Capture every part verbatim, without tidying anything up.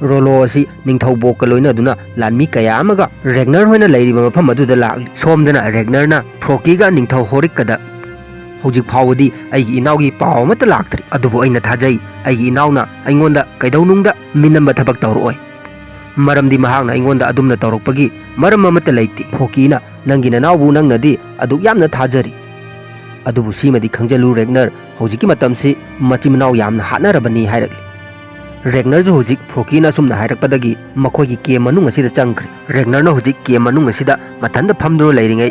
ꯔꯣꯂꯣ ꯑꯁꯤ ꯅꯤꯡꯊꯧ ꯕꯣꯛꯀ ꯂꯣꯏꯅꯗꯨꯅ ꯂꯥꯟꯃꯤ ꯀꯌꯥ ꯑꯃꯒ ꯔꯦꯒꯅꯔ ꯍꯣꯏꯅ ꯂꯩꯔꯤꯕ ꯃꯐꯝ ꯑꯗꯨꯗ ꯂꯥꯛꯂꯤ꯫ ꯁꯣꯝꯗꯅ ꯔꯦꯒꯅꯔꯅ ꯐ꯭ꯔꯣꯀꯤꯒ ꯅꯤꯡꯊꯧ ꯍꯣꯔꯤꯛꯀꯗ "ꯍꯧꯖꯤꯛ ꯐꯥꯎꯕꯗꯤ ꯑꯩꯒꯤ ꯏꯅꯥꯎꯒꯤ ꯄꯥꯎ ꯑꯃꯠꯇ ꯂꯥꯛꯇ꯭ꯔꯤ, ꯑꯗꯨꯕꯨ ꯑꯩꯅ ꯊꯥꯖꯩ ꯑꯩꯒꯤ ꯏꯅꯥꯎꯅ ꯑꯩꯉꯣꯟꯗ ꯀꯩꯗꯧꯅꯨꯡꯗ ꯃꯤꯅꯝꯕ ꯊꯕꯛ ꯇꯧꯔꯛꯑꯣꯏ, ꯃꯔꯝꯗꯤ ꯃꯍꯥꯛꯅ ꯑꯩꯉꯣꯟꯗ ꯑꯗꯨꯝꯅ ꯇꯧꯔꯛꯄꯒꯤ ꯃꯔꯝ ꯑꯃꯠꯇ ꯂꯩꯇꯦ꯫ ꯐ꯭ꯔꯣꯀꯤꯅ ꯅꯪꯒꯤ ꯅꯅꯥꯎꯕꯨ ꯅꯪꯅꯗꯤ ꯑꯗꯨꯛ ꯌꯥꯝꯅ ꯊꯥꯖꯔꯤ, ꯑꯗꯨꯕꯨ ꯁꯤꯃꯗꯤ ꯈꯪꯖꯜꯂꯨ ꯔꯦꯒꯅꯔ, ꯍꯧꯖꯤꯛꯀꯤ ꯃꯇꯝꯁꯤ ꯃꯆꯤꯟ ꯃꯅꯥꯎ ꯌꯥꯝꯅ ꯍꯥꯠꯅꯔꯕꯅꯤ" ꯍꯥꯏꯔꯛꯂꯤ꯫ ꯔꯦꯒꯅꯔꯁꯨ ꯍꯧꯖꯤꯛ ꯐ꯭ꯔꯣꯀꯤꯅ ꯑꯁꯨꯝꯅ ꯍꯥꯏꯔꯛꯄꯗꯒꯤ ꯃꯈꯣꯏꯒꯤ ꯀꯦꯝ ꯃꯅꯨꯡ ꯑꯁꯤꯗ ꯆꯪꯈ꯭ꯔꯦ꯫ ꯔꯦꯒꯅꯔꯅ ꯍꯧꯖꯤꯛ ꯀꯦꯝ ꯃꯅꯨꯡ ꯑꯁꯤꯗ ꯃꯊꯟꯇ ꯐꯝꯗꯨꯅ ꯂꯩꯔꯤꯉꯩ,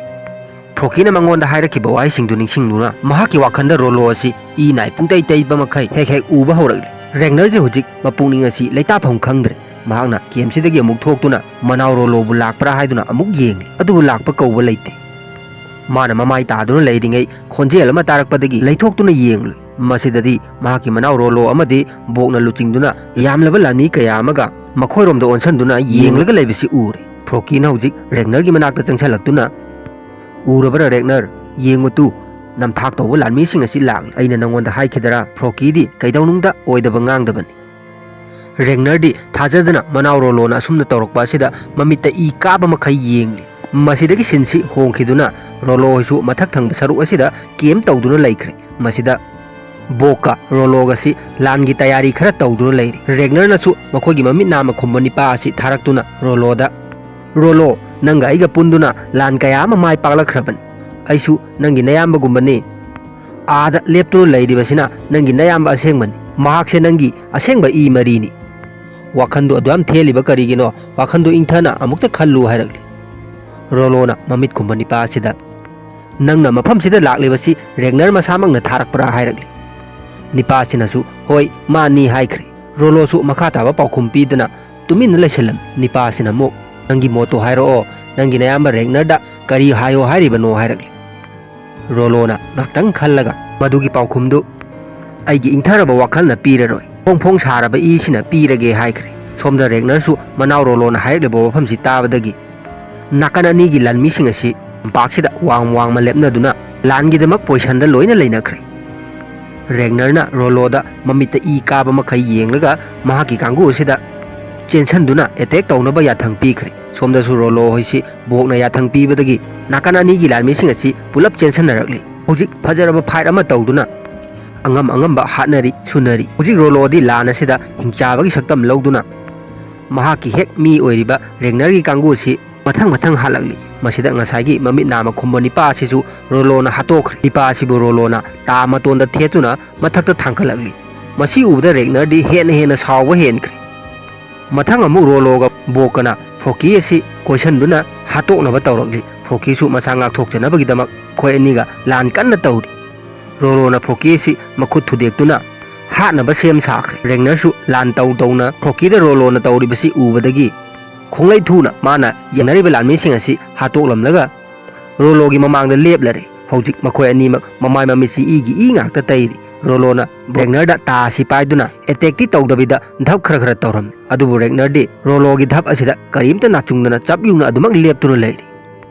ꯐ꯭ꯔꯣꯀꯤꯅ ꯃꯉꯣꯟꯗ ꯍꯥꯏꯔꯛꯈꯤꯕ ꯋꯥꯍꯩꯁꯤꯡꯗꯨ ꯅꯤꯡꯁꯤꯡꯗꯨꯅ ꯃꯍꯥꯛꯀꯤ ꯋꯥꯈꯜꯗ ꯔꯣꯂꯣ ꯑꯁꯤ ꯏ ꯅꯥꯏ ꯄꯨꯡꯇꯩ ꯇꯩꯕ ꯃꯈꯩ ꯍꯦꯛ ꯍꯦꯛ ꯎꯕ ꯍꯧꯔꯛꯂꯤ꯫ ꯔꯦꯒꯅꯔꯁꯦ ꯍꯧꯖꯤꯛ ꯃꯄꯨꯛꯅꯤꯡ ꯑꯁꯤ ꯂꯩꯇꯥꯐꯝ ꯈꯪꯗ꯭ꯔꯦ꯫ ꯃꯍꯥꯛꯅ ꯀꯦꯝꯁꯤꯗꯒꯤ ꯑꯃꯨꯛ ꯊꯣꯛꯇꯨꯅ ꯃꯅꯥꯎ ꯔꯣꯂꯣꯕꯨ ꯂꯥꯛꯄ꯭ꯔꯥ ꯍꯥꯏꯗꯨꯅ ꯑꯃꯨꯛ ꯌꯦꯡꯂꯤ, ꯑꯗꯨꯕꯨ ꯂꯥꯛꯄ ꯀꯧꯕ ꯂꯩꯇꯦ꯫ ꯃꯥꯅ ꯃꯃꯥꯏ ꯇꯥꯗꯨꯅ ꯂꯩꯔꯤꯉꯩ ꯈꯣꯟꯖꯦꯜ ꯑꯃ ꯇꯥꯔꯛꯄꯗꯒꯤ ꯂꯩꯊꯣꯛꯇꯨꯅ ꯌꯦꯡꯂꯨꯏ꯫ ꯃꯁꯤꯗꯗꯤ ꯃꯍꯥꯛꯀꯤ ꯃꯅꯥꯎ ꯔꯣꯂꯣ ꯑꯃꯗꯤ ꯕꯣꯛꯅ ꯂꯨꯆꯤꯡꯗꯨꯅ ꯌꯥꯝꯂꯕ ꯂꯥꯟꯃꯤ ꯀꯌꯥ ꯑꯃꯒ ꯃꯈꯣꯏꯔꯣꯝꯗ ꯑꯣꯟꯁꯤꯟꯗꯨꯅ ꯌꯦꯡꯂꯒ ꯂꯩꯕꯁꯤ ꯎꯔꯦ꯫ ꯐ꯭ꯔꯣꯀꯤꯅ ꯍꯧꯖꯤꯛ ꯔꯦꯒꯅꯔꯒꯤ ꯃꯅꯥꯛꯇ ꯆꯪꯁꯤꯜꯂꯛꯇꯨꯅ, "ꯎꯔꯕ꯭ꯔꯥ ꯔꯦꯒꯅꯔ? ꯌꯦꯡꯉꯨ ꯇꯨ, ꯅꯝꯊꯥꯛ ꯇꯧꯕ ꯂꯥꯟꯃꯤꯁꯤꯡ ꯑꯁꯤ ꯂꯥꯛꯂꯤ꯫ ꯑꯩꯅ ꯅꯉꯣꯟꯗ ꯍꯥꯏꯈꯤꯗꯔꯥ?" ꯐ꯭ꯔꯣꯀꯤꯗꯤ ꯀꯩꯗꯧꯅꯨꯡꯗ ꯑꯣꯏꯗꯕ ꯉꯥꯡꯗꯕꯅꯤ꯫ ꯔꯦꯒꯅꯔꯗꯤ ꯊꯥꯖꯗꯅ ꯃꯅꯥꯎ ꯔꯣꯂꯣꯅ ꯑꯁꯨꯝꯅ ꯇꯧꯔꯛꯄ ꯑꯁꯤꯗ ꯃꯃꯤꯠꯇ ꯏ ꯀꯥꯕ ꯃꯈꯩ ꯌꯦꯡꯂꯤ꯫ ꯃꯁꯤꯗꯒꯤ ꯁꯤꯟꯁꯤ ꯍꯣꯡꯈꯤꯗꯨꯅ ꯔꯣꯂꯣ ꯍꯣꯏꯁꯨ ꯃꯊꯛ ꯊꯪꯕ ꯁꯔꯨꯛ ꯑꯁꯤꯗ ꯀꯦꯝ ꯇꯧꯗꯨꯅ ꯂꯩꯈ꯭ꯔꯦ꯫ ꯃꯁꯤꯗ ꯕꯣꯛꯀ ꯔꯣꯂꯣꯒꯁꯤ ꯂꯥꯟꯒꯤ ꯇꯌꯥꯔꯤ ꯈꯔ ꯇꯧꯗꯨꯅ ꯂꯩꯔꯤ꯫ ꯔꯦꯒꯅꯔꯅꯁꯨ ꯃꯈꯣꯏꯒꯤ ꯃꯃꯤꯠ ꯅꯥꯝꯃ ꯈꯨꯝꯕ ꯅꯤꯄꯥ ꯑꯁꯤ ꯊꯥꯔꯛꯇꯨꯅ ꯔꯣꯂꯣꯗ, "ꯔꯣꯂꯣ, ꯅꯪꯒ ꯑꯩꯒ ꯄꯨꯟꯗꯨꯅ ꯂꯥꯟ ꯀꯌꯥ ꯑꯃ ꯃꯥꯏ ꯄꯥꯛꯂꯛꯈ꯭ꯔꯕꯅꯤ꯫ ꯑꯩꯁꯨ ꯅꯪꯒꯤ ꯅꯌꯥꯝꯕꯒꯨꯝꯕꯅꯤ꯫ ꯑꯥꯗ ꯂꯦꯞꯇꯨꯅ ꯂꯩꯔꯤꯕꯁꯤꯅ ꯅꯪꯒꯤ ꯅꯌꯥꯝꯕ ꯑꯁꯦꯡꯕꯅꯤ꯫ ꯃꯍꯥꯛꯁꯦ ꯅꯪꯒꯤ ꯑꯁꯦꯡꯕ ꯏ ꯃꯔꯤꯅꯤ꯫ ꯋꯥꯈꯟꯗꯨ ꯑꯗꯨꯌꯥꯝ ꯊꯦꯜꯂꯤꯕ ꯀꯔꯤꯒꯤꯅꯣ? ꯋꯥꯈꯟꯗꯨ ꯏꯪꯊꯅ ꯑꯃꯨꯛꯇ ꯈꯜꯂꯨ" ꯍꯥꯏꯔꯛꯂꯤ꯫ ꯔꯣꯂꯣꯅ ꯃꯃꯤꯠ ꯈꯨꯝꯕ ꯅꯤꯄꯥ ꯑꯁꯤꯗ, "ꯅꯪꯅ ꯃꯐꯝꯁꯤꯗ ꯂꯥꯛꯂꯤꯕꯁꯤ ꯔꯦꯒꯅꯔ ꯃꯁꯥꯃꯛꯅ ꯊꯥꯔꯛꯄ꯭ꯔꯥ?" ꯍꯥꯏꯔꯛꯂꯤ꯫ ꯅꯤꯄꯥ ꯑꯁꯤꯅꯁꯨ, "ꯍꯣꯏ, ꯃꯥꯅꯤ" ꯍꯥꯏꯈ꯭ꯔꯦ꯫ ꯔꯣꯂꯣꯁꯨ ꯃꯈꯥ ꯇꯥꯕ ꯄꯥꯎꯈꯨꯝ ꯄꯤꯗꯅ ꯇꯨꯃꯤꯟꯅ ꯂꯩꯁꯤꯜꯂꯝꯃꯤ꯫ ꯅꯤꯄꯥ ꯑꯁꯤꯅ ꯑꯃꯨꯛ, "ꯅꯪꯒꯤ ꯃꯣꯠꯇꯨ ꯍꯥꯏꯔꯛꯑꯣ, ꯅꯪꯒꯤ ꯅꯌꯥꯝꯕ ꯔꯦꯒꯅꯔꯗ ꯀꯔꯤ ꯍꯥꯏꯌꯣ ꯍꯥꯏꯔꯤꯕꯅꯣ?" ꯍꯥꯏꯔꯛꯂꯤ꯫ ꯔꯣꯂꯣꯅ ꯉꯥꯛꯇꯪ ꯈꯜꯂꯒ, "ꯃꯗꯨꯒꯤ ꯄꯥꯎꯈꯨꯝꯗꯨ ꯑꯩꯒꯤ ꯏꯪꯊꯔꯕ ꯋꯥꯈꯜꯅ ꯄꯤꯔꯔꯣꯏ, ꯐꯣꯡ ꯐꯣꯡ ꯁꯥꯔꯕ ꯏꯁꯤꯅ ꯄꯤꯔꯒꯦ" ꯍꯥꯏꯈ꯭ꯔꯦ꯫ ꯁꯣꯝꯗ ꯔꯦꯒꯅꯔꯁꯨ ꯃꯅꯥꯎ ꯔꯣꯂꯣꯅ ꯍꯥꯏꯔꯛꯂꯤꯕ ꯋꯥꯐꯝꯁꯤ ꯇꯥꯕꯗꯒꯤ ꯅꯥꯀꯟ ꯑꯅꯤꯒꯤ ꯂꯥꯟꯃꯤꯁꯤꯡ ꯑꯁꯤ ꯇꯝꯄꯥꯛꯁꯤꯗ ꯋꯥꯡ ꯋꯥꯡꯃ ꯂꯦꯞꯅꯗꯨꯅ ꯂꯥꯟꯒꯤꯗꯃꯛ ꯄꯣꯏꯁꯟꯗ ꯂꯣꯏꯅ ꯂꯩꯅꯈ꯭ꯔꯦ꯫ ꯔꯦꯒꯅꯔꯅ ꯔꯣꯂꯣꯗ ꯃꯃꯤꯠꯇ ꯏ ꯀꯥꯕ ꯃꯈꯩ ꯌꯦꯡꯂꯒ ꯃꯍꯥꯛꯀꯤ ꯀꯥꯡꯕꯨ ꯑꯁꯤꯗ ꯆꯦꯟꯁꯟꯗꯨꯅ ꯑꯦꯇꯦꯛ ꯇꯧꯅꯕ ꯌꯥꯊꯪ ꯄꯤꯈ꯭ꯔꯦ꯫ ꯁꯣꯝꯗꯁꯨ ꯔꯣꯂꯣ ꯍꯣꯏꯁꯤ ꯕꯣꯛꯅ ꯌꯥꯊꯪ ꯄꯤꯕꯗꯒꯤ ꯅꯥꯀꯟ ꯑꯅꯤꯒꯤ ꯂꯥꯟꯃꯤꯁꯤꯡ ꯑꯁꯤ ꯄꯨꯂꯞ ꯆꯦꯟꯁꯟꯅꯔꯛꯂꯤ꯫ ꯍꯧꯖꯤꯛ ꯐꯖꯔꯕ ꯐꯥꯏꯠ ꯑꯃ ꯇꯧꯗꯨꯅ ꯑꯉꯝ ꯑꯉꯝꯕ ꯍꯥꯠꯅꯔꯤ ꯁꯨꯅꯔꯤ꯫ ꯍꯧꯖꯤꯛ ꯔꯣꯂꯣꯗꯤ ꯂꯥꯟ ꯑꯁꯤꯗ ꯍꯤꯡꯆꯥꯕꯒꯤ ꯁꯛꯇꯝ ꯂꯧꯗꯨꯅ ꯃꯍꯥꯛꯀꯤ ꯍꯦꯛ ꯃꯤ ꯑꯣꯏꯔꯤꯕ ꯔꯦꯒꯅꯔꯒꯤ ꯀꯥꯡꯕꯨ ꯑꯁꯤ ꯃꯊꯪ ꯃꯊꯪ ꯍꯥꯠꯂꯛꯂꯤ꯫ ꯃꯁꯤꯗ ꯉꯁꯥꯏꯒꯤ ꯃꯃꯤꯠ ꯅꯥꯝꯃ ꯈꯨꯝꯕ ꯅꯤꯄꯥ ꯑꯁꯤꯁꯨ ꯔꯣꯂꯣꯅ ꯍꯥꯠꯇꯣꯛꯈ꯭ꯔꯦ꯫ ꯅꯤꯄꯥ ꯑꯁꯤꯕꯨ ꯔꯣꯂꯣꯅ ꯇꯥ ꯃꯇꯣꯟꯗ ꯊꯦꯠꯇꯨꯅ ꯃꯊꯛꯇ ꯊꯥꯡꯒꯠꯂꯛꯂꯤ꯫ ꯃꯁꯤ ꯎꯕꯗ ꯔꯦꯒꯅꯔꯗꯤ ꯍꯦꯟꯅ ꯍꯦꯟꯅ ꯁꯥꯎꯕ ꯍꯦꯟꯈ꯭ꯔꯦ꯫ ꯃꯊꯪ ꯑꯃꯨꯛ ꯔꯣꯂꯣꯒ ꯕꯣꯛꯀꯅ ꯐ꯭ꯔꯣꯀꯤ ꯑꯁꯤ ꯀꯣꯏꯁꯟꯗꯨꯅ ꯍꯥꯠꯇꯣꯛꯅꯕ ꯇꯧꯔꯛꯂꯤ꯫ ꯐ꯭ꯔꯣꯀꯤꯁꯨ ꯃꯁꯥ ꯉꯥꯛꯊꯣꯛꯆꯅꯕꯒꯤꯗꯃꯛ ꯃꯈꯣꯏ ꯑꯅꯤꯒ ꯂꯥꯟ ꯀꯟꯅ ꯇꯧꯔꯤ꯫ ꯔꯣꯂꯣꯅ ꯐ꯭ꯔꯣꯀꯤ ꯑꯁꯤ ꯃꯈꯨꯠ ꯊꯨꯗꯦꯛꯇꯨꯅ ꯍꯥꯠꯅꯕ ꯁꯦꯝ ꯁꯥꯈ꯭ꯔꯦ꯫ ꯔꯦꯒꯅꯔꯁꯨ ꯂꯥꯟ ꯇꯧ ꯇꯧꯅ ꯐ꯭ꯔꯣꯀꯤꯗ ꯔꯣꯂꯣꯅ ꯇꯧꯔꯤꯕꯁꯤ ꯎꯕꯗꯒꯤ ꯈꯣꯡꯂꯩ ꯊꯨꯅ ꯃꯥꯅ ꯌꯦꯡꯅꯔꯤꯕ ꯂꯥꯟꯃꯤꯁꯤꯡ ꯑꯁꯤ ꯍꯥꯠꯇꯣꯛꯂꯝꯂꯒ ꯔꯣꯂꯣꯒꯤ ꯃꯃꯥꯡꯗ ꯂꯦꯞꯂꯔꯦ꯫ ꯍꯧꯖꯤꯛ ꯃꯈꯣꯏ ꯑꯅꯤꯃꯛ ꯃꯃꯥꯏ ꯃꯃꯤꯠꯁꯤ ꯏꯒꯤ ꯏ ꯉꯥꯛꯇ ꯇꯩꯔꯤ꯫ ꯔꯣꯂꯣꯅ ꯔꯦꯒꯅꯔꯗ ꯇꯥ ꯑꯁꯤ ꯄꯥꯏꯗꯨꯅ ꯑꯦꯇꯦꯛꯇꯤ ꯇꯧꯗꯕꯤꯗ ꯙꯞ ꯈꯔ ꯈꯔ ꯇꯧꯔꯝꯃꯤ꯫ ꯑꯗꯨꯕꯨ ꯔꯦꯒꯅꯔꯗꯤ ꯔꯣꯂꯣꯒꯤ ꯙꯞ ꯑꯁꯤꯗ ꯀꯔꯤꯝꯇ ꯅꯥꯆꯨꯡꯗꯅ ꯆꯞ ꯌꯨꯡꯅ ꯑꯗꯨꯃꯛ ꯂꯦꯞꯇꯨꯅ ꯂꯩꯔꯤ꯫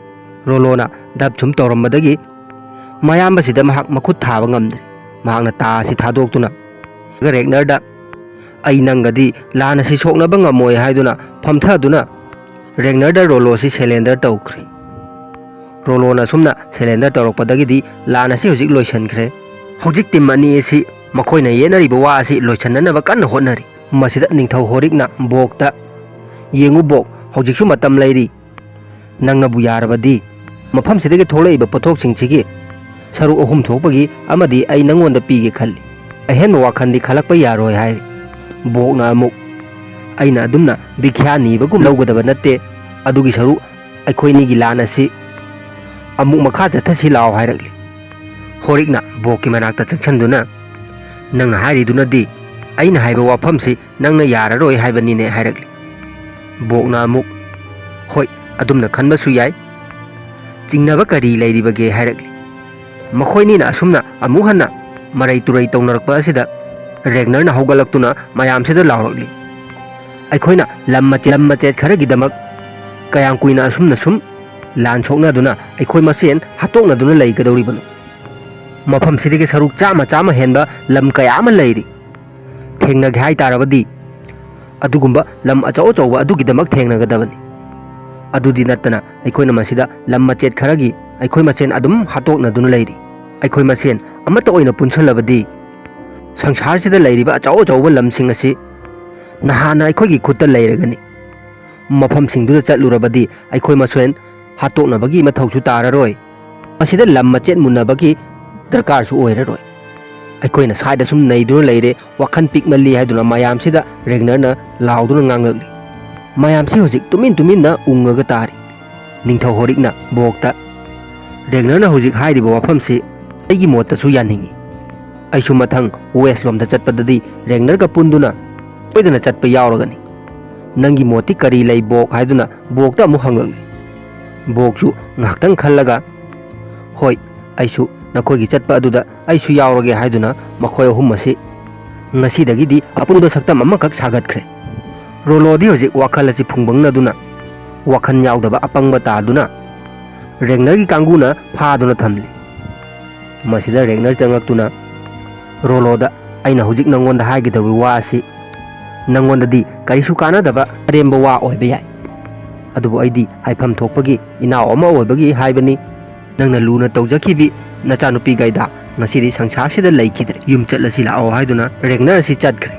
ꯔꯣꯂꯣꯅ ꯙꯞ ꯁꯨꯝ ꯇꯧꯔꯝꯕꯗꯒꯤ ꯃꯌꯥꯝꯕꯁꯤꯗ ꯃꯍꯥꯛ ꯃꯈꯨꯠ ꯊꯥꯕ ꯉꯝꯗ꯭ꯔꯦ꯫ ꯃꯍꯥꯛꯅ ꯇꯥ ꯑꯁꯤ ꯊꯥꯗꯣꯛꯇꯨꯅ ꯔꯦꯒꯅꯔꯗ "ꯑꯩ ꯅꯪꯒꯗꯤ ꯂꯥꯟ ꯑꯁꯤ ꯁꯣꯛꯅꯕ ꯉꯝꯃꯣꯏ" ꯍꯥꯏꯗꯨꯅ ꯐꯝꯊꯗꯨꯅ ꯔꯦꯒꯅꯔꯗ ꯔꯣꯂꯣꯁꯤ ꯁꯦꯂꯦꯟꯗꯔ ꯇꯧꯈ꯭ꯔꯦ꯫ ꯔꯣꯂꯣꯅ ꯑꯁꯨꯝꯅ ꯁꯦꯂꯦꯟꯗꯔ ꯇꯧꯔꯛꯄꯗꯒꯤꯗꯤ ꯂꯥꯟ ꯑꯁꯤ ꯍꯧꯖꯤꯛ ꯂꯣꯏꯁꯤꯟꯈ꯭ꯔꯦ꯫ ꯍꯧꯖꯤꯛ ꯇꯤꯝ ꯑꯅꯤ ꯑꯁꯤ ꯃꯈꯣꯏꯅ ꯌꯦꯠꯅꯔꯤꯕ ꯋꯥ ꯑꯁꯤ ꯂꯣꯏꯁꯤꯟꯅꯅꯕ ꯀꯟꯅ ꯍꯣꯠꯅꯔꯤ꯫ ꯃꯁꯤꯗ ꯅꯤꯡꯊꯧ ꯍꯣꯔꯤꯛꯅ ꯕꯣꯛꯇ, "ꯌꯦꯡꯉꯨ ꯕꯣꯛ, ꯍꯧꯖꯤꯛꯁꯨ ꯃꯇꯝ ꯂꯩꯔꯤ꯫ ꯅꯪꯅꯕꯨ ꯌꯥꯔꯕꯗꯤ ꯃꯐꯝꯁꯤꯗꯒꯤ ꯊꯣꯛꯂꯛꯏꯕ ꯄꯣꯠꯊꯣꯛꯁꯤꯡꯁꯤꯒꯤ ꯁꯔꯨꯛ ꯑꯍꯨꯝ ꯊꯣꯛꯄꯒꯤ ꯑꯃꯗꯤ ꯑꯩ ꯅꯪꯉꯣꯟꯗ ꯄꯤꯒꯦ ꯈꯜꯂꯤ꯫ ꯑꯍꯦꯟꯕ ꯋꯥꯈꯜꯗꯤ ꯈꯜꯂꯛꯄ ꯌꯥꯔꯣꯏ" ꯍꯥꯏꯔꯤ꯫ ꯕꯣꯛꯅ ꯑꯃꯨꯛ, "ꯑꯩꯅ ꯑꯗꯨꯝꯅ ꯚꯤꯈ꯭ꯌꯥ ꯅꯤꯕꯒꯨꯝ ꯂꯧꯒꯗꯕ ꯅꯠꯇꯦ꯫ ꯑꯗꯨꯒꯤ ꯁꯔꯨꯛ ꯑꯩꯈꯣꯏꯅꯤꯒꯤ ꯂꯥꯟ ꯑꯁꯤ ꯑꯃꯨꯛ ꯃꯈꯥ ꯆꯠꯊꯁꯤ ꯂꯥꯛꯑꯣ" ꯍꯥꯏꯔꯛꯂꯤ꯫ ꯍꯣꯔꯤꯛꯅ ꯕꯣꯛꯀꯤ ꯃꯅꯥꯛꯇ ꯆꯪꯁꯤꯟꯗꯨꯅ, "ꯅꯪꯅ ꯍꯥꯏꯔꯤꯗꯨꯅꯗꯤ ꯑꯩꯅ ꯍꯥꯏꯕ ꯋꯥꯐꯝꯁꯤ ꯅꯪꯅ ꯌꯥꯔꯔꯣꯏ ꯍꯥꯏꯕꯅꯤꯅꯦ" ꯍꯥꯏꯔꯛꯂꯤ꯫ ꯕꯣꯛꯅ ꯑꯃꯨꯛ, "ꯍꯣꯏ, ꯑꯗꯨꯝꯅ ꯈꯟꯕꯁꯨ ꯌꯥꯏ꯫ ꯆꯤꯡꯅꯕ ꯀꯔꯤ ꯂꯩꯔꯤꯕꯒꯦ?" ꯍꯥꯏꯔꯛꯂꯤ꯫ ꯃꯈꯣꯏꯅꯤꯅ ꯑꯁꯨꯝꯅ ꯑꯃꯨꯛ ꯍꯟꯅ ꯃꯔꯩ ꯇꯨꯔꯩ ꯇꯧꯅꯔꯛꯄ ꯑꯁꯤꯗ ꯔꯦꯒꯅꯔꯅ ꯍꯧꯒꯠꯂꯛꯇꯨꯅ ꯃꯌꯥꯝꯁꯤꯗ ꯂꯥꯎꯔꯛꯂꯤ, "ꯑꯩꯈꯣꯏꯅ ꯂꯝ ꯃꯆꯦꯠ, ꯂꯝ ꯃꯆꯦꯠ ꯈꯔꯒꯤꯗꯃꯛ ꯀꯌꯥꯝ ꯀꯨꯏꯅ ꯑꯁꯨꯝꯅ ꯁꯨꯝ ꯂꯥꯟ ꯁꯣꯛꯅꯗꯨꯅ ꯑꯩꯈꯣꯏ ꯃꯁꯦꯟ ꯍꯥꯠꯇꯣꯛꯅꯗꯨꯅ ꯂꯩꯒꯗꯧꯔꯤꯕꯅꯣ? ꯃꯐꯝꯁꯤꯗꯒꯤ ꯁꯔꯨꯛ ꯆꯥꯝꯃ ꯆꯥꯝꯃ ꯍꯦꯟꯕ ꯂꯝ ꯀꯌꯥ ꯑꯃ ꯂꯩꯔꯤ꯫ ꯊꯦꯡꯅꯒꯦ ꯍꯥꯏ ꯇꯥꯔꯕꯗꯤ ꯑꯗꯨꯒꯨꯝꯕ ꯂꯝ ꯑꯆꯧ ꯑꯆꯧꯕ ꯑꯗꯨꯒꯤꯗꯃꯛ ꯊꯦꯡꯅꯒꯗꯕꯅꯤ꯫ ꯑꯗꯨꯗꯤ ꯅꯠꯇꯅ ꯑꯩꯈꯣꯏꯅ ꯃꯁꯤꯗ ꯂꯝ ꯃꯆꯦꯠ ꯈꯔꯒꯤ ꯑꯩꯈꯣꯏ ꯃꯁꯦꯟ ꯑꯗꯨꯝ ꯍꯥꯠꯇꯣꯛꯅꯗꯨꯅ ꯂꯩꯔꯤ꯫ ꯑꯩꯈꯣꯏ ꯃꯁꯦꯟ ꯑꯃꯠꯇ ꯑꯣꯏꯅ ꯄꯨꯟꯁꯤꯜꯂꯕꯗꯤ ꯁꯪꯁꯥꯔꯁꯤꯗ ꯂꯩꯔꯤꯕ ꯑꯆꯧ ꯑꯆꯧꯕ ꯂꯝꯁꯤꯡ ꯑꯁꯤ ꯅꯍꯥꯟꯅ ꯑꯩꯈꯣꯏꯒꯤ ꯈꯨꯠꯇ ꯂꯩꯔꯒꯅꯤ꯫ ꯃꯐꯝꯁꯤꯡꯗꯨꯗ ꯆꯠꯂꯨꯔꯕꯗꯤ ꯑꯩꯈꯣꯏ ꯃꯁꯦꯟ ꯍꯥꯠꯇꯣꯛꯅꯕꯒꯤ ꯃꯊꯧꯁꯨ ꯇꯥꯔꯔꯣꯏ꯫ ꯃꯁꯤꯗ ꯂꯝ ꯃꯆꯦꯠ ꯃꯨꯟꯅꯕꯒꯤ ꯗꯔꯀꯥꯔꯁꯨ ꯑꯣꯏꯔꯔꯣꯏ꯫ ꯑꯩꯈꯣꯏꯅ ꯁ꯭ꯋꯥꯏꯗ ꯁꯨꯝ ꯅꯩꯗꯨꯅ ꯂꯩꯔꯦ, ꯋꯥꯈꯜ ꯄꯤꯛꯃꯜꯂꯤ ꯍꯥꯏꯗꯨꯅ ꯃꯌꯥꯝꯁꯤꯗ ꯔꯦꯒꯅꯔꯅ ꯂꯥꯎꯗꯨꯅ ꯉꯥꯡꯂꯛꯂꯤ꯫ ꯃꯌꯥꯝꯁꯤ ꯍꯧꯖꯤꯛ ꯇꯨꯃꯤꯟ ꯇꯨꯃꯤꯟꯅ ꯎꯪꯉꯒ ꯇꯥꯔꯤ꯫ ꯅꯤꯡꯊꯧ ꯍꯣꯔꯤꯛꯅ ꯕꯣꯛꯇ, "ꯔꯦꯒꯅꯔꯅ ꯍꯧꯖꯤꯛ ꯍꯥꯏꯔꯤꯕ ꯋꯥꯐꯝꯁꯤ ꯑꯩꯒꯤ ꯃꯣꯠꯇꯁꯨ ꯌꯥꯅꯤꯡꯏ꯫ ꯑꯩꯁꯨ ꯃꯊꯪ ꯋꯦꯁꯂꯣꯝꯗ ꯆꯠꯄꯗꯗꯤ ꯔꯦꯒꯅꯔꯒ ꯄꯨꯟꯗꯨꯅ ꯁꯣꯏꯗꯅ ꯆꯠꯄ ꯌꯥꯎꯔꯒꯅꯤ꯫ ꯅꯪꯒꯤ ꯃꯣꯠꯇꯤ ꯀꯔꯤ ꯂꯩ, ꯕꯣꯛ?" ꯍꯥꯏꯗꯨꯅ ꯕꯣꯛꯇ ꯑꯃꯨꯛ ꯍꯪꯂꯛꯂꯤ꯫ ꯕꯣꯛꯁꯨ ꯉꯥꯏꯍꯥꯛꯇꯪ ꯈꯜꯂꯒ, "ꯍꯣꯏ, ꯑꯩꯁꯨ ꯅꯈꯣꯏꯒꯤ ꯆꯠꯄ ꯑꯗꯨꯗ ꯑꯩꯁꯨ ꯌꯥꯎꯔꯒꯦ" ꯍꯥꯏꯗꯨꯅ ꯃꯈꯣꯏ ꯑꯍꯨꯝ ꯑꯁꯤ ꯉꯁꯤꯗꯒꯤꯗꯤ ꯑꯄꯨꯟꯕ ꯁꯛꯇꯝ ꯑꯃꯈꯛ ꯁꯥꯒꯠꯈ꯭ꯔꯦ꯫ ꯔꯣꯂꯣꯗꯤ ꯍꯧꯖꯤꯛ ꯋꯥꯈꯜ ꯑꯁꯤ ꯐꯨꯡꯕꯪꯅꯗꯨꯅ ꯋꯥꯈꯜ ꯌꯥꯎꯗꯕ ꯑꯄꯪꯕ ꯇꯥꯗꯨꯅ ꯔꯦꯒꯅꯔꯒꯤ ꯀꯥꯡꯕꯨꯅ ꯐꯥꯗꯨꯅ ꯊꯝꯂꯤ꯫ ꯃꯁꯤꯗ ꯔꯦꯒꯅꯔ ꯆꯪꯂꯛꯇꯨꯅ ꯔꯣꯂꯣꯗ, "ꯑꯩꯅ ꯍꯧꯖꯤꯛ ꯅꯪꯉꯣꯟꯗ ꯍꯥꯏꯒꯗꯕ ꯋꯥ ꯑꯁꯤ ꯅꯪꯉꯣꯟꯗꯗꯤ ꯀꯔꯤꯁꯨ ꯀꯥꯟꯅꯗꯕ ꯑꯔꯦꯝꯕ ꯋꯥ ꯑꯣꯏꯕ ꯌꯥꯏ, ꯑꯗꯨꯕꯨ ꯑꯩꯗꯤ ꯍꯥꯏꯐꯝ ꯊꯣꯛꯄꯒꯤ ꯏꯅꯥꯎ ꯑꯃ ꯑꯣꯏꯕꯒꯤ ꯍꯥꯏꯕꯅꯤ꯫ ꯅꯪꯅ ꯂꯨꯅ ꯇꯧꯖꯈꯤꯕꯤ ꯅꯆꯥꯅꯨꯄꯤ ꯒꯥꯏꯗꯥ ꯉꯁꯤꯗꯤ ꯁꯪꯁꯥꯔꯁꯤꯗ ꯂꯩꯈꯤꯗ꯭ꯔꯦ꯫ ꯌꯨꯝ ꯆꯠꯂꯁꯤ ꯂꯥꯛꯑꯣ" ꯍꯥꯏꯗꯨꯅ ꯔꯦꯒꯅꯔ ꯑꯁꯤ ꯆꯠꯈ꯭ꯔꯦ꯫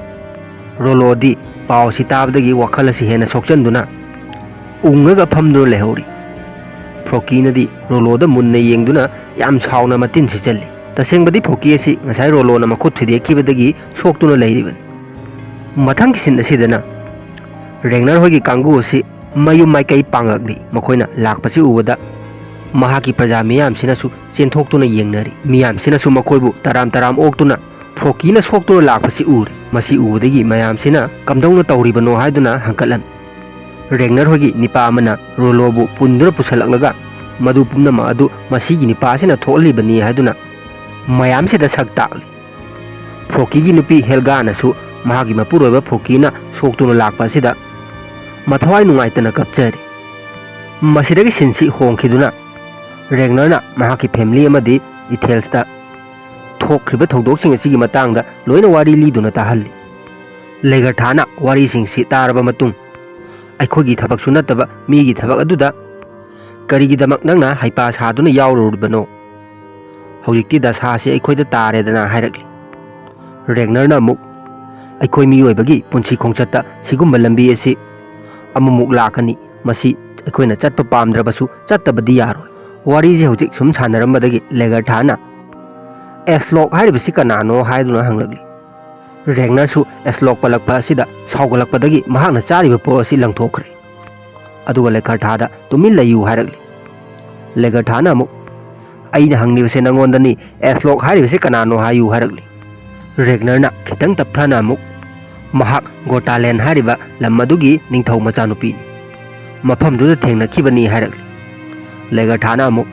ꯔꯣꯂꯣꯗꯤ ꯄꯥꯎ ꯑꯁꯤ ꯇꯥꯕꯗꯒꯤ ꯋꯥꯈꯜ ꯑꯁꯤ ꯍꯦꯟꯅ ꯁꯣꯛꯆꯟꯗꯨꯅ ꯎꯪꯉꯒ ꯐꯝꯗꯨꯅ ꯂꯩꯍꯧꯔꯤ꯫ ꯐ꯭ꯔꯣꯀꯤꯅꯗꯤ ꯔꯣꯂꯣꯗ ꯃꯨꯟꯅ ꯌꯦꯡꯗꯨꯅ ꯌꯥꯝ ꯁꯥꯎꯅ ꯃꯇꯤꯟ ꯁꯤꯠꯆꯜꯂꯤ꯫ ꯇꯁꯦꯡꯕꯗꯤ ꯐ꯭ꯔꯣꯀꯤ ꯑꯁꯤ ꯉꯁꯥꯏ ꯔꯣꯂꯣꯅ ꯃꯈꯨꯠ ꯊꯨꯗꯦꯛꯈꯤꯕꯗꯒꯤ ꯁꯣꯛꯇꯨꯅ ꯂꯩꯔꯤꯕꯅꯤ꯫ ꯃꯊꯪꯒꯤ ꯁꯤꯟ ꯑꯁꯤꯗꯅ ꯔꯦꯒꯅꯔ ꯍꯣꯏꯒꯤ ꯀꯥꯡꯕꯨ ꯑꯁꯤ ꯃꯌꯨꯝ ꯃꯥꯏꯀꯩ ꯄꯥꯡꯂꯛꯂꯤ꯫ ꯃꯈꯣꯏꯅ ꯂꯥꯛꯄꯁꯤ ꯎꯕꯗ ꯃꯍꯥꯛꯀꯤ ꯄ꯭ꯔꯖꯥ ꯃꯤꯌꯥꯝꯁꯤꯅꯁꯨ ꯆꯦꯟꯊꯣꯛꯇꯨꯅ ꯌꯦꯡꯅꯔꯤ꯫ ꯃꯤꯌꯥꯝꯁꯤꯅꯁꯨ ꯃꯈꯣꯏꯕꯨ ꯇꯔꯥꯝ ꯇꯔꯥꯝ ꯑꯣꯛꯇꯨꯅ ꯐ꯭ꯔꯣꯀꯤꯅ ꯁꯣꯛꯇꯨꯅ ꯂꯥꯛꯄꯁꯤ ꯎꯔꯦ꯫ ꯃꯁꯤ ꯎꯕꯗꯒꯤ ꯃꯌꯥꯝꯁꯤꯅ "ꯀꯝꯗꯧꯅ ꯇꯧꯔꯤꯕꯅꯣ?" ꯍꯥꯏꯗꯨꯅ ꯍꯪꯀꯠꯂꯝꯃꯤ꯫ ꯔꯦꯒꯅꯔ ꯍꯣꯏꯒꯤ ꯅꯤꯄꯥ ꯑꯃꯅ ꯔꯣꯂꯣꯕꯨ ꯄꯨꯟꯗꯨꯅ ꯄꯨꯁꯜꯂꯛꯂꯒ ꯃꯗꯨ ꯄꯨꯝꯅꯃꯛ ꯑꯗꯨ ꯃꯁꯤꯒꯤ ꯅꯤꯄꯥ ꯑꯁꯤꯅ ꯊꯣꯛꯍꯜꯂꯤꯕꯅꯤ ꯍꯥꯏꯗꯨꯅ ꯃꯌꯥꯝꯁꯤꯗ ꯁꯛ ꯇꯥꯛꯂꯤ꯫ ꯐ꯭ꯔꯣꯀꯤꯒꯤ ꯅꯨꯄꯤ ꯍꯦꯜꯒꯥꯅꯁꯨ ꯃꯍꯥꯛꯀꯤ ꯃꯄꯨꯔꯣꯏꯕ ꯐ꯭ꯔꯣꯀꯤꯅ ꯁꯣꯛꯇꯨꯅ ꯂꯥꯛꯄ ꯑꯁꯤꯗ ꯃꯊꯋꯥꯏ ꯅꯨꯡꯉꯥꯏꯇꯅ ꯀꯞꯆꯔꯤ꯫ ꯃꯁꯤꯗꯒꯤ ꯁꯤꯟꯁꯤ ꯍꯣꯡꯈꯤꯗꯨꯅ ꯔꯦꯒꯅꯔꯅ ꯃꯍꯥꯛꯀꯤ ꯐꯦꯃꯤꯂꯤ ꯑꯃꯗꯤ ꯏꯊꯦꯜꯁꯇ ꯊꯣꯛꯈ꯭ꯔꯤꯕ ꯊꯧꯗꯣꯛꯁꯤꯡ ꯑꯁꯤꯒꯤ ꯃꯇꯥꯡꯗ ꯂꯣꯏꯅ ꯋꯥꯔꯤ ꯂꯤꯗꯨꯅ ꯇꯥꯍꯜꯂꯤ꯫ ꯂꯦꯒꯔꯊꯥꯅ ꯋꯥꯔꯤꯁꯤꯡꯁꯤ ꯇꯥꯔꯕ ꯃꯇꯨꯡ, ꯑꯩꯈꯣꯏꯒꯤ ꯊꯕꯛꯁꯨ ꯅꯠꯇꯕ ꯃꯤꯒꯤ ꯊꯕꯛ ꯑꯗꯨꯗ ꯀꯔꯤꯒꯤꯗꯃꯛ ꯅꯪꯅ ꯍꯩꯄꯥ ꯁꯥꯗꯨꯅ ꯌꯥꯎꯔꯨꯔꯤꯕꯅꯣ? ꯍꯧꯖꯤꯛꯇꯤ ꯗꯁꯥꯁꯤ ꯑꯩꯈꯣꯏꯗ ꯇꯥꯔꯦꯗꯅ ꯍꯥꯏꯔꯛꯂꯤ꯫ ꯔꯦꯒꯅꯔꯅ ꯑꯃꯨꯛ, ꯑꯩꯈꯣꯏ ꯃꯤꯑꯣꯏꯕꯒꯤ ꯄꯨꯟꯁꯤ ꯈꯣꯡꯆꯠꯇ ꯁꯤꯒꯨꯝꯕ ꯂꯝꯕꯤ ꯑꯁꯤ ꯑꯃꯨꯛꯃꯨꯛ ꯂꯥꯛꯀꯅꯤ꯫ ꯃꯁꯤ ꯑꯩꯈꯣꯏꯅ ꯆꯠꯄ ꯄꯥꯝꯗ꯭ꯔꯕꯁꯨ ꯆꯠꯇꯕꯗꯤ ꯌꯥꯔꯣꯏ꯫ ꯋꯥꯔꯤꯁꯦ ꯍꯧꯖꯤꯛ ꯁꯨꯝ ꯁꯥꯟꯅꯔꯝꯕꯗꯒꯤ ꯂꯦꯒꯔꯊꯥꯅ "ꯑꯦꯁꯂꯣꯛ ꯍꯥꯏꯔꯤꯕꯁꯤ ꯀꯅꯥꯅꯣ?" ꯍꯥꯏꯗꯨꯅ ꯍꯪꯂꯛꯂꯤ꯫ ꯔꯦꯒꯅꯔꯁꯨ ꯑꯦꯁꯂꯣꯛ ꯄꯜꯂꯛꯄ ꯑꯁꯤꯗ ꯁꯥꯎꯒꯠꯂꯛꯄꯗꯒꯤ ꯃꯍꯥꯛꯅ ꯆꯥꯔꯤꯕ ꯄꯣꯠ ꯑꯁꯤ ꯂꯪꯊꯣꯛꯈ꯭ꯔꯦ꯫ ꯑꯗꯨꯒ ꯂꯦꯒꯔꯊꯥꯗ "ꯇꯨꯃꯤꯟ ꯂꯩꯌꯨ" ꯍꯥꯏꯔꯛꯂꯤ꯫ ꯂꯦꯒꯔꯊꯥꯅ ꯑꯃꯨꯛ, "ꯑꯩꯅ ꯍꯪꯂꯤꯕꯁꯦ ꯅꯪꯉꯣꯟꯗꯅꯤ, ꯑꯦꯁꯂꯣꯛ ꯍꯥꯏꯔꯤꯕꯁꯦ ꯀꯅꯥꯅꯣ ꯍꯥꯏꯌꯨ" ꯍꯥꯏꯔꯛꯂꯤ꯫ ꯔꯦꯒꯅꯔꯅ ꯈꯤꯇꯪ ꯇꯞꯊꯅ ꯑꯃꯨꯛ, "ꯃꯍꯥꯛ ꯒꯣꯇꯥꯂꯦꯟ ꯍꯥꯏꯔꯤꯕ ꯂꯝ ꯑꯗꯨꯒꯤ ꯅꯤꯡꯊꯧ ꯃꯆꯥꯅꯨꯄꯤꯅꯤ꯫ ꯃꯐꯝꯗꯨꯗ ꯊꯦꯡꯅꯈꯤꯕꯅꯤ" ꯍꯥꯏꯔꯛꯂꯤ꯫ ꯂꯦꯒꯔꯊꯥꯅ ꯑꯃꯨꯛ,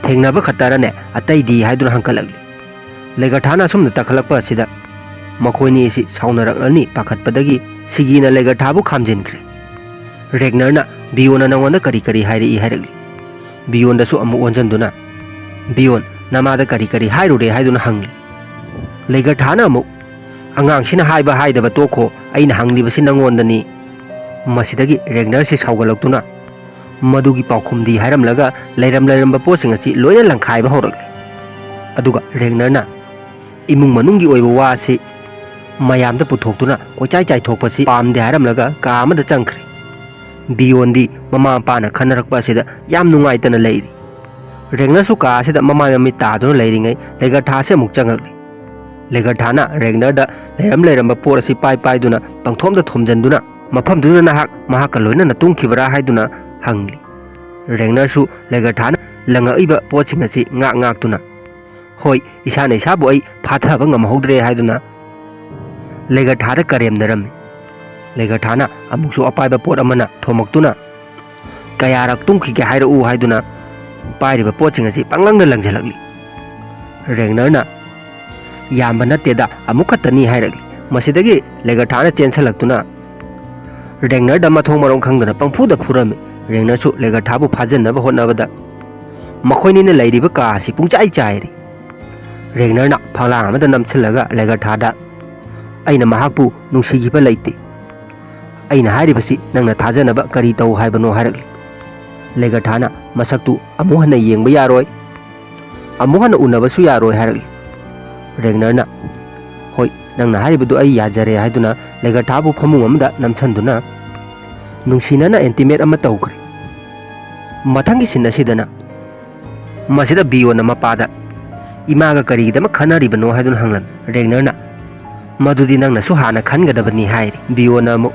"ꯊꯦꯡꯅꯕ ꯈꯛꯇꯔꯅꯦ, ꯑꯇꯩꯗꯤ?" ꯍꯥꯏꯗꯨꯅ ꯍꯪꯀꯠꯂꯛꯂꯤ꯫ ꯂꯦꯒꯔꯊꯥꯅ ꯑꯁꯨꯝꯅ ꯇꯛꯈꯠꯂꯛꯄ ꯑꯁꯤꯗ ꯃꯈꯣꯏꯅꯤ ꯑꯁꯤ ꯁꯥꯎꯅꯔꯛꯂꯅꯤ ꯄꯥꯈꯠꯄꯗꯒꯤ ꯁꯤꯒꯤꯅ ꯂꯦꯒꯔꯊꯥꯕꯨ ꯈꯥꯝꯖꯤꯟꯈ꯭ꯔꯦ꯫ ꯔꯦꯒꯅꯔꯅ, "ꯕꯤꯌꯣꯟꯅ ꯅꯉꯣꯟꯗ ꯀꯔꯤ ꯀꯔꯤ ꯍꯥꯏꯔꯛꯏ?" ꯍꯥꯏꯔꯛꯂꯤ꯫ ꯕꯤꯌꯣꯟꯗꯁꯨ ꯑꯃꯨꯛ ꯑꯣꯟꯁꯤꯟꯗꯨꯅ, "ꯕꯤꯌꯣꯟ, ꯅꯃꯥꯗ ꯀꯔꯤ ꯀꯔꯤ ꯍꯥꯏꯔꯨꯔꯦ?" ꯍꯥꯏꯗꯨꯅ ꯍꯪꯂꯤ꯫ ꯂꯦꯒꯔꯊꯥꯅ ꯑꯃꯨꯛ, "ꯑꯉꯥꯡꯁꯤꯅ ꯍꯥꯏꯕ ꯍꯥꯏꯗꯕ ꯇꯣꯛꯈꯣ, ꯑꯩꯅ ꯍꯪꯂꯤꯕꯁꯤ ꯅꯉꯣꯟꯗꯅꯤ"꯫ ꯃꯁꯤꯗꯒꯤ ꯔꯦꯒꯅꯔꯁꯤ ꯁꯥꯎꯒꯠꯂꯛꯇꯨꯅ ꯃꯗꯨꯒꯤ ꯄꯥꯎꯈꯨꯝꯗꯤ ꯍꯥꯏꯔꯝꯂꯒ ꯂꯩꯔꯝ ꯂꯩꯔꯝꯕ ꯄꯣꯠꯁꯤꯡ ꯑꯁꯤ ꯂꯣꯏꯅ ꯂꯪꯈꯥꯏꯕ ꯍꯧꯔꯛꯂꯤ꯫ ꯑꯗꯨꯒ ꯔꯦꯒꯅꯔꯅ ꯏꯃꯨꯡ ꯃꯅꯨꯡꯒꯤ ꯑꯣꯏꯕ ꯋꯥ ꯑꯁꯤ ꯃꯌꯥꯝꯗ ꯄꯨꯊꯣꯛꯇꯨꯅ ꯀꯣꯏꯆꯥꯏ ꯆꯥꯏꯊꯣꯛꯄꯁꯤ ꯄꯥꯝꯗꯦ ꯍꯥꯏꯔꯝꯂꯒ ꯀꯥ ꯑꯃꯗ ꯆꯪꯈ꯭ꯔꯦ꯫ ꯕꯤꯌꯣꯟꯗꯤ ꯃꯃꯥ ꯃꯄꯥꯅ ꯈꯟꯅꯔꯛꯄ ꯑꯁꯤꯗ ꯌꯥꯝ ꯅꯨꯡꯉꯥꯏꯇꯅ ꯂꯩꯔꯤ꯫ ꯔꯦꯒꯅꯔꯁꯨ ꯀꯥ ꯑꯁꯤꯗ ꯃꯃꯥꯏ ꯃꯃꯤꯠ ꯇꯥꯗꯨꯅ ꯂꯩꯔꯤꯉꯩ ꯂꯦꯒꯔꯊꯥꯁꯦ ꯑꯃꯨꯛ ꯆꯪꯉꯛꯂꯤ꯫ ꯂꯦꯒꯔꯊꯥꯅ ꯔꯦꯒꯅꯔꯗ ꯂꯩꯔꯝ ꯂꯩꯔꯝꯕ ꯄꯣꯠ ꯑꯁꯤ ꯄꯥꯏ ꯄꯥꯏꯗꯨꯅ ꯄꯪꯊꯣꯝꯗ ꯊꯣꯝꯖꯤꯟꯗꯨꯅ, "ꯃꯐꯝꯗꯨꯗ ꯅꯍꯥꯛ ꯃꯍꯥꯛꯀ ꯂꯣꯏꯅꯅ ꯇꯨꯝꯈꯤꯕ꯭ꯔꯥ?" ꯍꯥꯏꯗꯨꯅ ꯍꯪꯂꯤ꯫ ꯔꯦꯒꯅꯔꯁꯨ ꯂꯦꯒꯔꯊꯥꯅ ꯂꯪꯉꯛꯏꯕ ꯄꯣꯠꯁꯤꯡ ꯑꯁꯤ ꯉꯥꯛ ꯉꯥꯛꯇꯨꯅ, "ꯍꯣꯏ, ꯏꯁꯥꯅ ꯏꯁꯥꯕꯨ ꯑꯩ ꯐꯥꯊꯕ ꯉꯝꯍꯧꯗ꯭ꯔꯦ" ꯍꯥꯏꯗꯨꯅ ꯂꯦꯒꯔꯊꯥꯗ ꯀꯔꯦꯝꯅꯔꯝꯃꯤ꯫ ꯂꯦꯒꯔꯊꯥꯅ ꯑꯃꯨꯛꯁꯨ ꯑꯄꯥꯏꯕ ꯄꯣꯠ ꯑꯃꯅ ꯊꯣꯝꯃꯛꯇꯨꯅ, "ꯀꯌꯥꯔꯛ ꯇꯨꯝꯈꯤꯒꯦ ꯍꯥꯏꯔꯛꯎ" ꯍꯥꯏꯗꯨꯅ ꯄꯥꯏꯔꯤꯕ ꯄꯣꯠꯁꯤꯡ ꯑꯁꯤ ꯄꯪꯂꯪꯗ ꯂꯪꯁꯤꯜꯂꯛꯂꯤ꯫ ꯔꯦꯒꯅꯔꯅ, "ꯌꯥꯝꯕ ꯅꯠꯇꯦꯗ, ꯑꯃꯨꯛ ꯈꯛꯇꯅꯤ" ꯍꯥꯏꯔꯛꯂꯤ꯫ ꯃꯁꯤꯗꯒꯤ ꯂꯦꯒꯔꯊꯥꯅ ꯆꯦꯟꯁꯤꯜꯂꯛꯇꯨꯅ ꯔꯦꯒꯅꯔꯗ ꯃꯊꯣꯡ ꯃꯔꯝ ꯈꯪꯗꯅ ꯄꯪꯐꯨꯗ ꯐꯨꯔꯝꯃꯤ꯫ ꯔꯦꯒꯅꯔꯁꯨ ꯂꯦꯒꯔꯊꯥꯕꯨ ꯐꯥꯖꯤꯟꯅꯕ ꯍꯣꯠꯅꯕꯗ ꯃꯈꯣꯏꯅꯤꯅ ꯂꯩꯔꯤꯕ ꯀꯥ ꯑꯁꯤ ꯄꯨꯡꯆꯥꯏ ꯆꯥꯏꯔꯤ꯫ ꯔꯦꯒꯅꯔꯅ ꯐꯛꯂꯥꯡ ꯑꯃꯗ ꯅꯝꯁꯤꯜꯂꯒ ꯂꯦꯒꯔꯊꯥꯗ, "ꯑꯩꯅ ꯃꯍꯥꯛꯄꯨ ꯅꯨꯡꯁꯤꯈꯤꯕ ꯂꯩꯇꯦ꯫ ꯑꯩꯅ ꯍꯥꯏꯔꯤꯕꯁꯤ ꯅꯪꯅ ꯊꯥꯖꯅꯕ ꯀꯔꯤ ꯇꯧ ꯍꯥꯏꯕꯅꯣ?" ꯍꯥꯏꯔꯛꯂꯤ꯫ ꯂꯦꯒꯔꯊꯥꯅ ꯃꯁꯛꯇꯨ ꯑꯃꯨꯛ ꯍꯟꯅ ꯌꯦꯡꯕ ꯌꯥꯔꯣꯏ, ꯑꯃꯨꯛ ꯍꯟꯅ ꯎꯅꯕꯁꯨ ꯌꯥꯔꯣꯏ ꯍꯥꯏꯔꯛꯂꯤ꯫ ꯔꯦꯒꯅꯔꯅ, "ꯍꯣꯏ, ꯅꯪꯅ ꯍꯥꯏꯔꯤꯕꯗꯨ ꯑꯩ ꯌꯥꯖꯔꯦ" ꯍꯥꯏꯗꯨꯅ ꯂꯦꯒꯔꯊꯥꯕꯨ ꯐꯃꯨꯡ ꯑꯃꯗ ꯅꯝꯁꯤꯟꯗꯨꯅ ꯅꯨꯡꯁꯤꯅꯅ ꯑꯦꯟꯇꯤꯃꯦꯠ ꯑꯃ ꯇꯧꯈ꯭ꯔꯦ꯫ ꯃꯊꯪꯒꯤ ꯁꯤꯟ ꯑꯁꯤꯗꯅ ꯃꯁꯤꯗ ꯕꯤꯌꯣꯅ ꯃꯄꯥꯗ, "ꯏꯃꯥꯒ ꯀꯔꯤꯒꯤꯗꯃꯛ ꯈꯟꯅꯔꯤꯕꯅꯣ?" ꯍꯥꯏꯗꯨꯅ ꯍꯪꯂꯝꯃꯤ꯫ ꯔꯦꯒꯅꯔꯅ, "ꯃꯗꯨꯗꯤ ꯅꯪꯅꯁꯨ ꯍꯥꯟꯅ ꯈꯟꯒꯗꯕꯅꯤ" ꯍꯥꯏꯔꯤ꯫ ꯕꯤꯌꯣꯅ ꯑꯃꯨꯛ,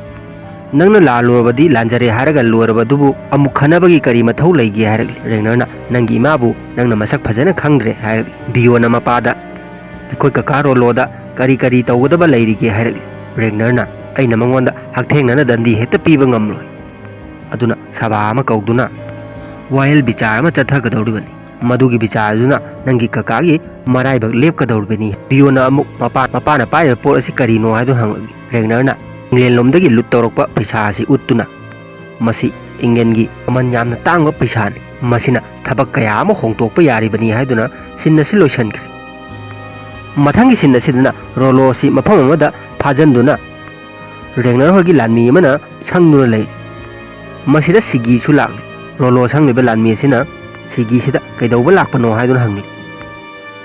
"ꯅꯪꯅ ꯂꯥꯜꯂꯨꯔꯕꯗꯤ ꯂꯥꯟꯖꯔꯦ ꯍꯥꯏꯔꯒ ꯂꯣꯏꯔꯕ ꯑꯗꯨꯕꯨ ꯑꯃꯨꯛ ꯈꯟꯅꯕꯒꯤ ꯀꯔꯤ ꯃꯊꯧ ꯂꯩꯒꯦ?" ꯍꯥꯏꯔꯛꯂꯤ꯫ ꯔꯦꯒꯅꯔꯅ, "ꯅꯪꯒꯤ ꯏꯃꯥꯕꯨ ꯅꯪꯅ ꯃꯁꯛ ꯐꯖꯅ ꯈꯪꯗ꯭ꯔꯦ" ꯍꯥꯏꯔꯛꯂꯤ꯫ ꯕꯤꯌꯣꯅ ꯃꯄꯥꯗ, "ꯑꯩꯈꯣꯏ ꯀꯀꯥ ꯔꯣꯂꯣꯗ ꯀꯔꯤ ꯀꯔꯤ ꯇꯧꯒꯗꯕ ꯂꯩꯔꯤꯒꯦ?" ꯍꯥꯏꯔꯛꯂꯤ꯫ ꯔꯦꯒꯅꯔꯅ, "ꯑꯩꯅ ꯃꯉꯣꯟꯗ ꯍꯛꯊꯦꯡꯅꯅ ꯗꯟꯗꯤ ꯍꯦꯛꯇ ꯄꯤꯕ ꯉꯝꯂꯣꯏ꯫ ꯑꯗꯨꯅ ꯁꯚꯥ ꯑꯃ ꯀꯧꯗꯨꯅ ꯋꯥꯌꯦꯜ ꯕꯤꯆꯥꯔ ꯑꯃ ꯆꯠꯊꯒꯗꯧꯔꯤꯕꯅꯤ꯫ ꯃꯗꯨꯒꯤ ꯕꯤꯆꯥꯔꯗꯨꯅ ꯅꯪꯒꯤ ꯀꯀꯥꯒꯤ ꯃꯔꯥꯏꯕꯛ ꯂꯦꯞꯀꯗꯧꯔꯤꯕꯅꯤ꯫" ꯕꯤꯌꯣꯅ ꯑꯃꯨꯛ ꯃꯄꯥ-, ꯃꯄꯥꯅ ꯄꯥꯏꯔꯤꯕ ꯄꯣꯠ ꯑꯁꯤ ꯀꯔꯤꯅꯣ ꯍꯥꯏꯗꯨ ꯍꯪꯂꯛꯂꯤ꯫ ꯔꯦꯒꯅꯔꯅ ꯏꯪꯂꯦꯟ ꯂꯣꯝꯗꯒꯤ ꯂꯨꯠ ꯇꯧꯔꯛꯄ ꯄꯩꯁꯥ ꯑꯁꯤ ꯎꯠꯇꯨꯅ, "ꯃꯁꯤ ꯏꯪꯂꯦꯟꯒꯤ ꯃꯃꯜ ꯌꯥꯝꯅ ꯇꯥꯡꯕ ꯄꯩꯁꯥꯅꯤ꯫ ꯃꯁꯤꯅ ꯊꯕꯛ ꯀꯌꯥ ꯑꯃ ꯍꯣꯡꯗꯣꯛꯄ ꯌꯥꯔꯤꯕꯅꯤ" ꯍꯥꯏꯗꯨꯅ ꯁꯤꯟ ꯑꯁꯤ ꯂꯣꯏꯁꯤꯟꯈ꯭ꯔꯦ꯫ ꯃꯊꯪꯒꯤ ꯁꯤꯟ ꯑꯁꯤꯗꯅ ꯔꯣꯂꯣ ꯑꯁꯤ ꯃꯐꯝ ꯑꯃꯗ ꯐꯥꯖꯤꯟꯗꯨꯅ ꯔꯦꯒꯅꯔ ꯍꯣꯏꯒꯤ ꯂꯥꯟꯃꯤ ꯑꯃꯅ ꯁꯪꯗꯨꯅ ꯂꯩꯔꯤ꯫ ꯃꯁꯤꯗ ꯁꯤꯒꯤꯁꯨ ꯂꯥꯛꯂꯤ꯫ ꯔꯣꯂꯣ ꯁꯪꯂꯤꯕ ꯂꯥꯟꯃꯤ ꯑꯁꯤꯅ ꯁꯤꯒꯤꯁꯤꯗ ꯀꯩꯗꯧꯕ ꯂꯥꯛꯄꯅꯣ ꯍꯥꯏꯗꯨꯅ ꯍꯪꯂꯤ꯫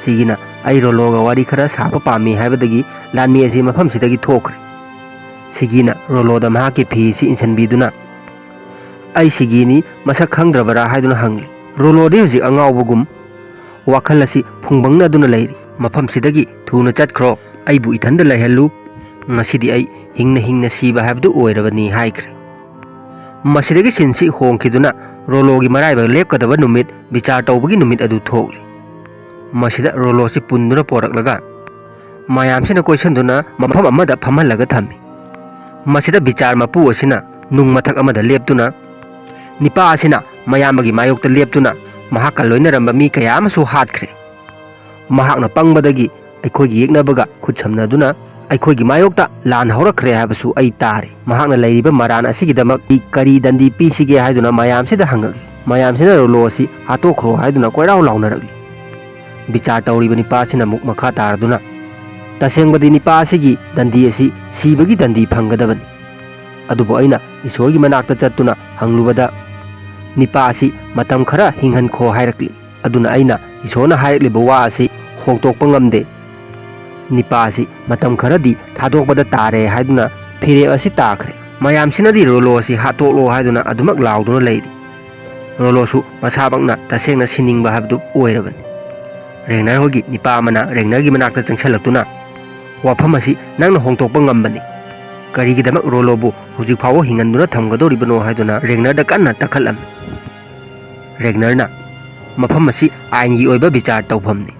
ꯁꯤꯒꯤꯅ, "ꯑꯩ ꯔꯣꯂꯣꯒ ꯋꯥꯔꯤ ꯈꯔ ꯁꯥꯕ ꯄꯥꯝꯃꯤ" ꯍꯥꯏꯕꯗꯒꯤ ꯂꯥꯟꯃꯤ ꯑꯁꯤ ꯃꯐꯝꯁꯤꯗꯒꯤ ꯊꯣꯛꯈ꯭ꯔꯦ꯫ ꯁꯤꯒꯤꯅ ꯔꯣꯂꯣꯗ ꯃꯍꯥꯛꯀꯤ ꯐꯤ ꯑꯁꯤ ꯏꯟꯁꯤꯟꯕꯤꯗꯨꯅ, "ꯑꯩ ꯁꯤꯒꯤꯅꯤ, ꯃꯁꯛ ꯈꯪꯗ꯭ꯔꯕꯔꯥ?" ꯍꯥꯏꯗꯨꯅ ꯍꯪꯂꯤ꯫ ꯔꯣꯂꯣꯗꯤ ꯍꯧꯖꯤꯛ ꯑꯉꯥꯎꯕꯒꯨꯝ ꯋꯥꯈꯜ ꯑꯁꯤ ꯐꯨꯡꯕꯪꯅꯗꯨꯅ ꯂꯩꯔꯤ꯫ "ꯃꯐꯝꯁꯤꯗꯒꯤ ꯊꯨꯅ ꯆꯠꯈ꯭ꯔꯣ, ꯑꯩꯕꯨ ꯏꯊꯟꯗ ꯂꯩꯍꯜꯂꯨ, ꯉꯁꯤꯗꯤ ꯑꯩ ꯍꯤꯡꯅ ꯍꯤꯡꯅ ꯁꯤꯕ ꯍꯥꯏꯕꯗꯨ ꯑꯣꯏꯔꯕꯅꯤ" ꯍꯥꯏꯈ꯭ꯔꯦ꯫ ꯃꯁꯤꯗꯒꯤ ꯁꯤꯟꯁꯤ ꯍꯣꯡꯈꯤꯗꯨꯅ ꯔꯣꯂꯣꯒꯤ ꯃꯔꯥꯏꯕꯛ ꯂꯦꯞꯀꯗꯕ ꯅꯨꯃꯤꯠ, ꯕꯤꯆꯥꯔ ꯇꯧꯕꯒꯤ ꯅꯨꯃꯤꯠ ꯑꯗꯨ ꯊꯣꯛꯂꯤ꯫ ꯃꯁꯤꯗ ꯔꯣꯂꯣꯁꯤ ꯄꯨꯟꯗꯨꯅ ꯄꯣꯔꯛꯂꯒ ꯃꯌꯥꯝꯁꯤꯅ ꯀꯣꯏꯁꯟꯗꯨꯅ ꯃꯐꯝ ꯑꯃꯗ ꯐꯝꯍꯜꯂꯒ ꯊꯝꯃꯤ꯫ ꯃꯁꯤꯗ ꯕꯤꯆꯥꯔ ꯃꯄꯨ ꯑꯁꯤꯅ ꯅꯨꯡ ꯃꯊꯛ ꯑꯃꯗ ꯂꯦꯞꯇꯨꯅ, "ꯅꯤꯄꯥ ꯑꯁꯤꯅ ꯃꯌꯥꯝꯕꯒꯤ ꯃꯥꯌꯣꯛꯇ ꯂꯦꯞꯇꯨꯅ ꯃꯍꯥꯛꯀ ꯂꯣꯏꯅꯔꯝꯕ ꯃꯤ ꯀꯌꯥ ꯑꯃꯁꯨ ꯍꯥꯠꯈ꯭ꯔꯦ꯫ ꯃꯍꯥꯛꯅ ꯄꯪꯕꯗꯒꯤ ꯑꯩꯈꯣꯏꯒꯤ ꯌꯦꯛꯅꯕꯒ ꯈꯨꯠ ꯁꯝꯅꯗꯨꯅ ꯑꯩꯈꯣꯏꯒꯤ ꯃꯥꯌꯣꯛꯇ ꯂꯥꯟ ꯍꯧꯔꯛꯈ꯭ꯔꯦ ꯍꯥꯏꯕꯁꯨ ꯑꯩ ꯇꯥꯔꯦ꯫ ꯃꯍꯥꯛꯅ ꯂꯩꯔꯤꯕ ꯃꯔꯥꯟ ꯑꯁꯤꯒꯤꯗꯃꯛ ꯀꯔꯤ ꯗꯟꯗꯤ ꯄꯤꯁꯤꯒꯦ?" ꯍꯥꯏꯗꯨꯅ ꯃꯌꯥꯝꯁꯤꯗ ꯍꯪꯉꯛꯂꯤ꯫ ꯃꯌꯥꯝꯁꯤꯅ ꯔꯣꯂꯣ ꯑꯁꯤ ꯍꯥꯠꯇꯣꯛꯈ꯭ꯔꯣ ꯍꯥꯏꯗꯨꯅ ꯀꯣꯏꯔꯥꯎ ꯂꯥꯎꯅꯔꯛꯂꯤ꯫ ꯕꯤꯆꯥꯔ ꯇꯧꯔꯤꯕ ꯅꯤꯄꯥ ꯑꯁꯤꯅ ꯑꯃꯨꯛ ꯃꯈꯥ ꯇꯥꯔꯗꯨꯅ, "ꯇꯁꯦꯡꯕꯗꯤ ꯅꯤꯄꯥ ꯑꯁꯤꯒꯤ ꯗꯟꯗꯤ ꯑꯁꯤ ꯁꯤꯕꯒꯤ ꯗꯟꯗꯤ ꯐꯪꯒꯗꯕꯅꯤ꯫ ꯑꯗꯨꯕꯨ ꯑꯩꯅ ꯏꯁꯣꯔꯒꯤ ꯃꯅꯥꯛꯇ ꯆꯠꯇꯨꯅ ꯍꯪꯂꯨꯕꯗ, ꯅꯤꯄꯥ ꯑꯁꯤ ꯃꯇꯝ ꯈꯔ ꯍꯤꯡꯍꯟꯈꯣ ꯍꯥꯏꯔꯛꯂꯤ꯫ ꯑꯗꯨꯅ ꯑꯩꯅ ꯏꯁꯣꯔꯅ ꯍꯥꯏꯔꯛꯂꯤꯕ ꯋꯥ ꯑꯁꯤ ꯍꯣꯡꯗꯣꯛꯄ ꯉꯝꯗꯦ꯫ ꯅꯤꯄꯥ ꯑꯁꯤ ꯃꯇꯝ ꯈꯔꯗꯤ ꯊꯥꯗꯣꯛꯄꯗ ꯇꯥꯔꯦ" ꯍꯥꯏꯗꯨꯅ ꯐꯤꯔꯦꯞ ꯑꯁꯤ ꯇꯥꯈ꯭ꯔꯦ꯫ ꯃꯌꯥꯝꯁꯤꯅꯗꯤ ꯔꯣꯂꯣ ꯑꯁꯤ ꯍꯥꯠꯇꯣꯛꯂꯣ ꯍꯥꯏꯗꯨꯅ ꯑꯗꯨꯃꯛ ꯂꯥꯎꯗꯨꯅ ꯂꯩꯔꯤ꯫ ꯔꯣꯂꯣꯁꯨ ꯃꯁꯥꯃꯛꯅ ꯇꯁꯦꯡꯅ ꯁꯤꯅꯤꯡꯕ ꯍꯥꯏꯕꯗꯨ ꯑꯣꯏꯔꯕꯅꯤ꯫ ꯔꯦꯒꯅꯔ ꯍꯣꯏꯒꯤ ꯅꯤꯄꯥ ꯑꯃꯅ ꯔꯦꯒꯅꯔꯒꯤ ꯃꯅꯥꯛꯇ ꯆꯪꯁꯤꯜꯂꯛꯇꯨꯅ, "ꯋꯥꯐꯝ ꯑꯁꯤ ꯅꯪꯅ ꯍꯣꯡꯗꯣꯛꯄ ꯉꯝꯕꯅꯤ꯫ ꯀꯔꯤꯒꯤꯗꯃꯛ ꯔꯣꯂꯣꯕꯨ ꯍꯧꯖꯤꯛ ꯐꯥꯎꯕ ꯍꯤꯡꯍꯟꯗꯨꯅ ꯊꯝꯒꯗꯧꯔꯤꯕꯅꯣ?" ꯍꯥꯏꯗꯨꯅ ꯔꯦꯒꯅꯔꯗ ꯀꯟꯅ ꯇꯛꯈꯠꯂꯝꯃꯤ꯫ ꯔꯦꯒꯅꯔꯅ, "ꯃꯐꯝ ꯑꯁꯤ ꯑꯥꯏꯟꯒꯤ ꯑꯣꯏꯕ ꯕꯤꯆꯥꯔ ꯇꯧꯐꯝꯅꯤ꯫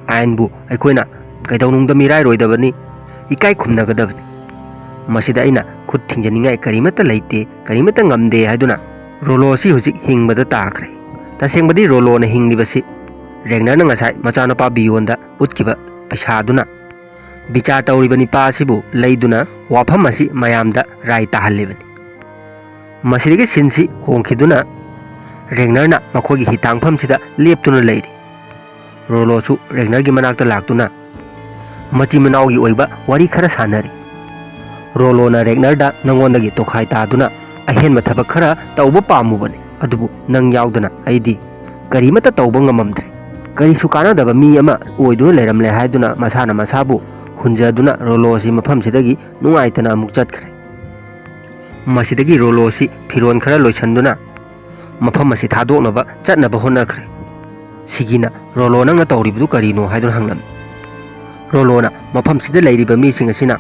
ꯑꯥꯏꯟꯕꯨ ꯑꯩꯈꯣꯏꯅ ꯀꯩꯗꯧꯅꯨꯡꯗ ꯃꯤꯔꯥꯏꯔꯣꯏꯗꯕꯅꯤ, ꯏꯀꯥꯏ ꯈꯨꯝꯅꯒꯗꯕꯅꯤ꯫ ꯃꯁꯤꯗ ꯑꯩꯅ ꯈꯨꯠ ꯊꯤꯡꯖꯅꯤꯡꯉꯥꯏ ꯀꯔꯤꯃꯠꯇ ꯂꯩꯇꯦ, ꯀꯔꯤꯃꯠꯇ ꯉꯝꯗꯦ" ꯍꯥꯏꯗꯨꯅ ꯔꯣꯂꯣ ꯑꯁꯤ ꯍꯧꯖꯤꯛ ꯍꯤꯡꯕꯗ ꯇꯥꯈ꯭ꯔꯦ꯫ ꯇꯁꯦꯡꯕꯗꯤ ꯔꯣꯂꯣꯅ ꯍꯤꯡꯂꯤꯕꯁꯤ ꯔꯦꯒꯅꯔꯅ ꯉꯁꯥꯏ ꯃꯆꯥꯅꯨꯄꯥ ꯕꯤꯌꯣꯟꯗ ꯎꯠꯈꯤꯕ ꯄꯩꯁꯥꯗꯨꯅ ꯕꯤꯆꯥꯔ ꯇꯧꯔꯤꯕ ꯅꯤꯄꯥ ꯑꯁꯤꯕꯨ ꯂꯩꯗꯨꯅ ꯋꯥꯐꯝ ꯑꯁꯤ ꯃꯌꯥꯝꯗ ꯔꯥꯏ ꯇꯥꯍꯜꯂꯤꯕꯅꯤ꯫ ꯃꯁꯤꯗꯒꯤ ꯁꯤꯟꯁꯤ ꯍꯣꯡꯈꯤꯗꯨꯅ ꯔꯦꯒꯅꯔꯅ ꯃꯈꯣꯏꯒꯤ ꯍꯤꯊꯥꯡꯐꯝꯁꯤꯗ ꯂꯦꯞꯇꯨꯅ ꯂꯩꯔꯤ꯫ ꯔꯣꯂꯣꯁꯨ ꯔꯦꯒꯅꯔꯒꯤ ꯃꯅꯥꯛꯇ ꯂꯥꯛꯇꯨꯅ ꯃꯆꯤꯟ ꯃꯅꯥꯎꯒꯤ ꯑꯣꯏꯕ ꯋꯥꯔꯤ ꯈꯔ ꯁꯥꯟꯅꯔꯤ꯫ ꯔꯣꯂꯣꯅ ꯔꯦꯒꯅꯔꯗ, "ꯅꯉꯣꯟꯗꯒꯤ ꯇꯣꯈꯥꯏ ꯇꯥꯗꯨꯅ ꯑꯍꯦꯟꯕ ꯊꯕꯛ ꯈꯔ ꯇꯧꯕ ꯄꯥꯝꯃꯨꯕꯅꯤ, ꯑꯗꯨꯕꯨ ꯅꯪ ꯌꯥꯎꯗꯅ ꯑꯩꯗꯤ ꯀꯔꯤꯃꯠꯇ ꯇꯧꯕ ꯉꯝꯃꯝꯗ꯭ꯔꯦ꯫ ꯀꯔꯤꯁꯨ ꯀꯥꯟꯅꯗꯕ ꯃꯤ ꯑꯃ ꯑꯣꯏꯗꯨꯅ ꯂꯩꯔꯝꯂꯦ" ꯍꯥꯏꯗꯨꯅ ꯃꯁꯥꯅ ꯃꯁꯥꯕꯨ ꯍꯨꯟꯖꯗꯨꯅ ꯔꯣꯂꯣ ꯑꯁꯤ ꯃꯐꯝꯁꯤꯗꯒꯤ ꯅꯨꯡꯉꯥꯏꯇꯅ ꯑꯃꯨꯛ ꯆꯠꯈ꯭ꯔꯦ꯫ ꯃꯁꯤꯗꯒꯤ ꯔꯣꯂꯣ ꯑꯁꯤ ꯐꯤꯔꯣꯜ ꯈꯔ ꯂꯣꯏꯁꯟꯗꯨꯅ ꯃꯐꯝ ꯑꯁꯤ ꯊꯥꯗꯣꯛꯅꯕ ꯆꯠꯅꯕ ꯍꯣꯠꯅꯈ꯭ꯔꯦ꯫ ꯁꯤꯒꯤꯅ, "ꯔꯣꯂꯣ, ꯅꯪꯅ ꯇꯧꯔꯤꯕꯗꯨ ꯀꯔꯤꯅꯣ?" ꯍꯥꯏꯗꯨꯅ ꯍꯪꯂꯝꯃꯤ꯫ ꯔꯣꯂꯣꯅ, "ꯃꯐꯝꯁꯤꯗ ꯂꯩꯔꯤꯕ ꯃꯤꯁꯤꯡ ꯑꯁꯤꯅ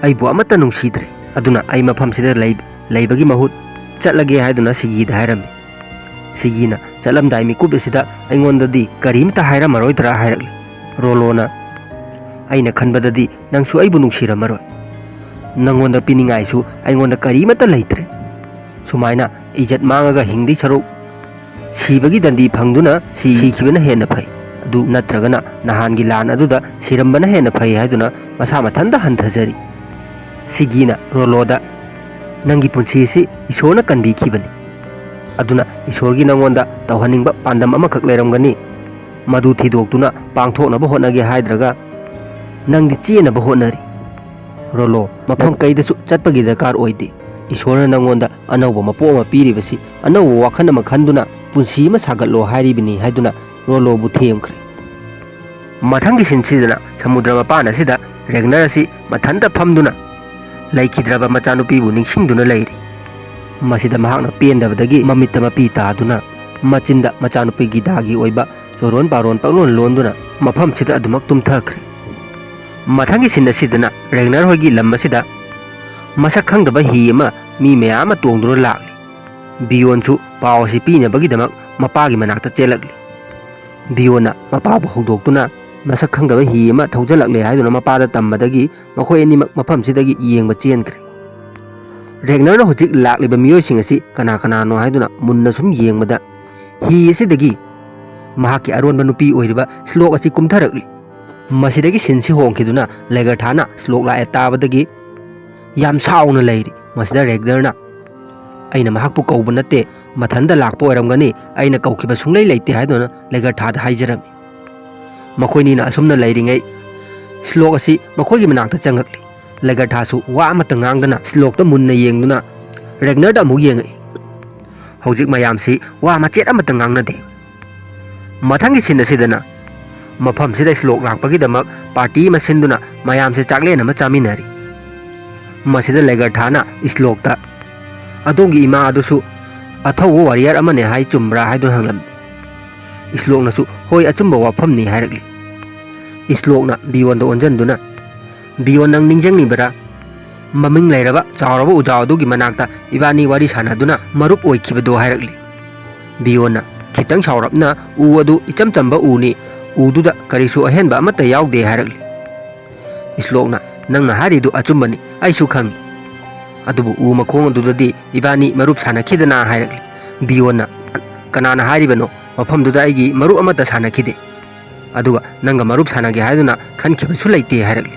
ꯑꯩꯕꯨ ꯑꯃꯠꯇ ꯅꯨꯡꯁꯤꯗ꯭ꯔꯦ, ꯑꯗꯨꯅ ꯑꯩ ꯃꯐꯝꯁꯤꯗ ꯂꯩ-, ꯂꯩꯕꯒꯤ ꯃꯍꯨꯠ ꯆꯠꯂꯒꯦ" ꯍꯥꯏꯗꯨꯅ ꯁꯤꯒꯤꯗ ꯍꯥꯏꯔꯝꯃꯤ꯫ ꯁꯤꯒꯤꯅ, "ꯆꯠꯂꯝꯗꯥꯏ ꯃꯤꯀꯨꯞ ꯑꯁꯤꯗ ꯑꯩꯉꯣꯟꯗꯗꯤ ꯀꯔꯤꯝꯇ ꯍꯥꯏꯔꯝꯃꯔꯣꯏꯗ꯭ꯔꯥ?" ꯍꯥꯏꯔꯛꯂꯤ꯫ ꯔꯣꯂꯣꯅ, "ꯑꯩꯅ ꯈꯟꯕꯗꯗꯤ ꯅꯪꯁꯨ ꯑꯩꯕꯨ ꯅꯨꯡꯁꯤꯔꯝꯃꯔꯣꯏ꯫ ꯅꯪꯉꯣꯟꯗ ꯄꯤꯅꯤꯡꯉꯥꯏꯁꯨ ꯑꯩꯉꯣꯟꯗ ꯀꯔꯤꯃꯠꯇ ꯂꯩꯇ꯭ꯔꯦ꯫ ꯁꯨꯃꯥꯏꯅ ꯏꯖꯠ ꯃꯥꯡꯉꯒ ꯍꯤꯡꯗꯤ ꯁꯔꯨꯛ ꯁꯤꯕꯒꯤ ꯗꯟꯗꯤ ꯐꯪꯗꯨꯅ ꯁꯤ-, ꯁꯤꯈꯤꯕꯅ ꯍꯦꯟꯅ ꯐꯩ꯫ ꯑꯗꯨ ꯅꯠꯇ꯭ꯔꯒꯅ ꯅꯍꯥꯟꯒꯤ ꯂꯥꯟ ꯑꯗꯨꯗ ꯁꯤꯔꯝꯕꯅ ꯍꯦꯟꯅ ꯐꯩ" ꯍꯥꯏꯗꯨꯅ ꯃꯁꯥ ꯃꯊꯟꯇ ꯍꯟꯊꯖꯔꯤ꯫ ꯁꯤꯒꯤꯅ ꯔꯣꯂꯣꯗ, "ꯅꯪꯒꯤ ꯄꯨꯟꯁꯤ ꯑꯁꯤ ꯏꯁꯣꯔꯅ ꯀꯟꯕꯤꯈꯤꯕꯅꯤ꯫ ꯑꯗꯨꯅ ꯏꯁꯣꯔꯒꯤ ꯅꯪꯉꯣꯟꯗ ꯇꯧꯍꯟꯅꯤꯡꯕ ꯄꯥꯟꯗꯝ ꯑꯃꯈꯛ ꯂꯩꯔꯝꯒꯅꯤ꯫ ꯃꯗꯨ ꯊꯤꯗꯣꯛꯇꯨꯅ ꯄꯥꯡꯊꯣꯛꯅꯕ ꯍꯣꯠꯅꯒꯦ ꯍꯥꯏꯗ꯭ꯔꯒ ꯅꯪꯗꯤ ꯆꯦꯟꯅꯕ ꯍꯣꯠꯅꯔꯤ꯫ ꯔꯣꯂꯣ, ꯃꯐꯝ ꯀꯩꯗꯁꯨ ꯆꯠꯄꯒꯤ ꯗꯔꯀꯥꯔ ꯑꯣꯏꯗꯦ꯫ ꯏꯁꯣꯔꯅ ꯅꯪꯉꯣꯟꯗ ꯑꯅꯧꯕ ꯃꯄꯣꯛ ꯑꯃ ꯄꯤꯔꯤꯕꯁꯤ ꯑꯅꯧꯕ ꯋꯥꯈꯜ ꯑꯃ ꯈꯟꯗꯨꯅ ꯄꯨꯟꯁꯤ ꯑꯃ ꯁꯥꯒꯠꯂꯣ ꯍꯥꯏꯔꯤꯕꯅꯤ ꯍꯥꯏꯗꯨꯅ ꯔꯣꯂꯣꯕꯨ ꯊꯦꯝꯈ꯭ꯔꯦ꯫ ꯃꯊꯪꯒꯤ ꯁꯤꯟꯁꯤꯗꯅ ꯁꯃꯨꯗ꯭ꯔ ꯃꯄꯥꯟ ꯑꯁꯤꯗ ꯔꯦꯒꯅꯔ ꯑꯁꯤ ꯃꯊꯟꯇ ꯐꯝꯗꯨꯅ ꯂꯩꯈꯤꯗ꯭ꯔꯕ ꯃꯆꯥꯅꯨꯄꯤꯕꯨ ꯅꯤꯡꯁꯤꯡꯗꯨꯅ ꯂꯩꯔꯤ꯫ ꯃꯁꯤꯗ ꯃꯍꯥꯛꯅ ꯄꯦꯟꯗꯕꯗꯒꯤ ꯃꯃꯤꯠꯇ ꯃꯄꯤ ꯇꯥꯗꯨꯅ ꯃꯆꯤꯟꯗ ꯃꯆꯥꯅꯨꯄꯤꯒꯤ ꯗꯥꯒꯤ ꯑꯣꯏꯕ ꯆꯣꯔꯣꯟ ꯄꯥꯔꯣꯟ ꯄꯪꯂꯣꯟ ꯂꯣꯟꯗꯨꯅ ꯃꯐꯝꯁꯤꯗ ꯑꯗꯨꯃꯛ ꯇꯨꯝꯊꯈ꯭ꯔꯦ꯫ ꯃꯊꯪꯒꯤ ꯁꯤꯟ ꯑꯁꯤꯗꯅ ꯔꯦꯒꯅꯔ ꯍꯣꯏꯒꯤ ꯂꯝ ꯑꯁꯤꯗ ꯃꯁꯛ ꯈꯪꯗꯕ ꯍꯤ ꯑꯃ ꯃꯤ ꯃꯌꯥꯝ ꯑꯃ ꯇꯣꯡꯗꯨꯅ ꯂꯥꯛꯂꯤ꯫ ꯕꯤꯌꯣꯟꯁꯨ ꯄꯥꯎ ꯑꯁꯤ ꯄꯤꯅꯕꯒꯤꯗꯃꯛ ꯃꯄꯥꯒꯤ ꯃꯅꯥꯛꯇ ꯆꯦꯜꯂꯛꯂꯤ꯫ ꯕꯤꯌꯣꯟꯅ ꯃꯄꯥꯕꯨ ꯍꯧꯗꯣꯛꯇꯨꯅ ꯃꯁꯛ ꯈꯪꯗꯕ ꯍꯤ ꯑꯃ ꯊꯧꯖꯤꯜꯂꯛꯂꯦ ꯍꯥꯏꯗꯨꯅ ꯃꯄꯥꯗ ꯇꯝꯕꯗꯒꯤ ꯃꯈꯣꯏ ꯑꯅꯤꯃꯛ ꯃꯐꯝꯁꯤꯗꯒꯤ ꯌꯦꯡꯕ ꯆꯦꯟꯈ꯭ꯔꯦ꯫ ꯔꯦꯒꯅꯔꯅ ꯍꯧꯖꯤꯛ ꯂꯥꯛꯂꯤꯕ ꯃꯤꯑꯣꯏꯁꯤꯡ ꯑꯁꯤ ꯀꯅꯥ ꯀꯅꯥꯅꯣ ꯍꯥꯏꯗꯨꯅ ꯃꯨꯟꯅ ꯁꯨꯝ ꯌꯦꯡꯕꯗ ꯍꯤ ꯑꯁꯤꯗꯒꯤ ꯃꯍꯥꯛꯀꯤ ꯑꯔꯣꯟꯕ ꯅꯨꯄꯤ ꯑꯣꯏꯔꯤꯕ ꯁ꯭ꯂꯣꯛ ꯑꯁꯤ ꯀꯨꯝꯊꯔꯛꯂꯤ꯫ ꯃꯁꯤꯗꯒꯤ ꯁꯤꯟꯁꯤ ꯍꯣꯡꯈꯤꯗꯨꯅ ꯂꯦꯒꯔꯊꯥꯅ ꯁ꯭ꯂꯣꯛ ꯂꯥꯛꯑꯦ ꯇꯥꯕꯗꯒꯤ ꯌꯥꯝ ꯁꯥꯎꯅ ꯂꯩꯔꯤ꯫ ꯃꯁꯤꯗ ꯔꯦꯒꯅꯔꯅ "ꯑꯩꯅ ꯃꯍꯥꯛꯄꯨ ꯀꯧꯕ ꯅꯠꯇꯦ, ꯃꯊꯟꯇ ꯂꯥꯛꯄ ꯑꯣꯏꯔꯝꯒꯅꯤ, ꯑꯩꯅ ꯀꯧꯈꯤꯕ ꯁꯨꯡꯂꯩ ꯂꯩꯇꯦ" ꯍꯥꯏꯗꯨꯅ ꯂꯦꯒꯔꯊꯥꯗ ꯍꯥꯏꯖꯔꯝꯃꯤ꯫ ꯃꯈꯣꯏꯅꯤꯅ ꯑꯁꯨꯝꯅ ꯂꯩꯔꯤꯉꯩ ꯁ꯭ꯂꯣꯛ ꯑꯁꯤ ꯃꯈꯣꯏꯒꯤ ꯃꯅꯥꯛꯇ ꯆꯪꯉꯛꯂꯤ꯫ ꯂꯦꯒꯔꯊꯥꯁꯨ ꯋꯥ ꯑꯃꯠꯇ ꯉꯥꯡꯗꯅ ꯁ꯭ꯂꯣꯛꯇ ꯃꯨꯟꯅ ꯌꯦꯡꯗꯨꯅ ꯔꯦꯒꯅꯔꯗ ꯑꯃꯨꯛ ꯌꯦꯡꯉꯛꯏ꯫ ꯍꯧꯖꯤꯛ ꯃꯌꯥꯝꯁꯤ ꯋꯥ ꯃꯆꯦꯠ ꯑꯃꯠꯇ ꯉꯥꯡꯅꯗꯦ꯫ ꯃꯊꯪꯒꯤ ꯁꯤꯟ ꯑꯁꯤꯗꯅ ꯃꯐꯝꯁꯤꯗ ꯁ꯭ꯂꯣꯛ ꯂꯥꯛꯄꯒꯤꯗꯃꯛ ꯄꯥꯔꯇꯤ ꯑꯃ ꯁꯤꯟꯗꯨꯅ ꯃꯌꯥꯝꯁꯦ ꯆꯥꯛꯂꯦꯟ ꯑꯃ ꯆꯥꯃꯤꯟꯅꯔꯤ꯫ ꯃꯁꯤꯗ ꯂꯦꯒꯔꯊꯥꯅ ꯁ꯭ꯂꯣꯛꯇ "ꯑꯗꯣꯝꯒꯤ ꯏꯃꯥ ꯑꯗꯨꯁꯨ ꯑꯊꯧꯕ ꯋꯥꯔꯤꯌꯔ ꯑꯃꯅꯦ ꯍꯥꯏ, ꯆꯨꯝꯕ꯭ꯔꯥ?" ꯍꯥꯏꯗꯨꯅ ꯍꯪꯂꯝꯃꯤ꯫ ꯁ꯭ꯂꯣꯛꯅꯁꯨ "ꯍꯣꯏ, ꯑꯆꯨꯝꯕ ꯋꯥꯐꯝꯅꯤ" ꯍꯥꯏꯔꯛꯂꯤ꯫ ꯁ꯭ꯂꯣꯛꯅ ꯕꯤꯌꯣꯟꯗ ꯑꯣꯟꯁꯤꯟꯗꯨꯅ, "ꯕꯤꯌꯣꯟ, ꯅꯪ ꯅꯤꯡꯁꯤꯡꯂꯤꯕꯔꯥ? ꯃꯃꯤꯡ ꯂꯩꯔꯕ ꯆꯥꯎꯔꯕ ꯎꯖꯥꯎ ꯑꯗꯨꯒꯤ ꯃꯅꯥꯛꯇ ꯏꯕꯥꯅꯤ ꯋꯥꯔꯤ ꯁꯥꯟꯅꯗꯨꯅ ꯃꯔꯨꯞ ꯑꯣꯏꯈꯤꯕꯗꯣ" ꯍꯥꯏꯔꯛꯂꯤ꯫ ꯕꯤꯌꯣꯟꯅ ꯈꯤꯇꯪ ꯁꯥꯎꯔꯞꯅ, "ꯎ ꯑꯗꯨ ꯏꯆꯝ ꯆꯝꯕ ꯎꯅꯤ, ꯎꯗꯨꯗ ꯀꯔꯤꯁꯨ ꯑꯍꯦꯟꯕ ꯑꯃꯠꯇ ꯌꯥꯎꯗꯦ" ꯍꯥꯏꯔꯛꯂꯤ꯫ ꯁ꯭ꯂꯣꯛꯅ, "ꯅꯪꯅ ꯍꯥꯏꯔꯤꯗꯨ ꯑꯆꯨꯝꯕꯅꯤ, ꯑꯩꯁꯨ ꯈꯪꯏ꯫ ꯑꯗꯨꯕꯨ ꯎ ꯃꯈꯣꯡ ꯑꯗꯨꯗꯗꯤ ꯏꯕꯥꯅꯤ ꯃꯔꯨꯞ ꯁꯥꯟꯅꯈꯤꯗꯅ" ꯍꯥꯏꯔꯛꯂꯤ꯫ ꯕꯤꯌꯣꯟꯅ, "ꯀꯅꯥꯅ ꯍꯥꯏꯔꯤꯕꯅꯣ? ꯃꯐꯝꯗꯨꯗ ꯑꯩꯒꯤ ꯃꯔꯨꯞ ꯑꯃꯠꯇ ꯁꯥꯟꯅꯈꯤꯗꯦ꯫ ꯑꯗꯨꯒ ꯅꯪꯒ ꯃꯔꯨꯞ ꯁꯥꯟꯅꯒꯦ ꯍꯥꯏꯗꯨꯅ ꯈꯟꯈꯤꯕꯁꯨ ꯂꯩꯇꯦ" ꯍꯥꯏꯔꯛꯂꯤ꯫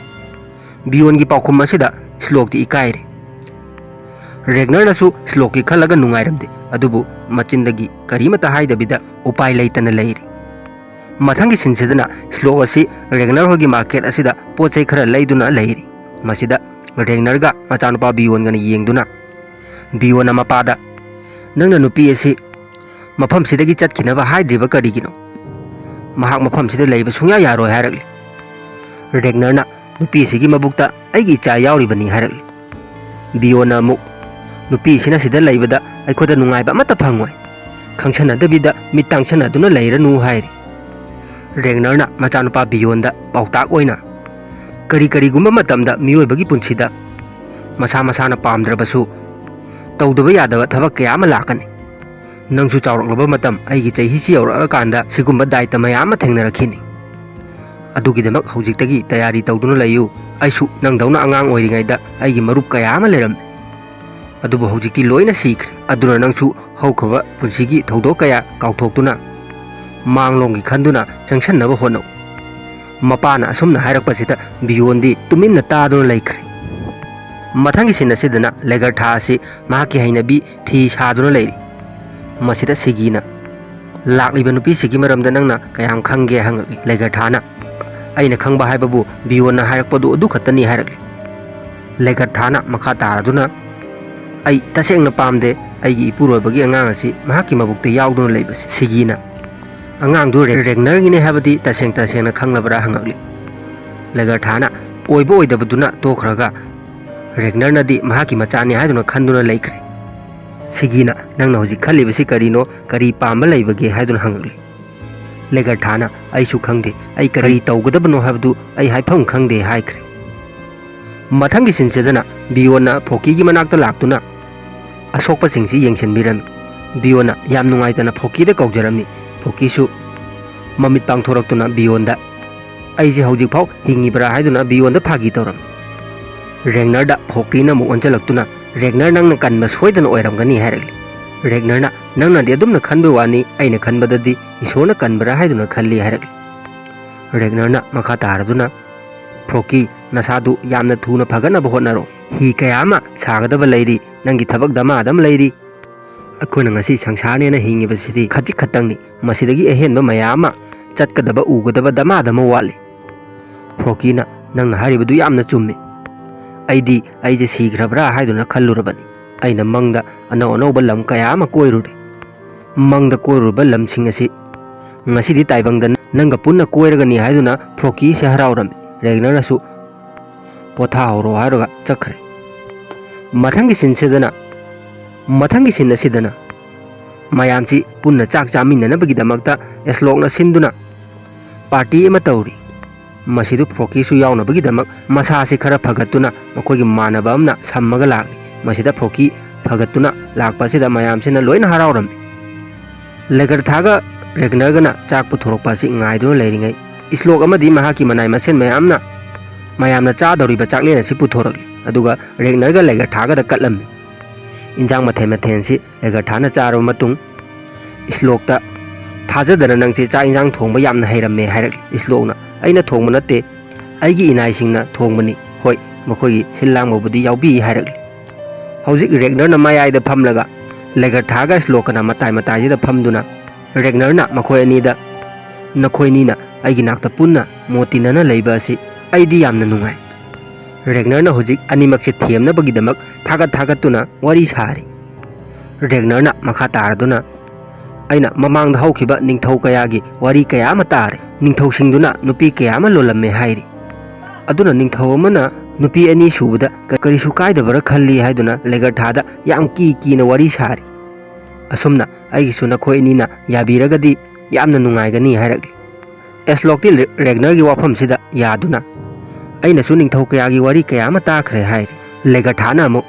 ꯕꯤꯌꯣꯟꯒꯤ ꯄꯥꯎꯈꯨꯝ ꯑꯁꯤꯗ ꯁ꯭ꯂꯣꯛꯇꯤ ꯏꯀꯥꯏꯔꯦ꯫ ꯔꯦꯒꯅꯔꯅꯁꯨ ꯁ꯭ꯂꯣꯛꯀꯤ ꯈꯜꯂꯒ ꯅꯨꯡꯉꯥꯏꯔꯝꯗꯦ, ꯑꯗꯨꯕꯨ ꯃꯆꯤꯟꯗꯒꯤ ꯀꯔꯤꯃꯠꯇ ꯍꯥꯏꯗꯕꯤꯗ ꯎꯄꯥꯏ ꯂꯩꯇꯅ ꯂꯩꯔꯤ꯫ ꯃꯊꯪꯒꯤ ꯁꯤꯟꯁꯤꯗꯅ ꯁ꯭ꯂꯣꯛ ꯑꯁꯤ ꯔꯦꯒꯅꯔ ꯍꯣꯏꯒꯤ ꯃꯥꯔꯀꯦꯠ ꯑꯁꯤꯗ ꯄꯣꯠ ꯆꯩ ꯈꯔ ꯂꯩꯗꯨꯅ ꯂꯩꯔꯤ꯫ ꯃꯁꯤꯗ ꯔꯦꯒꯅꯔꯒ ꯃꯆꯥꯅꯨꯄꯥ ꯕꯤꯌꯣꯟꯒꯅ ꯌꯦꯡꯗꯨꯅ, ꯕꯤꯌꯣꯟꯅ ꯃꯄꯥꯗ, "ꯅꯪꯅ ꯅꯨꯄꯤ ꯑꯁꯤ ꯃꯐꯝꯁꯤꯗꯒꯤ ꯆꯠꯈꯤꯅꯕ ꯍꯥꯏꯗ꯭ꯔꯤꯕ ꯀꯔꯤꯒꯤꯅꯣ? ꯃꯍꯥꯛ ꯃꯐꯝꯁꯤꯗ ꯂꯩꯕ ꯁꯨꯡꯌꯥ ꯌꯥꯔꯣꯏ" ꯍꯥꯏꯔꯛꯂꯤ꯫ ꯔꯦꯒꯅꯔꯅ ꯅꯨꯄꯤ ꯑꯁꯤꯒꯤ ꯃꯕꯨꯛꯇ "ꯑꯩꯒꯤ ꯏꯆꯥ ꯌꯥꯎꯔꯤꯕꯅꯤ" ꯍꯥꯏꯔꯛꯂꯤ꯫ ꯕꯤꯌꯣꯟꯅ ꯑꯃꯨꯛ, "ꯅꯨꯄꯤꯁꯤꯅ ꯁꯤꯗ ꯂꯩꯕꯗ ꯑꯩꯈꯣꯏꯗ ꯅꯨꯡꯉꯥꯏꯕ ꯑꯃꯠꯇ ꯐꯪꯉꯣꯏ꯫ ꯈꯪꯁꯟꯅꯗꯕꯤꯗ ꯃꯤꯠ ꯇꯥꯡꯁꯟꯅꯗꯨꯅ ꯂꯩꯔꯅꯨ" ꯍꯥꯏꯔꯤ꯫ ꯔꯦꯒꯅꯔꯅ ꯃꯆꯥꯅꯨꯄꯥ ꯕꯤꯌꯣꯟꯗ ꯄꯥꯎꯇꯥꯛ ꯑꯣꯏꯅ, "ꯀꯔꯤ ꯀꯔꯤꯒꯨꯝꯕ ꯃꯇꯝꯗ ꯃꯤꯑꯣꯏꯕꯒꯤ ꯄꯨꯟꯁꯤꯗ ꯃꯁꯥ ꯃꯁꯥꯅ ꯄꯥꯝꯗ꯭ꯔꯕꯁꯨ ꯇꯧꯗꯕ ꯌꯥꯗꯕ ꯊꯕꯛ ꯀꯌꯥ ꯑꯃ ꯂꯥꯛꯀꯅꯤ꯫ ꯅꯪꯁꯨ ꯆꯥꯎꯔꯛꯂꯕ ꯃꯇꯝ, ꯑꯩꯒꯤ ꯆꯍꯤꯁꯤ ꯌꯧꯔꯛꯂꯀꯥꯟꯗ ꯁꯤꯒꯨꯝꯕ ꯗꯥꯏꯇ ꯃꯌꯥꯝ ꯑꯃ ꯊꯦꯡꯅꯔꯛꯈꯤꯅꯤ꯫ ꯑꯗꯨꯒꯤꯗꯃꯛ ꯍꯧꯖꯤꯛꯇꯒꯤ ꯇꯌꯥꯔꯤ ꯇꯧꯗꯨꯅ ꯂꯩꯌꯨ꯫ ꯑꯩꯁꯨ ꯅꯪꯗꯧꯅ ꯑꯉꯥꯡ ꯑꯣꯏꯔꯤꯉꯩꯗ ꯑꯩꯒꯤ ꯃꯔꯨꯞ ꯀꯌꯥ ꯑꯃ ꯂꯩꯔꯝꯃꯤ꯫ ꯑꯗꯨꯕꯨ ꯍꯧꯖꯤꯛꯇꯤ ꯂꯣꯏꯅ ꯁꯤꯈ꯭ꯔꯦ꯫ ꯑꯗꯨꯅ ꯅꯪꯁꯨ ꯍꯧꯈ꯭ꯔꯕ ꯄꯨꯟꯁꯤꯒꯤ ꯊꯧꯗꯣꯛ ꯀꯌꯥ ꯀꯥꯎꯊꯣꯛꯇꯨꯅ ꯃꯥꯡꯂꯣꯝꯒꯤ ꯈꯟꯗꯨꯅ ꯆꯪꯁꯟꯅꯕ ꯍꯣꯠꯅꯧ"꯫ ꯃꯄꯥꯅ ꯑꯁꯨꯝꯅ ꯍꯥꯏꯔꯛꯄꯁꯤꯗ ꯕꯤꯌꯣꯟꯗꯤ ꯇꯨꯃꯤꯟꯅ ꯇꯥꯗꯨꯅ ꯂꯩꯈ꯭ꯔꯦ꯫ ꯃꯊꯪꯒꯤ ꯁꯤꯟ ꯑꯁꯤꯗꯅ ꯂꯦꯒꯔꯊꯥ ꯑꯁꯤ ꯃꯍꯥꯛꯀꯤ ꯍꯩꯅꯕꯤ ꯐꯤ ꯁꯥꯗꯨꯅ ꯂꯩꯔꯤ꯫ ꯃꯁꯤꯗ ꯁꯤꯒꯤꯅ, "ꯂꯥꯛꯂꯤꯕ ꯅꯨꯄꯤꯁꯤꯒꯤ ꯃꯔꯝꯗ ꯅꯪꯅ ꯀꯌꯥꯝ ꯈꯪꯒꯦ?" ꯍꯪꯉꯛꯂꯤ꯫ ꯂꯦꯒꯔꯊꯥꯅ, "ꯑꯩꯅ ꯈꯪꯕ ꯍꯥꯏꯕꯕꯨ ꯕꯤꯌꯣꯟꯅ ꯍꯥꯏꯔꯛꯄꯗꯨ ꯑꯗꯨ ꯈꯛꯇꯅꯤ" ꯍꯥꯏꯔꯛꯂꯤ꯫ ꯂꯦꯒꯔꯊꯥꯅ ꯃꯈꯥ ꯇꯥꯔꯗꯨꯅ, "ꯑꯩ ꯇꯁꯦꯡꯅ ꯄꯥꯝꯗꯦ ꯑꯩꯒꯤ ꯏꯄꯨꯔꯣꯏꯕꯒꯤ ꯑꯉꯥꯡ ꯑꯁꯤ ꯃꯍꯥꯛꯀꯤ ꯃꯕꯨꯛꯇ ꯌꯥꯎꯗꯨꯅ ꯂꯩꯕꯁꯤ"꯫ ꯁꯤꯒꯤꯅ, "ꯑꯉꯥꯡꯗꯨ ꯔꯦ-, ꯔꯦꯒꯅꯔꯒꯤꯅꯦ ꯍꯥꯏꯕꯗꯤ ꯇꯁꯦꯡ ꯇꯁꯦꯡꯅ ꯈꯪꯂꯕ꯭ꯔꯥ?" ꯍꯪꯉꯛꯂꯤ꯫ ꯂꯦꯒꯔꯊꯥꯅ ꯑꯣꯏꯕ ꯑꯣꯏꯗꯕꯗꯨꯅ ꯇꯣꯛꯈ꯭ꯔꯒ ꯔꯦꯒꯅꯔꯅꯗꯤ ꯃꯍꯥꯛꯀꯤ ꯃꯆꯥꯅꯤ ꯍꯥꯏꯗꯨꯅ ꯈꯟꯗꯨꯅ ꯂꯩꯈ꯭ꯔꯦ꯫ ꯁꯤꯒꯤꯅ, "ꯅꯪꯅ ꯍꯧꯖꯤꯛ ꯈꯜꯂꯤꯕꯁꯤ ꯀꯔꯤꯅꯣ? ꯀꯔꯤ ꯄꯥꯝꯕ ꯂꯩꯕꯒꯦ?" ꯍꯥꯏꯗꯨꯅ ꯍꯪꯉꯛꯂꯤ꯫ ꯂꯦꯒꯔꯊꯥꯅ, "ꯑꯩꯁꯨ ꯈꯪꯗꯦ, ꯑꯩ ꯀꯔꯤ ꯇꯧꯒꯗꯕꯅꯣ ꯍꯥꯏꯕꯗꯨ ꯑꯩ ꯍꯥꯏꯐꯝ ꯈꯪꯗꯦ" ꯍꯥꯏꯈ꯭ꯔꯦ꯫ ꯃꯊꯪꯒꯤ ꯁꯤꯟꯁꯤꯗꯅ ꯕꯤꯌꯣꯟꯅ ꯐꯣꯀꯤꯒꯤ ꯃꯅꯥꯛꯇ ꯂꯥꯛꯇꯨꯅ ꯑꯁꯣꯛꯄꯁꯤꯡꯁꯤ ꯌꯦꯡꯁꯤꯟꯕꯤꯔꯝꯃꯤ꯫ ꯕꯤꯌꯣꯟꯅ ꯌꯥꯝ ꯅꯨꯡꯉꯥꯏꯇꯅ ꯐꯣꯀꯤꯗ ꯀꯧꯖꯔꯝꯃꯤ꯫ ꯐꯣꯀꯤꯁꯨ ꯃꯃꯤꯠ ꯄꯥꯡꯊꯣꯔꯛꯇꯨꯅ ꯕꯤꯌꯣꯟꯗ, "ꯑꯩꯁꯦ ꯍꯧꯖꯤꯛꯐꯥꯎ ꯍꯤꯡꯉꯤꯕ꯭ꯔꯥ?" ꯍꯥꯏꯗꯨꯅ ꯕꯤꯌꯣꯟꯗ ꯐꯥꯒꯤ ꯇꯧꯔꯝꯃꯤ꯫ ꯔꯦꯒꯅꯔꯗ ꯐꯣꯀꯤꯅ ꯑꯃꯨꯛ ꯑꯣꯟꯁꯤꯜꯂꯛꯇꯨꯅ, "ꯔꯦꯒꯅꯔ, ꯅꯪꯅ ꯀꯟꯕ ꯁꯣꯏꯗꯅ ꯑꯣꯏꯔꯝꯒꯅꯤ" ꯍꯥꯏꯔꯛꯂꯤ꯫ ꯔꯦꯒꯅꯔꯅ, "ꯅꯪꯅꯗꯤ ꯑꯗꯨꯝꯅ ꯈꯟꯕ ꯋꯥꯅꯤ, ꯑꯩꯅ ꯈꯟꯕꯗꯗꯤ ꯏꯁꯣꯔꯅ ꯀꯟꯕ꯭ꯔꯥ ꯍꯥꯏꯗꯨꯅ ꯈꯜꯂꯤ" ꯍꯥꯏꯔꯛꯂꯤ꯫ ꯔꯦꯒꯅꯔꯅ ꯃꯈꯥ ꯇꯥꯔꯗꯨꯅ, "ꯐ꯭ꯔꯣꯀꯤ, ꯅꯁꯥꯗꯨ ꯌꯥꯝꯅ ꯊꯨꯅ ꯐꯒꯠꯅꯕ ꯍꯣꯠꯅꯔꯣ꯫ ꯍꯤ ꯀꯌꯥ ꯑꯃ ꯁꯥꯒꯗꯕ ꯂꯩꯔꯤ, ꯅꯪꯒꯤ ꯊꯕꯛ ꯗꯃꯥꯗꯝ ꯂꯩꯔꯤ꯫ ꯑꯩꯈꯣꯏꯅ ꯉꯁꯤ ꯁꯪꯁꯥꯔꯅꯦꯅ ꯍꯤꯡꯉꯤꯕꯁꯤꯗꯤ ꯈꯖꯤꯛ ꯈꯛꯇꯪꯅꯤ, ꯃꯁꯤꯗꯒꯤ ꯑꯍꯦꯟꯕ ꯃꯌꯥꯝ ꯑꯃ ꯆꯠꯀꯗꯕ ꯎꯒꯗꯕ ꯗꯃꯥ ꯗꯃꯥ ꯋꯥꯠꯂꯤ꯫ ꯐ꯭ꯔꯣꯀꯤꯅ, "ꯅꯪꯅ ꯍꯥꯏꯔꯤꯕꯗꯨ ꯌꯥꯝꯅ ꯆꯨꯝꯃꯤ꯫ ꯑꯩꯗꯤ ꯑꯩꯁꯦ ꯁꯤꯈ꯭ꯔꯕ꯭ꯔꯥ ꯍꯥꯏꯗꯨꯅ ꯈꯜꯂꯨꯔꯕꯅꯤ꯫ ꯑꯩꯅ ꯃꯪꯗ ꯑꯅꯧ ꯑꯅꯧꯕ ꯂꯝ ꯀꯌꯥ ꯑꯃ ꯀꯣꯏꯔꯨꯔꯦ꯫ ꯃꯪꯗ ꯀꯣꯏꯔꯨꯔꯕ ꯂꯝꯁꯤꯡ ꯑꯁꯤ ꯉꯁꯤꯗꯤ ꯇꯥꯏꯕꯪꯗ ꯅꯪꯒ ꯄꯨꯟꯅ ꯀꯣꯏꯔꯒꯅꯤ" ꯍꯥꯏꯗꯨꯅ ꯐ꯭ꯔꯣꯀꯤꯁꯦ ꯍꯔꯥꯎꯔꯝꯃꯤ꯫ ꯔꯦꯒꯅꯔꯅꯁꯨ "ꯄꯣꯊꯥꯍꯧꯔꯣ" ꯍꯥꯏꯔꯒ ꯆꯠꯈ꯭ꯔꯦ꯫ ꯃꯊꯪꯒꯤ ꯁꯤꯟꯁꯤꯗꯅ, ꯃꯊꯪꯒꯤ ꯁꯤꯟ ꯑꯁꯤꯗꯅ ꯃꯌꯥꯝꯁꯤ ꯄꯨꯟꯅ ꯆꯥꯛ ꯆꯥꯃꯤꯟꯅꯅꯕꯒꯤꯗꯃꯛꯇ ꯑꯦꯁꯂꯣꯛꯅ ꯁꯤꯟꯗꯨꯅ ꯄꯥꯔꯇꯤ ꯑꯃ ꯇꯧꯔꯤ꯫ ꯃꯁꯤꯗ ꯐ꯭ꯔꯣꯀꯤꯁꯨ ꯌꯥꯎꯅꯕꯒꯤꯗꯃꯛ ꯃꯁꯥꯁꯤ ꯈꯔ ꯐꯒꯠꯇꯨꯅ ꯃꯈꯣꯏꯒꯤ ꯃꯥꯟꯅꯕ ꯑꯃꯅ ꯁꯝꯃꯒ ꯂꯥꯛꯂꯤ꯫ ꯃꯁꯤꯗ ꯐ꯭ꯔꯣꯀꯤ ꯐꯒꯠꯇꯨꯅ ꯂꯥꯛꯄ ꯑꯁꯤꯗ ꯃꯌꯥꯝꯁꯤꯅ ꯂꯣꯏꯅ ꯍꯔꯥꯎꯔꯝꯃꯤ꯫ ꯂꯦꯒꯔꯊꯥꯒ ꯔꯦꯒꯅꯔꯒꯅ ꯆꯥꯛ ꯄꯨꯊꯣꯔꯛꯄ ꯑꯁꯤ ꯉꯥꯏꯗꯨꯅ ꯂꯩꯔꯤꯉꯩ, ꯏꯁꯂꯣꯛ ꯑꯃꯗꯤ ꯃꯍꯥꯛꯀꯤ ꯃꯅꯥꯏ ꯃꯁꯦꯟ ꯃꯌꯥꯝꯅ ꯃꯌꯥꯝꯅ ꯆꯥꯗꯧꯔꯤꯕ ꯆꯥꯛꯂꯦꯟ ꯑꯁꯤ ꯄꯨꯊꯣꯔꯛꯂꯤ꯫ ꯑꯗꯨꯒ ꯔꯦꯒꯅꯔꯒ ꯂꯦꯒꯔꯊꯥꯒꯗ ꯀꯠꯂꯝꯃꯤ꯫ ꯏꯟꯖꯥꯡ ꯃꯊꯦꯜ ꯃꯊꯦꯜꯁꯤ ꯂꯦꯒꯔꯊꯥꯅ ꯆꯥꯔꯕ ꯃꯇꯨꯡ, ꯏꯁꯂꯣꯛꯇ, "ꯊꯥꯖꯗꯅ ꯅꯪꯁꯦ ꯆꯥꯛ ꯏꯟꯖꯥꯡ ꯊꯣꯡꯕ ꯌꯥꯝꯅ ꯍꯩꯔꯝꯃꯦ" ꯍꯥꯏꯔꯛꯂꯤ꯫ ꯏꯁꯂꯣꯛꯅ, "ꯑꯩꯅ ꯊꯣꯡꯕ ꯅꯠꯇꯦ, ꯑꯩꯒꯤ ꯏꯅꯥꯏꯁꯤꯡꯅ ꯊꯣꯡꯕꯅꯤ꯫ ꯍꯣꯏ, ꯃꯈꯣꯏꯒꯤ ꯁꯤꯜ ꯂꯥꯡꯕꯕꯨꯗꯤ ꯌꯥꯎꯕꯤ" ꯍꯥꯏꯔꯛꯂꯤ꯫ ꯍꯧꯖꯤꯛ ꯔꯦꯒꯅꯔꯅ ꯃꯌꯥꯏꯗ ꯐꯝꯂꯒ ꯂꯦꯒꯔꯊꯥꯒ ꯏꯁꯂꯣꯛꯀꯅ ꯃꯇꯥꯏ ꯃꯇꯥꯏꯁꯤꯗ ꯐꯝꯗꯨꯅ ꯔꯦꯒꯅꯔꯅ ꯃꯈꯣꯏ ꯑꯅꯤꯗ, "ꯅꯈꯣꯏ ꯑꯅꯤꯅ ꯑꯩꯒꯤ ꯅꯥꯛꯇ ꯄꯨꯟꯅ ꯃꯣꯠ ꯇꯤꯟꯅꯅ ꯂꯩꯕ ꯑꯁꯤ ꯑꯩꯗꯤ ꯌꯥꯝꯅ ꯅꯨꯡꯉꯥꯏ꯫" ꯔꯦꯒꯅꯔꯅ ꯍꯧꯖꯤꯛ ꯑꯅꯤꯃꯛꯁꯦ ꯊꯦꯝꯅꯕꯒꯤꯗꯃꯛ ꯊꯥꯒꯠ ꯊꯥꯒꯠꯇꯨꯅ ꯋꯥꯔꯤ ꯁꯥꯔꯤ꯫ ꯔꯦꯒꯅꯔꯅ ꯃꯈꯥ ꯇꯥꯔꯗꯨꯅ, "ꯑꯩꯅ ꯃꯃꯥꯡꯗ ꯍꯧꯈꯤꯕ ꯅꯤꯡꯊꯧ ꯀꯌꯥꯒꯤ ꯋꯥꯔꯤ ꯀꯌꯥ ꯑꯃ ꯇꯥꯔꯦ꯫ ꯅꯤꯡꯊꯧꯁꯤꯡꯗꯨꯅ ꯅꯨꯄꯤ ꯀꯌꯥ ꯑꯃ ꯂꯣꯜꯂꯝꯃꯦ ꯍꯥꯏꯔꯤ꯫ ꯑꯗꯨꯅ ꯅꯤꯡꯊꯧ ꯑꯃꯅ ꯅꯨꯄꯤ ꯑꯅꯤ ꯁꯨꯕꯗ ꯀ-, ꯀꯔꯤꯁꯨ ꯀꯥꯏꯗꯕꯔꯥ ꯈꯜꯂꯤ" ꯍꯥꯏꯗꯨꯅ ꯂꯦꯒꯔꯊꯥꯗ ꯌꯥꯝ ꯀꯤ ꯀꯤꯅ ꯋꯥꯔꯤ ꯁꯥꯔꯤ꯫ ꯑꯁꯨꯝꯅ ꯑꯩꯒꯤꯁꯨ ꯅꯈꯣꯏ ꯑꯅꯤꯅ ꯌꯥꯕꯤꯔꯒꯗꯤ ꯌꯥꯝꯅ ꯅꯨꯡꯉꯥꯏꯒꯅꯤ ꯍꯥꯏꯔꯛꯂꯤ꯫ ꯑꯦꯁꯂꯣꯛꯇꯤ ꯔꯦ-, ꯔꯦꯒꯅꯔꯒꯤ ꯋꯥꯐꯝꯁꯤꯗ ꯌꯥꯗꯨꯅ, "ꯑꯩꯅꯁꯨ ꯅꯤꯡꯊꯧ ꯀꯌꯥꯒꯤ ꯋꯥꯔꯤ ꯀꯌꯥ ꯑꯃ ꯇꯥꯈ꯭ꯔꯦ" ꯍꯥꯏꯔꯤ꯫ ꯂꯦꯒꯔꯊꯥꯅ ꯑꯃꯨꯛ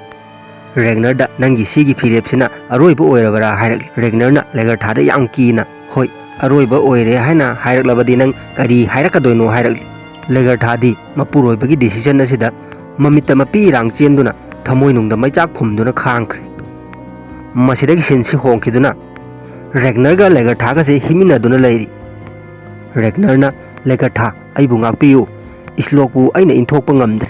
ꯔꯦꯒꯅꯔꯗ, "ꯅꯪꯒꯤ ꯁꯤꯒꯤ ꯐꯤꯔꯦꯞꯁꯤꯅ ꯑꯔꯣꯏꯕ ꯑꯣꯏꯔꯕꯔꯥ?" ꯍꯥꯏꯔꯛꯂꯤ꯫ ꯔꯦꯒꯅꯔꯅ ꯂꯦꯒꯔꯊꯥꯗ ꯌꯥꯝ ꯀꯤꯅ, "ꯍꯣꯏ, ꯑꯔꯣꯏꯕ ꯑꯣꯏꯔꯦ" ꯍꯥꯏꯅ ꯍꯥꯏꯔꯛꯂꯕꯗꯤ ꯅꯪ ꯀꯔꯤ ꯍꯥꯏꯔꯛꯀꯗꯣꯏꯅꯣ ꯍꯥꯏꯔꯛꯂꯤ꯫ ꯂꯦꯒꯔꯊꯥꯗꯤ ꯃꯄꯨꯔꯣꯏꯕꯒꯤ ꯗꯤꯁꯤꯖꯟ ꯑꯁꯤꯗ ꯃꯃꯤꯠꯇ ꯃꯄꯤ ꯏꯔꯥꯡ ꯆꯦꯟꯗꯨꯅ ꯊꯃꯣꯏꯅꯨꯡꯗ ꯃꯩꯆꯥꯛ ꯐꯨꯝꯗꯨꯅ ꯈꯥꯡꯈ꯭ꯔꯦ꯫ ꯃꯁꯤꯗꯒꯤ ꯁꯤꯟꯁꯤ ꯍꯣꯡꯈꯤꯗꯨꯅ ꯔꯦꯒꯅꯔꯒ ꯂꯦꯒꯔꯊꯥꯒꯁꯦ ꯍꯤꯃꯤꯟꯅꯗꯨꯅ ꯂꯩꯔꯤ꯫ ꯔꯦꯒꯅꯔꯅ, "ꯂꯦꯒꯔꯊꯥ, ꯑꯩꯕꯨ ꯉꯥꯛꯄꯤꯌꯨ꯫ ꯏꯁꯂꯣꯛꯄꯨ ꯑꯩꯅ ꯏꯟꯊꯣꯛꯄ ꯉꯝꯗ꯭ꯔꯦ꯫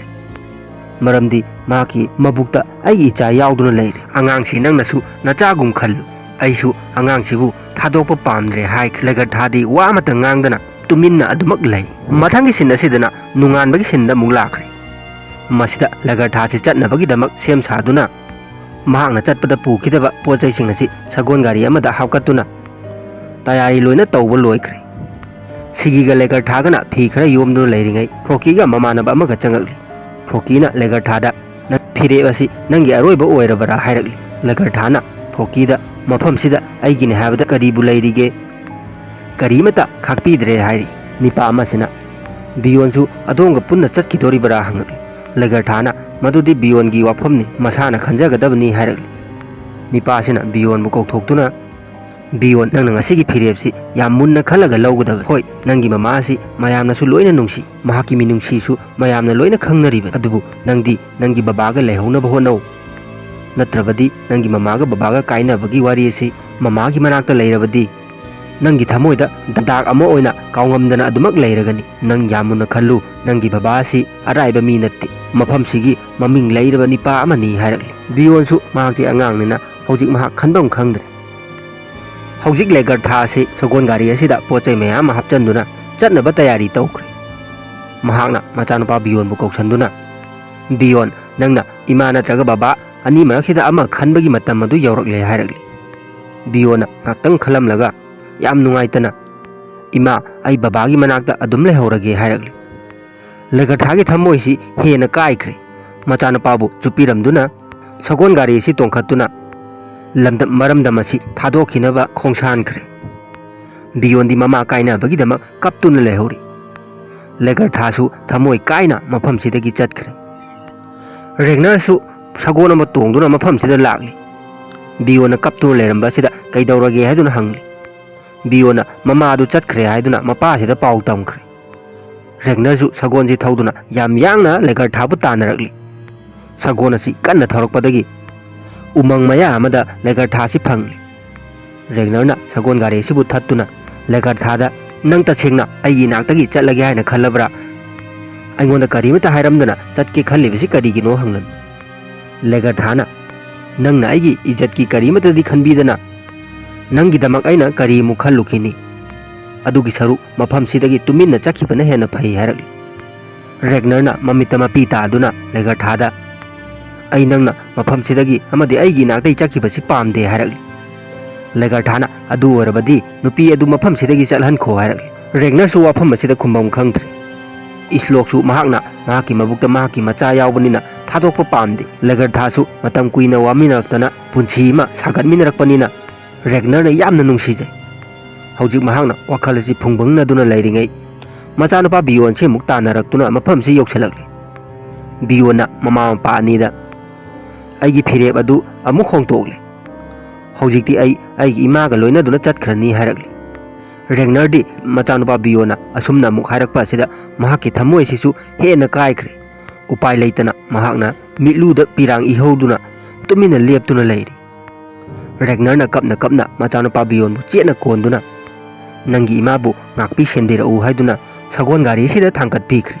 ꯃꯔꯝꯗꯤ ꯃꯍꯥꯛꯀꯤ ꯃꯕꯨꯛꯇ ꯑꯩꯒꯤ ꯏꯆꯥ ꯌꯥꯎꯗꯨꯅ ꯂꯩꯔꯦ꯫ ꯑꯉꯥꯡꯁꯤ ꯅꯪꯅꯁꯨ ꯅꯆꯥꯒꯨꯝ ꯈꯜꯂꯨ꯫ ꯑꯩꯁꯨ ꯑꯉꯥꯡꯁꯤꯕꯨ ꯊꯥꯗꯣꯛꯄ ꯄꯥꯝꯗ꯭ꯔꯦ" ꯍꯥꯏꯈ꯭ꯔꯦ꯫ ꯂꯦꯒꯔꯊꯥꯗꯤ ꯋꯥ ꯑꯃꯠꯇ ꯉꯥꯡꯗꯅ ꯇꯨꯃꯤꯟꯅ ꯑꯗꯨꯃꯛ ꯂꯩ꯫ ꯃꯊꯪꯒꯤ ꯁꯤꯟ ꯑꯁꯤꯗꯅ ꯅꯣꯡꯉꯥꯟꯕꯒꯤ ꯁꯤꯟꯗ ꯑꯃꯨꯛ ꯂꯥꯛꯈ꯭ꯔꯦ꯫ ꯃꯁꯤꯗ ꯂꯦꯒꯔꯊꯥꯁꯤ ꯆꯠꯅꯕꯒꯤꯗꯃꯛ ꯁꯦꯝ ꯁꯥꯗꯨꯅ ꯃꯍꯥꯛꯅ ꯆꯠꯄꯗ ꯄꯨꯈꯤꯗꯕ ꯄꯣꯠ ꯆꯩꯁꯤꯡ ꯑꯁꯤ ꯁꯒꯣꯜ ꯒꯥꯔꯤ ꯑꯃꯗ ꯍꯥꯞꯀꯠꯇꯨꯅ ꯇꯌꯥꯔꯤ ꯂꯣꯏꯅ ꯇꯧꯕ ꯂꯣꯏꯈ꯭ꯔꯦ꯫ ꯁꯤꯒꯤꯒ ꯂꯦꯒꯔꯊꯥꯒꯅ ꯐꯤ ꯈꯔ ꯌꯣꯝꯗꯨꯅ ꯂꯩꯔꯤꯉꯩ ꯐ꯭ꯔꯣꯀꯤꯒ ꯃꯃꯥꯟꯅꯕ ꯑꯃꯒ ꯆꯪꯉꯛꯂꯤ꯫ ꯐ꯭ꯔꯣꯀꯤꯅ ꯂꯦꯒꯔꯊꯥꯗ, "ꯅꯪ ꯐꯤꯔꯦꯞ ꯑꯁꯤ ꯅꯪꯒꯤ ꯑꯔꯣꯏꯕ ꯑꯣꯏꯔꯕꯔꯥ?" ꯍꯥꯏꯔꯛꯂꯤ꯫ ꯂꯦꯒꯔꯊꯥꯅ ꯐ꯭ꯔꯣꯀꯤꯗ, "ꯃꯐꯝꯁꯤꯗ ꯑꯩꯒꯤꯅꯤ ꯍꯥꯏꯕꯗ ꯀꯔꯤꯕꯨ ꯂꯩꯔꯤꯒꯦ? ꯀꯔꯤꯃꯠꯇ ꯈꯥꯛꯄꯤꯗ꯭ꯔꯦ" ꯍꯥꯏꯔꯤ꯫ ꯅꯤꯄꯥ ꯑꯃꯁꯤꯅ, "ꯕꯤꯌꯣꯟꯁꯨ ꯑꯗꯣꯝꯒ ꯄꯨꯟꯅ ꯆꯠꯈꯤꯗꯣꯔꯤꯕꯔꯥ?" ꯍꯪꯉꯛꯂꯤ꯫ ꯂꯦꯒꯔꯊꯥꯅ, "ꯃꯗꯨꯗꯤ ꯕꯤꯌꯣꯟꯒꯤ ꯋꯥꯐꯝꯅꯤ, ꯃꯁꯥꯅ ꯈꯟꯖꯒꯗꯕꯅꯤ" ꯍꯥꯏꯔꯛꯂꯤ꯫ ꯅꯤꯄꯥꯁꯤꯅ ꯕꯤꯌꯣꯟꯕꯨ ꯀꯧꯊꯣꯛꯇꯨꯅ, "ꯕꯤꯌꯣꯟ, ꯅꯪꯅ ꯉꯁꯤꯒꯤ ꯐꯤꯔꯦꯞꯁꯤ ꯌꯥꯝ ꯃꯨꯟꯅ ꯈꯜꯂꯒ ꯂꯧꯒꯗꯕꯅꯤ꯫ ꯍꯣꯏ, ꯅꯪꯒꯤ ꯃꯃꯥ ꯑꯁꯤ ꯃꯌꯥꯝꯅꯁꯨ ꯂꯣꯏꯅ ꯅꯨꯡꯁꯤ, ꯃꯍꯥꯛꯀꯤ ꯃꯤꯅꯨꯡꯁꯤꯁꯨ ꯃꯌꯥꯝꯅ ꯂꯣꯏꯅ ꯈꯪꯅꯔꯤꯕꯅꯤ꯫ ꯑꯗꯨꯕꯨ ꯅꯪꯗꯤ ꯅꯪꯒꯤ ꯕꯕꯥꯒ ꯂꯩꯍꯧꯅꯕ ꯍꯣꯠꯅꯧ꯫ ꯅꯠꯇ꯭ꯔꯕꯗꯤ ꯅꯪꯒꯤ ꯃꯃꯥꯒ ꯕꯕꯥꯒ ꯀꯥꯏꯅꯕꯒꯤ ꯋꯥꯔꯤ ꯑꯁꯤ ꯃꯃꯥꯒꯤ ꯃꯅꯥꯛꯇ ꯂꯩꯔꯕꯗꯤ ꯅꯪꯒꯤ ꯊꯃꯣꯏꯗ ꯗꯥꯛ ꯑꯃ ꯑꯣꯏꯅ ꯀꯥꯎꯉꯝꯗꯅ ꯑꯗꯨꯃꯛ ꯂꯩꯔꯒꯅꯤ꯫ ꯅꯪ ꯌꯥꯝ ꯃꯨꯟꯅ ꯈꯜꯂꯨ, ꯅꯪꯒꯤ ꯕꯕꯥ ꯑꯁꯤ ꯑꯔꯥꯏꯕ ꯃꯤ ꯅꯠꯇꯦ, ꯃꯐꯝꯁꯤꯒꯤ ꯃꯃꯤꯡ ꯂꯩꯔꯕ ꯅꯤꯄꯥ ꯑꯃꯅꯤ" ꯍꯥꯏꯔꯛꯂꯤ꯫ ꯕꯤꯌꯣꯟꯁꯨ ꯃꯍꯥꯛꯇꯤ ꯑꯉꯥꯡꯅꯤꯅ ꯍꯧꯖꯤꯛ ꯃꯍꯥꯛ ꯈꯟꯐꯝ ꯈꯪꯗ꯭ꯔꯦ꯫ ꯍꯧꯖꯤꯛ ꯂꯦꯒꯔꯊꯥ ꯑꯁꯤ ꯁꯒꯣꯜ ꯒꯥꯔꯤ ꯑꯁꯤꯗ ꯄꯣꯠ ꯆꯩ ꯃꯌꯥꯝ ꯑꯃ ꯍꯥꯞꯆꯤꯟꯗꯨꯅ ꯆꯠꯅꯕ ꯇꯌꯥꯔꯤ ꯇꯧꯈ꯭ꯔꯦ꯫ ꯃꯍꯥꯛꯅ ꯃꯆꯥꯅꯨꯄꯥ ꯕꯤꯌꯣꯟꯕꯨ ꯀꯧꯁꯟꯗꯨꯅ, "ꯕꯤꯌꯣꯟ, ꯅꯪꯅ ꯏꯃꯥ ꯅꯠꯇ꯭ꯔꯒ ꯕꯕꯥ ꯑꯅꯤ ꯃꯔꯛꯁꯤꯗ ꯑꯃ ꯈꯟꯕꯒꯤ ꯃꯇꯝ ꯑꯗꯨ ꯌꯧꯔꯛꯂꯦ" ꯍꯥꯏꯔꯛꯂꯤ꯫ ꯕꯤꯌꯣꯟꯅ ꯉꯥꯛꯇꯪ ꯈꯜꯂꯝꯂꯒ ꯌꯥꯝ ꯅꯨꯡꯉꯥꯏꯇꯅ, "ꯏꯃꯥ, ꯑꯩ ꯕꯕꯥꯒꯤ ꯃꯅꯥꯛꯇ ꯑꯗꯨꯝ ꯂꯩꯍꯧꯔꯒꯦ" ꯍꯥꯏꯔꯛꯂꯤ꯫ ꯂꯦꯒꯔꯊꯥꯒꯤ ꯊꯃꯣꯏꯁꯤ ꯍꯦꯟꯅ ꯀꯥꯏꯈ꯭ꯔꯦ꯫ ꯃꯆꯥꯅꯨꯄꯥꯕꯨ ꯆꯨꯞꯄꯤꯔꯝꯗꯨꯅ ꯁꯒꯣꯜ ꯒꯥꯔꯤ ꯑꯁꯤ ꯇꯣꯡꯈꯠꯇꯨꯅ ꯂꯝꯗꯝ ꯃꯔꯝꯗꯝ ꯑꯁꯤ ꯊꯥꯗꯣꯛꯈꯤꯅꯕ ꯈꯣꯡꯁꯥꯟꯈ꯭ꯔꯦ꯫ ꯕꯤꯌꯣꯟꯗꯤ ꯃꯃꯥ ꯀꯥꯏꯅꯕꯒꯤꯗꯃꯛ ꯀꯞꯇꯨꯅ ꯂꯩꯍꯧꯔꯤ꯫ ꯂꯦꯒꯔꯊꯥꯁꯨ ꯊꯃꯣꯏ ꯀꯥꯏꯅ ꯃꯐꯝꯁꯤꯗꯒꯤ ꯆꯠꯈ꯭ꯔꯦ꯫ ꯔꯦꯒꯅꯔꯁꯨ ꯁꯒꯣꯜ ꯑꯃ ꯇꯣꯡꯗꯨꯅ ꯃꯐꯝꯁꯤꯗ ꯂꯥꯛꯂꯤ꯫ ꯕꯤꯌꯣꯟꯅ ꯀꯞꯇꯨꯅ ꯂꯩꯔꯝꯕ ꯑꯁꯤꯗ ꯀꯩꯗꯧꯔꯒꯦ ꯍꯥꯏꯗꯨꯅ ꯍꯪꯂꯤ꯫ ꯕꯤꯌꯣꯟꯅ ꯃꯃꯥ ꯑꯗꯨ ꯆꯠꯈ꯭ꯔꯦ ꯍꯥꯏꯗꯨꯅ ꯃꯄꯥꯁꯤꯗ ꯄꯥꯎ ꯇꯝꯈ꯭ꯔꯦ꯫ ꯔꯦꯒꯅꯔꯁꯨ ꯁꯒꯣꯜꯁꯤ ꯊꯧꯗꯨꯅ ꯌꯥꯝ ꯌꯥꯡꯅ ꯂꯦꯒꯔꯊꯥꯕꯨ ꯇꯥꯟꯅꯔꯛꯂꯤ꯫ ꯁꯒꯣꯜ ꯑꯁꯤ ꯀꯟꯅ ꯊꯧꯔꯛꯄꯗꯒꯤ ꯎꯃꯪ ꯃꯌꯥ ꯑꯃꯗ ꯂꯦꯒꯔꯊꯥꯁꯤ ꯐꯪꯂꯤ꯫ ꯔꯦꯒꯅꯔꯅ ꯁꯒꯣꯜ ꯒꯥꯔꯤ ꯑꯁꯤꯕꯨ ꯊꯠꯇꯨꯅ ꯂꯦꯒꯔꯊꯥꯗ, "ꯅꯪ ꯇꯁꯦꯡꯅ ꯑꯩꯒꯤ ꯏꯅꯥꯛꯇꯒꯤ ꯆꯠꯂꯒꯦ ꯍꯥꯏꯅ ꯈꯜꯂꯕ꯭ꯔꯥ? ꯑꯩꯉꯣꯟꯗ ꯀꯔꯤꯃꯠꯇ ꯍꯥꯏꯔꯝꯗꯅ ꯆꯠꯀꯦ ꯈꯜꯂꯤꯕꯁꯤ ꯀꯔꯤꯒꯤꯅꯣ?" ꯍꯪꯂꯝꯃꯤ꯫ ꯂꯦꯒꯔꯊꯥꯅ, "ꯅꯪꯅ ꯑꯩꯒꯤ ꯏꯖꯠꯀꯤ ꯀꯔꯤꯃꯠꯇꯗꯤ ꯈꯟꯕꯤꯗꯅ "ꯅꯪꯒꯤꯗꯃꯛ ꯑꯩꯅ ꯀꯔꯤꯃꯨꯛ ꯈꯜꯂꯨꯈꯤꯅꯤ? ꯑꯗꯨꯒꯤ ꯁꯔꯨꯛ ꯃꯐꯝꯁꯤꯗꯒꯤ ꯇꯨꯃꯤꯟꯅ ꯆꯠꯈꯤꯕꯅ ꯍꯦꯟꯅ ꯐꯩ" ꯍꯥꯏꯔꯛꯂꯤ꯫ ꯔꯦꯒꯅꯔꯅ ꯃꯃꯤꯠꯇ ꯃꯄꯤ ꯇꯥꯗꯨꯅ ꯂꯦꯒꯔꯊꯥꯗ, "ꯑꯩ ꯅꯪꯅ ꯃꯐꯝꯁꯤꯗꯒꯤ ꯑꯃꯗꯤ ꯑꯩꯒꯤ ꯏꯅꯥꯛꯇꯒꯤ ꯆꯠꯈꯤꯕꯁꯤ ꯄꯥꯝꯗꯦ" ꯍꯥꯏꯔꯛꯂꯤ꯫ ꯂꯦꯒꯔꯊꯥꯅ, "ꯑꯗꯨ ꯑꯣꯏꯔꯕꯗꯤ ꯅꯨꯄꯤ ꯑꯗꯨ ꯃꯐꯝꯁꯤꯗꯒꯤ ꯆꯠꯍꯟꯈꯣ" ꯍꯥꯏꯔꯛꯂꯤ꯫ ꯔꯦꯒꯅꯔꯁꯨ ꯋꯥꯐꯝ ꯑꯁꯤꯗ ꯈꯨꯝꯐꯝ ꯈꯪꯗ꯭ꯔꯦ꯫ ꯏꯁꯂꯣꯛꯁꯨ ꯃꯍꯥꯛꯅ ꯃꯍꯥꯛꯀꯤ ꯃꯕꯨꯛꯇ ꯃꯍꯥꯛꯀꯤ ꯃꯆꯥ ꯌꯥꯎꯕꯅꯤꯅ ꯊꯥꯗꯣꯛꯄ ꯄꯥꯝꯗꯦ꯫ ꯂꯦꯒꯔꯊꯥꯁꯨ ꯃꯇꯝ ꯀꯨꯏꯅ ꯋꯥꯃꯤꯟꯅꯔꯛꯇꯅ ꯄꯨꯟꯁꯤ ꯑꯃ ꯁꯥꯒꯠꯃꯤꯟꯅꯔꯛꯄꯅꯤꯅ ꯔꯦꯒꯅꯔꯅ ꯌꯥꯝꯅ ꯅꯨꯡꯁꯤꯖꯩ꯫ ꯍꯧꯖꯤꯛ ꯃꯍꯥꯛꯅ ꯋꯥꯈꯜ ꯑꯁꯤ ꯐꯨꯡꯕꯪꯅꯗꯨꯅ ꯂꯩꯔꯤꯉꯩ, ꯃꯆꯥꯅꯨꯄꯥ ꯕꯤꯌꯣꯟꯁꯤ ꯑꯃꯨꯛ ꯇꯥꯟꯅꯔꯛꯇꯨꯅ ꯃꯐꯝꯁꯤ ꯌꯧꯁꯤꯜꯂꯛꯂꯤ꯫ ꯕꯤꯌꯣꯟꯅ ꯃꯃꯥ ꯃꯄꯥ ꯑꯅꯤꯗ, "ꯑꯩꯒꯤ ꯐꯤꯔꯦꯞ ꯑꯗꯨ ꯑꯃꯨꯛ ꯍꯣꯡꯗꯣꯛꯂꯦ꯫ ꯍꯧꯖꯤꯛꯇꯤ ꯑꯩ ꯑꯩꯒꯤ ꯏꯃꯥꯒ ꯂꯣꯏꯅꯗꯨꯅ ꯆꯠꯈ꯭ꯔꯅꯤ" ꯍꯥꯏꯔꯛꯂꯤ꯫ ꯔꯦꯒꯅꯔꯗꯤ ꯃꯆꯥꯅꯨꯄꯥ ꯕꯤꯌꯣꯟꯅ ꯑꯁꯨꯝꯅ ꯑꯃꯨꯛ ꯍꯥꯏꯔꯛꯄ ꯑꯁꯤꯗ ꯃꯍꯥꯛꯀꯤ ꯊꯃꯣꯏ ꯑꯁꯤꯁꯨ ꯍꯦꯟꯅ ꯀꯥꯏꯈ꯭ꯔꯦ꯫ ꯎꯄꯥꯏ ꯂꯩꯇꯅ ꯃꯍꯥꯛꯅ ꯃꯤꯠꯂꯨꯗ ꯄꯤꯔꯥꯡ ꯏꯍꯧꯗꯨꯅ ꯇꯨꯃꯤꯟꯅ ꯂꯦꯞꯇꯨꯅ ꯂꯩꯔꯤ꯫ ꯔꯦꯒꯅꯔꯅ ꯀꯞꯅ ꯀꯞꯅ ꯃꯆꯥꯅꯨꯄꯥ ꯕꯤꯌꯣꯟꯕꯨ ꯆꯦꯠꯅ ꯀꯣꯟꯗꯨꯅ, "ꯅꯪꯒꯤ ꯏꯃꯥꯕꯨ ꯉꯥꯛꯄꯤ ꯁꯦꯟꯕꯤꯔꯛꯎ" ꯍꯥꯏꯗꯨꯅ ꯁꯒꯣꯜ ꯒꯥꯔꯤ ꯑꯁꯤꯗ ꯊꯥꯡꯒꯠꯄꯤꯈ꯭ꯔꯦ꯫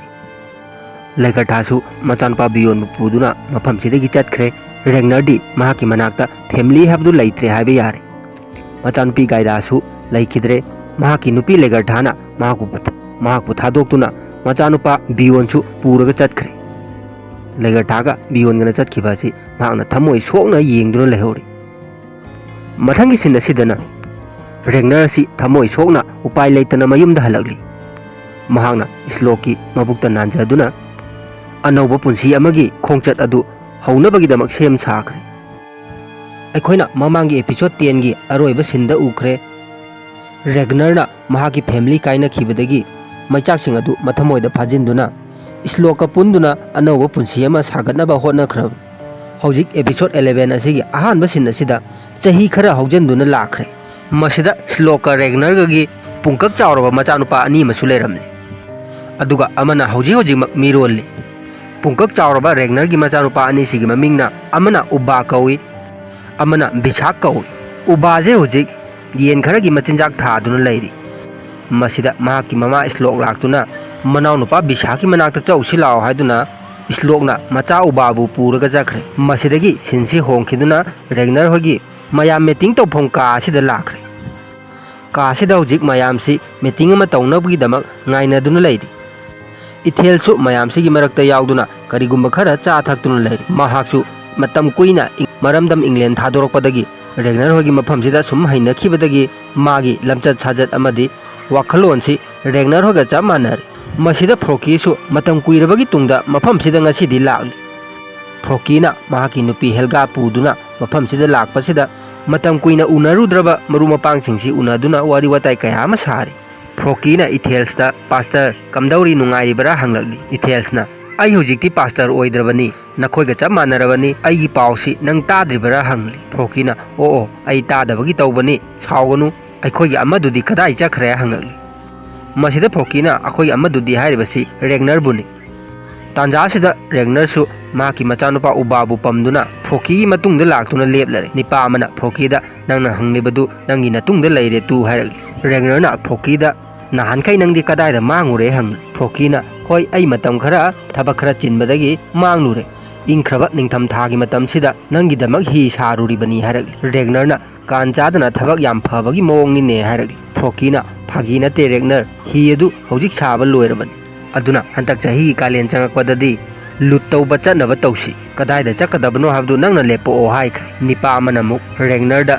ꯂꯦꯒꯔꯊꯥꯁꯨ ꯃꯆꯥꯅꯨꯄꯥ ꯕꯤꯌꯣꯟꯕꯨ ꯄꯨꯗꯨꯅ ꯃꯐꯝꯁꯤꯗꯒꯤ ꯆꯠꯈ꯭ꯔꯦ꯫ ꯔꯦꯒꯅꯔꯗꯤ ꯃꯍꯥꯛꯀꯤ ꯃꯅꯥꯛꯇ ꯐꯦꯃꯤꯂꯤ ꯍꯥꯏꯕꯗꯨ ꯂꯩꯇ꯭ꯔꯦ ꯍꯥꯏꯕ ꯌꯥꯔꯦ꯫ ꯃꯆꯥꯅꯨꯄꯤ ꯒꯥꯏꯗꯥꯁꯨ ꯂꯩꯈꯤꯗ꯭ꯔꯦ꯫ ꯃꯍꯥꯛꯀꯤ ꯅꯨꯄꯤ ꯂꯦꯒꯔꯊꯥꯅ ꯃꯍꯥꯛꯄꯨ, ꯃꯍꯥꯛꯄꯨ ꯊꯥꯗꯣꯛꯇꯨꯅ ꯃꯆꯥꯅꯨꯄꯥ ꯕꯤꯌꯣꯟꯁꯨ ꯄꯨꯔꯒ ꯆꯠꯈ꯭ꯔꯦ꯫ ꯂꯦꯒꯔꯊꯥꯒ ꯕꯤꯌꯣꯟꯒꯅ ꯆꯠꯈꯤꯕ ꯑꯁꯤ ꯃꯍꯥꯛꯅ ꯊꯃꯣꯏ ꯁꯣꯛꯅ ꯌꯦꯡꯗꯨꯅ ꯂꯩꯍꯧꯔꯤ꯫ ꯃꯊꯪꯒꯤ ꯁꯤꯟ ꯑꯁꯤꯗꯅ ꯔꯦꯒꯅꯔ ꯑꯁꯤ ꯊꯃꯣꯏ ꯁꯣꯛꯅ ꯎꯄꯥꯏ ꯂꯩꯇꯅ ꯃꯌꯨꯝꯗ ꯍꯜꯂꯛꯂꯤ꯫ ꯃꯍꯥꯛꯅ ꯏꯁꯂꯣꯛꯀꯤ ꯃꯕꯨꯛꯇ ꯅꯥꯟꯖꯗꯨꯅ ꯑꯅꯧꯕ ꯄꯨꯟꯁꯤ ꯑꯃꯒꯤ ꯈꯣꯡꯆꯠ ꯑꯗꯨ ꯍꯧꯅꯕꯒꯤꯗꯃꯛ ꯁꯦꯝ ꯁꯥꯈ꯭ꯔꯦ꯫ ꯑꯩꯈꯣꯏꯅ ꯃꯃꯥꯡꯒꯤ episode ten ꯒꯤ ꯑꯔꯣꯏꯕ ꯁꯤꯟꯗ ꯎꯈ꯭ꯔꯦ꯫ ꯔꯦꯒꯅꯔꯅ ꯃꯍꯥꯛꯀꯤ ꯐꯦꯃꯤꯂꯤ ꯀꯥꯏꯅꯈꯤꯕꯗꯒꯤ ꯃꯩꯆꯥꯛꯁꯤꯡ ꯑꯗꯨ ꯃꯊꯃꯣꯏꯗ ꯐꯥꯖꯤꯟꯗꯨꯅ ꯏꯁꯂꯣꯛꯀ ꯄꯨꯟꯗꯨꯅ ꯑꯅꯧꯕ ꯄꯨꯟꯁꯤ ꯑꯃ ꯁꯥꯒꯠꯅꯕ ꯍꯣꯠꯅꯈ꯭ꯔꯕꯅꯤ꯫ ꯍꯧꯖꯤꯛ episode eleven ꯑꯁꯤꯒꯤ ꯑꯍꯥꯟꯕ ꯁꯤꯟ ꯑꯁꯤꯗ ꯆꯍꯤ ꯈꯔ ꯍꯧꯖꯤꯟꯗꯨꯅ ꯂꯥꯛꯈ꯭ꯔꯦ꯫ ꯃꯁꯤꯗ ꯏꯁꯂꯣꯛꯀ ꯔꯦꯒꯅꯔꯒꯒꯤ ꯄꯨꯡꯀꯛ ꯆꯥꯎꯔꯕ ꯃꯆꯥꯅꯨꯄꯥ ꯑꯅꯤ ꯑꯃꯁꯨ ꯂꯩꯔꯝꯂꯦ꯫ ꯑꯗꯨꯒ ꯑꯃꯅ ꯍꯧꯖꯤꯛ ꯍꯧꯖꯤꯛꯃꯛ ꯃꯤꯔꯣꯜꯂꯤ꯫ ꯄꯨꯡꯀꯛ ꯆꯥꯎꯔꯕ ꯔꯦꯒꯅꯔꯒꯤ ꯃꯆꯥꯅꯨꯄꯥ ꯑꯅꯤꯁꯤꯒꯤ ꯃꯃꯤꯡꯅ, ꯑꯃꯅ ꯎꯕꯥ ꯀꯧꯏ, ꯑꯃꯅ ꯕꯤꯁꯥꯛ ꯀꯧꯏ꯫ ꯎꯕꯥꯁꯦ ꯍꯧꯖꯤꯛ ꯌꯦꯟ ꯈꯔꯒꯤ ꯃꯆꯤꯟꯖꯥꯛ ꯊꯥꯗꯨꯅ ꯂꯩꯔꯤ꯫ ꯃꯁꯤꯗ ꯃꯍꯥꯛꯀꯤ ꯃꯃꯥ ꯏꯁꯂꯣꯛ ꯂꯥꯛꯇꯨꯅ ꯃꯅꯥꯎꯅꯨꯄꯥ ꯕꯤꯁꯥꯛꯀꯤ ꯃꯅꯥꯛꯇ ꯆꯧꯁꯤ ꯂꯥꯛꯑꯣ ꯍꯥꯏꯗꯨꯅ ꯏꯁꯂꯣꯛꯅ ꯃꯆꯥ ꯎꯕꯥꯕꯨ ꯄꯨꯔꯒ ꯆꯠꯈ꯭ꯔꯦ꯫ ꯃꯁꯤꯗꯒꯤ ꯁꯤꯟꯁꯤ ꯍꯣꯡꯈꯤꯗꯨꯅ ꯔꯦꯒꯅꯔ ꯍꯣꯏꯒꯤ ꯃꯌꯥꯝ ꯃꯤꯇꯤꯡ ꯇꯧꯐꯝ ꯀꯥ ꯑꯁꯤꯗ ꯂꯥꯛꯈ꯭ꯔꯦ꯫ ꯀꯥ ꯑꯁꯤꯗ ꯍꯧꯖꯤꯛ ꯃꯌꯥꯝꯁꯤ ꯃꯤꯇꯤꯡ ꯑꯃ ꯇꯧꯅꯕꯒꯤꯗꯃꯛ ꯉꯥꯏꯅꯗꯨꯅ ꯂꯩꯔꯤ꯫ ꯏꯊꯦꯜꯁꯨ ꯃꯌꯥꯝꯁꯤꯒꯤ ꯃꯔꯛꯇ ꯌꯥꯎꯗꯨꯅ ꯀꯔꯤꯒꯨꯝꯕ ꯈꯔ ꯆꯥ ꯊꯛꯇꯨꯅ ꯂꯩꯔꯤ꯫ ꯃꯍꯥꯛꯁꯨ ꯃꯇꯝ ꯀꯨꯏꯅ ꯏꯪ-, ꯃꯔꯝꯗꯝ ꯏꯪꯂꯦꯟ ꯊꯥꯗꯣꯔꯛꯄꯗꯒꯤ ꯔꯦꯒꯅꯔ ꯍꯣꯏꯒꯤ ꯃꯐꯝꯁꯤꯗ ꯁꯨꯝ ꯍꯩꯅꯈꯤꯕꯗꯒꯤ ꯃꯥꯒꯤ ꯂꯝꯆꯠ ꯁꯥꯖꯠ ꯑꯃꯗꯤ ꯋꯥꯈꯜꯂꯣꯟꯁꯤ ꯔꯦꯒꯅꯔ ꯍꯣꯏꯒ ꯆꯞ ꯃꯥꯟꯅꯔꯦ꯫ ꯃꯁꯤꯗ ꯐ꯭ꯔꯣꯀꯤꯁꯨ ꯃꯇꯝ ꯀꯨꯏꯔꯕꯒꯤ ꯇꯨꯡꯗ ꯃꯐꯝꯁꯤꯗ ꯉꯁꯤꯗꯤ ꯂꯥꯛꯂꯤ꯫ ꯐ꯭ꯔꯣꯀꯤꯅ ꯃꯍꯥꯛꯀꯤ ꯅꯨꯄꯤ ꯍꯦꯜꯒꯥ ꯄꯨꯗꯨꯅ ꯃꯐꯝꯁꯤꯗ ꯂꯥꯛꯄꯁꯤꯗ ꯃꯇꯝ ꯀꯨꯏꯅ ꯎꯅꯔꯨꯗ꯭ꯔꯕ ꯃꯔꯨꯞ ꯃꯄꯥꯡꯁꯤꯡꯁꯤ ꯎꯅꯗꯨꯅ ꯋꯥꯔꯤ ꯋꯥꯇꯥꯏ ꯀꯌꯥ ꯑꯃ ꯁꯥꯔꯤ꯫ ꯐ꯭ꯔꯣꯀꯤꯅ ꯏꯊꯦꯜꯁꯇ, "ꯄꯥꯁꯇꯔ, ꯀꯝꯗꯧꯔꯤ, ꯅꯨꯡꯉꯥꯏꯔꯤꯕꯔꯥ?" ꯍꯪꯂꯛꯂꯤ꯫ ꯏꯊꯦꯜꯁꯅ, "ꯑꯩ ꯍꯧꯖꯤꯛꯇꯤ ꯄꯥꯁꯇꯔ ꯑꯣꯏꯗ꯭ꯔꯕꯅꯤ, ꯅꯈꯣꯏꯒ ꯆꯞ ꯃꯥꯟꯅꯔꯕꯅꯤ, ꯑꯩꯒꯤ ꯄꯥꯎꯁꯤ ꯅꯪ ꯇꯥꯗ꯭ꯔꯤꯕꯔꯥ?" ꯍꯪꯂꯤ꯫ ꯐ꯭ꯔꯣꯀꯤꯅ, "ꯑꯣ ꯑꯣ, ꯑꯩ ꯇꯥꯗꯕꯒꯤ ꯇꯧꯕꯅꯤ, ꯁꯥꯎꯒꯅꯨ, ꯑꯩꯈꯣꯏꯒꯤ ꯑꯃꯗꯨꯗꯤ ꯀꯗꯥꯏ ꯆꯠꯈ꯭ꯔꯦ?" ꯍꯪꯂꯛꯂꯤ꯫ ꯃꯁꯤꯗ ꯐ꯭ꯔꯣꯀꯤꯅ ꯑꯩꯈꯣꯏꯒꯤ ꯑꯃꯗꯨꯗꯤ ꯍꯥꯏꯔꯤꯕꯁꯤ ꯔꯦꯒꯅꯔꯕꯨꯅꯤ꯫ ꯇꯥꯟꯖꯥ ꯑꯁꯤꯗ ꯔꯦꯒꯅꯔꯁꯨ ꯃꯍꯥꯛꯀꯤ ꯃꯆꯥꯅꯨꯄꯥ ꯎꯕꯥꯕꯨ ꯄꯝꯗꯨꯅ ꯐ꯭ꯔꯣꯀꯤꯒꯤ ꯃꯇꯨꯡꯗ ꯂꯥꯛꯇꯨꯅ ꯂꯦꯞꯂꯔꯦ꯫ ꯅꯤꯄꯥ ꯑꯃꯅ ꯐ꯭ꯔꯣꯀꯤꯗ, "ꯅꯪꯅ ꯍꯪꯂꯤꯕꯗꯨ ꯅꯪꯒꯤ ꯅꯇꯨꯡꯗ ꯂꯩꯔꯦ ꯇꯨ" ꯍꯥꯏꯔꯛꯂꯤ꯫ ꯔꯦꯒꯅꯔꯅ ꯐ꯭ꯔꯣꯀꯤꯗ, "ꯅꯍꯥꯟꯈꯩ ꯅꯪꯗꯤ ꯀꯗꯥꯏꯗ ꯃꯥꯡꯉꯨꯔꯦ?" ꯍꯪꯂꯤ꯫ ꯐ꯭ꯔꯣꯀꯤꯅ, "ꯍꯣꯏ, ꯑꯩ ꯃꯇꯝ ꯈꯔ ꯊꯕꯛ ꯈꯔ ꯆꯤꯟꯕꯗꯒꯤ ꯃꯥꯡꯂꯨꯔꯦ꯫ ꯏꯪꯈ꯭ꯔꯕ ꯅꯤꯡꯊꯝꯊꯥꯒꯤ ꯃꯇꯝꯁꯤꯗ ꯅꯪꯒꯤꯗꯃꯛ ꯍꯤ ꯁꯥꯔꯨꯔꯤꯕꯅꯤ" ꯍꯥꯏꯔꯛꯂꯤ꯫ ꯔꯦꯒꯅꯔꯅ, "ꯀꯥꯟ ꯆꯥꯗꯅ ꯊꯕꯛ ꯌꯥꯝ ꯐꯕꯒꯤ ꯃꯑꯣꯡꯅꯤꯅꯦ" ꯍꯥꯏꯔꯛꯂꯤ꯫ ꯐ꯭ꯔꯣꯀꯤꯅ, "ꯐꯥꯒꯤ ꯅꯠꯇꯦ ꯔꯦꯒꯅꯔ, ꯍꯤ ꯑꯗꯨ ꯍꯧꯖꯤꯛ ꯁꯥꯕ ꯂꯣꯏꯔꯕꯅꯤ꯫ ꯑꯗꯨꯅ ꯍꯟꯗꯛ ꯆꯍꯤꯒꯤ ꯀꯥꯂꯦꯟ ꯆꯪꯉꯛꯄꯗꯗꯤ ꯂꯨꯠ ꯇꯧꯕ ꯆꯠꯅꯕ ꯇꯧꯁꯤ꯫ ꯀꯗꯥꯏꯗ ꯆꯠꯀꯗꯕꯅꯣ ꯍꯥꯏꯕꯗꯨ ꯅꯪꯅ ꯂꯦꯞꯄꯛꯑꯣ" ꯍꯥꯏꯈ꯭ꯔꯦ꯫ ꯅꯤꯄꯥ ꯑꯃꯅ ꯑꯃꯨꯛ ꯔꯦꯒꯅꯔꯗ,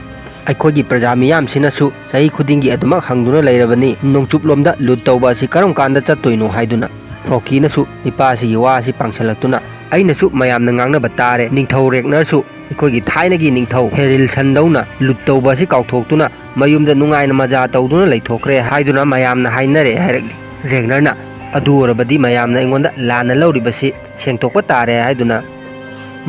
"ꯑꯩꯈꯣꯏꯒꯤ ꯄ꯭ꯔꯖꯥ ꯃꯤꯌꯥꯝꯁꯤꯅꯁꯨ ꯆꯍꯤ ꯈꯨꯗꯤꯡꯒꯤ ꯑꯗꯨꯃꯛ ꯍꯪꯗꯨꯅ ꯂꯩꯔꯕꯅꯤ, ꯅꯣꯡꯆꯨꯞꯂꯣꯝꯗ ꯂꯨꯠ ꯇꯧꯕ ꯑꯁꯤ ꯀꯔꯝ ꯀꯥꯟꯗ ꯆꯠꯇꯣꯏꯅꯣ ꯍꯥꯏꯗꯨꯅ?" ꯐ꯭ꯔꯣꯀꯤꯅꯁꯨ ꯅꯤꯄꯥꯁꯤꯒꯤ ꯋꯥ ꯑꯁꯤ ꯄꯥꯡꯁꯜꯂꯛꯇꯨꯅ, "ꯑꯩꯅꯁꯨ ꯃꯌꯥꯝꯅ ꯉꯥꯡꯅꯕ ꯇꯥꯔꯦ, ꯅꯤꯡꯊꯧ ꯔꯦꯒꯅꯔꯁꯨ ꯑꯩꯈꯣꯏꯒꯤ ꯊꯥꯏꯅꯒꯤ ꯅꯤꯡꯊꯧ ꯍꯦꯔꯤꯜꯁꯟꯗꯧꯅ ꯂꯨꯠ ꯇꯧꯕ ꯑꯁꯤ ꯀꯥꯎꯊꯣꯛꯇꯨꯅ ꯃꯌꯨꯝꯗ ꯅꯨꯡꯉꯥꯏꯅ ꯃꯖꯥ ꯇꯧꯗꯨꯅ ꯂꯩꯊꯣꯛꯈ꯭ꯔꯦ ꯍꯥꯏꯗꯨꯅ ꯃꯌꯥꯝꯅ ꯍꯥꯏꯅꯔꯦ" ꯍꯥꯏꯔꯛꯂꯤ꯫ ꯔꯦꯒꯅꯔꯅ, "ꯑꯗꯨ ꯑꯣꯏꯔꯕꯗꯤ ꯃꯌꯥꯝꯅ ꯑꯩꯉꯣꯟꯗ ꯂꯥꯟꯅ ꯂꯧꯔꯤꯕꯁꯤ ꯁꯦꯡꯗꯣꯛꯄ ꯇꯥꯔꯦ" ꯍꯥꯏꯗꯨꯅ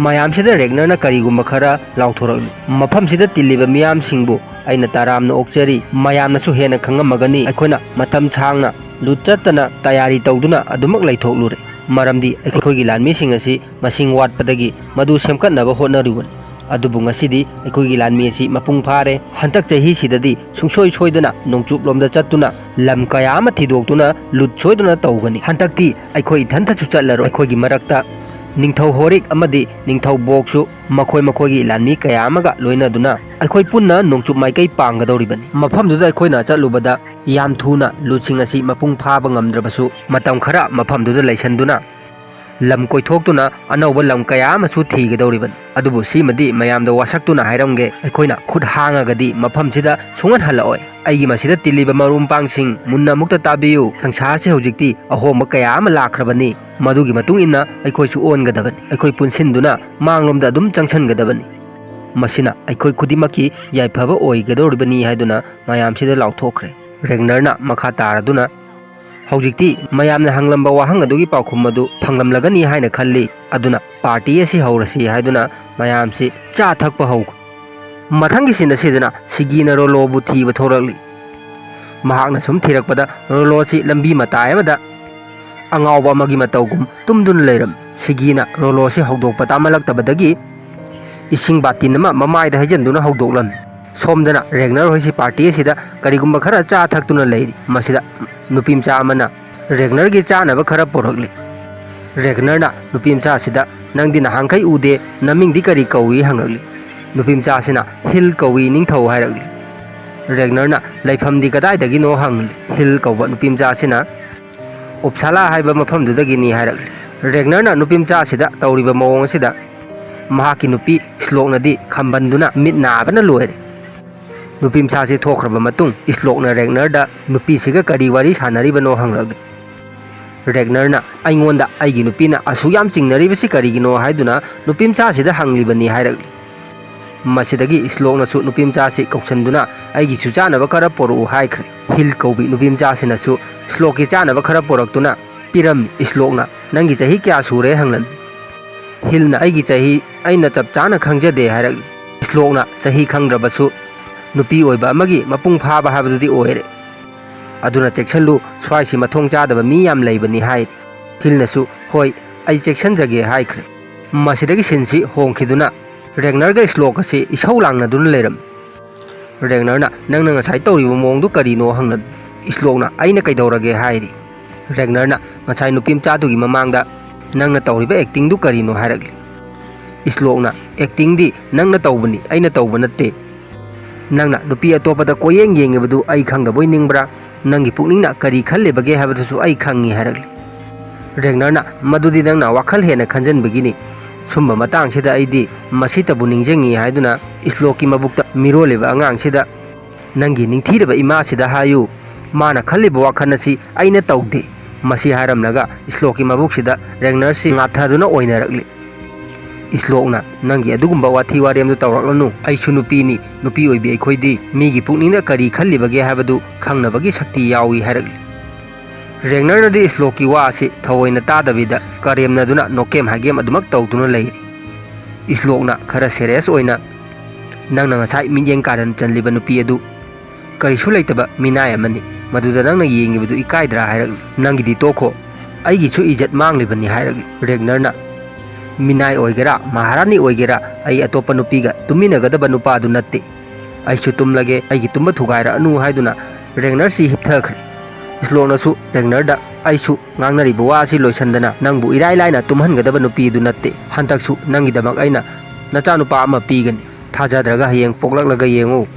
ꯃꯌꯥꯝꯁꯤꯗ ꯔꯦꯒꯅꯔꯅ ꯀꯔꯤꯒꯨꯝꯕ ꯈꯔ ꯂꯥꯎꯊꯣꯔꯛꯂꯤ꯫ "ꯃꯐꯝꯁꯤꯗ ꯇꯤꯜꯂꯤꯕ ꯃꯤꯌꯥꯝꯁꯤꯡꯕꯨ ꯑꯩꯅ ꯇꯔꯥꯝꯅ ꯑꯣꯛꯆꯔꯤ꯫ ꯃꯌꯥꯝꯅꯁꯨ ꯍꯦꯟꯅ ꯈꯪꯉꯝꯃꯒꯅꯤ, ꯑꯩꯈꯣꯏꯅ ꯃꯇꯝ ꯁꯥꯡꯅ ꯂꯨꯠ ꯆꯠꯇꯅ ꯇꯌꯥꯔꯤ ꯇꯧꯗꯨꯅ ꯑꯗꯨꯃꯛ ꯂꯩꯊꯣꯛꯂꯨꯔꯦ꯫ ꯃꯔꯝꯗꯤ ꯑꯩꯈꯣꯏꯒꯤ ꯂꯥꯟꯃꯤꯁꯤꯡ ꯑꯁꯤ ꯃꯁꯤꯡ ꯋꯥꯠꯄꯗꯒꯤ ꯃꯗꯨ ꯁꯦꯝꯒꯠꯅꯕ ꯍꯣꯠꯅꯔꯨꯕꯅꯤ꯫ ꯑꯗꯨꯕꯨ ꯉꯁꯤꯗꯤ ꯑꯩꯈꯣꯏꯒꯤ ꯂꯥꯟꯃꯤ ꯑꯁꯤ ꯃꯄꯨꯡ ꯐꯥꯔꯦ꯫ ꯍꯟꯗꯛ ꯆꯍꯤꯁꯤꯗꯗꯤ ꯁꯨꯡꯁꯣꯏ ꯁꯣꯏꯗꯅ ꯅꯣꯡꯆꯨꯞꯂꯣꯝꯗ ꯆꯠꯇꯨꯅ ꯂꯝ ꯀꯌꯥ ꯑꯃ ꯊꯤꯗꯣꯛꯇꯨꯅ ꯂꯨꯠ ꯁꯣꯏꯗꯅ ꯇꯧꯒꯅꯤ꯫ ꯍꯟꯗꯛꯇꯤ ꯑꯩꯈꯣꯏ ꯏꯊꯟꯇꯁꯨ ꯆꯠꯂꯔꯣꯏ꯫ ꯑꯩꯈꯣꯏꯒꯤ ꯃꯔꯛꯇ ꯅꯤꯡꯊꯧ ꯍꯣꯔꯤꯛ ꯑꯃꯗꯤ ꯅꯤꯡꯊꯧ ꯕꯣꯛꯁꯨ ꯃꯈꯣꯏ ꯃꯈꯣꯏꯒꯤ ꯂꯥꯟꯃꯤ ꯀꯌꯥ ꯑꯃꯒ ꯂꯣꯏꯅꯗꯨꯅ ꯑꯩꯈꯣꯏ ꯄꯨꯟꯅ ꯅꯣꯡꯆꯨꯞ ꯃꯥꯏꯀꯩ ꯄꯥꯡꯒꯗꯧꯔꯤꯕꯅꯤ꯫ ꯃꯐꯝꯗꯨꯗ ꯑꯩꯈꯣꯏꯅ ꯆꯠꯂꯨꯕꯗ ꯌꯥꯝ ꯊꯨꯅ ꯂꯨꯆꯤꯡ ꯑꯁꯤ ꯃꯄꯨꯡ ꯐꯥꯕ ꯉꯝꯗ꯭ꯔꯕꯁꯨ, ꯃꯇꯝ ꯈꯔ ꯃꯐꯝꯗꯨꯗ ꯂꯩꯁꯟꯗꯨꯅ ꯂꯝ ꯀꯣꯏꯊꯣꯛꯇꯨꯅ ꯑꯅꯧꯕ ꯂꯝ ꯀꯌꯥ ꯑꯃꯁꯨ ꯊꯤꯒꯗꯧꯔꯤꯕꯅꯤ꯫ ꯑꯗꯨꯕꯨ ꯁꯤꯃꯗꯤ ꯃꯌꯥꯝꯗ ꯋꯥꯁꯛꯇꯨꯅ ꯍꯥꯏꯔꯝꯒꯦ, ꯑꯩꯈꯣꯏꯅ ꯈꯨꯠ ꯍꯥꯡꯉꯒꯗꯤ ꯃꯐꯝꯁꯤꯗ ꯁꯨꯡꯍꯟ ꯍꯜꯂꯛꯑꯣꯏ꯫ ꯑꯩꯒꯤ ꯃꯁꯤꯗ ꯇꯤꯜꯂꯤꯕ ꯃꯔꯨꯞ ꯃꯄꯥꯡꯁꯤꯡ, ꯃꯨꯟꯅ ꯑꯃꯨꯛꯇ ꯇꯥꯕꯤꯌꯨ꯫ ꯁꯪꯁꯥꯔꯁꯤ ꯍꯧꯖꯤꯛꯇꯤ ꯑꯍꯣꯡꯕ ꯀꯌꯥ ꯑꯃ ꯂꯥꯛꯈ꯭ꯔꯕꯅꯤ꯫ ꯃꯗꯨꯒꯤ ꯃꯇꯨꯡ ꯏꯟꯅ ꯑꯩꯈꯣꯏꯁꯨ ꯑꯣꯟꯒꯗꯕꯅꯤ꯫ ꯑꯩꯈꯣꯏ ꯄꯨꯟꯁꯤꯟꯗꯨꯅ ꯃꯥꯡꯂꯣꯝꯗ ꯑꯗꯨꯝ ꯆꯪꯁꯤꯟꯒꯗꯕꯅꯤ꯫ ꯃꯁꯤꯅ ꯑꯩꯈꯣꯏ ꯈꯨꯗꯤꯡꯃꯛꯀꯤ ꯌꯥꯏꯐꯕ ꯑꯣꯏꯒꯗꯧꯔꯤꯕꯅꯤ ꯍꯥꯏꯗꯨꯅ ꯃꯌꯥꯝꯁꯤꯗ ꯂꯥꯎꯊꯣꯛꯈ꯭ꯔꯦ꯫ ꯔꯦꯒꯅꯔꯅ ꯃꯈꯥ ꯇꯥꯔꯗꯨꯅ, "ꯍꯧꯖꯤꯛꯇꯤ ꯃꯌꯥꯝꯅ ꯍꯪꯂꯝꯕ ꯋꯥꯍꯪ ꯑꯗꯨꯒꯤ ꯄꯥꯎꯈꯨꯝ ꯑꯗꯨ ꯐꯪꯂꯝꯂꯒꯅꯤ ꯍꯥꯏꯅ ꯈꯜꯂꯤ꯫ ꯑꯗꯨꯅ ꯄꯥꯔꯇꯤ ꯑꯁꯤ ꯍꯧꯔꯁꯤ" ꯍꯥꯏꯗꯨꯅ ꯃꯌꯥꯝꯁꯤ ꯆꯥ ꯊꯛꯄ ꯍꯧꯈ꯭ꯔꯦ꯫ ꯃꯊꯪꯒꯤ ꯁꯤꯟ ꯑꯁꯤꯗꯅ ꯁꯤꯒꯤꯅ ꯔꯣꯂꯣꯕꯨ ꯊꯤꯕ ꯊꯣꯔꯛꯂꯤ꯫ ꯃꯍꯥꯛꯅ ꯁꯨꯝ ꯊꯤꯔꯛꯄꯗ ꯔꯣꯂꯣ ꯑꯁꯤ ꯂꯝꯕꯤ ꯃꯇꯥꯏ ꯑꯃꯗ ꯑꯉꯥꯎꯕ ꯑꯃꯒꯤ ꯃꯇꯧꯒꯨꯝ ꯇꯨꯝꯗꯨꯅ ꯂꯩꯔꯝꯃꯤ꯫ ꯁꯤꯒꯤꯅ ꯔꯣꯂꯣ ꯑꯁꯤ ꯍꯧꯗꯣꯛꯄ ꯇꯥꯃꯜꯂꯛꯇꯕꯗꯒꯤ ꯏꯁꯤꯡ ꯕꯥꯇꯤꯟ ꯑꯃ ꯃꯃꯥꯏꯗ ꯍꯩꯖꯤꯟꯗꯨꯅ ꯍꯧꯗꯣꯛꯂꯝꯃꯤ꯫ ꯁꯣꯝꯗꯅ ꯔꯦꯒꯅꯔ ꯍꯣꯏꯁꯤ ꯄꯥꯔꯇꯤ ꯑꯁꯤꯗ ꯀꯔꯤꯒꯨꯝꯕ ꯈꯔ ꯆꯥ ꯊꯛꯇꯨꯅ ꯂꯩꯔꯤ꯫ ꯃꯁꯤꯗ ꯅꯨꯄꯤ ꯃꯆꯥ ꯑꯃꯅ ꯔꯦꯒꯅꯔꯒꯤ ꯆꯥꯅꯕ ꯈꯔ ꯄꯨꯔꯛꯂꯤ꯫ ꯔꯦꯒꯅꯔꯅ ꯅꯨꯄꯤ ꯃꯆꯥ ꯑꯁꯤꯗ, "ꯅꯪꯗꯤ ꯅꯍꯥꯟꯈꯩ ꯎꯗꯦ, ꯅꯃꯤꯡꯗꯤ ꯀꯔꯤ ꯀꯧꯏ?" ꯍꯪꯉꯛꯂꯤ꯫ ꯅꯨꯄꯤ ꯃꯆꯥ ꯑꯁꯤꯅ, "ꯍꯤꯜ ꯀꯧꯏ ꯅꯤꯡꯊꯧ" ꯍꯥꯏꯔꯛꯂꯤ꯫ ꯔꯦꯒꯅꯔꯅ, "ꯂꯩꯐꯝꯗꯤ ꯀꯗꯥꯏꯗꯒꯤꯅꯣ?" ꯍꯪꯂꯤ꯫ ꯍꯤꯜ ꯀꯧꯕ ꯅꯨꯄꯤ ꯃꯆꯥ ꯑꯁꯤꯅ, "ꯎꯞꯁꯥꯂꯥ ꯍꯥꯏꯕ ꯃꯐꯝꯗꯨꯗꯒꯤꯅꯤ" ꯍꯥꯏꯔꯛꯂꯤ꯫ ꯔꯦꯒꯅꯔꯅ ꯅꯨꯄꯤ ꯃꯆꯥ ꯑꯁꯤꯗ ꯇꯧꯔꯤꯕ ꯃꯑꯣꯡ ꯑꯁꯤꯗ ꯃꯍꯥꯛꯀꯤ ꯅꯨꯄꯤ ꯏꯁꯂꯣꯛꯅꯗꯤ ꯈꯝꯕꯟꯗꯨꯅ ꯃꯤꯠ ꯅꯥꯕꯅ ꯂꯣꯏꯔꯦ꯫ ꯅꯨꯄꯤ ꯃꯆꯥꯁꯤ ꯊꯣꯛꯈ꯭ꯔꯕ ꯃꯇꯨꯡ ꯏꯁꯂꯣꯛꯅ ꯔꯦꯒꯅꯔꯗ, "ꯅꯨꯄꯤꯁꯤꯒ ꯀꯔꯤ ꯋꯥꯔꯤ ꯁꯥꯟꯅꯔꯤꯕꯅꯣ?" ꯍꯪꯂꯛꯂꯤ꯫ ꯔꯦꯒꯅꯔꯅ, "ꯑꯩꯉꯣꯟꯗ ꯑꯩꯒꯤ ꯅꯨꯄꯤꯅ ꯑꯁꯨꯛ ꯌꯥꯝ ꯆꯤꯡꯅꯔꯤꯕꯁꯤ ꯀꯔꯤꯒꯤꯅꯣ ꯍꯥꯏꯗꯨꯅ ꯅꯨꯄꯤ ꯃꯆꯥꯁꯤꯗ ꯍꯪꯂꯤꯕꯅꯤ" ꯍꯥꯏꯔꯛꯂꯤ꯫ ꯃꯁꯤꯗꯒꯤ ꯏꯁꯂꯣꯛꯅꯁꯨ ꯅꯨꯄꯤ ꯃꯆꯥꯁꯤ ꯀꯧꯁꯟꯗꯨꯅ, "ꯑꯩꯒꯤꯁꯨ ꯆꯥꯅꯕ ꯈꯔ ꯄꯣꯔꯛꯎ" ꯍꯥꯏꯈ꯭ꯔꯦ꯫ ꯍꯤꯜ ꯀꯧꯕꯤ ꯅꯨꯄꯤ ꯃꯆꯥꯁꯤꯅꯁꯨ ꯏꯁꯂꯣꯛꯀꯤ ꯆꯥꯅꯕ ꯈꯔ ꯄꯣꯔꯛꯇꯨꯅ ꯄꯤꯔꯝꯃꯤ꯫ ꯏꯁꯂꯣꯛꯅ, "ꯅꯪꯒꯤ ꯆꯍꯤ ꯀꯌꯥ ꯁꯨꯔꯦ?" ꯍꯪꯂꯝꯃꯤ꯫ ꯍꯤꯜꯅ, "ꯑꯩꯒꯤ ꯆꯍꯤ ꯑꯩꯅ ꯆꯞ ꯆꯥꯅ ꯈꯪꯖꯗꯦ" ꯍꯥꯏꯔꯛꯂꯤ꯫ ꯏꯁꯂꯣꯛꯅ, "ꯆꯍꯤ ꯈꯪꯗ꯭ꯔꯕꯁꯨ ꯅꯨꯄꯤ ꯑꯣꯏꯕ ꯑꯃꯒꯤ ꯃꯄꯨꯡ ꯐꯥꯕ ꯍꯥꯏꯕꯗꯨꯗꯤ ꯑꯣꯏꯔꯦ꯫ ꯑꯗꯨꯅ ꯆꯦꯛꯁꯤꯜꯂꯨ, ꯁ꯭ꯋꯥꯏꯁꯤ ꯃꯊꯣꯡ ꯆꯥꯗꯕ ꯃꯤ ꯌꯥꯝ ꯂꯩꯕꯅꯤ" ꯍꯥꯏ꯫ ꯍꯤꯜꯅꯁꯨ, "ꯍꯣꯏ, ꯑꯩ ꯆꯦꯛꯁꯤꯟꯖꯒꯦ" ꯍꯥꯏꯈ꯭ꯔꯦ꯫ ꯃꯁꯤꯗꯒꯤ ꯁꯤꯟꯁꯤ ꯍꯣꯡꯈꯤꯗꯨꯅ ꯔꯦꯒꯅꯔꯒ ꯏꯁꯂꯣꯛ ꯑꯁꯤ ꯏꯁꯧ ꯂꯥꯡꯅꯗꯨꯅ ꯂꯩꯔꯝꯃꯤ꯫ ꯔꯦꯒꯅꯔꯅ, "ꯅꯪꯅ ꯉꯁꯥꯏ ꯇꯧꯔꯤꯕ ꯃꯑꯣꯡꯗꯨ ꯀꯔꯤꯅꯣ?" ꯍꯪꯂꯝꯃꯤ꯫ ꯏꯁꯂꯣꯛꯅ, "ꯑꯩꯅ ꯀꯩꯗꯧꯔꯒꯦ?" ꯍꯥꯏꯔꯤ꯫ ꯔꯦꯒꯅꯔꯅ ꯉꯁꯥꯏ ꯅꯨꯄꯤ ꯃꯆꯥꯗꯨꯒꯤ ꯃꯃꯥꯡꯗ "ꯅꯪꯅ ꯇꯧꯔꯤꯕ ꯑꯦꯛꯇꯤꯡꯗꯨ ꯀꯔꯤꯅꯣ?" ꯍꯥꯏꯔꯛꯂꯤ꯫ ꯏꯁꯂꯣꯛꯅ, "ꯑꯦꯛꯇꯤꯡꯗꯤ ꯅꯪꯅ ꯇꯧꯕꯅꯤ, ꯑꯩꯅ ꯇꯧꯕ ꯅꯠꯇꯦ꯫ ꯅꯪꯅ ꯅꯨꯄꯤ ꯑꯇꯣꯞꯄꯗ ꯀꯣꯏꯌꯦꯡ ꯌꯦꯡꯉꯤꯕꯗꯨ ꯑꯩ ꯈꯪꯗꯕꯣꯏ ꯅꯤꯡꯕ꯭ꯔꯥ? ꯅꯪꯒꯤ ꯄꯨꯛꯅꯤꯡꯅ ꯀꯔꯤ ꯈꯜꯂꯤꯕꯒꯦ ꯍꯥꯏꯕꯗꯨꯁꯨ ꯑꯩ ꯈꯪꯉꯤ" ꯍꯥꯏꯔꯛꯂꯤ꯫ ꯔꯦꯒꯅꯔꯅ, "ꯃꯗꯨꯗꯤ ꯅꯪꯅ ꯋꯥꯈꯜ ꯍꯦꯟꯅ ꯈꯟꯖꯟꯕꯒꯤꯅꯤ꯫ ꯁꯨꯝꯕ ꯃꯇꯥꯡꯁꯤꯗ ꯑꯩꯗꯤ ꯃꯁꯤꯇꯕꯨ ꯅꯤꯡꯁꯤꯡꯉꯤ" ꯍꯥꯏꯗꯨꯅ ꯏꯁꯂꯣꯛꯀꯤ ꯃꯕꯨꯛꯇ ꯃꯤꯔꯣꯜꯂꯤꯕ ꯑꯉꯥꯡꯁꯤꯗ, "ꯅꯪꯒꯤ ꯅꯤꯡꯊꯤꯔꯕ ꯏꯃꯥꯁꯤꯗ ꯍꯥꯏꯌꯨ, ꯃꯥꯅ ꯈꯜꯂꯤꯕ ꯋꯥꯈꯜ ꯑꯁꯤ ꯑꯩꯅ ꯇꯧꯗꯦ"꯫ ꯃꯁꯤ ꯍꯥꯏꯔꯝꯂꯒ ꯏꯁꯂꯣꯛꯀꯤ ꯃꯕꯨꯛꯁꯤꯗ ꯔꯦꯒꯅꯔꯁꯤ ꯉꯥꯊꯗꯨꯅ ꯑꯣꯏꯅꯔꯛꯂꯤ꯫ ꯏꯁꯂꯣꯛꯅ, "ꯅꯪꯒꯤ ꯑꯗꯨꯒꯨꯝꯕ ꯋꯥꯊꯤ ꯋꯥꯔꯦꯝꯗꯨ ꯇꯧꯔꯛꯂꯅꯨ꯫ ꯑꯩꯁꯨ ꯅꯨꯄꯤꯅꯤ, ꯅꯨꯄꯤ ꯑꯣꯏꯕꯤ ꯑꯩꯈꯣꯏꯗꯤ ꯃꯤꯒꯤ ꯄꯨꯛꯅꯤꯡꯗ ꯀꯔꯤ ꯈꯜꯂꯤꯕꯒꯦ ꯍꯥꯏꯕꯗꯨ ꯈꯪꯅꯕꯒꯤ ꯁꯛꯇꯤ ꯌꯥꯎꯏ" ꯍꯥꯏꯔꯛꯂꯤ꯫ ꯔꯦꯒꯅꯔꯅꯗꯤ ꯏꯁꯂꯣꯛꯀꯤ ꯋꯥ ꯑꯁꯤ ꯊꯑꯣꯏꯅ ꯇꯥꯗꯕꯤꯗ ꯀꯔꯦꯝꯅꯗꯨꯅ ꯅꯣꯀꯦꯝ ꯍꯥꯏꯒꯦꯝ ꯑꯗꯨꯃꯛ ꯇꯧꯗꯨꯅ ꯂꯩꯔꯤ꯫ ꯏꯁꯂꯣꯛꯅ ꯈꯔ ꯁꯦꯔꯤꯌꯁ ꯑꯣꯏꯅ, "ꯅꯪꯅ ꯉꯁꯥꯏ ꯃꯤꯠꯌꯦꯡ ꯀꯥꯔꯟ ꯆꯜꯂꯤꯕ ꯅꯨꯄꯤ ꯑꯗꯨ ꯀꯔꯤꯁꯨ ꯂꯩꯇꯕ ꯃꯤꯅꯥꯏ ꯑꯃꯅꯤ꯫ ꯃꯗꯨꯗ ꯅꯪꯅ ꯌꯦꯡꯉꯤꯕꯗꯨ ꯏꯀꯥꯏꯗ꯭ꯔꯥ?" ꯍꯥꯏꯔꯛꯂꯤ꯫ "ꯅꯪꯒꯤꯗꯤ ꯇꯣꯛꯈꯣ, ꯑꯩꯒꯤꯁꯨ ꯏꯖꯠ ꯃꯥꯡꯂꯤꯕꯅꯤ" ꯍꯥꯏꯔꯛꯂꯤ꯫ ꯔꯦꯒꯅꯔꯅ, "ꯃꯤꯅꯥꯏ ꯑꯣꯏꯒꯦꯔꯥ, ꯃꯍꯥꯔꯥꯅꯤ ꯑꯣꯏꯒꯦꯔꯥ, ꯑꯩ ꯑꯇꯣꯞꯄ ꯅꯨꯄꯤꯒ ꯇꯨꯝꯃꯤꯟꯅꯒꯗꯕ ꯅꯨꯄꯥ ꯑꯗꯨ ꯅꯠꯇꯦ꯫ ꯑꯩꯁꯨ ꯇꯨꯝꯂꯒꯦ, ꯑꯩꯒꯤ ꯇꯨꯝꯕ ꯊꯨꯒꯥꯏꯔꯛꯑꯅꯨ" ꯍꯥꯏꯗꯨꯅ ꯔꯦꯒꯅꯔꯁꯤ ꯍꯤꯞꯊꯈ꯭ꯔꯦ꯫ ꯏꯁꯂꯣꯛꯅꯁꯨ ꯔꯦꯒꯅꯔꯗ, "ꯑꯩꯁꯨ ꯉꯥꯡꯅꯔꯤꯕ ꯋꯥ ꯑꯁꯤ ꯂꯣꯏꯁꯤꯟꯗꯅ ꯅꯪꯕꯨ ꯏꯔꯥꯏ ꯂꯥꯏꯅ ꯇꯨꯝꯍꯟꯒꯗꯕ ꯅꯨꯄꯤ ꯑꯗꯨ ꯅꯠꯇꯦ꯫ ꯍꯟꯗꯛꯁꯨ ꯅꯪꯒꯤꯗꯃꯛ ꯑꯩꯅ ꯅꯆꯥꯅꯨꯄꯥ ꯑꯃ ꯄꯤꯒꯅꯤ꯫ ꯊꯥꯖꯗ꯭ꯔꯒ ꯍꯌꯦꯡ ꯄꯣꯛꯂꯛꯂꯒ ꯌꯦꯡꯉꯨ꯫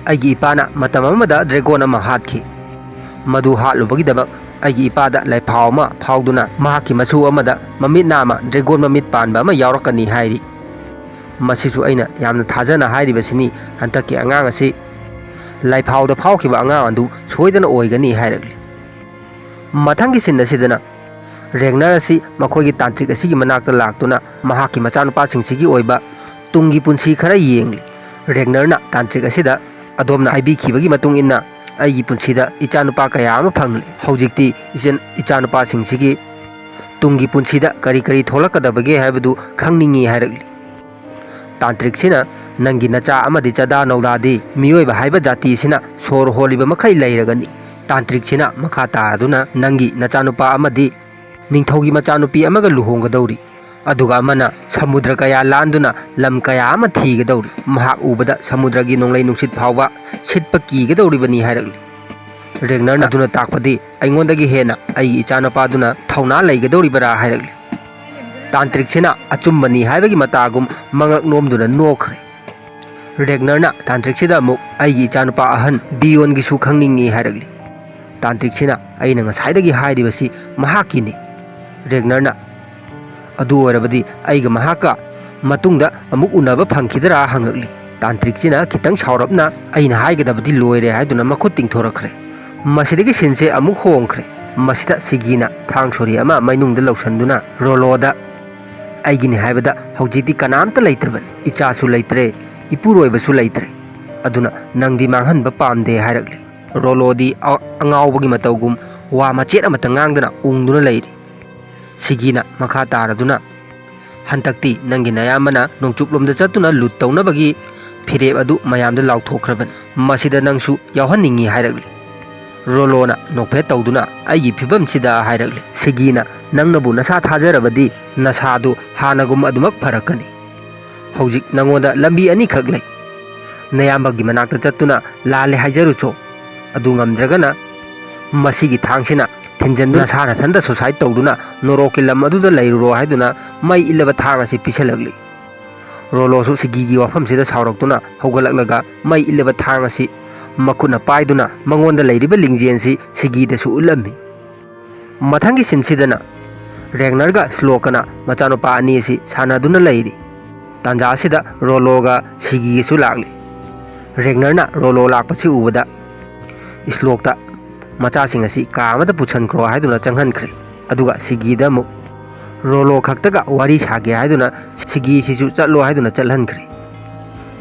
ꯑꯩꯒꯤ ꯏꯄꯥꯅ ꯃꯇꯝ ꯑꯃꯗ ꯗ꯭ꯔꯦꯒꯣꯟ ꯑꯃ ꯍꯥꯠꯈꯤ꯫ ꯃꯗꯨ ꯍꯥꯠꯂꯨꯕꯒꯤꯗꯃꯛ ꯑꯩꯒꯤ ꯏꯄꯥꯗ ꯂꯥꯏꯐꯥꯎ ꯑꯃ ꯐꯥꯎꯗꯨꯅ ꯃꯍꯥꯛꯀꯤ ꯃꯁꯨ ꯑꯃꯗ ꯃꯃꯤꯠ ꯅꯥꯝꯃ ꯗ꯭ꯔꯦꯒꯣꯟ ꯃꯃꯤꯠ ꯄꯥꯟꯕ ꯑꯃ ꯌꯥꯎꯔꯛꯀꯅꯤ ꯍꯥꯏꯔꯤ꯫ ꯃꯁꯤꯁꯨ ꯑꯩꯅ ꯌꯥꯝꯅ ꯊꯥꯖꯅ ꯍꯥꯏꯔꯤꯕꯁꯤꯅꯤ, ꯍꯟꯗꯛꯀꯤ ꯑꯉꯥꯡ ꯑꯁꯤ ꯂꯥꯏꯐꯥꯎꯗ ꯐꯥꯎꯈꯤꯕ ꯑꯉꯥꯡ ꯑꯗꯨ ꯁꯣꯏꯗꯅ ꯑꯣꯏꯒꯅꯤ" ꯍꯥꯏꯔꯛꯂꯤ꯫ ꯃꯊꯪꯒꯤ ꯁꯤꯟ ꯑꯁꯤꯗꯅ ꯔꯦꯒꯅꯔ ꯑꯁꯤ ꯃꯈꯣꯏꯒꯤ ꯇꯥꯟꯇ꯭ꯔꯤꯛ ꯑꯁꯤꯒꯤ ꯃꯅꯥꯛꯇ ꯂꯥꯛꯇꯨꯅ ꯃꯍꯥꯛꯀꯤ ꯃꯆꯥꯅꯨꯄꯥꯁꯤꯡꯁꯤꯒꯤ ꯑꯣꯏꯕ ꯇꯨꯡꯒꯤ ꯄꯨꯟꯁꯤ ꯈꯔ ꯌꯦꯡꯂꯤ꯫ ꯔꯦꯒꯅꯔꯅ ꯇꯥꯟꯇ꯭ꯔꯤꯛ ꯑꯁꯤꯗ, "ꯑꯗꯣꯝꯅ ꯍꯥꯏꯕꯤꯈꯤꯕꯒꯤ ꯃꯇꯨꯡ ꯏꯟꯅ ꯑꯩꯒꯤ ꯄꯨꯟꯁꯤꯗ ꯏꯆꯥꯅꯨꯄꯥ ꯀꯌꯥ ꯑꯃ ꯐꯪꯂꯦ꯫ ꯍꯧꯖꯤꯛꯇꯤ ꯏꯆꯟ-, ꯏꯆꯥꯅꯨꯄꯥꯁꯤꯡꯁꯤꯒꯤ ꯇꯨꯡꯒꯤ ꯄꯨꯟꯁꯤꯗ ꯀꯔꯤ ꯀꯔꯤ ꯊꯣꯛꯂꯛꯀꯗꯕꯒꯦ ꯍꯥꯏꯕꯗꯨ ꯈꯪꯅꯤꯡꯏ" ꯍꯥꯏꯔꯛꯂꯤ꯫ ꯇꯥꯟꯇ꯭ꯔꯤꯛꯁꯤꯅ, "ꯅꯪꯒꯤ ꯅꯆꯥ ꯑꯃꯗꯤ ꯆꯥꯗꯥ ꯅꯧꯗꯥꯗꯤ ꯃꯤꯑꯣꯏꯕ ꯍꯥꯏꯕ ꯖꯥꯇꯤꯁꯤꯅ ꯁꯣꯔ ꯍꯣꯜꯂꯤꯕ ꯃꯈꯩ ꯂꯩꯔꯒꯅꯤ"꯫ ꯇꯥꯟꯇ꯭ꯔꯤꯛꯁꯤꯅ ꯃꯈꯥ ꯇꯥꯔꯗꯨꯅ, "ꯅꯪꯒꯤ ꯅꯆꯥꯅꯨꯄꯥ ꯑꯃꯗꯤ ꯅꯤꯡꯊꯧꯒꯤ ꯃꯆꯥꯅꯨꯄꯤ ꯑꯃꯒ ꯂꯨꯍꯣꯡꯒꯗꯧꯔꯤ, ꯑꯗꯨꯒ ꯑꯃꯅ ꯁꯃꯨꯗ꯭ꯔ ꯀꯌꯥ ꯂꯥꯟꯗꯨꯅ ꯂꯝ ꯀꯌꯥ ꯑꯃ ꯊꯤꯒꯗꯧꯔꯤ꯫ ꯃꯍꯥꯛ ꯎꯕꯗ ꯁꯃꯨꯗ꯭ꯔꯒꯤ ꯅꯣꯡꯂꯩ ꯅꯨꯡꯁꯤꯠ ꯐꯥꯎꯕ ꯁꯤꯠꯄ ꯀꯤꯒꯗꯧꯔꯤꯕꯅꯤ" ꯍꯥꯏꯔꯛꯂꯤ꯫ ꯔꯦꯒꯅꯔꯅ, "ꯑꯗꯨꯅ ꯇꯥꯛꯄꯗꯤ ꯑꯩꯉꯣꯟꯗꯒꯤ ꯍꯦꯟꯅ ꯑꯩꯒꯤ ꯏꯆꯥꯅꯨꯄꯥꯗꯨꯅ ꯊꯧꯅꯥ ꯂꯩꯒꯗꯧꯔꯤꯕꯔꯥ?" ꯍꯥꯏꯔꯛꯂꯤ꯫ ꯇꯥꯟꯇ꯭ꯔꯤꯛꯁꯤꯅ ꯑꯆꯨꯝꯕꯅꯤ ꯍꯥꯏꯕꯒꯤ ꯃꯇꯥꯒꯨꯝ ꯃꯉꯛ ꯅꯣꯝꯗꯨꯅ ꯅꯣꯛꯈ꯭ꯔꯦ꯫ ꯔꯦꯒꯅꯔꯅ ꯇꯥꯟꯇ꯭ꯔꯤꯛꯁꯤꯗ ꯑꯃꯨꯛ ꯑꯩꯒꯤ ꯏꯆꯥꯅꯨꯄꯥ ꯑꯍꯟ ꯕꯤꯌꯣꯟꯒꯤꯁꯨ ꯈꯪꯅꯤꯡꯏ ꯍꯥꯏꯔꯛꯂꯤ꯫ ꯇꯥꯟꯇ꯭ꯔꯤꯛꯁꯤꯅ ꯑꯩꯅ ꯉꯁꯥꯏꯗꯒꯤ ꯍꯥꯏꯔꯤꯕꯁꯤ ꯃꯍꯥꯛꯀꯤꯅꯤ꯫ ꯔꯦꯒꯅꯔꯅ ꯑꯗꯨ ꯑꯣꯏꯔꯕꯗꯤ ꯑꯩꯒ ꯃꯍꯥꯛꯀ ꯃꯇꯨꯡꯗ ꯑꯃꯨꯛ ꯎꯅꯕ ꯐꯪꯈꯤꯗ꯭ꯔꯥ ꯍꯪꯉꯛꯂꯤ꯫ ꯇꯥꯟꯇ꯭ꯔꯤꯛꯁꯤꯅ ꯈꯤꯇꯪ ꯁꯥꯎꯔꯞꯅ ꯑꯩꯅ ꯍꯥꯏꯒꯗꯕꯗꯤ ꯂꯣꯏꯔꯦ ꯍꯥꯏꯗꯨꯅ ꯃꯈꯨꯠ ꯇꯤꯡꯊꯣꯔꯛꯈ꯭ꯔꯦ꯫ ꯃꯁꯤꯗꯒꯤ ꯁꯤꯟꯁꯦ ꯑꯃꯨꯛ ꯍꯣꯡꯈ꯭ꯔꯦ꯫ ꯃꯁꯤꯗ ꯁꯤꯒꯤꯅ ꯊꯥꯡ ꯁꯣꯔꯤ ꯑꯃ ꯃꯩꯅꯨꯡꯗ ꯂꯧꯁꯟꯗꯨꯅ ꯔꯣꯂꯣꯗ ꯑꯩꯒꯤꯅꯤ ꯍꯥꯏꯕꯗ ꯍꯧꯖꯤꯛꯇꯤ ꯀꯅꯥꯝꯇ ꯂꯩꯇ꯭ꯔꯕꯅꯤ꯫ ꯏꯆꯥꯁꯨ ꯂꯩꯇ꯭ꯔꯦ, ꯏꯄꯨꯔꯣꯏꯕꯁꯨ ꯂꯩꯇ꯭ꯔꯦ꯫ ꯑꯗꯨꯅ ꯅꯪꯗꯤ ꯃꯥꯡꯍꯟꯕ ꯄꯥꯝꯗꯦ ꯍꯥꯏꯔꯛꯂꯤ꯫ ꯔꯣꯂꯣꯗꯤ ꯑ-, ꯑꯉꯥꯎꯕꯒꯤ ꯃꯇꯧꯒꯨꯝ ꯋꯥ ꯃꯆꯦꯠ ꯑꯃꯠꯇ ꯉꯥꯡꯗꯅ ꯎꯪꯗꯨꯅ ꯂꯩꯔꯤ꯫ ꯁꯤꯒꯤꯅ ꯃꯈꯥ ꯇꯥꯔꯗꯨꯅ, "ꯍꯟꯗꯛꯇꯤ ꯅꯪꯒꯤ ꯅꯌꯥꯝꯕꯅ ꯅꯣꯡꯆꯨꯞꯂꯣꯝꯗ ꯆꯠꯇꯨꯅ ꯂꯨꯠ ꯇꯧꯅꯕꯒꯤ ꯐꯤꯔꯦꯞ ꯑꯗꯨ ꯃꯌꯥꯝꯗ ꯂꯥꯎꯊꯣꯛꯈ꯭ꯔꯕꯅꯤ꯫ ꯃꯁꯤꯗ ꯅꯪꯁꯨ ꯌꯥꯎꯍꯟꯅꯤꯡꯏ" ꯍꯥꯏꯔꯛꯂꯤ꯫ ꯔꯣꯂꯣꯅ ꯅꯣꯛꯐꯦꯠ ꯇꯧꯗꯨꯅ ꯑꯩꯒꯤ ꯐꯤꯕꯝꯁꯤꯗ ꯍꯥꯏꯔꯛꯂꯤ꯫ ꯁꯤꯒꯤꯅ, "ꯅꯪꯅꯕꯨ ꯅꯁꯥ ꯊꯥꯖꯔꯕꯗꯤ ꯅꯁꯥꯗꯨ ꯍꯥꯟꯅꯒꯨꯝ ꯑꯗꯨꯃꯛ ꯐꯔꯛꯀꯅꯤ꯫ ꯍꯧꯖꯤꯛ ꯅꯉꯣꯟꯗ ꯂꯝꯕꯤ ꯑꯅꯤꯈꯛ ꯂꯩ꯫ ꯅꯌꯥꯝꯕꯒꯤ ꯃꯅꯥꯛꯇ ꯆꯠꯇꯨꯅ ꯂꯥꯜꯂꯦ ꯍꯥꯏꯖꯔꯨꯆꯣ꯫ ꯑꯗꯨ ꯉꯝꯗ꯭ꯔꯒꯅ ꯃꯁꯤꯒꯤ ꯊꯥꯡꯁꯤꯅ ꯊꯤꯟꯖꯟꯗꯨꯅ ꯅꯁꯥ ꯅꯊꯟꯗ suicide ꯇꯧꯗꯨꯅ ꯅꯣꯔꯣꯛꯀꯤ ꯂꯝ ꯑꯗꯨꯗ ꯂꯩꯔꯨꯔꯣ" ꯍꯥꯏꯗꯨꯅ ꯃꯩ ꯏꯜꯂꯕ ꯊꯥꯡ ꯑꯁꯤ ꯄꯤꯁꯜꯂꯛꯂꯤ꯫ ꯔꯣꯂꯣꯁꯨ ꯁꯤꯒꯤꯒꯤ ꯋꯥꯐꯝꯁꯤꯗ ꯁꯥꯎꯔꯛꯇꯨꯅ ꯍꯧꯒꯠꯂꯛꯂꯒ ꯃꯩ ꯏꯜꯂꯕ ꯊꯥꯡ ꯑꯁꯤ ꯃꯈꯨꯠꯅ ꯄꯥꯏꯗꯨꯅ ꯃꯉꯣꯟꯗ ꯂꯩꯔꯤꯕ ꯂꯤꯡꯖꯦꯜꯁꯤ ꯁꯤꯒꯤꯗꯁꯨ ꯎꯠꯂꯝꯃꯤ꯫ ꯃꯊꯪꯒꯤ ꯁꯤꯟꯁꯤꯗꯅ ꯔꯦꯒꯅꯔꯒ ꯁ꯭ꯂꯣꯀꯅ ꯃꯆꯥꯅꯨꯄꯥ ꯑꯅꯤ ꯑꯁꯤ ꯁꯥꯟꯅꯗꯨꯅ ꯂꯩꯔꯤ꯫ ꯇꯥꯟꯖꯥ ꯑꯁꯤꯗ ꯔꯣꯂꯣꯒ ꯁꯤꯒꯤꯒꯁꯨ ꯂꯥꯛꯂꯤ꯫ ꯔꯦꯒꯅꯔꯅ ꯔꯣꯂꯣ ꯂꯥꯛꯄꯁꯤ ꯎꯕꯗ ꯁ꯭ꯂꯣꯛꯇ ꯃꯆꯥꯁꯤꯡ ꯑꯁꯤ ꯀꯥ ꯑꯃꯗ ꯄꯨꯁꯤꯟꯈ꯭ꯔꯣ ꯍꯥꯏꯗꯨꯅ ꯆꯪꯍꯟꯈ꯭ꯔꯦ꯫ ꯑꯗꯨꯒ ꯁꯤꯒꯤꯗ ꯑꯃꯨꯛ ꯔꯣꯂꯣ ꯈꯛꯇꯒ ꯋꯥꯔꯤ ꯁꯥꯒꯦ ꯍꯥꯏꯗꯨꯅ ꯁꯤꯒꯤꯁꯤꯁꯨ ꯆꯠꯂꯣ ꯍꯥꯏꯗꯨꯅ ꯆꯠꯍꯟꯈ꯭ꯔꯦ꯫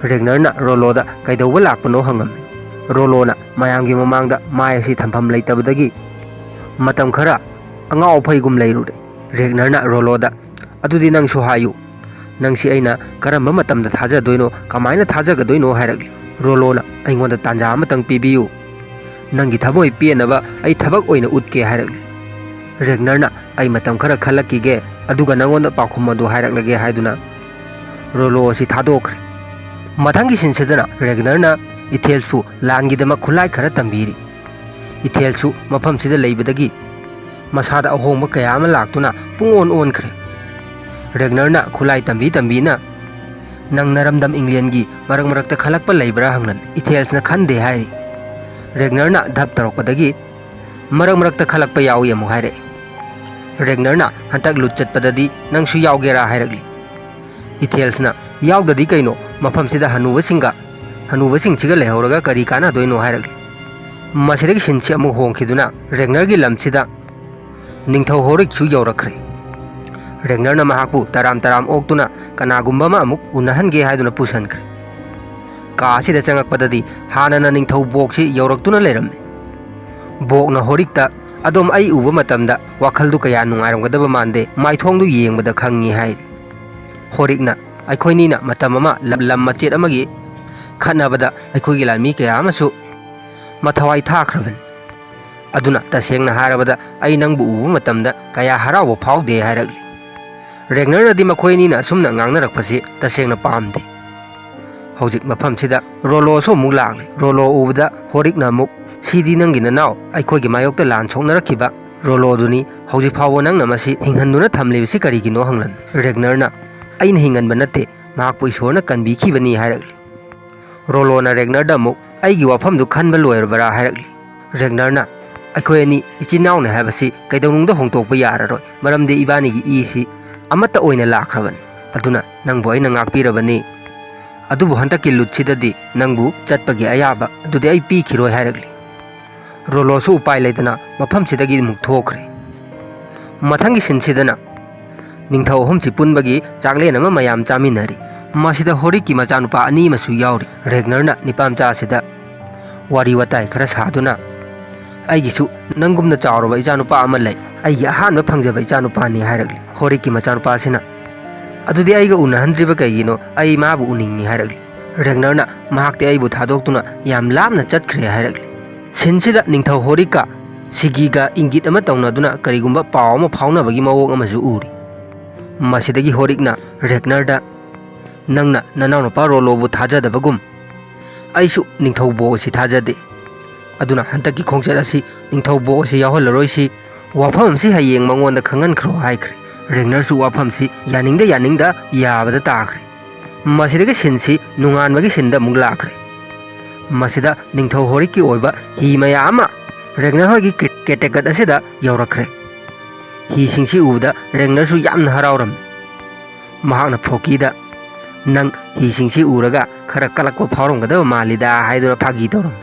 ꯔꯦꯒꯅꯔꯅ ꯔꯣꯂꯣꯗ ꯀꯩꯗꯧꯕ ꯂꯥꯛꯄꯅꯣ ꯍꯪꯉꯝꯃꯤ꯫ ꯔꯣꯂꯣꯅ ꯃꯌꯥꯝꯒꯤ ꯃꯃꯥꯡꯗ ꯃꯥꯏ ꯑꯁꯤ ꯊꯝꯐꯝ ꯂꯩꯇꯕꯗꯒꯤ ꯃꯇꯝ ꯈꯔ ꯑꯉꯥꯎ ꯑꯐꯩꯒꯨꯝ ꯂꯩꯔꯨꯔꯦ꯫ ꯔꯦꯒꯅꯔꯅ ꯔꯣꯂꯣꯗ, "ꯑꯗꯨꯗꯤ ꯅꯪꯁꯨ ꯍꯥꯏꯌꯨ, ꯅꯪꯁꯤ ꯑꯩꯅ ꯀꯔꯝꯕ ꯃꯇꯝꯗ ꯊꯥꯖꯗꯣꯏꯅꯣ, ꯀꯃꯥꯏꯅ ꯊꯥꯖꯒꯗꯣꯏꯅꯣ?" ꯍꯥꯏꯔꯛꯂꯤ꯫ ꯔꯣꯂꯣꯅ, "ꯑꯩꯉꯣꯟꯗ ꯇꯥꯟꯖꯥ ꯑꯃꯇꯪ ꯄꯤꯕꯤꯌꯨ, ꯅꯪꯒꯤ ꯊꯃꯣꯏ ꯄꯦꯟꯅꯕ ꯑꯩ ꯊꯕꯛ ꯑꯣꯏꯅ ꯎꯠꯀꯦ" ꯍꯥꯏꯔꯛꯂꯤ꯫ ꯔꯦꯒꯅꯔꯅ, "ꯑꯩ ꯃꯇꯝ ꯈꯔ ꯈꯜꯂꯛꯈꯤꯒꯦ, ꯑꯗꯨꯒ ꯅꯪꯉꯣꯟꯗ ꯄꯥꯎꯈꯨꯝ ꯑꯗꯨ ꯍꯥꯏꯔꯛꯂꯒꯦ" ꯍꯥꯏꯗꯨꯅ ꯔꯣꯂꯣ ꯑꯁꯤ ꯊꯥꯗꯣꯛꯈ꯭ꯔꯦ꯫ ꯃꯊꯪꯒꯤ ꯁꯤꯟꯁꯤꯗꯅ ꯔꯦꯒꯅꯔꯅ ꯏꯊꯦꯜꯁꯄꯨ ꯂꯥꯟꯒꯤꯗꯃꯛ ꯈꯨꯠꯂꯥꯏ ꯈꯔ ꯇꯝꯕꯤꯔꯤ꯫ ꯏꯊꯦꯜꯁꯨ ꯃꯐꯝꯁꯤꯗ ꯂꯩꯕꯗꯒꯤ ꯃꯁꯥꯗ ꯑꯍꯣꯡꯕ ꯀꯌꯥ ꯑꯃ ꯂꯥꯛꯇꯨꯅ ꯄꯨꯡꯑꯣꯟ ꯑꯣꯟꯈ꯭ꯔꯦ꯫ ꯔꯦꯒꯅꯔꯅ ꯈꯨꯠꯂꯥꯏ ꯇꯝꯕꯤ ꯇꯝꯕꯤꯅ, "ꯅꯪ ꯅꯔꯝꯗꯝ ꯏꯪꯂꯦꯟꯒꯤ ꯃꯔꯛ ꯃꯔꯛꯇ ꯈꯜꯂꯛꯄ ꯂꯩꯕ꯭ꯔꯥ?" ꯍꯪꯂꯝꯃꯤ꯫ ꯏꯊꯦꯜꯁꯅ "ꯈꯟꯗꯦ" ꯍꯥꯏꯔꯤ꯫ ꯔꯦꯒꯅꯔꯅ ꯙꯞ ꯇꯧꯔꯛꯄꯗꯒꯤ, "ꯃꯔꯛ ꯃꯔꯛꯇ ꯈꯜꯂꯛꯄ ꯌꯥꯎꯏ" ꯑꯃꯨꯛ ꯍꯥꯏꯔꯛꯏ꯫ ꯔꯦꯒꯅꯔꯅ, "ꯍꯟꯇꯛ ꯂꯨꯠ ꯆꯠꯄꯗꯗꯤ ꯅꯪꯁꯨ ꯌꯥꯎꯒꯦꯔꯥ?" ꯍꯥꯏꯔꯛꯂꯤ꯫ ꯏꯊꯦꯜꯁꯅ, "ꯌꯥꯎꯗꯗꯤ ꯀꯩꯅꯣ, ꯃꯐꯝꯁꯤꯗ ꯍꯅꯨꯕꯁꯤꯡꯒ ꯍꯅꯨꯕꯁꯤꯡꯁꯤꯒ ꯂꯩꯍꯧꯔꯒ ꯀꯔꯤ ꯀꯥꯟꯅꯗꯣꯏꯅꯣ?" ꯍꯥꯏꯔꯛꯂꯤ꯫ ꯃꯁꯤꯗꯒꯤ ꯁꯤꯟꯁꯤ ꯑꯃꯨꯛ ꯍꯣꯡꯈꯤꯗꯨꯅ ꯔꯦꯒꯅꯔꯒꯤ ꯂꯝꯁꯤꯗ ꯅꯤꯡꯊꯧ ꯍꯣꯔꯤꯛꯁꯨ ꯌꯧꯔꯛꯈ꯭ꯔꯦ꯫ ꯔꯦꯒꯅꯔꯅ ꯃꯍꯥꯛꯄꯨ ꯇꯔꯥꯝ ꯇꯔꯥꯝ ꯑꯣꯛꯇꯨꯅ ꯀꯅꯥꯒꯨꯝꯕ ꯑꯃ ꯑꯃꯨꯛ ꯎꯅꯍꯟꯒꯦ ꯍꯥꯏꯗꯨꯅ ꯄꯨꯁꯟꯈ꯭ꯔꯦ꯫ ꯀꯥ ꯑꯁꯤꯗ ꯆꯪꯉꯛꯄꯗꯗꯤ ꯍꯥꯟꯅꯅ ꯅꯤꯡꯊꯧ ꯕꯣꯛꯁꯤ ꯌꯧꯔꯛꯇꯨꯅ ꯂꯩꯔꯝꯃꯤ꯫ ꯕꯣꯛꯅ ꯍꯣꯔꯤꯛꯇ, "ꯑꯗꯣꯝ ꯑꯩ ꯎꯕ ꯃꯇꯝꯗ ꯋꯥꯈꯜꯗꯨ ꯀꯌꯥ ꯅꯨꯡꯉꯥꯏꯔꯝꯒꯗꯕ ꯃꯥꯟꯗꯦ, ꯃꯥꯏꯊꯣꯡꯗꯨ ꯌꯦꯡꯕꯗ ꯈꯪꯉꯤ" ꯍꯥꯏꯔꯤ꯫ ꯍꯣꯔꯤꯛꯅ, "ꯑꯩꯈꯣꯏꯅꯤꯅ ꯃꯇꯝ ꯑꯃ ꯂꯝ ꯂꯝ ꯃꯆꯦꯠ ꯑꯃꯒꯤ ꯈꯠꯅꯕꯗ ꯑꯩꯈꯣꯏꯒꯤ ꯂꯥꯟꯃꯤ ꯀꯌꯥ ꯑꯃꯁꯨ ꯃꯊꯋꯥꯏ ꯊꯥꯈ꯭ꯔꯕꯅꯤ꯫ ꯑꯗꯨꯅ ꯇꯁꯦꯡꯅ ꯍꯥꯏꯔꯕꯗ ꯑꯩ ꯅꯪꯕꯨ ꯎꯕ ꯃꯇꯝꯗ ꯀꯌꯥ ꯍꯔꯥꯎꯕ ꯐꯥꯎꯗꯦ" ꯍꯥꯏꯔꯛꯂꯤ꯫ ꯔꯦꯒꯅꯔꯅꯗꯤ ꯃꯈꯣꯏ ꯑꯅꯤꯅ ꯑꯁꯨꯝꯅ ꯉꯥꯡꯅꯔꯛꯄꯁꯤ ꯇꯁꯦꯡꯅ ꯄꯥꯝꯗꯦ꯫ ꯍꯧꯖꯤꯛ ꯃꯐꯝꯁꯤꯗ ꯔꯣꯂꯣꯁꯨ ꯑꯃꯨꯛ ꯂꯥꯛꯂꯦ꯫ ꯔꯣꯂꯣ ꯎꯕꯗ ꯍꯣꯔꯤꯛꯅ ꯑꯃꯨꯛ, "ꯁꯤꯗꯤ ꯅꯪꯒꯤ ꯅꯅꯥꯎ ꯑꯩꯈꯣꯏꯒꯤ ꯃꯥꯌꯣꯛꯇ ꯂꯥꯟ ꯁꯣꯛꯅꯔꯛꯈꯤꯕ ꯔꯣꯂꯣꯗꯨꯅꯤ꯫ ꯍꯧꯖꯤꯛ ꯐꯥꯎꯕ ꯅꯪꯅ ꯃꯁꯤ ꯍꯤꯡꯍꯟꯗꯨꯅ ꯊꯝꯂꯤꯕꯁꯤ ꯀꯔꯤꯒꯤꯅꯣ?" ꯍꯪꯂꯝꯃꯤ꯫ ꯔꯦꯒꯅꯔꯅ, "ꯑꯩꯅ ꯍꯤꯡꯍꯟꯕ ꯅꯠꯇꯦ, ꯃꯍꯥꯛꯄꯨ ꯏꯁꯣꯔꯅ ꯀꯟꯕꯤꯈꯤꯕꯅꯤ" ꯍꯥꯏꯔꯛꯂꯤ꯫ ꯔꯣꯂꯣꯅ ꯔꯦꯒꯅꯔꯗ ꯑꯃꯨꯛ, "ꯑꯩꯒꯤ ꯋꯥꯐꯝꯗꯨ ꯈꯟꯕ ꯂꯣꯏꯔꯕ꯭ꯔꯥ?" ꯍꯥꯏꯔꯛꯂꯤ꯫ ꯔꯦꯒꯅꯔꯅ, "ꯑꯩꯈꯣꯏ ꯑꯅꯤ ꯏꯆꯤꯟ ꯏꯅꯥꯎꯅꯤ ꯍꯥꯏꯕꯁꯤ ꯀꯩꯗꯧꯅꯨꯡꯗ ꯍꯣꯡꯗꯣꯛꯄ ꯌꯥꯔꯔꯣꯏ, ꯃꯔꯝꯗꯤ ꯏꯕꯥꯅꯤꯒꯤ ꯏꯁꯤ ꯑꯃꯠꯇ ꯑꯣꯏꯅ ꯂꯥꯛꯈ꯭ꯔꯕꯅꯤ꯫ ꯑꯗꯨꯅ ꯅꯪꯕꯨ ꯑꯩꯅ ꯉꯥꯛꯄꯤꯔꯕꯅꯤ꯫ ꯑꯗꯨꯕꯨ ꯍꯟꯗꯛꯀꯤ ꯂꯨꯠꯁꯤꯗꯗꯤ ꯅꯪꯕꯨ ꯆꯠꯄꯒꯤ ꯑꯌꯥꯕ ꯑꯗꯨꯗꯤ ꯑꯩ ꯄꯤꯈꯤꯔꯣꯏ" ꯍꯥꯏꯔꯛꯂꯤ꯫ ꯔꯣꯂꯣꯁꯨ ꯎꯄꯥꯏ ꯂꯩꯇꯅ ꯃꯐꯝꯁꯤꯗꯒꯤ ꯑꯃꯨꯛ ꯊꯣꯛꯈ꯭ꯔꯦ꯫ ꯃꯊꯪꯒꯤ ꯁꯤꯟꯁꯤꯗꯅ ꯅꯤꯡꯊꯧ ꯑꯍꯨꯝꯁꯤ ꯄꯨꯟꯕꯒꯤ ꯆꯥꯛꯂꯦꯟ ꯑꯃ ꯃꯌꯥꯝ ꯆꯥꯃꯤꯟꯅꯔꯤ꯫ ꯃꯁꯤꯗ ꯍꯣꯔꯤꯛꯀꯤ ꯃꯆꯥꯅꯨꯄꯥ ꯑꯅꯤ ꯑꯃꯁꯨ ꯌꯥꯎꯔꯤ꯫ ꯔꯦꯒꯅꯔꯅ ꯅꯤꯄꯥꯝꯆꯥ ꯑꯁꯤꯗ ꯋꯥꯔꯤ ꯋꯥꯇꯥꯏ ꯈꯔ ꯁꯥꯗꯨꯅ, "ꯑꯩꯒꯤꯁꯨ ꯅꯪꯒꯨꯝꯅ ꯆꯥꯎꯔꯕ ꯏꯆꯥꯅꯨꯄꯥ ꯑꯃ ꯂꯩ, ꯑꯩꯒꯤ ꯑꯍꯥꯟꯕ ꯐꯪꯖꯕ ꯏꯆꯥꯅꯨꯄꯥꯅꯤ" ꯍꯥꯏꯔꯛꯂꯤ꯫ ꯍꯣꯔꯤꯛꯀꯤ ꯃꯆꯥꯅꯨꯄꯥꯁꯤꯅ, "ꯑꯗꯨꯗꯤ ꯑꯩꯒ ꯎꯅꯍꯟꯗ꯭ꯔꯤꯕ ꯀꯩꯒꯤꯅꯣ? ꯑꯩ ꯃꯥꯕꯨ ꯎꯅꯤꯡꯉꯤ" ꯍꯥꯏꯔꯛꯂꯤ꯫ ꯔꯦꯒꯅꯔꯅ, "ꯃꯍꯥꯛꯇꯤ ꯑꯩꯕꯨ ꯊꯥꯗꯣꯛꯇꯨꯅ ꯌꯥꯝ ꯂꯥꯞꯅ ꯆꯠꯈ꯭ꯔꯦ" ꯍꯥꯏꯔꯛꯂꯤ꯫ ꯁꯤꯟꯁꯤꯗ ꯅꯤꯡꯊꯧ ꯍꯣꯔꯤꯛꯀ ꯁꯤꯒꯤꯒ ꯏꯪꯒꯤꯠ ꯑꯃ ꯇꯧꯅꯗꯨꯅ ꯀꯔꯤꯒꯨꯝꯕ ꯄꯥꯎ ꯑꯃ ꯐꯥꯎꯅꯕꯒꯤ ꯃꯑꯣꯡ ꯑꯃꯁꯨ ꯎꯔꯤ꯫ ꯃꯁꯤꯗꯒꯤ ꯍꯣꯔꯤꯛꯅ ꯔꯦꯒꯅꯔꯗ, "ꯅꯪꯅ ꯅꯅꯥꯎꯅꯨꯄꯥ ꯔꯣꯂꯣꯕꯨ ꯊꯥꯖꯗꯕꯒꯨꯝ ꯑꯩꯁꯨ ꯅꯤꯡꯊꯧ ꯕꯣꯛ ꯑꯁꯤ ꯊꯥꯖꯗꯦ꯫ ꯑꯗꯨꯅ ꯍꯟꯗꯛꯀꯤ ꯈꯣꯡꯆꯠ ꯑꯁꯤ ꯅꯤꯡꯊꯧ ꯕꯣꯛ ꯑꯁꯤ ꯌꯥꯎꯍꯜꯂꯔꯣꯏꯁꯤ꯫ ꯋꯥꯐꯝ ꯑꯁꯤ ꯍꯌꯦꯡ ꯃꯉꯣꯟꯗ ꯈꯪꯍꯟꯈ꯭ꯔꯣ" ꯍꯥꯏꯈ꯭ꯔꯦ꯫ ꯔꯦꯒꯅꯔꯁꯨ ꯋꯥꯐꯝꯁꯤ ꯌꯥꯅꯤꯡꯗ ꯌꯥꯅꯤꯡꯗ ꯌꯥꯕꯗ ꯇꯥꯈ꯭ꯔꯦ꯫ ꯃꯁꯤꯗꯒꯤ ꯁꯤꯟꯁꯤ ꯅꯣꯡꯉꯥꯟꯕꯒꯤ ꯁꯤꯟꯗ ꯑꯃꯨꯛ ꯂꯥꯛꯈ꯭ꯔꯦ꯫ ꯃꯁꯤꯗ ꯅꯤꯡꯊꯧ ꯍꯣꯔꯤꯛꯀꯤ ꯑꯣꯏꯕ ꯍꯤ ꯃꯌꯥꯝ ꯑꯃ ꯔꯦꯒꯅꯔ ꯍꯣꯏꯒꯤ ꯀꯦ-, ꯀꯦꯇꯦꯀꯠ ꯑꯁꯤꯗ ꯌꯧꯔꯛꯈ꯭ꯔꯦ꯫ ꯍꯤꯁꯤꯡꯁꯤ ꯎꯕꯗ ꯔꯦꯒꯅꯔꯁꯨ ꯌꯥꯝꯅ ꯍꯔꯥꯎꯔꯝꯃꯤ꯫ ꯃꯍꯥꯛꯅ ꯐ꯭ꯔꯣꯀꯤꯗ, "ꯅꯪ ꯍꯤꯁꯤꯡꯁꯤ ꯎꯔꯒ ꯈꯔ ꯀꯜꯂꯛꯄ ꯐꯥꯎꯔꯝꯒꯗꯕ ꯃꯥꯜꯂꯤꯗ" ꯍꯥꯏꯗꯨꯅ ꯐꯥꯒꯤ ꯇꯧꯔꯝꯃꯤ꯫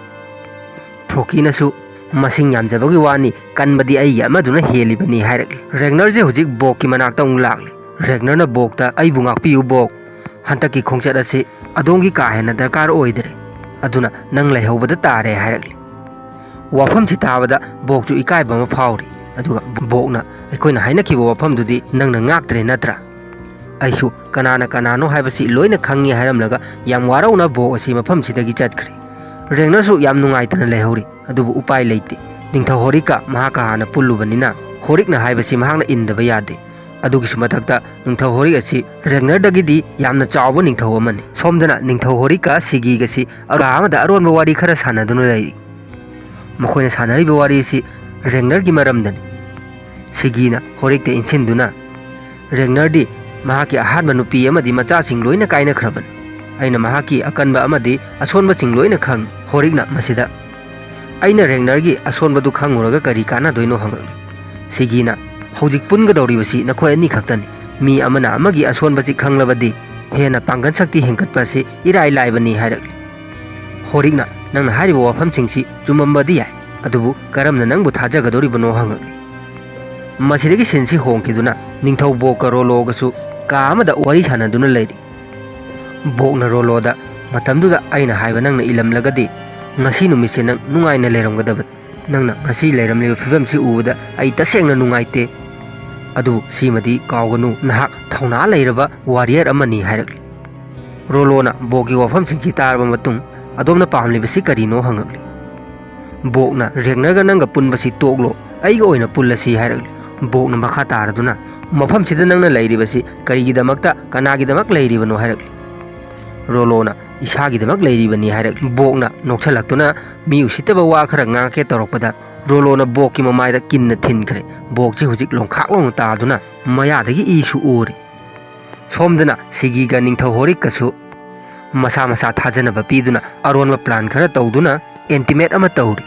ꯐ꯭ꯔꯣꯀꯤꯅꯁꯨ, "ꯃꯁꯤꯡ ꯌꯥꯝꯖꯕꯒꯤ ꯋꯥꯅꯤ, ꯀꯟꯕꯗꯤ ꯑꯩꯒꯤ ꯑꯃꯗꯨꯅ ꯍꯦꯜꯂꯤꯕꯅꯤ" ꯍꯥꯏꯔꯛꯂꯤ꯫ ꯔꯦꯒꯅꯔꯁꯦ ꯍꯧꯖꯤꯛ ꯕꯣꯛꯀꯤ ꯃꯅꯥꯛꯇ ꯑꯃꯨꯛ ꯂꯥꯛꯂꯤ꯫ ꯔꯦꯒꯅꯔꯅ ꯕꯣꯛꯇ, "ꯑꯩꯕꯨ ꯉꯥꯛꯄꯤꯌꯨ ꯕꯣꯛ, ꯍꯟꯗꯛꯀꯤ ꯈꯣꯡꯆꯠ ꯑꯁꯤ ꯑꯗꯣꯝꯒꯤ ꯀꯥ ꯍꯦꯟꯅ ꯗꯔꯀꯥꯔ ꯑꯣꯏꯗ꯭ꯔꯦ, ꯑꯗꯨꯅ ꯅꯪ ꯂꯩꯍꯧꯕꯗ ꯇꯥꯔꯦ" ꯍꯥꯏꯔꯛꯂꯤ꯫ ꯋꯥꯐꯝꯁꯤ ꯇꯥꯕꯗ ꯕꯣꯛꯁꯨ ꯏꯀꯥꯏꯕ ꯑꯃ ꯐꯥꯎꯔꯤ꯫ ꯑꯗꯨꯒ ꯕꯣꯛꯅ, "ꯑꯩꯈꯣꯏꯅ ꯍꯥꯏꯅꯈꯤꯕ ꯋꯥꯐꯝꯗꯨꯗꯤ ꯅꯪꯅ ꯉꯥꯛꯇ꯭ꯔꯦ ꯅꯠꯇ꯭ꯔꯥ? ꯑꯩꯁꯨ ꯀꯅꯥꯅ ꯀꯅꯥꯅꯣ ꯍꯥꯏꯕꯁꯤ ꯂꯣꯏꯅ ꯈꯪꯉꯤ" ꯍꯥꯏꯔꯝꯂꯒ ꯌꯥꯝ ꯋꯥꯔꯧꯅ ꯕꯣꯛ ꯑꯁꯤ ꯃꯐꯝꯁꯤꯗꯒꯤ ꯆꯠꯈ꯭ꯔꯦ꯫ ꯔꯦꯒꯅꯔꯁꯨ ꯌꯥꯝ ꯅꯨꯡꯉꯥꯏꯇꯅ ꯂꯩꯍꯧꯔꯤ꯫ ꯑꯗꯨꯕꯨ ꯎꯄꯥꯏ ꯂꯩꯇꯦ꯫ ꯅꯤꯡꯊꯧ ꯍꯣꯔꯤꯛꯀ ꯃꯍꯥꯛꯀ ꯍꯥꯟꯅ ꯄꯨꯜꯂꯨꯕꯅꯤꯅ ꯍꯣꯔꯤꯛꯅ ꯍꯥꯏꯕꯁꯤ ꯃꯍꯥꯛꯅ ꯏꯟꯗꯕ ꯌꯥꯗꯦ꯫ ꯑꯗꯨꯒꯤꯁꯨ ꯃꯊꯛꯇ ꯅꯤꯡꯊꯧ ꯍꯣꯔꯤꯛ ꯑꯁꯤ ꯔꯦꯒꯅꯔꯗꯒꯤꯗꯤ ꯌꯥꯝꯅ ꯆꯥꯎꯕ ꯅꯤꯡꯊꯧ ꯑꯃꯅꯤ꯫ ꯁꯣꯝꯗꯅ ꯅꯤꯡꯊꯧ ꯍꯣꯔꯤꯛꯀ ꯁꯤꯒꯤꯒꯁꯤ ꯀꯥ ꯑꯃꯗ ꯑꯔꯣꯟꯕ ꯋꯥꯔꯤ ꯈꯔ ꯁꯥꯟꯅꯗꯨꯅ ꯂꯩꯔꯤ꯫ ꯃꯈꯣꯏꯅ ꯁꯥꯟꯅꯔꯤꯕ ꯋꯥꯔꯤ ꯑꯁꯤ ꯔꯦꯒꯅꯔꯒꯤ ꯃꯔꯝꯗꯅꯤ꯫ ꯁꯤꯒꯤꯅ ꯍꯣꯔꯤꯛꯇ ꯏꯟꯁꯤꯟꯗꯨꯅ, "ꯔꯦꯒꯅꯔꯗꯤ ꯃꯍꯥꯛꯀꯤ ꯑꯍꯥꯟꯕ ꯅꯨꯄꯤ ꯑꯃꯗꯤ ꯃꯆꯥꯁꯤꯡ ꯂꯣꯏꯅ ꯀꯥꯏꯅꯈ꯭ꯔꯕꯅꯤ꯫ ꯑꯩꯅ ꯃꯍꯥꯛꯀꯤ ꯑꯀꯟꯕ ꯑꯃꯗꯤ ꯑꯁꯣꯟꯕꯁꯤꯡ ꯂꯣꯏꯅ ꯈꯪꯏ"꯫ ꯍꯣꯔꯤꯛꯅ ꯃꯁꯤꯗ, "ꯑꯩꯅ ꯔꯦꯒꯅꯔꯒꯤ ꯑꯁꯣꯟꯕꯗꯨ ꯈꯪꯉꯨꯔꯒ ꯀꯔꯤ ꯀꯥꯟꯅꯗꯣꯏꯅꯣ?" ꯍꯪꯉꯛꯂꯤ꯫ ꯁꯤꯒꯤꯅ, "ꯍꯧꯖꯤꯛ ꯄꯨꯟꯒꯗꯧꯔꯤꯕꯁꯤ ꯅꯈꯣꯏ ꯑꯅꯤꯈꯛꯇꯅꯤ꯫ ꯃꯤ ꯑꯃꯅ ꯑꯃꯒꯤ ꯑꯁꯣꯟꯕꯁꯤ ꯈꯪꯂꯕꯗꯤ ꯍꯦꯟꯅ ꯄꯥꯡꯒꯜ ꯁꯛꯇꯤ ꯍꯦꯟꯒꯠꯄ ꯑꯁꯤ ꯏꯔꯥꯏ ꯂꯥꯏꯕꯅꯤ" ꯍꯥꯏꯔꯛꯂꯤ꯫ ꯍꯣꯔꯤꯛꯅ, "ꯅꯪꯅ ꯍꯥꯏꯔꯤꯕ ꯋꯥꯐꯝꯁꯤꯡꯁꯤ ꯆꯨꯝꯃꯝꯕꯗꯤ ꯌꯥꯏ, ꯑꯗꯨꯕꯨ ꯀꯔꯝꯅ ꯅꯪꯕꯨ ꯊꯥꯖꯒꯗꯧꯔꯤꯕꯅꯣ?" ꯍꯪꯉꯛꯂꯤ꯫ ꯃꯁꯤꯗꯒꯤ ꯁꯤꯟꯁꯤ ꯍꯣꯡꯈꯤꯗꯨꯅ ꯅꯤꯡꯊꯧ ꯕꯣꯛꯀ ꯔꯣꯂꯣꯒꯁꯨ ꯀꯥ ꯑꯃꯗ ꯋꯥꯔꯤ ꯁꯥꯟꯅꯗꯨꯅ ꯂꯩꯔꯤ꯫ ꯕꯣꯛꯅ ꯔꯣꯂꯣꯗ, "ꯃꯇꯝꯗꯨꯗ ꯑꯩꯅ ꯍꯥꯏꯕ ꯅꯪꯅ ꯏꯜꯂꯝꯂꯒꯗꯤ ꯉꯁꯤ ꯅꯨꯃꯤꯠꯁꯦ ꯅꯪ ꯅꯨꯡꯉꯥꯏꯅ ꯂꯩꯔꯝꯒꯗꯕꯅꯤ꯫ ꯅꯪꯅ ꯉꯁꯤ ꯂꯩꯔꯝꯂꯤꯕ ꯐꯤꯕꯝꯁꯤ ꯎꯕꯗ ꯑꯩ ꯇꯁꯦꯡꯅ ꯅꯨꯡꯉꯥꯏꯇꯦ꯫ ꯑꯗꯨꯕꯨ ꯁꯤꯃꯗꯤ ꯀꯥꯎꯒꯅꯨ, ꯅꯍꯥꯛ ꯊꯧꯅꯥ ꯂꯩꯔꯕ ꯋꯥꯔꯤꯌꯔ ꯑꯃꯅꯤ" ꯍꯥꯏꯔꯛꯂꯤ꯫ ꯔꯣꯂꯣꯅ ꯕꯣꯛꯀꯤ ꯋꯥꯐꯝꯁꯤꯡꯁꯤ ꯇꯥꯔꯕ ꯃꯇꯨꯡ, "ꯑꯗꯣꯝꯅ ꯄꯥꯝꯂꯤꯕꯁꯤ ꯀꯔꯤꯅꯣ?" ꯍꯪꯉꯛꯂꯤ꯫ ꯕꯣꯛꯅ, "ꯔꯦꯒꯅꯔꯒ ꯅꯪꯒ ꯄꯨꯟꯕꯁꯤ ꯇꯣꯛꯂꯣ, ꯑꯩꯒ ꯑꯣꯏꯅ ꯄꯨꯜꯂꯁꯤ" ꯍꯥꯏꯔꯛꯂꯤ꯫ ꯕꯣꯛꯅ ꯃꯈꯥ ꯇꯥꯔꯗꯨꯅ, "ꯃꯐꯝꯁꯤꯗ ꯅꯪꯅ ꯂꯩꯔꯤꯕꯁꯤ ꯀꯔꯤꯒꯤꯗꯃꯛꯇ, ꯀꯅꯥꯒꯤꯗꯃꯛ ꯂꯩꯔꯤꯕꯅꯣ?" ꯍꯥꯏꯔꯛꯂꯤ꯫ ꯔꯣꯂꯣꯅ, "ꯏꯁꯥꯒꯤꯗꯃꯛ ꯂꯩꯔꯤꯕꯅꯤ" ꯍꯥꯏꯔꯛꯂꯤ꯫ ꯕꯣꯛꯅ ꯅꯣꯛꯁꯜꯂꯛꯇꯨꯅ ꯃꯤ ꯎꯁꯤꯠꯇꯕ ꯋꯥ ꯈꯔ ꯉꯥꯡꯉꯛꯀꯦ ꯇꯧꯔꯛꯄꯗ, ꯔꯣꯂꯣꯅ ꯕꯣꯛꯀꯤ ꯃꯃꯥꯏꯗ ꯀꯤꯟꯅ ꯊꯤꯟꯈ꯭ꯔꯦ꯫ ꯕꯣꯛꯁꯤ ꯍꯧꯖꯤꯛ ꯂꯣꯡꯈꯥꯛ ꯂꯣꯡꯅ ꯇꯥꯗꯨꯅ ꯃꯌꯥꯗꯒꯤ ꯏꯁꯨ ꯎꯔꯤ꯫ ꯁꯣꯝꯗꯅ ꯁꯤꯒꯤꯒ ꯅꯤꯡꯊꯧ ꯍꯣꯔꯤꯛꯀꯁꯨ ꯃꯁꯥ ꯃꯁꯥ ꯊꯥꯖꯅꯕ ꯄꯤꯗꯨꯅ ꯑꯔꯣꯟꯕ ꯄ꯭ꯂꯥꯟ ꯈꯔ ꯇꯧꯗꯨꯅ ꯑꯦꯟꯇꯤꯃꯦꯠ ꯑꯃ ꯇꯧꯔꯤ꯫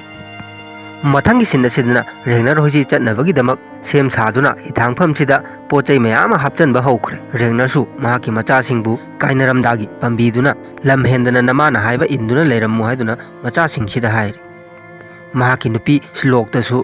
ꯃꯊꯪꯒꯤ ꯁꯤꯟ ꯑꯁꯤꯗꯅ ꯔꯦꯒꯅꯔ ꯍꯣꯏꯁꯤ ꯆꯠꯅꯕꯒꯤꯗꯃꯛ ꯁꯦꯝ ꯁꯥꯗꯨꯅ ꯍꯤꯊꯥꯡꯐꯝꯁꯤꯗ ꯄꯣꯠ ꯆꯩ ꯃꯌꯥꯝ ꯑꯃ ꯍꯥꯞꯆꯤꯟꯕ ꯍꯧꯈ꯭ꯔꯦ꯫ ꯔꯦꯒꯅꯔꯁꯨ ꯃꯍꯥꯛꯀꯤ ꯃꯆꯥꯁꯤꯡꯕꯨ ꯀꯥꯏꯅꯔꯝꯗꯥꯒꯤ ꯄꯥꯝꯕꯤꯗꯨꯅ ꯂꯝ ꯍꯦꯟꯗꯅ ꯅꯃꯥꯅ ꯍꯥꯏꯕ ꯏꯟꯗꯨꯅ ꯂꯩꯔꯝꯃꯨ ꯍꯥꯏꯗꯨꯅ ꯃꯆꯥꯁꯤꯡꯁꯤꯗ ꯍꯥꯏꯔꯤ꯫ ꯃꯍꯥꯛꯀꯤ ꯅꯨꯄꯤ ꯁ꯭ꯂꯣꯛꯇꯁꯨ,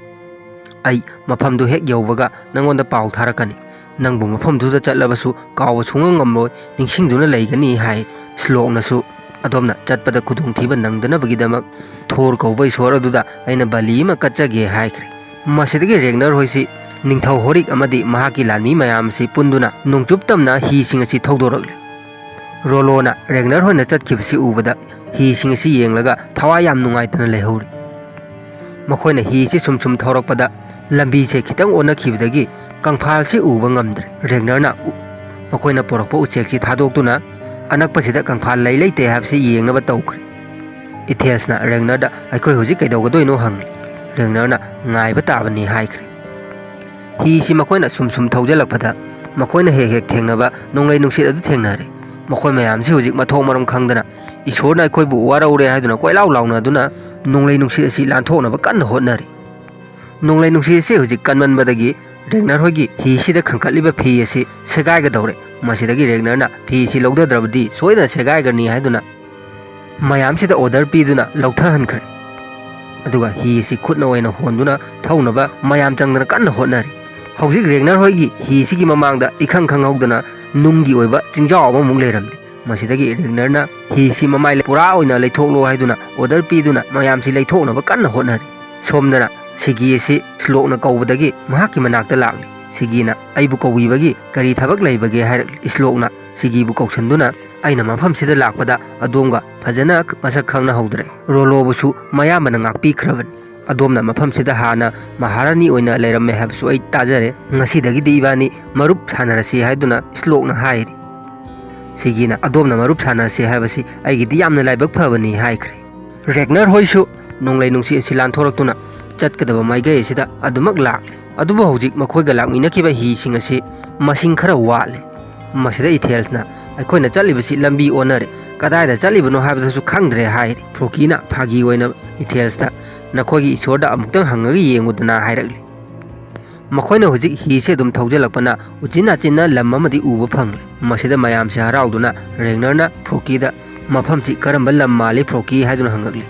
"ꯑꯩ ꯃꯐꯝꯗꯨ ꯍꯦꯛ ꯌꯧꯕꯒ ꯅꯪꯉꯣꯟꯗ ꯄꯥꯎ ꯊꯥꯔꯛꯀꯅꯤ꯫ ꯅꯪꯕꯨ ꯃꯐꯝꯗꯨꯗ ꯆꯠꯂꯕꯁꯨ ꯀꯥꯎꯕ ꯁꯨꯡꯉꯝ ꯉꯝꯂꯣꯏ, ꯅꯤꯡꯁꯤꯡꯗꯨꯅ ꯂꯩꯒꯅꯤ" ꯍꯥꯏ꯫ ꯁ꯭ꯂꯣꯛꯅꯁꯨ ꯑꯗꯣꯝꯅ ꯆꯠꯄꯗ ꯈꯨꯗꯣꯡꯊꯤꯕ ꯅꯪꯗꯅꯕꯒꯤꯗꯃꯛ ꯊꯣꯔ ꯀꯧꯕ ꯏꯁꯣꯔ ꯑꯗꯨꯗ ꯑꯩꯅ ꯕꯂꯤ ꯑꯃ ꯀꯠꯆꯒꯦ ꯍꯥꯏꯈ꯭ꯔꯦ꯫ ꯃꯁꯤꯗꯒꯤ ꯔꯦꯒꯅꯔ ꯍꯣꯏꯁꯤ ꯅꯤꯡꯊꯧ ꯍꯣꯔꯤꯛ ꯑꯃꯗꯤ ꯃꯍꯥꯛꯀꯤ ꯂꯥꯟꯃꯤ ꯃꯌꯥꯝ ꯑꯁꯤ ꯄꯨꯟꯗꯨꯅ ꯅꯣꯡꯆꯨꯞ ꯇꯝꯅ ꯍꯤꯁꯤꯡ ꯑꯁꯤ ꯊꯧꯗꯣꯔꯛꯂꯦ꯫ ꯔꯣꯂꯣꯅ ꯔꯦꯒꯅꯔ ꯍꯣꯏꯅ ꯆꯠꯈꯤꯕꯁꯤ ꯎꯕꯗ ꯍꯤꯁꯤꯡ ꯑꯁꯤ ꯌꯦꯡꯂꯒ ꯊꯋꯥꯏ ꯌꯥꯝ ꯅꯨꯡꯉꯥꯏꯇꯅ ꯂꯩꯍꯧꯔꯤ꯫ ꯃꯈꯣꯏꯅ ꯍꯤꯁꯤ ꯁꯨꯝ ꯁꯨꯝ ꯊꯧꯔꯛꯄꯗ ꯂꯝꯕꯤꯁꯦ ꯈꯤꯇꯪ ꯑꯣꯟꯅꯈꯤꯕꯗꯒꯤ ꯀꯪꯐꯥꯜꯁꯤ ꯎꯕ ꯉꯝꯗ꯭ꯔꯦ꯫ ꯔꯦꯒꯅꯔꯅ ꯎ-, ꯃꯈꯣꯏꯅ ꯄꯨꯔꯛꯄ ꯎꯆꯦꯛꯁꯤ ꯊꯥꯗꯣꯛꯇꯨꯅ ꯑꯅꯛꯄꯁꯤꯗ ꯀꯪꯐꯥꯜ ꯂꯩ ꯂꯩꯇꯦ ꯍꯥꯏꯕꯁꯤ ꯌꯦꯡꯅꯕ ꯇꯧꯈ꯭ꯔꯦ꯫ ꯏꯊꯦꯜꯁꯅ ꯔꯦꯒꯅꯔꯗ "ꯑꯩꯈꯣꯏ ꯍꯧꯖꯤꯛ ꯀꯩꯗꯧꯒꯗꯣꯏꯅꯣ?" ꯍꯪꯂꯤ꯫ ꯔꯦꯒꯅꯔꯅ "ꯉꯥꯏꯕ ꯇꯥꯕꯅꯤ" ꯍꯥꯏꯈ꯭ꯔꯦ꯫ ꯍꯤꯁꯤ ꯃꯈꯣꯏꯅ ꯁꯨꯝ ꯁꯨꯝ ꯊꯧꯖꯤꯜꯂꯛꯄꯗ ꯃꯈꯣꯏꯅ ꯍꯦꯛ ꯍꯦꯛ ꯊꯦꯡꯅꯕ ꯅꯣꯡꯂꯩ ꯅꯨꯡꯁꯤꯠ ꯑꯗꯨ ꯊꯦꯡꯅꯔꯦ꯫ ꯃꯈꯣꯏ ꯃꯌꯥꯝꯁꯤ ꯍꯧꯖꯤꯛ ꯃꯊꯣꯡ ꯃꯔꯝ ꯈꯪꯗꯅ "ꯏꯁꯣꯔꯅ ꯑꯩꯈꯣꯏꯕꯨ ꯋꯥꯔꯧꯔꯦ" ꯍꯥꯏꯗꯨꯅ ꯀꯣꯏꯂꯥꯎ ꯂꯥꯎꯅꯗꯨꯅ ꯅꯣꯡꯂꯩ ꯅꯨꯡꯁꯤꯠ ꯑꯁꯤ ꯂꯥꯟꯊꯣꯛꯅꯕ ꯀꯟꯅ ꯍꯣꯠꯅꯔꯤ꯫ ꯅꯣꯡꯂꯩ ꯅꯨꯡꯁꯤꯠ ꯑꯁꯤ ꯍꯧꯖꯤꯛ ꯀꯟꯃꯟꯕꯗꯒꯤ ꯔꯦꯒꯅꯔ ꯍꯣꯏꯒꯤ ꯍꯤꯁꯤꯗ ꯈꯟꯒꯠꯂꯤꯕ ꯐꯤ ꯑꯁꯤ ꯁꯦꯒꯥꯏꯒꯗꯧꯔꯦ꯫ ꯃꯁꯤꯗꯒꯤ ꯔꯦꯒꯅꯔꯅ ꯐꯤ ꯑꯁꯤ ꯂꯧꯊꯗ꯭ꯔꯕꯗꯤ ꯁꯣꯏꯗꯅ ꯁꯦꯒꯥꯏꯒꯅꯤ ꯍꯥꯏꯗꯨꯅ ꯃꯌꯥꯝꯁꯤꯗ ꯑꯣꯔꯗꯔ ꯄꯤꯗꯨꯅ ꯂꯧꯊꯍꯟꯈ꯭ꯔꯦ꯫ ꯑꯗꯨꯒ ꯍꯤ ꯑꯁꯤ ꯈꯨꯠꯅ ꯑꯣꯏꯅ ꯍꯣꯟꯗꯨꯅ ꯊꯧꯅꯕ ꯃꯌꯥꯝ ꯆꯪꯗꯅ ꯀꯟꯅ ꯍꯣꯠꯅꯔꯤ꯫ ꯍꯧꯖꯤꯛ ꯔꯦꯒꯅꯔ ꯍꯣꯏꯒꯤ ꯍꯤꯁꯤꯒꯤ ꯃꯃꯥꯡꯗ ꯏꯈꯪ ꯈꯪꯍꯧꯗꯅ ꯅꯨꯡꯒꯤ ꯑꯣꯏꯕ ꯆꯤꯡꯖꯥꯎ ꯑꯃꯃꯨꯛ ꯂꯩꯔꯝꯂꯦ꯫ ꯃꯁꯤꯗꯒꯤ ꯔꯦꯒꯅꯔꯅ ꯍꯤꯁꯤ ꯃꯃꯥꯏ ꯄꯨꯔꯥ ꯑꯣꯏꯅ ꯂꯩꯊꯣꯛꯂꯣ ꯍꯥꯏꯗꯨꯅ ꯑꯣꯔꯗꯔ ꯄꯤꯗꯨꯅ ꯃꯌꯥꯝꯁꯤ ꯂꯩꯊꯣꯛꯅꯕ ꯀꯟꯅ ꯍꯣꯠꯅꯔꯤ꯫ ꯁꯣꯝꯗꯅ ꯁꯤꯒꯤ ꯑꯁꯤ ꯁ꯭ꯂꯣꯛꯅ ꯀꯧꯕꯗꯒꯤ ꯃꯍꯥꯛꯀꯤ ꯃꯅꯥꯛꯇ ꯂꯥꯛꯂꯤ꯫ ꯁꯤꯒꯤꯅ "ꯑꯩꯕꯨ ꯀꯧꯕꯤꯕꯒꯤ ꯀꯔꯤ ꯊꯕꯛ ꯂꯩꯕꯒꯦ?" ꯍꯥꯏꯔꯛꯂꯤ꯫ ꯁ꯭ꯂꯣꯛꯅ ꯁꯤꯒꯤꯕꯨ ꯀꯧꯁꯤꯟꯗꯨꯅ, "ꯑꯩꯅ ꯃꯐꯝꯁꯤꯗ ꯂꯥꯛꯄꯗ ꯑꯗꯣꯝꯒ ꯐꯖꯅ ꯃꯁꯛ ꯈꯪꯅꯍꯧꯗ꯭ꯔꯦ꯫ ꯔꯣꯂꯣꯕꯨꯁꯨ ꯃꯌꯥꯝꯕꯅ ꯉꯥꯛꯄꯤꯈ꯭ꯔꯕꯅꯤ꯫ ꯑꯗꯣꯝꯅ ꯃꯐꯝꯁꯤꯗ ꯍꯥꯟꯅ ꯃꯍꯥꯔꯥꯅꯤ ꯑꯣꯏꯅ ꯂꯩꯔꯝꯃꯦ ꯍꯥꯏꯕꯁꯨ ꯑꯩ ꯇꯥꯖꯔꯦ꯫ ꯉꯁꯤꯗꯒꯤꯗꯤ ꯏꯕꯥꯅꯤ ꯃꯔꯨꯞ ꯁꯥꯟꯅꯔꯁꯤ" ꯍꯥꯏꯗꯨꯅ ꯁ꯭ꯂꯣꯛꯅ ꯍꯥꯏꯔꯤ꯫ ꯁꯤꯒꯤꯅ "ꯑꯗꯣꯝꯅ ꯃꯔꯨꯞ ꯁꯥꯟꯅꯔꯁꯤ ꯍꯥꯏꯕꯁꯤ ꯑꯩꯒꯤꯗꯤ ꯌꯥꯝꯅ ꯂꯥꯏꯕꯛ ꯐꯕꯅꯤ" ꯍꯥꯏꯈ꯭ꯔꯦ꯫ ꯔꯦꯒꯅꯔ ꯍꯣꯏꯁꯨ ꯅꯣꯡꯂꯩ ꯅꯨꯡꯁꯤꯠ ꯑꯁꯤ ꯂꯥꯟꯊꯣꯔꯛꯇꯨꯅ ꯆꯠꯀꯗꯕ ꯃꯥꯏꯀꯩ ꯑꯁꯤꯗ ꯑꯗꯨꯃꯛ ꯂꯥꯛꯂꯤ꯫ ꯑꯗꯨꯕꯨ ꯍꯧꯖꯤꯛ ꯃꯈꯣꯏꯒ ꯂꯥꯛꯃꯤꯟꯅꯈꯤꯕ ꯍꯤꯁꯤꯡ ꯑꯁꯤ ꯃꯁꯤꯡ ꯈꯔ ꯋꯥꯠꯂꯤ꯫ ꯃꯁꯤꯗ ꯏꯊꯦꯜꯁꯅ, "ꯑꯩꯈꯣꯏꯅ ꯆꯠꯂꯤꯕꯁꯤ ꯂꯝꯕꯤ ꯑꯣꯟꯅꯔꯦ, ꯀꯗꯥꯏꯗ ꯆꯠꯂꯤꯕꯅꯣ ꯍꯥꯏꯕꯗꯨꯁꯨ ꯈꯪꯗ꯭ꯔꯦ" ꯍꯥꯏꯔꯤ꯫ ꯐ꯭ꯔꯣꯀꯤꯅ ꯐꯥꯒꯤ ꯑꯣꯏꯅ ꯏꯊꯦꯜꯁꯇ, "ꯅꯈꯣꯏꯒꯤ ꯏꯁꯣꯔꯗ ꯑꯃꯨꯛꯇꯪ ꯍꯪꯉꯒ ꯌꯦꯡꯉꯨꯗꯅ" ꯍꯥꯏꯔꯛꯂꯤ꯫ ꯃꯈꯣꯏꯅ ꯍꯧꯖꯤꯛ ꯍꯤꯁꯦ ꯑꯗꯨꯝ ꯊꯧꯖꯤꯜꯂꯛꯄꯅ ꯎꯆꯤꯟ ꯅꯥꯆꯤꯟꯅ ꯂꯝ ꯑꯃꯗꯤ ꯎꯕ ꯐꯪꯂꯦ꯫ ꯃꯁꯤꯗ ꯃꯌꯥꯝꯁꯦ ꯍꯔꯥꯎꯗꯨꯅ ꯔꯦꯒꯅꯔꯅ ꯐ꯭ꯔꯣꯀꯤꯗ, "ꯃꯐꯝꯁꯤ ꯀꯔꯝꯕ ꯂꯝ ꯃꯥꯜꯂꯤ ꯐ꯭ꯔꯣꯀꯤ?" ꯍꯥꯏꯗꯨꯅ ꯍꯪꯉꯛꯂꯤ꯫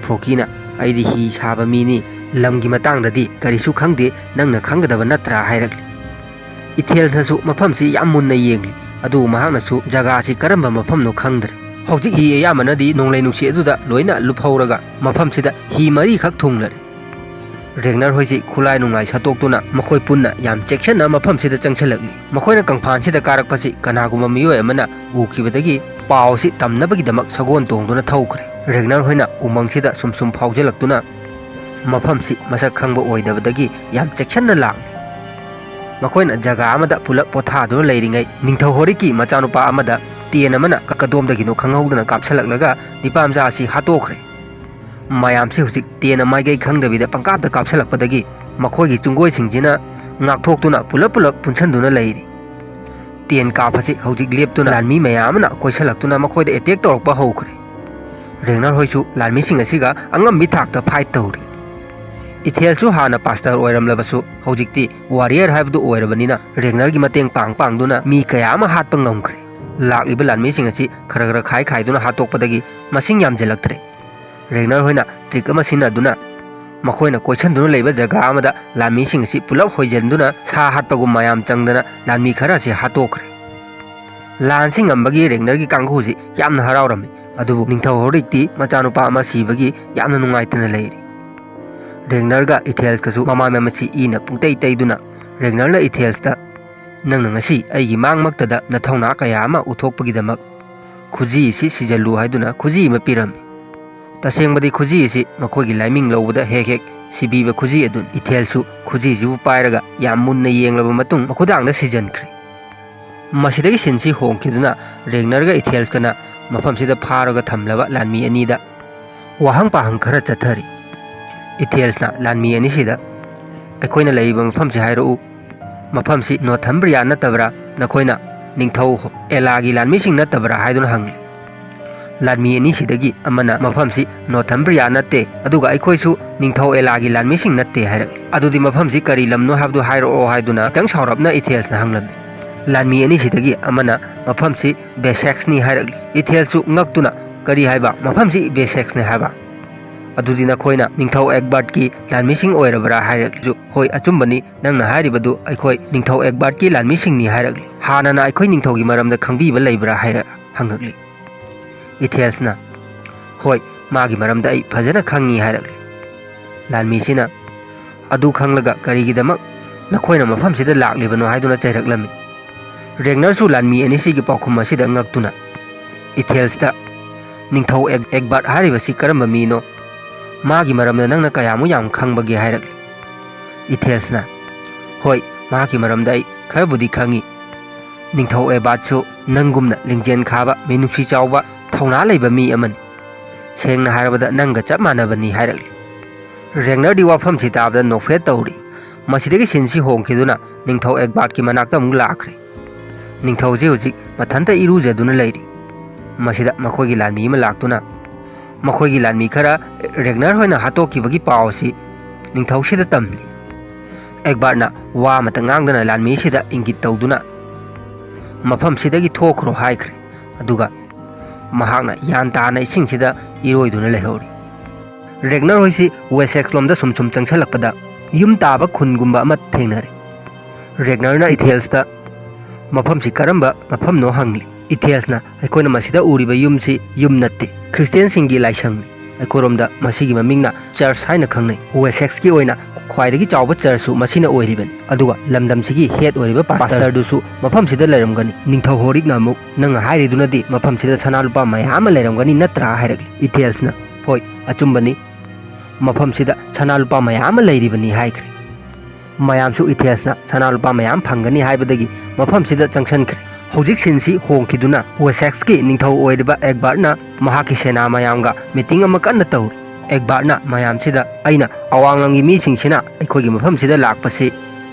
ꯐ꯭ꯔꯣꯀꯤꯅ, "ꯑꯩꯗꯤ ꯍꯤ ꯁꯥꯕ ꯃꯤꯅꯤ, ꯂꯝꯒꯤ ꯃꯇꯥꯡꯗꯗꯤ ꯀꯔꯤꯁꯨ ꯈꯪꯗꯦ, ꯅꯪꯅ ꯈꯪꯒꯗꯕ ꯅꯠꯇ꯭ꯔꯥ?" ꯍꯥꯏꯔꯛꯂꯤ꯫ ꯏꯊꯦꯜꯁꯅꯁꯨ ꯃꯐꯝꯁꯤ ꯌꯥꯝ ꯃꯨꯟꯅ ꯌꯦꯡꯂꯤ, ꯑꯗꯨꯕꯨ ꯃꯍꯥꯛꯅꯁꯨ ꯖꯒꯥꯁꯤ ꯀꯔꯝꯕ ꯃꯐꯝꯅꯣ ꯈꯪꯗ꯭ꯔꯦ꯫ ꯍꯧꯖꯤꯛ ꯍꯤ ꯑꯌꯥꯝꯕꯅꯗꯤ ꯅꯣꯡꯂꯩ ꯅꯨꯡꯁꯤꯠ ꯑꯗꯨꯗ ꯂꯣꯏꯅ ꯂꯨꯞꯍꯧꯔꯒ ꯃꯐꯝꯁꯤꯗ ꯍꯤ ꯃꯔꯤꯈꯛ ꯊꯨꯡꯂꯔꯦ꯫ ꯔꯦꯒꯅꯔ ꯍꯣꯏꯁꯤ ꯈꯨꯠꯂꯥꯏ ꯅꯨꯡꯂꯥꯏ ꯁꯠꯇꯣꯛꯇꯨꯅ ꯃꯈꯣꯏ ꯄꯨꯟꯅ ꯌꯥꯝ ꯆꯦꯛꯁꯤꯟꯅ ꯃꯐꯝꯁꯤꯗ ꯆꯪꯁꯤꯜꯂꯛꯂꯤ꯫ ꯃꯈꯣꯏꯅ ꯀꯪꯐꯥꯟꯁꯤꯗ ꯀꯥꯔꯛꯄꯁꯤ ꯀꯅꯥꯒꯨꯝꯕ ꯃꯤꯑꯣꯏ ꯑꯃꯅ ꯎꯈꯤꯕꯗꯒꯤ ꯄꯥꯎ ꯑꯁꯤ ꯇꯝꯅꯕꯒꯤꯗꯃꯛ ꯁꯒꯣꯜ ꯇꯣꯡꯗꯨꯅ ꯊꯧꯈ꯭ꯔꯦ꯫ ꯔꯦꯒꯅꯔ ꯍꯣꯏꯅ ꯎꯃꯪꯁꯤꯗ ꯁꯨꯝ ꯁꯨꯝ ꯐꯥꯎꯖꯤꯜꯂꯛꯇꯨꯅ ꯃꯐꯝꯁꯤ ꯃꯁꯛ ꯈꯪꯕ ꯑꯣꯏꯗꯕꯗꯒꯤ ꯌꯥꯝ ꯆꯦꯛꯁꯤꯟꯅ ꯂꯥꯛꯂꯤ꯫ ꯃꯈꯣꯏꯅ ꯖꯒꯥ ꯑꯃꯗ ꯄꯨꯂꯞ ꯄꯣꯊꯥꯗꯨꯅ ꯂꯩꯔꯤꯉꯩ, ꯅꯤꯡꯊꯧ ꯍꯣꯔꯤꯛꯀꯤ ꯃꯆꯥꯅꯨꯄꯥ ꯑꯃꯗ ꯇꯦꯟ ꯑꯃꯅ ꯀ-, ꯀꯗꯣꯝꯗꯒꯤꯅꯣ ꯈꯪꯍꯧꯗꯅ ꯀꯥꯞꯁꯤꯜꯂꯛꯂꯒ ꯅꯤꯄꯥ ꯃꯆꯥ ꯑꯁꯤ ꯍꯥꯠꯇꯣꯛꯈ꯭ꯔꯦ꯫ ꯃꯌꯥꯝꯁꯤ ꯍꯧꯖꯤꯛ ꯇꯦꯟ ꯃꯥꯏꯀꯩ ꯈꯪꯗꯕꯤꯗ ꯄꯪꯀꯥꯞꯇ ꯀꯥꯞꯁꯤꯜꯂꯛꯄꯗꯒꯤ ꯃꯈꯣꯏꯒꯤ ꯆꯨꯡꯒꯣꯏꯁꯤꯡꯁꯤꯅ ꯉꯥꯛꯊꯣꯛꯇꯨꯅ ꯄꯨꯂꯞ ꯄꯨꯂꯞ ꯄꯨꯟꯁꯤꯟꯗꯨꯅ ꯂꯩꯔꯤ꯫ ꯇꯦꯟ ꯀꯥꯞꯄꯁꯤ ꯍꯧꯖꯤꯛ ꯂꯦꯞꯇꯨꯅ ꯂꯥꯟꯃꯤ ꯃꯌꯥꯝ ꯑꯃꯅ ꯀꯣꯏꯁꯤꯜꯂꯛꯇꯨꯅ ꯃꯈꯣꯏꯗ ꯑꯦꯇꯦꯛ ꯇꯧꯔꯛꯄ ꯍꯧꯈ꯭ꯔꯦ꯫ ꯔꯦꯒꯅꯔ ꯍꯣꯏꯁꯨ ꯂꯥꯟꯃꯤꯁꯤꯡ ꯑꯁꯤꯒ ꯑꯉꯝꯕꯤ ꯊꯥꯛꯇ ꯐꯥꯏꯠ ꯇꯧꯔꯤ꯫ ꯏꯊꯦꯜꯁꯨ ꯍꯥꯟꯅ ꯄꯥꯁꯇꯔ ꯑꯣꯏꯔꯝꯂꯕꯁꯨ ꯍꯧꯖꯤꯛꯇꯤ ꯋꯥꯔꯤꯌꯔ ꯍꯥꯏꯕꯗꯨ ꯑꯣꯏꯔꯕꯅꯤꯅ ꯔꯦꯒꯅꯔꯒꯤ ꯃꯇꯦꯡ ꯄꯥꯡ ꯄꯥꯡꯗꯨꯅ ꯃꯤ ꯀꯌꯥ ꯑꯃ ꯍꯥꯠꯄ ꯉꯝꯈ꯭ꯔꯦ꯫ ꯂꯥꯛꯂꯤꯕ ꯂꯥꯟꯃꯤꯁꯤꯡ ꯑꯁꯤ ꯈꯔ ꯈꯔ ꯈꯥꯏ ꯈꯥꯏꯗꯨꯅ ꯍꯥꯠꯇꯣꯛꯄꯗꯒꯤ ꯃꯁꯤꯡ ꯌꯥꯝꯁꯤꯜꯂꯛꯇ꯭ꯔꯦ꯫ ꯔꯦꯒꯅꯔ ꯍꯣꯏꯅ ꯇ꯭ꯔꯤꯛ ꯑꯃ ꯁꯤꯖꯤꯟꯅꯗꯨꯅ ꯃꯈꯣꯏꯅ ꯀꯣꯏꯁꯟꯗꯨꯅ ꯂꯩꯕ ꯖꯒꯥ ꯑꯃꯗ ꯂꯥꯟꯃꯤꯁꯤꯡ ꯑꯁꯤ ꯄꯨꯂꯞ ꯍꯣꯏꯖꯤꯟꯗꯨꯅ ꯁꯥ ꯍꯥꯠꯄꯒꯨꯝ ꯃꯌꯥꯝ ꯆꯪꯗꯅ ꯂꯥꯟꯃꯤ ꯈꯔ ꯑꯁꯤ ꯍꯥꯠꯇꯣꯛꯈ꯭ꯔꯦ꯫ ꯂꯥꯟꯁꯤ ꯉꯝꯕꯒꯤ ꯔꯦꯒꯅꯔꯒꯤ ꯀꯥꯡꯕꯨꯁꯤ ꯌꯥꯝꯅ ꯍꯔꯥꯎꯔꯝꯃꯤ, ꯑꯗꯨꯕꯨ ꯅꯤꯡꯊꯧ ꯍꯣꯔꯤꯛꯇꯤ ꯃꯆꯥꯅꯨꯄꯥ ꯑꯃ ꯁꯤꯕꯒꯤ ꯌꯥꯝꯅ ꯅꯨꯡꯉꯥꯏꯇꯅ ꯂꯩꯔꯤ꯫ ꯔꯦꯒꯅꯔꯒ ꯏꯊꯦꯜꯁꯀꯁꯨ ꯃꯃꯥꯏ ꯃꯃꯤꯠꯁꯤ ꯏꯅ ꯄꯨꯡꯇꯩ ꯇꯩꯗꯨꯅ ꯔꯦꯒꯅꯔꯅ ꯏꯊꯦꯜꯁꯇ, "ꯅꯪꯅ ꯉꯁꯤ ꯑꯩꯒꯤ ꯃꯥꯡꯃꯛꯇꯗ ꯅꯊꯧꯅꯥ ꯀꯌꯥ ꯑꯃ ꯎꯠꯊꯣꯛꯄꯒꯤꯗꯃꯛ ꯈꯨꯖꯤ ꯑꯁꯤ ꯁꯤꯖꯜꯂꯨ" ꯍꯥꯏꯗꯨꯅ ꯈꯨꯖꯤ ꯑꯃ ꯄꯤꯔꯝꯃꯤ꯫ ꯇꯁꯦꯡꯕꯗꯤ ꯈꯨꯖꯤ ꯑꯁꯤ ꯃꯈꯣꯏꯒꯤ ꯂꯥꯏꯃꯤꯡ ꯂꯧꯕꯗ ꯍꯦꯛ ꯍꯦꯛ ꯁꯤꯕꯤꯕ ꯈꯨꯖꯤ ꯑꯗꯨꯅꯤ꯫ ꯏꯊꯦꯜꯁꯨ ꯈꯨꯖꯤꯁꯤꯕꯨ ꯄꯥꯏꯔꯒ ꯌꯥꯝ ꯃꯨꯟꯅ ꯌꯦꯡꯂꯕ ꯃꯇꯨꯡ ꯃꯈꯨꯗꯥꯡꯗ ꯁꯤꯖꯟꯈ꯭ꯔꯦ꯫ ꯃꯁꯤꯗꯒꯤ ꯁꯤꯟꯁꯤ ꯍꯣꯡꯈꯤꯗꯨꯅ ꯔꯦꯒꯅꯔꯒ ꯏꯊꯦꯜꯁꯀꯅ ꯃꯐꯝꯁꯤꯗ ꯐꯥꯔꯒ ꯊꯝꯂꯕ ꯂꯥꯟꯃꯤ ꯑꯅꯤꯗ ꯋꯥꯍꯪ ꯄꯥꯍꯪ ꯈꯔ ꯆꯠꯊꯔꯤ꯫ ꯏꯊꯦꯜꯁꯅ ꯂꯥꯟꯃꯤ ꯑꯅꯤꯁꯤꯗ, "ꯑꯩꯈꯣꯏꯅ ꯂꯩꯔꯤꯕ ꯃꯐꯝꯁꯤ ꯍꯥꯏꯔꯛꯎ, ꯃꯐꯝꯁꯤ ꯅꯣꯔꯊꯝꯕ꯭ꯔꯤꯌꯥ ꯅꯠꯇꯕ꯭ꯔꯥ, ꯅꯈꯣꯏꯅ ꯅꯤꯡꯊꯧ ꯑꯦꯂꯥꯒꯤ ꯂꯥꯟꯃꯤꯁꯤꯡ ꯅꯠꯇꯕ꯭ꯔꯥ?" ꯍꯥꯏꯗꯨꯅ ꯍꯪꯂꯤ꯫ ꯂꯥꯟꯃꯤ ꯑꯅꯤꯁꯤꯗꯒꯤ ꯑꯃꯅ, "ꯃꯐꯝꯁꯤ ꯅꯣꯔꯊꯝꯕ꯭ꯔꯤꯌꯥ ꯅꯠꯇꯦ, ꯑꯗꯨꯒ ꯑꯩꯈꯣꯏꯁꯨ ꯅꯤꯡꯊꯧ ꯑꯦꯂꯥꯒꯤ ꯂꯥꯟꯃꯤꯁꯤꯡ ꯅꯠꯇꯦ" ꯍꯥꯏꯔꯛꯂꯤ꯫ "ꯑꯗꯨꯗꯤ ꯃꯐꯝꯁꯤ ꯀꯔꯤ ꯂꯝꯅꯣ ꯍꯥꯏꯕꯗꯨ ꯍꯥꯏꯔꯛꯑꯣ" ꯍꯥꯏꯗꯨꯅ ꯈꯤꯇꯪ ꯁꯥꯎꯔꯞꯅ ꯏꯊꯦꯜꯁꯅ ꯍꯪꯂꯝꯃꯤ꯫ ꯂꯥꯟꯃꯤ ꯑꯅꯤꯁꯤꯗꯒꯤ ꯑꯃꯅ, "ꯃꯐꯝꯁꯤ ꯕꯦꯁꯦꯛꯁꯅꯤ" ꯍꯥꯏꯔꯛꯂꯤ꯫ ꯏꯊꯦꯜꯁꯨ ꯉꯛꯇꯨꯅ, "ꯀꯔꯤ ꯍꯥꯏꯕ? ꯃꯐꯝꯁꯤ ꯕꯦꯁꯦꯛꯁꯅꯤ ꯍꯥꯏꯕ? ꯑꯗꯨꯗꯤ ꯅꯈꯣꯏꯅ ꯅꯤꯡꯊꯧ ꯑꯦꯛꯕꯥꯔꯠꯀꯤ ꯂꯥꯟꯃꯤꯁꯤꯡ ꯑꯣꯏꯔꯕ꯭ꯔꯥ?" ꯍꯥꯏꯔꯛꯂꯤ꯫ "ꯍꯣꯏ, ꯑꯆꯨꯝꯕꯅꯤ, ꯅꯪꯅ ꯍꯥꯏꯔꯤꯕꯗꯨ ꯑꯩꯈꯣꯏ ꯅꯤꯡꯊꯧ ꯑꯦꯛꯕꯥꯔꯠꯀꯤ ꯂꯥꯟꯃꯤꯁꯤꯡꯅꯤ" ꯍꯥꯏꯔꯛꯂꯤ꯫ "ꯍꯥꯟꯅꯅ ꯑꯩꯈꯣꯏ ꯅꯤꯡꯊꯧꯒꯤ ꯃꯔꯝꯗ ꯈꯪꯕꯤꯕ ꯂꯩꯕ꯭ꯔꯥ?" ꯍꯥꯏꯔ ꯍꯪꯉꯛꯂꯤ꯫ ꯏꯊꯦꯜꯁꯅ, "ꯍꯣꯏ, ꯃꯥꯒꯤ ꯃꯔꯝꯗ ꯑꯩ ꯐꯖꯅ ꯈꯪꯉꯤ" ꯍꯥꯏꯔꯛꯂꯤ꯫ ꯂꯥꯟꯃꯤꯁꯤꯅ, "ꯑꯗꯨ ꯈꯪꯂꯒ ꯀꯔꯤꯒꯤꯗꯃꯛ ꯅꯈꯣꯏꯅ ꯃꯐꯝꯁꯤꯗ ꯂꯥꯛꯂꯤꯕꯅꯣ?" ꯍꯥꯏꯗꯨꯅ ꯆꯩꯔꯛꯂꯝꯃꯤ꯫ ꯔꯦꯒꯅꯔꯁꯨ ꯂꯥꯟꯃꯤ ꯑꯅꯤꯁꯤꯒꯤ ꯄꯥꯎꯈꯨꯝ ꯑꯁꯤꯗ ꯉꯛꯇꯨꯅ ꯏꯊꯦꯜꯁꯇ, "ꯅꯤꯡꯊꯧ ꯑꯦꯛ-, ꯑꯦꯛꯕꯥꯔꯠ ꯍꯥꯏꯔꯤꯕꯁꯤ ꯀꯔꯝꯕ ꯃꯤꯅꯣ? ꯃꯥꯒꯤ ꯃꯔꯝꯗ ꯅꯪꯅ ꯀꯌꯥꯃꯨꯛ ꯌꯥꯝ ꯈꯪꯕꯒꯦ?" ꯍꯥꯏꯔꯛꯂꯤ꯫ ꯏꯊꯦꯜꯁꯅ, "ꯍꯣꯏ, ꯃꯍꯥꯛꯀꯤ ꯃꯔꯝꯗ ꯑꯩ ꯈꯔꯕꯨꯗꯤ ꯈꯪꯉꯤ꯫ ꯅꯤꯡꯊꯧ ꯑꯦꯛꯕꯥꯔꯠꯁꯨ ꯅꯪꯒꯨꯝꯅ ꯂꯤꯡꯖꯦꯜ ꯈꯥꯕ, ꯃꯤꯅꯨꯡꯁꯤ ꯆꯥꯎꯕ, ꯊꯧꯅꯥ ꯂꯩꯕ ꯃꯤ ꯑꯃꯅꯤ꯫ ꯁꯦꯡꯅ ꯍꯥꯏꯔꯕꯗ ꯅꯪꯒ ꯆꯞ ꯃꯥꯟꯅꯕꯅꯤ" ꯍꯥꯏꯔꯛꯂꯤ꯫ ꯔꯦꯒꯅꯔꯗꯤ ꯋꯥꯐꯝꯁꯤ ꯇꯥꯕꯗ ꯅꯣꯛꯐꯦꯠ ꯇꯧꯔꯤ꯫ ꯃꯁꯤꯗꯒꯤ ꯁꯤꯟꯁꯤ ꯍꯣꯡꯈꯤꯗꯨꯅ ꯅꯤꯡꯊꯧ ꯑꯦꯛꯕꯥꯔꯠꯀꯤ ꯃꯅꯥꯛꯇ ꯑꯃꯨꯛ ꯂꯥꯛꯈ꯭ꯔꯦ꯫ ꯅꯤꯡꯊꯧꯁꯤ ꯍꯧꯖꯤꯛ ꯃꯊꯟꯇ ꯏꯔꯨꯖꯗꯨꯅ ꯂꯩꯔꯤ꯫ ꯃꯁꯤꯗ ꯃꯈꯣꯏꯒꯤ ꯂꯥꯟꯃꯤ ꯑꯃ ꯂꯥꯛꯇꯨꯅ ꯃꯈꯣꯏꯒꯤ ꯂꯥꯟꯃꯤ ꯈꯔ ꯔꯦꯒꯅꯔ ꯍꯣꯏꯅ ꯍꯥꯠꯇꯣꯛꯈꯤꯕꯒꯤ ꯄꯥꯎ ꯑꯁꯤ ꯅꯤꯡꯊꯧꯁꯤꯗ ꯇꯝꯂꯤ꯫ ꯑꯦꯛꯕꯥꯔꯠꯅ ꯋꯥ ꯑꯃꯇ ꯉꯥꯡꯗꯅ ꯂꯥꯟꯃꯤꯁꯤꯗ ꯏꯪꯒꯤꯠ ꯇꯧꯗꯨꯅ ꯃꯐꯝꯁꯤꯗꯒꯤ ꯊꯣꯛꯈ꯭ꯔꯣ ꯍꯥꯏꯈ꯭ꯔꯦ꯫ ꯑꯗꯨꯒ ꯃꯍꯥꯛꯅ ꯒ꯭ꯌꯥꯟ ꯇꯥꯅ ꯏꯁꯤꯡꯁꯤꯗ ꯏꯔꯣꯏꯗꯨꯅ ꯂꯩꯍꯧꯔꯤ꯫ ꯔꯦꯒꯅꯔ ꯍꯣꯏꯁꯤ ꯋꯦꯁꯦꯛꯁ ꯂꯣꯝꯗ ꯁꯨꯝ ꯁꯨꯝ ꯆꯪꯁꯤꯜꯂꯛꯄꯗ ꯌꯨꯝ ꯇꯥꯕ ꯈꯨꯟꯒꯨꯝꯕ ꯑꯃ ꯊꯦꯡꯅꯔꯦ꯫ ꯔꯦꯒꯅꯔꯅ ꯏꯊꯦꯜꯁꯇ ꯃꯐꯝꯁꯤ ꯀꯔꯝꯕ ꯃꯐꯝꯅꯣ ꯍꯪꯂꯤ꯫ ꯏꯊꯦꯜꯁꯅ, "ꯑꯩꯈꯣꯏꯅ ꯃꯁꯤꯗ ꯎꯔꯤꯕ ꯌꯨꯝꯁꯤ ꯌꯨꯝ ꯅꯠꯇꯦ, ꯈ꯭ꯔꯤꯁꯇꯤꯌꯥꯟꯁꯤꯡꯒꯤ ꯂꯥꯏꯁꯪꯅꯤ꯫ ꯑꯩꯈꯣꯏꯔꯣꯝꯗ ꯃꯁꯤꯒꯤ ꯃꯃꯤꯡꯅ ꯆꯔꯆ ꯍꯥꯏꯅ ꯈꯪꯅꯩ꯫ ꯋꯦꯁꯦꯛꯁꯀꯤ ꯑꯣꯏꯅ ꯈ꯭ꯋꯥꯏꯗꯒꯤ ꯆꯥꯎꯕ ꯆꯔꯆꯁꯨ ꯃꯁꯤꯅ ꯑꯣꯏꯔꯤꯕꯅꯤ꯫ ꯑꯗꯨꯒ ꯂꯝꯗꯝꯁꯤꯒꯤ ꯍꯦꯗ ꯑꯣꯏꯔꯤꯕ ꯄꯥꯁꯇꯔꯗꯨꯁꯨ ꯃꯐꯝꯁꯤꯗ ꯂꯩꯔꯝꯒꯅꯤ꯫" ꯅꯤꯡꯊꯧ ꯍꯣꯔꯤꯛꯅ ꯑꯃꯨꯛ, "ꯅꯪꯅ ꯍꯥꯏꯔꯤꯗꯨꯅꯗꯤ ꯃꯐꯝꯁꯤꯗ ꯁꯅꯥ ꯂꯨꯄꯥ ꯃꯌꯥꯝ ꯑꯃ ꯂꯩꯔꯝꯒꯅꯤ ꯅꯠꯇ꯭ꯔꯥ?" ꯍꯥꯏꯔꯛꯂꯤ꯫ ꯏꯊꯦꯜꯁꯅ, "ꯍꯣꯏ, ꯑꯆꯨꯝꯕꯅꯤ, ꯃꯐꯝꯁꯤꯗ ꯁꯅꯥ ꯂꯨꯄꯥ ꯃꯌꯥꯝ ꯑꯃ ꯂꯩꯔꯤꯕꯅꯤ" ꯍꯥꯏꯈ꯭ꯔꯦ꯫ ꯃꯌꯥꯝꯁꯨ ꯏꯊꯦꯜꯁꯅ ꯁꯅꯥ ꯂꯨꯄꯥ ꯃꯌꯥꯝ ꯐꯪꯒꯅꯤ ꯍꯥꯏꯕꯗꯒꯤ ꯃꯐꯝꯁꯤꯗ ꯆꯪꯁꯤꯟꯈ꯭ꯔꯦ꯫ ꯍꯧꯖꯤꯛ ꯁꯤꯟꯁꯤ ꯍꯣꯡꯈꯤꯗꯨꯅ ꯋꯦꯁꯦꯛꯁꯀꯤ ꯅꯤꯡꯊꯧ ꯑꯣꯏꯔꯤꯕ ꯑꯦꯛꯕꯥꯔꯠꯅ ꯃꯍꯥꯛꯀꯤ ꯁꯦꯅꯥ ꯃꯌꯥꯝꯒ ꯃꯤꯇꯤꯡ ꯑꯃ ꯀꯟꯅ ꯇꯧꯔꯤ꯫ ꯑꯦꯛꯕꯥꯔꯠꯅ ꯃꯌꯥꯝꯁꯤꯗ, "ꯑꯩꯅ ꯑꯋꯥꯡꯂꯝꯒꯤ ꯃꯤꯁꯤꯡꯁꯤꯅ ꯑꯩꯈꯣꯏꯒꯤ ꯃꯐꯝꯁꯤꯗ ꯂꯥꯛꯄꯁꯤ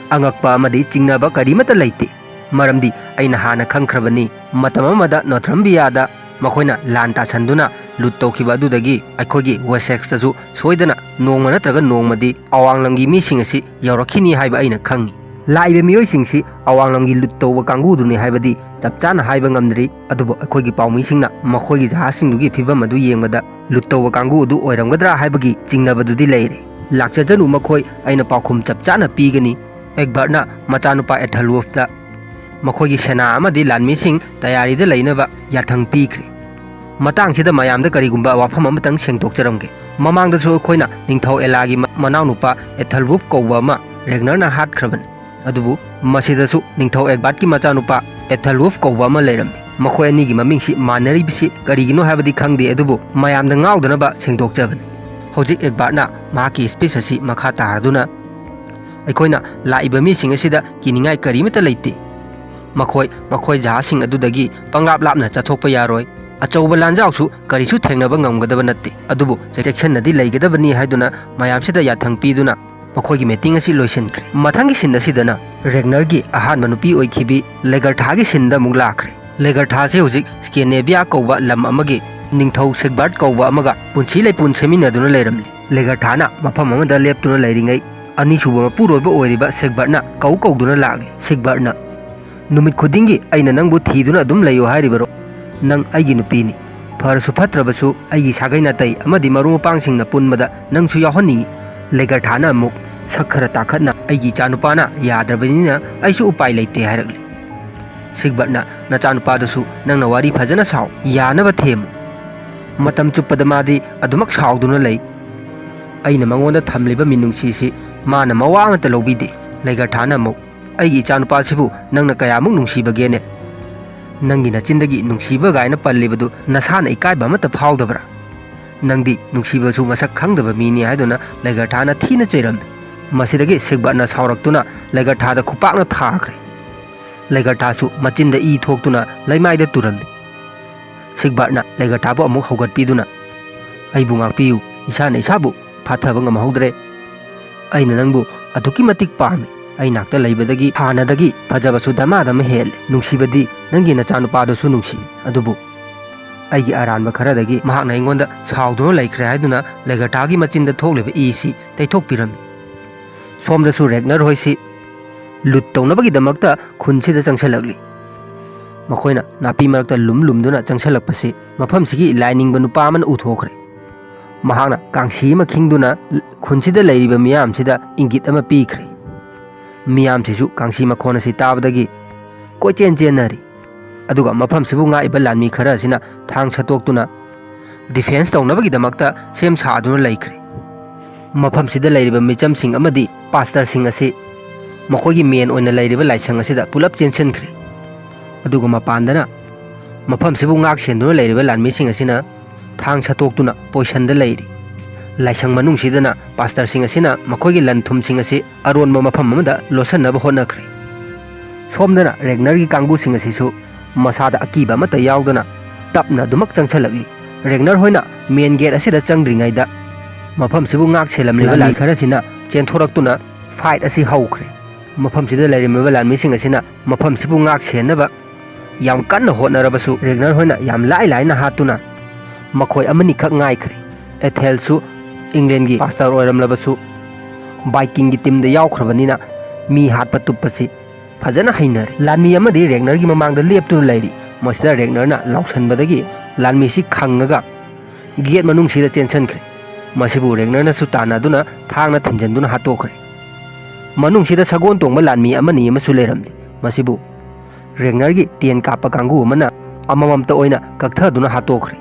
ꯑꯉꯛꯄ ꯑꯃꯗꯤ ꯆꯤꯡꯅꯕ ꯀꯔꯤꯃꯠꯇ ꯂꯩꯇꯦ, ꯃꯔꯝꯗꯤ ꯑꯩꯅ ꯍꯥꯟꯅ ꯈꯪꯈ꯭ꯔꯕꯅꯤ, ꯃꯇꯝ ꯑꯃꯗ ꯅꯣꯊ꯭ꯔꯝꯕꯤꯌꯥꯗ ꯃꯈꯣꯏꯅ ꯂꯥꯟ ꯇꯥꯁꯟꯗꯨꯅ ꯂꯨꯠ ꯇꯧꯈꯤꯕ ꯑꯗꯨꯗꯒꯤ ꯑꯩꯈꯣꯏꯒꯤ ꯋꯦꯁꯦꯛꯁꯇꯁꯨ ꯁꯣꯏꯗꯅ ꯅꯣꯡꯃ ꯅꯠꯇ꯭ꯔꯒ ꯅꯣꯡꯃꯗꯤ ꯑꯋꯥꯡꯂꯝꯒꯤ ꯃꯤꯁꯤꯡ ꯑꯁꯤ ꯌꯧꯔꯛꯈꯤꯅꯤ ꯍꯥꯏꯕ ꯑꯩꯅ ꯈꯪꯏ꯫ ꯂꯥꯛꯏꯕ ꯃꯤꯑꯣꯏꯁꯤꯡꯁꯤ ꯑꯋꯥꯡꯂꯝꯒꯤ ꯂꯨꯠ ꯇꯧꯕ ꯀꯥꯡꯕꯨꯗꯨꯅꯤ ꯍꯥꯏꯕꯗꯤ ꯆꯞ ꯆꯥꯅ ꯍꯥꯏꯕ ꯉꯝꯗ꯭ꯔꯤ, ꯑꯗꯨꯕꯨ ꯑꯩꯈꯣꯏꯒꯤ ꯄꯥꯎꯃꯤꯁꯤꯡꯅ ꯃꯈꯣꯏꯒꯤ ꯖꯍꯥꯖꯁꯤꯡꯗꯨꯒꯤ ꯐꯤꯕꯝ ꯑꯗꯨ ꯌꯦꯡꯕꯗ ꯂꯨꯠ ꯇꯧꯕ ꯀꯥꯡꯕꯨ ꯑꯗꯨ ꯑꯣꯏꯔꯝꯒꯗ꯭ꯔꯥ ꯍꯥꯏꯕꯒꯤ ꯆꯤꯡꯅꯕꯗꯨꯗꯤ ꯂꯩꯔꯦ꯫ ꯂꯥꯛꯆꯖꯅꯨ, ꯃꯈꯣꯏ ꯑꯩꯅ ꯄꯥꯎꯈꯨꯝ ꯆꯞ ꯆꯥꯅ ꯄꯤꯒꯅꯤ꯫" ꯑꯦꯛꯕꯥꯔꯠꯅ ꯃꯆꯥꯅꯨꯄꯥ ꯑꯦꯊꯜꯋꯨꯐꯇ ꯃꯈꯣꯏꯒꯤ ꯁꯦꯅꯥ ꯑꯃꯗꯤ ꯂꯥꯟꯃꯤꯁꯤꯡ ꯇꯌꯥꯔꯤꯗ ꯂꯩꯅꯕ ꯌꯥꯊꯪ ꯄꯤꯈ꯭ꯔꯦ꯫ ꯃꯇꯥꯡꯁꯤꯗ ꯃꯌꯥꯝꯗ ꯀꯔꯤꯒꯨꯝꯕ ꯋꯥꯐꯝ ꯑꯃꯇꯪ ꯁꯦꯡꯗꯣꯛꯆꯔꯝꯒꯦ꯫ ꯃꯃꯥꯡꯗꯁꯨ ꯑꯩꯈꯣꯏꯅ ꯅꯤꯡꯊꯧ ꯑꯦꯂꯥꯒꯤ ꯃ-, ꯃꯅꯥꯎꯅꯨꯄꯥ ꯑꯦꯊꯜꯋꯨꯐ ꯀꯧꯕ ꯑꯃ ꯔꯦꯒꯅꯔꯅ ꯍꯥꯠꯈ꯭ꯔꯕꯅꯤ꯫ ꯑꯗꯨꯕꯨ ꯃꯁꯤꯗꯁꯨ ꯅꯤꯡꯊꯧ ꯑꯦꯛꯕꯥꯔꯠꯀꯤ ꯃꯆꯥꯅꯨꯄꯥ ꯑꯦꯊꯜꯋꯨꯐ ꯀꯧꯕ ꯑꯃ ꯂꯩꯔꯝꯃꯤ꯫ ꯃꯈꯣꯏ ꯑꯅꯤꯒꯤ ꯃꯃꯤꯡꯁꯤ ꯃꯥꯟꯅꯔꯤꯕꯁꯤ ꯀꯔꯤꯒꯤꯅꯣ ꯍꯥꯏꯕꯗꯤ ꯈꯪꯗꯦ, ꯑꯗꯨꯕꯨ ꯃꯌꯥꯝꯗ ꯉꯥꯎꯗꯅꯕ ꯁꯦꯡꯗꯣꯛꯆꯕꯅꯤ꯫ ꯍꯧꯖꯤꯛ ꯑꯦꯛꯕꯥꯔꯠꯅ ꯃꯍꯥꯛꯀꯤ ꯁ꯭ꯄꯤꯆ ꯑꯁꯤ ꯃꯈꯥ ꯇꯥꯔꯗꯨꯅ, "ꯑꯩꯈꯣꯏꯅ ꯂꯥꯛꯏꯕ ꯃꯤꯁꯤꯡ ꯑꯁꯤꯗ ꯀꯤꯅꯤꯡꯉꯥꯏ ꯀꯔꯤꯃꯠꯇ ꯂꯩꯇꯦ꯫ ꯃꯈꯣꯏ, ꯃꯈꯣꯏ ꯖꯍꯥꯖꯁꯤꯡ ꯑꯗꯨꯗꯒꯤ ꯄꯪꯂꯥꯞ ꯂꯥꯞꯅ ꯆꯠꯊꯣꯛꯄ ꯌꯥꯔꯣꯏ꯫ ꯑꯆꯧꯕ ꯂꯥꯟꯖꯥꯎꯁꯨ ꯀꯔꯤꯁꯨ ꯊꯦꯡꯅꯕ ꯉꯝꯒꯗꯕ ꯅꯠꯇꯦ꯫ ꯑꯗꯨꯕꯨ ꯆꯦꯛꯁꯤꯟꯅꯗꯤ ꯂꯩꯒꯗꯕꯅꯤ" ꯍꯥꯏꯗꯨꯅ ꯃꯌꯥꯝꯁꯤꯗ ꯌꯥꯊꯪ ꯄꯤꯗꯨꯅ ꯃꯈꯣꯏꯒꯤ ꯃꯤꯇꯤꯡ ꯑꯁꯤ ꯂꯣꯏꯁꯤꯟꯈ꯭ꯔꯦ꯫ ꯃꯊꯪꯒꯤ ꯁꯤꯟ ꯑꯁꯤꯗꯅ ꯔꯦꯒꯅꯔꯒꯤ ꯑꯍꯥꯟꯕ ꯅꯨꯄꯤ ꯑꯣꯏꯈꯤꯕꯤ ꯂꯦꯒꯔꯊꯥꯒꯤ ꯁꯤꯟꯗ ꯑꯃꯨꯛ ꯂꯥꯛꯈ꯭ꯔꯦ꯫ ꯂꯦꯒꯔꯊꯥꯁꯦ ꯍꯧꯖꯤꯛ ꯁ꯭ꯀꯦꯅꯦꯕꯤꯌꯥ ꯀꯧꯕ ꯂꯝ ꯑꯃꯒꯤ ꯅꯤꯡꯊꯧ ꯁꯤꯒꯕꯥꯔꯠ ꯀꯧꯕ ꯑꯃꯒ ꯄꯨꯟꯁꯤ ꯂꯩꯄꯨꯟ ꯁꯦꯝꯃꯤꯟꯅꯗꯨꯅ ꯂꯩꯔꯝꯂꯤ꯫ ꯂꯦꯒꯔꯊꯥꯅ ꯃꯐꯝ ꯑꯃꯗ ꯂꯦꯞꯇꯨꯅ ꯂꯩꯔꯤꯉꯩ, ꯑꯅꯤꯁꯨꯕ ꯃꯄꯨꯔꯣꯏꯕ ꯑꯣꯏꯔꯤꯕ ꯁꯤꯒꯕꯥꯔꯠꯅ ꯀꯧ ꯀꯧꯗꯨꯅ ꯂꯥꯛꯂꯤ꯫ ꯁꯤꯒꯕꯥꯔꯠꯅ, "ꯅꯨꯃꯤꯠ ꯈꯨꯗꯤꯡꯒꯤ ꯑꯩꯅ ꯅꯪꯕꯨ ꯊꯤꯗꯨꯅ ꯑꯗꯨꯝ ꯂꯩꯌꯨ ꯍꯥꯏꯔꯤꯕꯔꯣ? ꯅꯪ ꯑꯩꯒꯤ ꯅꯨꯄꯤꯅꯤ꯫ ꯐꯔꯁꯨ ꯐꯠꯇ꯭ꯔꯕꯁꯨ ꯑꯩꯒꯤ ꯁꯥꯒꯩ ꯅꯥꯇꯩ ꯑꯃꯗꯤ ꯃꯔꯨꯞ ꯃꯄꯥꯡꯁꯤꯡꯅ ꯄꯨꯟꯕꯗ ꯅꯪꯁꯨ ꯌꯥꯎꯍꯟꯅꯤꯡꯏ꯫" ꯂꯦꯒꯔꯊꯥꯅ ꯑꯃꯨꯛ, "ꯁꯛ ꯈꯔ ꯇꯥꯈꯠꯅ ꯑꯩꯒꯤ ꯏꯆꯥꯅꯨꯄꯥꯅ ꯌꯥꯗ꯭ꯔꯕꯅꯤꯅ ꯑꯩꯁꯨ ꯎꯄꯥꯏ ꯂꯩꯇꯦ" ꯍꯥꯏꯔꯛꯂꯤ꯫ ꯁꯤꯒꯕꯥꯔꯠꯅ, "ꯅꯆꯥꯅꯨꯄꯥꯗꯨꯁꯨ ꯅꯪꯅ ꯋꯥꯔꯤ ꯐꯖꯅ ꯁꯥꯎ, ꯌꯥꯅꯕ ꯊꯦꯝꯃꯨ꯫ ꯃꯇꯝ ꯆꯨꯞꯄꯗ ꯃꯥꯗꯤ ꯑꯗꯨꯃꯛ ꯁꯥꯎꯗꯨꯅ ꯂꯩ꯫ ꯑꯩꯅ ꯃꯉꯣꯟꯗ ꯊꯝꯂꯤꯕ ꯃꯤꯅꯨꯡꯁꯤꯁꯤ ꯃꯥꯅ ꯃꯋꯥ ꯑꯃꯠꯇ ꯂꯧꯕꯤꯗꯦ꯫" ꯂꯦꯒꯔꯊꯥꯅ ꯑꯃꯨꯛ, "ꯑꯩꯒꯤ ꯏꯆꯥꯅꯨꯄꯥꯁꯤꯕꯨ ꯅꯪꯅ ꯀꯌꯥꯃꯨꯛ ꯅꯨꯡꯁꯤꯕꯒꯦꯅꯦ? ꯅꯪꯒꯤ ꯅꯆꯤꯟꯗꯒꯤ ꯅꯨꯡꯁꯤꯕ ꯀꯥꯏꯅ ꯄꯜꯂꯤꯕꯗꯨ ꯅꯁꯥꯅ ꯏꯀꯥꯏꯕ ꯑꯃꯠꯇ ꯐꯥꯎꯗꯕ꯭ꯔꯥ? ꯅꯪꯗꯤ ꯅꯨꯡꯁꯤꯕꯁꯨ ꯃꯁꯛ ꯈꯪꯗꯕ ꯃꯤꯅꯤ" ꯍꯥꯏꯗꯨꯅ ꯂꯦꯒꯔꯊꯥꯅ ꯊꯤꯅ ꯆꯩꯔꯝꯃꯤ꯫ ꯃꯁꯤꯗꯒꯤ ꯁꯤꯒꯕꯥꯔꯠꯅ ꯁꯥꯎꯔꯛꯇꯨꯅ ꯂꯦꯒꯔꯊꯥꯗ ꯈꯨꯄꯥꯛꯅ ꯊꯥꯈ꯭ꯔꯦ꯫ ꯂꯦꯒꯔꯊꯥꯁꯨ ꯃꯆꯤꯟꯗ ꯏ ꯊꯣꯛꯇꯨꯅ ꯂꯩꯃꯥꯏꯗ ꯇꯨꯔꯝꯃꯤ꯫ ꯁꯤꯒꯕꯥꯔꯠꯅ ꯂꯦꯒꯔꯊꯥꯕꯨ ꯑꯃꯨꯛ ꯍꯧꯒꯠꯄꯤꯗꯨꯅ, "ꯑꯩꯕꯨ ꯉꯥꯛꯄꯤꯌꯨ, ꯏꯁꯥꯅ ꯏꯁꯥꯕꯨ ꯐꯥꯊꯕ ꯉꯝꯍꯧꯗ꯭ꯔꯦ꯫ ꯑꯩꯅ ꯅꯪꯕꯨ ꯑꯗꯨꯛꯀꯤ ꯃꯇꯤꯛ ꯄꯥꯝꯃꯤ꯫ ꯑꯩ ꯅꯥꯛꯇ ꯂꯩꯕꯗꯒꯤ ꯍꯥꯟꯅꯗꯒꯤ ꯐꯖꯕꯁꯨ ꯗꯃꯥꯗꯃ ꯍꯦꯜꯂꯦ꯫ ꯅꯨꯡꯁꯤꯕꯗꯤ ꯅꯪꯒꯤ ꯅꯆꯥꯅꯨꯄꯥꯗꯨꯁꯨ ꯅꯨꯡꯁꯤ꯫ ꯑꯗꯨꯕꯨ ꯑꯩꯒꯤ ꯑꯔꯥꯟꯕ ꯈꯔꯗꯒꯤ ꯃꯍꯥꯛꯅ ꯑꯩꯉꯣꯟꯗ ꯁꯥꯎꯗꯨꯅ ꯂꯩꯈ꯭ꯔꯦ ꯍꯥꯏꯗꯨꯅ ꯂꯦꯒꯔꯇꯥꯒꯤ ꯃꯆꯤꯟꯗ ꯊꯣꯛꯂꯤꯕ ꯏꯁꯤ ꯇꯩꯊꯣꯛꯄꯤꯔꯝꯃꯤ꯫ ꯁꯣꯝꯗꯁꯨ ꯔꯦꯒꯅꯔ ꯍꯣꯏꯁꯤ ꯂꯨꯠ ꯇꯧꯅꯕꯒꯤꯗꯃꯛꯇ ꯈꯨꯟꯁꯤꯗ ꯆꯪꯁꯤꯜꯂꯛꯂꯤ꯫ ꯃꯈꯣꯏꯅ ꯅꯥꯄꯤ ꯃꯔꯛꯇ ꯂꯨꯝ ꯂꯨꯝꯗꯨꯅ ꯆꯪꯁꯤꯜꯂꯛꯄꯁꯤ ꯃꯐꯝꯁꯤꯒꯤ ꯂꯥꯏꯅꯤꯡꯕ ꯅꯨꯄꯥ ꯑꯃꯅ ꯎꯊꯣꯛꯈ꯭ꯔꯦ꯫ ꯃꯍꯥꯛꯅ ꯀꯥꯡꯁꯤ ꯑꯃ ꯈꯤꯡꯗꯨꯅ ꯈꯨꯟꯁꯤꯗ ꯂꯩꯔꯤꯕ ꯃꯤꯌꯥꯝꯁꯤꯗ ꯏꯪꯒꯤꯠ ꯑꯃ ꯄꯤꯈ꯭ꯔꯦ꯫ ꯃꯤꯌꯥꯝꯁꯤꯁꯨ ꯀꯥꯡꯁꯤ ꯃꯈꯣꯟ ꯑꯁꯤ ꯇꯥꯕꯗꯒꯤ ꯀꯣꯏꯆꯦꯟ ꯆꯦꯟꯅꯔꯤ꯫ ꯑꯗꯨꯒ ꯃꯐꯝꯁꯤꯕꯨ ꯉꯥꯛꯏꯕ ꯂꯥꯟꯃꯤ ꯈꯔ ꯑꯁꯤꯅ ꯊꯥꯡ ꯁꯠꯇꯣꯛꯇꯨꯅ ꯗꯤꯐꯦꯟꯁ ꯇꯧꯅꯕꯒꯤꯗꯃꯛꯇ ꯁꯦꯝ ꯁꯥꯗꯨꯅ ꯂꯩꯈ꯭ꯔꯦ꯫ ꯃꯐꯝꯁꯤꯗ ꯂꯩꯔꯤꯕ ꯃꯤꯆꯝꯁꯤꯡ ꯑꯃꯗꯤ ꯄꯥꯁꯇꯔꯁꯤꯡ ꯑꯁꯤ ꯃꯈꯣꯏꯒꯤ ꯃꯦꯟ ꯑꯣꯏꯅ ꯂꯩꯔꯤꯕ ꯂꯥꯏꯁꯪ ꯑꯁꯤꯗ ꯄꯨꯂꯞ ꯆꯦꯟꯁꯤꯟꯈ꯭ꯔꯦ꯫ ꯑꯗꯨꯒ ꯃꯄꯥꯟꯗꯅ ꯃꯐꯝꯁꯤꯕꯨ ꯉꯥꯛ ꯁꯦꯟꯗꯨꯅ ꯂꯩꯔꯤꯕ ꯂꯥꯟꯃꯤꯁꯤꯡ ꯑꯁꯤꯅ ꯊꯥꯡ ꯁꯠꯇꯣꯛꯇꯨꯅ ꯄꯣꯏꯁꯟꯗ ꯂꯩꯔꯤ꯫ ꯂꯥꯏꯁꯪ ꯃꯅꯨꯡꯁꯤꯗꯅ ꯄꯥꯁꯇꯔꯁꯤꯡ ꯑꯁꯤꯅ ꯃꯈꯣꯏꯒꯤ ꯂꯟ ꯊꯨꯝꯁꯤꯡ ꯑꯁꯤ ꯑꯔꯣꯟꯕ ꯃꯐꯝ ꯑꯃꯗ ꯂꯣꯠꯁꯤꯟꯅꯕ ꯍꯣꯠꯅꯈ꯭ꯔꯦ꯫ ꯁꯣꯝꯗꯅ ꯔꯦꯒꯅꯔꯒꯤ ꯀꯥꯡꯕꯨꯁꯤꯡ ꯑꯁꯤꯁꯨ ꯃꯁꯥꯗ ꯑꯀꯤꯕ ꯑꯃꯠꯇ ꯌꯥꯎꯗꯅ ꯇꯞꯅ ꯑꯗꯨꯃꯛ ꯆꯪꯁꯤꯜꯂꯛꯂꯤ꯫ ꯔꯦꯒꯅꯔ ꯍꯣꯏꯅ ꯃꯦꯟ ꯒꯦꯠ ꯑꯁꯤꯗ ꯆꯪꯗ꯭ꯔꯤꯉꯩꯗ ꯃꯐꯝꯁꯤꯕꯨ ꯉꯥꯛ ꯁꯦꯜꯂꯝꯂꯤꯕ ꯂꯥꯟꯃꯤ ꯈꯔꯁꯤꯅ ꯆꯦꯟꯊꯣꯔꯛꯇꯨꯅ ꯐꯥꯏꯠ ꯑꯁꯤ ꯍꯧꯈ꯭ꯔꯦ꯫ ꯃꯐꯝꯁꯤꯗ ꯂꯩꯔꯝꯃꯤꯕ ꯂꯥꯟꯃꯤꯁꯤꯡ ꯑꯁꯤꯅ ꯃꯐꯝꯁꯤꯕꯨ ꯉꯥꯛ ꯁꯦꯟꯅꯕ ꯌꯥꯝ ꯀꯟꯅ ꯍꯣꯠꯅꯔꯕꯁꯨ ꯔꯦꯒꯅꯔ ꯍꯣꯏꯅ ꯌꯥꯝ ꯂꯥꯏ ꯂꯥꯏꯅ ꯍꯥꯠꯇꯨꯅ ꯃꯈꯣꯏ ꯑꯃꯅꯤꯈꯛ ꯉꯥꯏꯈ꯭ꯔꯦ꯫ ꯑꯦꯊꯦꯜꯁꯨ ꯏꯪꯂꯦꯟꯒꯤ ꯄꯥꯁꯇꯔ ꯑꯣꯏꯔꯝꯂꯕꯁꯨ ꯕꯥꯏꯀꯤꯡꯒꯤ ꯇꯤꯝꯗ ꯌꯥꯎꯈ꯭ꯔꯕꯅꯤꯅ ꯃꯤ ꯍꯥꯠꯄ ꯇꯨꯞꯄꯁꯤ ꯐꯖꯅ ꯍꯩꯅꯔꯦ꯫ ꯂꯥꯟꯃꯤ ꯑꯃꯗꯤ ꯔꯦꯒꯅꯔꯒꯤ ꯃꯃꯥꯡꯗ ꯂꯦꯞꯇꯨꯅ ꯂꯩꯔꯤ꯫ ꯃꯁꯤꯗ ꯔꯦꯒꯅꯔꯅ ꯂꯥꯎꯁꯟꯕꯗꯒꯤ ꯂꯥꯟꯃꯤꯁꯤ ꯈꯪꯉꯒ ꯒꯦꯠ ꯃꯅꯨꯡꯁꯤꯗ ꯆꯦꯟꯁꯤꯟꯈ꯭ꯔꯦ꯫ ꯃꯁꯤꯕꯨ ꯔꯦꯒꯅꯔꯅꯁꯨ ꯇꯥꯟꯅꯗꯨꯅ ꯊꯥꯡꯅ ꯊꯤꯟꯖꯤꯟꯗꯨꯅ ꯍꯥꯠꯇꯣꯛꯈ꯭ꯔꯦ꯫ ꯃꯅꯨꯡꯁꯤꯗ ꯁꯒꯣꯜ ꯇꯣꯡꯕ ꯂꯥꯟꯃꯤ ꯑꯃꯅꯤ ꯑꯃꯁꯨ ꯂꯩꯔꯝꯂꯤ꯫ ꯃꯁꯤꯕꯨ ꯔꯦꯒꯅꯔꯒꯤ ꯇꯦꯟ ꯀꯥꯞꯄ ꯀꯥꯡꯕꯨ ꯑꯃꯅ ꯑꯃꯃꯝꯇ ꯑꯣꯏꯅ ꯀꯛꯊꯗꯨꯅ ꯍꯥꯠꯇꯣꯛꯈ꯭ꯔꯦ꯫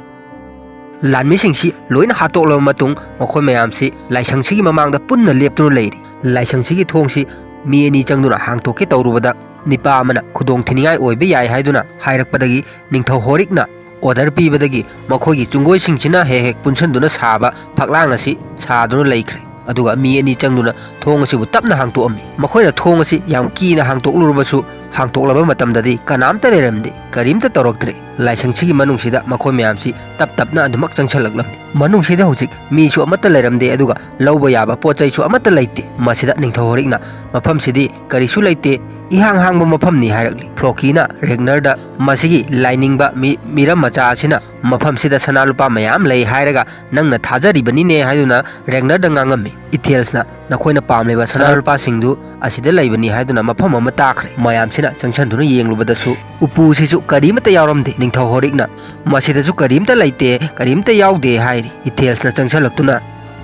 ꯂꯥꯟꯃꯤꯁꯤꯡꯁꯤ ꯂꯣꯏꯅ ꯍꯥꯠꯇꯣꯛꯂꯕ ꯃꯇꯨꯡ ꯃꯈꯣꯏ ꯃꯌꯥꯝꯁꯤ ꯂꯥꯏꯁꯪꯁꯤꯒꯤ ꯃꯃꯥꯡꯗ ꯄꯨꯟꯅ ꯂꯦꯞꯇꯨꯅ ꯂꯩꯔꯤ꯫ ꯂꯥꯏꯁꯪꯁꯤꯒꯤ ꯊꯣꯡꯁꯤ ꯃꯤ ꯑꯅꯤ ꯆꯪꯗꯨꯅ ꯍꯥꯡꯇꯣꯛꯀꯦ ꯇꯧꯔꯨꯕꯗ ꯅꯤꯄꯥ ꯑꯃꯅ ꯈꯨꯗꯣꯡ ꯊꯤꯅꯤꯡꯉꯥꯏ ꯑꯣꯏꯕ ꯌꯥꯏ ꯍꯥꯏꯗꯨꯅ ꯍꯥꯏꯔꯛꯄꯗꯒꯤ ꯅꯤꯡꯊꯧ ꯍꯣꯔꯤꯛꯅ ꯑꯣꯔꯗꯔ ꯄꯤꯕꯗꯒꯤ ꯃꯈꯣꯏꯒꯤ ꯆꯨꯡꯒꯣꯏꯁꯤꯡꯁꯤꯅ ꯍꯦꯛ ꯍꯦꯛ ꯄꯨꯟꯁꯤꯟꯗꯨꯅ ꯁꯥꯕ ꯐꯛꯂꯥꯡ ꯑꯁꯤ ꯁꯥꯗꯨꯅ ꯂꯩꯈ꯭ꯔꯦ꯫ ꯑꯗꯨꯒ ꯃꯤ ꯑꯅꯤ ꯆꯪꯗꯨꯅ ꯊꯣꯡ ꯑꯁꯤꯕꯨ ꯇꯞꯅ ꯍꯥꯡꯇꯣꯛꯑꯝꯃꯤ꯫ ꯃꯈꯣꯏꯅ ꯊꯣꯡ ꯑꯁꯤ ꯌꯥꯝ ꯀꯤꯅ ꯍꯥꯡꯇꯣꯛꯂꯨꯔꯕꯁꯨ ꯍꯥꯡꯇꯣꯛꯂꯕ ꯃꯇꯝꯗꯗꯤ ꯀꯅꯥꯝꯇ ꯂꯩꯔꯝꯗꯦ, ꯀꯔꯤꯝꯇ ꯇꯧꯔꯛꯇ꯭ꯔꯦ꯫ ꯂꯥꯏꯁꯪꯁꯤꯒꯤ ꯃꯅꯨꯡꯁꯤꯗ ꯃꯈꯣꯏ ꯃꯌꯥꯝꯁꯤ ꯇꯞ ꯇꯞꯅ ꯑꯗꯨꯃꯛ ꯆꯪꯁꯤꯜꯂꯛꯂꯝꯃꯤ꯫ ꯃꯅꯨꯡꯁꯤꯗ ꯍꯧꯖꯤꯛ ꯃꯤꯁꯨ ꯑꯃꯠꯇ ꯂꯩꯔꯝꯗꯦ, ꯑꯗꯨꯒ ꯂꯧꯕ ꯌꯥꯕ ꯄꯣꯠ ꯆꯩꯁꯨ ꯑꯃꯠꯇ ꯂꯩꯇꯦ꯫ ꯃꯁꯤꯗ ꯅꯤꯡꯊꯧ ꯍꯣꯔꯤꯛꯅ ꯃꯐꯝꯁꯤꯗꯤ ꯀꯔꯤꯁꯨ ꯂꯩꯇꯦ, ꯏꯍꯥꯡ ꯍꯥꯡꯕ ꯃꯐꯝꯅꯤ ꯍꯥꯏꯔꯛꯂꯤ꯫ ꯐ꯭ꯂꯣꯀꯤꯅ ꯔꯦꯒꯅꯔꯗ ꯃꯁꯤꯒꯤ ꯂꯥꯏꯅꯤꯡꯕ ꯃꯤ-, ꯃꯤꯔꯝ ꯃꯆꯥ ꯑꯁꯤꯅ ꯃꯐꯝꯁꯤꯗ ꯁꯅꯥ ꯂꯨꯄꯥ ꯃꯌꯥꯝ ꯂꯩ ꯍꯥꯏꯔꯒ ꯅꯪꯅ ꯊꯥꯖꯔꯤꯕꯅꯤꯅꯦ ꯍꯥꯏꯗꯨꯅ ꯔꯦꯒꯅꯔꯗ ꯉꯥꯡꯉꯝꯃꯤ꯫ ꯏꯊꯦꯜꯁꯅ ꯅꯈꯣꯏꯅ ꯄꯥꯝꯂꯤꯕ ꯁꯅꯥ ꯂꯨꯄꯥꯁꯤꯡꯗꯨ ꯑꯁꯤꯗ ꯂꯩꯕꯅꯤ ꯍꯥꯏꯗꯨꯅ ꯃꯐꯝ ꯑꯃ ꯇꯥꯛꯈ꯭ꯔꯦ꯫ ꯃꯌꯥꯝꯁꯤꯅ ꯆꯪꯁꯤꯟꯗꯨꯅ ꯌꯦꯡꯂꯨꯕꯗꯁꯨ ꯎꯄꯨꯁꯤꯁꯨ ꯀꯔꯤꯃꯠꯇ ꯌꯥꯎꯔꯝꯗꯦ꯫ ꯅꯤꯡꯊꯧ ꯍꯣꯔꯤꯛꯅ ꯃꯁꯤꯗꯁꯨ ꯀꯔꯤꯝꯇ ꯂꯩꯇꯦ, ꯀꯔꯤꯝꯇ ꯌꯥꯎꯗꯦ ꯍꯥꯏꯔꯤ꯫ ꯏꯊꯦꯜꯁꯅ ꯆꯪꯁꯤꯜꯂꯛꯇꯨꯅ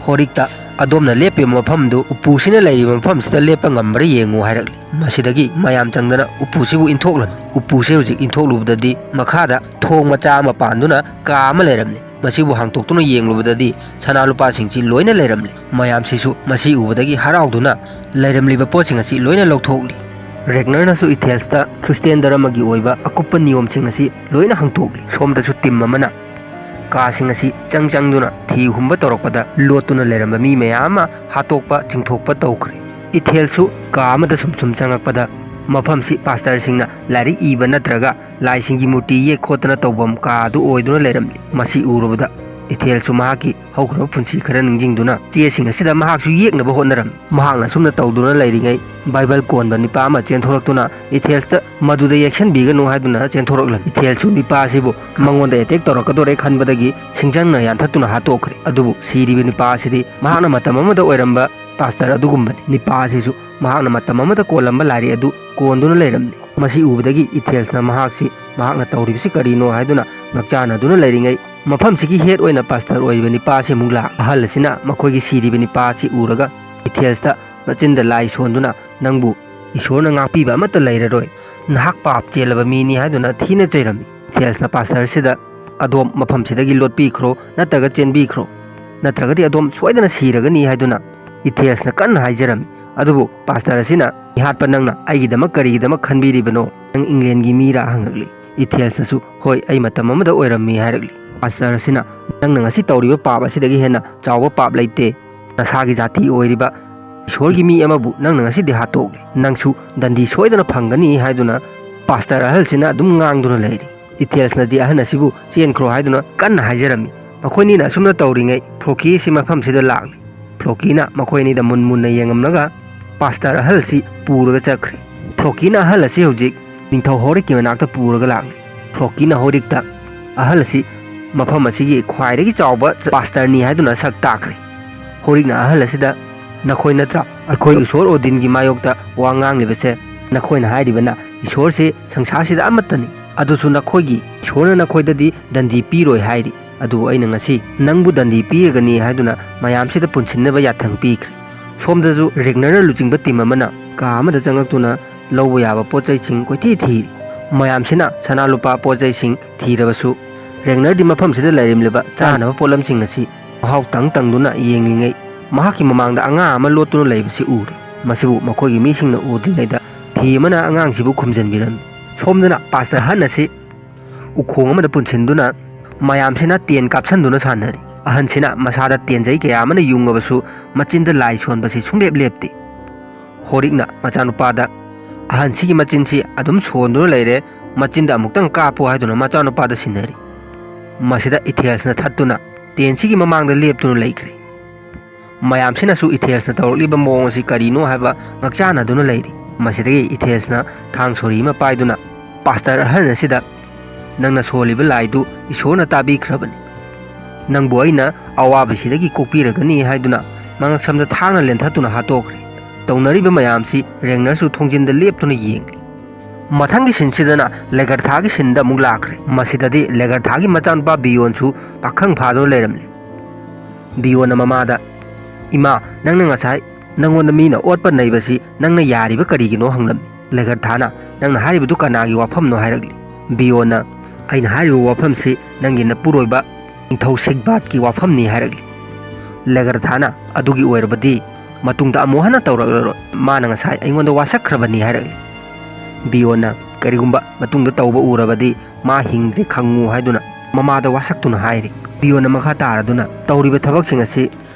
ꯍꯣꯔꯤꯛꯇ ꯑꯗꯣꯝꯅ ꯂꯦꯞꯄꯤꯕ ꯃꯐꯝꯗꯨ ꯎꯄꯨꯁꯤꯅ ꯂꯩꯔꯤꯕ ꯃꯐꯝꯁꯤꯗ ꯂꯦꯞꯄ ꯉꯝꯕ꯭ꯔꯥ ꯌꯦꯡꯉꯨ ꯍꯥꯏꯔꯛꯂꯤ꯫ ꯃꯁꯤꯗꯒꯤ ꯃꯌꯥꯝ ꯆꯪꯗꯅ ꯎꯄꯨꯁꯤꯕꯨ ꯏꯟꯊꯣꯛꯂꯝꯃꯤ꯫ ꯎꯄꯨꯁꯦ ꯍꯧꯖꯤꯛ ꯏꯟꯊꯣꯛꯂꯨꯕꯗꯗꯤ ꯃꯈꯥꯗ ꯊꯣꯡ ꯃꯆꯥ ꯑꯃ ꯄꯥꯟꯗꯨꯅ ꯀꯥ ꯑꯃ ꯂꯩꯔꯝꯂꯤ꯫ ꯃꯁꯤꯕꯨ ꯍꯥꯡꯇꯣꯛꯇꯨꯅ ꯌꯦꯡꯂꯨꯕꯗꯗꯤ ꯁꯅꯥ ꯂꯨꯄꯥꯁꯤꯡꯁꯤ ꯂꯣꯏꯅ ꯂꯩꯔꯝꯂꯤ꯫ ꯃꯌꯥꯝꯁꯤꯁꯨ ꯃꯁꯤ ꯎꯕꯗꯒꯤ ꯍꯔꯥꯎꯗꯨꯅ ꯂꯩꯔꯝꯂꯤꯕ ꯄꯣꯠꯁꯤꯡ ꯑꯁꯤ ꯂꯣꯏꯅ ꯂꯧꯊꯣꯛꯂꯤ꯫ ꯔꯦꯒꯅꯔꯅꯁꯨ ꯏꯊꯦꯜꯁꯇ ꯈ꯭ꯔꯤꯁꯇꯤꯌꯥꯟ ꯙꯔꯃꯒꯤ ꯑꯣꯏꯕ ꯑꯀꯨꯞꯄ ꯅꯤꯌꯣꯝꯁꯤꯡ ꯑꯁꯤ ꯂꯣꯏꯅ ꯍꯥꯡꯇꯣꯛꯂꯤ꯫ ꯁꯣꯝꯗꯁꯨ ꯇꯤꯝ ꯑꯃꯅ ꯀꯥꯁꯤꯡ ꯑꯁꯤ ꯆꯪ ꯆꯪꯗꯨꯅ ꯊꯤ ꯍꯨꯝꯕ ꯇꯧꯔꯛꯄꯗ ꯂꯣꯠꯇꯨꯅ ꯂꯩꯔꯝꯕ ꯃꯤ ꯃꯌꯥꯝ ꯑꯃ ꯍꯥꯠꯇꯣꯛꯄ ꯆꯤꯡꯊꯣꯛꯄ ꯇꯧꯈ꯭ꯔꯦ꯫ ꯏꯊꯦꯜꯁꯨ ꯀꯥ ꯑꯃꯗ ꯁꯨꯝ ꯁꯨꯝ ꯆꯪꯉꯛꯄꯗ ꯃꯐꯝꯁꯤ ꯄꯥꯁꯇꯔꯁꯤꯡꯅ ꯂꯥꯏꯔꯤꯛ ꯏꯕ ꯅꯠꯇ꯭ꯔꯒ ꯂꯥꯏꯁꯤꯡꯒꯤ ꯃꯨꯔꯇꯤ ꯌꯦꯛ ꯈꯣꯠꯇꯅ ꯇꯧꯐꯝ ꯀꯥ ꯑꯗꯨ ꯑꯣꯏꯗꯨꯅ ꯂꯩꯔꯝꯂꯤ꯫ ꯃꯁꯤ ꯎꯔꯨꯕꯗ ꯏꯊꯦꯜꯁꯨ ꯃꯍꯥꯛꯀꯤ ꯍꯧꯈ꯭ꯔꯕ ꯄꯨꯟꯁꯤ ꯈꯔ ꯅꯤꯡꯁꯤꯡꯗꯨꯅ ꯆꯦꯁꯤꯡ ꯑꯁꯤꯗ ꯃꯍꯥꯛꯁꯨ ꯌꯦꯛꯅꯕ ꯍꯣꯠꯅꯔꯝꯃꯤ꯫ ꯃꯍꯥꯛꯅ ꯑꯁꯨꯝꯅ ꯇꯧꯗꯨꯅ ꯂꯩꯔꯤꯉꯩ ꯕꯥꯏꯕꯜ ꯀꯣꯟꯕ ꯅꯨꯄꯥ ꯑꯃ ꯆꯦꯟꯊꯣꯔꯛꯇꯨꯅ ꯏꯊꯦꯜꯁꯇ ꯃꯗꯨꯗ ꯌꯦꯛꯁꯟꯕꯤꯒꯅꯨ ꯍꯥꯏꯗꯨꯅ ꯆꯦꯟꯊꯣꯔꯛꯂꯝꯃꯤ꯫ ꯏꯊꯦꯜꯁꯨ ꯅꯨꯄꯥ ꯑꯁꯤꯕꯨ ꯃꯉꯣꯟꯗ ꯑꯦꯇꯦꯛ ꯇꯧꯔꯛꯀꯗꯣꯔꯦ ꯈꯟꯕꯗꯒꯤ ꯁꯤꯡꯖꯪꯅ ꯌꯥꯟꯊꯠꯇꯨꯅ ꯍꯥꯠꯇꯣꯛꯈ꯭ꯔꯦ꯫ ꯑꯗꯨꯕꯨ ꯁꯤꯔꯤꯕ ꯅꯨꯄꯥ ꯑꯁꯤꯗꯤ ꯃꯍꯥꯛꯅ ꯃꯇꯝ ꯑꯃꯗ ꯑꯣꯏꯔꯝꯕ ꯄꯥꯁꯇꯔ ꯑꯗꯨꯒꯨꯝꯕꯅꯤ꯫ ꯅꯨꯄꯥ ꯑꯁꯤꯁꯨ ꯃꯍꯥꯛꯅ ꯃꯇꯝ ꯑꯃꯗ ꯀꯣꯜꯂꯝꯕ ꯂꯥꯏꯔꯤꯛ ꯑꯗꯨ ꯀꯣꯟꯗꯨꯅ ꯂꯩꯔꯝꯂꯤ꯫ ꯃꯁꯤ ꯎꯕꯗꯒꯤ ꯏꯊꯦꯜꯁꯅ ꯃꯍꯥꯛꯁꯤ ꯃꯍꯥꯛꯅ ꯇꯧꯔꯤꯕꯁꯤ ꯀꯔꯤꯅꯣ ꯍꯥꯏꯗꯨꯅ ꯉꯛꯆꯥꯅꯗꯨꯅ ꯂꯩꯔꯤꯉꯩ ꯃꯐꯝꯁꯤꯒꯤ ꯍꯦꯠ ꯑꯣꯏꯅ ꯄꯥꯁꯇꯔ ꯑꯣꯏꯔꯤꯕ ꯅꯨꯄꯥ ꯑꯁꯤ ꯑꯃꯨꯛ ꯂꯥꯛ꯫ ꯑꯍꯜ ꯑꯁꯤꯅ ꯃꯈꯣꯏꯒꯤ ꯁꯤꯔꯤꯕ ꯅꯨꯄꯥ ꯑꯁꯤ ꯎꯔꯒ ꯏꯊꯦꯜꯁꯇ ꯃꯆꯤꯟꯗ ꯂꯥꯏ ꯁꯣꯟꯗꯨꯅ ꯅꯪꯕꯨ ꯏꯁꯣꯔꯅ ꯉꯥꯛꯄꯤꯕ ꯑꯃꯠꯇ ꯂꯩꯔꯔꯣꯏ, ꯅꯍꯥꯛ ꯄꯥꯞ ꯆꯦꯜꯂꯕ ꯃꯤꯅꯤ ꯍꯥꯏꯗꯨꯅ ꯊꯤꯅ ꯆꯩꯔꯝꯃꯤ꯫ ꯏꯊꯦꯜꯁꯅ ꯄꯥꯁꯇꯔꯁꯤꯗ ꯑꯗꯣꯝ ꯃꯐꯝꯁꯤꯗꯒꯤ ꯂꯣꯠꯄꯤꯈ꯭ꯔꯣ ꯅꯠꯇ꯭ꯔꯒ ꯆꯦꯟꯕꯤꯈ꯭ꯔꯣ, ꯅꯠꯇ꯭ꯔꯒꯗꯤ ꯑꯗꯣꯝ ꯁꯣꯏꯗꯅ ꯁꯤꯔꯒꯅꯤ ꯍꯥꯏꯗꯨꯅ ꯏꯊꯦꯜꯁꯅ ꯀꯟꯅ ꯍꯥꯏꯖꯔꯝꯃꯤ꯫ ꯑꯗꯨꯕꯨ ꯄꯥꯁꯇꯔ ꯑꯁꯤꯅ ꯃꯤꯍꯥꯠꯄ ꯅꯪꯅ ꯑꯩꯒꯤꯗꯃꯛ ꯀꯔꯤꯒꯤꯗꯃꯛ ꯈꯟꯕꯤꯔꯤꯕꯅꯣ? ꯅꯪ ꯏꯪꯂꯦꯟꯒꯤ ꯃꯤꯔꯥ ꯍꯪꯉꯛꯂꯤ꯫ ꯏꯊꯦꯜꯁꯅꯁꯨ ꯍꯣꯏ, ꯑꯩ ꯃꯇꯝ ꯑꯃꯗ ꯑꯣꯏꯔꯝꯃꯤ ꯍꯥꯏꯔꯛꯂꯤ꯫ ꯄꯥꯁꯇꯔ ꯑꯁꯤꯅ ꯅꯪꯅ ꯉꯁꯤ ꯇꯧꯔꯤꯕ ꯄꯥꯞ ꯑꯁꯤꯗꯒꯤ ꯍꯦꯟꯅ ꯆꯥꯎꯕ ꯄꯥꯞ ꯂꯩꯇꯦ꯫ ꯅꯁꯥꯒꯤ ꯖꯥꯇꯤ ꯑꯣꯏꯔꯤꯕ ꯏꯁꯣꯔꯒꯤ ꯃꯤ ꯑꯃꯕꯨ ꯅꯪꯅ ꯉꯁꯤꯗꯤ ꯍꯥꯠꯇꯣꯛꯂꯦ꯫ ꯅꯪꯁꯨ ꯗꯟꯗꯤ ꯁꯣꯏꯗꯅ ꯐꯪꯒꯅꯤ ꯍꯥꯏꯗꯨꯅ ꯄꯥꯁꯇꯔ ꯑꯍꯜꯁꯤꯅ ꯑꯗꯨꯝ ꯉꯥꯡꯗꯨꯅ ꯂꯩꯔꯤ꯫ ꯏꯊꯦꯜꯁꯅꯗꯤ ꯑꯍꯟ ꯑꯁꯤꯕꯨ ꯆꯦꯟꯈ꯭ꯔꯣ ꯍꯥꯏꯗꯨꯅ ꯀꯟꯅ ꯍꯥꯏꯖꯔꯝꯃꯤ꯫ ꯃꯈꯣꯏꯅꯤꯅ ꯑꯁꯨꯝꯅ ꯇꯧꯔꯤꯉꯩ ꯐ꯭ꯂꯣꯀꯤ ꯑꯁꯤ ꯃꯐꯝꯁꯤꯗ ꯂꯥꯛꯂꯤ꯫ ꯐ꯭ꯂꯣꯀꯤꯅ ꯃꯈꯣꯏ ꯑꯅꯤꯗ ꯃꯨꯟ ꯃꯨꯟꯅ ꯌꯦꯡꯉꯝꯂꯒ ꯄꯥꯁꯇꯔ ꯑꯍꯜ ꯑꯁꯤ ꯄꯨꯔꯒ ꯆꯠꯈ꯭ꯔꯦ꯫ ꯐ꯭ꯂꯣꯀꯤꯅ ꯑꯍꯜ ꯑꯁꯤ ꯍꯧꯖꯤꯛ ꯅꯤꯡꯊꯧ ꯍꯣꯔꯤꯛꯀꯤ ꯃꯅꯥꯛꯇ ꯄꯨꯔꯒ ꯂꯥꯛꯂꯤ꯫ ꯐ꯭ꯂꯣꯀꯤꯅ ꯍꯣꯔꯤꯛꯇ ꯑꯍꯜ ꯑꯁꯤ ꯃꯐꯝ ꯑꯁꯤꯒꯤ ꯈ꯭ꯋꯥꯏꯗꯒꯤ ꯆꯥꯎꯕ ꯄꯥꯁꯇꯔꯅꯤ ꯍꯥꯏꯗꯨꯅ ꯁꯛ ꯇꯥꯛꯈ꯭ꯔꯦ꯫ ꯍꯣꯔꯤꯛꯅ ꯑꯍꯜ ꯑꯁꯤꯗ, "ꯅꯈꯣꯏ ꯅꯠꯇ꯭ꯔꯥ ꯑꯩꯈꯣꯏ ꯏꯁꯣꯔ ꯑꯣꯗꯤꯟꯒꯤ ꯃꯥꯌꯣꯛꯇ ꯋꯥ ꯉꯥꯡꯂꯤꯕꯁꯦ? ꯅꯈꯣꯏꯅ ꯍꯥꯏꯔꯤꯕꯅ ꯏꯁꯣꯔꯁꯤ ꯁꯪꯁꯥꯔꯁꯤꯗ ꯑꯃꯠꯇꯅꯤ, ꯑꯗꯨꯁꯨ ꯅꯈꯣꯏꯒꯤ ꯏꯁꯣꯔꯅ ꯅꯈꯣꯏꯗꯗꯤ ꯗꯟꯗꯤ ꯄꯤꯔꯣꯏ ꯍꯥꯏꯔꯤ꯫ ꯑꯗꯨꯕꯨ ꯑꯩꯅ ꯉꯁꯤ ꯅꯪꯕꯨ ꯗꯟꯗꯤ ꯄꯤꯔꯒꯅꯤ ꯍꯥꯏꯗꯨꯅ ꯃꯌꯥꯝꯁꯤꯗ ꯄꯨꯟꯁꯤꯟꯅꯕ ꯌꯥꯊꯪ ꯄꯤꯈ꯭ꯔꯦ꯫" ꯁꯣꯝꯗꯁꯨ ꯔꯦꯒꯅꯔꯅ ꯂꯨꯆꯤꯡꯕ ꯇꯤꯝ ꯑꯃꯅ ꯀꯥ ꯑꯃꯗ ꯆꯪꯉꯛꯇꯨꯅ ꯂꯧꯕ ꯌꯥꯕ ꯄꯣꯠ ꯆꯩꯁꯤꯡ ꯀꯣꯏꯊꯤ ꯊꯤꯔꯤ꯫ ꯃꯌꯥꯝꯁꯤꯅ ꯁꯅꯥ ꯂꯨꯄꯥ ꯄꯣꯠ ꯆꯩꯁꯤꯡ ꯊꯤꯔꯕꯁꯨ ꯔꯦꯒꯅꯔꯗꯤ ꯃꯐꯝꯁꯤꯗ ꯂꯩꯔꯝꯂꯤꯕ ꯆꯥꯅꯕ ꯄꯣꯠꯂꯝꯁꯤꯡ ꯑꯁꯤ ꯃꯍꯥꯎ ꯇꯪ ꯇꯪꯗꯨꯅ ꯌꯦꯡꯂꯤꯉꯩ ꯃꯍꯥꯛꯀꯤ ꯃꯃꯥꯡꯗ ꯑꯉꯥꯡ ꯑꯃ ꯂꯣꯠꯇꯨꯅ ꯂꯩꯕꯁꯤ ꯎꯔꯦ꯫ ꯃꯁꯤꯕꯨ ꯃꯈꯣꯏꯒꯤ ꯃꯤꯁꯤꯡꯅ ꯎꯗ꯭ꯔꯤꯉꯩꯗ ꯐꯤ ꯑꯃꯅ ꯑꯉꯥꯡꯁꯤꯕꯨ ꯈꯨꯝꯖꯤꯟꯕꯤꯔꯝꯃꯤ꯫ ꯁꯣꯝꯗꯅ ꯄꯥꯁꯇꯔ ꯑꯍꯟ ꯑꯁꯤ ꯎꯈꯣꯡ ꯑꯃꯗ ꯄꯨꯟꯁꯤꯟꯗꯨꯅ ꯃꯌꯥꯝꯁꯤꯅ ꯇꯦꯟ ꯀꯥꯞꯁꯟꯗꯨꯅ ꯁꯥꯟꯅꯔꯤ꯫ ꯑꯍꯟꯁꯤꯅ ꯃꯁꯥꯗ ꯇꯦꯟꯖꯩ ꯀꯌꯥ ꯑꯃꯅ ꯌꯨꯡꯉꯕꯁꯨ ꯃꯆꯤꯟꯗ ꯂꯥꯏ ꯁꯣꯟꯕꯁꯤ ꯁꯨꯡꯂꯦꯞ ꯂꯦꯞꯇꯦ꯫ ꯍꯣꯔꯤꯛꯅ ꯃꯆꯥꯅꯨꯄꯥꯗ, "ꯑꯍꯟꯁꯤꯒꯤ ꯃꯆꯤꯟꯁꯤ ꯑꯗꯨꯝ ꯁꯣꯟꯗꯨꯅ ꯂꯩꯔꯦ, ꯃꯆꯤꯟꯗ ꯑꯃꯨꯛꯇꯪ ꯀꯥꯞꯄꯨ" ꯍꯥꯏꯗꯨꯅ ꯃꯆꯥꯅꯨꯄꯥꯗ ꯁꯤꯟꯅꯔꯤ꯫ ꯃꯁꯤꯗ ꯏꯊꯦꯜꯁꯅ ꯊꯠꯇꯨꯅ ꯇꯦꯟꯁꯤꯒꯤ ꯃꯃꯥꯡꯗ ꯂꯦꯞꯇꯨꯅ ꯂꯩꯈ꯭ꯔꯦ꯫ ꯃꯌꯥꯝꯁꯤꯅꯁꯨ ꯏꯊꯦꯜꯁꯅ ꯇꯧꯔꯛꯂꯤꯕ ꯃꯑꯣꯡ ꯑꯁꯤ ꯀꯔꯤꯅꯣ ꯍꯥꯏꯕ ꯉꯛꯆꯥꯟꯅꯗꯨꯅ ꯂꯩꯔꯤ꯫ ꯃꯁꯤꯗꯒꯤ ꯏꯊꯦꯜꯁꯅ ꯊꯥꯡ ꯁꯣꯔꯤ ꯑꯃ ꯄꯥꯏꯗꯨꯅ ꯄꯥꯁꯇꯔ ꯑꯍꯜ ꯑꯁꯤꯗ, "ꯅꯪꯅ ꯁꯣꯜꯂꯤꯕ ꯂꯥꯏꯗꯨ ꯏꯁꯣꯔꯅ ꯇꯥꯕꯤꯈ꯭ꯔꯕꯅꯤ꯫ ꯅꯪꯕꯨ ꯑꯩꯅ ꯑꯋꯥꯕꯁꯤꯗꯒꯤ ꯀꯣꯛꯄꯤꯔꯒꯅꯤ" ꯍꯥꯏꯗꯨꯅ ꯃꯉꯛꯁꯝꯗ ꯊꯥꯡꯅ ꯂꯦꯟꯊꯠꯇꯨꯅ ꯍꯥꯠꯇꯣꯛꯈ꯭ꯔꯦ꯫ ꯇꯧꯅꯔꯤꯕ ꯃꯌꯥꯝꯁꯤ ꯔꯦꯒꯅꯔꯁꯨ ꯊꯣꯡꯖꯤꯟꯗ ꯂꯦꯞꯇꯨꯅ ꯌꯦꯡꯂꯤ꯫ ꯃꯊꯪꯒꯤ ꯁꯤꯟꯁꯤꯗꯅ ꯂꯦꯒꯔꯊꯥꯒꯤ ꯁꯤꯟꯗ ꯑꯃꯨꯛ ꯂꯥꯛꯈ꯭ꯔꯦ꯫ ꯃꯁꯤꯗꯗꯤ ꯂꯦꯒꯔꯊꯥꯒꯤ ꯃꯆꯥꯅꯨꯄꯥ ꯕꯤꯌꯣꯟꯁꯨ ꯄꯥꯈꯪ ꯐꯥꯗꯨꯅ ꯂꯩꯔꯝꯂꯤ꯫ ꯕꯤꯌꯣꯟꯅ ꯃꯃꯥꯗ, "ꯏꯃꯥ, ꯅꯪꯅ ꯉꯁꯥꯏ ꯅꯪꯉꯣꯟꯗ ꯃꯤꯅ ꯑꯣꯠꯄ ꯅꯩꯕꯁꯤ ꯅꯪꯅ ꯌꯥꯔꯤꯕ ꯀꯔꯤꯒꯤꯅꯣ?" ꯍꯪꯂꯝꯃꯤ꯫ ꯂꯦꯒꯔꯊꯥꯅ, "ꯅꯪꯅ ꯍꯥꯏꯔꯤꯕꯗꯨ ꯀꯅꯥꯒꯤ ꯋꯥꯐꯝꯅꯣ?" ꯍꯥꯏꯔꯛꯂꯤ꯫ ꯕꯤꯌꯣꯟꯅ, "ꯑꯩꯅ ꯍꯥꯏꯔꯤꯕ ꯋꯥꯐꯝꯁꯤ ꯅꯪꯒꯤ ꯅꯄꯨꯔꯣꯏꯕ ꯅꯤꯡꯊꯧ ꯁꯤꯒꯕꯥꯔꯠꯀꯤ ꯋꯥꯐꯝꯅꯤ" ꯍꯥꯏꯔꯛꯂꯤ꯫ ꯂꯦꯒꯔꯊꯥꯅ, "ꯑꯗꯨꯒꯤ ꯑꯣꯏꯔꯕꯗꯤ ꯃꯇꯨꯡꯗ ꯑꯃꯨꯛ ꯍꯟꯅ ꯇꯧꯔꯛꯂꯔꯣꯏ꯫ ꯃꯥꯅ ꯉꯁꯥꯏ ꯑꯩꯉꯣꯟꯗ ꯋꯥꯁꯛꯈ꯭ꯔꯕꯅꯤ" ꯍꯥꯏꯔꯛꯂꯤ꯫ ꯕꯤꯌꯣꯟꯅ, "ꯀꯔꯤꯒꯨꯝꯕ ꯃꯇꯨꯡꯗ ꯇꯧꯕ ꯎꯔꯕꯗꯤ ꯃꯥ ꯍꯤꯡꯗ꯭ꯔꯦ ꯈꯪꯉꯨ" ꯍꯥꯏꯗꯨꯅ ꯃꯃꯥꯗ ꯋꯥꯁꯛꯇꯨꯅ ꯍꯥꯏꯔꯤ꯫ ꯕꯤꯌꯣꯟꯅ ꯃꯈꯥ ꯇꯥꯔꯗꯨꯅ, "ꯇꯧꯔꯤꯕ ꯊꯕꯛꯁꯤꯡ ꯑꯁꯤ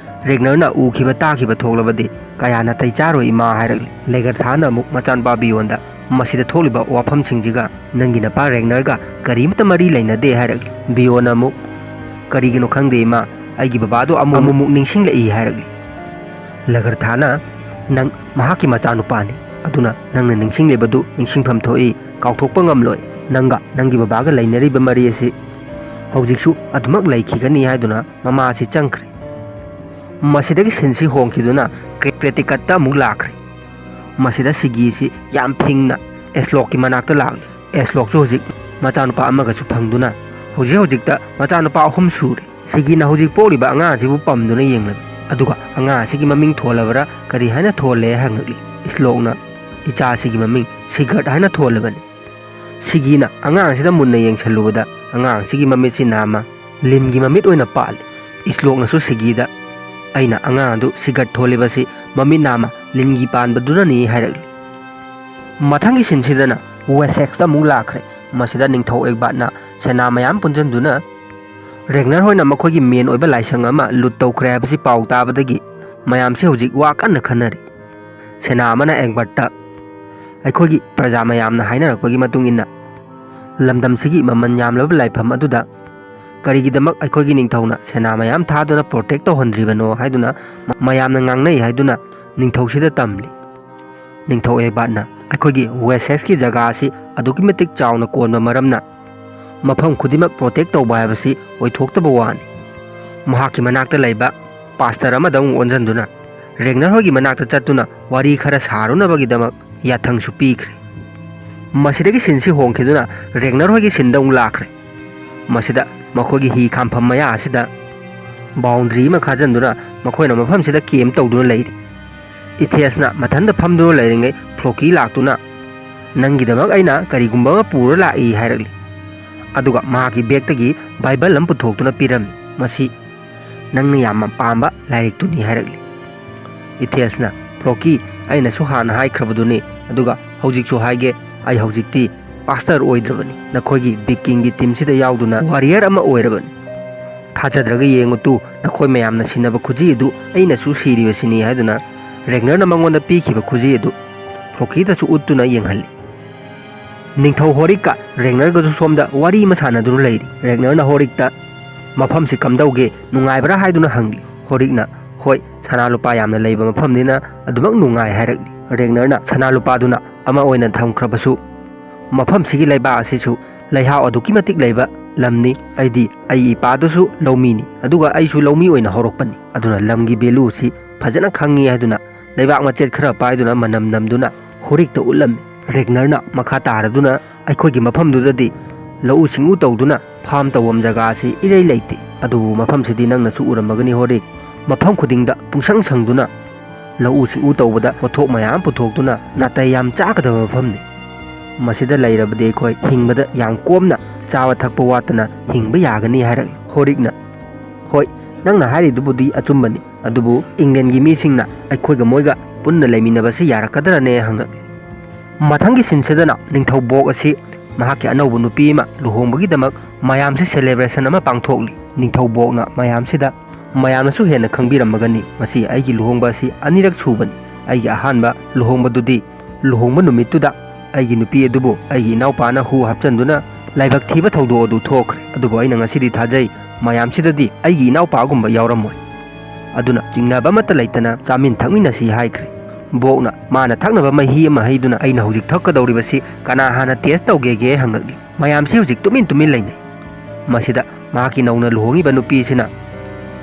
ꯔꯦꯒꯅꯔꯅ ꯎꯈꯤꯕ ꯇꯥꯈꯤꯕ ꯊꯣꯛꯂꯕꯗꯤ ꯀꯌꯥ ꯅꯥꯇꯩ ꯆꯥꯔꯣꯏ ꯏꯃꯥ" ꯍꯥꯏꯔꯛꯂꯤ꯫ ꯂꯦꯒꯔꯊꯥꯅ ꯑꯃꯨꯛ ꯃꯆꯥꯅꯨꯄꯥ ꯕꯤꯌꯣꯟꯗ ꯃꯁꯤꯗ ꯊꯣꯛꯂꯤꯕ ꯋꯥꯐꯝꯁꯤꯡꯁꯤꯒ "ꯅꯪꯒꯤ ꯅꯄꯥ ꯔꯦꯒꯅꯔꯒ ꯀꯔꯤꯃꯇ ꯃꯔꯤ ꯂꯩꯅꯗꯦ" ꯍꯥꯏꯔꯛꯂꯤ꯫ ꯕꯤꯌꯣꯅ ꯑꯃꯨꯛ, "ꯀꯔꯤꯒꯤꯅꯣ ꯈꯪꯗꯦ ꯏꯃꯥ, ꯑꯩꯒꯤ ꯕꯕꯥꯗꯣ ꯑꯃꯨꯛ ꯑꯃꯨꯛꯃꯨꯛ ꯅꯤꯡꯁꯤꯡꯂꯛꯏ" ꯍꯥꯏꯔꯛꯂꯤ꯫ ꯂꯒꯔꯊꯥꯅ, "ꯅꯪ ꯃꯍꯥꯛꯀꯤ ꯃꯆꯥꯅꯨꯄꯥꯅꯤ, ꯑꯗꯨꯅ ꯅꯪꯅ ꯅꯤꯡꯁꯤꯡꯂꯤꯕꯗꯨ ꯅꯤꯡꯁꯤꯡꯐꯝ ꯊꯣꯛꯏ, ꯀꯥꯎꯊꯣꯛꯄ ꯉꯝꯂꯣꯏ꯫ ꯅꯪꯒ ꯅꯪꯒꯤ ꯕꯕꯥꯒ ꯂꯩꯅꯔꯤꯕ ꯃꯔꯤ ꯑꯁꯤ ꯍꯧꯖꯤꯛꯁꯨ ꯑꯗꯨꯃꯛ ꯂꯩꯈꯤꯒꯅꯤ" ꯍꯥꯏꯗꯨꯅ ꯃꯃꯥ ꯑꯁꯤ ꯆꯪꯈ꯭ꯔꯦ꯫ ꯃꯁꯤꯗꯒꯤ ꯁꯤꯟꯁꯤ ꯍꯣꯡꯈꯤꯗꯨꯅ ꯀ꯭ꯔꯦ-, ꯀ꯭ꯔꯦꯇꯤꯀꯠꯇ ꯑꯃꯨꯛ ꯂꯥꯛꯈ꯭ꯔꯦ꯫ ꯃꯁꯤꯗ ꯁꯤꯒꯤꯁꯤ ꯌꯥꯝ ꯐꯤꯡꯅ ꯑꯦꯁꯂꯣꯛꯀꯤ ꯃꯅꯥꯛꯇ ꯂꯥꯛꯂꯤ꯫ ꯑꯦꯁꯂꯣꯛꯁꯨ ꯍꯧꯖꯤꯛ ꯃꯆꯥꯅꯨꯄꯥ ꯑꯃꯒꯁꯨ ꯐꯪꯗꯨꯅ ꯍꯧꯖꯤꯛ ꯍꯧꯖꯤꯛꯇ ꯃꯆꯥꯅꯨꯄꯥ ꯑꯍꯨꯝ ꯁꯨꯔꯦ꯫ ꯁꯤꯒꯤꯅ ꯍꯧꯖꯤꯛ ꯄꯣꯛꯂꯤꯕ ꯑꯉꯥꯡ ꯑꯁꯤꯕꯨ ꯄꯝꯗꯨꯅ ꯌꯦꯡꯂꯝꯃꯤ꯫ ꯑꯗꯨꯒ ꯑꯉꯥꯡ ꯑꯁꯤꯒꯤ ꯃꯃꯤꯡ ꯊꯣꯜꯂꯕ꯭ꯔꯥ ꯀꯔꯤ ꯍꯥꯏꯅ ꯊꯣꯜꯂꯦ ꯍꯪꯂꯛꯂꯤ꯫ ꯏꯁꯂꯣꯛꯅ, "ꯏꯆꯥ ꯑꯁꯤꯒꯤ ꯃꯃꯤꯡ ꯁꯤꯒꯔꯠ ꯍꯥꯏꯅ ꯊꯣꯜꯂꯕꯅꯤ"꯫ ꯁꯤꯒꯤꯅ ꯑꯉꯥꯡ ꯑꯁꯤꯗ ꯃꯨꯟꯅ ꯌꯦꯡꯁꯤꯜꯂꯨꯕꯗ ꯑꯉꯥꯡ ꯑꯁꯤꯒꯤ ꯃꯃꯤꯠꯁꯤ ꯅꯥꯝꯃ ꯂꯤꯟꯒꯤ ꯃꯃꯤꯠ ꯑꯣꯏꯅ ꯄꯥꯜꯂꯤ꯫ ꯏꯁꯂꯣꯛꯅꯁꯨ ꯁꯤꯒꯤꯗ, "ꯑꯩꯅ ꯑꯉꯥꯡ ꯑꯗꯨ ꯁꯤꯒꯔꯠ ꯊꯣꯜꯂꯤꯕꯁꯤ ꯃꯃꯤꯠ ꯅꯥꯝꯃ ꯂꯤꯟꯒꯤ ꯄꯥꯟꯕꯗꯨꯅꯅꯤ" ꯍꯥꯏꯔꯛꯂꯤ꯫ ꯃꯊꯪꯒꯤ ꯁꯤꯟꯁꯤꯗꯅ ꯋꯦꯁꯦꯛꯁꯇ ꯑꯃꯨꯛ ꯂꯥꯛꯈ꯭ꯔꯦ꯫ ꯃꯁꯤꯗ ꯅꯤꯡꯊꯧ ꯑꯦꯒꯕꯥꯔꯠꯅ ꯁꯦꯅꯥ ꯃꯌꯥꯝ ꯄꯨꯟꯁꯤꯟꯗꯨꯅ ꯔꯦꯒꯅꯔ ꯍꯣꯏꯅ ꯃꯈꯣꯏꯒꯤ ꯃꯦꯟ ꯑꯣꯏꯕ ꯂꯥꯏꯁꯪ ꯑꯃ ꯂꯨꯠ ꯇꯧꯈ꯭ꯔꯦ ꯍꯥꯏꯕꯁꯤ ꯄꯥꯎ ꯇꯥꯕꯗꯒꯤ ꯃꯌꯥꯝꯁꯤ ꯍꯧꯖꯤꯛ ꯋꯥ ꯀꯟꯅ ꯈꯟꯅꯔꯤ꯫ ꯁꯦꯅꯥ ꯑꯃꯅ ꯑꯦꯒꯕꯥꯔꯠꯇ, "ꯑꯩꯈꯣꯏꯒꯤ ꯄ꯭ꯔꯖꯥ ꯃꯌꯥꯝꯅ ꯍꯥꯏꯅꯔꯛꯄꯒꯤ ꯃꯇꯨꯡ ꯏꯟꯅ ꯂꯝꯗꯝꯁꯤꯒꯤ ꯃꯃꯜ ꯌꯥꯝꯂꯕ ꯂꯥꯏꯐꯝ ꯑꯗꯨꯗ ꯀꯔꯤꯒꯤꯗꯃꯛ ꯑꯩꯈꯣꯏꯒꯤ ꯅꯤꯡꯊꯧꯅ ꯁꯦꯅꯥ ꯃꯌꯥꯝ ꯊꯥꯗꯨꯅ ꯄ꯭ꯔꯣꯇꯦꯛ ꯇꯧꯍꯟꯗ꯭ꯔꯤꯕꯅꯣ?" ꯍꯥꯏꯗꯨꯅ ꯃꯌꯥꯝꯅ ꯉꯥꯡꯅꯩ ꯍꯥꯏꯗꯨꯅ ꯅꯤꯡꯊꯧꯁꯤꯗ ꯇꯝꯂꯤ꯫ ꯅꯤꯡꯊꯧ ꯑꯦꯒꯕꯥꯔꯠꯅ, "ꯑꯩꯈꯣꯏꯒꯤ ꯋꯦꯁꯦꯛꯁꯀꯤ ꯖꯒꯥ ꯑꯁꯤ ꯑꯗꯨꯛꯀꯤ ꯃꯇꯤꯛ ꯆꯥꯎꯅ ꯀꯣꯟꯕ ꯃꯔꯝꯅ ꯃꯐꯝ ꯈꯨꯗꯤꯡꯃꯛ ꯄ꯭ꯔꯣꯇꯦꯛ ꯇꯧꯕ ꯍꯥꯏꯕꯁꯤ ꯑꯣꯏꯊꯣꯛꯇꯕ ꯋꯥꯅꯤ"꯫ ꯃꯍꯥꯛꯀꯤ ꯃꯅꯥꯛꯇ ꯂꯩꯕ ꯄꯥꯁꯇꯔ ꯑꯃꯗ ꯑꯃꯨꯛ ꯑꯣꯟꯁꯤꯟꯗꯨꯅ ꯔꯦꯒꯅꯔ ꯍꯣꯏꯒꯤ ꯃꯅꯥꯛꯇ ꯆꯠꯇꯨꯅ ꯋꯥꯔꯤ ꯈꯔ ꯁꯥꯔꯨꯅꯕꯒꯤꯗꯃꯛ ꯌꯥꯊꯪꯁꯨ ꯄꯤꯈ꯭ꯔꯦ꯫ ꯃꯁꯤꯗꯒꯤ ꯁꯤꯟꯁꯤ ꯍꯣꯡꯈꯤꯗꯨꯅ ꯔꯦꯒꯅꯔ ꯍꯣꯏꯒꯤ ꯁꯤꯟꯗ ꯑꯃꯨꯛ ꯂꯥꯛꯈ꯭ꯔꯦ꯫ ꯃꯁꯤꯗ ꯃꯈꯣꯏꯒꯤ ꯍꯤ ꯈꯥꯝꯐꯝ ꯃꯌꯥ ꯑꯁꯤꯗ ꯕꯥꯎꯟꯗꯔꯤ ꯑꯃ ꯈꯥꯖꯤꯟꯗꯨꯅ ꯃꯈꯣꯏꯅ ꯃꯐꯝꯁꯤꯗ ꯀꯦꯝ ꯇꯧꯗꯨꯅ ꯂꯩꯔꯤ꯫ ꯏꯊꯦꯁꯅ ꯃꯊꯟꯇ ꯐꯝꯗꯨꯅ ꯂꯩꯔꯤꯉꯩ ꯐ꯭ꯂꯣꯀꯤ ꯂꯥꯛꯇꯨꯅ, "ꯅꯪꯒꯤꯗꯃꯛ ꯑꯩꯅ ꯀꯔꯤꯒꯨꯝꯕ ꯑꯃ ꯄꯨꯔ ꯂꯥꯛꯏ" ꯍꯥꯏꯔꯛꯂꯤ꯫ ꯑꯗꯨꯒ ꯃꯍꯥꯛꯀꯤ ꯕꯦꯒꯇꯒꯤ ꯕꯥꯏꯕꯜ ꯑꯃ ꯄꯨꯊꯣꯛꯇꯨꯅ ꯄꯤꯔꯝꯃꯤ꯫ "ꯃꯁꯤ ꯅꯪꯅ ꯌꯥꯝꯅ ꯄꯥꯝꯕ ꯂꯥꯏꯔꯤꯛꯇꯨꯅꯤ" ꯍꯥꯏꯔꯛꯂꯤ꯫ ꯏꯊꯦꯁꯅ, "ꯐ꯭ꯂꯣꯀꯤ, ꯑꯩꯅꯁꯨ ꯍꯥꯟꯅ ꯍꯥꯏꯈ꯭ꯔꯕꯗꯨꯅꯤ, ꯑꯗꯨꯒ ꯍꯧꯖꯤꯛꯁꯨ ꯍꯥꯏꯒꯦ, ꯑꯩ ꯍꯧꯖꯤꯛꯇꯤ ꯄꯥꯁꯇꯔ ꯑꯣꯏꯗ꯭ꯔꯕꯅꯤ꯫ ꯅꯈꯣꯏꯒꯤ ꯕꯤꯀꯤꯡꯒꯤ ꯇꯤꯝꯁꯤꯗ ꯌꯥꯎꯗꯨꯅ ꯋꯥꯔꯤꯌꯔ ꯑꯃ ꯑꯣꯏꯔꯕꯅꯤ꯫ ꯊꯥꯖꯗ꯭ꯔꯒ ꯌꯦꯡꯉꯨ ꯇꯨ, ꯅꯈꯣꯏ ꯃꯌꯥꯝꯅ ꯁꯤꯟꯅꯕ ꯈꯨꯖꯤ ꯑꯗꯨ ꯑꯩꯅꯁꯨ ꯁꯤꯔꯤꯕꯁꯤꯅꯤ" ꯍꯥꯏꯗꯨꯅ ꯔꯦꯒꯅꯔꯅ ꯃꯉꯣꯟꯗ ꯄꯤꯈꯤꯕ ꯈꯨꯖꯤ ꯑꯗꯨ ꯐ꯭ꯂꯣꯀꯤꯗꯁꯨ ꯎꯠꯇꯨꯅ ꯌꯦꯡꯍꯜꯂꯤ꯫ ꯅꯤꯡꯊꯧ ꯍꯣꯔꯤꯛꯀ ꯔꯦꯒꯅꯔꯒꯁꯨ ꯁꯣꯝꯗ ꯋꯥꯔꯤ ꯑꯃ ꯁꯥꯟꯅꯗꯨꯅ ꯂꯩꯔꯤ꯫ ꯔꯦꯒꯅꯔꯅ ꯍꯣꯔꯤꯛꯇ, "ꯃꯐꯝꯁꯤ ꯀꯝꯗꯧꯒꯦ, ꯅꯨꯡꯉꯥꯏꯕ꯭ꯔꯥ?" ꯍꯥꯏꯗꯨꯅ ꯍꯪꯂꯤ꯫ ꯍꯣꯔꯤꯛꯅ, "ꯍꯣꯏ, ꯁꯅꯥ ꯂꯨꯄꯥ ꯌꯥꯝꯅ ꯂꯩꯕ ꯃꯐꯝꯅꯤꯅ ꯑꯗꯨꯃꯛ ꯅꯨꯡꯉꯥꯏ" ꯍꯥꯏꯔꯛꯂꯤ꯫ ꯔꯦꯒꯅꯔꯅ, "ꯁꯅꯥ ꯂꯨꯄꯥꯗꯨꯅ ꯑꯃ ꯑꯣꯏꯅ ꯊꯝꯈ꯭ꯔꯕꯁꯨ, ꯃꯐꯝꯁꯤꯒꯤ ꯂꯩꯕꯥꯛ ꯑꯁꯤꯁꯨ ꯂꯩꯍꯥꯎ ꯑꯗꯨꯛꯀꯤ ꯃꯇꯤꯛ ꯂꯩꯕ ꯂꯝꯅꯤ꯫ ꯑꯩꯗꯤ ꯑꯩ ꯏꯄꯥꯗꯨꯁꯨ ꯂꯧꯃꯤꯅꯤ, ꯑꯗꯨꯒ ꯑꯩꯁꯨ ꯂꯧꯃꯤ ꯑꯣꯏꯅ ꯍꯧꯔꯛꯄꯅꯤ, ꯑꯗꯨꯅ ꯂꯝꯒꯤ ꯚꯦꯂꯨꯁꯤ ꯐꯖꯅ ꯈꯪꯉꯤ" ꯍꯥꯏꯗꯨꯅ ꯂꯩꯕꯥꯛ ꯃꯆꯦꯠ ꯈꯔ ꯄꯥꯏꯗꯨꯅ ꯃꯅꯝ ꯅꯝꯗꯨꯅ ꯍꯣꯔꯤꯛꯇ ꯎꯠꯂꯝꯃꯤ꯫ ꯔꯦꯒꯅꯔꯅ ꯃꯈꯥ ꯇꯥꯔꯗꯨꯅ, "ꯑꯩꯈꯣꯏꯒꯤ ꯃꯐꯝꯗꯨꯗꯗꯤ ꯂꯧꯎ ꯁꯤꯡꯎ ꯇꯧꯗꯨꯅ ꯐꯥꯝ ꯇꯧꯐꯝ ꯖꯒꯥ ꯑꯁꯤ ꯏꯔꯩ ꯂꯩꯇꯦ, ꯑꯗꯨꯕꯨ ꯃꯐꯝꯁꯤꯗꯤ ꯅꯪꯅꯁꯨ ꯎꯔꯝꯃꯒꯅꯤ ꯍꯣꯔꯤꯛ, ꯃꯐꯝ ꯈꯨꯗꯤꯡꯗ ꯄꯨꯡꯁꯪ ꯁꯪꯗꯨꯅ ꯂꯧꯎ ꯁꯤꯡꯎ ꯇꯧꯕꯗ ꯄꯣꯠꯊꯣꯛ ꯃꯌꯥꯝ ꯄꯨꯊꯣꯛꯇꯨꯅ ꯅꯥꯇꯩ ꯌꯥꯝ ꯆꯥꯒꯗꯕ ꯃꯐꯝꯅꯤ꯫ ꯃꯁꯤꯗ ꯂꯩꯔꯕꯗꯤ ꯑꯩꯈꯣꯏ ꯍꯤꯡꯕꯗ ꯌꯥꯝ ꯀꯣꯝꯅ ꯆꯥꯕ ꯊꯛꯄ ꯋꯥꯠꯇꯅ ꯍꯤꯡꯕ ꯌꯥꯒꯅꯤ" ꯍꯥꯏꯔꯛꯂꯤ꯫ ꯍꯣꯔꯤꯛꯅ, "ꯍꯣꯏ, ꯅꯪꯅ ꯍꯥꯏꯔꯤꯗꯨꯕꯨꯗꯤ ꯑꯆꯨꯝꯕꯅꯤ, ꯑꯗꯨꯕꯨ ꯏꯪꯂꯦꯟꯒꯤ ꯃꯤꯁꯤꯡꯅ ꯑꯩꯈꯣꯏꯒ ꯃꯣꯏꯒ ꯄꯨꯟꯅ ꯂꯩꯃꯤꯟꯅꯕꯁꯤ ꯌꯥꯔꯛꯀꯗ꯭ꯔꯅꯦ?" ꯍꯪꯂꯛꯂꯤ꯫ ꯃꯊꯪꯒꯤ ꯁꯤꯟꯁꯤꯗꯅ ꯅꯤꯡꯊꯧ ꯕꯣꯛ ꯑꯁꯤ ꯃꯍꯥꯛꯀꯤ ꯑꯅꯧꯕ ꯅꯨꯄꯤ ꯑꯃ ꯂꯨꯍꯣꯡꯕꯒꯤꯗꯃꯛ ꯃꯌꯥꯝꯁꯤ ꯁꯦꯂꯦꯕ꯭ꯔꯦꯁꯟ ꯑꯃ ꯄꯥꯡꯊꯣꯛꯂꯤ꯫ ꯅꯤꯡꯊꯧ ꯕꯣꯛꯅ ꯃꯌꯥꯝꯁꯤꯗ, "ꯃꯌꯥꯝꯅꯁꯨ ꯍꯦꯟꯅ ꯈꯪꯕꯤꯔꯝꯃꯒꯅꯤ, ꯃꯁꯤ ꯑꯩꯒꯤ ꯂꯨꯍꯣꯡꯕ ꯑꯁꯤ ꯑꯅꯤꯔꯛ ꯁꯨꯕꯅꯤ꯫ ꯑꯩꯒꯤ ꯑꯍꯥꯟꯕ ꯂꯨꯍꯣꯡꯕꯗꯨꯗꯤ ꯂꯨꯍꯣꯡꯕ ꯅꯨꯃꯤꯠꯇꯨꯗ ꯑꯩꯒꯤ ꯅꯨꯄꯤ ꯑꯗꯨꯕꯨ ꯑꯩꯒꯤ ꯏꯅꯥꯎꯄꯥꯅ ꯍꯨ ꯍꯥꯞꯆꯤꯟꯗꯨꯅ ꯂꯥꯏꯕꯛ ꯊꯤꯕ ꯊꯧꯗꯣꯛ ꯑꯗꯨ ꯊꯣꯛꯈ꯭ꯔꯦ꯫ ꯑꯗꯨꯕꯨ ꯑꯩꯅ ꯉꯁꯤꯗꯤ ꯊꯥꯖꯩ, ꯃꯌꯥꯝꯁꯤꯗꯗꯤ ꯑꯩꯒꯤ ꯏꯅꯥꯎꯄꯥꯒꯨꯝꯕ ꯌꯥꯎꯔꯝꯃꯣꯏ꯫ ꯑꯗꯨꯅ ꯆꯤꯡꯅꯕ ꯑꯃꯠꯇ ꯂꯩꯇꯅ ꯆꯥꯃꯤꯟ ꯊꯛꯃꯤꯟꯅꯁꯤ" ꯍꯥꯏꯈ꯭ꯔꯦ꯫ ꯕꯣꯛꯅ ꯃꯥꯅ ꯊꯛꯅꯕ ꯃꯍꯤ ꯑꯃ ꯍꯩꯗꯨꯅ, "ꯑꯩꯅ ꯍꯧꯖꯤꯛ ꯊꯛꯀꯗꯧꯔꯤꯕꯁꯤ ꯀꯅꯥ ꯍꯥꯟꯅ ꯇꯦꯁ ꯇꯧꯒꯦꯒꯦ?" ꯍꯪꯂꯛꯂꯤ꯫ ꯃꯌꯥꯝꯁꯤ ꯍꯧꯖꯤꯛ ꯇꯨꯃꯤꯟ ꯇꯨꯃꯤꯟ ꯂꯩꯅꯩ꯫ ꯃꯁꯤꯗ ꯃꯍꯥꯛꯀꯤ ꯅꯧꯅ ꯂꯨꯍꯣꯡꯉꯤꯕ ꯅꯨꯄꯤꯁꯤꯅ,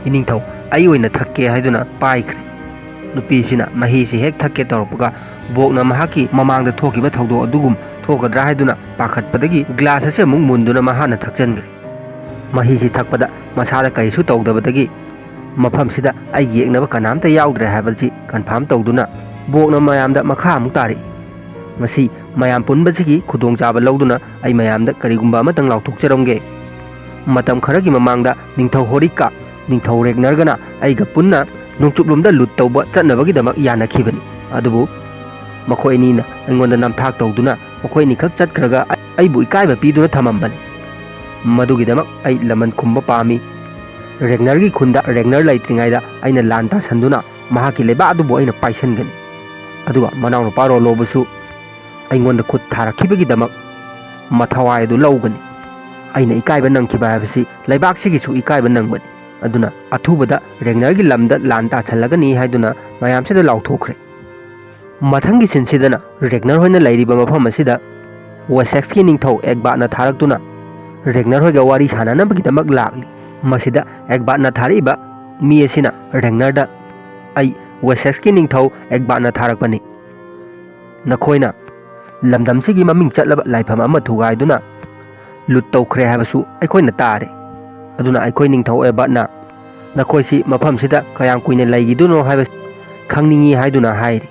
"ꯏꯅꯤꯡꯊꯧ, ꯑꯩ ꯑꯣꯏꯅ ꯊꯛꯀꯦ" ꯍꯥꯏꯗꯨꯅ ꯄꯥꯏꯈ꯭ꯔꯦ꯫ ꯅꯨꯄꯤꯁꯤꯅ ꯃꯍꯤꯁꯤ ꯍꯦꯛ ꯊꯛꯀꯦ ꯇꯧꯔꯛꯄꯒ, ꯕꯣꯛꯅ ꯃꯍꯥꯛꯀꯤ ꯃꯃꯥꯡꯗ ꯊꯣꯛꯈꯤꯕ ꯊꯧꯗꯣꯛ ꯑꯗꯨꯒꯨꯝ ꯊꯣꯛꯀꯗ꯭ꯔꯥ ꯍꯥꯏꯗꯨꯅ ꯄꯥꯈꯠꯄꯗꯒꯤ ꯒ꯭ꯂꯥꯁ ꯑꯁꯤ ꯑꯃꯨꯛ ꯃꯨꯟꯗꯨꯅ ꯃꯍꯥꯛꯅ ꯊꯛꯆꯟꯈ꯭ꯔꯦ꯫ ꯃꯍꯤꯁꯤ ꯊꯛꯄꯗ ꯃꯁꯥꯗ ꯀꯔꯤꯁꯨ ꯇꯧꯗꯕꯗꯒꯤ, ꯃꯐꯝꯁꯤꯗ ꯑꯩꯒꯤ ꯌꯦꯛꯅꯕ ꯀꯅꯥꯝꯇ ꯌꯥꯎꯗ꯭ꯔꯦ ꯍꯥꯏꯕꯁꯤ ꯀꯟꯐꯥꯝ ꯇꯧꯗꯨꯅ, ꯕꯣꯛꯅ ꯃꯌꯥꯝꯗ ꯃꯈꯥ ꯑꯃꯨꯛ ꯇꯥꯔꯛꯏ꯫ ꯃꯁꯤ ꯃꯌꯥꯝ ꯄꯨꯟꯕꯁꯤꯒꯤ ꯈꯨꯗꯣꯡꯆꯥꯕ ꯂꯧꯗꯨꯅ ꯑꯩ ꯃꯌꯥꯝꯗ ꯀꯔꯤꯒꯨꯝꯕ ꯑꯃꯇꯪ ꯂꯥꯎꯊꯣꯛꯆꯔꯝꯒꯦ꯫ ꯃꯇꯝ ꯈꯔꯒꯤ ꯃꯃꯥꯡꯗ ꯅꯤꯡꯊꯧ ꯍꯣꯔꯤꯛꯀ ꯅꯤꯡꯊꯧ ꯔꯦꯒꯅꯔꯒꯅ ꯑꯩꯒ ꯄꯨꯟꯅ ꯅꯣꯡꯆꯨꯞꯂꯣꯝꯗ ꯂꯨꯠ ꯇꯧꯕ ꯆꯠꯅꯕꯒꯤꯗꯃꯛ ꯌꯥꯅꯈꯤꯕꯅꯤ꯫ ꯑꯗꯨꯕꯨ ꯃꯈꯣꯏ ꯑꯅꯤꯅ ꯑꯩꯉꯣꯟꯗ ꯅꯝꯊꯥꯛ ꯇꯧꯗꯨꯅ ꯃꯈꯣꯏ ꯑꯅꯤꯈꯛ ꯆꯠꯈ꯭ꯔꯒ ꯑꯩꯕꯨ ꯏꯀꯥꯏꯕ ꯄꯤꯗꯨꯅ ꯊꯝꯃꯝꯕꯅꯤ꯫ ꯃꯗꯨꯒꯤꯗꯃꯛ ꯑꯩ ꯂꯃꯟ ꯈꯨꯝꯕ ꯄꯥꯝꯃꯤ꯫ ꯔꯦꯒꯅꯔꯒꯤ ꯈꯨꯟꯗ ꯔꯦꯒꯅꯔ ꯂꯩꯇ꯭ꯔꯤꯉꯩꯗ ꯑꯩꯅ ꯂꯥꯟ ꯇꯥꯁꯟꯗꯨꯅ ꯃꯍꯥꯛꯀꯤ ꯂꯩꯕꯥꯛ ꯑꯗꯨꯕꯨ ꯑꯩꯅ ꯄꯥꯏꯁꯟꯒꯅꯤ꯫ ꯑꯗꯨꯒ ꯃꯅꯥꯎꯅꯨꯄꯥ ꯔꯣꯂꯣꯕꯨꯁꯨ ꯑꯩꯉꯣꯟꯗ ꯈꯨꯠ ꯊꯥꯔꯛꯈꯤꯕꯒꯤꯗꯃꯛ ꯃꯊꯧꯋꯥꯏ ꯑꯗꯨ ꯂꯧꯒꯅꯤ꯫ ꯑꯩꯅ ꯏꯀꯥꯏꯕ ꯅꯪꯈꯤꯕ ꯍꯥꯏꯕꯁꯤ ꯂꯩꯕꯥꯛꯁꯤꯒꯤꯁꯨ ꯏꯀꯥꯏꯕ ꯅꯪꯕꯅꯤ꯫ ꯑꯗꯨꯅ ꯑꯊꯨꯕꯗ ꯔꯦꯒꯅꯔꯒꯤ ꯂꯝꯗ ꯂꯥꯟ ꯇꯥꯁꯜꯂꯒꯅꯤ ꯍꯥꯏꯗꯨꯅ ꯃꯌꯥꯝꯁꯤꯗ ꯂꯥꯎꯊꯣꯛꯈ꯭ꯔꯦ꯫ ꯃꯊꯪꯒꯤ ꯁꯤꯟꯁꯤꯗꯅ ꯔꯦꯒꯅꯔ ꯍꯣꯏꯅ ꯂꯩꯔꯤꯕ ꯃꯐꯝ ꯑꯁꯤꯗ ꯋꯦꯁꯦꯛꯁꯀꯤ ꯅꯤꯡꯊꯧ ꯑꯦꯒꯕꯥꯠꯅ ꯊꯥꯔꯛꯇꯨꯅ ꯔꯦꯒꯅꯔ ꯍꯣꯏꯒ ꯋꯥꯔꯤ ꯁꯥꯟꯅꯅꯕꯒꯤꯗꯃꯛ ꯂꯥꯛꯂꯤ꯫ ꯃꯁꯤꯗ ꯑꯦꯒꯕꯥꯠꯅ ꯊꯥꯔꯛꯏꯕ ꯃꯤ ꯑꯁꯤꯅ ꯔꯦꯒꯅꯔꯗ, "ꯑꯩ ꯋꯦꯁꯦꯛꯁꯀꯤ ꯅꯤꯡꯊꯧ ꯑꯦꯒꯕꯥꯠꯅ ꯊꯥꯔꯛꯄꯅꯤ꯫ ꯅꯈꯣꯏꯅ ꯂꯝꯗꯝꯁꯤꯒꯤ ꯃꯃꯤꯡ ꯆꯠꯂꯕ ꯂꯥꯏꯐꯝ ꯑꯃ ꯊꯨꯒꯥꯏꯗꯨꯅ ꯂꯨꯠ ꯇꯧꯈ꯭ꯔꯦ ꯍꯥꯏꯕꯁꯨ ꯑꯩꯈꯣꯏꯅ ꯇꯥꯔꯦ꯫ ꯑꯗꯨꯅ ꯑꯩꯈꯣꯏ ꯅꯤꯡꯊꯧ ꯑꯦꯕꯥꯠꯅ ꯅꯈꯣꯏꯁꯤ ꯃꯐꯝꯁꯤꯗ ꯀꯌꯥꯝ ꯀꯨꯏꯅ ꯂꯩꯈꯤꯗꯣꯏꯅꯣ ꯍꯥꯏꯕꯁꯤ ꯈꯪꯅꯤꯡꯏ" ꯍꯥꯏꯗꯨꯅ ꯍꯥꯏꯔꯤ꯫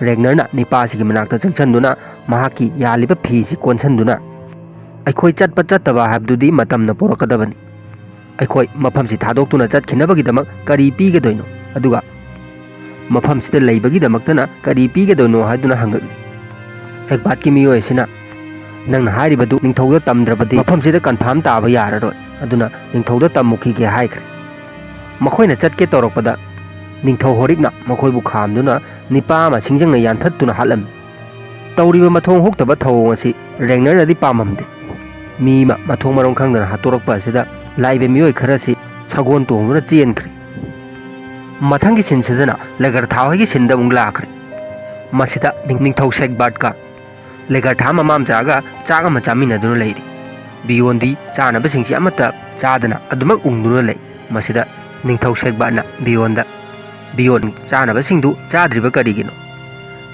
ꯔꯦꯒꯅꯔꯅ ꯅꯤꯄꯥꯁꯤꯒꯤ ꯃꯅꯥꯛꯇ ꯆꯪꯁꯤꯟꯗꯨꯅ ꯃꯍꯥꯛꯀꯤ ꯌꯥꯜꯂꯤꯕ ꯐꯤꯁꯤ ꯀꯣꯟꯁꯤꯟꯗꯨꯅ, "ꯑꯩꯈꯣꯏ ꯆꯠꯄ ꯆꯠꯇꯕ ꯍꯥꯏꯕꯗꯨꯗꯤ ꯃꯇꯝꯅ ꯄꯣꯔꯛꯀꯗꯕꯅꯤ꯫ ꯑꯩꯈꯣꯏ ꯃꯐꯝꯁꯤ ꯊꯥꯗꯣꯛꯇꯨꯅ ꯆꯠꯈꯤꯅꯕꯒꯤꯗꯃꯛ ꯀꯔꯤ ꯄꯤꯒꯗꯣꯏꯅꯣ? ꯑꯗꯨꯒ ꯃꯐꯝꯁꯤꯗ ꯂꯩꯕꯒꯤꯗꯃꯛꯇꯅ ꯀꯔꯤ ꯄꯤꯒꯗꯣꯏꯅꯣ?" ꯍꯥꯏꯗꯨꯅ ꯍꯪꯂꯛꯂꯤ꯫ ꯑꯦꯒꯕꯥꯠꯀꯤ ꯃꯤꯑꯣꯏ ꯑꯁꯤꯅ, "ꯅꯪꯅ ꯍꯥꯏꯔꯤꯕꯗꯨ ꯅꯤꯡꯊꯧꯗ ꯇꯝꯗ꯭ꯔꯕꯗꯤ ꯃꯐꯝꯁꯤꯗ ꯀꯟꯐꯥꯔꯝ ꯇꯥꯕ ꯌꯥꯔꯔꯣꯏ, ꯑꯗꯨꯅ ꯅꯤꯡꯊꯧꯗ ꯇꯝꯃꯨꯈꯤꯒꯦ" ꯍꯥꯏꯈ꯭ꯔꯦ꯫ ꯃꯈꯣꯏꯅ ꯆꯠꯀꯦ ꯇꯧꯔꯛꯄꯗ ꯅꯤꯡꯊꯧ ꯍꯣꯔꯤꯛꯅ ꯃꯈꯣꯏꯕꯨ ꯈꯥꯝꯗꯨꯅ ꯅꯤꯄꯥ ꯑꯃ ꯁꯤꯡꯖꯪꯅ ꯌꯥꯟꯊꯠꯇꯨꯅ ꯍꯥꯠꯂꯝꯃꯤ꯫ ꯇꯧꯔꯤꯕ ꯃꯊꯣꯡ ꯍꯨꯛꯇꯕ ꯊꯧꯑꯣꯡ ꯑꯁꯤ ꯔꯦꯒꯅꯔꯅꯗꯤ ꯄꯥꯝꯃꯝꯗꯦ꯫ ꯃꯤ ꯑꯃ ꯃꯊꯣꯡ ꯃꯔꯝ ꯈꯪꯗꯅ ꯍꯥꯠꯇꯣꯔꯛꯄ ꯑꯁꯤꯗ ꯂꯥꯛꯏꯕ ꯃꯤꯑꯣꯏ ꯈꯔꯁꯤ ꯁꯒꯣꯜ ꯇꯣꯡꯗꯨꯅ ꯆꯦꯟꯈ꯭ꯔꯦ꯫ ꯃꯊꯪꯒꯤ ꯁꯤꯟꯁꯤꯗꯅ ꯂꯦꯒꯔꯊꯥ ꯍꯣꯏꯒꯤ ꯁꯤꯟꯗ ꯑꯃꯨꯛ ꯂꯥꯛꯈ꯭ꯔꯦ꯫ ꯃꯁꯤꯗ ꯅꯤꯡ-, ꯅꯤꯡꯊꯧ ꯁꯦꯛꯕꯥꯠꯀ ꯂꯦꯒꯔꯊꯥ ꯃꯃꯥ ꯃꯆꯥꯒ ꯆꯥꯛ ꯑꯃ ꯆꯥꯃꯤꯟꯅꯗꯨꯅ ꯂꯩꯔꯤ꯫ ꯕꯤꯌꯣꯟꯗꯤ ꯆꯥꯅꯕꯁꯤꯡꯁꯤ ꯑꯃꯠꯇ ꯆꯥꯗꯅ ꯑꯗꯨꯃꯛ ꯎꯪꯗꯨꯅ ꯂꯩ꯫ ꯃꯁꯤꯗ ꯅꯤꯡꯊꯧ ꯁꯦꯛꯕꯥꯠꯅ ꯕꯤꯌꯣꯟꯗ, "ꯕꯤꯌꯣꯟ, ꯆꯥꯅꯕꯁꯤꯡꯗꯨ ꯆꯥꯗ꯭ꯔꯤꯕ ꯀꯔꯤꯒꯤꯅꯣ?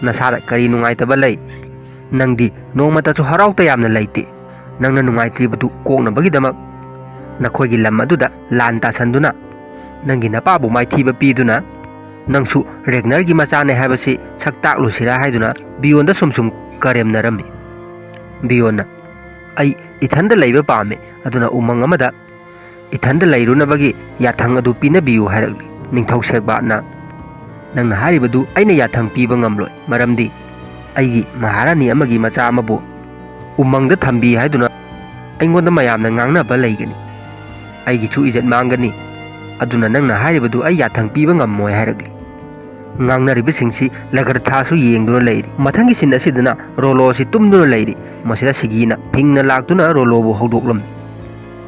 ꯅꯁꯥꯗ ꯀꯔꯤ ꯅꯨꯡꯉꯥꯏꯇꯕ ꯂꯩ? ꯅꯪꯗꯤ ꯅꯣꯡꯃꯇꯁꯨ ꯍꯔꯥꯎ ꯇꯌꯥꯝꯅ ꯂꯩꯇꯦ꯫ ꯅꯪꯅ ꯅꯨꯡꯉꯥꯏꯇ꯭ꯔꯤꯕꯗꯨ ꯀꯣꯛꯅꯕꯒꯤꯗꯃꯛ ꯅꯈꯣꯏꯒꯤ ꯂꯝ ꯑꯗꯨꯗ ꯂꯥꯟ ꯇꯥꯁꯟꯗꯨꯅ ꯅꯪꯒꯤ ꯅꯄꯥꯕꯨ ꯃꯥꯏꯊꯤꯕ ꯄꯤꯗꯨꯅ ꯅꯪꯁꯨ ꯔꯦꯒꯅꯔꯒꯤ ꯃꯆꯥꯅꯦ ꯍꯥꯏꯕꯁꯤ ꯁꯛ ꯇꯥꯛꯂꯨꯁꯤꯔꯥ?" ꯍꯥꯏꯗꯨꯅ ꯕꯤꯌꯣꯟꯗ ꯁꯨꯝ ꯁꯨꯝ ꯀꯔꯦꯝꯅꯔꯝꯃꯤ꯫ ꯕꯤꯌꯣꯟꯅ, "ꯑꯩ ꯏꯊꯟꯗ ꯂꯩꯕ ꯄꯥꯝꯃꯤ, ꯑꯗꯨꯅ ꯎꯃꯪ ꯑꯃꯗ ꯏꯊꯟꯗ ꯂꯩꯔꯨꯅꯕꯒꯤ ꯌꯥꯊꯪ ꯑꯗꯨ ꯄꯤꯅꯕꯤꯌꯨ" ꯍꯥꯏꯔꯛꯂꯤ꯫ ꯅꯤꯡꯊꯧ ꯁꯦꯛꯕꯥꯠꯅ, "ꯅꯪꯅ ꯍꯥꯏꯔꯤꯕꯗꯨ ꯑꯩꯅ ꯌꯥꯊꯪ ꯄꯤꯕ ꯉꯝꯂꯣꯏ, ꯃꯔꯝꯗꯤ ꯑꯩꯒꯤ ꯃꯍꯥꯔꯥꯅꯤ ꯑꯃꯒꯤ ꯃꯆꯥ ꯑꯃꯕꯨ ꯎꯃꯪꯗ ꯊꯝꯕꯤ ꯍꯥꯏꯗꯨꯅ ꯑꯩꯉꯣꯟꯗ ꯃꯌꯥꯝꯅ ꯉꯥꯡꯅꯕ ꯂꯩꯒꯅꯤ꯫ ꯑꯩꯒꯤꯁꯨ ꯏꯖꯠ ꯃꯥꯡꯒꯅꯤ꯫ ꯑꯗꯨꯅ ꯅꯪꯅ ꯍꯥꯏꯔꯤꯕꯗꯨ ꯑꯩ ꯌꯥꯊꯪ ꯄꯤꯕ ꯉꯝꯃꯣꯏ" ꯍꯥꯏꯔꯛꯂꯤ꯫ ꯉꯥꯡꯅꯔꯤꯕꯁꯤꯡꯁꯤ ꯂꯒꯔꯊꯥꯁꯨ ꯌꯦꯡꯗꯨꯅ ꯂꯩꯔꯤ꯫ ꯃꯊꯪꯒꯤ ꯁꯤꯟ ꯑꯁꯤꯗꯅ ꯔꯣꯂꯣ ꯑꯁꯤ ꯇꯨꯝꯗꯨꯅ ꯂꯩꯔꯤ꯫ ꯃꯁꯤꯗ ꯁꯤꯒꯤꯅ ꯐꯤꯡꯅ ꯂꯥꯛꯇꯨꯅ ꯔꯣꯂꯣꯕꯨ ꯍꯧꯗꯣꯛꯂꯝꯃꯤ꯫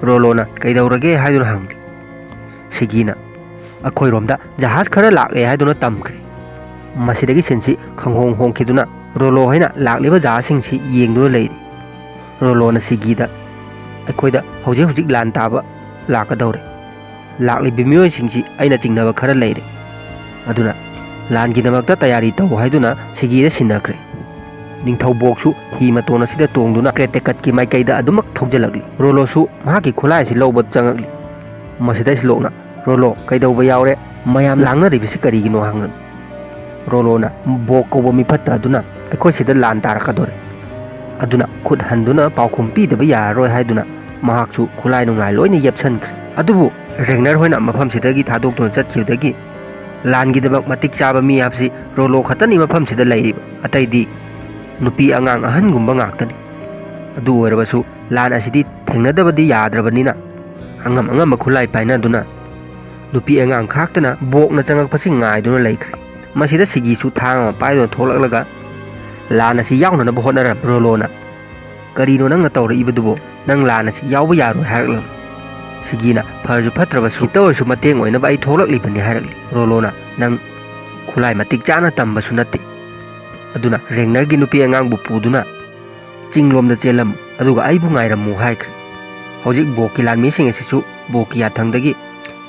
ꯔꯣꯂꯣꯅ "ꯀꯩꯗꯧꯔꯒꯦ?" ꯍꯥꯏꯗꯨꯅ ꯍꯪꯂꯤ꯫ ꯁꯤꯒꯤꯅ "ꯑꯩꯈꯣꯏꯔꯣꯝꯗ ꯖꯍꯥꯖ ꯈꯔ ꯂꯥꯛꯂꯦ" ꯍꯥꯏꯗꯨꯅ ꯇꯝꯈ꯭ꯔꯦ꯫ ꯃꯁꯤꯗꯒꯤ ꯁꯤꯟꯁꯤ ꯈꯪꯍꯣꯡ ꯍꯣꯡꯈꯤꯗꯨꯅ ꯔꯣꯂꯣ ꯍꯣꯏꯅ ꯂꯥꯛꯂꯤꯕ ꯖꯍꯥꯖꯁꯤꯡꯁꯤ ꯌꯦꯡꯗꯨꯅ ꯂꯩꯔꯤ꯫ ꯔꯣꯂꯣꯅ ꯁꯤꯒꯤꯗ "ꯑꯩꯈꯣꯏꯗ ꯍꯧꯖꯤꯛ ꯍꯧꯖꯤꯛ ꯂꯥꯟ ꯇꯥꯕ ꯂꯥꯛꯀꯗꯧꯔꯦ꯫ ꯂꯥꯛꯂꯤꯕ ꯃꯤꯑꯣꯏꯁꯤꯡꯁꯤ ꯑꯩꯅ ꯆꯤꯡꯅꯕ ꯈꯔ ꯂꯩꯔꯦ꯫ ꯑꯗꯨꯅ ꯂꯥꯟꯒꯤꯗꯃꯛꯇ ꯇꯌꯥꯔꯤ ꯇꯧ" ꯍꯥꯏꯗꯨꯅ ꯁꯤꯒꯤꯗ ꯁꯤꯟꯅꯈ꯭ꯔꯦ꯫ ꯅꯤꯡꯊꯧ ꯕꯣꯛꯁꯨ ꯍꯤ ꯃꯇꯣꯟ ꯑꯁꯤꯗ ꯇꯣꯡꯗꯨꯅ ꯀ꯭ꯔꯦꯇꯦꯀꯠꯀꯤ ꯃꯥꯏꯀꯩꯗ ꯑꯗꯨꯃꯛ ꯊꯧꯖꯤꯜꯂꯛꯂꯤ꯫ ꯔꯣꯂꯣꯁꯨ ꯃꯍꯥꯛꯀꯤ ꯈꯨꯠꯂꯥꯏ ꯑꯁꯤ ꯂꯧꯕ ꯆꯪꯉꯛꯂꯤ꯫ ꯃꯁꯤꯗ ꯁꯤꯂꯣꯛꯅ "ꯔꯣꯂꯣ, ꯀꯩꯗꯧꯕ ꯌꯥꯎꯔꯦ? ꯃꯌꯥꯝ ꯂꯥꯡꯅꯔꯤꯕꯁꯤ ꯀꯔꯤꯒꯤꯅꯣ?" ꯍꯪꯂꯝꯃꯤ꯫ ꯔꯣꯂꯣꯅ "ꯕꯣꯛ ꯀꯧꯕ ꯃꯤꯐꯠꯇ ꯑꯗꯨꯅ ꯑꯩꯈꯣꯏ ꯁꯤꯗ ꯂꯥꯟ ꯇꯥꯔꯛꯀꯗꯣꯔꯦ꯫ ꯑꯗꯨꯅ ꯈꯨꯠ ꯍꯟꯗꯨꯅ ꯄꯥꯎꯈꯨꯝ ꯄꯤꯗꯕ ꯌꯥꯔꯔꯣꯏ" ꯍꯥꯏꯗꯨꯅ ꯃꯍꯥꯛꯁꯨ ꯈꯨꯠꯂꯥꯏ ꯅꯨꯡꯂꯥꯏ ꯂꯣꯏꯅ ꯌꯦꯞꯁꯟꯈ꯭ꯔꯦ꯫ ꯑꯗꯨꯕꯨ ꯔꯦꯒꯅꯔ ꯍꯣꯏꯅ ꯃꯐꯝꯁꯤꯗꯒꯤ ꯊꯥꯗꯣꯛꯇꯨꯅ ꯆꯠꯈꯤꯕꯗꯒꯤ ꯂꯥꯟꯒꯤꯗꯃꯛ ꯃꯇꯤꯛ ꯆꯥꯕ ꯃꯤ ꯍꯥꯏꯕꯁꯤ ꯔꯣꯂꯣ ꯈꯛꯇꯅꯤ ꯃꯐꯝꯁꯤꯗ ꯂꯩꯔꯤꯕ꯫ ꯑꯇꯩꯗꯤ ꯅꯨꯄꯤ ꯑꯉꯥꯡ ꯑꯍꯟꯒꯨꯝꯕ ꯉꯥꯛꯇꯅꯤ꯫ ꯑꯗꯨ ꯑꯣꯏꯔꯕꯁꯨ ꯂꯥꯟ ꯑꯁꯤꯗꯤ ꯊꯦꯡꯅꯗꯕꯗꯤ ꯌꯥꯗ꯭ꯔꯕꯅꯤꯅ ꯑꯉꯝ ꯑꯉꯝꯕ ꯈꯨꯠꯂꯥꯏ ꯄꯥꯏꯅꯗꯨꯅ ꯅꯨꯄꯤ ꯑꯉꯥꯡ ꯈꯥꯛꯇꯅ ꯕꯣꯛꯅ ꯆꯪꯉꯛꯄꯁꯤ ꯉꯥꯏꯗꯨꯅ ꯂꯩꯈ꯭ꯔꯦ꯫ ꯃꯁꯤꯗ ꯁꯤꯒꯤꯁꯨ ꯊꯥꯡ ꯑꯃ ꯄꯥꯏꯗꯨꯅ ꯊꯣꯛꯂꯛꯂꯒ ꯂꯥꯟ ꯑꯁꯤ ꯌꯥꯎꯅꯅꯕ ꯍꯣꯠꯅꯔꯝꯃꯤ꯫ ꯔꯣꯂꯣꯅ "ꯀꯔꯤꯅꯣ ꯅꯪꯅ ꯇꯧꯔꯛꯏꯕꯗꯨꯕꯣ? ꯅꯪ ꯂꯥꯟ ꯑꯁꯤ ꯌꯥꯎꯕ ꯌꯥꯔꯣꯏ" ꯍꯥꯏꯔꯛꯂꯝꯃꯤ꯫ ꯁꯤꯒꯤꯅ "ꯐꯔꯁꯨ ꯐꯠꯇ꯭ꯔꯕꯁꯨ ꯈꯤꯇ ꯑꯣꯏꯔꯁꯨ ꯃꯇꯦꯡ ꯑꯣꯏꯅꯕ ꯑꯩ ꯊꯣꯛꯂꯛꯂꯤꯕꯅꯤ" ꯍꯥꯏꯔꯛꯂꯤ꯫ ꯔꯣꯂꯣꯅ "ꯅꯪ ꯈꯨꯠꯂꯥꯏ ꯃꯇꯤꯛ ꯆꯥꯅ ꯇꯝꯕꯁꯨ ꯅꯠꯇꯦ꯫ ꯑꯗꯨꯅ ꯔꯦꯒꯅꯔꯒꯤ ꯅꯨꯄꯤ ꯑꯉꯥꯡꯕꯨ ꯄꯨꯗꯨꯅ ꯆꯤꯡꯂꯣꯝꯗ ꯆꯦꯜꯂꯝꯃꯨ, ꯑꯗꯨꯒ ꯑꯩꯕꯨ ꯉꯥꯏꯔꯝꯃꯨ" ꯍꯥꯏꯈ꯭ꯔꯦ꯫ ꯍꯧꯖꯤꯛ ꯕꯣꯛꯀꯤ ꯂꯥꯟꯃꯤꯁꯤꯡ ꯑꯁꯤꯁꯨ ꯕꯣꯛꯀꯤ ꯌꯥꯊꯪꯗꯒꯤ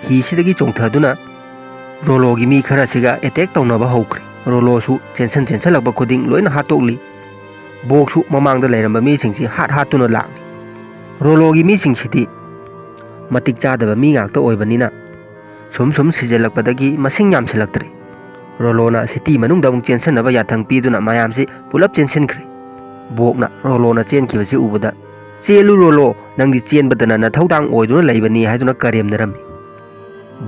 ꯍꯤꯁꯤꯗꯒꯤ ꯆꯣꯡꯊꯗꯨꯅ ꯔꯣꯂꯣꯒꯤ ꯃꯤ ꯈꯔꯁꯤꯒ ꯑꯦꯇꯦꯛ ꯇꯧꯅꯕ ꯍꯧꯈ꯭ꯔꯦ꯫ ꯔꯣꯂꯣꯁꯨ ꯆꯦꯟꯁꯟ ꯆꯦꯟꯁꯜꯂꯛꯄ ꯈꯨꯗꯤꯡ ꯂꯣꯏꯅ ꯍꯥꯠꯇꯣꯛꯂꯤ꯫ ꯕꯣꯛꯁꯨ ꯃꯃꯥꯡꯗ ꯂꯩꯔꯝꯕ ꯃꯤꯁꯤꯡꯁꯤ ꯍꯥꯠ ꯍꯥꯠꯇꯨꯅ ꯂꯥꯛꯂꯤ꯫ ꯔꯣꯂꯣꯒꯤ ꯃꯤꯁꯤꯡꯁꯤꯗꯤ ꯃꯇꯤꯛ ꯆꯥꯗꯕ ꯃꯤ ꯉꯥꯛꯇ ꯑꯣꯏꯕꯅꯤꯅ ꯁꯨꯝ ꯁꯨꯝ ꯁꯤꯖꯤꯜꯂꯛꯄꯗꯒꯤ ꯃꯁꯤꯡ ꯌꯥꯝꯁꯤꯜꯂꯛꯇ꯭ꯔꯦ꯫ ꯔꯣꯂꯣꯅ ꯁꯤꯇꯤ ꯃꯅꯨꯡꯗ ꯑꯃꯨꯛ ꯆꯦꯟꯁꯟꯅꯕ ꯌꯥꯊꯪ ꯄꯤꯗꯨꯅ ꯃꯌꯥꯝꯁꯤ ꯄꯨꯂꯞ ꯆꯦꯟꯁꯤꯟꯈ꯭ꯔꯦ꯫ ꯕꯣꯛꯅ ꯔꯣꯂꯣꯅ ꯆꯦꯟꯈꯤꯕꯁꯤ ꯎꯕꯗ, "ꯆꯦꯜꯂꯨ ꯔꯣꯂꯣ, ꯅꯪꯗꯤ ꯆꯦꯟꯕꯗꯅ ꯅꯊꯧꯗꯥꯡ ꯑꯣꯏꯗꯨꯅ ꯂꯩꯕꯅꯤ" ꯍꯥꯏꯗꯨꯅ ꯀꯔꯦꯝꯅꯔꯝꯃꯤ꯫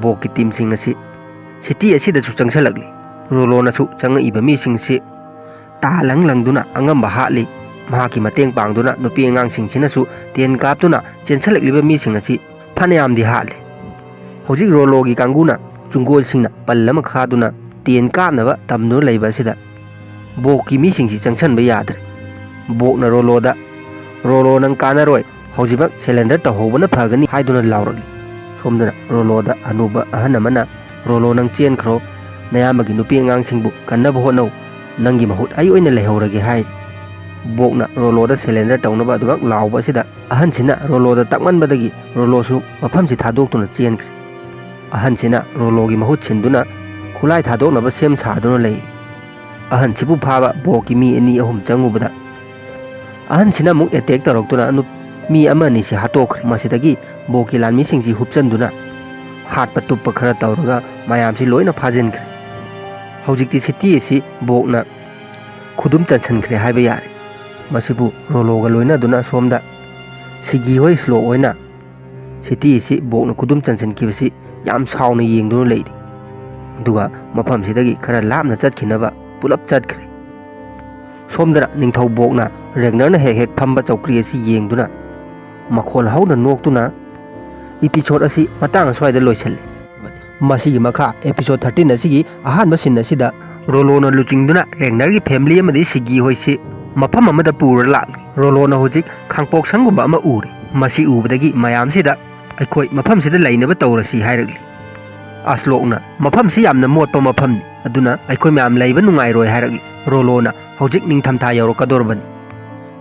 ꯕꯣꯛꯀꯤ ꯇꯤꯝꯁꯤꯡ ꯑꯁꯤ ꯁꯤꯇꯤ ꯑꯁꯤꯗꯁꯨ ꯆꯪꯁꯜꯂꯛꯂꯤ꯫ ꯔꯣꯂꯣꯅꯁꯨ ꯆꯪꯉꯛꯏꯕ ꯃꯤꯁꯤꯡꯁꯤ ꯇꯥ ꯂꯪ ꯂꯪꯗꯨꯅ ꯑꯉꯝꯕ ꯍꯥꯠꯂꯤ꯫ ꯃꯍꯥꯛꯀꯤ ꯃꯇꯦꯡ ꯄꯥꯡꯗꯨꯅ ꯅꯨꯄꯤ ꯑꯉꯥꯡꯁꯤꯡꯁꯤꯅꯁꯨ ꯇꯦꯟ ꯀꯥꯞꯇꯨꯅ ꯆꯦꯟꯁꯜꯂꯛꯂꯤꯕ ꯃꯤꯁꯤꯡ ꯑꯁꯤ ꯐꯅꯌꯥꯝꯗꯤ ꯍꯥꯠꯂꯤ꯫ ꯍꯧꯖꯤꯛ ꯔꯣꯂꯣꯒꯤ ꯀꯥꯡꯕꯨꯅ ꯆꯨꯡꯒꯣꯜꯁꯤꯡꯅ ꯄꯜ ꯑꯃ ꯈꯥꯗꯨꯅ ꯇꯦꯟ ꯀꯥꯞꯅꯕ ꯇꯝꯗꯨꯅ ꯂꯩꯕ ꯑꯁꯤꯗ ꯕꯣꯛꯀꯤ ꯃꯤꯁꯤꯡꯁꯤ ꯆꯪꯁꯟꯕ ꯌꯥꯗ꯭ꯔꯦ꯫ ꯕꯣꯛꯅ ꯔꯣꯂꯣꯗ, "ꯔꯣꯂꯣ, ꯅꯪ ꯀꯥꯟꯅꯔꯣꯏ, ꯍꯧꯖꯤꯛꯃꯛ ꯁꯦꯂꯦꯟꯗꯔ ꯇꯧꯍꯧꯕꯅ ꯐꯒꯅꯤ" ꯍꯥꯏꯗꯨꯅ ꯂꯥꯎꯔꯛꯂꯤ꯫ ꯁꯣꯝꯗꯅ ꯔꯣꯂꯣꯗ ꯑꯅꯨꯕ ꯑꯍꯟ ꯑꯃꯅ, "ꯔꯣꯂꯣ, ꯅꯪ ꯆꯦꯟꯈ꯭ꯔꯣ, ꯅꯌꯥꯝꯕꯒꯤ ꯅꯨꯄꯤ ꯑꯉꯥꯡꯁꯤꯡꯕꯨ ꯀꯟꯅꯕ ꯍꯣꯠꯅꯧ, ꯅꯪꯒꯤ ꯃꯍꯨꯠ ꯑꯩ ꯑꯣꯏꯅ ꯂꯩꯍꯧꯔꯒꯦ" ꯍꯥꯏ꯫ ꯕꯣꯛꯅ ꯔꯣꯂꯣꯗ ꯁꯦꯂꯦꯟꯗꯔ ꯇꯧꯅꯕ ꯑꯗꯨꯃꯛ ꯂꯥꯎꯕ ꯑꯁꯤꯗ ꯑꯍꯟꯁꯤꯅ ꯔꯣꯂꯣꯗ ꯇꯛꯃꯟꯕꯗꯒꯤ ꯔꯣꯂꯣꯁꯨ ꯃꯐꯝꯁꯤ ꯊꯥꯗꯣꯛꯇꯨꯅ ꯆꯦꯟꯈ꯭ꯔꯦ꯫ ꯑꯍꯟꯁꯤꯅ ꯔꯣꯂꯣꯒꯤ ꯃꯍꯨꯠ ꯁꯤꯟꯗꯨꯅ ꯈꯨꯠꯂꯥꯏ ꯊꯥꯗꯣꯛꯅꯕ ꯁꯦꯝ ꯁꯥꯗꯨꯅ ꯂꯩ꯫ ꯑꯍꯟꯁꯤꯕꯨ ꯐꯥꯕ ꯕꯣꯛꯀꯤ ꯃꯤ ꯑꯅꯤ ꯑꯍꯨꯝ ꯆꯪꯉꯨꯕꯗ ꯑꯍꯟꯁꯤꯅ ꯑꯃꯨꯛ ꯑꯦꯇꯦꯛ ꯇꯧꯔꯛꯇꯨꯅ ꯅꯨꯞ-, ꯃꯤ ꯑꯃ ꯑꯅꯤꯁꯤ ꯍꯥꯠꯇꯣꯛꯈ꯭ꯔꯦ꯫ ꯃꯁꯤꯗꯒꯤ ꯕꯣꯛꯀꯤ ꯂꯥꯟꯃꯤꯁꯤꯡꯁꯤ ꯍꯨꯞꯆꯟꯗꯨꯅ ꯍꯥꯠꯄ ꯇꯨꯞꯄ ꯈꯔ ꯇꯧꯔꯒ ꯃꯌꯥꯝꯁꯤ ꯂꯣꯏꯅ ꯐꯥꯖꯤꯟꯈ꯭ꯔꯦ꯫ ꯍꯧꯖꯤꯛꯇꯤ ꯁꯤꯇꯤ ꯑꯁꯤ ꯕꯣꯛꯅ ꯈꯨꯗꯨꯝ ꯆꯟꯁꯤꯟꯈ꯭ꯔꯦ ꯍꯥꯏꯕ ꯌꯥꯔꯦ꯫ ꯃꯁꯤꯕꯨ ꯔꯣꯂꯣꯒ ꯂꯣꯏꯅꯗꯨꯅ ꯁꯣꯝꯗ ꯁꯤꯒꯤ ꯍꯣꯏ ꯁ꯭ꯂꯣꯛ ꯍꯣꯏꯅ ꯁꯤꯇꯤ ꯑꯁꯤ ꯕꯣꯛꯅ ꯈꯨꯗꯨꯝ ꯆꯟꯁꯤꯟꯈꯤꯕꯁꯤ ꯌꯥꯝ ꯁꯥꯎꯅ ꯌꯦꯡꯗꯨꯅ ꯂꯩꯔꯤ꯫ ꯑꯗꯨꯒ ꯃꯐꯝꯁꯤꯗꯒꯤ ꯈꯔ ꯂꯥꯞꯅ ꯆꯠꯈꯤꯅꯕ ꯄꯨꯂꯞ ꯆꯠꯈ꯭ꯔꯦ꯫ ꯁꯣꯝꯗꯅ ꯅꯤꯡꯊꯧ ꯕꯣꯛꯅ ꯔꯦꯒꯅꯔꯅ ꯍꯦꯛ ꯍꯦꯛ ꯐꯝꯕ ꯆꯧꯀ꯭ꯔꯤ ꯑꯁꯤ ꯌꯦꯡꯗꯨꯅ ꯃꯈꯣꯜ ꯍꯧꯅ ꯅꯣꯛꯇꯨꯅ, "ꯏꯄꯤꯁꯣꯗ ꯑꯁꯤ ꯃꯇꯥꯡ ꯑꯁ꯭ꯋꯥꯏꯗ ꯂꯣꯏꯁꯤꯜꯂꯤ꯫ ꯃꯁꯤꯒꯤ ꯃꯈꯥ ꯑꯦꯄꯤꯁꯣꯗ ꯊꯥꯔꯇꯤꯟ ꯑꯁꯤꯒꯤ ꯑꯍꯥꯟꯕ ꯁꯤꯟ ꯑꯁꯤꯗ ꯔꯣꯂꯣꯅ ꯂꯨꯆꯤꯡꯗꯨꯅ ꯔꯦꯒꯅꯔꯒꯤ ꯐꯦꯃꯤꯂꯤ ꯑꯃꯗꯤ ꯁꯤꯒꯤ ꯍꯣꯏꯁꯤ ꯃꯐꯝ ꯑꯃꯗ ꯄꯨꯔ ꯂꯥꯛꯂꯤ꯫ ꯔꯣꯂꯣꯅ ꯍꯧꯖꯤꯛ ꯈꯥꯡꯄꯣꯛꯁꯪꯒꯨꯝꯕ ꯑꯃ ꯎꯔꯦ꯫ ꯃꯁꯤ ꯎꯕꯗꯒꯤ ꯃꯌꯥꯝꯁꯤꯗ ꯑꯩꯈꯣꯏ ꯃꯐꯝꯁꯤꯗ ꯂꯩꯅꯕ ꯇꯧꯔꯁꯤ" ꯍꯥꯏꯔꯛꯂꯤ꯫ ꯑꯁꯂꯣꯛꯅ, "ꯃꯐꯝꯁꯤ ꯌꯥꯝꯅ ꯃꯣꯠꯄ ꯃꯐꯝꯅꯤ, ꯑꯗꯨꯅ ꯑꯩꯈꯣꯏ ꯃꯌꯥꯝ ꯂꯩꯕ ꯅꯨꯡꯉꯥꯏꯔꯣꯏ" ꯍꯥꯏꯔꯛꯂꯤ꯫ ꯔꯣꯂꯣꯅ, "ꯍꯧꯖꯤꯛ ꯅꯤꯡꯊꯝꯊꯥ ꯌꯧꯔꯛꯀꯗꯧꯔꯕꯅꯤ,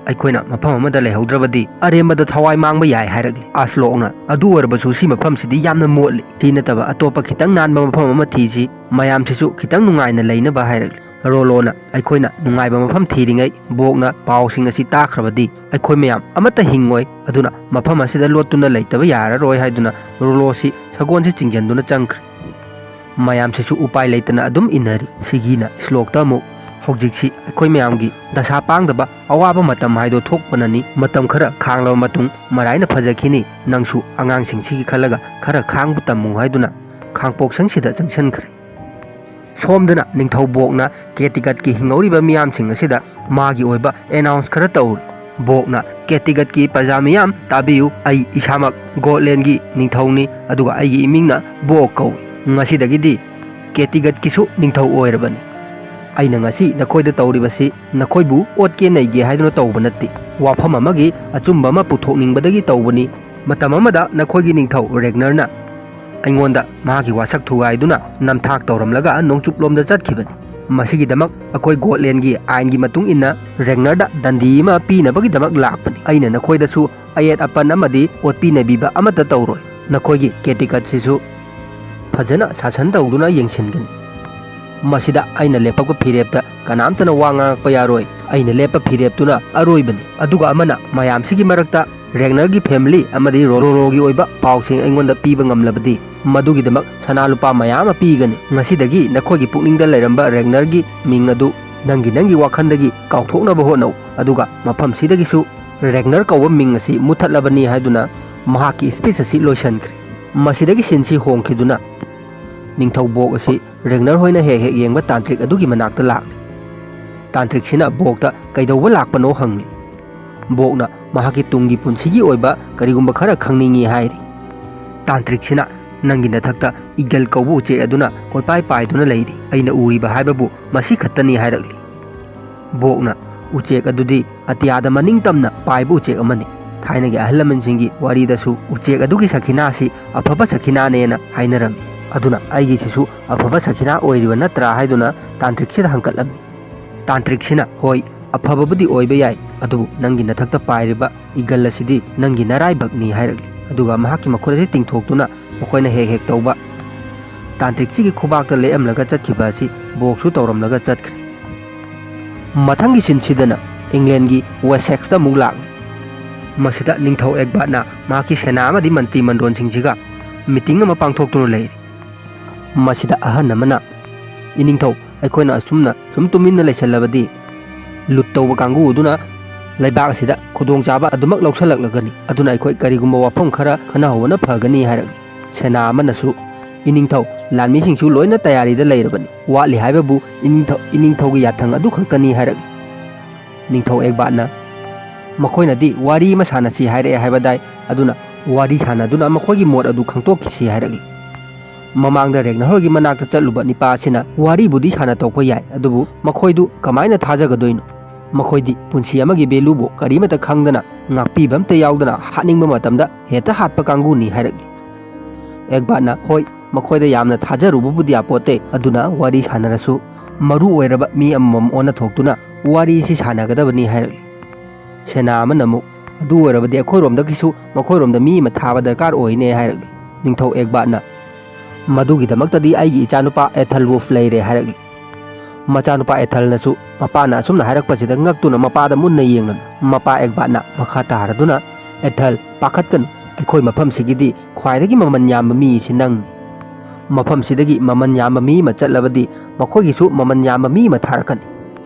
ꯑꯩꯈꯣꯏꯅ ꯃꯐꯝ ꯑꯃꯗ ꯂꯩꯍꯧꯗ꯭ꯔꯕꯗꯤ ꯑꯔꯦꯝꯕꯗ ꯊꯋꯥꯏ ꯃꯥꯡꯕ ꯌꯥꯏ" ꯍꯥꯏꯔꯛꯂꯤ꯫ ꯑꯁꯂꯣꯛꯅ, "ꯑꯗꯨ ꯑꯣꯏꯔꯕꯁꯨ ꯁꯤ ꯃꯐꯝꯁꯤꯗꯤ ꯌꯥꯝꯅ ꯃꯣꯠꯂꯤ, ꯁꯤ ꯅꯠꯇꯕ ꯑꯇꯣꯞꯄ ꯈꯤꯇꯪ ꯅꯥꯟꯕ ꯃꯐꯝ ꯑꯃ ꯊꯤꯁꯤ, ꯃꯌꯥꯝꯁꯤꯁꯨ ꯈꯤꯇꯪ ꯅꯨꯡꯉꯥꯏꯅ ꯂꯩꯅꯕ" ꯍꯥꯏꯔꯛꯂꯤ꯫ ꯔꯣꯂꯣꯅ, "ꯑꯩꯈꯣꯏꯅ ꯅꯨꯡꯉꯥꯏꯕ ꯃꯐꯝ ꯊꯤꯔꯤꯉꯩ ꯕꯣꯛꯅ ꯄꯥꯎꯁꯤꯡ ꯑꯁꯤ ꯇꯥꯈ꯭ꯔꯕꯗꯤ ꯑꯩꯈꯣꯏ ꯃꯌꯥꯝ ꯑꯃꯠꯇ ꯍꯤꯡꯉꯣꯏ, ꯑꯗꯨꯅ ꯃꯐꯝ ꯑꯁꯤꯗ ꯂꯣꯠꯇꯨꯅ ꯂꯩꯇꯕ ꯌꯥꯔꯔꯣꯏ" ꯍꯥꯏꯗꯨꯅ ꯔꯣꯂꯣꯁꯤ ꯁꯒꯣꯜꯁꯤ ꯆꯤꯡꯁꯤꯟꯗꯨꯅ ꯆꯪꯈ꯭ꯔꯦ꯫ ꯃꯌꯥꯝꯁꯤꯁꯨ ꯎꯄꯥꯏ ꯂꯩꯇꯅ ꯑꯗꯨꯝ ꯏꯟꯅꯔꯤ꯫ ꯁꯤꯒꯤꯅ ꯁ꯭ꯂꯣꯛꯇ ꯑꯃꯨꯛ, "ꯍꯧꯖꯤꯛꯁꯤ ꯑꯩꯈꯣꯏ ꯃꯌꯥꯝꯒꯤ ꯗꯁꯥ ꯄꯥꯡꯗꯕ ꯑꯋꯥꯕ ꯃꯇꯝ ꯍꯥꯏꯗꯣ ꯊꯣꯛꯄꯅꯅꯤ꯫ ꯃꯇꯝ ꯈꯔ ꯈꯥꯡꯂꯕ ꯃꯇꯨꯡ ꯃꯔꯥꯏꯅ ꯐꯖꯈꯤꯅꯤ꯫ ꯅꯪꯁꯨ ꯑꯉꯥꯡꯁꯤꯡꯁꯤꯒꯤ ꯈꯜꯂꯒ ꯈꯔ ꯈꯥꯡꯕ ꯇꯝꯃꯨ" ꯍꯥꯏꯗꯨꯅ ꯈꯥꯡꯄꯣꯛꯁꯪꯁꯤꯗ ꯆꯪꯁꯤꯟꯈ꯭ꯔꯦ꯫ ꯁꯣꯝꯗꯅ ꯅꯤꯡꯊꯧ ꯕꯣꯛꯅ ꯀꯦꯇꯤꯀꯠꯀꯤ ꯍꯤꯡꯍꯧꯔꯤꯕ ꯃꯤꯌꯥꯝꯁꯤꯡ ꯑꯁꯤꯗ ꯃꯥꯒꯤ ꯑꯣꯏꯕ ꯑꯦꯅꯥꯎꯟꯁ ꯈꯔ ꯇꯧꯔꯤ꯫ ꯕꯣꯛꯅ, "ꯀꯦꯇꯤꯀꯠꯀꯤ ꯄ꯭ꯔꯖꯥ ꯃꯤꯌꯥꯝ ꯇꯥꯕꯤꯌꯨ, ꯑꯩ ꯏꯁꯥꯃꯛ ꯒꯣꯠꯂꯦꯟꯒꯤ ꯅꯤꯡꯊꯧꯅꯤ, ꯑꯗꯨꯒ ꯑꯩꯒꯤ ꯏꯃꯤꯡꯅ ꯕꯣꯛ ꯀꯧꯏ꯫ ꯉꯁꯤꯗꯒꯤꯗꯤ ꯀꯦꯇꯤꯒꯠꯀꯤꯁꯨ ꯅꯤꯡꯊꯧ ꯑꯣꯏꯔꯕꯅꯤ꯫ ꯑꯩꯅ ꯉꯁꯤ ꯅꯈꯣꯏꯗ ꯇꯧꯔꯤꯕꯁꯤ ꯅꯈꯣꯏꯕꯨ ꯑꯣꯠꯀꯦ ꯅꯩꯒꯦ ꯍꯥꯏꯗꯨꯅ ꯇꯧꯕ ꯅꯠꯇꯦ꯫ ꯋꯥꯐꯝ ꯑꯃꯒꯤ ꯑꯆꯨꯝꯕ ꯑꯃ ꯄꯨꯊꯣꯛꯅꯤꯡꯕꯗꯒꯤ ꯇꯧꯕꯅꯤ꯫ ꯃꯇꯝ ꯑꯃꯗ ꯅꯈꯣꯏꯒꯤ ꯅꯤꯡꯊꯧ ꯔꯦꯒꯅꯔꯅ ꯑꯩꯉꯣꯟꯗ ꯃꯍꯥꯛꯀꯤ ꯋꯥꯁꯛ ꯊꯨꯒꯥꯏꯗꯨꯅ ꯅꯝꯊꯥꯛ ꯇꯧꯔꯝꯂꯒ ꯅꯣꯡꯆꯨꯞꯂꯣꯝꯗ ꯆꯠꯈꯤꯕꯅꯤ꯫ ꯃꯁꯤꯒꯤꯗꯃꯛ ꯑꯩꯈꯣꯏ ꯒꯣꯠꯂꯦꯟꯒꯤ ꯑꯥꯏꯟꯒꯤ ꯃꯇꯨꯡ ꯏꯟꯅ ꯔꯦꯒꯅꯔꯗ ꯗꯟꯗꯤ ꯑꯃ ꯄꯤꯅꯕꯒꯤꯗꯃꯛ ꯂꯥꯛꯄꯅꯤ꯫ ꯑꯩꯅ ꯅꯈꯣꯏꯗꯁꯨ ꯑꯌꯦꯠ ꯑꯄꯟ ꯑꯃꯗꯤ ꯑꯣꯠꯄꯤ ꯅꯩꯕꯤꯕ ꯑꯃꯠꯇ ꯇꯧꯔꯣꯏ꯫ ꯅꯈꯣꯏꯒꯤ ꯀꯦꯇꯤꯀꯠꯁꯤꯁꯨ ꯐꯖꯅ ꯁꯥꯁꯟ ꯇꯧꯗꯨꯅ ꯌꯦꯡꯁꯤꯟꯒꯅꯤ꯫ ꯃꯁꯤꯗ ꯑꯩꯅ ꯂꯦꯞꯄꯛꯄ ꯐꯤꯔꯦꯞꯇ ꯀꯅꯥꯝꯇꯅ ꯋꯥ ꯉꯥꯡꯉꯛꯄ ꯌꯥꯔꯣꯏ꯫ ꯑꯩꯅ ꯂꯦꯞꯄ ꯐꯤꯔꯦꯞꯇꯨꯅ ꯑꯔꯣꯏꯕꯅꯤ꯫ ꯑꯗꯨꯒ ꯑꯃꯅ ꯃꯌꯥꯝꯁꯤꯒꯤ ꯃꯔꯛꯇ ꯔꯦꯒꯅꯔꯒꯤ ꯐꯦꯃꯤꯂꯤ ꯑꯃꯗꯤ ꯔꯣꯔꯣꯒꯤ ꯑꯣꯏꯕ ꯄꯥꯎꯁꯤꯡ ꯑꯩꯉꯣꯟꯗ ꯄꯤꯕ ꯉꯝꯂꯕꯗꯤ ꯃꯗꯨꯒꯤꯗꯃꯛ ꯁꯅꯥ ꯂꯨꯄꯥ ꯃꯌꯥꯝ ꯑꯃ ꯄꯤꯒꯅꯤ꯫ ꯉꯁꯤꯗꯒꯤ ꯅꯈꯣꯏꯒꯤ ꯄꯨꯛꯅꯤꯡꯗ ꯂꯩꯔꯝꯕ ꯔꯦꯒꯅꯔꯒꯤ ꯃꯤꯡ ꯑꯗꯨ ꯅꯪꯒꯤ ꯅꯪꯒꯤ ꯋꯥꯈꯜꯗꯒꯤ ꯀꯥꯎꯊꯣꯛꯅꯕ ꯍꯣꯠꯅꯧ꯫ ꯑꯗꯨꯒ ꯃꯐꯝꯁꯤꯗꯒꯤꯁꯨ ꯔꯦꯒꯅꯔ ꯀꯧꯕ ꯃꯤꯡ ꯑꯁꯤ ꯃꯨꯠꯊꯠꯂꯕꯅꯤ ꯍꯥꯏꯗꯨꯅ ꯃꯍꯥꯛꯀꯤ ꯁ꯭ꯄꯤꯆ ꯑꯁꯤ ꯂꯣꯏꯁꯤꯟꯈ꯭ꯔꯦ꯫ ꯃꯁꯤꯗꯒꯤ ꯁꯤꯟꯁꯤ ꯍꯣꯡꯈꯤꯗꯨꯅ ꯅꯤꯡꯊꯧ ꯕꯣꯛ ꯑꯁꯤ ꯔꯦꯒꯅꯔ ꯍꯣꯏꯅ ꯍꯦꯛ ꯍꯦꯛ ꯌꯦꯡꯕ ꯇꯥꯟꯇ꯭ꯔꯤꯛ ꯑꯗꯨꯒꯤ ꯃꯅꯥꯛꯇ ꯂꯥꯛꯂꯤ꯫ ꯇꯥꯟꯇ꯭ꯔꯤꯛꯁꯤꯅ ꯕꯣꯛꯇ ꯀꯩꯗꯧꯕ ꯂꯥꯛꯄꯅꯣ ꯍꯪꯂꯤ꯫ ꯕꯣꯛꯅ ꯃꯍꯥꯛꯀꯤ ꯇꯨꯡꯒꯤ ꯄꯨꯟꯁꯤꯒꯤ ꯑꯣꯏꯕ ꯀꯔꯤꯒꯨꯝꯕ ꯈꯔ ꯈꯪꯅꯤꯡꯏ ꯍꯥꯏꯔꯤ꯫ ꯇꯥꯟꯇ꯭ꯔꯤꯛꯁꯤꯅ ꯅꯪꯒꯤ ꯅꯊꯛꯇ ꯏꯒꯜ ꯀꯧꯕ ꯎꯆꯦꯛ ꯑꯗꯨꯅ ꯀꯣꯏꯄꯥꯏ ꯄꯥꯏꯗꯨꯅ ꯂꯩꯔꯤ꯫ ꯑꯩꯅ ꯎꯔꯤꯕ ꯍꯥꯏꯕꯕꯨ ꯃꯁꯤ ꯈꯛꯇꯅꯤ ꯍꯥꯏꯔꯛꯂꯤ꯫ ꯕꯣꯛꯅ ꯎꯆꯦꯛ ꯑꯗꯨꯗꯤ ꯑꯇꯤꯌꯥꯗ ꯃꯅꯤꯡ ꯇꯝꯅ ꯄꯥꯏꯕ ꯎꯆꯦꯛ ꯑꯃꯅꯤ꯫ ꯊꯥꯏꯅꯒꯤ ꯑꯍꯜ ꯂꯃꯟꯁꯤꯡꯒꯤ ꯋꯥꯔꯤꯗꯁꯨ ꯎꯆꯦꯛ ꯑꯗꯨꯒꯤ ꯁꯈꯤꯅꯥꯁꯤ ꯑꯐꯕ ꯁꯈꯤꯅꯥꯅꯦꯅ ꯍꯥꯏꯅꯔꯝꯃꯤ꯫ ꯑꯗꯨꯅ ꯑꯩꯒꯤꯁꯤꯁꯨ ꯑꯐꯕ ꯁꯈꯤꯅꯥ ꯑꯣꯏꯔꯤꯕ ꯅꯠꯇ꯭ꯔꯥ ꯍꯥꯏꯗꯨꯅ ꯇꯥꯟꯇ꯭ꯔꯤꯛꯁꯤꯗ ꯍꯪꯀꯠꯂꯝꯃꯤ꯫ ꯇꯥꯟꯇ꯭ꯔꯤꯛꯁꯤꯅ, "ꯍꯣꯏ, ꯑꯐꯕꯕꯨꯗꯤ ꯑꯣꯏꯕ ꯌꯥꯏ, ꯑꯗꯨꯕꯨ ꯅꯪꯒꯤ ꯅꯊꯛꯇ ꯄꯥꯏꯔꯤꯕ ꯏꯒꯜ ꯑꯁꯤꯗꯤ ꯅꯪꯒꯤ ꯅꯔꯥꯏꯕꯛꯅꯤ" ꯍꯥꯏꯔꯛꯂꯤ꯫ ꯑꯗꯨꯒ ꯃꯍꯥꯛꯀꯤ ꯃꯈꯨꯠ ꯑꯁꯤ ꯇꯤꯡꯊꯣꯛꯇꯨꯅ ꯃꯈꯣꯏꯅ ꯍꯦꯛ ꯍꯦꯛ ꯇꯧꯕ ꯇꯥꯟꯇ꯭ꯔꯤꯛꯁꯤꯒꯤ ꯈꯨꯕꯥꯛꯇ ꯂꯦꯛꯑꯝꯂꯒ ꯆꯠꯈꯤꯕ ꯑꯁꯤ ꯕꯣꯛꯁꯨ ꯇꯧꯔꯝꯂꯒ ꯆꯠꯈ꯭ꯔꯦ꯫ ꯃꯊꯪꯒꯤ ꯁꯤꯟꯁꯤꯗꯅ ꯏꯪꯂꯦꯟꯒꯤ ꯋꯦꯁꯦꯛꯁꯇ ꯑꯃꯨꯛ ꯂꯥꯛꯂꯤ꯫ ꯃꯁꯤꯗ ꯅꯤꯡꯊꯧ ꯑꯦꯒꯕꯥꯔꯠꯅ ꯃꯍꯥꯛꯀꯤ ꯁꯦꯅꯥ ꯑꯃꯗꯤ ꯃꯟꯇ꯭ꯔꯤ ꯃꯟꯗꯣꯟꯁꯤꯡꯁꯤꯒ ꯃꯤꯇꯤꯡ ꯑꯃ ꯄꯥꯡꯊꯣꯛꯇꯨꯅ ꯂꯩꯔꯤ꯫ ꯃꯁꯤꯗ ꯑꯍꯟ ꯑꯃꯅ, "ꯏꯅꯤꯡꯊꯧ, ꯑꯩꯈꯣꯏꯅ ꯑꯁꯨꯝꯅ ꯁꯨꯝ ꯇꯨꯃꯤꯟꯅ ꯂꯩꯁꯜꯂꯕꯗꯤ ꯂꯨꯠ ꯇꯧꯕ ꯀꯥꯡꯕꯨ ꯑꯗꯨꯅ ꯂꯩꯕꯥꯛ ꯑꯁꯤꯗ ꯈꯨꯗꯣꯡꯆꯥꯕ ꯑꯗꯨꯃꯛ ꯂꯧꯁꯜꯂꯛꯂꯒꯅꯤ꯫ ꯑꯗꯨꯅ ꯑꯩꯈꯣꯏ ꯀꯔꯤꯒꯨꯝꯕ ꯋꯥꯐꯝ ꯈꯔ ꯈꯟꯅꯍꯧꯕꯅ ꯐꯒꯅꯤ" ꯍꯥꯏꯔꯛꯂꯤ꯫ ꯁꯦꯅꯥ ꯑꯃꯅꯁꯨ, "ꯏꯅꯤꯡꯊꯧ, ꯂꯥꯟꯃꯤꯁꯤꯡꯁꯨ ꯂꯣꯏꯅ ꯇꯌꯥꯔꯤꯗ ꯂꯩꯔꯕꯅꯤ꯫ ꯋꯥꯠꯂꯤ ꯍꯥꯏꯕꯕꯨ ꯏꯅꯤꯡꯊꯧ, ꯏꯅꯤꯡꯊꯧꯒꯤ ꯌꯥꯊꯪ ꯑꯗꯨ ꯈꯛꯇꯅꯤ" ꯍꯥꯏꯔꯛꯂꯤ꯫ ꯅꯤꯡꯊꯧ ꯑꯦꯒꯕꯥꯠꯅ, "ꯃꯈꯣꯏꯅꯗꯤ ꯋꯥꯔꯤ ꯑꯃ ꯁꯥꯟꯅꯁꯤ ꯍꯥꯏꯔꯛꯑꯦ ꯍꯥꯏꯕꯗꯥꯏ, ꯑꯗꯨꯅ ꯋꯥꯔꯤ ꯁꯥꯟꯅꯗꯨꯅ ꯃꯈꯣꯏꯒꯤ ꯃꯣꯠ ꯑꯗꯨ ꯈꯪꯗꯣꯛꯈꯤꯁꯤ" ꯍꯥꯏꯔꯛꯂꯤ꯫ ꯃꯃꯥꯡꯗ ꯔꯦꯒꯅꯔ ꯍꯣꯏꯒꯤ ꯃꯅꯥꯛꯇ ꯆꯠꯂꯨꯕ ꯅꯤꯄꯥ ꯑꯁꯤꯅ ꯋꯥꯔꯤꯕꯨꯗꯤ ꯁꯥꯟꯅ ꯇꯣꯛꯄ ꯌꯥꯏ, ꯑꯗꯨꯕꯨ ꯃꯈꯣꯏꯗꯨ ꯀꯃꯥꯏꯅ ꯊꯥꯖꯒꯗꯣꯏꯅꯣ? ꯃꯈꯣꯏꯗꯤ ꯄꯨꯟꯁꯤ ꯑꯃꯒꯤ ꯚꯦꯂꯨꯕꯨ ꯀꯔꯤꯃꯠꯇ ꯈꯪꯗꯅ, ꯉꯥꯛꯄꯤꯕ ꯑꯝꯇ ꯌꯥꯎꯗꯅ ꯍꯥꯠꯅꯤꯡꯕ ꯃꯇꯝꯗ ꯍꯦꯛꯇ ꯍꯥꯠꯄ ꯀꯥꯡꯕꯨꯅꯤ ꯍꯥꯏꯔꯛꯂꯤ꯫ ꯑꯦꯛꯕꯥꯠꯅ, ꯍꯣꯏ, ꯃꯈꯣꯏꯗ ꯌꯥꯝꯅ ꯊꯥꯖꯔꯨꯕꯕꯨꯗꯤ ꯌꯥꯄꯣꯠꯇꯦ, ꯑꯗꯨꯅ ꯋꯥꯔꯤ ꯁꯥꯟꯅꯔꯁꯨ ꯃꯔꯨ ꯑꯣꯏꯔꯕ ꯃꯤ ꯑꯃꯃꯝ ꯑꯣꯟꯅ ꯊꯣꯛꯇꯨꯅ ꯋꯥꯔꯤꯁꯤ ꯁꯥꯟꯅꯒꯗꯕꯅꯤ ꯍꯥꯏꯔꯛꯂꯤ꯫ ꯁꯦꯅꯥ ꯑꯃꯅ ꯑꯃꯨꯛ, ꯑꯗꯨ ꯑꯣꯏꯔꯕꯗꯤ ꯑꯩꯈꯣꯏꯔꯣꯝꯗꯒꯤꯁꯨ ꯃꯈꯣꯏꯔꯣꯝꯗ ꯃꯤ ꯑꯃ ꯊꯥꯕ ꯗꯔꯀꯥꯔ ꯑꯣꯏꯅꯦ ꯍꯥꯏꯔꯛꯂꯤ꯫ ꯅꯤꯡꯊꯧ ꯑꯦꯛꯕꯥꯠꯅ, ꯃꯗꯨꯒꯤꯗꯃꯛꯇꯗꯤ ꯑꯩꯒꯤ ꯏꯆꯥꯅꯨꯄꯥ ꯑꯦꯊꯜ ꯋꯨꯐ ꯂꯩꯔꯦ ꯍꯥꯏꯔꯛꯂꯤ꯫ ꯃꯆꯥꯅꯨꯄꯥ ꯑꯦꯊꯜꯅꯁꯨ ꯃꯄꯥꯅ ꯑꯁꯨꯝꯅ ꯍꯥꯏꯔꯛꯄꯁꯤꯗ ꯉꯛꯇꯨꯅ ꯃꯄꯥꯗ ꯃꯨꯟꯅ ꯌꯦꯡꯂꯝꯃꯤ꯫ ꯃꯄꯥ ꯑꯦꯛꯕꯥꯠꯅ ꯃꯈꯥ ꯇꯥꯔꯗꯨꯅ, ꯑꯦꯊꯜ, ꯄꯥꯈꯠꯀꯅꯨ, ꯑꯩꯈꯣꯏ ꯃꯐꯝꯁꯤꯒꯤꯗꯤ ꯈ꯭ꯋꯥꯏꯗꯒꯤ ꯃꯃꯜ ꯌꯥꯝꯕ ꯃꯤꯁꯤ ꯅꯪꯅꯤ꯫ ꯃꯐꯝꯁꯤꯗꯒꯤ ꯃꯃꯜ ꯌꯥꯝꯕ ꯃꯤ ꯑꯃ ꯆꯠꯂꯕꯗꯤ ꯃꯈꯣꯏꯒꯤꯁꯨ ꯃꯃꯜ ꯌꯥꯝꯕ ꯃꯤ ꯑꯃ ꯊꯥꯔꯛꯀꯅꯤ꯫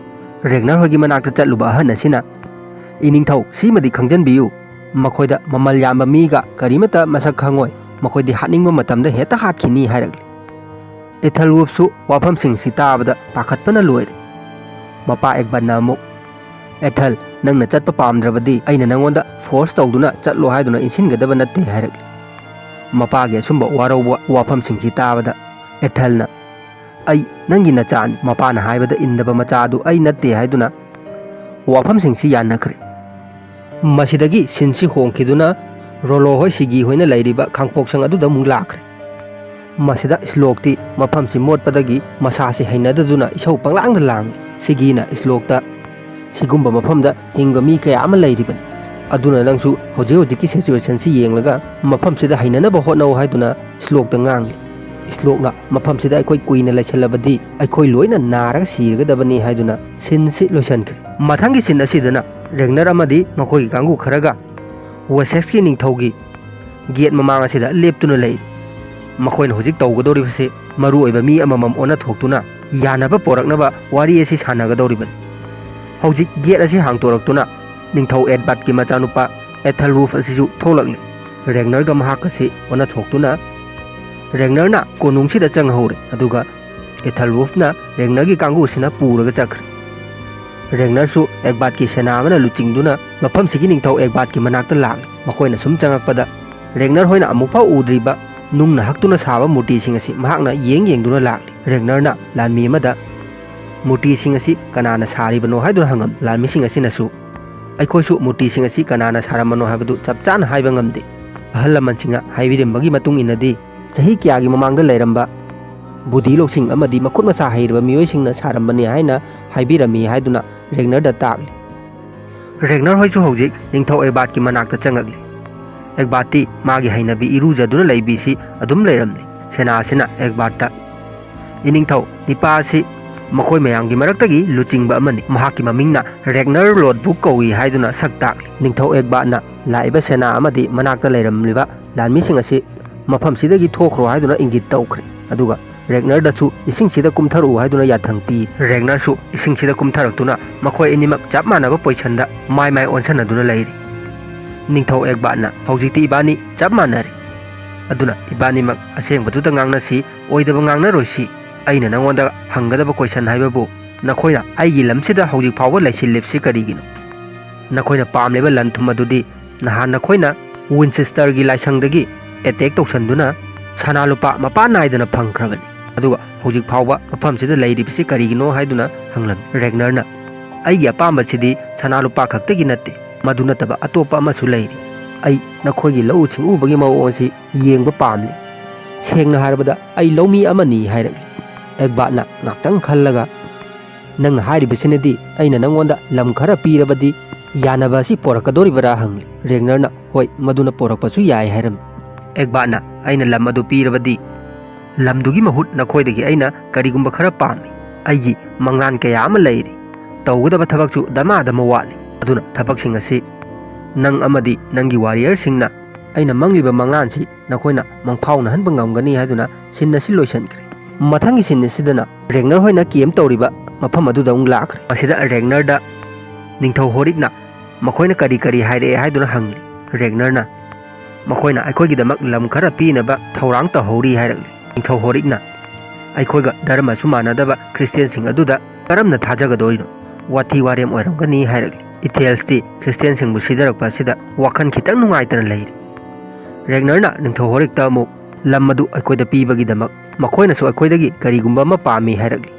ꯔꯦꯒꯅꯔ ꯍꯣꯏꯒꯤ ꯃꯅꯥꯛꯇ ꯆꯠꯂꯨꯕ ꯑꯍꯟ ꯑꯁꯤꯅ, ꯏꯅꯤꯡꯊꯧ, ꯁꯤꯃꯗꯤ ꯈꯪꯖꯟꯕꯤꯌꯨ, ꯃꯈꯣꯏꯗ ꯃꯃꯜ ꯌꯥꯝꯕ ꯃꯤꯒ ꯀꯔꯤꯃꯠꯇ ꯃꯁꯛ ꯈꯪꯉꯣꯏ, ꯃꯈꯣꯏꯗꯤ ꯍꯥꯠꯅꯤꯡꯕ ꯃꯇꯝꯗ ꯍꯦꯛꯇ ꯍꯥꯠꯈꯤꯅꯤ ꯍꯥꯏꯔꯛꯂꯤ꯫ ꯑꯦꯊꯜ ꯋꯨꯐꯁꯨ ꯋꯥꯐꯝꯁꯤꯡꯁꯤ ꯇꯥꯕꯗ ꯄꯥꯈꯠꯄꯅ ꯂꯣꯏꯔꯦ꯫ ꯃꯄꯥ ꯑꯦꯛꯕꯥꯠꯅ ꯑꯃꯨꯛ, ꯑꯦꯊꯜ, ꯅꯪꯅ ꯆꯠꯄ ꯄꯥꯝꯗ꯭ꯔꯕꯗꯤ ꯑꯩꯅ ꯅꯪꯉꯣꯟꯗ ꯐꯣꯔꯁ ꯇꯧꯗꯨꯅ ꯆꯠꯂꯣ ꯍꯥꯏꯗꯨꯅ ꯏꯟꯁꯤꯟꯒꯗꯕ ꯅꯠꯇꯦ ꯍꯥꯏꯔꯛꯂꯤ꯫ ꯃꯄꯥꯒꯤ ꯑꯁꯨꯝꯕ ꯋꯥꯔꯧꯕ ꯋꯥꯐꯝꯁꯤꯡꯁꯤ ꯇꯥꯕꯗ ꯑꯦꯊꯜꯅ, ꯑꯩ ꯅꯪꯒꯤ ꯅꯆꯥꯅꯤ, ꯃꯄꯥꯅ ꯍꯥꯏꯕꯗ ꯏꯟꯗꯕ ꯃꯆꯥ ꯑꯗꯨ ꯑꯩ ꯅꯠꯇꯦ ꯍꯥꯏꯗꯨꯅ ꯋꯥꯐꯝꯁꯤꯡꯁꯤ ꯌꯥꯅꯈ꯭ꯔꯦ꯫ ꯃꯁꯤꯗꯒꯤ ꯁꯤꯟꯁꯤ ꯍꯣꯡꯈꯤꯗꯨꯅ ꯔꯣꯂꯣ ꯍꯣꯏ, ꯁꯤꯒꯤ ꯍꯣꯏꯅ ꯂꯩꯔꯤꯕ ꯈꯥꯡꯄꯣꯛꯁꯪ ꯑꯗꯨꯗ ꯑꯃꯨꯛ ꯂꯥꯛꯈ꯭ꯔꯦ꯫ ꯃꯁꯤꯗ ꯁ꯭ꯂꯣꯛꯇꯤ ꯃꯐꯝꯁꯤ ꯃꯣꯠꯄꯗꯒꯤ ꯃꯁꯥꯁꯤ ꯍꯩꯅꯗꯗꯨꯅ ꯏꯁꯧ ꯄꯪꯂꯥꯡꯗ ꯂꯥꯡꯂꯤ꯫ ꯁꯤꯒꯤꯅ ꯁ꯭ꯂꯣꯛꯇ, ꯁꯤꯒꯨꯝꯕ ꯃꯐꯝꯗ ꯍꯤꯡꯕ ꯃꯤ ꯀꯌꯥ ꯑꯃ ꯂꯩꯔꯤꯕꯅꯤ, ꯑꯗꯨꯅ ꯅꯪꯁꯨ ꯍꯧꯖꯤꯛ ꯍꯧꯖꯤꯛꯀꯤ ꯁꯤꯆꯨꯋꯦꯁꯟꯁꯤ ꯌꯦꯡꯂꯒ ꯃꯐꯝꯁꯤꯗ ꯍꯩꯅꯅꯕ ꯍꯣꯠꯅꯧ ꯍꯥꯏꯗꯨꯅ ꯁ꯭ꯂꯣꯛꯇ ꯉꯥꯡꯂꯤ꯫ ꯁ꯭ꯂꯣꯛꯅ ꯃꯐꯝꯁꯤꯗ ꯑꯩꯈꯣꯏ ꯀꯨꯏꯅ ꯂꯩꯁꯜꯂꯕꯗꯤ ꯑꯩꯈꯣꯏ ꯂꯣꯏꯅ ꯅꯥꯔꯒ ꯁꯤꯔꯒꯗꯕꯅꯤ ꯍꯥꯏꯗꯨꯅ ꯁꯤꯟꯁꯤ ꯂꯣꯏꯁꯤꯟꯈ꯭ꯔꯦ꯫ ꯃꯊꯪꯒꯤ ꯁꯤꯟ ꯑꯁꯤꯗꯅ ꯔꯦꯒꯅꯔ ꯑꯃꯗꯤ ꯃꯈꯣꯏꯒꯤ ꯀꯥꯡꯕꯨ ꯈꯔꯒ ꯋꯦꯁꯦꯛꯁꯀꯤ ꯅꯤꯡꯊꯧꯒꯤ ꯒꯦꯠ ꯃꯃꯥꯡ ꯑꯁꯤꯗ ꯂꯦꯞꯇꯨꯅ ꯂꯩꯔꯤ꯫ ꯃꯈꯣꯏꯅ ꯍꯧꯖꯤꯛ ꯇꯧꯒꯗꯧꯔꯤꯕꯁꯤ ꯃꯔꯨꯑꯣꯏꯕ ꯃꯤ ꯑꯃꯃꯝ ꯑꯣꯟꯅ ꯊꯣꯛꯇꯨꯅ ꯌꯥꯅꯕ ꯄꯣꯔꯛꯅꯕ ꯋꯥꯔꯤ ꯑꯁꯤ ꯁꯥꯟꯅꯒꯗꯧꯔꯤꯕꯅꯤ꯫ ꯍꯧꯖꯤꯛ ꯒꯦꯠ ꯑꯁꯤ ꯍꯥꯡꯇꯣꯔꯛꯇꯨꯅ ꯅꯤꯡꯊꯧ ꯑꯦꯗꯕꯥꯔꯠꯀꯤ ꯃꯆꯥꯅꯨꯄꯥ ꯑꯦꯊꯜ ꯋꯨꯐ ꯑꯁꯤꯁꯨ ꯊꯣꯛꯂꯛꯂꯤ꯫ ꯔꯦꯒꯅꯔꯒ ꯃꯍꯥꯛꯀꯁꯤ ꯑꯣꯟꯅ ꯊꯣꯛꯇꯨꯅ ꯔꯦꯒꯅꯔꯅ ꯀꯣꯅꯨꯡꯁꯤꯗ ꯆꯪꯍꯧꯔꯦ, ꯑꯗꯨꯒ ꯑꯦꯊꯜ ꯋꯨꯐꯅ ꯔꯦꯒꯅꯔꯒꯤ ꯀꯥꯡꯕꯨꯁꯤꯅ ꯄꯨꯔꯒ ꯆꯠꯈ꯭ꯔꯦ꯫ ꯔꯦꯒꯅꯔꯁꯨ ꯑꯦꯗꯕꯥꯔꯠꯀꯤ ꯁꯦꯅꯥ ꯑꯃꯅ ꯂꯨꯆꯤꯡꯗꯨꯅ ꯃꯐꯝꯁꯤꯒꯤ ꯅꯤꯡꯊꯧ ꯑꯦꯗꯕꯥꯔꯠꯀꯤ ꯃꯅꯥꯛꯇ ꯂꯥꯛꯂꯦ꯫ ꯃꯈꯣꯏꯅ ꯁꯨꯝ ꯆꯪꯉꯛꯄꯗ ꯔꯦꯒꯅꯔ ꯍꯣꯏꯅ ꯑꯃꯨꯛꯐꯥꯎ ꯎꯗ꯭ꯔꯤꯕ ꯅꯨꯡꯅ ꯍꯛꯇꯨꯅ ꯁꯥꯕ ꯃꯨꯔꯇꯤꯁꯤꯡ ꯑꯁꯤ ꯃꯍꯥꯛꯅ ꯌꯦꯡ ꯌꯦꯡꯗꯨꯅ ꯂꯥꯛꯂꯤ꯫ ꯔꯦꯒꯅꯔꯅ ꯂꯥꯟꯃꯤ ꯑꯃꯗ, "ꯃꯨꯔꯇꯤꯁꯤꯡ ꯑꯁꯤ ꯀꯅꯥꯅ ꯁꯥꯔꯤꯕꯅꯣ?" ꯍꯥꯏꯗꯨꯅ ꯍꯪꯉꯝꯃꯤ꯫ ꯂꯥꯟꯃꯤꯁꯤꯡ ꯑꯁꯤꯅꯁꯨ, "ꯑꯩꯈꯣꯏꯁꯨ ꯃꯨꯔꯇꯤꯁꯤꯡ ꯑꯁꯤ ꯀꯅꯥꯅ ꯁꯥꯔꯝꯕꯅꯣ ꯍꯥꯏꯕꯗꯨ ꯆꯞ ꯆꯥꯅ ꯍꯥꯏꯕ ꯉꯝꯗꯦ꯫ ꯑꯍꯜ ꯂꯃꯟꯁꯤꯡꯅ ꯍꯥꯏꯕꯤꯔꯝꯕꯒꯤ ꯃꯇꯨꯡ ꯏꯟꯅꯗꯤ, ꯆꯍꯤ ꯀꯌꯥꯒꯤ ꯃꯃꯥꯡꯗ ꯂꯩꯔꯝꯕ ꯕꯨꯙꯤ ꯂꯧꯁꯤꯡ ꯑꯃꯗꯤ ꯃꯈꯨꯠ ꯃꯁꯥ ꯍꯩꯔꯕ ꯃꯤꯑꯣꯏꯁꯤꯡꯅ ꯁꯥꯔꯝꯕꯅꯤ ꯍꯥꯏꯅ ꯍꯥꯏꯕꯤꯔꯝꯃꯤ" ꯍꯥꯏꯗꯨꯅ ꯔꯦꯒꯅꯔꯗ ꯇꯥꯛꯂꯤ꯫ ꯔꯦꯒꯅꯔ ꯍꯣꯏꯁꯨ ꯍꯧꯖꯤꯛ ꯅꯤꯡꯊꯧ ꯑꯦꯒꯕꯥꯔꯠꯀꯤ ꯃꯅꯥꯛꯇ ꯆꯪꯉꯛꯂꯤ꯫ ꯑꯦꯒꯕꯥꯔꯠꯇꯤ ꯃꯥꯒꯤ ꯍꯩꯅꯕꯤ ꯏꯔꯨꯖꯗꯨꯅ ꯂꯩꯕꯤꯁꯤ ꯑꯗꯨꯝ ꯂꯩꯔꯝꯂꯤ꯫ ꯁꯦꯅꯥ ꯑꯁꯤꯅ ꯑꯦꯒꯕꯥꯔꯠꯇ, "ꯏꯅꯤꯡꯊꯧ, ꯅꯤꯄꯥ ꯑꯁꯤ ꯃꯈꯣꯏ ꯃꯌꯥꯝꯒꯤ ꯃꯔꯛꯇꯒꯤ ꯂꯨꯆꯤꯡꯕ ꯑꯃꯅꯤ꯫ ꯃꯍꯥꯛꯀꯤ ꯃꯃꯤꯡꯅ ꯔꯦꯒꯅꯔ ꯂꯣꯗꯕꯨꯛ ꯀꯧꯏ" ꯍꯥꯏꯗꯨꯅ ꯁꯛ ꯇꯥꯛꯂꯤ꯫ ꯅꯤꯡꯊꯧ ꯑꯦꯒꯕꯥꯔꯠꯅ ꯂꯥꯛꯏꯕ ꯁꯦꯅꯥ ꯑꯃꯗꯤ ꯃꯅꯥꯛꯇ ꯂꯩꯔꯝꯂꯤꯕ ꯂꯥꯟꯃꯤꯁꯤꯡ ꯑꯁꯤ ꯃꯐꯝꯁꯤꯗꯒꯤ ꯊꯣꯛꯈ꯭ꯔꯣ ꯍꯥꯏꯗꯨꯅ ꯏꯪꯒꯤꯠ ꯇꯧꯈ꯭ꯔꯦ꯫ ꯑꯗꯨꯒ ꯔꯦꯒꯅꯔꯗꯁꯨ ꯏꯁꯤꯡꯁꯤꯗ ꯀꯨꯝꯊꯔꯛꯎ ꯍꯥꯏꯗꯨꯅ ꯌꯥꯊꯪ ꯄꯤ꯫ ꯔꯦꯒꯅꯔꯁꯨ ꯏꯁꯤꯡꯁꯤꯗ ꯀꯨꯝꯊꯔꯛꯇꯨꯅ ꯃꯈꯣꯏ ꯑꯅꯤꯃꯛ ꯆꯞ ꯃꯥꯟꯅꯕ ꯄꯣꯏꯁꯟꯗ ꯃꯥꯏ ꯃꯥꯏ ꯑꯣꯟꯁꯟꯅꯗꯨꯅ ꯂꯩꯔꯤ꯫ ꯅꯤꯡꯊꯧ ꯑꯦꯒꯕꯥꯔꯠꯅ, "ꯍꯧꯖꯤꯛꯇꯤ ꯏꯕꯥꯅꯤ ꯆꯞ ꯃꯥꯟꯅꯔꯦ꯫ ꯑꯗꯨꯅ ꯏꯕꯥꯅꯤꯃꯛ ꯑꯁꯦꯡꯕꯗꯨꯗ ꯉꯥꯡꯅꯁꯤ, ꯑꯣꯏꯗꯕ ꯉꯥꯡꯅꯔꯣꯏꯁꯤ꯫ ꯑꯩꯅ ꯅꯉꯣꯟꯗ ꯍꯪꯒꯗꯕ ꯀꯣꯏꯁꯟ ꯍꯥꯏꯕꯕꯨ, ꯅꯈꯣꯏꯅ ꯑꯩꯒꯤ ꯂꯝꯁꯤꯗ ꯍꯧꯖꯤꯛ ꯐꯥꯎꯕ ꯂꯩꯁꯤꯜꯂꯤꯕꯁꯤ ꯀꯔꯤꯒꯤꯅꯣ? ꯅꯈꯣꯏꯅ ꯄꯥꯝꯂꯤꯕ ꯂꯟ ꯊꯨꯝ ꯑꯗꯨꯗꯤ ꯅꯍꯥꯟ ꯅꯈꯣꯏꯅ ꯋꯤꯟꯆꯦꯁꯇꯔꯒꯤ ꯂꯥꯏꯁꯪꯗꯒꯤ ꯑꯦꯇꯦꯛ ꯇꯧꯁꯟꯗꯨꯅ ꯁꯅꯥ ꯂꯨꯄꯥ ꯃꯄꯥꯟ ꯅꯥꯏꯗꯅ ꯐꯪꯈ꯭ꯔꯕꯅꯤ꯫ ꯑꯗꯨꯒ ꯍꯧꯖꯤꯛ ꯐꯥꯎꯕ ꯃꯐꯝꯁꯤꯗ ꯂꯩꯔꯤꯕꯁꯤ ꯀꯔꯤꯒꯤꯅꯣ?" ꯍꯥꯏꯗꯨꯅ ꯍꯪꯂꯝꯃꯤ꯫ ꯔꯦꯒꯅꯔꯅ, "ꯑꯩꯒꯤ ꯑꯄꯥꯝꯕꯁꯤꯗꯤ ꯁꯅꯥ ꯂꯨꯄꯥ ꯈꯛꯇꯒꯤ ꯅꯠꯇꯦ, ꯃꯗꯨ ꯅꯠꯇꯕ ꯑꯇꯣꯞꯄ ꯑꯃꯁꯨ ꯂꯩꯔꯤ꯫ ꯑꯩ ꯅꯈꯣꯏꯒꯤ ꯂꯧꯎ ꯁꯤꯡꯎꯕꯒꯤ ꯃꯑꯣꯡ ꯑꯁꯤ ꯌꯦꯡꯕ ꯄꯥꯝꯂꯤ꯫ ꯁꯦꯡꯅ ꯍꯥꯏꯔꯕꯗ, ꯑꯩ ꯂꯧꯃꯤ ꯑꯃꯅꯤ" ꯍꯥꯏꯔꯛꯂꯤ꯫ ꯑꯦꯒꯕꯥꯔꯠꯅ ꯉꯥꯛꯇꯪ ꯈꯜꯂꯒ, "ꯅꯪꯅ ꯍꯥꯏꯔꯤꯕꯁꯤꯅꯗꯤ ꯑꯩꯅ ꯅꯪꯉꯣꯟꯗ ꯂꯝ ꯈꯔ ꯄꯤꯔꯕꯗꯤ ꯌꯥꯅꯕ ꯑꯁꯤ ꯄꯣꯔꯛꯀꯗꯣꯔꯤꯕꯔꯥ?" ꯍꯪꯂꯤ꯫ ꯔꯦꯒꯅꯔꯅ, "ꯍꯣꯏ, ꯃꯗꯨꯅ ꯄꯣꯔꯛꯄꯁꯨ ꯌꯥꯏ" ꯍꯥꯏꯔꯝꯃꯤ꯫ ꯑꯦꯒꯕꯥꯔꯠꯅ, "ꯑꯩꯅ ꯂꯝ ꯑꯗꯨ ꯄꯤꯔꯕꯗꯤ ꯂꯝꯗꯨꯒꯤ ꯃꯍꯨꯠ ꯅꯈꯣꯏꯗꯒꯤ ꯑꯩꯅ ꯀꯔꯤꯒꯨꯝꯕ ꯈꯔ ꯄꯥꯝꯃꯤ꯫ ꯑꯩꯒꯤ ꯃꯪꯂꯥꯟ ꯀꯌꯥ ꯑꯃ ꯂꯩꯔꯤ꯫ ꯇꯧꯒꯗꯕ ꯊꯕꯛꯁꯨ ꯗꯃꯥ ꯗꯃꯥ ꯋꯥꯠꯂꯤ꯫ ꯑꯗꯨꯅ ꯊꯕꯛꯁꯤꯡ ꯑꯁꯤ ꯅꯪ ꯑꯃꯗꯤ ꯅꯪꯒꯤ ꯋꯥꯔꯤꯌꯔꯁꯤꯡꯅ ꯑꯩꯅ ꯃꯪꯂꯤꯕ ꯃꯪꯂꯥꯟꯁꯤ ꯅꯈꯣꯏꯅ ꯃꯪꯐꯥꯎꯅꯍꯟꯕ ꯉꯝꯒꯅꯤ" ꯍꯥꯏꯗꯨꯅ ꯁꯤꯟ ꯑꯁꯤ ꯂꯣꯏꯁꯤꯟꯈ꯭ꯔꯦ꯫ ꯃꯊꯪꯒꯤ ꯁꯤꯟ ꯑꯁꯤꯗꯅ ꯔꯦꯒꯅꯔ ꯍꯣꯏꯅ ꯀꯦꯝ ꯇꯧꯔꯤꯕ ꯃꯐꯝ ꯑꯗꯨꯗ ꯑꯃꯨꯛ ꯂꯥꯛꯈ꯭ꯔꯦ꯫ ꯃꯁꯤꯗ ꯔꯦꯒꯅꯔꯗ ꯅꯤꯡꯊꯧ ꯍꯣꯔꯤꯛꯅ ꯃꯈꯣꯏꯅ ꯀꯔꯤ ꯀꯔꯤ ꯍꯥꯏꯔꯛꯑꯦ ꯍꯥꯏꯗꯨꯅ ꯍꯪꯂꯤ꯫ ꯔꯦꯒꯅꯔꯅ, "ꯃꯈꯣꯏꯅ ꯑꯩꯈꯣꯏꯒꯤꯗꯃꯛ ꯂꯝ ꯈꯔ ꯄꯤꯅꯕ ꯊꯧꯔꯥꯡ ꯇꯧꯍꯧꯔꯤ" ꯍꯥꯏꯔꯛꯂꯤ꯫ ꯅꯤꯡꯊꯧ ꯍꯣꯔꯤꯛꯅ, "ꯑꯩꯈꯣꯏꯒ ꯙꯔꯃꯁꯨ ꯃꯥꯟꯅꯗꯕ ꯈ꯭ꯔꯤꯁꯇꯤꯌꯥꯟꯁꯤꯡ ꯑꯗꯨꯗ ꯀꯔꯝꯅ ꯊꯥꯖꯒꯗꯣꯔꯤꯅꯣ? ꯋꯥꯊꯤ ꯋꯥꯔꯦꯝ ꯑꯣꯏꯔꯝꯒꯅꯤ" ꯍꯥꯏꯔꯛꯂꯤ꯫ ꯏꯊꯦꯜꯁꯇꯤ ꯈ꯭ꯔꯤꯁꯇꯤꯌꯥꯟꯁꯤꯡꯕꯨ ꯁꯤꯊꯔꯛꯄ ꯑꯁꯤꯗ ꯋꯥꯈꯜ ꯈꯤꯇꯪ ꯅꯨꯡꯉꯥꯏꯇꯅ ꯂꯩꯔꯤ꯫ ꯔꯦꯒꯅꯔꯅ ꯅꯤꯡꯊꯧ ꯍꯣꯔꯤꯛꯇ ꯑꯃꯨꯛ, ꯂꯝ ꯑꯗꯨ ꯑꯩꯈꯣꯏꯗ ꯄꯤꯕꯒꯤꯗꯃꯛ ꯃꯈꯣꯏꯅꯁꯨ ꯑꯩꯈꯣꯏꯗꯒꯤ ꯀꯔꯤꯒꯨꯝꯕ ꯑꯃ ꯄꯥꯝꯃꯤ ꯍꯥꯏꯔꯛꯂꯤ꯫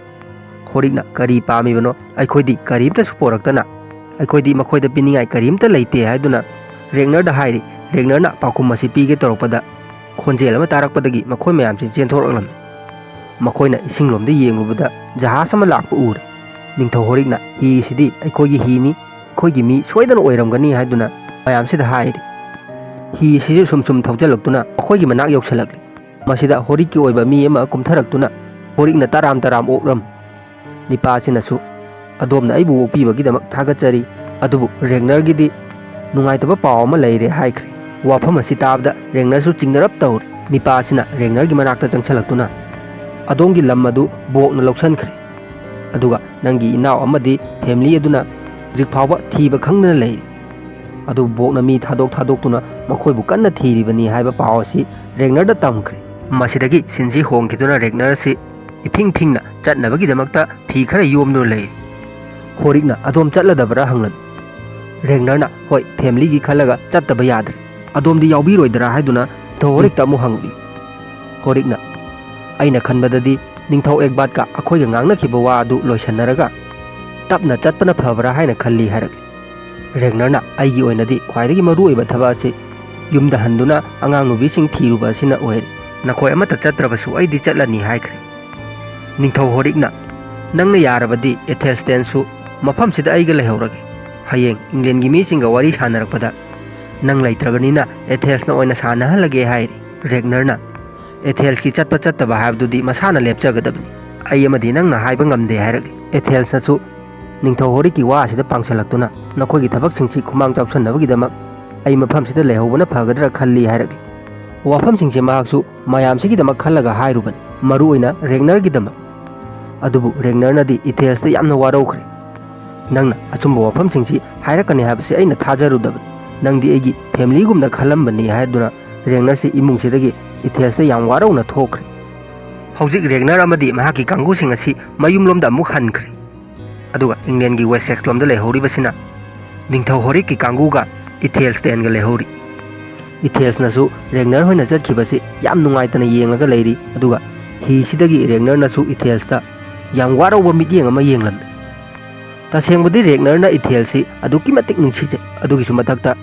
ꯍꯣꯔꯤꯛꯅ ꯀꯔꯤ ꯄꯥꯝꯃꯤꯕꯅꯣ? ꯑꯩꯈꯣꯏꯗꯤ ꯀꯔꯤꯝꯇꯁꯨ ꯄꯣꯔꯛꯇꯅ ꯑꯩꯈꯣꯏꯗꯤ ꯃꯈꯣꯏꯗ ꯄꯤꯅꯤꯡꯉꯥꯏ ꯀꯔꯤꯝꯇ ꯂꯩꯇꯦ ꯍꯥꯏꯗꯨꯅ ꯔꯦꯒꯅꯔꯗ ꯍꯥꯏꯔꯤ꯫ ꯔꯦꯒꯅꯔꯅ ꯄꯥꯎꯈꯨꯝ ꯑꯁꯤ ꯄꯤꯒꯦ ꯇꯧꯔꯛꯄꯗ ꯈꯣꯟꯖꯦꯜ ꯑꯃ ꯇꯥꯔꯛꯄꯗꯒꯤ ꯃꯈꯣꯏ ꯃꯌꯥꯝꯁꯤ ꯆꯦꯟꯊꯣꯔꯛꯂꯝꯃꯤ꯫ ꯃꯈꯣꯏꯅ ꯏꯁꯤꯡꯂꯣꯝꯗ ꯌꯦꯡꯂꯨꯕꯗ ꯖꯍꯥꯖ ꯑꯃ ꯂꯥꯛꯄ ꯎꯔꯦ꯫ ꯅꯤꯡꯊꯧ ꯍꯣꯔꯤꯛꯅ ꯍꯤ ꯑꯁꯤꯗꯤ ꯑꯩꯈꯣꯏꯒꯤ ꯍꯤꯅꯤ, ꯑꯩꯈꯣꯏꯒꯤ ꯃꯤ ꯁꯣꯏꯗꯅ ꯑꯣꯏꯔꯝꯒꯅꯤ ꯍꯥꯏꯗꯨꯅ ꯃꯌꯥꯝꯁꯤꯗ ꯍꯥꯏꯔꯤ꯫ ꯍꯤ ꯑꯁꯤꯁꯨ ꯁꯨꯝ ꯁꯨꯝ ꯊꯧꯖꯤꯜꯂꯛꯇꯨꯅ ꯃꯈꯣꯏꯒꯤ ꯃꯅꯥꯛ ꯌꯧꯁꯤꯜꯂꯛꯂꯤ꯫ ꯃꯁꯤꯗ ꯍꯣꯔꯤꯛꯀꯤ ꯑꯣꯏꯕ ꯃꯤ ꯑꯃ ꯀꯨꯝꯊꯔꯛꯇꯨꯅ ꯍꯣꯔꯤꯛꯅ ꯇꯔꯥꯝ ꯇꯔꯥꯝ ꯑꯣꯛꯂꯝ꯫ ꯅꯤꯄꯥꯁꯤꯅꯁꯨ ꯑꯗꯣꯝꯅ ꯑꯩꯕꯨ ꯑꯣꯛꯄꯤꯕꯒꯤꯗꯃꯛ ꯊꯥꯒꯠꯆꯔꯤ, ꯑꯗꯨꯕꯨ ꯔꯦꯒꯅꯔꯒꯤꯗꯤ ꯅꯨꯡꯉꯥꯏꯇꯕ ꯄꯥꯎ ꯑꯃ ꯂꯩꯔꯦ ꯍꯥꯏꯈ꯭ꯔꯦ꯫ ꯋꯥꯐꯝ ꯑꯁꯤ ꯇꯥꯕꯗ ꯔꯦꯒꯅꯔꯁꯨ ꯆꯤꯡꯅꯔꯞ ꯇꯧꯔꯦ꯫ ꯅꯤꯄꯥꯁꯤꯅ ꯔꯦꯒꯅꯔꯒꯤ ꯃꯅꯥꯛꯇ ꯆꯪꯁꯤꯜꯂꯛꯇꯨꯅ ꯑꯗꯣꯝꯒꯤ ꯂꯝ ꯑꯗꯨ ꯕꯣꯛꯅ ꯂꯧꯁꯤꯟꯈ꯭ꯔꯦ, ꯑꯗꯨꯒ ꯅꯪꯒꯤ ꯏꯅꯥꯎ ꯑꯃꯗꯤ ꯐꯦꯃꯤꯂꯤ ꯑꯗꯨꯅ ꯍꯧꯖꯤꯛ ꯐꯥꯎꯕ ꯊꯤꯕ ꯈꯪꯗꯅ ꯂꯩꯔꯤ꯫ ꯑꯗꯨꯕꯨ ꯕꯣꯛꯅ ꯃꯤ ꯊꯥꯗꯣꯛ ꯊꯥꯗꯣꯛꯇꯨꯅ ꯃꯈꯣꯏꯕꯨ ꯀꯟꯅ ꯊꯤꯔꯤꯕꯅꯤ ꯍꯥꯏꯕ ꯄꯥꯎ ꯑꯁꯤ ꯔꯦꯒꯅꯔꯗ ꯇꯝꯈ꯭ꯔꯦ꯫ ꯃꯁꯤꯗꯒꯤ ꯁꯤꯟꯁꯤ ꯍꯣꯡꯈꯤꯗꯨꯅ ꯔꯦꯒꯅꯔ ꯑꯁꯤ ꯏꯐꯤꯡ ꯐꯤꯡꯅ ꯆꯠꯅꯕꯒꯤꯗꯃꯛꯇ ꯐꯤ ꯈꯔ ꯌꯣꯝꯗꯨꯅ ꯂꯩꯔꯤ꯫ ꯍꯣꯔꯤꯛꯅ ꯑꯗꯣꯝ ꯆꯠꯂꯗꯕ꯭ꯔꯥ ꯍꯪꯂꯝꯃꯤ꯫ ꯔꯦꯒꯅꯔꯅ ꯍꯣꯏ, ꯐꯦꯃꯤꯂꯤꯒꯤ ꯈꯜꯂꯒ ꯆꯠꯇꯕ ꯌꯥꯗ꯭ꯔꯦ꯫ ꯑꯗꯣꯝꯗꯤ ꯌꯥꯎꯕꯤꯔꯣꯏꯗ꯭ꯔꯥ ꯍꯥꯏꯗꯨꯅ ꯅꯤꯡꯊꯧ ꯍꯣꯔꯤꯛꯇ ꯑꯃꯨꯛ ꯍꯪꯂꯤ꯫ ꯍꯣꯔꯤꯛꯅ ꯑꯩꯅ ꯈꯟꯕꯗꯗꯤ ꯅꯤꯡꯊꯧ ꯑꯦꯛꯕꯥꯠꯀ ꯑꯩꯈꯣꯏꯒ ꯉꯥꯡꯅꯈꯤꯕ ꯋꯥ ꯑꯗꯨ ꯂꯣꯏꯁꯤꯟꯅꯔꯒ ꯇꯞꯅ ꯆꯠꯄꯅ ꯐꯕ꯭ꯔꯥ ꯍꯥꯏꯅ ꯈꯜꯂꯤ ꯍꯥꯏꯔꯛꯂꯤ꯫ ꯔꯦꯒꯅꯔꯅ ꯑꯩꯒꯤ ꯑꯣꯏꯅꯗꯤ ꯈ꯭ꯋꯥꯏꯗꯒꯤ ꯃꯔꯨꯑꯣꯏꯕ ꯊꯕꯛ ꯑꯁꯤ ꯌꯨꯝꯗ ꯍꯟꯗꯨꯅ ꯑꯉꯥꯡ ꯅꯨꯕꯤꯁꯤꯡ ꯊꯤꯔꯨꯕ ꯑꯁꯤꯅ ꯑꯣꯏꯔꯦ꯫ ꯅꯈꯣꯏ ꯑꯃꯠꯇ ꯆꯠꯇ꯭ꯔꯕꯁꯨ ꯑꯩꯗꯤ ꯆꯠꯂꯅꯤ ꯍꯥꯏꯈ꯭ꯔꯦ꯫ ꯅꯤꯡꯊꯧ ꯍꯣꯔꯤꯛꯅ ꯅꯪꯅ ꯌꯥꯔꯕꯗꯤ ꯑꯦꯊꯦꯜꯁꯇꯦꯟꯁꯨ ꯃꯐꯝꯁꯤꯗ ꯑꯩꯒ ꯂꯩꯍꯧꯔꯒꯦ꯫ ꯍꯌꯦꯡ ꯏꯪꯂꯦꯟꯒꯤ ꯃꯤꯁꯤꯡꯒ ꯋꯥꯔꯤ ꯁꯥꯟꯅꯔꯛꯄꯗ ꯅꯪ ꯂꯩꯇ꯭ꯔꯕꯅꯤꯅ ꯑꯦꯊꯦꯜꯁꯅ ꯑꯣꯏꯅ ꯁꯥꯟꯅꯍꯜꯂꯒꯦ ꯍꯥꯏꯔꯤ꯫ ꯔꯦꯒꯅꯔꯅ ꯑꯦꯊꯦꯜꯁꯀꯤ ꯆꯠꯄ ꯆꯠꯇꯕ ꯍꯥꯏꯕꯗꯨꯗꯤ ꯃꯁꯥꯅ ꯂꯦꯞꯆꯒꯗꯕꯅꯤ꯫ ꯑꯩ ꯑꯃꯗꯤ ꯅꯪꯅ ꯍꯥꯏꯕ ꯉꯝꯗꯦ ꯍꯥꯏꯔꯛꯂꯤ꯫ ꯑꯦꯊꯦꯜꯁꯅꯁꯨ ꯅꯤꯡꯊꯧ ꯍꯣꯔꯤꯛꯀꯤ ꯋꯥ ꯑꯁꯤꯗ ꯄꯥꯡꯁꯤꯜꯂꯛꯇꯨꯅ ꯅꯈꯣꯏꯒꯤ ꯊꯕꯛꯁꯤꯡꯁꯤ ꯈꯨꯃꯥꯡ ꯆꯥꯎꯁꯟꯅꯕꯒꯤꯗꯃꯛ ꯑꯩ ꯃꯐꯝꯁꯤꯗ ꯂꯩꯍꯧꯕꯅ ꯐꯒꯗ꯭ꯔꯥ ꯈꯜꯂꯤ ꯍꯥꯏꯔꯛꯂꯤ꯫ ꯋꯥꯐꯝꯁꯤꯡꯁꯦ ꯃꯍꯥꯛꯁꯨ ꯃꯌꯥꯝꯁꯤꯒꯤꯗꯃꯛ ꯈꯜꯂꯒ ꯍꯥꯏꯔꯨꯕꯅꯤ, ꯃꯔꯨꯑꯣꯏꯅ ꯔꯦꯒꯅꯔꯒꯤꯗꯃꯛ꯫ ꯑꯗꯨꯕꯨ ꯔꯦꯒꯅꯔꯅꯗꯤ ꯏꯊꯦꯜꯁꯇ ꯌꯥꯝꯅ ꯋꯥꯔꯧꯈ꯭ꯔꯦ꯫ ꯅꯪꯅ ꯑꯆꯨꯝꯕ ꯋꯥꯐꯝꯁꯤꯡꯁꯤ ꯍꯥꯏꯔꯛꯀꯅꯤ ꯍꯥꯏꯕꯁꯤ ꯑꯩꯅ ꯊꯥꯖꯔꯨꯗꯕꯅꯤ꯫ ꯅꯪꯗꯤ ꯑꯩꯒꯤ ꯐꯦꯃꯤꯂꯤꯒꯨꯝꯅ ꯈꯜꯂꯝꯕꯅꯤ ꯍꯥꯏꯗꯨꯅ ꯔꯦꯒꯅꯔꯁꯤ ꯏꯃꯨꯡꯁꯤꯗꯒꯤ ꯏꯊꯦꯜꯁꯇ ꯌꯥꯝ ꯋꯥꯔꯧꯅ ꯊꯣꯛꯈ꯭ꯔꯦ꯫ ꯍꯧꯖꯤꯛ ꯔꯦꯒꯅꯔ ꯑꯃꯗꯤ ꯃꯍꯥꯛꯀꯤ ꯀꯥꯡꯕꯨꯁꯤꯡ ꯑꯁꯤ ꯃꯌꯨꯝꯂꯣꯝꯗ ꯑꯃꯨꯛ ꯍꯟꯈ꯭ꯔꯦ꯫ ꯑꯗꯨꯒ ꯏꯪꯂꯦꯟꯒꯤ ꯋꯦꯁꯦꯛꯁꯂꯣꯝꯗ ꯂꯩꯍꯧꯔꯤꯕꯁꯤꯅ ꯅꯤꯡꯊꯧ ꯍꯣꯔꯤꯛꯀꯤ ꯀꯥꯡꯕꯨꯒ ꯏꯊꯦꯜꯁꯇꯦꯟꯒ ꯂꯩꯍꯧꯔꯤ꯫ ꯏꯊꯦꯜꯁꯅꯁꯨ ꯔꯦꯒꯅꯔ ꯍꯣꯏꯅ ꯆꯠꯈꯤꯕꯁꯤ ꯌꯥꯝ ꯅꯨꯡꯉꯥꯏꯇꯅ ꯌꯦꯡꯂꯒ ꯂꯩꯔꯤ꯫ ꯑꯗꯨꯒ ꯍꯤꯁꯤꯗꯒꯤ ꯔꯦꯒꯅꯔꯅꯁꯨ ꯏꯊꯦꯜꯁꯇ ꯌꯥꯝ ꯋꯥꯔꯧꯕ ꯃꯤꯠꯌꯦꯡ ꯑꯃ ꯌꯦꯡꯂꯝꯃꯤ꯫ ꯇꯁꯦꯡꯕꯗꯤ ꯔꯦꯒꯅꯔꯅ ꯏꯊꯦꯜꯁꯤ ꯑꯗꯨꯛꯀꯤ ꯃꯇꯤꯛ ꯅꯨꯡꯁꯤꯖꯩ꯫ ꯑꯗꯨꯒꯤꯁꯨ ꯃꯊꯛꯇ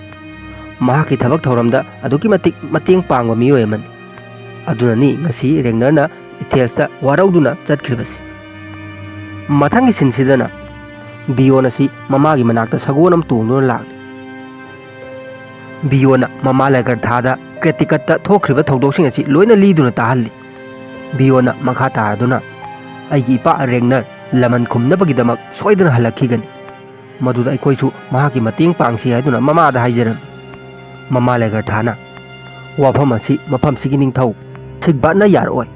ꯃꯍꯥꯛꯀꯤ ꯊꯕꯛ ꯊꯧꯔꯝꯗ ꯑꯗꯨꯛꯀꯤ ꯃꯇꯤꯛ ꯃꯇꯦꯡ ꯄꯥꯡꯕ ꯃꯤꯑꯣꯏ ꯑꯃꯅꯤ꯫ ꯑꯗꯨꯅꯅꯤ ꯉꯁꯤ ꯔꯦꯒꯅꯔꯅ ꯏꯊꯦꯜꯁꯇ ꯋꯥꯔꯧꯗꯨꯅ ꯆꯠꯈ꯭ꯔꯤꯕꯁꯤ꯫ ꯃꯊꯪꯒꯤ ꯁꯤꯟꯁꯤꯗꯅ ꯕꯤꯌꯣꯟ ꯑꯁꯤ ꯃꯃꯥꯒꯤ ꯃꯅꯥꯛꯇ ꯁꯒꯣꯜ ꯑꯃ ꯇꯣꯡꯗꯨꯅ ꯂꯥꯛꯂꯤ꯫ ꯕꯤꯌꯣꯟꯅ ꯃꯃꯥ ꯂꯦꯒꯔꯊꯥꯗ ꯀ꯭ꯔꯦꯇꯤꯀꯠꯇ ꯊꯣꯛꯈ꯭ꯔꯤꯕ ꯊꯧꯗꯣꯛꯁꯤꯡ ꯑꯁꯤ ꯂꯣꯏꯅ ꯂꯤꯗꯨꯅ ꯇꯥꯍꯜꯂꯤ꯫ ꯕꯤꯌꯣꯟꯅ ꯃꯈꯥ ꯇꯥꯔꯗꯨꯅ, "ꯑꯩꯒꯤ ꯏꯄꯥ ꯔꯦꯒꯅꯔ ꯂꯃꯟ ꯈꯨꯝꯅꯕꯒꯤꯗꯃꯛ ꯁꯣꯏꯗꯅ ꯍꯜꯂꯛꯈꯤꯒꯅꯤ꯫ ꯃꯗꯨꯗ ꯑꯩꯈꯣꯏꯁꯨ ꯃꯍꯥꯛꯀꯤ ꯃꯇꯦꯡ ꯄꯥꯡꯁꯤ" ꯍꯥꯏꯗꯨꯅ ꯃꯃꯥꯗ ꯍꯥꯏꯖꯔꯝꯃꯤ꯫ ꯃꯃꯥ ꯂꯦꯒꯔꯊꯥꯅ, "ꯋꯥꯐꯝ ꯑꯁꯤ ꯃꯐꯝꯁꯤꯒꯤ ꯅꯤꯡꯊꯧ ꯁꯤꯒꯕꯥꯠꯅ ꯌꯥꯔꯛꯑꯣꯏ꯫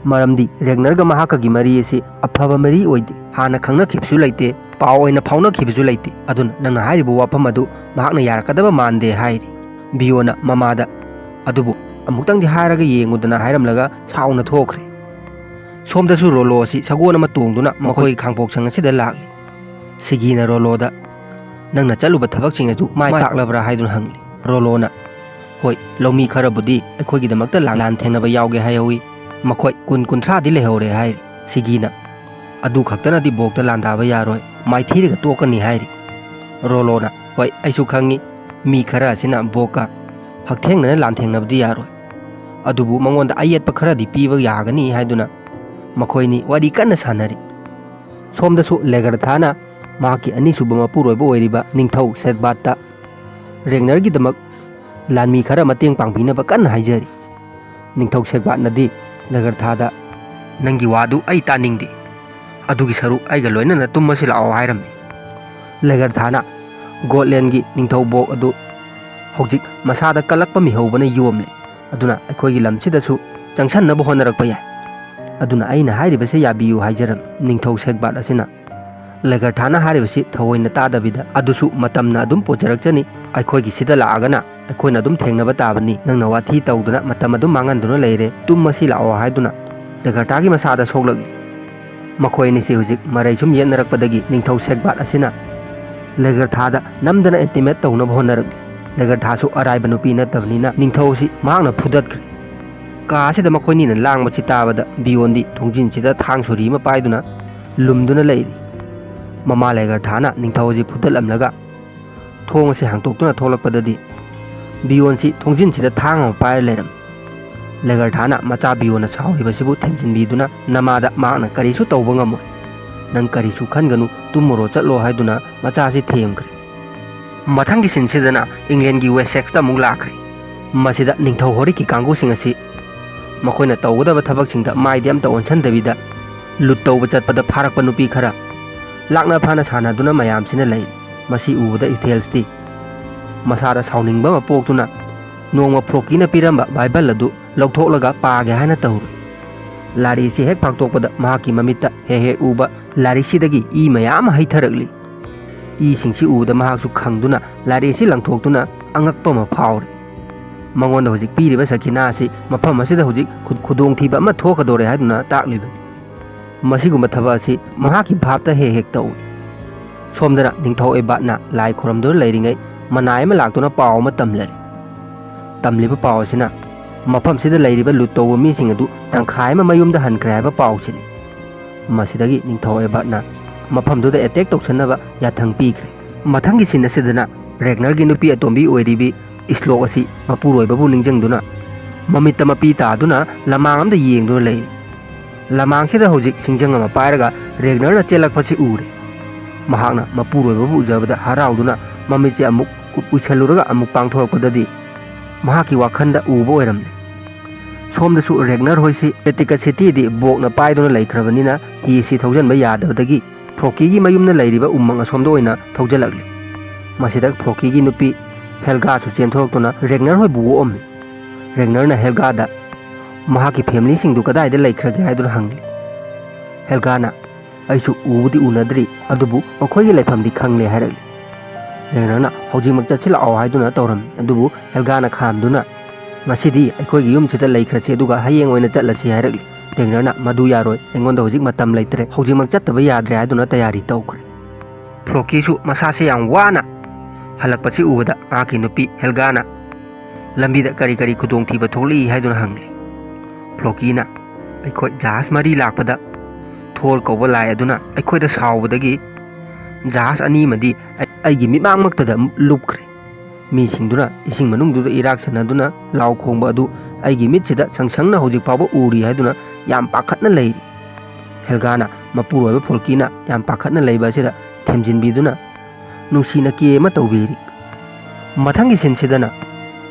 ꯃꯔꯝꯗꯤ ꯔꯦꯒꯅꯔꯒ ꯃꯍꯥꯛꯀꯒꯤ ꯃꯔꯤ ꯑꯁꯤ ꯑꯐꯕ ꯃꯔꯤ ꯑꯣꯏꯗꯦ꯫ ꯍꯥꯟꯅ ꯈꯪꯅꯈꯤꯕꯁꯨ ꯂꯩꯇꯦ, ꯄꯥꯎ ꯑꯣꯏꯅ ꯐꯥꯎꯅꯈꯤꯕꯁꯨ ꯂꯩꯇꯦ꯫ ꯑꯗꯨꯅ ꯅꯪꯅ ꯍꯥꯏꯔꯤꯕ ꯋꯥꯐꯝ ꯑꯗꯨ ꯃꯍꯥꯛꯅ ꯌꯥꯔꯛꯀꯗꯕ ꯃꯥꯟꯗꯦ" ꯍꯥꯏꯔꯤ꯫ ꯕꯤꯌꯣꯅ ꯃꯃꯥꯗ, "ꯑꯗꯨꯕꯨ ꯑꯃꯨꯛꯇꯪꯗꯤ ꯍꯥꯏꯔꯒ ꯌꯦꯡꯉꯨꯗꯅ" ꯍꯥꯏꯔꯝꯂꯒ ꯁꯥꯎꯅ ꯊꯣꯛꯈ꯭ꯔꯦ꯫ ꯁꯣꯝꯗꯁꯨ ꯔꯣꯂꯣ ꯑꯁꯤ ꯁꯒꯣꯜ ꯑꯃ ꯇꯣꯡꯗꯨꯅ ꯃꯈꯣꯏꯒꯤ ꯈꯥꯡꯄꯣꯛꯁꯪ ꯑꯁꯤꯗ ꯂꯥꯛꯂꯤ꯫ ꯁꯤꯒꯤꯅ ꯔꯣꯂꯣꯗ, "ꯅꯪꯅ ꯆꯠꯂꯨꯕ ꯊꯕꯛꯁꯤꯡ ꯑꯗꯨ ꯃꯥꯏ ꯄꯥꯛꯂꯕ꯭ꯔꯥ?" ꯍꯥꯏꯗꯨꯅ ꯍꯪꯂꯤ꯫ ꯔꯣꯂꯣꯅ, "ꯍꯣꯏ, ꯂꯧꯃꯤ ꯈꯔꯕꯨꯗꯤ ꯑꯩꯈꯣꯏꯒꯤꯗꯃꯛꯇ ꯂꯥꯟ ꯊꯦꯡꯅꯕ ꯌꯥꯎꯒꯦ ꯍꯥꯏꯍꯧꯋꯤ꯫ ꯃꯈꯣꯏ ꯀꯨꯟ ꯀꯨꯟꯊ꯭ꯔꯥꯗꯤ ꯂꯩꯍꯧꯔꯦ" ꯍꯥꯏꯔꯤ꯫ ꯁꯤꯒꯤꯅ, "ꯑꯗꯨ ꯈꯛꯇꯅꯗꯤ ꯕꯣꯛꯇ ꯂꯥꯟꯗꯥꯕ ꯌꯥꯔꯣꯏ, ꯃꯥꯏꯊꯤꯔꯒ ꯇꯣꯛꯀꯅꯤ" ꯍꯥꯏꯔꯤ꯫ ꯔꯣꯂꯣꯅ, "ꯍꯣꯏ, ꯑꯩꯁꯨ ꯈꯪꯉꯤ, ꯃꯤ ꯈꯔ ꯑꯁꯤꯅ ꯕꯣꯛꯀ ꯍꯛꯊꯦꯡꯅꯅ ꯂꯥꯟꯊꯦꯡꯅꯕꯗꯤ ꯌꯥꯔꯣꯏ, ꯑꯗꯨꯕꯨ ꯃꯉꯣꯟꯗ ꯑꯌꯦꯠꯄ ꯈꯔꯗꯤ ꯄꯤꯕ ꯌꯥꯒꯅꯤ" ꯍꯥꯏꯗꯨꯅ ꯃꯈꯣꯏꯅꯤ ꯋꯥꯔꯤ ꯀꯟꯅ ꯁꯥꯟꯅꯔꯤ꯫ ꯁꯣꯝꯗꯁꯨ ꯂꯦꯒꯔꯊꯥꯅ ꯃꯍꯥꯛꯀꯤ ꯑꯅꯤꯁꯨꯕ ꯃꯄꯨꯔꯣꯏꯕ ꯑꯣꯏꯔꯤꯕ ꯅꯤꯡꯊꯧ ꯁꯦꯠꯕꯥꯠꯇ ꯔꯦꯒꯅꯔꯒꯤꯗꯃꯛ ꯂꯥꯟꯃꯤ ꯈꯔ ꯃꯇꯦꯡ ꯄꯥꯡꯕꯤꯅꯕ ꯀꯟꯅ ꯍꯥꯏꯖꯔꯤ꯫ ꯅꯤꯡꯊꯧ ꯁꯦꯠꯕꯥꯠꯅꯗꯤ ꯂꯦꯒꯔꯊꯥꯗ, "ꯅꯪꯒꯤ ꯋꯥꯗꯨ ꯑꯩ ꯇꯥꯅꯤꯡꯗꯦ꯫ ꯑꯗꯨꯒꯤ ꯁꯔꯨꯛ ꯑꯩꯒ ꯂꯣꯏꯅꯅ ꯇꯨꯝꯃꯁꯤ ꯂꯥꯛꯑꯣ" ꯍꯥꯏꯔꯝꯃꯤ꯫ ꯂꯦꯒꯔꯊꯥꯅ ꯒꯣꯠꯂꯦꯟꯒꯤ ꯅꯤꯡꯊꯧ ꯕꯣꯛ ꯑꯗꯨ ꯍꯧꯖꯤꯛ ꯃꯁꯥꯗ ꯀꯜꯂꯛꯄ ꯃꯤꯍꯧꯕꯅ ꯌꯣꯝꯂꯦ꯫ ꯑꯗꯨꯅ ꯑꯩꯈꯣꯏꯒꯤ ꯂꯝꯁꯤꯗꯁꯨ ꯆꯪꯁꯟꯅꯕ ꯍꯣꯠꯅꯔꯛꯄ ꯌꯥꯏ꯫ ꯑꯗꯨꯅ ꯑꯩꯅ ꯍꯥꯏꯔꯤꯕꯁꯦ ꯌꯥꯕꯤꯌꯨ" ꯍꯥꯏꯖꯔꯝꯃꯤ꯫ ꯅꯤꯡꯊꯧ ꯁꯦꯠꯕꯥꯠ ꯑꯁꯤꯅ ꯂꯦꯒꯔꯊꯥꯅ ꯍꯥꯏꯔꯤꯕꯁꯤ ꯊꯑꯣꯏꯅ ꯇꯥꯗꯕꯤꯗ, "ꯑꯗꯨꯁꯨ ꯃꯇꯝꯅ ꯑꯗꯨꯝ ꯄꯨꯖꯔꯛꯆꯅꯤ꯫ ꯑꯩꯈꯣꯏꯒꯤ ꯁꯤꯗ ꯂꯥꯛꯑꯒꯅ ꯑꯩꯈꯣꯏꯅ ꯑꯗꯨꯝ ꯊꯦꯡꯅꯕ ꯇꯥꯕꯅꯤ꯫ ꯅꯪꯅ ꯋꯥꯊꯤ ꯇꯧꯗꯨꯅ ꯃꯇꯝ ꯑꯗꯨꯝ ꯃꯥꯡꯍꯟꯗꯨꯅ ꯂꯩꯔꯦ꯫ ꯇꯨꯝꯃꯁꯤ ꯂꯥꯛꯑꯣ" ꯍꯥꯏꯗꯨꯅ ꯂꯦꯒꯔꯊꯥꯒꯤ ꯃꯁꯥꯗ ꯁꯣꯛꯂꯛꯂꯤ꯫ ꯃꯈꯣꯏ ꯑꯅꯤꯁꯤ ꯍꯧꯖꯤꯛ ꯃꯔꯩ ꯁꯨꯝ ꯌꯦꯠꯅꯔꯛꯄꯗꯒꯤ ꯅꯤꯡꯊꯧ ꯁꯦꯠꯕꯥꯠ ꯑꯁꯤꯅ ꯂꯦꯒꯔꯊꯥꯗ ꯅꯝꯗꯅ ꯑꯦꯟꯇꯤꯃꯦꯠ ꯇꯧꯅꯕ ꯍꯣꯠꯅꯔꯛꯂꯤ꯫ ꯂꯦꯒꯔꯊꯥꯁꯨ ꯑꯔꯥꯏꯕ ꯅꯨꯄꯤ ꯅꯠꯇꯕꯅꯤꯅ ꯅꯤꯡꯊꯧ ꯑꯁꯤ ꯃꯍꯥꯛꯅ ꯐꯨꯗꯠꯈ꯭ꯔꯦ꯫ ꯀꯥ ꯑꯁꯤꯗ ꯃꯈꯣꯏꯅꯤꯅ ꯂꯥꯡꯕꯁꯤ ꯇꯥꯕꯗ ꯕꯤꯌꯣꯟꯗꯤ ꯊꯣꯡꯖꯤꯟꯁꯤꯗ ꯊꯥꯡ ꯁꯣꯔꯤ ꯑꯃ ꯄꯥꯏꯗꯨꯅ ꯂꯨꯝꯗꯨꯅ ꯂꯩꯔꯤ꯫ ꯃꯃꯥ ꯂꯦꯒꯔꯊꯥꯅ ꯅꯤꯡꯊꯧ ꯑꯁꯤ ꯐꯨꯗꯠꯂꯝꯂꯒ ꯊꯣꯡ ꯑꯁꯤ ꯍꯥꯡꯇꯣꯛꯇꯨꯅ ꯊꯣꯛꯂꯛꯄꯗꯗꯤ ꯕꯤꯌꯣꯟꯁꯤ ꯊꯣꯡꯖꯤꯟꯁꯤꯗ ꯊꯥꯡ ꯑꯃ ꯄꯥꯏꯔ ꯂꯩꯔꯝꯃꯤ꯫ ꯂꯦꯒꯔꯊꯥꯅ ꯃꯆꯥ ꯕꯤꯌꯣꯟꯅ ꯁꯥꯎꯔꯤꯕꯁꯤꯕꯨ ꯊꯦꯝꯖꯤꯟꯕꯤꯗꯨꯅ, "ꯅꯃꯥꯗ ꯃꯍꯥꯛꯅ ꯀꯔꯤꯁꯨ ꯇꯧꯕ ꯉꯝꯃꯣꯏ꯫ ꯅꯪ ꯀꯔꯤꯁꯨ ꯈꯟꯒꯅꯨ, ꯇꯨꯝꯃꯨꯔꯣ ꯆꯠꯂꯣ" ꯍꯥꯏꯗꯨꯅ ꯃꯆꯥꯁꯤ ꯊꯦꯝꯈ꯭ꯔꯦ꯫ ꯃꯊꯪꯒꯤ ꯁꯤꯟꯁꯤꯗꯅ ꯏꯪꯂꯦꯟꯒꯤ ꯋꯦꯁꯦꯛꯁꯇ ꯑꯃꯨꯛ ꯂꯥꯛꯈ꯭ꯔꯦ꯫ ꯃꯁꯤꯗ ꯅꯤꯡꯊꯧ ꯍꯣꯔꯤꯛꯀꯤ ꯀꯥꯡꯕꯨꯁꯤꯡ ꯑꯁꯤ ꯃꯈꯣꯏꯅ ꯇꯧꯒꯗꯕ ꯊꯕꯛꯁꯤꯡꯗ ꯃꯥꯏꯗꯤ ꯑꯝꯇ ꯑꯣꯟꯁꯤꯟꯗꯕꯤꯗ ꯂꯨꯠ ꯇꯧꯕ ꯆꯠꯄꯗ ꯐꯥꯔꯛꯄ ꯅꯨꯄꯤ ꯈꯔ ꯂꯥꯛꯅ ꯐꯥꯅ ꯁꯥꯟꯅꯗꯨꯅ ꯃꯌꯥꯝꯁꯤꯅ ꯂꯩ꯫ ꯃꯁꯤ ꯎꯕꯗ ꯏꯊꯦꯜꯁꯇꯤ ꯃꯁꯥꯗ ꯁꯥꯎꯅꯤꯡꯕ ꯑꯃ ꯄꯣꯛꯇꯨꯅ ꯅꯣꯡꯃ ꯐ꯭ꯔꯣꯀꯤꯅ ꯄꯤꯔꯝꯕ ꯕꯥꯏꯕꯜ ꯑꯗꯨ ꯂꯧꯊꯣꯛꯂꯒ ꯄꯥꯒꯦ ꯍꯥꯏꯅ ꯇꯧꯔꯨꯏ꯫ ꯂꯥꯏꯔꯤꯛꯁꯤ ꯍꯦꯛ ꯐꯥꯛꯇꯣꯛꯄꯗ ꯃꯍꯥꯛꯀꯤ ꯃꯃꯤꯠꯇ ꯍꯦꯛ ꯍꯦꯛ ꯎꯕ ꯂꯥꯏꯔꯤꯛꯁꯤꯗꯒꯤ ꯏ ꯃꯌꯥꯝ ꯑꯃ ꯍꯩꯊꯔꯛꯂꯤ꯫ ꯏꯁꯤꯡꯁꯤ ꯎꯕꯗ ꯃꯍꯥꯛꯁꯨ ꯈꯪꯗꯨꯅ ꯂꯥꯏꯔꯤꯛꯁꯤ ꯂꯪꯊꯣꯛꯇꯨꯅ ꯑꯉꯛꯄ ꯑꯃ ꯐꯥꯎꯔꯤ꯫ ꯃꯉꯣꯟꯗ ꯍꯧꯖꯤꯛ ꯄꯤꯔꯤꯕ ꯁꯈꯤꯅꯥ ꯑꯁꯤ ꯃꯐꯝ ꯑꯁꯤꯗ ꯍꯧꯖꯤꯛ ꯈꯨ-, ꯈꯨꯗꯣꯡꯊꯤꯕ ꯑꯃ ꯊꯣꯛꯀꯗꯧꯔꯦ ꯍꯥꯏꯗꯨꯅ ꯇꯥꯛꯂꯤꯕꯅꯤ꯫ ꯃꯁꯤꯒꯨꯝꯕ ꯊꯕꯛ ꯑꯁꯤ ꯃꯍꯥꯛꯀꯤ ꯚꯥꯞꯇ ꯍꯦꯛ ꯍꯦꯛ ꯇꯧꯏ꯫ ꯁꯣꯝꯗꯅ ꯅꯤꯡꯊꯧ ꯑꯦꯕꯥꯠꯅ ꯂꯥꯏ ꯈꯨꯔꯝꯗꯨꯅ ꯂꯩꯔꯤꯉꯩ ꯃꯅꯥꯏ ꯑꯃ ꯂꯥꯛꯇꯨꯅ ꯄꯥꯎ ꯑꯃ ꯇꯝꯂꯔꯤ꯫ ꯇꯝꯂꯤꯕ ꯄꯥꯎ ꯑꯁꯤꯅ ꯃꯐꯝꯁꯤꯗ ꯂꯩꯔꯤꯕ ꯂꯨꯠ ꯇꯧꯕ ꯃꯤꯁꯤꯡ ꯑꯗꯨ ꯇꯪꯈꯥꯏ ꯑꯃ ꯃꯌꯨꯝꯗ ꯍꯟꯈ꯭ꯔꯦ ꯍꯥꯏꯕ ꯄꯥꯎꯁꯤꯅꯤ꯫ ꯃꯁꯤꯗꯒꯤ ꯅꯤꯡꯊꯧ ꯑꯦꯕꯥꯠꯅ ꯃꯐꯝꯗꯨꯗ ꯑꯦꯇꯦꯛ ꯇꯧꯁꯟꯅꯕ ꯌꯥꯊꯪ ꯄꯤꯈ꯭ꯔꯦ꯫ ꯃꯊꯪꯒꯤ ꯁꯤꯟ ꯑꯁꯤꯗꯅ ꯔꯦꯒꯅꯔꯒꯤ ꯅꯨꯄꯤ ꯑꯇꯣꯝꯕꯤ ꯑꯣꯏꯔꯤꯕꯤ ꯏꯁꯂꯣꯛ ꯑꯁꯤ ꯃꯄꯨꯔꯣꯏꯕꯕꯨ ꯅꯤꯡꯁꯤꯡꯗꯨꯅ ꯃꯃꯤꯠꯇ ꯃꯄꯤ ꯇꯥꯗꯨꯅ ꯂꯃꯥꯡ ꯑꯃꯗ ꯌꯦꯡꯗꯨꯅ ꯂꯩꯔꯤ꯫ ꯂꯃꯥꯡꯁꯤꯗ ꯍꯧꯖꯤꯛ ꯁꯤꯡꯖꯪ ꯑꯃ ꯄꯥꯏꯔꯒ ꯔꯦꯒꯅꯔꯅ ꯆꯦꯜꯂꯛꯄꯁꯤ ꯎꯔꯦ꯫ ꯃꯍꯥꯛꯅ ꯃꯄꯨꯔꯣꯏꯕꯕꯨ ꯎꯖꯕꯗ ꯍꯔꯥꯎꯗꯨꯅ ꯃꯃꯤꯠꯁꯦ ꯑꯃꯨꯛ ꯎꯏꯁꯜꯂꯨꯔꯒ ꯑꯃꯨꯛ ꯄꯥꯡꯊꯣꯔꯛꯄꯗꯗꯤ ꯃꯍꯥꯛꯀꯤ ꯋꯥꯈꯜꯗ ꯎꯕ ꯑꯣꯏꯔꯝꯂꯦ꯫ ꯁꯣꯝꯗꯁꯨ ꯔꯦꯒꯅꯔ ꯍꯣꯏꯁꯤ ꯑꯦꯇꯤꯀꯥ ꯁꯤꯇꯤꯗꯤ ꯕꯣꯛꯅ ꯄꯥꯏꯗꯨꯅ ꯂꯩꯈ꯭ꯔꯕꯅꯤꯅ ꯍꯤꯁꯤ ꯊꯧꯖꯤꯟꯕ ꯌꯥꯗꯕꯗꯒꯤ ꯐ꯭ꯔꯣꯀꯤꯒꯤ ꯃꯌꯨꯝꯗ ꯂꯩꯔꯤꯕ ꯎꯃꯪ ꯑꯁꯣꯝꯗ ꯑꯣꯏꯅ ꯊꯧꯖꯤꯜꯂꯛꯂꯤ꯫ ꯃꯁꯤꯗ ꯐ꯭ꯔꯣꯀꯤꯒꯤ ꯅꯨꯄꯤ ꯍꯦꯜꯒꯥꯁꯨ ꯆꯦꯟꯊꯣꯔꯛꯇꯨꯅ ꯔꯦꯒꯅꯔ ꯍꯣꯏꯕꯨ ꯑꯣꯛꯑꯝꯃꯤ꯫ ꯔꯦꯒꯅꯔꯅ ꯍꯦꯜꯒꯥꯗ ꯃꯍꯥꯛꯀꯤ ꯐꯦꯃꯤꯂꯤꯁꯤꯡꯗꯨ ꯀꯗꯥꯏꯗ ꯂꯩꯈ꯭ꯔꯒꯦ ꯍꯥꯏꯗꯨꯅ ꯍꯪꯂꯤ꯫ ꯍꯦꯜꯒꯥꯅ, "ꯑꯩꯁꯨ ꯎꯕꯨꯗꯤ ꯎꯅꯗ꯭ꯔꯤ, ꯑꯗꯨꯕꯨ ꯃꯈꯣꯏꯒꯤ ꯂꯩꯐꯝꯗꯤ ꯈꯪꯂꯦ" ꯍꯥꯏꯔꯛꯂꯤ꯫ ꯔꯦꯒꯅꯔꯅ ꯍꯧꯖꯤꯛꯃꯛ ꯆꯠꯁꯤꯜꯂꯛꯑꯣ ꯍꯥꯏꯗꯨꯅ ꯇꯧꯔꯝꯃꯤ, ꯑꯗꯨꯕꯨ ꯍꯦꯜꯒꯥꯅ ꯈꯥꯝꯗꯨꯅ, "ꯉꯁꯤꯗꯤ ꯑꯩꯈꯣꯏꯒꯤ ꯌꯨꯝꯁꯤꯗ ꯂꯩꯈ꯭ꯔꯁꯤ, ꯑꯗꯨꯒ ꯍꯌꯦꯡ ꯑꯣꯏꯅ ꯆꯠꯂꯁꯤ" ꯍꯥꯏꯔꯛꯂꯤ꯫ ꯔꯦꯒꯅꯔꯅ, "ꯃꯗꯨ ꯌꯥꯔꯣꯏ, ꯑꯩꯉꯣꯟꯗ ꯍꯧꯖꯤꯛ ꯃꯇꯝ ꯂꯩꯇ꯭ꯔꯦ, ꯍꯧꯖꯤꯛꯃꯛ ꯆꯠꯇꯕ ꯌꯥꯗ꯭ꯔꯦ" ꯍꯥꯏꯗꯨꯅ ꯇꯌꯥꯔꯤ ꯇꯧꯈ꯭ꯔꯦ꯫ ꯐ꯭ꯔꯣꯀꯤꯁꯨ ꯃꯁꯥꯁꯦ ꯌꯥꯝ ꯋꯥꯅ ꯍꯜꯂꯛꯄꯁꯤ ꯎꯕꯗ ꯃꯍꯥꯛꯀꯤ ꯅꯨꯄꯤ ꯍꯦꯜꯒꯥꯅ ꯂꯝꯕꯤꯗ ꯀꯔꯤ ꯀꯔꯤ ꯈꯨꯗꯣꯡꯊꯤꯕ ꯊꯣꯛꯂꯛꯏ ꯍꯥꯏꯗꯨꯅ ꯍꯪꯂꯤ꯫ ꯐ꯭ꯂꯣꯀꯤꯅ, "ꯑꯩꯈꯣꯏ ꯖꯍꯥꯖ ꯃꯔꯤ ꯂꯥꯛꯄꯗ ꯊꯣꯔ ꯀꯧꯕ ꯂꯥꯏ ꯑꯗꯨꯅ ꯑꯩꯈꯣꯏꯗ ꯁꯥꯎꯕꯗꯒꯤ ꯖꯍꯥꯖ ꯑꯅꯤ ꯑꯃꯗꯤ ꯑꯩ-, ꯑꯩꯒꯤ ꯃꯤꯠꯃꯥꯡꯃꯛꯇꯗ ꯂꯨꯞꯈ꯭ꯔꯦ꯫ ꯃꯤꯁꯤꯡꯗꯨꯅ ꯏꯁꯤꯡ ꯃꯅꯨꯡꯗꯨꯗ ꯏꯔꯥꯛ ꯁꯟꯅꯗꯨꯅ ꯂꯥꯎ ꯈꯣꯡꯕ ꯑꯗꯨ ꯑꯩꯒꯤ ꯃꯤꯠꯁꯤꯗ ꯁꯪ ꯁꯪꯅ ꯍꯧꯖꯤꯛ ꯐꯥꯎꯕ ꯎꯔꯤ" ꯍꯥꯏꯗꯨꯅ ꯌꯥꯝ ꯄꯥꯈꯠꯅ ꯂꯩꯔꯤ꯫ ꯍꯦꯜꯒꯥꯅ ꯃꯄꯨꯔꯣꯏꯕ ꯐꯣꯜꯀꯤꯅ ꯌꯥꯝ ꯄꯥꯈꯠꯅ ꯂꯩꯕ ꯑꯁꯤꯗ ꯊꯦꯝꯖꯤꯟꯕꯤꯗꯨꯅ ꯅꯨꯡꯁꯤꯅ ꯀꯦ ꯑꯃ ꯇꯧꯕꯤꯔꯤ꯫ ꯃꯊꯪꯒꯤ ꯁꯤꯟꯁꯤꯗꯅ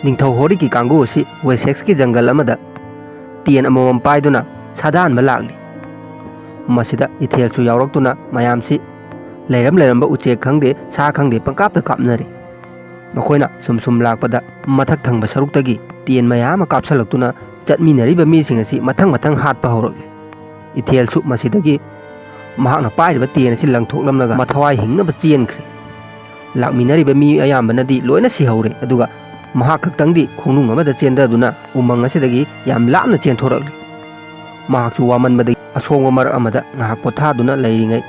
ꯅꯤꯡꯊꯧ ꯍꯣꯔꯤꯛꯀꯤ ꯀꯥꯡꯕꯨ ꯑꯁꯤ ꯋꯦꯁꯦꯛꯁꯀꯤ ꯖꯪꯒꯜ ꯑꯃꯗ ꯇꯦꯟ ꯑꯃꯃꯝ ꯄꯥꯏꯗꯨꯅ ꯁꯥꯗꯥꯟꯕ ꯂꯥꯛꯂꯤ꯫ ꯃꯁꯤꯗ ꯏꯊꯦꯜꯁꯨ ꯌꯥꯎꯔꯛꯇꯨꯅ ꯃꯌꯥꯝꯁꯤ ꯂꯩꯔꯝ ꯂꯩꯔꯝꯕ ꯎꯆꯦꯛ ꯈꯪꯗꯦ, ꯁꯥ ꯈꯪꯗꯦ, ꯄꯪꯀꯥꯞꯇ ꯀꯥꯞꯅꯔꯤ꯫ ꯃꯈꯣꯏꯅ ꯁꯨꯝ ꯁꯨꯝ ꯂꯥꯛꯄꯗ ꯃꯊꯛ ꯊꯪꯕ ꯁꯔꯨꯛꯇꯒꯤ ꯇꯦꯟ ꯃꯌꯥꯝ ꯑꯃ ꯀꯥꯞꯁꯤꯜꯂꯛꯇꯨꯅ ꯆꯠꯃꯤꯟꯅꯔꯤꯕ ꯃꯤꯁꯤꯡ ꯑꯁꯤ ꯃꯊꯪ ꯃꯊꯪ ꯍꯥꯠꯄ ꯍꯧꯔꯛꯂꯤ꯫ ꯏꯊꯦꯜꯁꯨ ꯃꯁꯤꯗꯒꯤ ꯃꯍꯥꯛꯅ ꯄꯥꯏꯔꯤꯕ ꯇꯦꯟ ꯑꯁꯤ ꯂꯪꯊꯣꯛꯂꯝꯂꯒ ꯃꯊꯋꯥꯏ ꯍꯤꯡꯅꯕ ꯆꯦꯟꯈ꯭ꯔꯦ꯫ ꯂꯥꯛꯃꯤꯟꯅꯔꯤꯕ ꯃꯤ ꯑꯌꯥꯝꯕꯅꯗꯤ ꯂꯣꯏꯅ ꯁꯤꯍꯧꯔꯦ, ꯑꯗꯨꯒ ꯃꯍꯥꯛ ꯈꯛꯇꯪꯗꯤ ꯈꯣꯡꯅꯨꯡ ꯑꯃꯗ ꯆꯦꯟꯊꯗꯨꯅ ꯎꯃꯪ ꯑꯁꯤꯗꯒꯤ ꯌꯥꯝ ꯂꯥꯞꯅ ꯆꯦꯟꯊꯣꯔꯛꯂꯤ꯫ ꯃꯍꯥꯛꯁꯨ ꯋꯥꯃꯟꯕꯗꯒꯤ ꯑꯁꯣꯡꯕ ꯃꯔꯛ ꯑꯃꯗ ꯉꯥꯏꯍꯥꯛ ꯄꯣꯊꯥꯗꯨꯅ ꯂꯩꯔꯤꯉꯩ,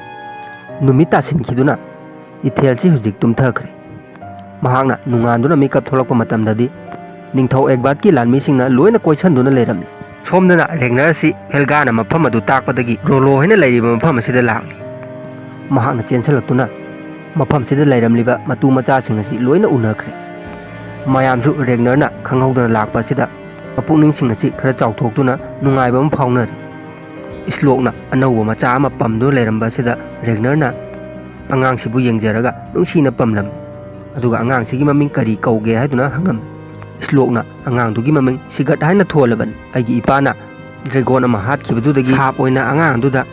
ꯅꯨꯃꯤꯠ ꯇꯥꯁꯤꯟꯈꯤꯗꯨꯅ ꯏꯊꯦꯜꯁꯤ ꯍꯧꯖꯤꯛ ꯇꯨꯝꯊꯈ꯭ꯔꯦ꯫ ꯃꯍꯥꯛꯅ ꯅꯣꯡꯉꯥꯟꯗꯨꯅ ꯃꯤꯀꯞ ꯊꯣꯛꯂꯛꯄ ꯃꯇꯝꯗꯗꯤ ꯅꯤꯡꯊꯧ ꯑꯦꯒꯕꯥꯔꯠꯀꯤ ꯂꯥꯟꯃꯤꯁꯤꯡꯅ ꯂꯣꯏꯅ ꯀꯣꯏꯁꯟꯗꯨꯅ ꯂꯩꯔꯝꯂꯤ꯫ ꯁꯣꯝꯗꯅ ꯔꯦꯒꯅꯔ ꯑꯁꯤ ꯍꯦꯜꯒꯥꯅ ꯃꯐꯝ ꯑꯗꯨ ꯇꯥꯛꯄꯗꯒꯤ ꯔꯣꯂꯣ ꯍꯥꯏꯅ ꯂꯩꯔꯤꯕ ꯃꯐꯝ ꯑꯁꯤꯗ ꯂꯥꯛꯂꯤ꯫ ꯃꯍꯥꯛꯅ ꯆꯦꯟꯁꯤꯜꯂꯛꯇꯨꯅ ꯃꯐꯝꯁꯤꯗ ꯂꯩꯔꯝꯂꯤꯕ ꯃꯇꯨ ꯃꯆꯥꯁꯤꯡ ꯑꯁꯤ ꯂꯣꯏꯅ ꯎꯅꯈ꯭ꯔꯦ꯫ ꯃꯌꯥꯝꯁꯨ ꯔꯦꯒꯅꯔꯅ ꯈꯪꯍꯧꯗꯅ ꯂꯥꯛꯄ ꯑꯁꯤꯗ ꯃꯄꯨꯛꯅꯤꯡꯁꯤꯡ ꯑꯁꯤ ꯈꯔ ꯆꯥꯎꯊꯣꯛꯇꯨꯅ ꯅꯨꯡꯉꯥꯏꯕ ꯑꯃ ꯐꯥꯎꯅꯔꯤ꯫ ꯏꯁꯂꯣꯛꯅ ꯑꯅꯧꯕ ꯃꯆꯥ ꯑꯃ ꯄꯝꯗꯨꯅ ꯂꯩꯔꯝꯕ ꯑꯁꯤꯗ ꯔꯦꯒꯅꯔꯅ ꯑꯉꯥꯡꯁꯤꯕꯨ ꯌꯦꯡꯖꯔꯒ ꯅꯨꯡꯁꯤꯅ ꯄꯝꯂꯝꯃꯤ꯫ ꯑꯗꯨꯒ ꯑꯉꯥꯡꯁꯤꯒꯤ ꯃꯃꯤꯡ ꯀꯔꯤ ꯀꯧꯒꯦ ꯍꯥꯏꯗꯨꯅ ꯍꯪꯂꯝꯃꯤ꯫ ꯏꯁꯂꯣꯛꯅ ꯑꯉꯥꯡꯗꯨꯒꯤ ꯃꯃꯤꯡ ꯁꯤꯒꯠ ꯍꯥꯏꯅ ꯊꯣꯜꯂꯕꯅꯤ꯫ "ꯑꯩꯒꯤ ꯏꯄꯥꯅ ꯗ꯭ꯔꯦꯒꯣꯟ ꯑꯃ ꯍꯥꯠꯈꯤꯕꯗꯨꯗꯒꯤ ꯁꯥꯞ ꯑꯣꯏꯅ ꯑꯉꯥꯡꯗꯨꯗ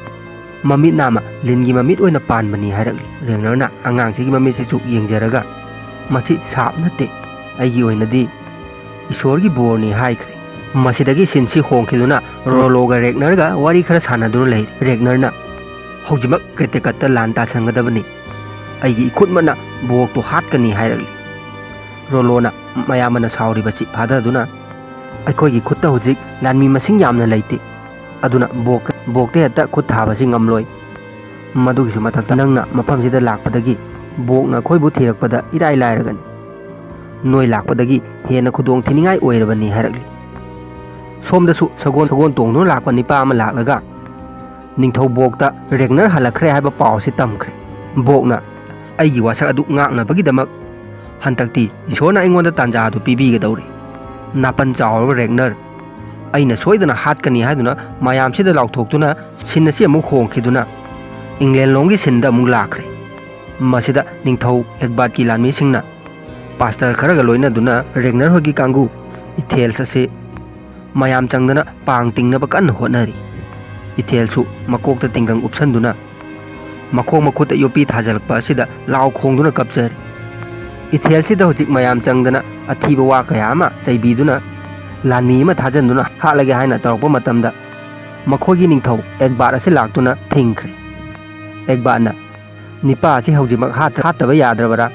ꯃꯃꯤꯠ ꯅꯥꯝꯃ ꯂꯤꯟꯒꯤ ꯃꯃꯤꯠ ꯑꯣꯏꯅ ꯄꯥꯟꯕꯅꯤ" ꯍꯥꯏꯔꯛꯂꯤ꯫ ꯔꯦꯒꯅꯔꯅ ꯑꯉꯥꯡꯁꯤꯒꯤ ꯃꯃꯤꯠꯁꯤꯁꯨ ꯌꯦꯡꯖꯔꯒ, "ꯃꯁꯤ ꯁꯥꯞ ꯅꯠꯇꯦ, ꯑꯩꯒꯤ ꯑꯣꯏꯅꯗꯤ ꯏꯁꯣꯔꯒꯤ ꯕꯣꯔꯅꯤ" ꯍꯥꯏꯈ꯭ꯔꯦ꯫ ꯃꯁꯤꯗꯒꯤ ꯁꯤꯟꯁꯤ ꯍꯣꯡꯈꯤꯗꯨꯅ ꯔꯣꯂꯣꯒ ꯔꯦꯒꯅꯔꯒ ꯋꯥꯔꯤ ꯈꯔ ꯁꯥꯟꯅꯗꯨꯅ ꯂꯩ꯫ ꯔꯦꯒꯅꯔꯅ, "ꯍꯧꯖꯤꯛꯃꯛ ꯀ꯭ꯔꯦꯇꯦꯀꯠꯇ ꯂꯥꯟ ꯇꯥꯁꯟꯒꯗꯕꯅꯤ, ꯑꯩꯒꯤ ꯏꯈꯨꯠꯃꯛꯅ ꯕꯣꯛꯇꯨ ꯍꯥꯠꯀꯅꯤ" ꯍꯥꯏꯔꯛꯂꯤ꯫ ꯔꯣꯂꯣꯅ ꯃꯌꯥꯝꯕꯅ ꯁꯥꯎꯔꯤꯕꯁꯤ ꯐꯥꯊꯗꯨꯅ, "ꯑꯩꯈꯣꯏꯒꯤ ꯈꯨꯠꯇ ꯍꯧꯖꯤꯛ ꯂꯥꯟꯃꯤ ꯃꯁꯤꯡ ꯌꯥꯝꯅ ꯂꯩꯇꯦ, ꯑꯗꯨꯅ ꯕꯣꯛ-, ꯕꯣꯛꯇ ꯍꯦꯛꯇ ꯈꯨꯠ ꯊꯥꯕꯁꯤ ꯉꯝꯂꯣꯏ꯫ ꯃꯗꯨꯒꯤꯁꯨ ꯃꯊꯛꯇ ꯅꯪꯅ ꯃꯐꯝꯁꯤꯗ ꯂꯥꯛꯄꯗꯒꯤ ꯕꯣꯛꯅ ꯑꯩꯈꯣꯏꯕꯨ ꯊꯤꯔꯛꯄꯗ ꯏꯔꯥꯏ ꯂꯥꯏꯔꯒꯅꯤ꯫ ꯅꯣꯏ ꯂꯥꯛꯄꯗꯒꯤ ꯍꯦꯟꯅ ꯈꯨꯗꯣꯡ ꯊꯤꯅꯤꯡꯉꯥꯏ ꯑꯣꯏꯔꯕꯅꯤ ꯍꯥꯏꯔꯛꯂꯤ꯫ ꯁꯣꯝꯗꯁꯨ ꯁꯒꯣꯜ ꯁꯒꯣꯜ ꯇꯣꯡꯗꯨꯅ ꯂꯥꯛꯄ ꯅꯤꯄꯥ ꯑꯃ ꯂꯥꯛꯂꯒ ꯅꯤꯡꯊꯧ ꯕꯣꯛꯇ ꯔꯦꯒꯅꯔ ꯍꯜꯂꯛꯈ꯭ꯔꯦ ꯍꯥꯏꯕ ꯄꯥꯎ ꯑꯁꯤ ꯇꯝꯈ꯭ꯔꯦ꯫ ꯕꯣꯛꯅ ꯑꯩꯒꯤ ꯋꯥꯁꯛ ꯑꯗꯨ ꯉꯥꯛꯅꯕꯒꯤꯗꯃꯛ ꯍꯟꯗꯛꯇꯤ ꯏꯁꯣꯔꯅ ꯑꯩꯉꯣꯟꯗ ꯇꯥꯟꯖꯥ ꯑꯗꯨ ꯄꯤꯕꯤꯒꯗꯧꯔꯤ꯫ ꯅꯥꯄꯟ ꯆꯥꯎꯔꯕ ꯔꯦꯒꯅꯔ ꯑꯩꯅ ꯁꯣꯏꯗꯅ ꯍꯥꯠꯀꯅꯤ ꯍꯥꯏꯗꯨꯅ ꯃꯌꯥꯝꯁꯤꯗ ꯂꯥꯎꯊꯣꯛꯇꯨꯅ ꯁꯤꯟ ꯑꯁꯤ ꯑꯃꯨꯛ ꯍꯣꯡꯈꯤꯗꯨꯅ ꯏꯪꯂꯦꯟ ꯂꯣꯝꯒꯤ ꯁꯤꯟꯗ ꯑꯃꯨꯛ ꯂꯥꯛꯈ꯭ꯔꯦ꯫ ꯃꯁꯤꯗ ꯅꯤꯡꯊꯧ ꯑꯦꯛꯕꯥꯠꯀꯤ ꯂꯥꯟꯃꯤꯁꯤꯡꯅ ꯄꯥꯁꯇꯔ ꯈꯔꯒ ꯂꯣꯏꯅꯗꯨꯅ ꯔꯦꯒꯅꯔ ꯍꯣꯏꯒꯤ ꯀꯥꯡꯕꯨ ꯏꯊꯦꯜꯁ ꯑꯁꯤ ꯃꯌꯥꯝ ꯆꯪꯗꯅ ꯄꯥꯡ ꯇꯤꯡꯅꯕ ꯀꯟꯅ ꯍꯣꯠꯅꯔꯤ꯫ ꯏꯊꯦꯜꯁꯨ ꯃꯀꯣꯛꯇ ꯇꯤꯡꯒꯪ ꯎꯞꯁꯟꯗꯨꯅ ꯃꯈꯣꯡ ꯃꯈꯨꯠꯇ ꯌꯣꯠꯄꯤ ꯊꯥꯖꯤꯜꯂꯛꯄ ꯑꯁꯤꯗ ꯂꯥꯎ ꯈꯣꯡꯗꯨꯅ ꯀꯞꯆꯔꯤ꯫ ꯏꯊꯦꯜꯁꯤꯗ ꯍꯧꯖꯤꯛ ꯃꯌꯥꯝ ꯆꯪꯗꯅ ꯑꯊꯤꯕ ꯋꯥ ꯀꯌꯥ ꯑꯃ ꯆꯩꯕꯤꯗꯨꯅ ꯂꯥꯟꯃꯤ ꯑꯃ ꯊꯥꯖꯤꯟꯗꯨꯅ ꯍꯥꯠꯂꯒꯦ ꯍꯥꯏꯅ ꯇꯧꯔꯛꯄ ꯃꯇꯝꯗ ꯃꯈꯣꯏꯒꯤ ꯅꯤꯡꯊꯧ ꯑꯦꯛꯕꯥꯠ ꯑꯁꯤ ꯂꯥꯛꯇꯨꯅ ꯊꯤꯡꯈ꯭ꯔꯦ꯫ ꯑꯦꯛꯕꯥꯠꯅ ꯅꯤꯄꯥ ꯑꯁꯤ ꯍꯧꯖꯤꯛꯃꯛ ꯍꯥꯠ-, ꯍꯥꯠꯇꯕ ꯌꯥꯗ꯭ꯔꯕꯔꯥ?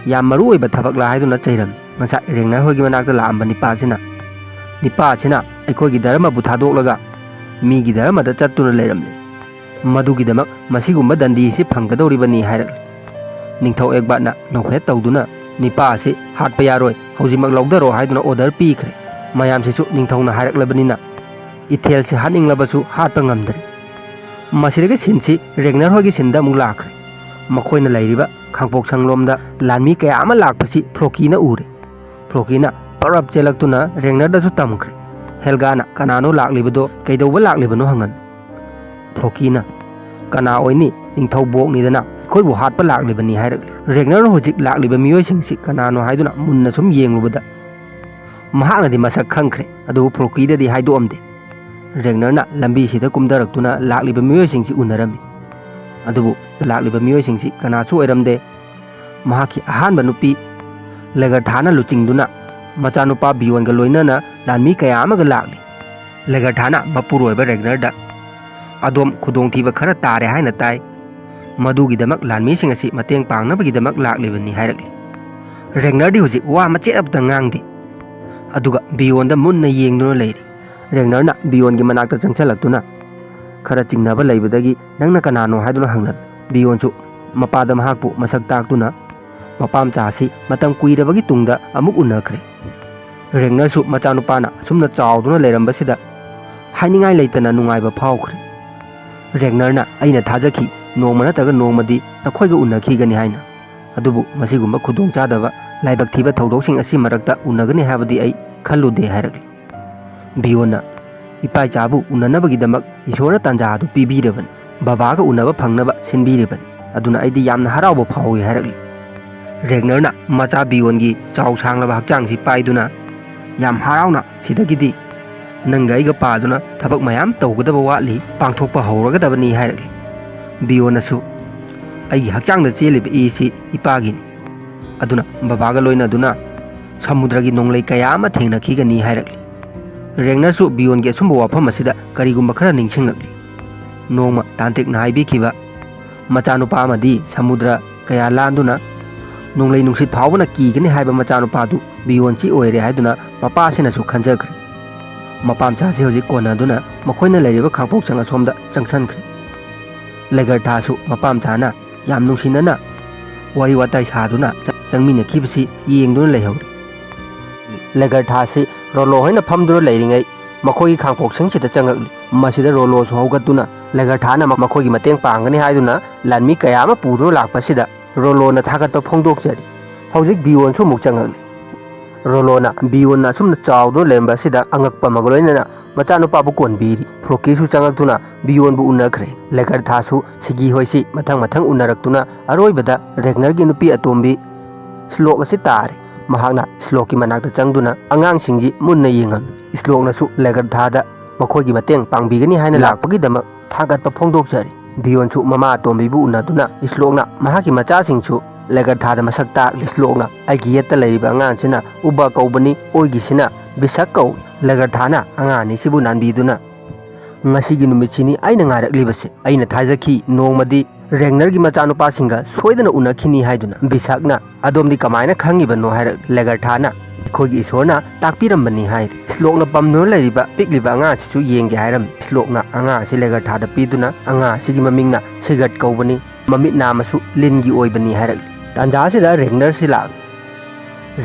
ꯌꯥꯝ ꯃꯔꯨ ꯑꯣꯏꯕ ꯊꯕꯛꯂꯥ ꯍꯥꯏꯗꯨꯅ ꯆꯩꯔꯝꯃꯤ꯫ ꯉꯁꯥꯏ ꯔꯦꯒꯅꯔ ꯍꯣꯏꯒꯤ ꯃꯅꯥꯛꯇ ꯂꯥꯛꯑꯝꯕ ꯅꯤꯄꯥ ꯑꯁꯤꯅ, ꯅꯤꯄꯥ ꯑꯁꯤꯅ ꯑꯩꯈꯣꯏꯒꯤ ꯙꯔꯃꯕꯨ ꯊꯥꯗꯣꯛꯂꯒ ꯃꯤꯒꯤ ꯙꯔꯃꯗ ꯆꯠꯇꯨꯅ ꯂꯩꯔꯝꯂꯦ꯫ ꯃꯗꯨꯒꯤꯗꯃꯛ ꯃꯁꯤꯒꯨꯝꯕ ꯗꯟꯗꯤ ꯑꯁꯤ ꯐꯪꯒꯗꯧꯔꯤꯕꯅꯤ ꯍꯥꯏꯔꯛꯂꯤ꯫ ꯅꯤꯡꯊꯧ ꯑꯦꯛꯕꯥꯠꯅ ꯅꯣꯛꯐꯦꯠ ꯇꯧꯗꯨꯅ ꯅꯤꯄꯥ ꯑꯁꯤ ꯍꯥꯠꯄ ꯌꯥꯔꯣꯏ, ꯍꯧꯖꯤꯛꯃꯛ ꯂꯧꯊꯔꯣ ꯍꯥꯏꯗꯨꯅ ꯑꯣꯔꯗꯔ ꯄꯤꯈ꯭ꯔꯦ꯫ ꯃꯌꯥꯝꯁꯤꯁꯨ ꯅꯤꯡꯊꯧꯅ ꯍꯥꯏꯔꯛꯂꯕꯅꯤꯅ ꯏꯊꯦꯜꯁꯤ ꯍꯥꯠꯅꯤꯡꯂꯕꯁꯨ ꯍꯥꯠꯄ ꯉꯝꯗ꯭ꯔꯦ꯫ ꯃꯁꯤꯗꯒꯤ ꯁꯤꯟꯁꯤ ꯔꯦꯒꯅꯔ ꯍꯣꯏꯒꯤ ꯁꯤꯟꯗ ꯑꯃꯨꯛ ꯂꯥꯛꯈ꯭ꯔꯦ꯫ ꯃꯈꯣꯏꯅ ꯂꯩꯔꯤꯕ ꯈꯥꯡꯄꯣꯛꯁꯪꯂꯣꯝꯗ ꯂꯥꯟꯃꯤ ꯀꯌꯥ ꯑꯃ ꯂꯥꯛꯄꯁꯤ ꯐ꯭ꯂꯣꯀꯤꯅ ꯎꯔꯦ꯫ ꯐ꯭ꯂꯣꯀꯤꯅ ꯄꯔꯞ ꯆꯦꯜꯂꯛꯇꯨꯅ ꯔꯦꯒꯅꯔꯗꯁꯨ ꯇꯝꯈ꯭ꯔꯦ꯫ ꯍꯦꯜꯒꯥꯅ ꯀꯅꯥꯅꯣ ꯂꯥꯛꯂꯤꯕꯗꯣ, ꯀꯩꯗꯧꯕ ꯂꯥꯛꯂꯤꯕꯅꯣ ꯍꯪꯉꯝꯃꯤ꯫ ꯐ꯭ꯂꯣꯀꯤꯅ, "ꯀꯅꯥ ꯑꯣꯏꯅꯤ? ꯅꯤꯡꯊꯧ ꯕꯣꯛꯅꯤꯗꯅ, ꯑꯩꯈꯣꯏꯕꯨ ꯍꯥꯠꯄ ꯂꯥꯛꯂꯤꯕꯅꯤ" ꯍꯥꯏꯔꯛꯂꯤ꯫ ꯔꯦꯒꯅꯔꯅ ꯍꯧꯖꯤꯛ ꯂꯥꯛꯂꯤꯕ ꯃꯤꯑꯣꯏꯁꯤꯡꯁꯤ ꯀꯅꯥꯅꯣ ꯍꯥꯏꯗꯨꯅ ꯃꯨꯟꯅ ꯁꯨꯝ ꯌꯦꯡꯂꯨꯕꯗ ꯃꯍꯥꯛꯅꯗꯤ ꯃꯁꯛ ꯈꯪꯈ꯭ꯔꯦ, ꯑꯗꯨꯕꯨ ꯐ꯭ꯂꯣꯀꯤꯗꯗꯤ ꯍꯥꯏꯗꯣꯛꯑꯝꯗꯦ꯫ ꯔꯦꯒꯅꯔꯅ ꯂꯝꯕꯤꯁꯤꯗ ꯀꯨꯝꯊꯔꯛꯇꯨꯅ ꯂꯥꯛꯂꯤꯕ ꯃꯤꯑꯣꯏꯁꯤꯡꯁꯤ ꯎꯅꯔꯝꯃꯤ꯫ ꯑꯗꯨꯕꯨ ꯂꯥꯛꯂꯤꯕ ꯃꯤꯑꯣꯏꯁꯤꯡꯁꯤ ꯀꯅꯥꯁꯨ ꯑꯣꯏꯔꯝꯗꯦ꯫ ꯃꯍꯥꯛꯀꯤ ꯑꯍꯥꯟꯕ ꯅꯨꯄꯤ ꯂꯦꯒꯔꯊꯥꯅ ꯂꯨꯆꯤꯡꯗꯨꯅ ꯃꯆꯥꯅꯨꯄꯥ ꯕꯤꯌꯣꯟꯒ ꯂꯣꯏꯅꯅ ꯂꯥꯟꯃꯤ ꯀꯌꯥ ꯑꯃꯒ ꯂꯥꯛꯂꯤ꯫ ꯂꯦꯒꯔꯊꯥꯅ ꯃꯄꯨꯔꯣꯏꯕ ꯔꯦꯒꯅꯔꯗ "ꯑꯗꯣꯝ ꯈꯨꯗꯣꯡꯊꯤꯕ ꯈꯔ ꯇꯥꯔꯦ ꯍꯥꯏꯅ ꯇꯥꯏ꯫ ꯃꯗꯨꯒꯤꯗꯃꯛ ꯂꯥꯟꯃꯤꯁꯤꯡ ꯑꯁꯤ ꯃꯇꯦꯡ ꯄꯥꯡꯅꯕꯒꯤꯗꯃꯛ ꯂꯥꯛꯂꯤꯕꯅꯤ" ꯍꯥꯏꯔꯛꯂꯤ꯫ ꯔꯦꯒꯅꯔꯗꯤ ꯍꯧꯖꯤꯛ ꯋꯥ ꯃꯆꯦꯠ ꯑꯃꯇ ꯉꯥꯡꯗꯦ꯫ ꯑꯗꯨꯒ ꯕꯤꯌꯣꯟꯗ ꯃꯨꯟꯅ ꯌꯦꯡꯗꯨꯅ ꯂꯩꯔꯤ꯫ ꯔꯦꯒꯅꯔꯅ ꯕꯤꯌꯣꯟꯒꯤ ꯃꯅꯥꯛꯇ ꯆꯪꯁꯤꯜꯂꯛꯇꯨꯅ ꯈꯔ ꯆꯤꯡꯅꯕ ꯂꯩꯕꯗꯒꯤ "ꯅꯪꯅ ꯀꯅꯥꯅꯣ?" ꯍꯥꯏꯗꯨꯅ ꯍꯪꯂꯝꯃꯤ꯫ ꯕꯤꯌꯣꯟꯁꯨ ꯃꯄꯥꯗ ꯃꯍꯥꯛꯄꯨ ꯃꯁꯛ ꯇꯥꯛꯇꯨꯅ ꯃꯄꯥ ꯃꯆꯥ ꯑꯁꯤ ꯃꯇꯝ ꯀꯨꯏꯔꯕꯒꯤ ꯇꯨꯡꯗ ꯑꯃꯨꯛ ꯎꯅꯈ꯭ꯔꯦ꯫ ꯔꯦꯒꯅꯔꯁꯨ ꯃꯆꯥꯅꯨꯄꯥꯅ ꯑꯁꯨꯝꯅ ꯆꯥꯎꯗꯨꯅ ꯂꯩꯔꯝꯕꯁꯤꯗ ꯍꯥꯏꯅꯤꯡꯉꯥꯏ ꯂꯩꯇꯅ ꯅꯨꯡꯉꯥꯏꯕ ꯐꯥꯎꯈ꯭ꯔꯦ꯫ ꯔꯦꯒꯅꯔꯅ, "ꯑꯩꯅ ꯊꯥꯖꯈꯤ, ꯅꯣꯡꯃ ꯅꯠꯇ꯭ꯔꯒ ꯅꯣꯡꯃꯗꯤ ꯅꯈꯣꯏꯒ ꯎꯅꯈꯤꯒꯅꯤ" ꯍꯥꯏꯅ꯫ ꯑꯗꯨꯕꯨ ꯃꯁꯤꯒꯨꯝꯕ ꯈꯨꯗꯣꯡꯆꯥꯗꯕ, ꯂꯥꯏꯕꯛ ꯊꯤꯕ ꯊꯧꯗꯣꯛꯁꯤꯡ ꯑꯁꯤ ꯃꯔꯛꯇ ꯎꯅꯒꯅꯤ ꯍꯥꯏꯕꯗꯤ ꯑꯩ ꯈꯜꯂꯨꯗꯦ ꯍꯥꯏꯔꯛꯂꯤ꯫ ꯕꯤꯌꯣꯟꯅ, "ꯏꯄꯥ ꯏꯆꯥꯕꯨ ꯎꯅꯅꯕꯒꯤꯗꯃꯛ ꯏꯁꯣꯔꯅ ꯇꯥꯟꯖꯥ ꯑꯗꯨ ꯄꯤꯕꯤꯔꯕꯅꯤ, ꯕꯕꯥꯒ ꯎꯅꯕ ꯐꯪꯅꯕ ꯁꯤꯟꯕꯤꯔꯤꯕꯅꯤ, ꯑꯗꯨꯅ ꯑꯩꯗꯤ ꯌꯥꯝꯅ ꯍꯔꯥꯎꯕ ꯐꯥꯎꯏ" ꯍꯥꯏꯔꯛꯂꯤ꯫ ꯔꯦꯒꯅꯔꯅ ꯃꯆꯥ ꯕꯤꯌꯣꯟꯒꯤ ꯆꯥꯎ ꯁꯥꯡꯂꯕ ꯍꯛꯆꯥꯡꯁꯤ ꯄꯥꯏꯗꯨꯅ, "ꯌꯥꯝ ꯍꯔꯥꯎꯅ ꯁꯤꯗꯒꯤꯗꯤ ꯅꯪꯒ ꯑꯩꯒ ꯄꯥꯗꯨꯅ ꯊꯕꯛ ꯃꯌꯥꯝ ꯇꯧꯒꯗꯕ ꯋꯥꯠꯂꯤ, ꯄꯥꯡꯊꯣꯛꯄ ꯍꯧꯔꯒꯗꯕꯅꯤ" ꯍꯥꯏꯔꯛꯂꯤ꯫ ꯕꯤꯌꯣꯟꯅꯁꯨ, "ꯑꯩꯒꯤ ꯍꯛꯆꯥꯡꯗ ꯆꯦꯜꯂꯤꯕ ꯏꯁꯤ ꯏꯄꯥꯒꯤꯅꯤ, ꯑꯗꯨꯅ ꯕꯕꯥꯒ ꯂꯣꯏꯅꯗꯨꯅ ꯁꯃꯨꯗ꯭ꯔꯒꯤ ꯅꯣꯡꯂꯩ ꯀꯌꯥ ꯑꯃ ꯊꯦꯡꯅꯈꯤꯒꯅꯤ" ꯍꯥꯏꯔꯛꯂꯤ꯫ ꯔꯦꯒꯅꯔꯁꯨ ꯕꯤꯌꯣꯟꯒꯤ ꯑꯆꯨꯝꯕ ꯋꯥꯐꯝ ꯑꯁꯤꯗ ꯀꯔꯤꯒꯨꯝꯕ ꯈꯔ ꯅꯤꯡꯁꯤꯡꯂꯛꯂꯤ꯫ ꯅꯣꯡꯃ ꯇꯥꯟꯇ꯭ꯔꯤꯛꯅ ꯍꯥꯏꯕꯤꯈꯤꯕ, ꯃꯆꯥꯅꯨꯄꯥ ꯑꯃꯗꯤ ꯁꯃꯨꯗ꯭ꯔ ꯀꯌꯥ ꯂꯥꯟꯗꯨꯅ ꯅꯣꯡꯂꯩ ꯅꯨꯡꯁꯤꯠ ꯐꯥꯎꯕꯅ ꯀꯤꯒꯅꯤ ꯍꯥꯏꯕ ꯃꯆꯥꯅꯨꯄꯥꯗꯨ ꯕꯤꯌꯣꯟꯁꯤ ꯑꯣꯏꯔꯦ ꯍꯥꯏꯗꯨꯅ ꯃꯄꯥꯁꯤꯅꯁꯨ ꯈꯟꯖꯈ꯭ꯔꯦ꯫ ꯃꯄꯥ ꯃꯆꯥꯁꯤ ꯍꯧꯖꯤꯛ ꯀꯣꯟꯅꯗꯨꯅ ꯃꯈꯣꯏꯅ ꯂꯩꯔꯤꯕ ꯈꯥꯡꯄꯣꯛꯁꯪ ꯑꯁꯣꯝꯗ ꯆꯪꯁꯤꯟꯈ꯭ꯔꯦ꯫ ꯂꯦꯒꯔꯊꯥꯁꯨ ꯃꯄꯥ ꯃꯆꯥꯅ ꯌꯥꯝ ꯅꯨꯡꯁꯤꯅꯅ ꯋꯥꯔꯤ ꯋꯥꯇꯥꯏ ꯁꯥꯗꯨꯅ ꯆ-, ꯆꯪꯃꯤꯟꯅꯈꯤꯕꯁꯤ ꯌꯦꯡꯗꯨꯅ ꯂꯩꯍꯧꯔꯤ꯫ ꯂꯦꯒꯔꯊꯥꯁꯤ ꯔꯣꯂꯣ ꯍꯣꯏꯅ ꯐꯝꯗꯨꯅ ꯂꯩꯔꯤꯉꯩ ꯃꯈꯣꯏꯒꯤ ꯈꯥꯡꯄꯣꯛꯁꯪꯁꯤꯗ ꯆꯪꯉꯛꯂꯤ꯫ ꯃꯁꯤꯗ ꯔꯣꯂꯣꯁꯨ ꯍꯧꯒꯠꯇꯨꯅ ꯂꯦꯒꯔꯊꯥꯅ ꯃ-, ꯃꯈꯣꯏꯒꯤ ꯃꯇꯦꯡ ꯄꯥꯡꯒꯅꯤ ꯍꯥꯏꯗꯨꯅ ꯂꯥꯟꯃꯤ ꯀꯌꯥ ꯑꯃ ꯄꯨꯗꯨꯅ ꯂꯥꯛꯄꯁꯤꯗ ꯔꯣꯂꯣꯅ ꯊꯥꯒꯠꯄ ꯐꯣꯡꯗꯣꯛꯆꯔꯤ꯫ ꯍꯧꯖꯤꯛ ꯕꯤꯌꯣꯟꯁꯨ ꯑꯃꯨꯛ ꯆꯪꯉꯛꯂꯤ꯫ ꯔꯣꯂꯣꯅ ꯕꯤꯌꯣꯟꯅ ꯑꯁꯨꯝꯅ ꯆꯥꯎꯗꯨꯅ ꯂꯩꯔꯝꯕ ꯑꯁꯤꯗ ꯑꯉꯛꯄ ꯑꯃꯒ ꯂꯣꯏꯅꯅ ꯃꯆꯥꯅꯨꯄꯥꯕꯨ ꯀꯣꯟꯕꯤꯔꯤ꯫ ꯐ꯭ꯂꯣꯀꯤꯁꯨ ꯆꯪꯉꯛꯇꯨꯅ ꯕꯤꯌꯣꯟꯕꯨ ꯎꯅꯈ꯭ꯔꯦ꯫ ꯂꯦꯒꯔꯊꯥꯁꯨ ꯁꯤꯒꯤ ꯍꯣꯏꯁꯤ ꯃꯊꯪ ꯃꯊꯪ ꯎꯅꯔꯛꯇꯨꯅ ꯑꯔꯣꯏꯕꯗ ꯔꯦꯒꯅꯔꯒꯤ ꯅꯨꯄꯤ ꯑꯇꯣꯝꯕꯤ ꯁ꯭ꯂꯣꯛ ꯑꯁꯤ ꯇꯥꯔꯦ꯫ ꯃꯍꯥꯛꯅ ꯁ꯭ꯂꯣꯛꯀꯤ ꯃꯅꯥꯛꯇ ꯆꯪꯗꯨꯅ ꯑꯉꯥꯡꯁꯤꯡꯁꯤ ꯃꯨꯟꯅ ꯌꯦꯡꯍꯜꯂꯤ꯫ ꯁ꯭ꯂꯣꯛꯅꯁꯨ ꯂꯦꯒꯔꯊꯥꯗ ꯃꯈꯣꯏꯒꯤ ꯃꯇꯦꯡ ꯄꯥꯡꯕꯤꯒꯅꯤ ꯍꯥꯏꯅ ꯂꯥꯛꯄꯒꯤꯗꯃꯛ ꯊꯥꯒꯠꯄ ꯐꯣꯡꯗꯣꯛꯆꯔꯤ꯫ ꯕꯤꯌꯣꯟꯁꯨ ꯃꯃꯥ ꯑꯇꯣꯝꯕꯤꯕꯨ ꯎꯅꯗꯨꯅ ꯁ꯭ꯂꯣꯛꯅ ꯃꯍꯥꯛꯀꯤ ꯃꯆꯥꯁꯤꯡꯁꯨ ꯂꯦꯒꯔꯊꯥꯗ ꯃꯁꯛ ꯇꯥꯛꯂꯤ꯫ ꯁ꯭ꯂꯣꯛꯅ, "ꯑꯩꯒꯤ ꯌꯦꯠꯇ ꯂꯩꯔꯤꯕ ꯑꯉꯥꯡꯁꯤꯅ ꯎꯕ ꯀꯧꯕꯅꯤ, ꯑꯣꯏꯒꯤꯁꯤꯅ ꯕꯤꯁꯛ ꯀꯧꯏ"꯫ ꯂꯦꯒꯔꯊꯥꯅ ꯑꯉꯥꯡ ꯑꯅꯤꯁꯤꯕꯨ ꯅꯥꯟꯕꯤꯗꯨꯅ, "ꯉꯁꯤꯒꯤ ꯅꯨꯃꯤꯠꯁꯤꯅꯤ ꯑꯩꯅ ꯉꯥꯏꯔꯛꯂꯤꯕꯁꯦ꯫ ꯑꯩꯅ ꯊꯥꯖꯈꯤ ꯅꯣꯡꯃꯗꯤ ꯔꯦꯒꯅꯔꯒꯤ ꯃꯆꯥꯅꯨꯄꯥꯁꯤꯡꯒ ꯁꯣꯏꯗꯅ ꯎꯅꯈꯤꯅꯤ" ꯍꯥꯏꯗꯨꯅ꯫ ꯕꯤꯁꯛꯅ, "ꯑꯗꯣꯝꯗꯤ ꯀꯃꯥꯏꯅ ꯈꯪꯉꯤꯕꯅꯣ?" ꯍꯥꯏꯔꯛ ꯂꯦꯒꯔꯊꯥꯅ, "ꯑꯩꯈꯣꯏꯒꯤ ꯏꯁꯣꯔꯅ ꯇꯥꯛꯄꯤꯔꯝꯕꯅꯤ" ꯍꯥꯏꯔꯤ꯫ ꯁ꯭ꯂꯣꯛꯅ ꯄꯝꯗꯨꯅ ꯂꯩꯔꯤꯕ ꯄꯤꯛꯂꯤꯕ ꯑꯉꯥꯡ ꯑꯁꯤꯁꯨ ꯌꯦꯡꯒꯦ ꯍꯥꯏꯔꯝꯃꯤ꯫ ꯁ꯭ꯂꯣꯛꯅ ꯑꯉꯥꯡ ꯑꯁꯤ ꯂꯦꯒꯔꯊꯥꯗ ꯄꯤꯗꯨꯅ, "ꯑꯉꯥꯡ ꯑꯁꯤꯒꯤ ꯃꯃꯤꯡꯅ ꯁꯤꯒꯠ ꯀꯧꯕꯅꯤ꯫ ꯃꯃꯤꯠ ꯅꯥꯝꯃꯁꯨ ꯂꯤꯟꯒꯤ ꯑꯣꯏꯕꯅꯤ ꯍꯥꯏꯔꯛꯂꯤ꯫ ꯇꯥꯟꯖꯥ ꯑꯁꯤꯗ ꯔꯦꯒꯅꯔꯁꯤ ꯂꯥꯛꯂꯤ꯫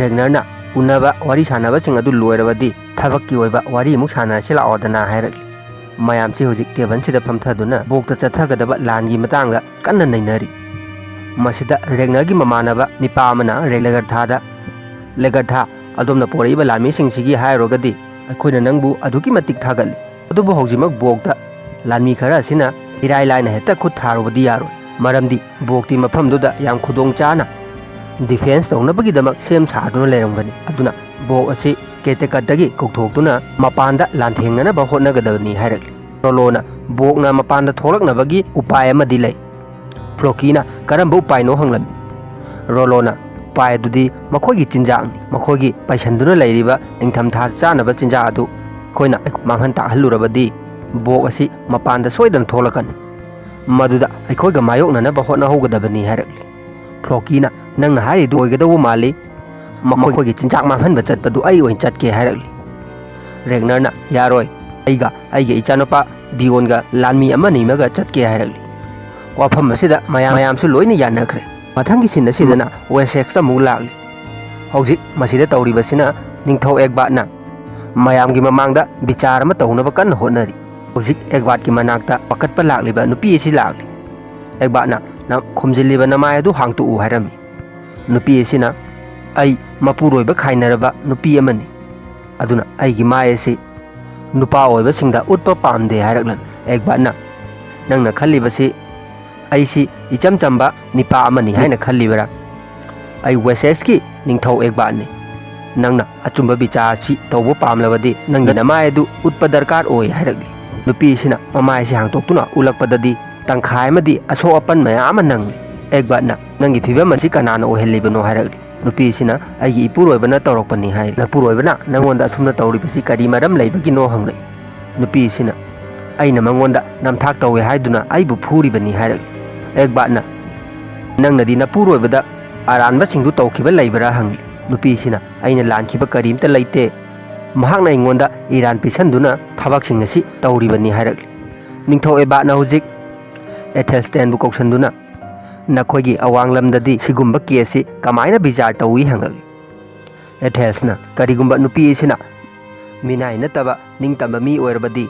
ꯔꯦꯒꯅꯔꯅ ꯎꯅꯕ ꯋꯥꯔꯤ ꯁꯥꯟꯅꯕꯁꯤꯡ ꯑꯗꯨ ꯂꯣꯏꯔꯕꯗꯤ ꯊꯕꯛꯀꯤ ꯑꯣꯏꯕ ꯋꯥꯔꯤ ꯑꯃꯨꯛ ꯁꯥꯟꯅꯔꯁꯤ ꯂꯥꯛꯑꯣꯗꯅ ꯍꯥꯏꯔꯛꯂꯤ꯫ ꯃꯌꯥꯝꯁꯤ ꯍꯧꯖꯤꯛ ꯇꯦꯕꯜꯁꯤꯗ ꯐꯝꯊꯗꯨꯅ ꯕꯣꯛꯇ ꯆꯠꯊꯒꯗꯕ ꯂꯥꯟꯒꯤ ꯃꯇꯥꯡꯗ ꯀꯟꯅ ꯅꯩꯅꯔꯤ꯫ ꯃꯁꯤꯗ ꯔꯦꯒꯅꯔꯒꯤ ꯃꯃꯥꯟꯅꯕ ꯅꯤꯄꯥ ꯑꯃꯅ ꯂꯦꯒꯔꯊꯥꯗ, "ꯂꯦꯒꯔꯊꯥ, ꯑꯗꯣꯝꯅ ꯄꯣꯔꯛꯏꯕ ꯂꯥꯟꯃꯤꯁꯤꯡꯁꯤꯒꯤ ꯍꯥꯏꯔꯨꯔꯒꯗꯤ ꯑꯩꯈꯣꯏꯅ ꯅꯪꯕꯨ ꯑꯗꯨꯛꯀꯤ ꯃꯇꯤꯛ ꯊꯥꯒꯠꯂꯤ꯫ ꯑꯗꯨꯕꯨ ꯍꯧꯖꯤꯛꯃꯛ ꯕꯣꯛꯇ ꯂꯥꯟꯃꯤ ꯈꯔ ꯑꯁꯤꯅ ꯏꯔꯥꯏ ꯂꯥꯏꯅ ꯍꯦꯛꯇ ꯈꯨꯠ ꯊꯥꯔꯨꯕꯗꯤ ꯌꯥꯔꯣꯏ꯫ ꯃꯔꯝꯗꯤ ꯕꯣꯛꯇꯤ ꯃꯐꯝꯗꯨꯗ ꯌꯥꯝ ꯈꯨꯗꯣꯡ ꯆꯥꯅ ꯗꯤꯐꯦꯟꯁ ꯇꯧꯅꯕꯒꯤꯗꯃꯛ ꯁꯦꯝ ꯁꯥꯗꯨꯅ ꯂꯩꯔꯝꯒꯅꯤ꯫ ꯑꯗꯨꯅ ꯕꯣꯛ ꯑꯁꯤ ꯀꯦꯇꯦꯀꯠꯇꯒꯤ ꯀꯧꯊꯣꯛꯇꯨꯅ ꯃꯄꯥꯟꯗ ꯂꯥꯟꯊꯦꯡꯅꯅꯕ ꯍꯣꯠꯅꯒꯗꯕꯅꯤ" ꯍꯥꯏꯔꯛꯂꯤ꯫ ꯔꯣꯂꯣꯅ ꯕꯣꯛꯅ ꯃꯄꯥꯟꯗ ꯊꯣꯛꯂꯛꯅꯕꯒꯤ ꯎꯄꯥꯏ ꯑꯃꯗꯤ ꯂꯩ꯫ ꯐ꯭ꯂꯣꯀꯤꯅ "ꯀꯔꯝꯕ ꯎꯄꯥꯏꯅꯣ?" ꯍꯪꯂꯝꯃꯤ꯫ ꯔꯣꯂꯣꯅ, "ꯎꯄꯥꯏ ꯑꯗꯨꯗꯤ ꯃꯈꯣꯏꯒꯤ ꯆꯤꯟꯖꯥꯛꯅꯤ꯫ ꯃꯈꯣꯏꯒꯤ ꯄꯩꯁꯟꯗꯨꯅ ꯂꯩꯔꯤꯕ ꯅꯤꯡꯊꯝꯊꯥ ꯆꯥꯅꯕ ꯆꯤꯟꯖꯥꯛ ꯑꯗꯨ ꯑꯩꯈꯣꯏꯅ ꯃꯥꯡꯍꯟ ꯇꯥꯛꯍꯜꯂꯨꯔꯕꯗꯤ ꯕꯣꯛ ꯑꯁꯤ ꯃꯄꯥꯟꯗ ꯁꯣꯏꯗꯅ ꯊꯣꯛꯂꯛꯀꯅꯤ꯫ ꯃꯗꯨꯗ ꯑꯩꯈꯣꯏꯒ ꯃꯥꯌꯣꯛꯅꯅꯕ ꯍꯣꯠꯅꯍꯧꯒꯗꯕꯅꯤ" ꯍꯥꯏꯔꯛꯂꯤ꯫ ꯐ꯭ꯂꯣꯀꯤꯅ, "ꯅꯪꯅ ꯍꯥꯏꯔꯤꯗꯨ ꯑꯣꯏꯒꯗꯧꯕ ꯃꯥꯜꯂꯤ꯫ ꯃꯈꯣꯏꯒꯤ ꯆꯤꯟꯖꯥꯛ ꯃꯥꯡꯍꯟꯕ ꯆꯠꯄꯗꯨ ꯑꯩ ꯑꯣꯏꯅ ꯆꯠꯀꯦ" ꯍꯥꯏꯔꯛꯂꯤ꯫ ꯔꯦꯒꯅꯔꯅ, "ꯌꯥꯔꯣꯏ, ꯑꯩꯒ ꯑꯩꯒꯤ ꯏꯆꯥꯅꯨꯄꯥ ꯕꯤꯌꯣꯟꯒ ꯂꯥꯟꯃꯤ ꯑꯃꯅꯤ ꯑꯃꯒ ꯆꯠꯀꯦ" ꯍꯥꯏꯔꯛꯂꯤ꯫ ꯋꯥꯐꯝ ꯑꯁꯤꯗ ꯃꯌꯥꯝ, ꯃꯌꯥꯝꯁꯨ ꯂꯣꯏꯅ ꯌꯥꯅꯈ꯭ꯔꯦ꯫ ꯃꯊꯪꯒꯤ ꯁꯤꯟ ꯑꯁꯤꯗꯅ ꯋꯦꯁꯦꯛꯁꯇ ꯑꯃꯨꯛ ꯂꯥꯛꯂꯤ꯫ ꯍꯧꯖꯤꯛ ꯃꯁꯤꯗ ꯇꯧꯔꯤꯕꯁꯤꯅ ꯅꯤꯡꯊꯧ ꯑꯦꯒꯕꯥꯠꯅ ꯃꯌꯥꯝꯒꯤ ꯃꯃꯥꯡꯗ ꯕꯤꯆꯥꯔ ꯑꯃ ꯇꯧꯅꯕ ꯀꯟꯅ ꯍꯣꯠꯅꯔꯤ꯫ ꯍꯧꯖꯤꯛ ꯑꯦꯒꯕꯥꯠꯀꯤ ꯃꯅꯥꯛꯇ ꯄꯥꯈꯠꯄ ꯂꯥꯛꯂꯤꯕ ꯅꯨꯄꯤ ꯑꯁꯤ ꯂꯥꯛꯂꯤ꯫ ꯑꯦꯒꯕꯥꯠꯅ, "ꯅ-, ꯈꯨꯝꯖꯤꯜꯂꯤꯕ ꯅꯃꯥꯏ ꯑꯗꯨ ꯍꯥꯡꯇꯣꯛꯎ" ꯍꯥꯏꯔꯝꯃꯤ꯫ ꯅꯨꯄꯤ ꯑꯁꯤꯅ, "ꯑꯩ ꯃꯄꯨꯔꯣꯏꯕ ꯈꯥꯏꯅꯔꯕ ꯅꯨꯄꯤ ꯑꯃꯅꯤ, ꯑꯗꯨꯅ ꯑꯩꯒꯤ ꯃꯥꯏ ꯑꯁꯤ ꯅꯨꯄꯥ ꯑꯣꯏꯕꯁꯤꯡꯗ ꯎꯠꯄ ꯄꯥꯝꯗꯦ" ꯍꯥꯏꯔꯛꯂꯝꯃꯤ꯫ ꯑꯦꯒꯕꯥꯠꯅ, "ꯅꯪꯅ ꯈꯜꯂꯤꯕꯁꯤ ꯑꯩꯁꯤ ꯏꯆꯝ ꯆꯝꯕ ꯅꯤꯄꯥ ꯑꯃꯅꯤ ꯍꯥꯏꯅ ꯈꯜꯂꯤꯕꯔꯥ? ꯑꯩ ꯋꯦꯁꯦꯛꯁꯀꯤ ꯅꯤꯡꯊꯧ ꯑꯦꯒꯕꯥꯠꯅꯤ꯫ ꯅꯪꯅ ꯑꯆꯨꯝꯕ ꯕꯤꯆꯥꯔ ꯑꯁꯤ ꯇꯧꯕ ꯄꯥꯝꯂꯕꯗꯤ ꯅꯪꯒꯤ ꯅꯃꯥꯏ ꯑꯗꯨ ꯎꯠꯄ ꯗꯔꯀꯥꯔ ꯑꯣꯏ" ꯍꯥꯏꯔꯛꯂꯤ꯫ ꯅꯨꯄꯤ ꯑꯁꯤꯅ ꯃꯃꯥꯏ ꯑꯁꯤ ꯍꯥꯡꯗꯣꯛꯇꯨꯅ ꯎꯠꯂꯛꯄꯗꯗꯤ ꯇꯪꯈꯥꯏ ꯑꯃꯗꯤ ꯑꯁꯣꯛ ꯑꯄꯟ ꯃꯌꯥꯝ ꯑꯃ ꯅꯪꯂꯤ꯫ ꯑꯦꯒꯕꯥꯠꯅ, "ꯅꯪꯒꯤ ꯐꯤꯕꯝ ꯑꯁꯤ ꯀꯅꯥꯅ ꯑꯣꯏꯍꯜꯂꯤꯕꯅꯣ?" ꯍꯥꯏꯔꯛꯂꯤ꯫ ꯅꯨꯄꯤ ꯑꯁꯤꯅ, "ꯑꯩꯒꯤ ꯏꯄꯨꯔꯣꯏꯕꯅ ꯇꯧꯔꯛꯄꯅꯤ" ꯍꯥꯏ꯫ "ꯅꯄꯨꯔꯣꯏꯕꯅ ꯅꯪꯉꯣꯟꯗ ꯑꯁꯨꯝꯅ ꯇꯧꯔꯤꯕꯁꯤ ꯀꯔꯤ ꯃꯔꯝ ꯂꯩꯕꯒꯤꯅꯣ?" ꯍꯪꯂꯛꯏ꯫ ꯅꯨꯄꯤ ꯑꯁꯤꯅ, "ꯑꯩꯅ ꯃꯉꯣꯟꯗ ꯅꯝꯊꯥꯛ ꯇꯧꯏ ꯍꯥꯏꯗꯨꯅ ꯑꯩꯕꯨ ꯐꯨꯔꯤꯕꯅꯤ" ꯍꯥꯏꯔꯛꯂꯤ꯫ ꯑꯦꯒꯕꯥꯠꯅ, "ꯅꯪꯅꯗꯤ ꯅꯄꯨꯔꯣꯏꯕꯗ ꯑꯔꯥꯟꯕꯁꯤꯡꯗꯨ ꯇꯧꯈꯤꯕ ꯂꯩꯕ꯭ꯔꯥ?" ꯍꯪꯂꯤ꯫ ꯅꯨꯄꯤ ꯑꯁꯤꯅ, "ꯑꯩꯅ ꯂꯥꯟꯈꯤꯕ ꯀꯔꯤꯝꯇ ꯂꯩꯇꯦ꯫ ꯃꯍꯥꯛꯅ ꯑꯩꯉꯣꯟꯗ ꯏꯔꯥꯟ ꯄꯤꯁꯟꯗꯨꯅ ꯊꯕꯛꯁꯤꯡ ꯑꯁꯤ ꯇꯧꯔꯤꯕꯅꯤ" ꯍꯥꯏꯔꯛꯂꯤ꯫ ꯅꯤꯡꯊꯧ ꯑꯦꯒꯕꯥꯠꯅ ꯍꯧꯖꯤꯛ ꯑꯦꯊꯦꯜꯁꯇꯦꯟꯕꯨ ꯀꯧꯁꯟꯗꯨꯅ, "ꯅꯈꯣꯏꯒꯤ ꯑꯋꯥꯡꯂꯝꯗꯗꯤ ꯁꯤꯒꯨꯝꯕ ꯀꯦꯁꯁꯤ ꯀꯃꯥꯏꯅ ꯕꯤꯆꯥꯔ ꯇꯧꯏ?" ꯍꯪꯂꯛꯏ꯫ ꯑꯦꯊꯦꯜꯁꯅ, "ꯀꯔꯤꯒꯨꯝꯕ ꯅꯨꯄꯤ ꯑꯁꯤꯅ ꯃꯤꯅꯥꯏ ꯅꯠꯇꯕ ꯅꯤꯡꯇꯝꯕ ꯃꯤ ꯑꯣꯏꯔꯕꯗꯤ,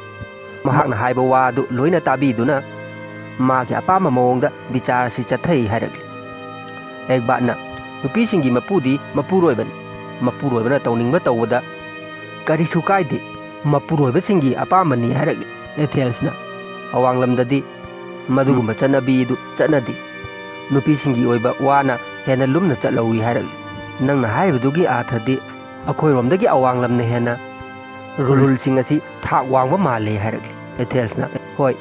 ꯃꯍꯥꯛꯅ ꯍꯥꯏꯕ ꯋꯥ ꯑꯗꯨ ꯂꯣꯏꯅ ꯇꯥꯕꯤꯗꯨꯅ ꯃꯥꯒꯤ ꯑꯄꯥꯝꯕ ꯃꯑꯣꯡꯗ ꯕꯤꯆꯥꯔ ꯑꯁꯤ ꯆꯠꯊꯩ" ꯍꯥꯏꯔꯛꯂꯤ꯫ ꯑꯦꯛꯕꯥꯠꯅ, "ꯅꯨꯄꯤꯁꯤꯡꯒꯤ ꯃꯄꯨꯗꯤ ꯃꯄꯨꯔꯣꯏꯕꯅꯤ꯫ ꯃꯄꯨꯔꯣꯏꯕꯅ ꯇꯧꯅꯤꯡꯕ ꯇꯧꯕꯗ ꯀꯔꯤꯁꯨ ꯀꯥꯏꯗꯦ꯫ ꯃꯄꯨꯔꯣꯏꯕꯁꯤꯡꯒꯤ ꯑꯄꯥꯝꯕꯅꯤ" ꯍꯥꯏꯔꯛꯂꯤ꯫ ꯑꯦꯊꯦꯜꯁꯅ, "ꯑꯋꯥꯡꯂꯝꯗꯗꯤ ꯃꯗꯨꯒꯨꯝꯕ ꯆꯠꯅꯕꯤ ꯑꯗꯨ ꯆꯠꯅꯗꯦ꯫ ꯅꯨꯄꯤꯁꯤꯡꯒꯤ ꯑꯣꯏꯕ ꯋꯥꯅ ꯍꯦꯟꯅ ꯂꯨꯝꯅ ꯆꯠꯍꯧꯏ" ꯍꯥꯏꯔꯛꯂꯤ꯫ "ꯅꯪꯅ ꯍꯥꯏꯔꯤꯕꯗꯨꯒꯤ ꯑꯥꯔꯊꯗꯤ ꯑꯩꯈꯣꯏꯔꯣꯝꯗꯒꯤ ꯑꯋꯥꯡꯂꯝꯅ ꯍꯦꯟꯅ ꯔꯨꯜꯁꯤꯡ ꯑꯁꯤ ꯊꯥꯛ ꯋꯥꯡꯕ ꯃꯥꯜꯂꯦ" ꯍꯥꯏꯔꯛꯂꯤ꯫ ꯑꯦꯊꯦꯜꯁꯅ, "ꯍꯣꯏ,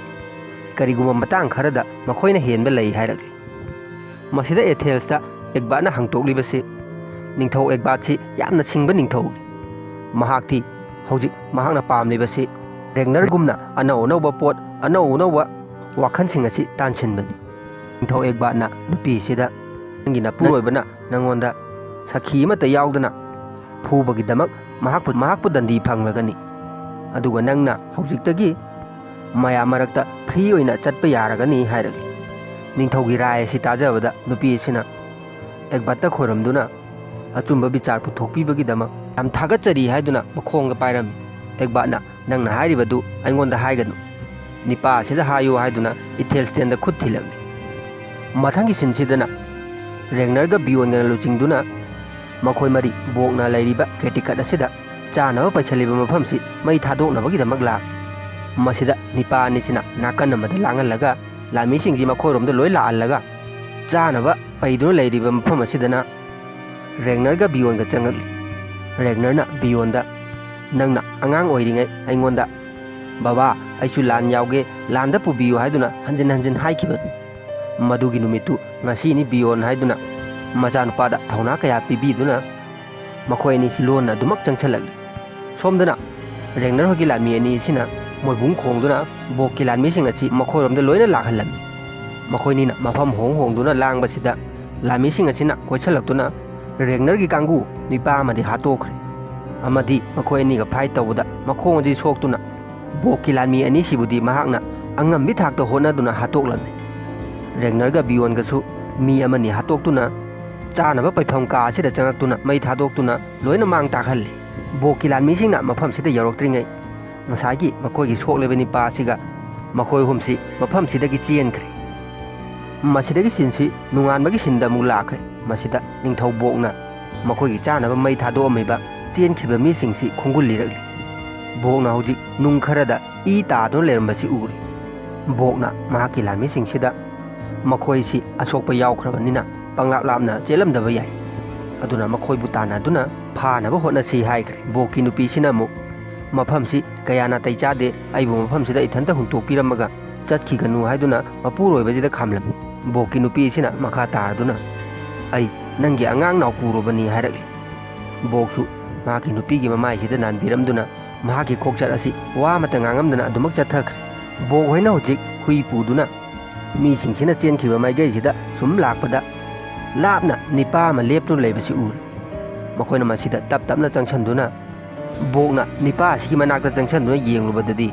ꯀꯔꯤꯒꯨꯝꯕ ꯃꯇꯥꯡ ꯈꯔꯗ ꯃꯈꯣꯏꯅ ꯍꯦꯟꯕ ꯂꯩ" ꯍꯥꯏꯔꯛꯂꯤ꯫ ꯃꯁꯤꯗ ꯑꯦꯊꯦꯜꯁꯇ ꯑꯦꯛꯕꯥꯠꯅ ꯍꯪꯇꯣꯛꯂꯤꯕꯁꯤ, ꯅꯤꯡꯊꯧ ꯑꯦꯛꯕꯥꯠꯁꯤ ꯌꯥꯝꯅ ꯁꯤꯡꯕ ꯅꯤꯡꯊꯧꯅꯤ꯫ ꯃꯍꯥꯛꯇꯤ ꯍꯧꯖꯤꯛ ꯃꯍꯥꯛꯅ ꯄꯥꯝꯂꯤꯕꯁꯤ ꯔꯦꯒꯅꯔꯒꯨꯝꯅ ꯑꯅꯧ ꯑꯅꯧꯕ ꯄꯣꯠ, ꯑꯅꯧ ꯑꯅꯧꯕ ꯋꯥꯈꯜꯁꯤꯡ ꯑꯁꯤ ꯇꯥꯟꯁꯤꯟꯕꯅꯤ꯫ ꯅꯤꯡꯊꯧ ꯑꯦꯛꯕꯥꯠꯅ ꯅꯨꯄꯤꯁꯤꯗ, ꯅꯪꯒꯤ ꯅꯄꯨꯔꯣꯏꯕꯅ ꯅꯪꯉꯣꯟꯗ ꯁꯈꯤ ꯑꯃꯠꯇ ꯌꯥꯎꯗꯅ ꯐꯨꯕꯒꯤꯗꯃꯛ ꯃꯍꯥꯛꯄꯨ, ꯃꯍꯥꯛꯄꯨ ꯗꯟꯗꯤ ꯐꯪꯂꯒꯅꯤ꯫ ꯑꯗꯨꯒ ꯅꯪꯅ ꯍꯧꯖꯤꯛꯇꯒꯤ ꯃꯌꯥꯝ ꯃꯔꯛꯇ ꯐ꯭ꯔꯤ ꯑꯣꯏꯅ ꯆꯠꯄ ꯌꯥꯔꯒꯅꯤ" ꯍꯥꯏꯔꯛꯂꯤ꯫ ꯅꯤꯡꯊꯧꯒꯤ ꯔꯥꯏ ꯑꯁꯤ ꯇꯥꯖꯕꯗ ꯅꯨꯄꯤ ꯑꯁꯤꯅ ꯑꯦꯛꯕꯥꯠꯇ ꯈꯣꯏꯔꯝꯗꯨꯅ ꯑꯆꯨꯝꯕ ꯕꯤꯆꯥꯔ ꯄꯨꯊꯣꯛꯄꯤꯕꯒꯤꯗꯃꯛ ꯌꯥꯝ ꯊꯥꯒꯠꯆꯔꯤ ꯍꯥꯏꯗꯨꯅ ꯃꯈꯣꯡꯗ ꯄꯥꯏꯔꯝꯃꯤ꯫ ꯑꯦꯛꯕꯥꯠꯅ, "ꯅꯪꯅ ꯍꯥꯏꯔꯤꯕꯗꯨ ꯑꯩꯉꯣꯟꯗ ꯍꯥꯏꯒꯅꯨ, ꯅꯤꯄꯥ ꯑꯁꯤꯗ ꯍꯥꯏꯌꯨ" ꯍꯥꯏꯗꯨꯅ ꯏꯊꯦꯜꯁꯇꯦꯟꯗ ꯈꯨꯠ ꯊꯤꯜꯂꯝꯃꯤ꯫ ꯃꯊꯪꯒꯤ ꯁꯤꯟꯁꯤꯗꯅ ꯔꯦꯒꯅꯔꯒ ꯕꯤꯌꯣꯟꯒꯅ ꯂꯨꯆꯤꯡꯗꯨꯅ ꯃꯈꯣꯏ ꯃꯔꯤ ꯕꯣꯛꯅ ꯂꯩꯔꯤꯕ ꯀꯦꯇꯤꯀꯠ ꯑꯁꯤꯗ ꯆꯥꯅꯕ ꯄꯩꯁꯜꯂꯤꯕ ꯃꯐꯝꯁꯤ ꯃꯩ ꯊꯥꯗꯣꯛꯅꯕꯒꯤꯗꯃꯛ ꯂꯥꯛꯂꯤ꯫ ꯃꯁꯤꯗ ꯅꯤꯄꯥ ꯑꯅꯤꯁꯤꯅ ꯅꯥꯀꯟ ꯑꯃꯗ ꯂꯥꯡꯍꯜꯂꯒ ꯂꯥꯟꯃꯤꯁꯤꯡꯁꯤ ꯃꯈꯣꯏꯔꯣꯝꯗ ꯂꯣꯏ ꯂꯥꯛꯍꯜꯂꯒ ꯆꯥꯅꯕ ꯄꯩꯗꯨꯅ ꯂꯩꯔꯤꯕ ꯃꯐꯝ ꯑꯁꯤꯗꯅ ꯔꯦꯒꯅꯔꯒ ꯕꯤꯌꯣꯟꯒ ꯆꯪꯉꯛꯂꯤ꯫ ꯔꯦꯒꯅꯔꯅ ꯕꯤꯌꯣꯟꯗ, "ꯅꯪꯅ ꯑꯉꯥꯡ ꯑꯣꯏꯔꯤꯉꯩ ꯑꯩꯉꯣꯟꯗ, 'ꯕꯕꯥ, ꯑꯩꯁꯨ ꯂꯥꯟ ꯌꯥꯎꯒꯦ, ꯂꯥꯟꯗ ꯄꯨꯕꯤꯌꯨ' ꯍꯥꯏꯗꯨꯅ ꯍꯟꯖꯤꯟ ꯍꯟꯖꯤꯟ ꯍꯥꯏꯈꯤꯕꯅꯤ꯫ ꯃꯗꯨꯒꯤ ꯅꯨꯃꯤꯠꯇꯨ ꯉꯁꯤꯅꯤ ꯕꯤꯌꯣꯟ" ꯍꯥꯏꯗꯨꯅ ꯃꯆꯥꯅꯨꯄꯥꯗ ꯊꯧꯅꯥ ꯀꯌꯥ ꯄꯤꯕꯤꯗꯨꯅ ꯃꯈꯣꯏ ꯑꯅꯤꯁꯤ ꯂꯣꯟꯅ ꯑꯗꯨꯃꯛ ꯆꯪꯁꯤꯜꯂꯛꯂꯤ꯫ ꯁꯣꯝꯗꯅ ꯔꯦꯒꯅꯔ ꯍꯣꯏꯒꯤ ꯂꯥꯟꯃꯤ ꯑꯅꯤ ꯑꯁꯤꯅ ꯃꯣꯏꯕꯨꯡ ꯈꯣꯡꯗꯨꯅ ꯕꯣꯛꯀꯤ ꯂꯥꯟꯃꯤꯁꯤꯡ ꯑꯁꯤ ꯃꯈꯣꯏꯔꯣꯝꯗ ꯂꯣꯏꯅ ꯂꯥꯛꯍꯜꯂꯝꯃꯤ꯫ ꯃꯈꯣꯏꯅꯤꯅ ꯃꯐꯝ ꯍꯣꯡ ꯍꯣꯡꯗꯨꯅ ꯂꯥꯡꯕꯁꯤꯗ ꯂꯥꯟꯃꯤꯁꯤꯡ ꯑꯁꯤꯅ ꯀꯣꯏꯁꯤꯜꯂꯛꯇꯨꯅ ꯔꯦꯒꯅꯔꯒꯤ ꯀꯥꯡꯕꯨ ꯅꯤꯄꯥ ꯑꯃꯗꯤ ꯍꯥꯠꯇꯣꯛꯈ꯭ꯔꯦ꯫ ꯑꯃꯗꯤ ꯃꯈꯣꯏ ꯑꯅꯤꯒ ꯐꯥꯏꯠ ꯇꯧꯕꯗ ꯃꯈꯣꯡ ꯑꯁꯤ ꯁꯣꯛꯇꯨꯅ ꯕꯣꯛꯀꯤ ꯂꯥꯟꯃꯤ ꯑꯅꯤꯁꯤꯕꯨꯗꯤ ꯃꯍꯥꯛꯅ ꯑꯉꯝꯕꯤ ꯊꯥꯛꯇ ꯍꯣꯠꯅꯗꯨꯅ ꯍꯥꯠꯇꯣꯛꯂꯝꯃꯤ꯫ ꯔꯦꯒꯅꯔꯒ ꯕꯤꯌꯣꯟꯒꯁꯨ ꯃꯤ ꯑꯃꯅꯤ ꯍꯥꯠꯇꯣꯛꯇꯨꯅ ꯆꯥꯅꯕ ꯄꯩꯐꯝ ꯀꯥ ꯑꯁꯤꯗ ꯆꯪꯉꯛꯇꯨꯅ ꯃꯩ ꯊꯥꯗꯣꯛꯇꯨꯅ ꯂꯣꯏꯅ ꯃꯥꯡ ꯇꯥꯛꯍꯜꯂꯤ꯫ ꯕꯣꯛꯀꯤ ꯂꯥꯟꯃꯤꯁꯤꯡꯅ ꯃꯐꯝꯁꯤꯗ ꯌꯧꯔꯛꯇ꯭ꯔꯤꯉꯩ ꯉꯁꯥꯏꯒꯤ ꯃꯈꯣꯏꯒꯤ ꯁꯣꯛꯂꯤꯕ ꯅꯤꯄꯥ ꯑꯁꯤꯒ ꯃꯈꯣꯏ ꯑꯍꯨꯝꯁꯤ ꯃꯐꯝꯁꯤꯗꯒꯤ ꯆꯦꯟꯈ꯭ꯔꯦ꯫ ꯃꯁꯤꯗꯒꯤ ꯁꯤꯟꯁꯤ ꯅꯣꯡꯉꯥꯟꯕꯒꯤ ꯁꯤꯟꯗ ꯑꯃꯨꯛ ꯂꯥꯛꯈ꯭ꯔꯦ꯫ ꯃꯁꯤꯗ ꯅꯤꯡꯊꯧ ꯕꯣꯛꯅ ꯃꯈꯣꯏꯒꯤ ꯆꯥꯅꯕ ꯃꯩ ꯊꯥꯗꯣꯛꯑꯝꯃꯤꯕ ꯆꯦꯟꯈꯤꯕ ꯃꯤꯁꯤꯡꯁꯤ ꯈꯣꯡꯒꯨꯜ ꯂꯤꯔꯛꯂꯤ꯫ ꯕꯣꯛꯅ ꯍꯧꯖꯤꯛ ꯅꯨꯡ ꯈꯔꯗ ꯏ ꯇꯥꯗꯨꯅ ꯂꯩꯔꯝꯕꯁꯤ ꯎꯔꯦ꯫ ꯕꯣꯛꯅ ꯃꯍꯥꯛꯀꯤ ꯂꯥꯟꯃꯤꯁꯤꯡꯁꯤꯗ ꯃꯈꯣꯏꯁꯤ ꯑꯁꯣꯛꯄ ꯌꯥꯎꯈ꯭ꯔꯕꯅꯤꯅ ꯄꯪꯂꯥꯞ ꯂꯥꯞꯅ ꯆꯦꯜꯂꯝꯗꯕ ꯌꯥꯏ, ꯑꯗꯨꯅ ꯃꯈꯣꯏꯕꯨ ꯇꯥꯟꯅꯗꯨꯅ ꯐꯥꯅꯕ ꯍꯣꯠꯅꯁꯤ ꯍꯥꯏꯈ꯭ꯔꯦ꯫ ꯕꯣꯛꯀꯤ ꯅꯨꯄꯤꯁꯤꯅ ꯑꯃꯨꯛ ꯃꯐꯝꯁꯤ ꯀꯌꯥ ꯅꯥꯇꯩ ꯆꯥꯗꯦ, ꯑꯩꯕꯨ ꯃꯐꯝꯁꯤꯗ ꯏꯊꯟꯇ ꯍꯨꯟꯇꯣꯛꯄꯤꯔꯝꯃꯒ ꯆꯠꯈꯤꯒꯅꯨ ꯍꯥꯏꯗꯨꯅ ꯃꯄꯨꯔꯣꯏꯕꯁꯤꯗ ꯈꯥꯝꯂꯝꯃꯤ꯫ ꯕꯣꯛꯀꯤ ꯅꯨꯄꯤ ꯑꯁꯤꯅ ꯃꯈꯥ ꯇꯥꯔꯗꯨꯅ, "ꯑꯩ ꯅꯪꯒꯤ ꯑꯉꯥꯡ ꯅꯥꯎꯄꯨꯔꯨꯕꯅꯤ" ꯍꯥꯏꯔꯛꯂꯤ꯫ ꯕꯣꯛꯁꯨ ꯃꯍꯥꯛꯀꯤ ꯅꯨꯄꯤꯒꯤ ꯃꯃꯥꯏꯁꯤꯗ ꯅꯥꯟꯕꯤꯔꯝꯗꯨꯅ ꯃꯍꯥꯛꯀꯤ ꯈꯣꯡꯆꯠ ꯑꯁꯤ ꯋꯥ ꯑꯃꯇ ꯉꯥꯡꯉꯝꯗꯅ ꯑꯗꯨꯃꯛ ꯆꯠꯊꯈ꯭ꯔꯦ꯫ ꯕꯣꯛ ꯍꯣꯏꯅ ꯍꯧꯖꯤꯛ ꯍꯨꯏ ꯄꯨꯗꯨꯅ ꯃꯤꯁꯤꯡꯁꯤꯅ ꯆꯦꯟꯈꯤꯕ ꯃꯥꯏꯀꯩꯁꯤꯗ ꯁꯨꯝ ꯂꯥꯛꯄꯗ ꯂꯥꯞꯅ ꯅꯤꯄꯥ ꯑꯃ ꯂꯦꯞꯇꯨꯅ ꯂꯩꯕꯁꯤ ꯎꯔꯦ꯫ ꯃꯈꯣꯏꯅ ꯃꯁꯤꯗ ꯇꯞ ꯇꯞꯅ ꯆꯪꯁꯤꯟꯗꯨꯅ ꯕꯣꯛꯅ ꯅꯤꯄꯥ ꯑꯁꯤꯒꯤ ꯃꯅꯥꯛꯇ ꯆꯪꯁꯤꯟꯗꯨꯅ ꯌꯦꯡꯂꯨꯕꯗꯗꯤ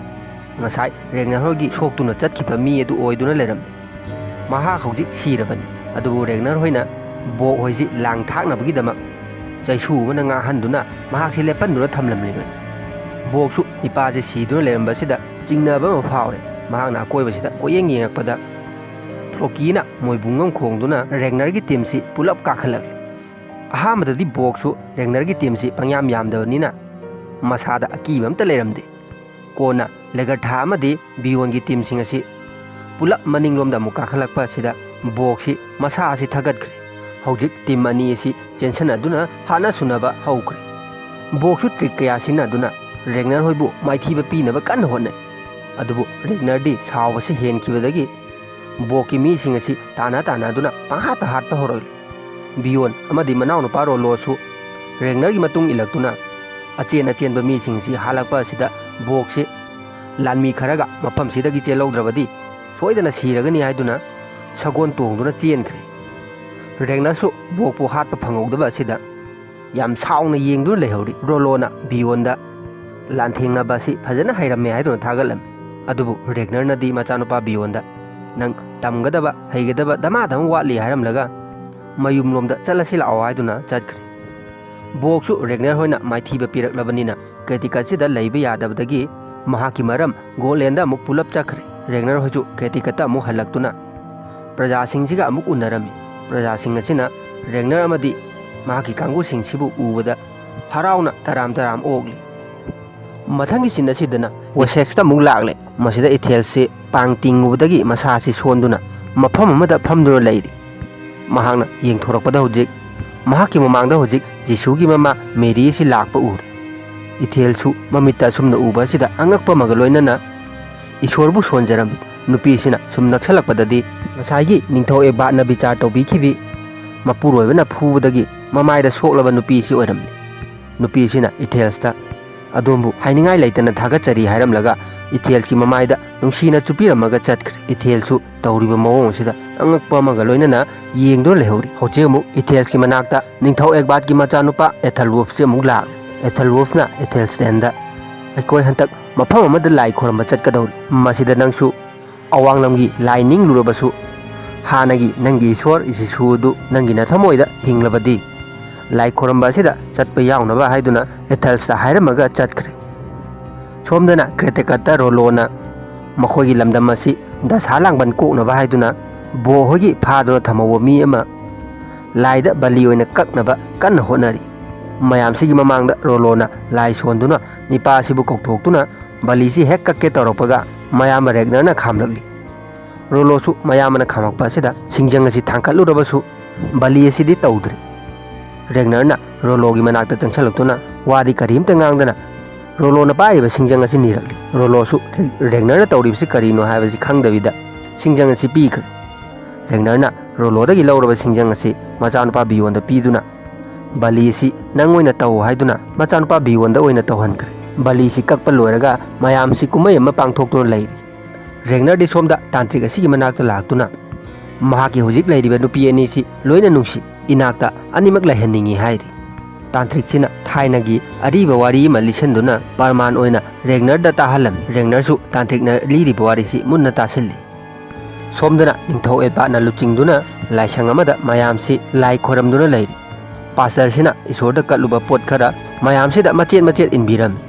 ꯉꯁꯥꯏ ꯔꯦꯒꯅꯔ ꯍꯣꯏꯒꯤ ꯁꯣꯛꯇꯨꯅ ꯆꯠꯈꯤꯕ ꯃꯤ ꯑꯗꯨ ꯑꯣꯏꯗꯨꯅ ꯂꯩꯔꯝꯃꯤ꯫ ꯃꯍꯥꯛ ꯍꯧꯖꯤꯛ ꯁꯤꯔꯕꯅꯤ, ꯑꯗꯨꯕꯨ ꯔꯦꯒꯅꯔ ꯍꯣꯏꯅ ꯕꯣꯛ ꯍꯣꯏꯁꯤ ꯂꯥꯡ ꯊꯥꯛꯅꯕꯒꯤꯗꯃꯛ ꯆꯩꯁꯨ ꯑꯃꯅ ꯉꯥꯡꯍꯟꯗꯨꯅ ꯃꯍꯥꯛꯁꯤ ꯂꯦꯞꯍꯟꯗꯨꯅ ꯊꯝꯂꯝꯂꯤꯕꯅꯤ꯫ ꯕꯣꯛꯁꯨ ꯅꯤꯄꯥꯁꯤ ꯁꯤꯗꯨꯅ ꯂꯩꯔꯝꯕꯁꯤꯗ ꯆꯤꯡꯅꯕ ꯑꯃ ꯐꯥꯎꯔꯦ꯫ ꯃꯍꯥꯛꯅ ꯑꯀꯣꯏꯕꯁꯤꯗ ꯀꯣꯏꯌꯦꯡ ꯌꯦꯡꯉꯛꯄꯗ ꯐ꯭ꯂꯣꯀꯤꯅ ꯃꯣꯏꯕꯨꯡ ꯑꯃ ꯈꯣꯡꯗꯨꯅ ꯔꯦꯒꯅꯔꯒꯤ ꯇꯤꯝꯁꯤ ꯄꯨꯂꯞ ꯀꯥꯈꯠꯂꯛꯂꯦ꯫ ꯑꯍꯥꯟꯕꯗꯗꯤ ꯕꯣꯛꯁꯨ ꯔꯦꯒꯅꯔꯒꯤ ꯇꯤꯝꯁꯤ ꯄꯪꯌꯥꯝ ꯌꯥꯝꯗꯕꯅꯤꯅ ꯃꯁꯥꯗ ꯑꯀꯤꯕ ꯑꯝꯇ ꯂꯩꯔꯝꯗꯦ꯫ ꯀꯣꯟꯅ ꯂꯦꯒꯔꯊꯥ ꯑꯃꯗꯤ ꯕꯤꯌꯣꯟꯒꯤ ꯇꯤꯝꯁꯤꯡ ꯑꯁꯤ ꯄꯨꯂꯞ ꯃꯅꯤꯡꯂꯣꯝꯗ ꯑꯃꯨꯛ ꯀꯥꯈꯠꯂꯛꯄ ꯑꯁꯤꯗ ꯕꯣꯛꯁꯤ ꯃꯁꯥ ꯑꯁꯤ ꯊꯥꯒꯠꯈ꯭ꯔꯦ꯫ ꯍꯧꯖꯤꯛ ꯇꯤꯝ ꯑꯅꯤ ꯑꯁꯤ ꯆꯦꯟꯁꯤꯟꯅꯗꯨꯅ ꯍꯥꯠꯅ ꯁꯨꯅꯕ ꯍꯧꯈ꯭ꯔꯦ꯫ ꯕꯣꯛꯁꯨ ꯇ꯭ꯔꯤꯛ ꯀꯌꯥ ꯁꯤꯖꯤꯟꯅꯗꯨꯅ ꯔꯦꯒꯅꯔ ꯍꯣꯏꯕꯨ ꯃꯥꯏꯊꯤꯕ ꯄꯤꯅꯕ ꯀꯟꯅ ꯍꯣꯠꯅꯩ꯫ ꯑꯗꯨꯕꯨ ꯔꯦꯒꯅꯔꯗꯤ ꯁꯥꯎꯕꯁꯤ ꯍꯦꯟꯈꯤꯕꯗꯒꯤ ꯕꯣꯛꯀꯤ ꯃꯤꯁꯤꯡ ꯑꯁꯤ ꯇꯥꯟꯅ ꯇꯥꯟꯅꯗꯨꯅ ꯄꯪꯍꯥꯠꯇ ꯍꯥꯠꯄ ꯍꯧꯔꯛꯂꯤ꯫ ꯕꯤꯌꯣꯟ ꯑꯃꯗꯤ ꯃꯅꯥꯎꯅꯨꯄꯥ ꯔꯣꯂꯣꯁꯨ ꯔꯦꯒꯅꯔꯒꯤ ꯃꯇꯨꯡ ꯏꯜꯂꯛꯇꯨꯅ ꯑꯆꯦꯟ ꯑꯆꯦꯟꯕ ꯃꯤꯁꯤꯡꯁꯤ ꯍꯥꯠꯂꯛꯄ ꯑꯁꯤꯗ ꯕꯣꯛꯁꯤ ꯂꯥꯟꯃꯤ ꯈꯔꯒ ꯃꯐꯝꯁꯤꯗꯒꯤ ꯆꯦꯜꯍꯧꯗ꯭ꯔꯕꯗꯤ ꯁꯣꯏꯗꯅ ꯁꯤꯔꯒꯅꯤ ꯍꯥꯏꯗꯨꯅ ꯁꯒꯣꯜ ꯇꯣꯡꯗꯨꯅ ꯆꯦꯟꯈ꯭ꯔꯦ꯫ ꯔꯦꯒꯅꯔꯁꯨ ꯕꯣꯛꯄꯨ ꯍꯥꯠꯄ ꯐꯪꯍꯧꯗꯕ ꯑꯁꯤꯗ ꯌꯥꯝ ꯁꯥꯎꯅ ꯌꯦꯡꯗꯨꯅ ꯂꯩꯍꯧꯔꯤ꯫ ꯔꯣꯂꯣꯅ ꯕꯤꯌꯣꯟꯗ ꯂꯥꯟꯊꯦꯡꯅꯕ ꯑꯁꯤ ꯐꯖꯅ ꯍꯩꯔꯝꯃꯦ ꯍꯥꯏꯗꯨꯅ ꯊꯥꯒꯠꯂꯝꯃꯤ꯫ ꯑꯗꯨꯕꯨ ꯔꯦꯒꯅꯔꯅꯗꯤ ꯃꯆꯥꯅꯨꯄꯥ ꯕꯤꯌꯣꯟꯗ "ꯅꯪ ꯇꯝꯒꯗꯕ ꯍꯩꯒꯗꯕ ꯗꯃꯥꯗꯃ ꯋꯥꯠꯂꯤ" ꯍꯥꯏꯔꯝꯂꯒ ꯃꯌꯨꯝꯂꯣꯝꯗ ꯆꯠꯂꯁꯤ ꯂꯥꯛꯑꯣ ꯍꯥꯏꯗꯨꯅ ꯆꯠꯈ꯭ꯔꯦ꯫ ꯕꯣꯛꯁꯨ ꯔꯦꯒꯅꯔ ꯍꯣꯏꯅ ꯃꯥꯏꯊꯤꯕ ꯄꯤꯔꯛꯂꯕꯅꯤꯅ ꯀ꯭ꯔꯦꯇꯤꯀꯠꯁꯤꯗ ꯂꯩꯕ ꯌꯥꯗꯕꯗꯒꯤ ꯃꯍꯥꯛꯀꯤ ꯃꯔꯝ ꯒꯣꯂꯦꯟꯗ ꯑꯃꯨꯛ ꯄꯨꯂꯞ ꯆꯠꯈ꯭ꯔꯦ꯫ ꯔꯦꯒꯅꯔ ꯍꯣꯏꯁꯨ ꯀ꯭ꯔꯦꯇꯤꯀꯠꯇ ꯑꯃꯨꯛ ꯍꯜꯂꯛꯇꯨꯅ ꯄ꯭ꯔꯖꯥꯁꯤꯡꯁꯤꯒ ꯑꯃꯨꯛ ꯎꯅꯔꯝꯃꯤ꯫ ꯄ꯭ꯔꯖꯥꯁꯤꯡ ꯑꯁꯤꯅ ꯔꯦꯒꯅꯔ ꯑꯃꯗꯤ ꯃꯍꯥꯛꯀꯤ ꯀꯥꯡꯕꯨꯁꯤꯡꯁꯤꯕꯨ ꯎꯕꯗ ꯍꯔꯥꯎꯅ ꯇꯔꯥꯝ ꯇꯔꯥꯝ ꯑꯣꯛꯂꯤ꯫ ꯃꯊꯪꯒꯤ ꯁꯤꯟ ꯑꯁꯤꯗꯅ ꯋꯦꯁꯦꯛꯁꯇ ꯑꯃꯨꯛ ꯂꯥꯛꯂꯦ꯫ ꯃꯁꯤꯗ ꯏꯊꯦꯜꯁꯤ ꯄꯥꯡ ꯇꯤꯡꯉꯨꯕꯗꯒꯤ ꯃꯁꯥ ꯑꯁꯤ ꯁꯣꯟꯗꯨꯅ ꯃꯐꯝ ꯑꯃꯗ ꯐꯝꯗꯨꯅ ꯂꯩꯔꯤ꯫ ꯃꯍꯥꯛꯅ ꯌꯦꯡꯊꯣꯔꯛꯄꯗ ꯍꯧꯖꯤꯛ ꯃꯍꯥꯛꯀꯤ ꯃꯃꯥꯡꯗ ꯍꯧꯖꯤꯛ ꯖꯤꯁꯨꯒꯤ ꯃꯃꯥ ꯃꯦꯔꯤ ꯑꯁꯤ ꯂꯥꯛꯄ ꯎꯔꯦ꯫ ꯏꯊꯦꯜꯁꯨ ꯃꯃꯤꯠꯇ ꯑꯁꯨꯝꯅ ꯎꯕ ꯑꯁꯤꯗ ꯑꯉꯛꯄ ꯑꯃꯒ ꯂꯣꯏꯅꯅ ꯏꯁꯣꯔꯕꯨ ꯁꯣꯟꯖꯔꯝꯃꯤ꯫ ꯅꯨꯄꯤꯁꯤꯅ ꯁꯨꯝ ꯅꯛꯁꯜꯂꯛꯄꯗꯗꯤ ꯉꯁꯥꯏꯒꯤ ꯅꯤꯡꯊꯧ ꯑꯦꯕꯥꯠꯅ ꯕꯤꯆꯥꯔ ꯇꯧꯕꯤꯈꯤꯕꯤ ꯃꯄꯨꯔꯣꯏꯕꯅ ꯐꯨꯕꯗꯒꯤ ꯃꯃꯥꯏꯗ ꯁꯣꯛꯂꯕ ꯅꯨꯄꯤꯁꯤ ꯑꯣꯏꯔꯝꯃꯤ꯫ ꯅꯨꯄꯤꯁꯤꯅ ꯏꯊꯦꯜꯁꯇ "ꯑꯗꯣꯝꯕꯨ ꯍꯥꯏꯅꯤꯡꯉꯥꯏ ꯂꯩꯇꯅ ꯊꯥꯒꯠꯆꯔꯤ" ꯍꯥꯏꯔꯝꯂꯒ ꯏꯊꯦꯜꯁꯀꯤ ꯃꯃꯥꯏꯗ ꯅꯨꯡꯁꯤꯅ ꯆꯨꯞꯄꯤꯔꯝꯃꯒ ꯆꯠꯈ꯭ꯔꯦ꯫ ꯏꯊꯦꯜꯁꯨ ꯇꯧꯔꯤꯕ ꯃꯑꯣꯡ ꯑꯁꯤꯗ ꯑꯉꯛꯄ ꯑꯃꯒ ꯂꯣꯏꯅꯅ ꯌꯦꯡꯗꯨꯅ ꯂꯩꯍꯧꯔꯤ꯫ ꯍꯧꯖꯤꯛ ꯑꯃꯨꯛ ꯏꯊꯦꯜꯁꯀꯤ ꯃꯅꯥꯛꯇ ꯅꯤꯡꯊꯧ ꯑꯦꯒꯕꯥꯠꯀꯤ ꯃꯆꯥꯅꯨꯄꯥ ꯑꯦꯊꯜꯋꯣꯐꯁꯤ ꯑꯃꯨꯛ ꯂꯥꯛꯂꯦ꯫ ꯑꯦꯊꯜꯋꯣꯐꯅ ꯑꯦꯊꯦꯜꯁꯇꯦꯟꯗ "ꯑꯩꯈꯣꯏ ꯍꯟꯗꯛ ꯃꯐꯝ ꯑꯃꯗ ꯂꯥꯏ ꯈꯣꯏꯔꯝꯕ ꯆꯠꯀꯗꯧꯔꯤ꯫ ꯃꯁꯤꯗ ꯅꯪꯁꯨ ꯑꯋꯥꯡꯂꯝꯒꯤ ꯂꯥꯏ ꯅꯤꯡꯂꯨꯔꯕꯁꯨ ꯍꯥꯟꯅꯒꯤ ꯅꯪꯒꯤ ꯏꯁꯣꯔ ꯖꯤꯁꯨ ꯑꯗꯨ ꯅꯪꯒꯤ ꯅꯊꯃꯣꯏꯗ ꯍꯤꯡꯂꯕꯗꯤ ꯂꯥꯏ ꯈꯣꯏꯔꯝꯕ ꯑꯁꯤꯗ ꯆꯠꯄ ꯌꯥꯎꯅꯕ" ꯍꯥꯏꯗꯨꯅ ꯑꯦꯊꯦꯜꯁꯇ ꯍꯥꯏꯔꯝꯃꯒ ꯆꯠꯈ꯭ꯔꯦ꯫ ꯁꯣꯝꯗꯅ ꯀ꯭ꯔꯦꯇꯦꯀꯠꯇ ꯔꯣꯂꯣꯅ ꯃꯈꯣꯏꯒꯤ ꯂꯝꯗꯝ ꯑꯁꯤ ꯗꯁꯥ ꯂꯥꯡꯕꯟ ꯀꯣꯛꯅꯕ ꯍꯥꯏꯗꯨꯅ ꯕꯣ ꯍꯣꯏꯒꯤ ꯐꯥꯗꯨꯅ ꯊꯝꯍꯧꯕ ꯃꯤ ꯑꯃ ꯂꯥꯏꯗ ꯕꯂꯤ ꯑꯣꯏꯅ ꯀꯛꯅꯕ ꯀꯟꯅ ꯍꯣꯠꯅꯔꯤ꯫ ꯃꯌꯥꯝꯁꯤꯒꯤ ꯃꯃꯥꯡꯗ ꯔꯣꯂꯣꯅ ꯂꯥꯏ ꯁꯣꯟꯗꯨꯅ ꯅꯤꯄꯥ ꯑꯁꯤꯕꯨ ꯀꯧꯊꯣꯛꯇꯨꯅ ꯕꯂꯤꯁꯤ ꯍꯦꯛ ꯀꯛꯀꯦ ꯇꯧꯔꯛꯄꯒ ꯃꯌꯥꯝꯕ ꯔꯦꯒꯅꯔꯅ ꯈꯥꯝꯂꯛꯂꯤ꯫ ꯔꯣꯂꯣꯁꯨ ꯃꯌꯥꯝꯕꯅ ꯈꯥꯝꯃꯛꯄ ꯑꯁꯤꯗ ꯁꯤꯡꯖꯪ ꯑꯁꯤ ꯊꯥꯡꯀꯠꯂꯨꯔꯕꯁꯨ ꯕꯂꯤ ꯑꯁꯤꯗꯤ ꯇꯧꯗ꯭ꯔꯤ꯫ ꯔꯦꯒꯅꯔꯅ ꯔꯣꯂꯣꯒꯤ ꯃꯅꯥꯛꯇ ꯆꯪꯁꯤꯜꯂꯛꯇꯨꯅ ꯋꯥꯗꯤ ꯀꯔꯤꯝꯇ ꯉꯥꯡꯗꯅ ꯔꯣꯂꯣꯅ ꯄꯥꯏꯔꯤꯕ ꯁꯤꯡꯖꯪ ꯑꯁꯤ ꯅꯤꯔꯛꯂꯤ꯫ ꯔꯣꯂꯣꯁꯨ ꯔꯦꯒꯅꯔꯅ ꯇꯧꯔꯤꯕꯁꯤ ꯀꯔꯤꯅꯣ ꯍꯥꯏꯕꯁꯤ ꯈꯪꯗꯕꯤꯗ ꯁꯤꯡꯖꯪ ꯑꯁꯤ ꯄꯤꯈ꯭ꯔꯦ꯫ ꯔꯦꯒꯅꯔꯅ ꯔꯣꯂꯣꯗꯒꯤ ꯂꯧꯔꯕ ꯁꯤꯡꯖꯪ ꯑꯁꯤ ꯃꯆꯥꯅꯨꯄꯥ ꯕꯤꯌꯣꯟꯗ ꯄꯤꯗꯨꯅ "ꯕꯂꯤ ꯑꯁꯤ ꯅꯪ ꯑꯣꯏꯅ ꯇꯧ" ꯍꯥꯏꯗꯨꯅ ꯃꯆꯥꯅꯨꯄꯥ ꯕꯤꯌꯣꯟꯗ ꯑꯣꯏꯅ ꯇꯧꯍꯟꯈ꯭ꯔꯦ꯫ ꯕꯂꯤꯁꯤ ꯀꯛꯄ ꯂꯣꯏꯔꯒ ꯃꯌꯥꯝꯁꯤ ꯀꯨꯝꯍꯩ ꯑꯃ ꯄꯥꯡꯊꯣꯛꯇꯨꯅ ꯂꯩꯔꯤ꯫ ꯔꯦꯒꯅꯔꯗꯤ ꯁꯣꯝꯗ ꯇꯥꯟꯇ꯭ꯔꯤꯛ ꯑꯁꯤꯒꯤ ꯃꯅꯥꯛꯇ ꯂꯥꯛꯇꯨꯅ ꯃꯍꯥꯛꯀꯤ ꯍꯧꯖꯤꯛ ꯂꯩꯔꯤꯕ ꯅꯨꯄꯤ ꯑꯅꯤꯁꯤ ꯂꯣꯏꯅ ꯅꯨꯡꯁꯤ, ꯏꯅꯥꯛꯇ ꯑꯅꯤꯃꯛ ꯂꯩꯍꯟꯅꯤꯡꯏ ꯍꯥꯏꯔꯤ꯫ ꯇꯥꯟꯇ꯭ꯔꯤꯛꯁꯤꯅ ꯊꯥꯏꯅꯒꯤ ꯑꯔꯤꯕ ꯋꯥꯔꯤ ꯑꯃ ꯂꯤꯁꯤꯟꯗꯨꯅ ꯄ꯭ꯔꯃꯥꯟ ꯑꯣꯏꯅ ꯔꯦꯒꯅꯔꯗ ꯇꯥꯍꯜꯂꯝꯃꯤ꯫ ꯔꯦꯒꯅꯔꯁꯨ ꯇꯥꯟꯇ꯭ꯔꯤꯛꯅ ꯂꯤꯔꯤꯕ ꯋꯥꯔꯤꯁꯤ ꯃꯨꯟꯅ ꯇꯥꯁꯤꯜꯂꯤ꯫ ꯁꯣꯝꯗꯅ ꯅꯤꯡꯊꯧ ꯑꯦꯗꯕꯥꯔꯠꯅ ꯂꯨꯆꯤꯡꯗꯨꯅ ꯂꯥꯏꯁꯪ ꯑꯃꯗ ꯃꯌꯥꯝꯁꯤ ꯂꯥꯏ ꯈꯣꯏꯔꯝꯗꯨꯅ ꯂꯩꯔꯤ꯫ ꯄꯥꯁꯇꯔꯁꯤꯅ ꯏꯁꯣꯔꯗ ꯀꯠꯂꯨꯕ ꯄꯣꯠ ꯈꯔ ꯃꯌꯥꯝꯁꯤꯗ ꯃꯆꯦꯠ ꯃꯆꯦꯠ ꯏꯟꯕꯤꯔꯝꯃꯤ꯫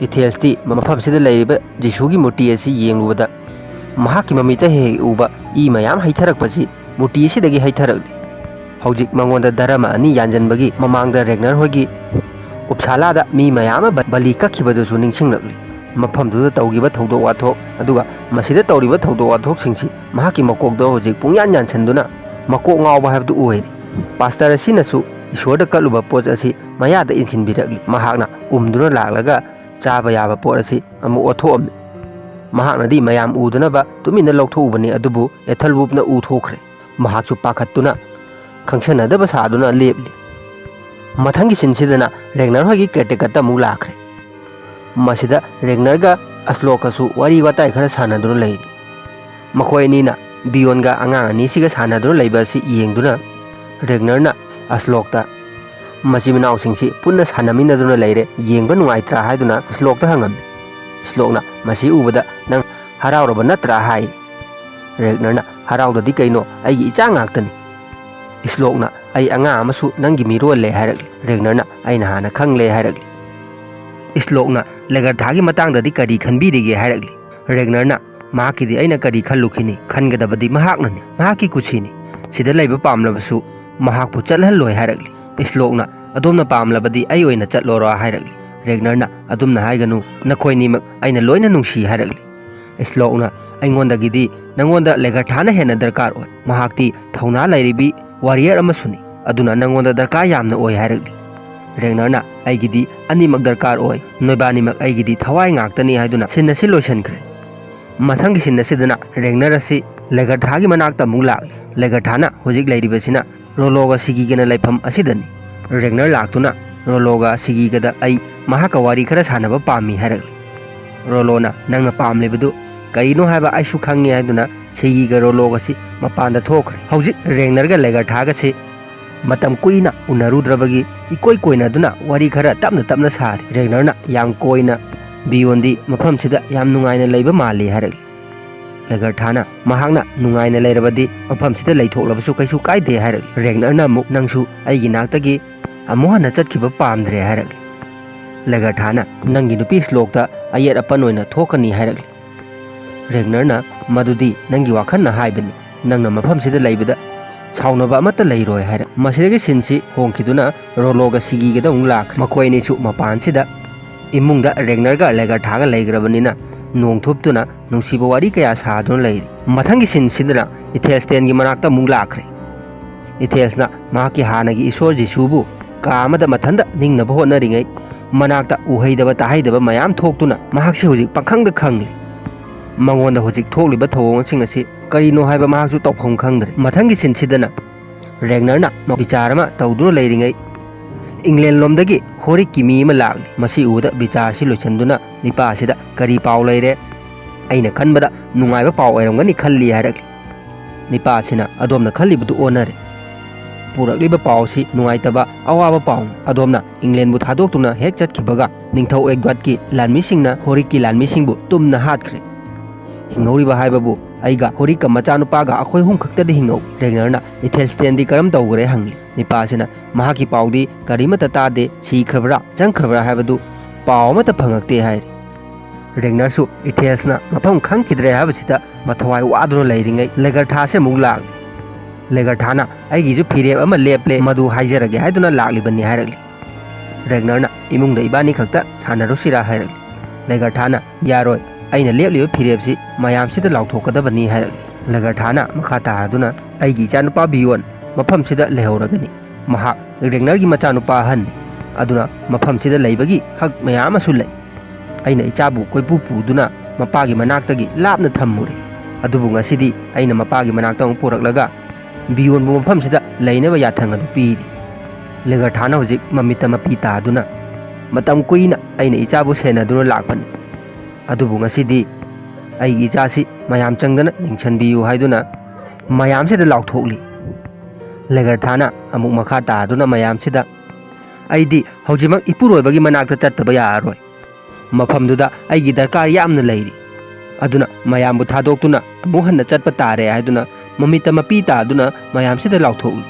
ꯏꯊꯦꯜꯁꯇꯤ ꯃꯐꯝꯁꯤꯗ ꯂꯩꯔꯤꯕ ꯖꯤꯁꯨꯒꯤ ꯃꯨꯔꯇꯤ ꯑꯁꯤ ꯌꯦꯡꯂꯨꯕꯗ ꯃꯍꯥꯛꯀꯤ ꯃꯃꯤꯠꯇ ꯍꯦꯛ ꯍꯦꯛ ꯎꯕ ꯏ ꯃꯌꯥꯝ ꯍꯩꯊꯔꯛꯄꯁꯤ ꯃꯨꯔꯇꯤ ꯑꯁꯤꯗꯒꯤ ꯍꯩꯊꯔꯛꯂꯤ꯫ ꯍꯧꯖꯤꯛ ꯃꯉꯣꯟꯗ ꯙꯔꯃ ꯑꯅꯤ ꯌꯥꯟꯖꯟꯕꯒꯤ ꯃꯃꯥꯡꯗ ꯔꯦꯒꯅꯔ ꯍꯣꯏꯒꯤ ꯎꯞꯁꯥꯂꯥꯗ ꯃꯤ ꯃꯌꯥꯝ ꯑꯃ ꯕ-, ꯕꯂꯤ ꯀꯛꯈꯤꯕꯗꯨꯁꯨ ꯅꯤꯡꯁꯤꯡꯂꯛꯂꯤ꯫ ꯃꯐꯝꯗꯨꯗ ꯇꯧꯈꯤꯕ ꯊꯧꯗꯣꯛ ꯋꯥꯊꯣꯛ, ꯑꯗꯨꯒ ꯃꯁꯤꯗ ꯇꯧꯔꯤꯕ ꯊꯧꯗꯣꯛ ꯋꯥꯊꯣꯛꯁꯤꯡꯁꯤ ꯃꯍꯥꯛꯀꯤ ꯃꯀꯣꯛꯇ ꯍꯧꯖꯤꯛ ꯄꯨꯡꯌꯥꯟ ꯌꯥꯟꯁꯤꯟꯗꯨꯅ ꯃꯀꯣꯛ ꯉꯥꯎꯕ ꯍꯥꯏꯕꯗꯨ ꯑꯣꯏꯔꯦ꯫ ꯄꯥꯁꯇꯔ ꯑꯁꯤꯅꯁꯨ ꯏꯁꯣꯔꯗ ꯀꯠꯂꯨꯕ ꯄꯣꯠ ꯑꯁꯤ ꯃꯌꯥꯗ ꯏꯟꯁꯤꯟꯕꯤꯔꯛꯂꯤ꯫ ꯃꯍꯥꯛꯅ ꯎꯝꯗꯨꯅ ꯂꯥꯛꯂꯒ ꯆꯥꯕ ꯌꯥꯕ ꯄꯣꯠ ꯑꯁꯤ ꯑꯃꯨꯛ ꯑꯣꯠꯊꯣꯛꯑꯝꯃꯤ꯫ ꯃꯍꯥꯛꯅꯗꯤ ꯃꯌꯥꯝ ꯎꯗꯅꯕ ꯇꯨꯃꯤꯟꯅ ꯂꯧꯊꯣꯛꯎꯕꯅꯤ, ꯑꯗꯨꯕꯨ ꯑꯦꯊꯜꯋꯨꯐꯅ ꯎꯊꯣꯛꯈ꯭ꯔꯦ꯫ ꯃꯍꯥꯛꯁꯨ ꯄꯥꯈꯠꯇꯨꯅ ꯈꯪꯁꯟꯅꯗꯕ ꯁꯥꯗꯨꯅ ꯂꯦꯞꯂꯤ꯫ ꯃꯊꯪꯒꯤ ꯁꯤꯟꯁꯤꯗꯅ ꯔꯦꯒꯅꯔ ꯍꯣꯏꯒꯤ ꯀꯦꯌꯔꯇꯦꯀꯔꯗ ꯑꯃꯨꯛ ꯂꯥꯛꯈ꯭ꯔꯦ꯫ ꯃꯁꯤꯗ ꯔꯦꯒꯅꯔꯒ ꯑꯁꯂꯣꯛꯀꯁꯨ ꯋꯥꯔꯤ ꯋꯥꯇꯥꯏ ꯈꯔ ꯁꯥꯟꯅꯗꯨꯅ ꯂꯩꯔꯤ꯫ ꯃꯈꯣꯏ ꯑꯅꯤꯅ ꯕꯤꯌꯣꯟꯒ ꯑꯉꯥꯡ ꯑꯅꯤꯁꯤꯒ ꯁꯥꯟꯅꯗꯨꯅ ꯂꯩꯕ ꯑꯁꯤ ꯌꯦꯡꯗꯨꯅ ꯔꯦꯒꯅꯔꯅ ꯑꯁꯂꯣꯛꯇ, "ꯃꯆꯤꯟ ꯃꯅꯥꯎꯁꯤꯡꯁꯤ ꯄꯨꯟꯅ ꯁꯥꯟꯅꯃꯤꯟꯅꯗꯨꯅ ꯂꯩꯔꯦ, ꯌꯦꯡꯕ ꯅꯨꯡꯉꯥꯏꯇ꯭ꯔꯥ?" ꯍꯥꯏꯗꯨꯅ ꯑꯁꯂꯣꯛꯇ ꯍꯪꯉꯝꯃꯤ꯫ ꯑꯁꯂꯣꯛꯅ ꯃꯁꯤ ꯎꯕꯗ, "ꯅꯪ ꯍꯔꯥꯎꯔꯕ ꯅꯠꯇ꯭ꯔꯥ?" ꯍꯥꯏ꯫ ꯔꯦꯒꯅꯔꯅ, "ꯍꯔꯥꯎꯗꯗꯤ ꯀꯩꯅꯣ, ꯑꯩꯒꯤ ꯏꯆꯥ ꯉꯥꯛꯇꯅꯤ꯫" ꯏꯁꯂꯣꯛꯅ, "ꯑꯩ ꯑꯉꯥꯡ ꯑꯃꯁꯨ ꯅꯪꯒꯤ ꯃꯤꯔꯣꯜꯂꯦ" ꯍꯥꯏꯔꯛꯂꯤ꯫ ꯔꯦꯒꯅꯔꯅ, "ꯑꯩꯅ ꯍꯥꯟꯅ ꯈꯪꯂꯦ" ꯍꯥꯏꯔꯛꯂꯤ꯫ ꯏꯁꯂꯣꯛꯅ, "ꯂꯦꯒꯔꯊꯥꯒꯤ ꯃꯇꯥꯡꯗꯗꯤ ꯀꯔꯤ ꯈꯟꯕꯤꯔꯤꯒꯦ?" ꯍꯥꯏꯔꯛꯂꯤ꯫ ꯔꯦꯒꯅꯔꯅ, "ꯃꯍꯥꯛꯀꯤꯗꯤ ꯑꯩꯅ ꯀꯔꯤ ꯈꯜꯂꯨꯈꯤꯅꯤ? ꯈꯟꯒꯗꯕꯗꯤ ꯃꯍꯥꯛꯅꯅꯤ, ꯃꯍꯥꯛꯀꯤ ꯀꯨꯁꯤꯅꯤ꯫ ꯁꯤꯗ ꯂꯩꯕ ꯄꯥꯝꯂꯕꯁꯨ ꯃꯍꯥꯛꯄꯨ ꯆꯠꯍꯜꯂꯣꯏ" ꯍꯥꯏꯔꯛꯂꯤ꯫ ꯏꯁꯂꯣꯛꯅ, "ꯑꯗꯣꯝꯅ ꯄꯥꯝꯂꯕꯗꯤ ꯑꯩ ꯑꯣꯏꯅ ꯆꯠꯂꯣꯔꯥ?" ꯍꯥꯏꯔꯛꯂꯤ꯫ ꯔꯦꯒꯅꯔꯅ, "ꯑꯗꯨꯝꯅ ꯍꯥꯏꯒꯅꯨ, ꯅꯈꯣꯏꯅꯤꯃꯛ ꯑꯩꯅ ꯂꯣꯏꯅ ꯅꯨꯡꯁꯤ" ꯍꯥꯏꯔꯛꯂꯤ꯫ ꯏꯁꯂꯣꯛꯅ, "ꯑꯩꯉꯣꯟꯗꯒꯤꯗꯤ ꯅꯪꯉꯣꯟꯗ ꯂꯦꯒꯔꯊꯥꯅ ꯍꯦꯟꯅ ꯗꯔꯀꯥꯔ ꯑꯣꯏ꯫ ꯃꯍꯥꯛꯇꯤ ꯊꯧꯅꯥ ꯂꯩꯔꯤꯕꯤ ꯋꯥꯔꯤꯌꯔ ꯑꯃꯁꯨꯅꯤ꯫ ꯑꯗꯨꯅ ꯅꯪꯉꯣꯟꯗ ꯗꯔꯀꯥꯔ ꯌꯥꯝꯅ ꯑꯣꯏ" ꯍꯥꯏꯔꯛꯂꯤ꯫ ꯔꯦꯒꯅꯔꯅ, "ꯑꯩꯒꯤꯗꯤ ꯑꯅꯤꯃꯛ ꯗꯔꯀꯥꯔ ꯑꯣꯏ, ꯅꯣꯏꯕꯥꯅꯤꯃꯛ ꯑꯩꯒꯤꯗꯤ ꯊꯋꯥꯏ ꯉꯥꯛꯇꯅꯤ" ꯍꯥꯏꯗꯨꯅ ꯁꯤꯟ ꯑꯁꯤ ꯂꯣꯏꯁꯤꯟꯈ꯭ꯔꯦ꯫ ꯃꯊꯪꯒꯤ ꯁꯤꯟ ꯑꯁꯤꯗꯅ ꯔꯦꯒꯅꯔ ꯑꯁꯤ ꯂꯦꯒꯔꯊꯥꯒꯤ ꯃꯅꯥꯛꯇ ꯑꯃꯨꯛ ꯂꯥꯛꯂꯤ꯫ ꯂꯦꯒꯔꯊꯥꯅ ꯍꯧꯖꯤꯛ ꯂꯩꯔꯤꯕꯁꯤꯅ ꯔꯣꯂꯣꯒ ꯁꯤꯒꯤꯒꯅ ꯂꯩꯐꯝ ꯑꯁꯤꯗꯅꯤ꯫ ꯔꯦꯒꯅꯔ ꯂꯥꯛꯇꯨꯅ ꯔꯣꯂꯣꯒ ꯁꯤꯒꯤꯒꯗ, "ꯑꯩ ꯃꯍꯥꯛꯀ ꯋꯥꯔꯤ ꯈꯔ ꯁꯥꯟꯅꯕ ꯄꯥꯝꯃꯤ" ꯍꯥꯏꯔꯛꯂꯤ꯫ ꯔꯣꯂꯣꯅ, "ꯅꯪꯅ ꯄꯥꯝꯂꯤꯕꯗꯨ ꯀꯔꯤꯅꯣ ꯍꯥꯏꯕ ꯑꯩꯁꯨ ꯈꯪꯉꯤ" ꯍꯥꯏꯗꯨꯅ ꯁꯤꯒꯤꯒ ꯔꯣꯂꯣꯒꯁꯤ ꯃꯄꯥꯟꯗ ꯊꯣꯛꯈ꯭ꯔꯦ꯫ ꯍꯧꯖꯤꯛ ꯔꯦꯒꯅꯔꯒ ꯂꯦꯒꯔꯊꯥꯒꯁꯤ ꯃꯇꯝ ꯀꯨꯏꯅ ꯎꯅꯔꯨꯗ꯭ꯔꯕꯒꯤ ꯏꯀꯣꯏ ꯀꯣꯏꯅꯗꯨꯅ ꯋꯥꯔꯤ ꯈꯔ ꯇꯞꯅ ꯇꯞꯅ ꯁꯥꯔꯤ꯫ ꯔꯦꯒꯅꯔꯅ ꯌꯥꯝ ꯀꯣꯏꯅ, "ꯕꯤꯌꯣꯟꯗꯤ ꯃꯐꯝꯁꯤꯗ ꯌꯥꯝ ꯅꯨꯡꯉꯥꯏꯅ ꯂꯩꯕ ꯃꯥꯜꯂꯤ" ꯍꯥꯏꯔꯛꯂꯤ꯫ ꯂꯦꯒꯔꯊꯥꯅ ꯃꯍꯥꯛꯅ ꯅꯨꯡꯉꯥꯏꯅ ꯂꯩꯔꯕꯗꯤ ꯃꯐꯝꯁꯤꯗ ꯂꯩꯊꯣꯛꯂꯕꯁꯨ ꯀꯩꯁꯨ ꯀꯥꯏꯗꯦ ꯍꯥꯏꯔꯛꯂꯤ꯫ ꯔꯦꯒꯅꯔꯅ ꯑꯃꯨꯛ, "ꯅꯪꯁꯨ ꯑꯩꯒꯤ ꯅꯥꯛꯇꯒꯤ ꯑꯃꯨꯛ ꯍꯟꯅ ꯆꯠꯈꯤꯕ ꯄꯥꯝꯗ꯭ꯔꯦ" ꯍꯥꯏꯔꯛꯂꯤ꯫ ꯂꯦꯒꯔꯊꯥꯅ, "ꯅꯪꯒꯤ ꯅꯨꯄꯤ ꯁ꯭ꯂꯣꯛꯇ ꯑꯌꯦꯠ ꯑꯄꯟ ꯑꯣꯏꯅ ꯊꯣꯛꯀꯅꯤ" ꯍꯥꯏꯔꯛꯂꯤ꯫ ꯔꯦꯒꯅꯔꯅ, "ꯃꯗꯨꯗꯤ ꯅꯪꯒꯤ ꯋꯥꯈꯜꯅ ꯍꯥꯏꯕꯅꯤ, ꯅꯪꯅ ꯃꯐꯝꯁꯤꯗ ꯂꯩꯕꯗ ꯁꯥꯎꯅꯕ ꯑꯃꯠꯇ ꯂꯩꯔꯣꯏ" ꯍꯥꯏꯔꯛ꯫ ꯃꯁꯤꯗꯒꯤ ꯁꯤꯟꯁꯤ ꯍꯣꯡꯈꯤꯗꯨꯅ ꯔꯣꯂꯣꯒ ꯁꯤꯒꯤꯒꯗ ꯑꯃꯨꯛ ꯂꯥꯛꯈ꯭ꯔꯦ꯫ ꯃꯈꯣꯏ ꯑꯅꯤꯁꯨ ꯃꯄꯥꯟꯁꯤꯗ ꯏꯃꯨꯡꯗ ꯔꯦꯒꯅꯔꯒ ꯂꯦꯒꯔꯊꯥꯒ ꯂꯩꯈ꯭ꯔꯕꯅꯤꯅ ꯅꯣꯡ ꯊꯨꯞꯇꯨꯅ ꯅꯨꯡꯁꯤꯕ ꯋꯥꯔꯤ ꯀꯌꯥ ꯁꯥꯗꯨꯅ ꯂꯩꯔꯤ꯫ ꯃꯊꯪꯒꯤ ꯁꯤꯟꯁꯤꯗꯅ ꯏꯊꯦꯜꯁꯇꯦꯟꯒꯤ ꯃꯅꯥꯛꯇ ꯑꯃꯨꯛ ꯂꯥꯛꯈ꯭ꯔꯦ꯫ ꯏꯊꯦꯜꯁꯅ ꯃꯍꯥꯛꯀꯤ ꯍꯥꯟꯅꯒꯤ ꯏꯁꯣꯔ ꯖꯤꯁꯨꯕꯨ ꯀꯥ ꯑꯃꯗ ꯃꯊꯟꯇ ꯅꯤꯡꯅꯕ ꯍꯣꯠꯅꯔꯤꯉꯩ ꯃꯅꯥꯛꯇ ꯎꯍꯩꯗꯕ ꯇꯥꯍꯩꯗꯕ ꯃꯌꯥꯝ ꯊꯣꯛꯇꯨꯅ ꯃꯍꯥꯛꯁꯤ ꯍꯧꯖꯤꯛ ꯄꯪꯈꯪꯗ ꯈꯪꯂꯤ꯫ ꯃꯉꯣꯟꯗ ꯍꯧꯖꯤꯛ ꯊꯣꯛꯂꯤꯕ ꯊꯧꯑꯣꯡꯁꯤꯡ ꯑꯁꯤ ꯀꯔꯤꯅꯣ ꯍꯥꯏꯕ ꯃꯍꯥꯛꯁꯨ ꯇꯧꯐꯝ ꯈꯪꯗ꯭ꯔꯦ꯫ ꯃꯊꯪꯒꯤ ꯁꯤꯟꯁꯤꯗꯅ ꯔꯦꯒꯅꯔꯅ ꯕꯤꯆꯥꯔ ꯑꯃ ꯇꯧꯗꯨꯅ ꯂꯩꯔꯤꯉꯩ ꯏꯪꯂꯦꯟ ꯂꯣꯝꯗꯒꯤ ꯍꯣꯔꯤꯛꯀꯤ ꯃꯤ ꯑꯃ ꯂꯥꯛꯂꯤ꯫ ꯃꯁꯤ ꯎꯕꯗ ꯕꯤꯆꯥꯔꯁꯤ ꯂꯣꯏꯁꯤꯟꯗꯨꯅ ꯅꯤꯄꯥ ꯑꯁꯤꯗ, "ꯀꯔꯤ ꯄꯥꯎ ꯂꯩꯔꯦ? ꯑꯩꯅ ꯈꯟꯕꯗ ꯅꯨꯡꯉꯥꯏꯕ ꯄꯥꯎ ꯑꯣꯏꯔꯝꯒꯅꯤ ꯈꯜꯂꯤ" ꯍꯥꯏꯔꯛꯂꯤ꯫ ꯅꯤꯄꯥ ꯑꯁꯤꯅ, "ꯑꯗꯣꯝꯅ ꯈꯜꯂꯤꯕꯗꯨ ꯑꯣꯟꯅꯔꯦ꯫ ꯄꯨꯔꯛꯂꯤꯕ ꯄꯥꯎ ꯑꯁꯤ ꯅꯨꯡꯉꯥꯏꯇꯕ ꯑꯋꯥꯕ ꯄꯥꯎꯅꯤ꯫ ꯑꯗꯣꯝꯅ ꯏꯪꯂꯦꯟꯕꯨ ꯊꯥꯗꯣꯛꯇꯨꯅ ꯍꯦꯛ ꯆꯠꯈꯤꯕꯒ ꯅꯤꯡꯊꯧ ꯑꯦꯗꯋꯥꯔꯗꯀꯤ ꯂꯥꯟꯃꯤꯁꯤꯡꯅ ꯍꯣꯔꯤꯛꯀꯤ ꯂꯥꯟꯃꯤꯁꯤꯡꯕꯨ ꯇꯨꯝꯅ ꯍꯥꯠꯈ꯭ꯔꯦ꯫ ꯍꯤꯡꯍꯧꯔꯤꯕ ꯍꯥꯏꯕꯕꯨ ꯑꯩꯒ ꯍꯣꯔꯤꯛꯀ ꯃꯆꯥꯅꯨꯄꯥꯒ ꯑꯩꯈꯣꯏ ꯑꯍꯨꯝ ꯈꯛꯇꯗꯤ ꯍꯤꯡꯍꯧꯏ꯫" ꯔꯦꯒꯅꯔꯅ, "ꯏꯊꯦꯜꯁꯇꯦꯟꯗꯤ ꯀꯔꯝ ꯇꯧꯈ꯭ꯔꯦ?" ꯍꯪꯂꯤ꯫ ꯅꯤꯄꯥꯁꯤꯅ, "ꯃꯍꯥꯛꯀꯤ ꯄꯥꯎꯗꯤ ꯀꯔꯤꯃꯠꯇ ꯇꯥꯗꯦ, ꯁꯤꯈ꯭ꯔꯕ꯭ꯔꯥ ꯆꯪꯈ꯭ꯔꯕ꯭ꯔꯥ ꯍꯥꯏꯕꯗꯨ ꯄꯥꯎ ꯑꯃꯠꯇ ꯐꯪꯉꯛꯇꯦ" ꯍꯥꯏꯔꯤ꯫ ꯔꯦꯒꯅꯔꯁꯨ ꯏꯊꯦꯜꯁꯅ ꯃꯐꯝ ꯈꯪꯈꯤꯗ꯭ꯔꯦ ꯍꯥꯏꯕꯁꯤꯗ ꯃꯊꯋꯥꯏ ꯋꯥꯗꯨꯅ ꯂꯩꯔꯤꯉꯩ ꯂꯦꯒꯔꯊꯥꯁꯦ ꯑꯃꯨꯛ ꯂꯥꯛꯂꯤ꯫ ꯂꯦꯒꯔꯊꯥꯅ, "ꯑꯩꯒꯤꯁꯨ ꯐꯤꯔꯦꯞ ꯑꯃ ꯂꯦꯞꯂꯦ, ꯃꯗꯨ ꯍꯥꯏꯖꯔꯒꯦ" ꯍꯥꯏꯗꯨꯅ ꯂꯥꯛꯂꯤꯕꯅꯤ ꯍꯥꯏꯔꯛꯂꯤ꯫ ꯔꯦꯒꯅꯔꯅ, "ꯏꯃꯨꯡꯗ ꯏꯕꯥꯅꯤ ꯈꯛꯇ ꯁꯥꯟꯅꯔꯨꯁꯤꯔꯥ?" ꯍꯥꯏꯔꯛꯂꯤ꯫ ꯂꯦꯒꯔꯊꯥꯅ, "ꯌꯥꯔꯣꯏ, ꯑꯩꯅ ꯂꯦꯞꯂꯤꯕ ꯐꯤꯔꯦꯞꯁꯤ ꯃꯌꯥꯝꯁꯤꯗ ꯂꯥꯎꯊꯣꯛꯀꯗꯕꯅꯤ" ꯍꯥꯏꯔꯛꯂꯤ꯫ ꯂꯦꯒꯔꯊꯥꯅ ꯃꯈꯥ ꯇꯥꯔꯗꯨꯅ, "ꯑꯩꯒꯤ ꯏꯆꯥꯅꯨꯄꯥ ꯕꯤꯌꯣꯟ ꯃꯐꯝꯁꯤꯗ ꯂꯩꯍꯧꯔꯒꯅꯤ꯫ ꯃꯍꯥꯛ ꯔꯦꯒꯅꯔꯒꯤ ꯃꯆꯥꯅꯨꯄꯥ ꯑꯍꯟꯅꯤ꯫ ꯑꯗꯨꯅ ꯃꯐꯝꯁꯤꯗ ꯂꯩꯕꯒꯤ ꯍꯛ ꯃꯌꯥꯝ ꯑꯃꯁꯨ ꯂꯩ꯫ ꯑꯩꯅ ꯏꯆꯥꯕꯨ ꯀꯣꯏꯄꯨ ꯄꯨꯗꯨꯅ ꯃꯄꯥꯒꯤ ꯃꯅꯥꯛꯇꯒꯤ ꯂꯥꯞꯅ ꯊꯝꯃꯨꯔꯦ꯫ ꯑꯗꯨꯕꯨ ꯉꯁꯤꯗꯤ ꯑꯩꯅ ꯃꯄꯥꯒꯤ ꯃꯅꯥꯛꯇ ꯑꯃꯨꯛ ꯄꯨꯔꯛꯂꯒ ꯕꯤꯌꯣꯟꯕꯨ ꯃꯐꯝꯁꯤꯗ ꯂꯩꯅꯕ ꯌꯥꯊꯪ ꯑꯗꯨ ꯄꯤꯔꯤ꯫ ꯂꯦꯒꯔꯊꯥꯅ ꯍꯧꯖꯤꯛ ꯃꯃꯤꯠꯇ ꯃꯄꯤ ꯇꯥꯗꯨꯅ, ꯃꯇꯝ ꯀꯨꯏꯅ ꯑꯩꯅ ꯏꯆꯥꯕꯨ ꯁꯦꯟꯅꯗꯨꯅ ꯂꯥꯛꯄꯅꯤ꯫ ꯑꯗꯨꯕꯨ ꯉꯁꯤꯗꯤ ꯑꯩꯒꯤ ꯏꯆꯥꯁꯤ ꯃꯌꯥꯝ ꯆꯪꯗꯅ ꯌꯦꯡꯁꯤꯟꯕꯤꯌꯨ" ꯍꯥꯏꯗꯨꯅ ꯃꯌꯥꯝꯁꯤꯗ ꯂꯥꯎꯊꯣꯛꯂꯤ꯫ ꯂꯦꯒꯔꯊꯥꯅ ꯑꯃꯨꯛ ꯃꯈꯥ ꯇꯥꯗꯨꯅ ꯃꯌꯥꯝꯁꯤꯗ, "ꯑꯩꯗꯤ ꯍꯧꯖꯤꯛꯃꯛ ꯏꯄꯨꯔꯣꯏꯕꯒꯤ ꯃꯅꯥꯛꯇ ꯆꯠꯇꯕ ꯌꯥꯔꯔꯣꯏ꯫ ꯃꯐꯝꯗꯨꯗ ꯑꯩꯒꯤ ꯗꯔꯀꯥꯔ ꯌꯥꯝꯅ ꯂꯩꯔꯤ꯫ ꯑꯗꯨꯅ ꯃꯌꯥꯝꯕꯨ ꯊꯥꯗꯣꯛꯇꯨꯅ ꯑꯃꯨꯛ ꯍꯟꯅ ꯆꯠꯄ ꯇꯥꯔꯦ ꯍꯥꯏꯗꯨꯅ ꯃꯃꯤꯠꯇ ꯃꯄꯤ ꯇꯥꯗꯨꯅ ꯃꯌꯥꯝꯁꯤꯗ ꯂꯥꯎꯊꯣꯛꯂꯤ꯫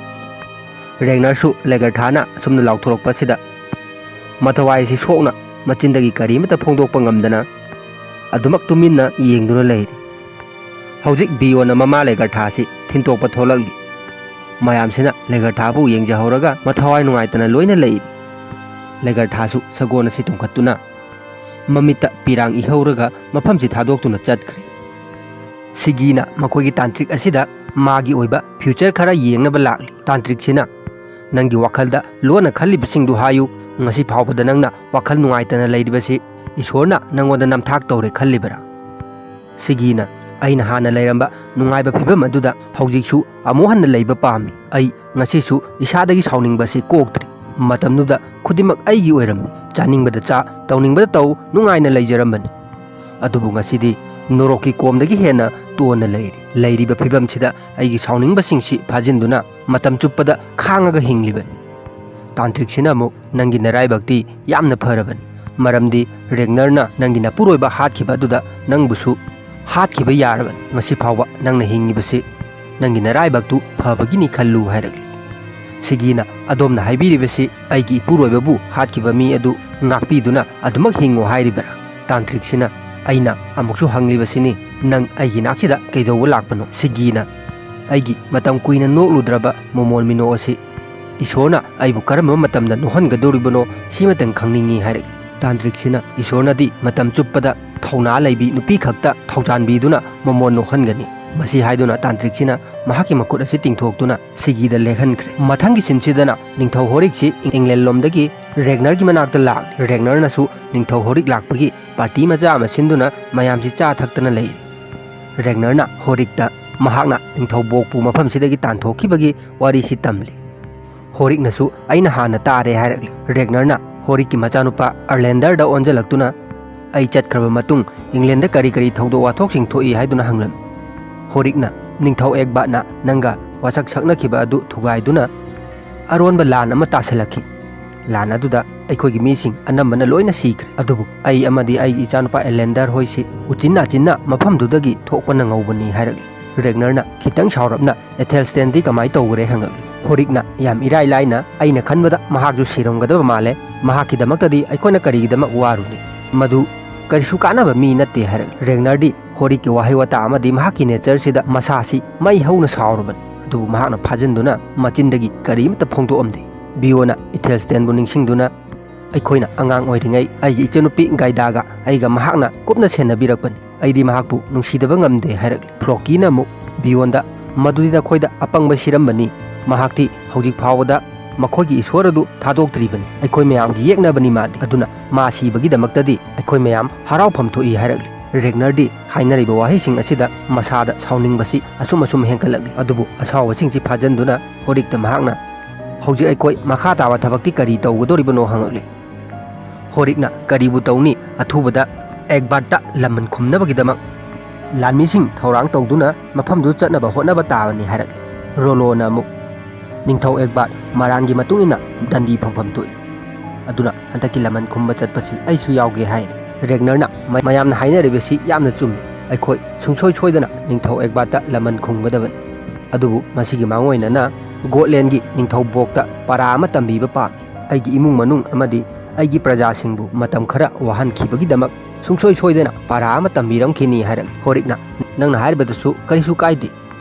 ꯔꯦꯒꯅꯔꯁꯨ ꯂꯦꯒꯔꯊꯥꯅ ꯑꯁꯨꯝꯅ ꯂꯥꯎꯊꯣꯔꯛꯄꯁꯤꯗ ꯃꯊꯋꯥꯏ ꯑꯁꯤ ꯁꯣꯛꯅ ꯃꯆꯤꯟꯗꯒꯤ ꯀꯔꯤꯃꯠꯇ ꯐꯣꯡꯗꯣꯛꯄ ꯉꯝꯗꯅ ꯑꯗꯨꯃꯛ ꯇꯨꯃꯤꯟꯅ ꯌꯦꯡꯗꯨꯅ ꯂꯩꯔꯤ꯫ ꯍꯧꯖꯤꯛ ꯕꯤꯌꯣꯅ ꯃꯃꯥ ꯂꯦꯒꯔꯊꯥꯁꯤ ꯊꯤꯟꯇꯣꯛꯄ ꯊꯣꯛꯂꯛꯂꯤ꯫ ꯃꯌꯥꯝꯁꯤꯅ ꯂꯦꯒꯔꯊꯥꯕꯨ ꯌꯦꯡꯖꯍꯧꯔꯒ ꯃꯊꯋꯥꯏ ꯅꯨꯡꯉꯥꯏꯇꯅ ꯂꯣꯏꯅ ꯂꯩꯔꯤ꯫ ꯂꯦꯒꯔꯊꯥꯁꯨ ꯁꯒꯣꯜ ꯑꯁꯤ ꯇꯣꯡꯈꯠꯇꯨꯅ ꯃꯃꯤꯠꯇ ꯄꯤꯔꯥꯡ ꯏꯍꯧꯔꯒ ꯃꯐꯝꯁꯤ ꯊꯥꯗꯣꯛꯇꯨꯅ ꯆꯠꯈ꯭ꯔꯦ꯫ ꯁꯤꯒꯤꯅ ꯃꯈꯣꯏꯒꯤ ꯇꯥꯟꯇ꯭ꯔꯤꯛ ꯑꯁꯤꯗ ꯃꯥꯒꯤ ꯑꯣꯏꯕ ꯐ꯭ꯌꯨꯆꯔ ꯈꯔ ꯌꯦꯡꯅꯕ ꯂꯥꯛꯂꯤ꯫ ꯇꯥꯟꯇ꯭ꯔꯤꯛꯁꯤꯅ, "ꯅꯪꯒꯤ ꯋꯥꯈꯜꯗ ꯂꯣꯟꯅ ꯈꯜꯂꯤꯕꯁꯤꯡꯗꯨ ꯍꯥꯏꯌꯨ꯫ ꯉꯁꯤ ꯐꯥꯎꯕꯗ ꯅꯪꯅ ꯋꯥꯈꯜ ꯅꯨꯡꯉꯥꯏꯇꯅ ꯂꯩꯔꯤꯕꯁꯤ ꯏꯁꯣꯔꯅ ꯅꯪꯉꯣꯟꯗ ꯅꯝꯊꯥꯛ ꯇꯧꯔꯦ ꯈꯜꯂꯤꯕꯔꯥ?" ꯁꯤꯒꯤꯅ, "ꯑꯩꯅ ꯍꯥꯟꯅ ꯂꯩꯔꯝꯕ ꯅꯨꯡꯉꯥꯏꯕ ꯐꯤꯕꯝ ꯑꯗꯨꯗ ꯍꯧꯖꯤꯛꯁꯨ ꯑꯃꯨꯛ ꯍꯟꯅ ꯂꯩꯕ ꯄꯥꯝꯃꯤ꯫ ꯑꯩ ꯉꯁꯤꯁꯨ ꯏꯁꯥꯗꯒꯤ ꯁꯥꯎꯅꯤꯡꯕꯁꯤ ꯀꯣꯛꯇ꯭ꯔꯤ꯫ ꯃꯇꯝꯗꯨꯗ ꯈꯨꯗꯤꯡꯃꯛ ꯑꯩꯒꯤ ꯑꯣꯏꯔꯝꯃꯤ꯫ ꯆꯥꯅꯤꯡꯕꯗ ꯆꯥ, ꯇꯧꯅꯤꯡꯕꯗ ꯇꯧ, ꯅꯨꯡꯉꯥꯏꯅ ꯂꯩꯖꯔꯝꯕꯅꯤ꯫ ꯑꯗꯨꯕꯨ ꯉꯁꯤꯗꯤ ꯅꯣꯔꯣꯛꯀꯤ ꯀꯣꯝꯗꯒꯤ ꯍꯦꯟꯅ ꯇꯣꯟꯅ ꯂꯩꯔꯤ꯫ ꯂꯩꯔꯤꯕ ꯐꯤꯕꯝꯁꯤꯗ ꯑꯩꯒꯤ ꯁꯥꯎꯅꯤꯡꯕꯁꯤꯡꯁꯤ ꯐꯥꯖꯤꯟꯗꯨꯅ ꯃꯇꯝ ꯆꯨꯞꯄꯗ ꯈꯥꯡꯉꯒ ꯍꯤꯡꯂꯤꯕꯅꯤ꯫" ꯇꯥꯟꯇ꯭ꯔꯤꯛꯁꯤꯅ ꯑꯃꯨꯛ, "ꯅꯪꯒꯤ ꯅꯔꯥꯏꯕꯛꯇꯤ ꯌꯥꯝꯅ ꯐꯔꯕꯅꯤ, ꯃꯔꯝꯗꯤ ꯔꯦꯒꯅꯔꯅ ꯅꯪꯒꯤ ꯅꯄꯨꯔꯣꯏꯕ ꯍꯥꯠꯈꯤꯕ ꯑꯗꯨꯗ ꯅꯪꯕꯨꯁꯨ ꯍꯥꯠꯈꯤꯕ ꯌꯥꯔꯕꯅꯤ꯫ ꯉꯁꯤ ꯐꯥꯎꯕ ꯅꯪꯅ ꯍꯤꯡꯉꯤꯕꯁꯤ ꯅꯪꯒꯤ ꯅꯔꯥꯏꯕꯛꯇꯨ ꯐꯕꯒꯤꯅꯤ ꯈꯜꯂꯨ" ꯍꯥꯏꯔꯛꯂꯤ꯫ ꯁꯤꯒꯤꯅ, "ꯑꯗꯣꯝꯅ ꯍꯥꯏꯕꯤꯔꯤꯕꯁꯤ ꯑꯩꯒꯤ ꯏꯄꯨꯔꯣꯏꯕꯕꯨ ꯍꯥꯠꯈꯤꯕ ꯃꯤ ꯑꯗꯨ ꯉꯥꯛꯄꯤꯗꯨꯅ ꯑꯗꯨꯃꯛ ꯍꯤꯡꯉꯨ ꯍꯥꯏꯔꯤꯕꯔꯥ?" ꯇꯥꯟꯇ꯭ꯔꯤꯛꯁꯤꯅ, "ꯑꯩꯅ ꯑꯃꯨꯛꯁꯨ ꯍꯪꯂꯤꯕꯁꯤꯅꯤ, ꯅꯪ ꯑꯩꯒꯤ ꯅꯥꯛꯁꯤꯗ ꯀꯩꯗꯧꯕ ꯂꯥꯛꯄꯅꯣ?" ꯁꯤꯒꯤꯅ, "ꯑꯩꯒꯤ ꯃꯇꯝ ꯀꯨꯏꯅ ꯅꯣꯛꯂꯨꯗ꯭ꯔꯕ ꯃꯣꯃꯣꯟ ꯃꯤꯅꯣ ꯑꯁꯤ ꯏꯁꯣꯔꯅ ꯑꯩꯕꯨ ꯀꯔꯝꯕ ꯃꯇꯝꯗ ꯅꯣꯛꯍꯟꯒꯗꯧꯔꯤꯕꯅꯣ, ꯁꯤꯃꯇꯪ ꯈꯪꯅꯤꯡꯏ" ꯍꯥꯏꯔꯛꯏ꯫ ꯇꯥꯟꯇ꯭ꯔꯤꯛꯁꯤꯅ, "ꯏꯁꯣꯔꯅꯗꯤ ꯃꯇꯝ ꯆꯨꯞꯄꯗ ꯊꯧꯅꯥ ꯂꯩꯕꯤ ꯅꯨꯄꯤ ꯈꯛꯇ ꯊꯧꯖꯥꯟꯕꯤꯗꯨꯅ ꯃꯃꯣꯟ ꯅꯣꯛꯍꯟꯒꯅꯤ꯫" ꯃꯁꯤ ꯍꯥꯏꯗꯨꯅ ꯇꯥꯟꯇ꯭ꯔꯤꯛꯁꯤꯅ ꯃꯍꯥꯛꯀꯤ ꯃꯈꯨꯠ ꯑꯁꯤ ꯇꯤꯡꯊꯣꯛꯇꯨꯅ ꯁꯤꯒꯤꯗ ꯂꯦꯛꯍꯟꯈ꯭ꯔꯦ꯫ ꯃꯊꯪꯒꯤ ꯁꯤꯟꯁꯤꯗꯅ ꯅꯤꯡꯊꯧ ꯍꯣꯔꯤꯛꯁꯤ ꯏꯪꯂꯦꯟ ꯂꯣꯝꯗꯒꯤ ꯔꯦꯒꯅꯔꯒꯤ ꯃꯅꯥꯛꯇ ꯂꯥꯛꯂꯤ꯫ ꯔꯦꯒꯅꯔꯅꯁꯨ ꯅꯤꯡꯊꯧ ꯍꯣꯔꯤꯛ ꯂꯥꯛꯄꯒꯤ ꯄꯥꯔꯇꯤ ꯃꯆꯥ ꯑꯃ ꯁꯤꯟꯗꯨꯅ ꯃꯌꯥꯝꯁꯤ ꯆꯥ ꯊꯛꯇꯅ ꯂꯩꯔꯤ꯫ ꯔꯦꯒꯅꯔꯅ ꯍꯣꯔꯤꯛꯇ ꯃꯍꯥꯛꯅ ꯅꯤꯡꯊꯧ ꯕꯣꯛꯄꯨ ꯃꯐꯝꯁꯤꯗꯒꯤ ꯇꯥꯟꯊꯣꯛꯈꯤꯕꯒꯤ ꯋꯥꯔꯤꯁꯤ ꯇꯝꯂꯤ꯫ ꯍꯣꯔꯤꯛꯅꯁꯨ "ꯑꯩꯅ ꯍꯥꯟꯅ ꯇꯥꯔꯦ" ꯍꯥꯏꯔꯛꯂꯤ꯫ ꯔꯦꯒꯅꯔꯅ ꯍꯣꯔꯤꯛꯀꯤ ꯃꯆꯥꯅꯨꯄꯥ ꯑꯔꯂꯦꯟꯗꯔꯗ ꯑꯣꯟꯁꯤꯜꯂꯛꯇꯨꯅ, "ꯑꯩ ꯆꯠꯈ꯭ꯔꯕ ꯃꯇꯨꯡ ꯏꯪꯂꯦꯟꯗ ꯀꯔꯤ ꯀꯔꯤ ꯊꯧꯗꯣꯛ ꯋꯥꯊꯣꯛꯁꯤꯡ ꯊꯣꯛꯏ?" ꯍꯥꯏꯗꯨꯅ ꯍꯪꯂꯝꯃꯤ꯫ ꯍꯣꯔꯤꯛꯅ, "ꯅꯤꯡꯊꯧ ꯑꯦꯒꯕꯥꯠꯅ ꯅꯪꯒ ꯋꯥꯁꯛ ꯁꯛꯅꯈꯤꯕ ꯑꯗꯨ ꯊꯨꯒꯥꯏꯗꯨꯅ ꯑꯔꯣꯟꯕ ꯂꯥꯟ ꯑꯃ ꯇꯥꯁꯤꯜꯂꯛꯈꯤ꯫ ꯂꯥꯟ ꯑꯗꯨꯗ ꯑꯩꯈꯣꯏꯒꯤ ꯃꯤꯁꯤꯡ ꯑꯅꯝꯕꯅ ꯂꯣꯏꯅ ꯁꯤꯈ꯭ꯔꯦ, ꯑꯗꯨꯕꯨ ꯑꯩ ꯑꯃꯗꯤ ꯑꯩꯒꯤ ꯏꯆꯥꯅꯨꯄꯥ ꯑꯦꯂꯦꯟꯗꯔ ꯍꯣꯏꯁꯤ ꯎꯆꯤꯟ ꯅꯥꯆꯤꯟꯅ ꯃꯐꯝꯗꯨꯗꯒꯤ ꯊꯣꯛꯄꯅ ꯉꯧꯕꯅꯤ" ꯍꯥꯏꯔꯛꯂꯤ꯫ ꯔꯦꯒꯅꯔꯅ ꯈꯤꯇꯪ ꯁꯥꯎꯔꯞꯅ, "ꯑꯦꯊꯦꯜꯁꯇꯦꯟꯗꯤ ꯀꯃꯥꯏ ꯇꯧꯈ꯭ꯔꯦ?" ꯍꯪꯉꯛꯂꯤ꯫ ꯍꯣꯔꯤꯛꯅ ꯌꯥꯝ ꯏꯔꯥꯏ ꯂꯥꯏꯅ, "ꯑꯩꯅ ꯈꯟꯕꯗ ꯃꯍꯥꯛꯁꯨ ꯁꯤꯔꯝꯒꯗꯕ ꯃꯥꯜꯂꯦ, ꯃꯍꯥꯛꯀꯤꯗꯃꯛꯇꯗꯤ ꯑꯩꯈꯣꯏꯅ ꯀꯔꯤꯒꯤꯗꯃꯛ ꯋꯥꯔꯨꯅꯤ? ꯃꯗꯨ ꯀꯔꯤꯁꯨ ꯀꯥꯟꯅꯕ ꯃꯤ ꯅꯠꯇꯦ" ꯍꯥꯏꯔꯛꯂꯤ꯫ ꯔꯦꯒꯅꯔꯗꯤ ꯍꯣꯔꯤꯛꯀꯤ ꯋꯥꯍꯩ ꯋꯥꯇꯥ ꯑꯃꯗꯤ ꯃꯍꯥꯛꯀꯤ ꯅꯦꯆꯔꯁꯤꯗ ꯃꯁꯥꯁꯤ ꯃꯩ ꯍꯧꯅ ꯁꯥꯎꯔꯕꯅꯤ, ꯑꯗꯨꯕꯨ ꯃꯍꯥꯛꯅ ꯐꯥꯖꯤꯟꯗꯨꯅ ꯃꯆꯤꯟꯗꯒꯤ ꯀꯔꯤꯃꯠꯇ ꯐꯣꯡꯗꯣꯛꯑꯝꯗꯦ꯫ ꯕꯤꯌꯣꯅ ꯏꯊꯦꯜꯁꯇꯦꯟꯕꯨ ꯅꯤꯡꯁꯤꯡꯗꯨꯅ, "ꯑꯩꯈꯣꯏꯅ ꯑꯉꯥꯡ ꯑꯣꯏꯔꯤꯉꯩ ꯑꯩꯒꯤ ꯏꯆꯟꯅꯨꯄꯤ ꯒꯥꯏꯗꯥꯒ ꯑꯩꯒ ꯃꯍꯥꯛꯅ ꯀꯨꯞꯅ ꯁꯦꯟꯅꯕꯤꯔꯛꯄꯅꯤ꯫ ꯑꯩꯗꯤ ꯃꯍꯥꯛꯄꯨ ꯅꯨꯡꯁꯤꯗꯕ ꯉꯝꯗꯦ" ꯍꯥꯏꯔꯛꯂꯤ꯫ ꯐ꯭ꯂꯣꯀꯤꯅ ꯑꯃꯨꯛ ꯕꯤꯌꯣꯟꯗ, "ꯃꯗꯨꯗꯤ ꯅꯈꯣꯏꯗ ꯑꯄꯪꯕ ꯁꯤꯔꯝꯕꯅꯤ꯫ ꯃꯍꯥꯛꯇꯤ ꯍꯧꯖꯤꯛ ꯐꯥꯎꯕꯗ ꯃꯈꯣꯏꯒꯤ ꯏꯁꯣꯔ ꯑꯗꯨ ꯊꯥꯗꯣꯛꯇ꯭ꯔꯤꯕꯅꯤ꯫ ꯑꯩꯈꯣꯏ ꯃꯌꯥꯝꯒꯤ ꯌꯦꯛꯅꯕꯅꯤ ꯃꯥꯗꯤ꯫ ꯑꯗꯨꯅ ꯃꯥ ꯁꯤꯕꯒꯤꯗꯃꯛꯇꯗꯤ ꯑꯩꯈꯣꯏ ꯃꯌꯥꯝ ꯍꯔꯥꯎꯐꯝ ꯊꯣꯛꯏ" ꯍꯥꯏꯔꯛꯂꯤ꯫ ꯔꯦꯒꯅꯔꯗꯤ ꯍꯥꯏꯅꯔꯤꯕ ꯋꯥꯍꯩꯁꯤꯡ ꯑꯁꯤꯗ ꯃꯁꯥꯗ ꯁꯥꯎꯅꯤꯡꯕꯁꯤ ꯑꯁꯨꯝ ꯑꯁꯨꯝ ꯍꯦꯟꯒꯠꯂꯛꯂꯤ꯫ ꯑꯗꯨꯕꯨ ꯑꯁꯥꯎꯕꯁꯤꯡꯁꯤ ꯐꯥꯖꯟꯗꯨꯅ ꯍꯣꯔꯤꯛꯇ ꯃꯍꯥꯛꯅ, "ꯍꯧꯖꯤꯛ ꯑꯩꯈꯣꯏ ꯃꯈꯥ ꯇꯥꯕ ꯊꯕꯛꯇꯤ ꯀꯔꯤ ꯇꯧꯒꯗꯧꯔꯤꯕꯅꯣ?" ꯍꯪꯉꯛꯂꯤ꯫ ꯍꯣꯔꯤꯛꯅ, "ꯀꯔꯤꯕꯨ ꯇꯧꯅꯤ? ꯑꯊꯨꯕꯗ ꯑꯦꯒꯕꯥꯔꯠꯇ ꯂꯃꯟ ꯈꯨꯝꯅꯕꯒꯤꯗꯃꯛ ꯂꯥꯟꯃꯤꯁꯤꯡ ꯊꯧꯔꯥꯡ ꯇꯧꯗꯨꯅ ꯃꯐꯝꯗꯨ ꯆꯠꯅꯕ ꯍꯣꯠꯅꯕ ꯇꯥꯕꯅꯤ" ꯍꯥꯏꯔꯛꯂꯤ꯫ ꯔꯣꯂꯣꯅ ꯑꯃꯨꯛ, "ꯅꯤꯡꯊꯧ ꯑꯦꯒꯕꯥꯔꯠ ꯃꯔꯥꯟꯒꯤ ꯃꯇꯨꯡ ꯏꯟꯅ ꯗꯟꯗꯤ ꯐꯪꯐꯝ ꯊꯣꯛꯏ꯫ ꯑꯗꯨꯅ ꯍꯟꯗꯛꯀꯤ ꯂꯃꯟ ꯈꯨꯝꯕ ꯆꯠꯄꯁꯤ ꯑꯩꯁꯨ ꯌꯥꯎꯒꯦ" ꯍꯥꯏꯔꯤ꯫ ꯔꯦꯒꯅꯔꯅ, "ꯃ-, ꯃꯌꯥꯝꯅ ꯍꯥꯏꯅꯔꯤꯕꯁꯤ ꯌꯥꯝꯅ ꯆꯨꯝꯃꯤ꯫ ꯑꯩꯈꯣꯏ ꯁꯨꯡꯁꯣꯏ ꯁꯣꯏꯗꯅ ꯅꯤꯡꯊꯧ ꯑꯦꯒꯕꯥꯔꯠꯇ ꯂꯃꯟ ꯈꯨꯝꯒꯗꯕꯅꯤ꯫ ꯑꯗꯨꯕꯨ ꯃꯁꯤꯒꯤ ꯃꯥꯡꯑꯣꯏꯅꯅ ꯒꯣꯠꯂꯦꯟꯒꯤ ꯅꯤꯡꯊꯧ ꯕꯣꯛꯇ ꯄꯔꯥ ꯑꯃ ꯇꯝꯕꯤꯕ ꯄꯥꯝꯃꯤ꯫ ꯑꯩꯒꯤ ꯏꯃꯨꯡ ꯃꯅꯨꯡ ꯑꯃꯗꯤ ꯑꯩꯒꯤ ꯄ꯭ꯔꯖꯥꯁꯤꯡꯕꯨ ꯃꯇꯝ ꯈꯔ ꯋꯥꯍꯟꯈꯤꯕꯒꯤꯗꯃꯛ ꯁꯨꯡꯁꯣꯏ ꯁꯣꯏꯗꯅ ꯄꯔꯥ ꯑꯃ ꯇꯝꯕꯤꯔꯝꯈꯤꯅꯤ" ꯍꯥꯏꯔꯛꯂꯤ꯫ ꯍꯣꯔꯤꯛꯅ, "ꯅꯪꯅ ꯍꯥꯏꯔꯤꯕꯗꯨꯁꯨ ꯀꯔꯤꯁꯨ ꯀꯥꯏꯗꯦ꯫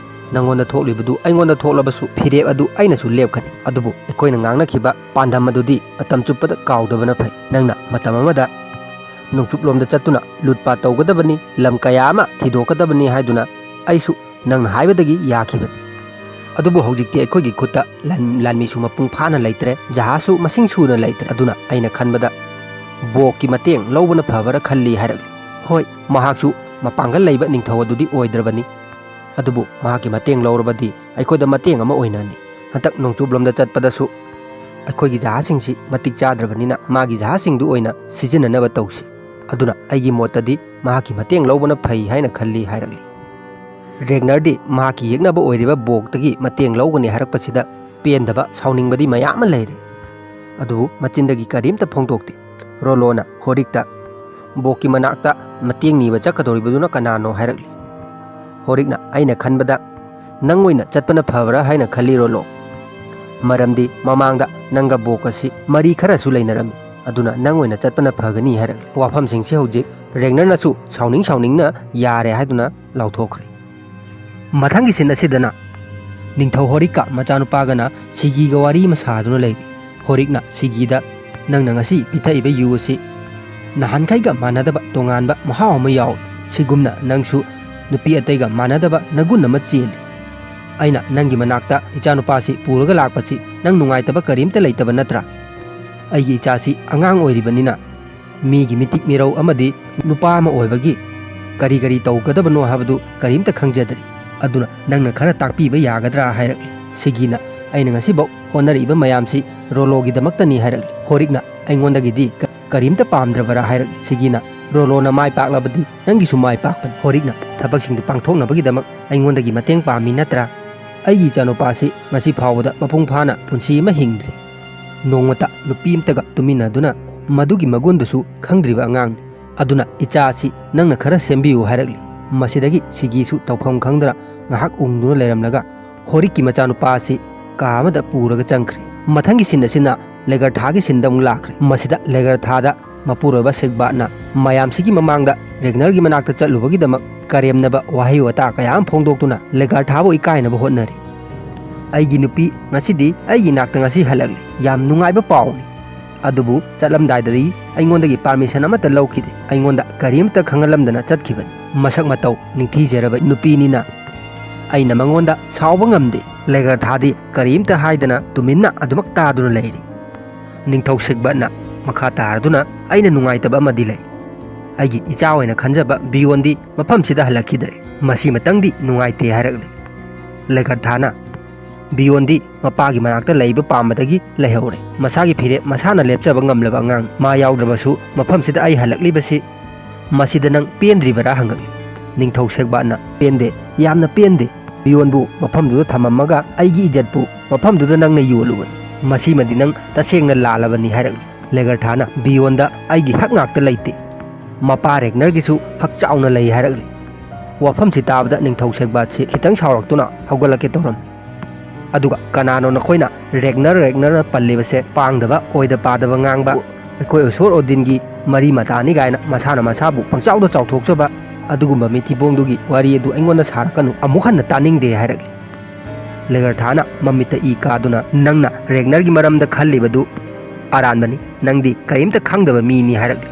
ꯅꯪꯉꯣꯟꯗ ꯊꯣꯛꯂꯤꯕꯗꯨ ꯑꯩꯉꯣꯟꯗ ꯊꯣꯛꯂꯕꯁꯨ ꯐꯤꯔꯦꯞ ꯑꯗꯨ ꯑꯩꯅꯁꯨ ꯂꯦꯞꯀꯅꯤ꯫ ꯑꯗꯨꯕꯨ ꯑꯩꯈꯣꯏꯅ ꯉꯥꯡꯅꯈꯤꯕ ꯄꯥꯟꯗꯝ ꯑꯗꯨꯗꯤ ꯃꯇꯝ ꯆꯨꯞꯄꯗ ꯀꯥꯎꯗꯕꯅ ꯐꯩ꯫ ꯅꯪꯅ ꯃꯇꯝ ꯑꯃꯗ ꯅꯣꯡꯆꯨꯞꯂꯣꯝꯗ ꯆꯠꯇꯨꯅ ꯂꯨꯠꯄꯥꯠ ꯇꯧꯒꯗꯕꯅꯤ, ꯂꯝ ꯀꯌꯥ ꯑꯃ ꯊꯤꯗꯣꯛꯀꯗꯕꯅꯤ ꯍꯥꯏꯗꯨꯅ ꯑꯩꯁꯨ ꯅꯪꯅ ꯍꯥꯏꯕꯗꯒꯤ ꯌꯥꯈꯤꯕꯅꯤ꯫ ꯑꯗꯨꯕꯨ ꯍꯧꯖꯤꯛꯇꯤ ꯑꯩꯈꯣꯏꯒꯤ ꯈꯨꯠꯇ ꯂꯥꯟ-, ꯂꯥꯟꯃꯤꯁꯨ ꯃꯄꯨꯡ ꯐꯥꯅ ꯂꯩꯇ꯭ꯔꯦ, ꯖꯍꯥꯖꯁꯨ ꯃꯁꯤꯡ ꯁꯨꯅ ꯂꯩꯇ꯭ꯔꯦ꯫ ꯑꯗꯨꯅ ꯑꯩꯅ ꯈꯟꯕꯗ ꯕꯣꯛꯀꯤ ꯃꯇꯦꯡ ꯂꯧꯕꯅ ꯐꯕ꯭ꯔꯥ ꯈꯜꯂꯤ" ꯍꯥꯏꯔꯛꯂꯤ꯫ ꯍꯣꯏ, ꯃꯍꯥꯛꯁꯨ ꯃꯄꯥꯡꯒꯜ ꯂꯩꯕ ꯅꯤꯡꯊꯧ ꯑꯗꯨꯗꯤ ꯑꯣꯏꯗ꯭ꯔꯕꯅꯤ, ꯑꯗꯨꯕꯨ ꯃꯍꯥꯛꯀꯤ ꯃꯇꯦꯡ ꯂꯧꯔꯕꯗꯤ ꯑꯩꯈꯣꯏꯗ ꯃꯇꯦꯡ ꯑꯃ ꯑꯣꯏꯅꯅꯤ꯫ ꯍꯟꯗꯛ ꯅꯣꯡꯆꯨꯞꯂꯣꯝꯗ ꯆꯠꯄꯗꯁꯨ ꯑꯩꯈꯣꯏꯒꯤ ꯖꯍꯥꯖꯁꯤꯡꯁꯤ ꯃꯇꯤꯛ ꯆꯥꯗ꯭ꯔꯕꯅꯤꯅ ꯃꯥꯒꯤ ꯖꯍꯥꯖꯁꯤꯡꯗꯨ ꯑꯣꯏꯅ ꯁꯤꯖꯤꯟꯅꯅꯕ ꯇꯧꯁꯤ꯫ ꯑꯗꯨꯅ ꯑꯩꯒꯤ ꯃꯣꯠꯇꯗꯤ ꯃꯍꯥꯛꯀꯤ ꯃꯇꯦꯡ ꯂꯧꯕꯅ ꯐꯩ ꯍꯥꯏꯅ ꯈꯜꯂꯤ" ꯍꯥꯏꯔꯛꯂꯤ꯫ ꯔꯦꯒꯅꯔꯗꯤ ꯃꯍꯥꯛꯀꯤ ꯌꯦꯛꯅꯕ ꯑꯣꯏꯔꯤꯕ ꯕꯣꯛꯇꯒꯤ ꯃꯇꯦꯡ ꯂꯧꯒꯅꯤ ꯍꯥꯏꯔꯛꯄꯁꯤꯗ ꯄꯦꯟꯗꯕ, ꯁꯥꯎꯅꯤꯡꯕꯗꯤ ꯃꯌꯥꯝ ꯑꯃ ꯂꯩꯔꯦ꯫ ꯑꯗꯨꯕꯨ ꯃꯆꯤꯟꯗꯒꯤ ꯀꯔꯤꯝꯇ ꯐꯣꯡꯗꯣꯛꯇꯦ꯫ ꯔꯣꯂꯣꯅ ꯍꯣꯔꯤꯛꯇ, "ꯕꯣꯛꯀꯤ ꯃꯅꯥꯛꯇ ꯃꯇꯦꯡ ꯅꯤꯕ ꯆꯠꯀꯗꯧꯔꯤꯕꯗꯨꯅ ꯀꯅꯥꯅꯣ?" ꯍꯥꯏꯔꯛꯂꯤ꯫ ꯍꯣꯔꯤꯛꯅ, "ꯑꯩꯅ ꯈꯟꯕꯗ ꯅꯪ ꯑꯣꯏꯅ ꯆꯠꯄꯅ ꯐꯕ꯭ꯔꯥ ꯍꯥꯏꯅ ꯈꯜꯂꯤ, ꯔꯣꯂꯣ꯫ ꯃꯔꯝꯗꯤ ꯃꯃꯥꯡꯗ ꯅꯪꯒ ꯕꯣꯛ ꯑꯁꯤ ꯃꯔꯤ ꯈꯔꯁꯨ ꯂꯩꯅꯔꯝꯃꯤ꯫ ꯑꯗꯨꯅ ꯅꯪ ꯑꯣꯏꯅ ꯆꯠꯄꯅ ꯐꯒꯅꯤ" ꯍꯥꯏꯔꯛꯂꯤ꯫ ꯋꯥꯐꯝꯁꯤꯡꯁꯤ ꯍꯧꯖꯤꯛ ꯔꯦꯒꯅꯔꯅꯁꯨ ꯁꯥꯎꯅꯤꯡ ꯁꯥꯎꯅꯤꯡꯅ "ꯌꯥꯔꯦ" ꯍꯥꯏꯗꯨꯅ ꯂꯥꯎꯊꯣꯛꯈ꯭ꯔꯦ꯫ ꯃꯊꯪꯒꯤ ꯁꯤꯟ ꯑꯁꯤꯗꯅ ꯅꯤꯡꯊꯧ ꯍꯣꯔꯤꯛꯀ ꯃꯆꯥꯅꯨꯄꯥꯒꯅ ꯁꯤꯒꯤꯒ ꯋꯥꯔꯤ ꯑꯃ ꯁꯥꯗꯨꯅ ꯂꯩꯔꯤ꯫ ꯍꯣꯔꯤꯛꯅ ꯁꯤꯒꯤꯗ, "ꯅꯪꯅ ꯉꯁꯤ ꯄꯤꯊꯛꯏꯕ ꯌꯨ ꯑꯁꯤ ꯅꯍꯥꯟꯈꯩꯒ ꯃꯥꯟꯅꯗꯕ ꯇꯣꯉꯥꯟꯕ ꯃꯍꯥꯎ ꯑꯃ ꯌꯥꯎꯏ꯫ ꯁꯤꯒꯨꯝꯅ ꯅꯪꯁꯨ ꯅꯨꯄꯤ ꯑꯇꯩꯒ ꯃꯥꯟꯅꯗꯕ ꯅꯒꯨꯟ ꯑꯃ ꯆꯦꯜꯂꯤ꯫ ꯑꯩꯅ ꯅꯪꯒꯤ ꯃꯅꯥꯛꯇ ꯏꯆꯥꯅꯨꯄꯥꯁꯤ ꯄꯨꯔꯒ ꯂꯥꯛꯄꯁꯤ ꯅꯪ ꯅꯨꯡꯉꯥꯏꯇꯕ ꯀꯔꯤꯝꯇ ꯂꯩꯇꯕ ꯅꯠꯇ꯭ꯔꯥ? ꯑꯩꯒꯤ ꯏꯆꯥꯁꯤ ꯑꯉꯥꯡ ꯑꯣꯏꯔꯤꯕꯅꯤꯅ ꯃꯤꯒꯤ ꯃꯤꯇꯤꯛ ꯃꯤꯔꯧ ꯑꯃꯗꯤ ꯅꯨꯄꯥ ꯑꯃ ꯑꯣꯏꯕꯒꯤ ꯀꯔꯤ ꯀꯔꯤ ꯇꯧꯒꯗꯕꯅꯣ ꯍꯥꯏꯕꯗꯨ ꯀꯔꯤꯝꯇ ꯈꯪꯖꯗ꯭ꯔꯤ꯫ ꯑꯗꯨꯅ ꯅꯪꯅ ꯈꯔ ꯇꯥꯛꯄꯤꯕ ꯌꯥꯒꯗ꯭ꯔꯥ?" ꯍꯥꯏꯔꯛꯂꯤ꯫ ꯁꯤꯒꯤꯅ, "ꯑꯩꯅ ꯉꯁꯤꯐꯥꯎ ꯍꯣꯠꯅꯔꯤꯕ ꯃꯌꯥꯝꯁꯤ ꯔꯣꯂꯣꯒꯤꯗꯃꯛꯇꯅꯤ" ꯍꯥꯏꯔꯛꯂꯤ꯫ ꯍꯣꯔꯤꯛꯅ, "ꯑꯩꯉꯣꯟꯗꯒꯤꯗꯤ ꯀ-, ꯀꯔꯤꯝꯇ ꯄꯥꯝꯗ꯭ꯔꯕꯔꯥ?" ꯍꯥꯏꯔꯛꯂꯤ꯫ ꯁꯤꯒꯤꯅ, "ꯔꯣꯂꯣꯅ ꯃꯥꯏ ꯄꯥꯛꯂꯕꯗꯤ ꯅꯪꯒꯤꯁꯨ ꯃꯥꯏ ꯄꯥꯛꯄꯅꯤ꯫ ꯍꯣꯔꯤꯛꯅ ꯊꯕꯛꯁꯤꯡꯗꯨ ꯄꯥꯡꯊꯣꯛꯅꯕꯒꯤꯗꯃꯛ ꯑꯩꯉꯣꯟꯗꯒꯤ ꯃꯇꯦꯡ ꯄꯥꯝꯃꯤ ꯅꯠꯇ꯭ꯔꯥ? ꯑꯩꯒꯤ ꯏꯆꯥꯅꯨꯄꯥꯁꯤ ꯉꯁꯤ ꯐꯥꯎꯕꯗ ꯃꯄꯨꯡ ꯐꯥꯅ ꯄꯨꯟꯁꯤ ꯑꯃ ꯍꯤꯡꯗ꯭ꯔꯤ꯫ ꯅꯣꯡꯃꯇ ꯅꯨꯄꯤ ꯑꯃꯇꯒ ꯇꯨꯃꯤꯟꯅꯗꯨꯅ ꯃꯗꯨꯒꯤ ꯃꯒꯨꯟꯗꯨꯁꯨ ꯈꯪꯗ꯭ꯔꯤꯕ ꯑꯉꯥꯡꯅꯤ꯫ ꯑꯗꯨꯅ ꯏꯆꯥ ꯑꯁꯤ ꯅꯪꯅ ꯈꯔ ꯁꯦꯝꯕꯤꯌꯨ" ꯍꯥꯏꯔꯛꯂꯤ꯫ ꯃꯁꯤꯗꯒꯤ ꯁꯤꯒꯤꯁꯨ ꯇꯧꯐꯝ ꯈꯪꯗꯅ ꯉꯥꯏꯍꯥꯛ ꯎꯪꯗꯨꯅ ꯂꯩꯔꯝꯂꯒ ꯍꯣꯔꯤꯛꯀꯤ ꯃꯆꯥꯅꯨꯄꯥ ꯑꯁꯤ ꯀꯥ ꯑꯃꯗ ꯄꯨꯔꯒ ꯆꯪꯈ꯭ꯔꯦ꯫ ꯃꯊꯪꯒꯤ ꯁꯤꯟ ꯑꯁꯤꯅ ꯂꯦꯒꯔꯊꯥꯒꯤ ꯁꯤꯟꯗ ꯑꯃꯨꯛ ꯂꯥꯛꯈ꯭ꯔꯦ꯫ ꯃꯁꯤꯗ ꯂꯦꯒꯔꯊꯥꯗ ꯃꯄꯨꯔꯣꯏꯕ ꯁꯦꯒꯕꯥꯠꯅ ꯃꯌꯥꯝꯁꯤꯒꯤ ꯃꯃꯥꯡꯗ ꯔꯦꯒꯅꯔꯒꯤ ꯃꯅꯥꯛꯇ ꯆꯠꯂꯨꯕꯒꯤꯗꯃꯛ ꯀꯔꯦꯝꯅꯕ ꯋꯥꯍꯩ ꯋꯥꯇꯥ ꯀꯌꯥ ꯑꯃ ꯐꯣꯡꯗꯣꯛꯇꯨꯅ ꯂꯦꯒꯔꯊꯥꯕꯨ ꯏꯀꯥꯏꯅꯕ ꯍꯣꯠꯅꯔꯤ꯫ "ꯑꯩꯒꯤ ꯅꯨꯄꯤ ꯉꯁꯤꯗꯤ ꯑꯩꯒꯤ ꯏꯅꯥꯛꯇ ꯉꯁꯤ ꯍꯜꯂꯛꯂꯦ꯫ ꯌꯥꯝ ꯅꯨꯡꯉꯥꯏꯕ ꯄꯥꯎꯅꯤ꯫ ꯑꯗꯨꯕꯨ ꯆꯠꯂꯝꯗꯥꯏꯗꯗꯤ ꯑꯩꯉꯣꯟꯗꯒꯤ ꯄꯥꯔꯃꯤꯁꯟ ꯑꯃꯠꯇ ꯂꯧꯈꯤꯗꯦ꯫ ꯑꯩꯉꯣꯟꯗ ꯀꯔꯤꯝꯇ ꯈꯪꯍꯜꯂꯝꯗꯅ ꯆꯠꯈꯤꯕꯅꯤ꯫ ꯃꯁꯛ ꯃꯇꯧ ꯅꯤꯡꯊꯤꯖꯔꯕ ꯅꯨꯄꯤꯅꯤꯅ ꯑꯩꯅ ꯃꯉꯣꯟꯗ ꯁꯥꯎꯕ ꯉꯝꯗꯦ꯫" ꯂꯦꯒꯔꯊꯥꯗꯤ ꯀꯔꯤꯝꯇ ꯍꯥꯏꯗꯅ ꯇꯨꯃꯤꯟꯅ ꯑꯗꯨꯃꯛ ꯇꯥꯗꯨꯅ ꯂꯩꯔꯤ꯫ ꯅꯤꯡꯊꯧ ꯁꯦꯒꯕꯥꯠꯅ ꯃꯈꯥ ꯇꯥꯔꯗꯨꯅ, "ꯑꯩꯅ ꯅꯨꯡꯉꯥꯏꯇꯕ ꯑꯃꯗꯤ ꯂꯩ꯫ ꯑꯩꯒꯤ ꯏꯆꯥ ꯑꯣꯏꯅ ꯈꯟꯖꯕ ꯕꯤꯌꯣꯟꯗꯤ ꯃꯐꯝꯁꯤꯗ ꯍꯜꯂꯛꯈꯤꯗ꯭ꯔꯦ꯫ ꯃꯁꯤꯃꯇꯪꯗꯤ ꯅꯨꯡꯉꯥꯏꯇꯦ" ꯍꯥꯏꯔꯛꯂꯤ꯫ ꯂꯦꯒꯔꯊꯥꯅ, "ꯕꯤꯌꯣꯟꯗꯤ ꯃꯄꯥꯒꯤ ꯃꯅꯥꯛꯇ ꯂꯩꯕ ꯄꯥꯝꯕꯗꯒꯤ ꯂꯩꯍꯧꯔꯦ꯫ ꯃꯁꯥꯒꯤ ꯐꯤꯔꯦꯞ ꯃꯁꯥꯅ ꯂꯦꯞꯆꯕ ꯉꯝꯂꯕ ꯑꯉꯥꯡ꯫ ꯃꯥ ꯌꯥꯎꯗ꯭ꯔꯕꯁꯨ ꯃꯐꯝꯁꯤꯗ ꯑꯩ ꯍꯜꯂꯛꯂꯤꯕꯁꯤ ꯃꯁꯤꯗ ꯅꯪ ꯄꯦꯟꯗ꯭ꯔꯤꯕꯔꯥ?" ꯍꯪꯉꯛꯂꯤ꯫ ꯅꯤꯡꯊꯧ ꯁꯦꯒꯕꯥꯠꯅ, "ꯄꯦꯟꯗꯦ, ꯌꯥꯝꯅ ꯄꯦꯟꯗꯦ꯫ ꯕꯤꯌꯣꯟꯕꯨ ꯃꯐꯝꯗꯨꯗ ꯊꯝꯃꯝꯃꯒ ꯑꯩꯒꯤ ꯏꯖꯠꯄꯨ ꯃꯐꯝꯗꯨꯗ ꯅꯪꯅ ꯌꯣꯜꯂꯨꯕꯅꯤ꯫ "ꯃꯁꯤꯃꯗꯤ ꯅꯪ ꯇꯁꯦꯡꯅ ꯂꯥꯜꯂꯕꯅꯤ" ꯍꯥꯏꯔꯛꯂꯤ꯫ ꯂꯦꯒꯔꯊꯥꯅ, "ꯕꯤꯌꯣꯟꯗ ꯑꯩꯒꯤ ꯍꯛ ꯉꯥꯛꯇ ꯂꯩꯇꯦ, ꯃꯄꯥ ꯔꯦꯒꯅꯔꯒꯤꯁꯨ ꯍꯛ ꯆꯥꯎꯅ ꯂꯩ" ꯍꯥꯏꯔꯛꯂꯤ꯫ ꯋꯥꯐꯝꯁꯤ ꯇꯥꯕꯗ ꯅꯤꯡꯊꯧ ꯁꯦꯒꯕꯥꯠꯁꯤ ꯈꯤꯇꯪ ꯁꯥꯎꯔꯛꯇꯨꯅ ꯍꯧꯒꯠꯂꯛꯀꯦ ꯇꯧꯔꯝꯃꯤ꯫ ꯑꯗꯨꯒ "ꯀꯅꯥꯅꯣ ꯅꯈꯣꯏꯅ ꯔꯦꯒꯅꯔ, ꯔꯦꯒꯅꯔ ꯄꯜꯂꯤꯕꯁꯦ? ꯄꯥꯡꯗꯕ, ꯑꯣꯏꯗ ꯄꯥꯗꯕ ꯉꯥꯡꯕ, ꯑꯩꯈꯣꯏ ꯎꯁꯣꯔ ꯑꯣꯗꯤꯟꯒꯤ ꯃꯔꯤ ꯃꯇꯥꯅꯤ" ꯀꯥꯏꯅ ꯃꯁꯥꯅ ꯃꯁꯥꯕꯨ ꯄꯪꯆꯥꯎꯗ ꯆꯥꯎꯊꯣꯛꯆꯕ ꯑꯗꯨꯒꯨꯝꯕ ꯃꯤꯊꯤꯕꯣꯡꯗꯨꯒꯤ ꯋꯥꯔꯤ ꯑꯗꯨ ꯑꯩꯉꯣꯟꯗ ꯁꯥꯔꯛꯀꯅꯨ, ꯑꯃꯨꯛ ꯍꯟꯅ ꯇꯥꯅꯤꯡꯗꯦ ꯍꯥꯏꯔꯛꯂꯤ꯫ ꯂꯦꯒꯔꯊꯥꯅ ꯃꯃꯤꯠꯇ ꯏ ꯀꯥꯗꯨꯅ, "ꯅꯪꯅ ꯔꯦꯒꯅꯔꯒꯤ ꯃꯔꯝꯗ ꯈꯜꯂꯤꯕꯗꯨ ꯑꯔꯥꯟꯕꯅꯤ, ꯅꯪꯗꯤ ꯀꯔꯤꯝꯇ ꯈꯪꯗꯕ ꯃꯤꯅꯤ" ꯍꯥꯏꯔꯛꯂꯤ꯫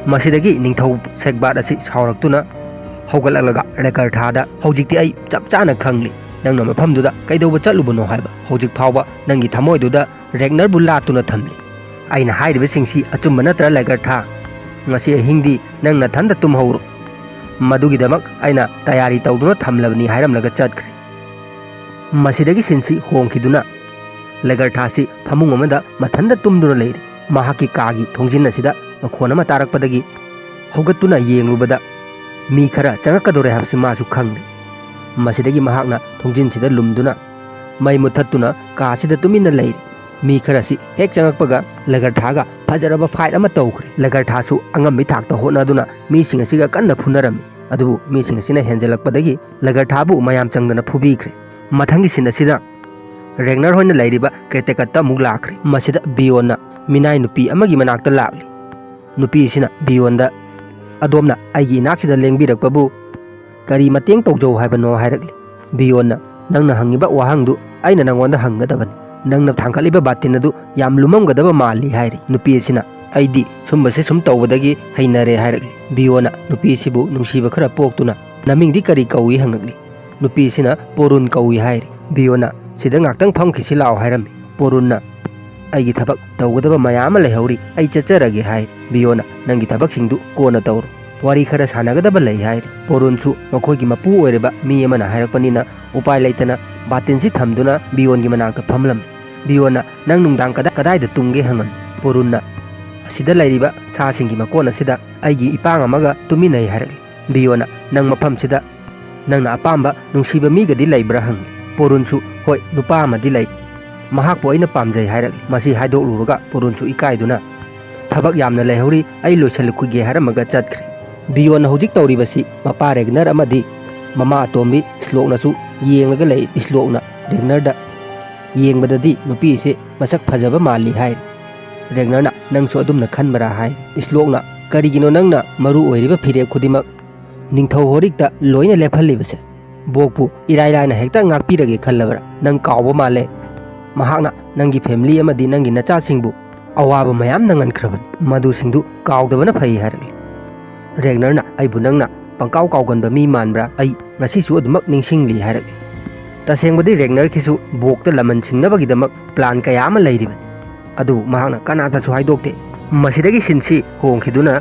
ꯃꯁꯤꯗꯒꯤ ꯅꯤꯡꯊꯧ ꯁꯦꯒꯕꯥꯠ ꯑꯁꯤ ꯁꯥꯎꯔꯛꯇꯨꯅ ꯍꯧꯒꯠꯂꯛꯂꯒ ꯂꯦꯒꯔꯊꯥꯗ, "ꯍꯧꯖꯤꯛꯇꯤ ꯑꯩ ꯆꯞ ꯆꯥꯅ ꯈꯪꯂꯤ, ꯅꯪꯅ ꯃꯐꯝꯗꯨꯗ ꯀꯩꯗꯧꯕ ꯆꯠꯂꯨꯕꯅꯣ ꯍꯥꯏꯕ꯫ ꯍꯧꯖꯤꯛ ꯐꯥꯎꯕ ꯅꯪꯒꯤ ꯊꯃꯣꯏꯗꯨꯗ ꯔꯦꯒꯅꯔꯕꯨ ꯂꯥꯠꯇꯨꯅ ꯊꯝꯂꯤ꯫ ꯑꯩꯅ ꯍꯥꯏꯔꯤꯕꯁꯤꯡꯁꯤ ꯑꯆꯨꯝꯕ ꯅꯠꯇ꯭ꯔꯥ, ꯂꯦꯒꯔꯊꯥ? ꯉꯁꯤ ꯑꯍꯤꯡꯗꯤ ꯅꯪ ꯅꯊꯟꯗ ꯇꯨꯝꯍꯧꯔꯣ꯫ ꯃꯗꯨꯒꯤꯗꯃꯛ ꯑꯩꯅ ꯇꯌꯥꯔꯤ ꯇꯧꯗꯨꯅ ꯊꯝꯂꯕꯅꯤ" ꯍꯥꯏꯔꯝꯂꯒ ꯆꯠꯈ꯭ꯔꯦ꯫ ꯃꯁꯤꯗꯒꯤ ꯁꯤꯟꯁꯤ ꯍꯣꯡꯈꯤꯗꯨꯅ ꯂꯦꯒꯔꯊꯥꯁꯤ ꯐꯃꯨꯡ ꯑꯃꯗ ꯃꯊꯟꯇ ꯇꯨꯝꯗꯨꯅ ꯂꯩꯔꯤ꯫ ꯃꯍꯥꯛꯀꯤ ꯀꯥꯒꯤ ꯊꯣꯡꯖꯤꯟ ꯑꯁꯤꯗ ꯃꯈꯣꯟ ꯑꯃ ꯇꯥꯔꯛꯄꯗꯒꯤ ꯍꯧꯒꯠꯇꯨꯅ ꯌꯦꯡꯂꯨꯕꯗ ꯃꯤ ꯈꯔ ꯆꯪꯉꯛꯀꯗꯧꯔꯦ ꯍꯥꯏꯕꯁꯤ ꯃꯥꯁꯨ ꯈꯪꯂꯦ꯫ ꯃꯁꯤꯗꯒꯤ ꯃꯍꯥꯛꯅ ꯊꯣꯡꯖꯤꯟꯁꯤꯗ ꯂꯨꯝꯗꯨꯅ ꯃꯩ ꯃꯨꯠꯊꯠꯇꯨꯅ ꯀꯥꯁꯤꯗ ꯇꯨꯃꯤꯟꯅ ꯂꯩꯔꯤ꯫ ꯃꯤ ꯈꯔꯁꯤ ꯍꯦꯛ ꯆꯪꯉꯛꯄꯒ ꯂꯦꯒꯔꯊꯥꯒ ꯐꯖꯔꯕ ꯐꯥꯏꯠ ꯑꯃ ꯇꯧꯈ꯭ꯔꯦ꯫ ꯂꯦꯒꯔꯊꯥꯁꯨ ꯑꯉꯝꯕꯤ ꯊꯥꯛꯇ ꯍꯣꯠꯅꯗꯨꯅ ꯃꯤꯁꯤꯡ ꯑꯁꯤꯒ ꯀꯟꯅ ꯐꯨꯅꯔꯝꯃꯤ꯫ ꯑꯗꯨꯕꯨ ꯃꯤꯁꯤꯡ ꯑꯁꯤꯅ ꯍꯦꯟꯖꯜꯂꯛꯄꯗꯒꯤ ꯂꯦꯒꯔꯊꯥꯕꯨ ꯃꯌꯥꯝ ꯆꯪꯗꯅ ꯐꯨꯕꯤꯈ꯭ꯔꯦ꯫ ꯃꯊꯪꯒꯤ ꯁꯤꯟ ꯑꯁꯤꯗ ꯔꯦꯒꯅꯔ ꯍꯣꯏꯅ ꯂꯩꯔꯤꯕ ꯀ꯭ꯔꯦꯇꯦꯀꯠꯇ ꯑꯃꯨꯛ ꯂꯥꯛꯈ꯭ꯔꯦ꯫ ꯃꯁꯤꯗ ꯕꯤꯌꯣꯟꯅ ꯃꯤꯅꯥꯏ ꯅꯨꯄꯤ ꯑꯃꯒꯤ ꯃꯅꯥꯛꯇ ꯂꯥꯛꯂꯤ꯫ ꯅꯨꯄꯤ ꯑꯁꯤꯅ ꯕꯤꯌꯣꯟꯗ, "ꯑꯗꯣꯝꯅ ꯑꯩꯒꯤ ꯏꯅꯥꯛꯁꯤꯗ ꯂꯦꯡꯕꯤꯔꯛꯄꯕꯨ ꯀꯔꯤ ꯃꯇꯦꯡ ꯇꯧꯖꯧ ꯍꯥꯏꯕꯅꯣ?" ꯍꯥꯏꯔꯛꯂꯤ꯫ ꯕꯤꯌꯣꯟꯅ, "ꯅꯪꯅ ꯍꯪꯉꯤꯕ ꯋꯥꯍꯪꯗꯨ ꯑꯩꯅ ꯅꯪꯉꯣꯟꯗ ꯍꯪꯒꯗꯕꯅꯤ꯫ ꯅꯪꯅ ꯊꯥꯡꯒꯠꯂꯤꯕ ꯕꯥꯇꯤꯟ ꯑꯗꯨ ꯌꯥꯝ ꯂꯨꯝꯃꯝꯒꯗꯕ ꯃꯥꯜꯂꯤ" ꯍꯥꯏꯔꯤ꯫ ꯅꯨꯄꯤ ꯑꯁꯤꯅ, "ꯑꯩꯗꯤ ꯁꯨꯝꯕꯁꯤ ꯁꯨꯝ ꯇꯧꯕꯗꯒꯤ ꯍꯩꯅꯔꯦ" ꯍꯥꯏꯔꯛꯂꯤ꯫ ꯕꯤꯌꯣꯟꯅ ꯅꯨꯄꯤ ꯑꯁꯤꯕꯨ ꯅꯨꯡꯁꯤꯕ ꯈꯔ ꯄꯣꯛꯇꯨꯅ, "ꯅꯃꯤꯡꯗꯤ ꯀꯔꯤ ꯀꯧꯏ?" ꯍꯪꯉꯛꯂꯤ꯫ ꯅꯨꯄꯤ ꯑꯁꯤꯅ, "ꯄꯣꯔꯨꯟ ꯀꯧꯏ" ꯍꯥꯏꯔꯤ꯫ ꯕꯤꯌꯣꯟꯅ, "ꯁꯤꯗ ꯉꯥꯛꯇꯪ ꯐꯝꯈꯤꯁꯤ ꯂꯥꯛꯑꯣ" ꯍꯥꯏꯔꯝꯃꯤ꯫ ꯄꯣꯔꯨꯟꯅ, "ꯑꯩꯒꯤ ꯊꯕꯛ ꯇꯧꯒꯗꯕ ꯃꯌꯥꯝ ꯑꯃ ꯂꯩꯍꯧꯔꯤ, ꯑꯩ ꯆꯠꯆꯔꯒꯦ" ꯍꯥꯏꯔꯤ꯫ ꯕꯤꯌꯣꯟꯅ, "ꯅꯪꯒꯤ ꯊꯕꯛꯁꯤꯡꯗꯨ ꯀꯣꯟꯅ ꯇꯧꯔꯣ, ꯋꯥꯔꯤ ꯈꯔ ꯁꯥꯟꯅꯒꯗꯕ ꯂꯩ" ꯍꯥꯏꯔꯤ꯫ ꯄꯣꯔꯨꯟꯁꯨ ꯃꯈꯣꯏꯒꯤ ꯃꯄꯨ ꯑꯣꯏꯔꯤꯕ ꯃꯤ ꯑꯃꯅ ꯍꯥꯏꯔꯛꯄꯅꯤꯅ ꯎꯄꯥꯏ ꯂꯩꯇꯅ ꯕꯥꯇꯤꯟꯁꯤ ꯊꯝꯗꯨꯅ ꯕꯤꯌꯣꯟꯒꯤ ꯃꯅꯥꯛꯇ ꯐꯝꯂꯝꯃꯤ꯫ ꯕꯤꯌꯣꯟꯅ, "ꯅꯪ ꯅꯨꯡꯗꯥꯡ ꯀꯗꯥ-, ꯀꯗꯥꯏꯗ ꯇꯨꯝꯒꯦ?" ꯍꯪꯉꯝꯃꯤ꯫ ꯄꯣꯔꯨꯟꯅ, "ꯑꯁꯤꯗ ꯂꯩꯔꯤꯕ ꯁꯥꯁꯤꯡꯒꯤ ꯃꯀꯣꯟ ꯑꯁꯤꯗ ꯑꯩꯒꯤ ꯏꯄꯥꯡ ꯑꯃꯒ ꯇꯨꯃꯤꯟꯅꯩ" ꯍꯥꯏꯔꯛꯂꯤ꯫ ꯕꯤꯌꯣꯟꯅ, "ꯅꯪ ꯃꯐꯝꯁꯤꯗ ꯅꯪꯅ ꯑꯄꯥꯝꯕ ꯅꯨꯡꯁꯤꯕ ꯃꯤꯒꯗꯤ ꯂꯩꯕ꯭ꯔꯥ?" ꯍꯪꯂꯤ꯫ ꯄꯣꯔꯨꯟꯁꯨ, "ꯍꯣꯏ, ꯅꯨꯄꯥ ꯑꯃꯗꯤ ꯂꯩ꯫ ꯃꯍꯥꯛꯄꯨ ꯑꯩꯅ ꯄꯥꯝꯖꯩ ꯍꯥꯏꯔꯛꯂꯤ꯫ ꯃꯁꯤ ꯍꯥꯏꯗꯣꯛꯂꯨꯔꯒ ꯄꯨꯔꯨꯟꯁꯨ ꯏꯀꯥꯏꯗꯨꯅ, "ꯊꯕꯛ ꯌꯥꯝꯅ ꯂꯩꯍꯧꯔꯤ, ꯑꯩ ꯂꯣꯏꯁꯤꯜꯂꯛꯈꯤꯒꯦ" ꯍꯥꯏꯔꯝꯃꯒ ꯆꯠꯈ꯭ꯔꯦ꯫ ꯕꯤꯌꯣꯟꯅ ꯍꯧꯖꯤꯛ ꯇꯧꯔꯤꯕꯁꯤ ꯃꯄꯥ ꯔꯦꯒꯅꯔ ꯑꯃꯗꯤ ꯃꯃꯥ ꯑꯇꯣꯝꯕꯤ ꯏꯁꯂꯣꯛꯅꯁꯨ ꯌꯦꯡꯂꯒ ꯂꯩ꯫ ꯏꯁꯂꯣꯛꯅ ꯔꯦꯒꯅꯔꯗ ꯌꯦꯡꯕꯗꯗꯤ ꯅꯨꯄꯤꯁꯦ ꯃꯁꯛ ꯐꯖꯕ ꯃꯥꯜꯂꯤ ꯍꯥꯏ꯫ ꯔꯦꯒꯅꯔꯅ, "ꯅꯪꯁꯨ ꯑꯗꯨꯝꯅ ꯈꯟꯕ꯭ꯔꯥ?" ꯍꯥꯏ꯫ ꯏꯁꯂꯣꯛꯅ, "ꯀꯔꯤꯒꯤꯅꯣ ꯅꯪꯅ ꯃꯔꯨ ꯑꯣꯏꯔꯤꯕ ꯐꯤꯔꯦꯞ ꯈꯨꯗꯤꯡꯃꯛ ꯅꯤꯡꯊꯧ ꯍꯣꯔꯤꯛꯇ ꯂꯣꯏꯅ ꯂꯦꯞꯍꯜꯂꯤꯕꯁꯦ? ꯕꯣꯛꯄꯨ ꯏꯔꯥꯏ ꯂꯥꯏꯅ ꯍꯦꯛꯇ ꯉꯥꯛꯄꯤꯔꯒꯦ ꯈꯜꯂꯕ꯭ꯔꯥ? ꯅꯪ ꯀꯥꯎꯕ ꯃꯥꯜꯂꯦ꯫ ꯃꯍꯥꯛꯅ ꯅꯪꯒꯤ ꯐꯦꯃꯤꯂꯤ ꯑꯃꯗꯤ ꯅꯪꯒꯤ ꯅꯆꯥꯁꯤꯡꯕꯨ ꯑꯋꯥꯕ ꯃꯌꯥꯝ ꯅꯪꯍꯟꯈ꯭ꯔꯕꯅꯤ꯫ ꯃꯗꯨꯁꯤꯡꯗꯨ ꯀꯥꯎꯗꯕꯅ ꯐꯩ" ꯍꯥꯏꯔꯛꯂꯤ꯫ ꯔꯦꯒꯅꯔꯅ, "ꯑꯩꯕꯨ ꯅꯪꯅ ꯄꯪꯀꯥꯎ ꯀꯥꯎꯒꯟꯕ ꯃꯤ ꯃꯥꯟꯕ꯭ꯔꯥ? ꯑꯩ ꯉꯁꯤꯁꯨ ꯑꯗꯨꯃꯛ ꯅꯤꯡꯁꯤꯡꯂꯤ" ꯍꯥꯏꯔꯛꯂꯤ꯫ ꯇꯁꯦꯡꯕꯗꯤ ꯔꯦꯒꯅꯔꯒꯤꯁꯨ ꯕꯣꯛꯇ ꯂꯃꯟ ꯁꯤꯡꯅꯕꯒꯤꯗꯃꯛ ꯄ꯭ꯂꯥꯟ ꯀꯌꯥ ꯑꯃ ꯂꯩꯔꯤꯕꯅꯤ꯫ ꯑꯗꯨꯕꯨ ꯃꯍꯥꯛꯅ ꯀꯅꯥꯗꯁꯨ ꯍꯥꯏꯗꯣꯛꯇꯦ꯫ ꯃꯁꯤꯗꯒꯤ ꯁꯤꯟꯁꯤ ꯍꯣꯡꯈꯤꯗꯨꯅ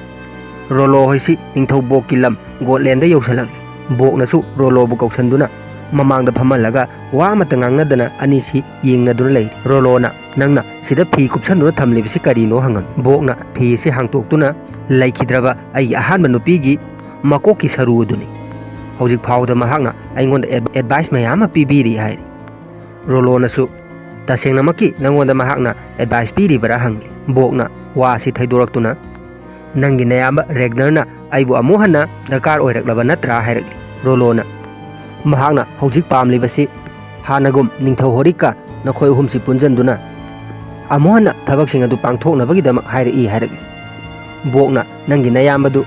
ꯔꯣꯂꯣ ꯍꯣꯏꯁꯤ ꯅꯤꯡꯊꯧ ꯕꯣꯛꯀꯤ ꯂꯝ ꯒꯣꯠꯂꯦꯟꯗ ꯌꯧꯁꯤꯜꯂꯛꯂꯤ꯫ ꯕꯣꯛꯅꯁꯨ ꯔꯣꯂꯣꯕꯨ ꯀꯧꯁꯤꯟꯗꯨꯅ ꯃꯃꯥꯡꯗ ꯐꯝꯍꯜꯂꯒ ꯋꯥ ꯑꯃꯠꯇ ꯉꯥꯡꯅꯗꯅ ꯑꯅꯤꯁꯤ ꯌꯦꯡꯅꯗꯨꯅ ꯂꯩꯔꯤ꯫ ꯔꯣꯂꯣꯅ, "ꯅꯪꯅ ꯁꯤꯗ ꯐꯤ ꯀꯨꯞꯁꯟꯗꯨꯅ ꯊꯝꯂꯤꯕꯁꯤ ꯀꯔꯤꯅꯣ?" ꯍꯪꯉꯝꯃꯤ꯫ ꯕꯣꯛꯅ ꯐꯤ ꯑꯁꯤ ꯍꯥꯡꯇꯣꯛꯇꯨꯅ ꯂꯩꯈꯤꯗ꯭ꯔꯕ ꯑꯩꯒꯤ ꯑꯍꯥꯟꯕ ꯅꯨꯄꯤꯒꯤ ꯃꯀꯣꯛꯀꯤ ꯁꯔꯨ ꯑꯗꯨꯅꯤ꯫ ꯍꯧꯖꯤꯛ ꯐꯥꯎꯕꯗ ꯃꯍꯥꯛꯅ ꯑꯩꯉꯣꯟꯗ ꯑꯦꯗ-, ꯑꯦꯗꯚꯥꯏꯁ ꯃꯌꯥꯝ ꯑꯃ ꯄꯤꯕꯤꯔꯤ ꯍꯥꯏꯔꯤ꯫ ꯔꯣꯂꯣꯅꯁꯨ, "ꯇꯁꯦꯡꯅꯃꯛꯀꯤ ꯅꯪꯉꯣꯟꯗ ꯃꯍꯥꯛꯅ ꯑꯦꯗꯚꯥꯏꯁ ꯄꯤꯔꯤꯕꯔꯥ?" ꯍꯪꯂꯤ꯫ ꯕꯣꯛꯅ ꯋꯥ ꯑꯁꯤ ꯊꯩꯗꯣꯔꯛꯇꯨꯅ, "ꯅꯪꯒꯤ ꯅꯌꯥꯝꯕ ꯔꯦꯒꯅꯔꯅ ꯑꯩꯕꯨ ꯑꯃꯨꯛ ꯍꯟꯅ ꯗꯔꯀꯥꯔ ꯑꯣꯏꯔꯛꯂꯕ ꯅꯠꯇ꯭ꯔꯥ?" ꯍꯥꯏꯔꯛꯂꯤ꯫ ꯔꯣꯂꯣꯅ, "ꯃꯍꯥꯛꯅ ꯍꯧꯖꯤꯛ ꯄꯥꯝꯂꯤꯕꯁꯤ ꯍꯥꯟꯅꯒꯨꯝ ꯅꯤꯡꯊꯧ ꯍꯣꯔꯤꯛꯀ ꯅꯈꯣꯏ ꯑꯍꯨꯝꯁꯤ ꯄꯨꯟꯁꯤꯟꯗꯨꯅ ꯑꯃꯨꯛ ꯍꯟꯅ ꯊꯕꯛꯁꯤꯡ ꯑꯗꯨ ꯄꯥꯡꯊꯣꯛꯅꯕꯒꯤꯗꯃꯛ ꯍꯥꯏꯔꯛꯏ" ꯍꯥꯏꯔꯛꯂꯤ꯫ ꯕꯣꯛꯅ, "ꯅꯪꯒꯤ ꯅꯌꯥꯝꯕꯗꯨ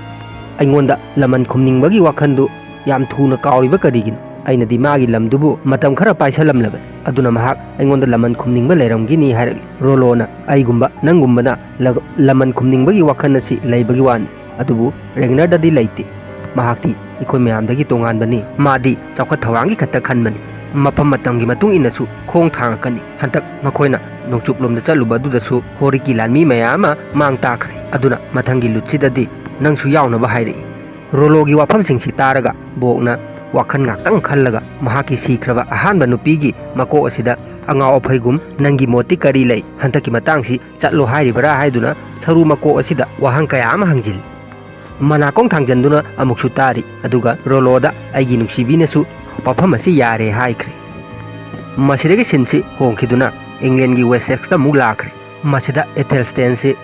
ꯑꯩꯉꯣꯟꯗ ꯂꯃꯟ ꯈꯨꯝꯅꯤꯡꯕꯒꯤ ꯋꯥꯈꯜꯗꯨ ꯌꯥꯝ ꯊꯨꯅ ꯀꯥꯎꯔꯤꯕ ꯀꯔꯤꯒꯤꯅꯣ? ꯑꯩꯅꯗꯤ ꯃꯥꯒꯤ ꯂꯝꯗꯨꯕꯨ ꯃꯇꯝ ꯈꯔ ꯄꯥꯏꯁꯜꯂꯝꯂꯕꯅꯤ, ꯑꯗꯨꯅ ꯃꯍꯥꯛ ꯑꯩꯉꯣꯟꯗ ꯂꯃꯟ ꯈꯨꯝꯅꯤꯡꯕ ꯂꯩꯔꯝꯒꯅꯤ" ꯍꯥꯏꯔꯛꯂꯤ꯫ ꯔꯣꯂꯣꯅ, "ꯑꯩꯒꯨꯝꯕ ꯅꯪꯒꯨꯝꯕꯅ ꯂ-, ꯂꯃꯟ ꯈꯨꯝꯅꯤꯡꯕꯒꯤ ꯋꯥꯈꯜ ꯑꯁꯤ ꯂꯩꯕꯒꯤ ꯋꯥꯅꯤ, ꯑꯗꯨꯕꯨ ꯔꯦꯒꯅꯔꯗꯗꯤ ꯂꯩꯇꯦ꯫ ꯃꯍꯥꯛꯇꯤ ꯑꯩꯈꯣꯏ ꯃꯌꯥꯝꯗꯒꯤ ꯇꯣꯉꯥꯟꯕꯅꯤ꯫ ꯃꯥꯗꯤ ꯆꯥꯎꯈꯠ ꯊꯧꯔꯥꯡꯒꯤ ꯈꯛꯇ ꯈꯟꯕꯅꯤ꯫ ꯃꯐꯝ ꯃꯇꯝꯒꯤ ꯃꯇꯨꯡ ꯏꯟꯅꯁꯨ ꯈꯣꯡ ꯊꯥꯡꯉꯛꯀꯅꯤ꯫ ꯍꯟꯗꯛ ꯃꯈꯣꯏꯅ ꯅꯣꯡꯆꯨꯞꯂꯣꯝꯗ ꯆꯠꯂꯨꯕ ꯑꯗꯨꯗꯁꯨ ꯍꯣꯔꯤꯛꯀꯤ ꯂꯥꯟꯃꯤ ꯃꯌꯥꯝ ꯑꯃ ꯃꯥꯡ ꯇꯥꯛꯈ꯭ꯔꯦ꯫ ꯑꯗꯨꯅ ꯃꯊꯪꯒꯤ ꯂꯨꯠꯁꯤꯗꯗꯤ ꯅꯪꯁꯨ ꯌꯥꯎꯅꯕ" ꯍꯥꯏꯔꯛꯏ꯫ ꯔꯣꯂꯣꯒꯤ ꯋꯥꯐꯝꯁꯤꯡꯁꯤ ꯇꯥꯔꯒ ꯕꯣꯛꯅ ꯋꯥꯈꯜ ꯉꯥꯛꯇꯪ ꯈꯜꯂꯒ ꯃꯍꯥꯛꯀꯤ ꯁꯤꯈ꯭ꯔꯕ ꯑꯍꯥꯟꯕ ꯅꯨꯄꯤꯒꯤ ꯃꯀꯣꯛ ꯑꯁꯤꯗ ꯑꯉꯥꯎ ꯑꯐꯩꯒꯨꯝ "ꯅꯪꯒꯤ ꯃꯣꯠꯇꯤ ꯀꯔꯤ ꯂꯩ? ꯍꯟꯗꯛꯀꯤ ꯃꯇꯥꯡꯁꯤ ꯆꯠꯂꯣ ꯍꯥꯏꯔꯤꯕꯔꯥ?" ꯍꯥꯏꯗꯨꯅ ꯁꯔꯨ ꯃꯀꯣꯛ ꯑꯁꯤꯗ ꯋꯥꯍꯪ ꯀꯌꯥ ꯑꯃ ꯍꯪꯖꯤꯜꯂꯤ꯫ ꯃꯅꯥꯀꯣꯡ ꯊꯥꯡꯖꯟꯗꯨꯅ ꯑꯃꯨꯛꯁꯨ ꯇꯥꯔꯤ, ꯑꯗꯨꯒ ꯔꯣꯂꯣꯗ ꯑꯩꯒꯤ ꯅꯨꯡꯁꯤꯕꯤꯅꯁꯨ ꯋꯥꯐꯝ ꯑꯁꯤ ꯌꯥꯔꯦ ꯍꯥꯏꯈ꯭ꯔꯦ꯫ ꯃꯁꯤꯗꯒꯤ ꯁꯤꯟꯁꯤ ꯍꯣꯡꯈꯤꯗꯨꯅ ꯏꯪꯂꯦꯟꯒꯤ ꯋꯦꯁꯦꯛꯁꯇ ꯑꯃꯨꯛ ꯂꯥꯛꯈ꯭ꯔꯦ꯫ ꯃꯁꯤꯗ ꯑꯦꯊꯦꯜꯁꯇꯦꯟꯁꯤ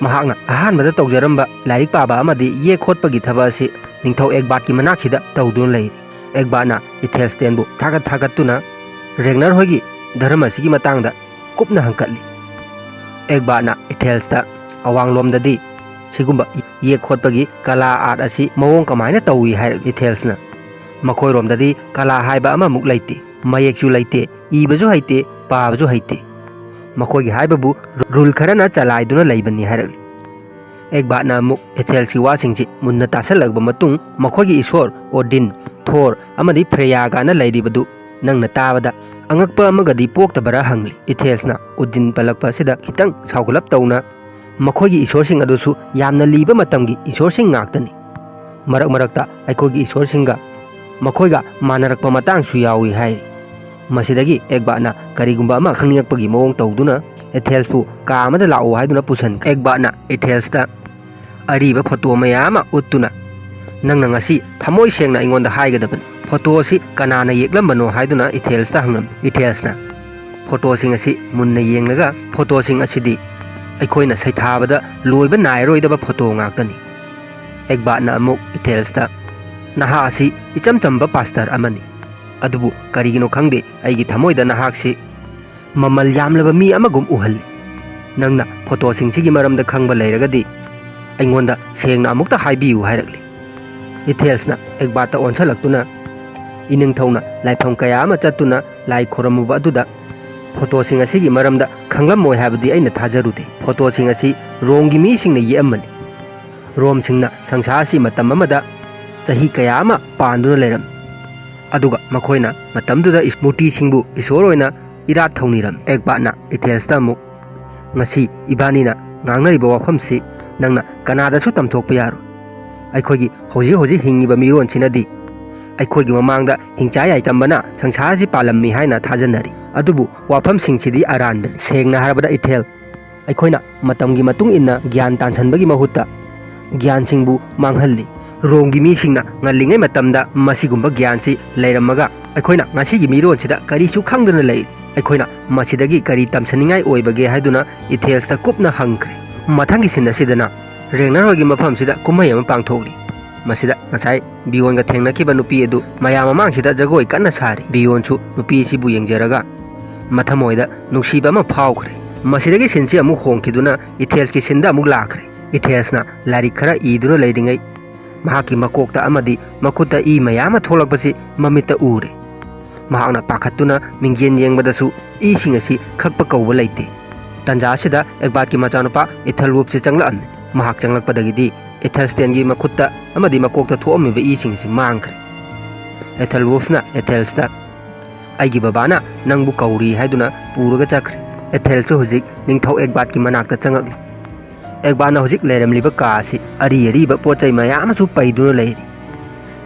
ꯃꯍꯥꯛꯅ ꯑꯍꯥꯟꯕꯗ ꯇꯧꯖꯔꯝꯕ ꯂꯥꯏꯔꯤꯛ ꯄꯥꯕ ꯑꯃꯗꯤ ꯌꯦꯛ ꯈꯣꯠꯄꯒꯤ ꯊꯕꯛ ꯑꯁꯤ ꯅꯤꯡꯊꯧ ꯑꯦꯒꯕꯥꯠꯀꯤ ꯃꯅꯥꯛꯁꯤꯗ ꯇꯧꯗꯨꯅ ꯂꯩꯔꯤ꯫ ꯑꯦꯒꯕꯥꯠꯅ ꯏꯊꯦꯜꯁꯇꯦꯟꯕꯨ ꯊꯥꯒꯠ ꯊꯥꯒꯠꯇꯨꯅ ꯔꯦꯒꯅꯔ ꯍꯣꯏꯒꯤ ꯙꯔꯃ ꯑꯁꯤꯒꯤ ꯃꯇꯥꯡꯗ ꯀꯨꯞꯅ ꯍꯪꯀꯠꯂꯤ꯫ ꯑꯦꯒꯕꯥꯠꯅ ꯏꯊꯦꯜꯁꯇ ꯑꯋꯥꯡꯂꯣꯝꯗꯗꯤ ꯁꯤꯒꯨꯝꯕ ꯌꯦꯛ ꯈꯣꯠꯄꯒꯤ ꯀꯂꯥ ꯑꯥꯔꯠ ꯑꯁꯤ ꯃꯑꯣꯡ ꯀꯃꯥꯏꯅ ꯇꯧꯏ ꯍꯥꯏꯔꯛꯏ꯫ ꯏꯊꯦꯜꯁꯅ ꯃꯈꯣꯏꯔꯣꯝꯗꯗꯤ ꯀꯂꯥ ꯍꯥꯏꯕ ꯑꯃꯃꯨꯛ ꯂꯩꯇꯦ, ꯃꯌꯦꯛꯁꯨ ꯂꯩꯇꯦ, ꯏꯕꯁꯨ ꯍꯩꯇꯦ, ꯄꯥꯕꯁꯨ ꯍꯩꯇꯦ꯫ ꯃꯈꯣꯏꯒꯤ ꯍꯥꯏꯕꯕꯨ ꯔꯨꯜ ꯈꯔꯅ ꯆꯂꯥꯏꯗꯨꯅ ꯂꯩꯕꯅꯤ ꯍꯥꯏꯔꯛꯂꯤ꯫ ꯑꯦꯒꯕꯥꯠꯅ ꯑꯃꯨꯛ ꯑꯦꯊꯦꯜꯁꯀꯤ ꯋꯥꯁꯤꯡꯁꯤ ꯃꯨꯟꯅ ꯇꯥꯁꯜꯂꯛꯂꯕ ꯃꯇꯨꯡ ꯃꯈꯣꯏꯒꯤ ꯏꯁꯣꯔ ꯑꯣꯗꯤꯟ, ꯊꯣꯔ ꯑꯃꯗꯤ ꯐ꯭ꯔꯦꯌꯥꯒꯥꯅ ꯂꯩꯔꯤꯕꯗꯨ ꯅꯪꯅ ꯇꯥꯕꯗ ꯑꯉꯛꯄ ꯑꯃꯒꯗꯤ ꯄꯣꯛꯇꯕꯔꯥ ꯍꯪꯂꯤ꯫ ꯏꯊꯦꯜꯁꯅ ꯑꯣꯗꯤꯟ ꯄꯜꯂꯛꯄ ꯑꯁꯤꯗ ꯈꯤꯇꯪ ꯁꯥꯎꯒꯠꯂꯞ ꯇꯧꯅ ꯃꯈꯣꯏꯒꯤ ꯏꯁꯣꯔꯁꯤꯡ ꯑꯗꯨꯁꯨ ꯌꯥꯝꯅ ꯂꯤꯕ ꯃꯇꯝꯒꯤ ꯏꯁꯣꯔꯁꯤꯡ ꯉꯥꯛꯇꯅꯤ꯫ ꯃꯔꯛ ꯃꯔꯛꯇ ꯑꯩꯈꯣꯏꯒꯤ ꯏꯁꯣꯔꯁꯤꯡꯒ ꯃꯈꯣꯏꯒ ꯃꯥꯟꯅꯔꯛꯄ ꯃꯇꯥꯡꯁꯨ ꯌꯥꯎꯏ ꯍꯥꯏꯔꯤ꯫ ꯃꯁꯤꯗꯒꯤ ꯑꯦꯒꯕꯥꯠꯅ ꯀꯔꯤꯒꯨꯝꯕ ꯑꯃ ꯈꯪꯅꯤꯡꯉꯛꯄꯒꯤ ꯃꯑꯣꯡ ꯇꯧꯗꯨꯅ ꯑꯦꯊꯦꯜꯁꯄꯨ ꯀꯥ ꯑꯃꯗ ꯂꯥꯛꯑꯣ ꯍꯥꯏꯗꯨꯅ ꯄꯨꯁꯤꯟꯈ꯭ꯔꯦ꯫ ꯑꯦꯒꯕꯥꯠꯅ ꯑꯦꯊꯦꯜꯁꯇ ꯑꯔꯤꯕ ꯐꯣꯇꯣ ꯃꯌꯥꯝ ꯑꯃ ꯎꯠꯇꯨꯅ, "ꯅꯪꯅ ꯉꯁꯤ ꯊꯃꯣꯏ ꯁꯦꯡꯅ ꯑꯩꯉꯣꯟꯗ ꯍꯥꯏꯒꯗꯕꯅꯤ꯫ ꯐꯣꯇꯣ ꯑꯁꯤ ꯀꯅꯥꯅ ꯌꯦꯛꯂꯝꯕꯅꯣ?" ꯍꯥꯏꯗꯨꯅ ꯏꯊꯦꯜꯁꯇ ꯍꯪꯂꯝꯃꯤ꯫ ꯏꯊꯦꯜꯁꯅ ꯐꯣꯇꯣꯁꯤꯡ ꯑꯁꯤ ꯃꯨꯟꯅ ꯌꯦꯡꯂꯒ, "ꯐꯣꯇꯣꯁꯤꯡ ꯑꯁꯤꯗꯤ ꯑꯩꯈꯣꯏꯅ ꯁꯩꯊꯥꯕꯗ ꯂꯣꯏꯕ ꯅꯥꯏꯔꯔꯣꯏꯗꯕ ꯐꯣꯇꯣ ꯉꯥꯛꯇꯅꯤ"꯫ ꯑꯦꯒꯕꯥꯠꯅ ꯑꯃꯨꯛ ꯏꯊꯦꯜꯁꯇ, "ꯅꯍꯥꯛ ꯑꯁꯤ ꯏꯆꯝ ꯆꯝꯕ ꯄꯥꯁꯇꯔ ꯑꯃꯅꯤ, ꯑꯗꯨꯕꯨ ꯀꯔꯤꯒꯤꯅꯣ ꯈꯪꯗꯦ, ꯑꯩꯒꯤ ꯊꯃꯣꯏꯗ ꯅꯍꯥꯛꯁꯤ ꯃꯃꯜ ꯌꯥꯝꯂꯕ ꯃꯤ ꯑꯃꯒꯨꯝ ꯎꯍꯜꯂꯤ꯫ ꯅꯪꯅ ꯐꯣꯇꯣꯁꯤꯡꯁꯤꯒꯤ ꯃꯔꯝꯗ ꯈꯪꯕ ꯂꯩꯔꯒꯗꯤ ꯑꯩꯉꯣꯟꯗ ꯁꯦꯡꯅ ꯑꯃꯨꯛꯇ ꯍꯥꯏꯕꯤꯌꯨ" ꯍꯥꯏꯔꯛꯂꯤ꯫ ꯏꯊꯦꯜꯁꯅ ꯑꯦꯒꯕꯥꯠꯇ ꯑꯣꯟꯁꯤꯜꯂꯛꯇꯨꯅ, "ꯏꯅꯤꯡꯊꯧꯅ ꯂꯥꯏꯐꯝ ꯀꯌꯥ ꯑꯃ ꯆꯠꯇꯨꯅ ꯂꯥꯏ ꯈꯨꯔꯝꯃꯨꯕ ꯑꯗꯨꯗ ꯐꯣꯇꯣꯁꯤꯡ ꯑꯁꯤꯒꯤ ꯃꯔꯝꯗ ꯈꯪꯂꯝꯃꯣꯏ ꯍꯥꯏꯕꯗꯤ ꯑꯩꯅ ꯊꯥꯖꯔꯨꯗꯦ꯫ ꯐꯣꯇꯣꯁꯤꯡ ꯑꯁꯤ ꯔꯣꯝꯒꯤ ꯃꯤꯁꯤꯡꯅ ꯌꯦꯛꯑꯝꯕꯅꯤ꯫ ꯔꯣꯝꯁꯤꯡꯅ ꯁꯪꯁꯥꯔ ꯑꯁꯤ ꯃꯇꯝ ꯑꯃꯗ ꯆꯍꯤ ꯀꯌꯥ ꯑꯃ ꯄꯥꯟꯗꯨꯅ ꯂꯩꯔꯝꯃꯤ꯫ ꯑꯗꯨꯒ ꯃꯈꯣꯏꯅ ꯃꯇꯝꯗꯨꯗ ꯏꯁ-, ꯃꯨꯔꯇꯤꯁꯤꯡꯕꯨ ꯏꯁꯣꯔ ꯑꯣꯏꯅ ꯏꯔꯥꯠ ꯊꯧꯅꯤꯔꯝꯃꯤ"꯫ ꯑꯦꯒꯕꯥꯠꯅ ꯏꯊꯦꯜꯁꯇ ꯑꯃꯨꯛ, "ꯉꯁꯤ ꯏꯕꯥꯅꯤꯅ ꯉꯥꯡꯅꯔꯤꯕ ꯋꯥꯐꯝꯁꯤ ꯅꯪꯅ ꯀꯅꯥꯗꯁꯨ ꯇꯝꯊꯣꯛꯄ ꯌꯥꯔꯣꯏ꯫ ꯑꯩꯈꯣꯏꯒꯤ ꯍꯧꯖꯤꯛ ꯍꯧꯖꯤꯛ ꯍꯤꯡꯉꯤꯕ ꯃꯤꯔꯣꯟꯁꯤꯅꯗꯤ ꯑꯩꯈꯣꯏꯒꯤ ꯃꯃꯥꯡꯗ ꯍꯤꯡꯆꯥ ꯌꯥꯏꯇꯝꯕꯅ ꯁꯪꯁꯥꯔ ꯑꯁꯤ ꯄꯥꯜꯂꯝꯃꯤ ꯍꯥꯏꯅ ꯊꯥꯖꯅꯔꯤ꯫ ꯑꯗꯨꯕꯨ ꯋꯥꯐꯝꯁꯤꯡꯁꯤꯗꯤ ꯑꯔꯥꯟꯕꯅꯤ꯫ ꯁꯦꯡꯅ ꯍꯥꯏꯔꯕꯗ ꯏꯊꯦꯜ, ꯑꯩꯈꯣꯏꯅ ꯃꯇꯝꯒꯤ ꯃꯇꯨꯡ ꯏꯟꯅ ꯒ꯭ꯌꯥꯟ ꯇꯥꯟꯁꯤꯟꯕꯒꯤ ꯃꯍꯨꯠꯇ ꯒ꯭ꯌꯥꯟꯁꯤꯡꯕꯨ ꯃꯥꯡꯍꯜꯂꯤ꯫ ꯔꯣꯝꯒꯤ ꯃꯤꯁꯤꯡꯅ ꯉꯜꯂꯤꯉꯩ ꯃꯇꯝꯗ ꯃꯁꯤꯒꯨꯝꯕ ꯒ꯭ꯌꯥꯟꯁꯤ ꯂꯩꯔꯝꯃꯒ ꯑꯩꯈꯣꯏꯅ ꯉꯁꯤꯒꯤ ꯃꯤꯔꯣꯟꯁꯤꯗ ꯀꯔꯤꯁꯨ ꯈꯪꯗꯅ ꯂꯩ"꯫ ꯑꯩꯈꯣꯏꯅ ꯃꯁꯤꯗꯒꯤ ꯀꯔꯤ ꯇꯝꯁꯤꯟꯅꯤꯡꯉꯥꯏ ꯑꯣꯏꯕꯒꯦ ꯍꯥꯏꯗꯨꯅ ꯏꯊꯦꯜꯁꯇ ꯀꯨꯞꯅ ꯍꯪꯈ꯭ꯔꯦ꯫ ꯃꯊꯪꯒꯤ ꯁꯤꯟ ꯑꯁꯤꯗꯅ ꯔꯦꯒꯅꯔ ꯍꯣꯏꯒꯤ ꯃꯐꯝꯁꯤꯗ ꯀꯨꯝꯍꯩ ꯑꯃ ꯄꯥꯡꯊꯣꯛꯂꯤ꯫ ꯃꯁꯤꯗ ꯉꯁꯥꯏ ꯕꯤꯌꯣꯟꯒ ꯊꯦꯡꯅꯈꯤꯕ ꯅꯨꯄꯤ ꯑꯗꯨ ꯃꯌꯥꯝ ꯃꯃꯥꯡꯁꯤꯗ ꯖꯒꯣꯏ ꯀꯟꯅ ꯁꯥꯔꯤ꯫ ꯕꯤꯌꯣꯟꯁꯨ ꯅꯨꯄꯤ ꯑꯁꯤꯕꯨ ꯌꯦꯡꯖꯔꯒ ꯃꯊꯃꯣꯏꯗ ꯅꯨꯡꯁꯤꯕ ꯑꯃ ꯐꯥꯎꯈ꯭ꯔꯦ꯫ ꯃꯁꯤꯗꯒꯤ ꯁꯤꯟꯁꯤ ꯑꯃꯨꯛ ꯍꯣꯡꯈꯤꯗꯨꯅ ꯏꯊꯦꯜꯁꯀꯤ ꯁꯤꯟꯗ ꯑꯃꯨꯛ ꯂꯥꯛꯈ꯭ꯔꯦ꯫ ꯏꯊꯦꯜꯁꯅ ꯂꯥꯏꯔꯤꯛ ꯈꯔ ꯏꯗꯨꯅ ꯂꯩꯔꯤꯉꯩ ꯃꯍꯥꯛꯀꯤ ꯃꯀꯣꯛꯇ ꯑꯃꯗꯤ ꯃꯈꯨꯠꯇ ꯏ ꯃꯌꯥꯝ ꯑꯃ ꯊꯣꯛꯂꯛꯄꯁꯤ ꯃꯃꯤꯠꯇ ꯎꯔꯦ꯫ ꯃꯍꯥꯛꯅ ꯄꯥꯈꯠꯇꯨꯅ ꯃꯤꯡꯖꯦꯜ ꯌꯦꯡꯕꯗꯁꯨ ꯏꯁꯤꯡ ꯑꯁꯤ ꯈꯛꯄ ꯀꯧꯕ ꯂꯩꯇꯦ꯫ ꯇꯟꯖꯥ ꯑꯁꯤꯗ ꯑꯦꯛꯕꯥꯠꯀꯤ ꯃꯆꯥꯅꯨꯄꯥ ꯏꯊꯦꯜꯋꯨꯐꯁꯤ ꯆꯪꯂꯛꯑꯝꯃꯤ꯫ ꯃꯍꯥꯛ ꯆꯪꯂꯛꯄꯗꯒꯤꯗꯤ ꯏꯊꯦꯜꯁꯇꯦꯟꯒꯤ ꯃꯈꯨꯠꯇ ꯑꯃꯗꯤ ꯃꯀꯣꯛꯇ ꯊꯣꯛꯑꯝꯃꯤꯕ ꯏꯁꯤꯡ ꯑꯁꯤ ꯃꯥꯡꯈ꯭ꯔꯦ꯫ ꯏꯊꯦꯜꯋꯨꯐꯅ ꯏꯊꯦꯜꯁꯇ "ꯑꯩꯒꯤ ꯕꯕꯥꯅ ꯅꯪꯕꯨ ꯀꯧꯔꯤ" ꯍꯥꯏꯗꯨꯅ ꯄꯨꯔꯒ ꯆꯠꯈ꯭ꯔꯦ꯫ ꯏꯊꯦꯜꯁꯨ ꯍꯧꯖꯤꯛ ꯅꯤꯡꯊꯧ ꯑꯦꯛꯕꯥꯠꯀꯤ ꯃꯅꯥꯛꯇ ꯆꯪꯉꯛꯂꯤ꯫ ꯑꯦꯛꯕꯥꯠꯅ ꯍꯧꯖꯤꯛ ꯂꯩꯔꯝꯂꯤꯕ ꯀꯥ ꯑꯁꯤ ꯑꯔꯤ ꯑꯔꯤꯕ ꯄꯣꯠ ꯆꯩ ꯃꯌꯥꯝ ꯑꯃꯁꯨ ꯄꯩꯗꯨꯅ ꯂꯩꯔꯤ꯫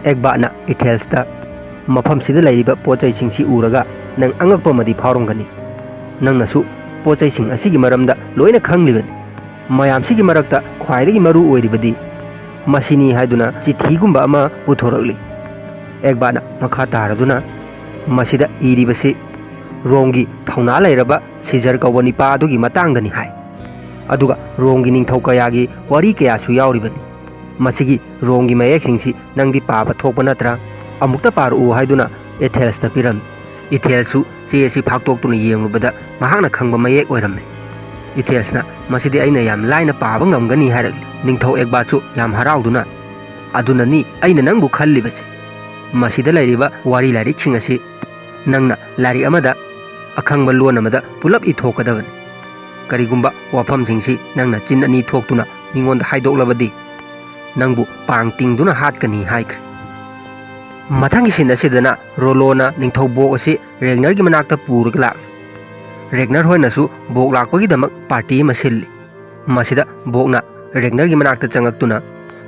ꯑꯦꯛꯕꯥꯠꯅ ꯏꯊꯦꯜꯁꯇ "ꯃꯐꯝꯁꯤꯗ ꯂꯩꯔꯤꯕ ꯄꯣꯠ ꯆꯩꯁꯤꯡꯁꯤ ꯎꯔꯒ ꯅꯪ ꯑꯉꯛꯄ ꯑꯃꯗꯤ ꯐꯥꯎꯔꯝꯒꯅꯤ꯫ ꯅꯪꯅꯁꯨ ꯄꯣꯠ ꯆꯩꯁꯤꯡ ꯑꯁꯤꯒꯤ ꯃꯔꯝꯗ ꯂꯣꯏꯅ ꯈꯪꯂꯤꯕꯅꯤ꯫ ꯃꯌꯥꯝꯁꯤꯒꯤ ꯃꯔꯛꯇ ꯈ꯭ꯋꯥꯏꯗꯒꯤ ꯃꯔꯨ ꯑꯣꯏꯔꯤꯕꯗꯤ ꯃꯁꯤꯅꯤ" ꯍꯥꯏꯗꯨꯅ ꯆꯤꯊꯤꯒꯨꯝꯕ ꯑꯃ ꯄꯨꯊꯣꯔꯛꯂꯤ꯫ ꯑꯦꯛꯕꯥꯠꯅ ꯃꯈꯥ ꯇꯥꯔꯗꯨꯅ "ꯃꯁꯤꯗ ꯏꯔꯤꯕꯁꯤ ꯔꯣꯝꯒꯤ ꯊꯧꯅꯥ ꯂꯩꯔꯕ ꯁꯤꯖꯔ ꯀꯧꯕ ꯅꯤꯄꯥ ꯑꯗꯨꯒꯤ ꯃꯇꯥꯡꯗꯅꯤ" ꯍꯥꯏ꯫ "ꯑꯗꯨꯒ ꯔꯣꯝꯒꯤ ꯅꯤꯡꯊꯧ ꯀꯌꯥꯒꯤ ꯋꯥꯔꯤ ꯀꯌꯥꯁꯨ ꯌꯥꯎꯔꯤꯕꯅꯤ꯫ ꯃꯁꯤꯒꯤ ꯔꯣꯝꯒꯤ ꯃꯌꯦꯛꯁꯤꯡꯁꯤ ꯅꯪꯗꯤ ꯄꯥꯕ ꯊꯣꯛꯄ ꯅꯠꯇ꯭ꯔꯥ? ꯑꯃꯨꯛꯇ ꯄꯥꯔꯛꯎ" ꯍꯥꯏꯗꯨꯅ ꯏꯊꯦꯜꯁꯇ ꯄꯤꯔꯝꯃꯤ꯫ ꯏꯊꯦꯜꯁꯨ ꯆꯦ ꯑꯁꯤ ꯐꯥꯛꯇꯣꯛꯇꯨꯅ ꯌꯦꯡꯂꯨꯕꯗ ꯃꯍꯥꯛꯅ ꯈꯪꯕ ꯃꯌꯦꯛ ꯑꯣꯏꯔꯝꯃꯤ꯫ ꯏꯊꯦꯜꯁꯅ "ꯃꯁꯤꯗꯤ ꯑꯩꯅ ꯌꯥꯝ ꯂꯥꯏꯅ ꯄꯥꯕ ꯉꯝꯒꯅꯤ" ꯍꯥꯏꯔꯛꯂꯤ꯫ ꯅꯤꯡꯊꯧ ꯑꯦꯛꯕꯥꯠꯁꯨ ꯌꯥꯝ ꯍꯔꯥꯎꯗꯨꯅ "ꯑꯗꯨꯅꯅꯤ ꯑꯩꯅ ꯅꯪꯕꯨ ꯈꯜꯂꯤꯕꯁꯤ꯫ ꯃꯁꯤꯗ ꯂꯩꯔꯤꯕ ꯋꯥꯔꯤ ꯂꯥꯏꯔꯤꯛꯁꯤꯡ ꯑꯁꯤ ꯅꯪꯅ ꯂꯥꯏꯔꯤꯛ ꯑꯃꯗ ꯑꯈꯪꯕ ꯂꯣꯟ ꯑꯃꯗ ꯄꯨꯂꯞ ꯏꯊꯣꯛꯀꯗꯕꯅꯤ꯫ ꯀꯔꯤꯒꯨꯝꯕ ꯋꯥꯐꯝꯁꯤꯡꯁꯤ ꯅꯪꯅ ꯆꯤꯟ ꯑꯅꯤ ꯊꯣꯛꯇꯨꯅ ꯃꯤꯉꯣꯟꯗ ꯍꯥꯏꯗꯣꯛꯂꯕꯗꯤ ꯅꯪꯕꯨ ꯄꯥꯡ ꯇꯤꯡꯗꯨꯅ ꯍꯥꯠꯀꯅꯤ" ꯍꯥꯏꯈ꯭ꯔꯦ꯫ ꯃꯊꯪꯒꯤ ꯁꯤꯟ ꯑꯁꯤꯗꯅ ꯔꯣꯂꯣꯅ ꯅꯤꯡꯊꯧ ꯕꯣꯛ ꯑꯁꯤ ꯔꯦꯒꯅꯔꯒꯤ ꯃꯅꯥꯛꯇ ꯄꯨꯔꯒ ꯂꯥꯛꯂꯤ꯫ ꯔꯦꯒꯅꯔ ꯍꯣꯏꯅꯁꯨ ꯕꯣꯛ ꯂꯥꯛꯄꯒꯤꯗꯃꯛ ꯄꯥꯔꯇꯤ ꯑꯃ ꯁꯤꯜꯂꯤ꯫ ꯃꯁꯤꯗ ꯕꯣꯛꯅ ꯔꯦꯒꯅꯔꯒꯤ ꯃꯅꯥꯛꯇ ꯆꯪꯉꯛꯇꯨꯅ,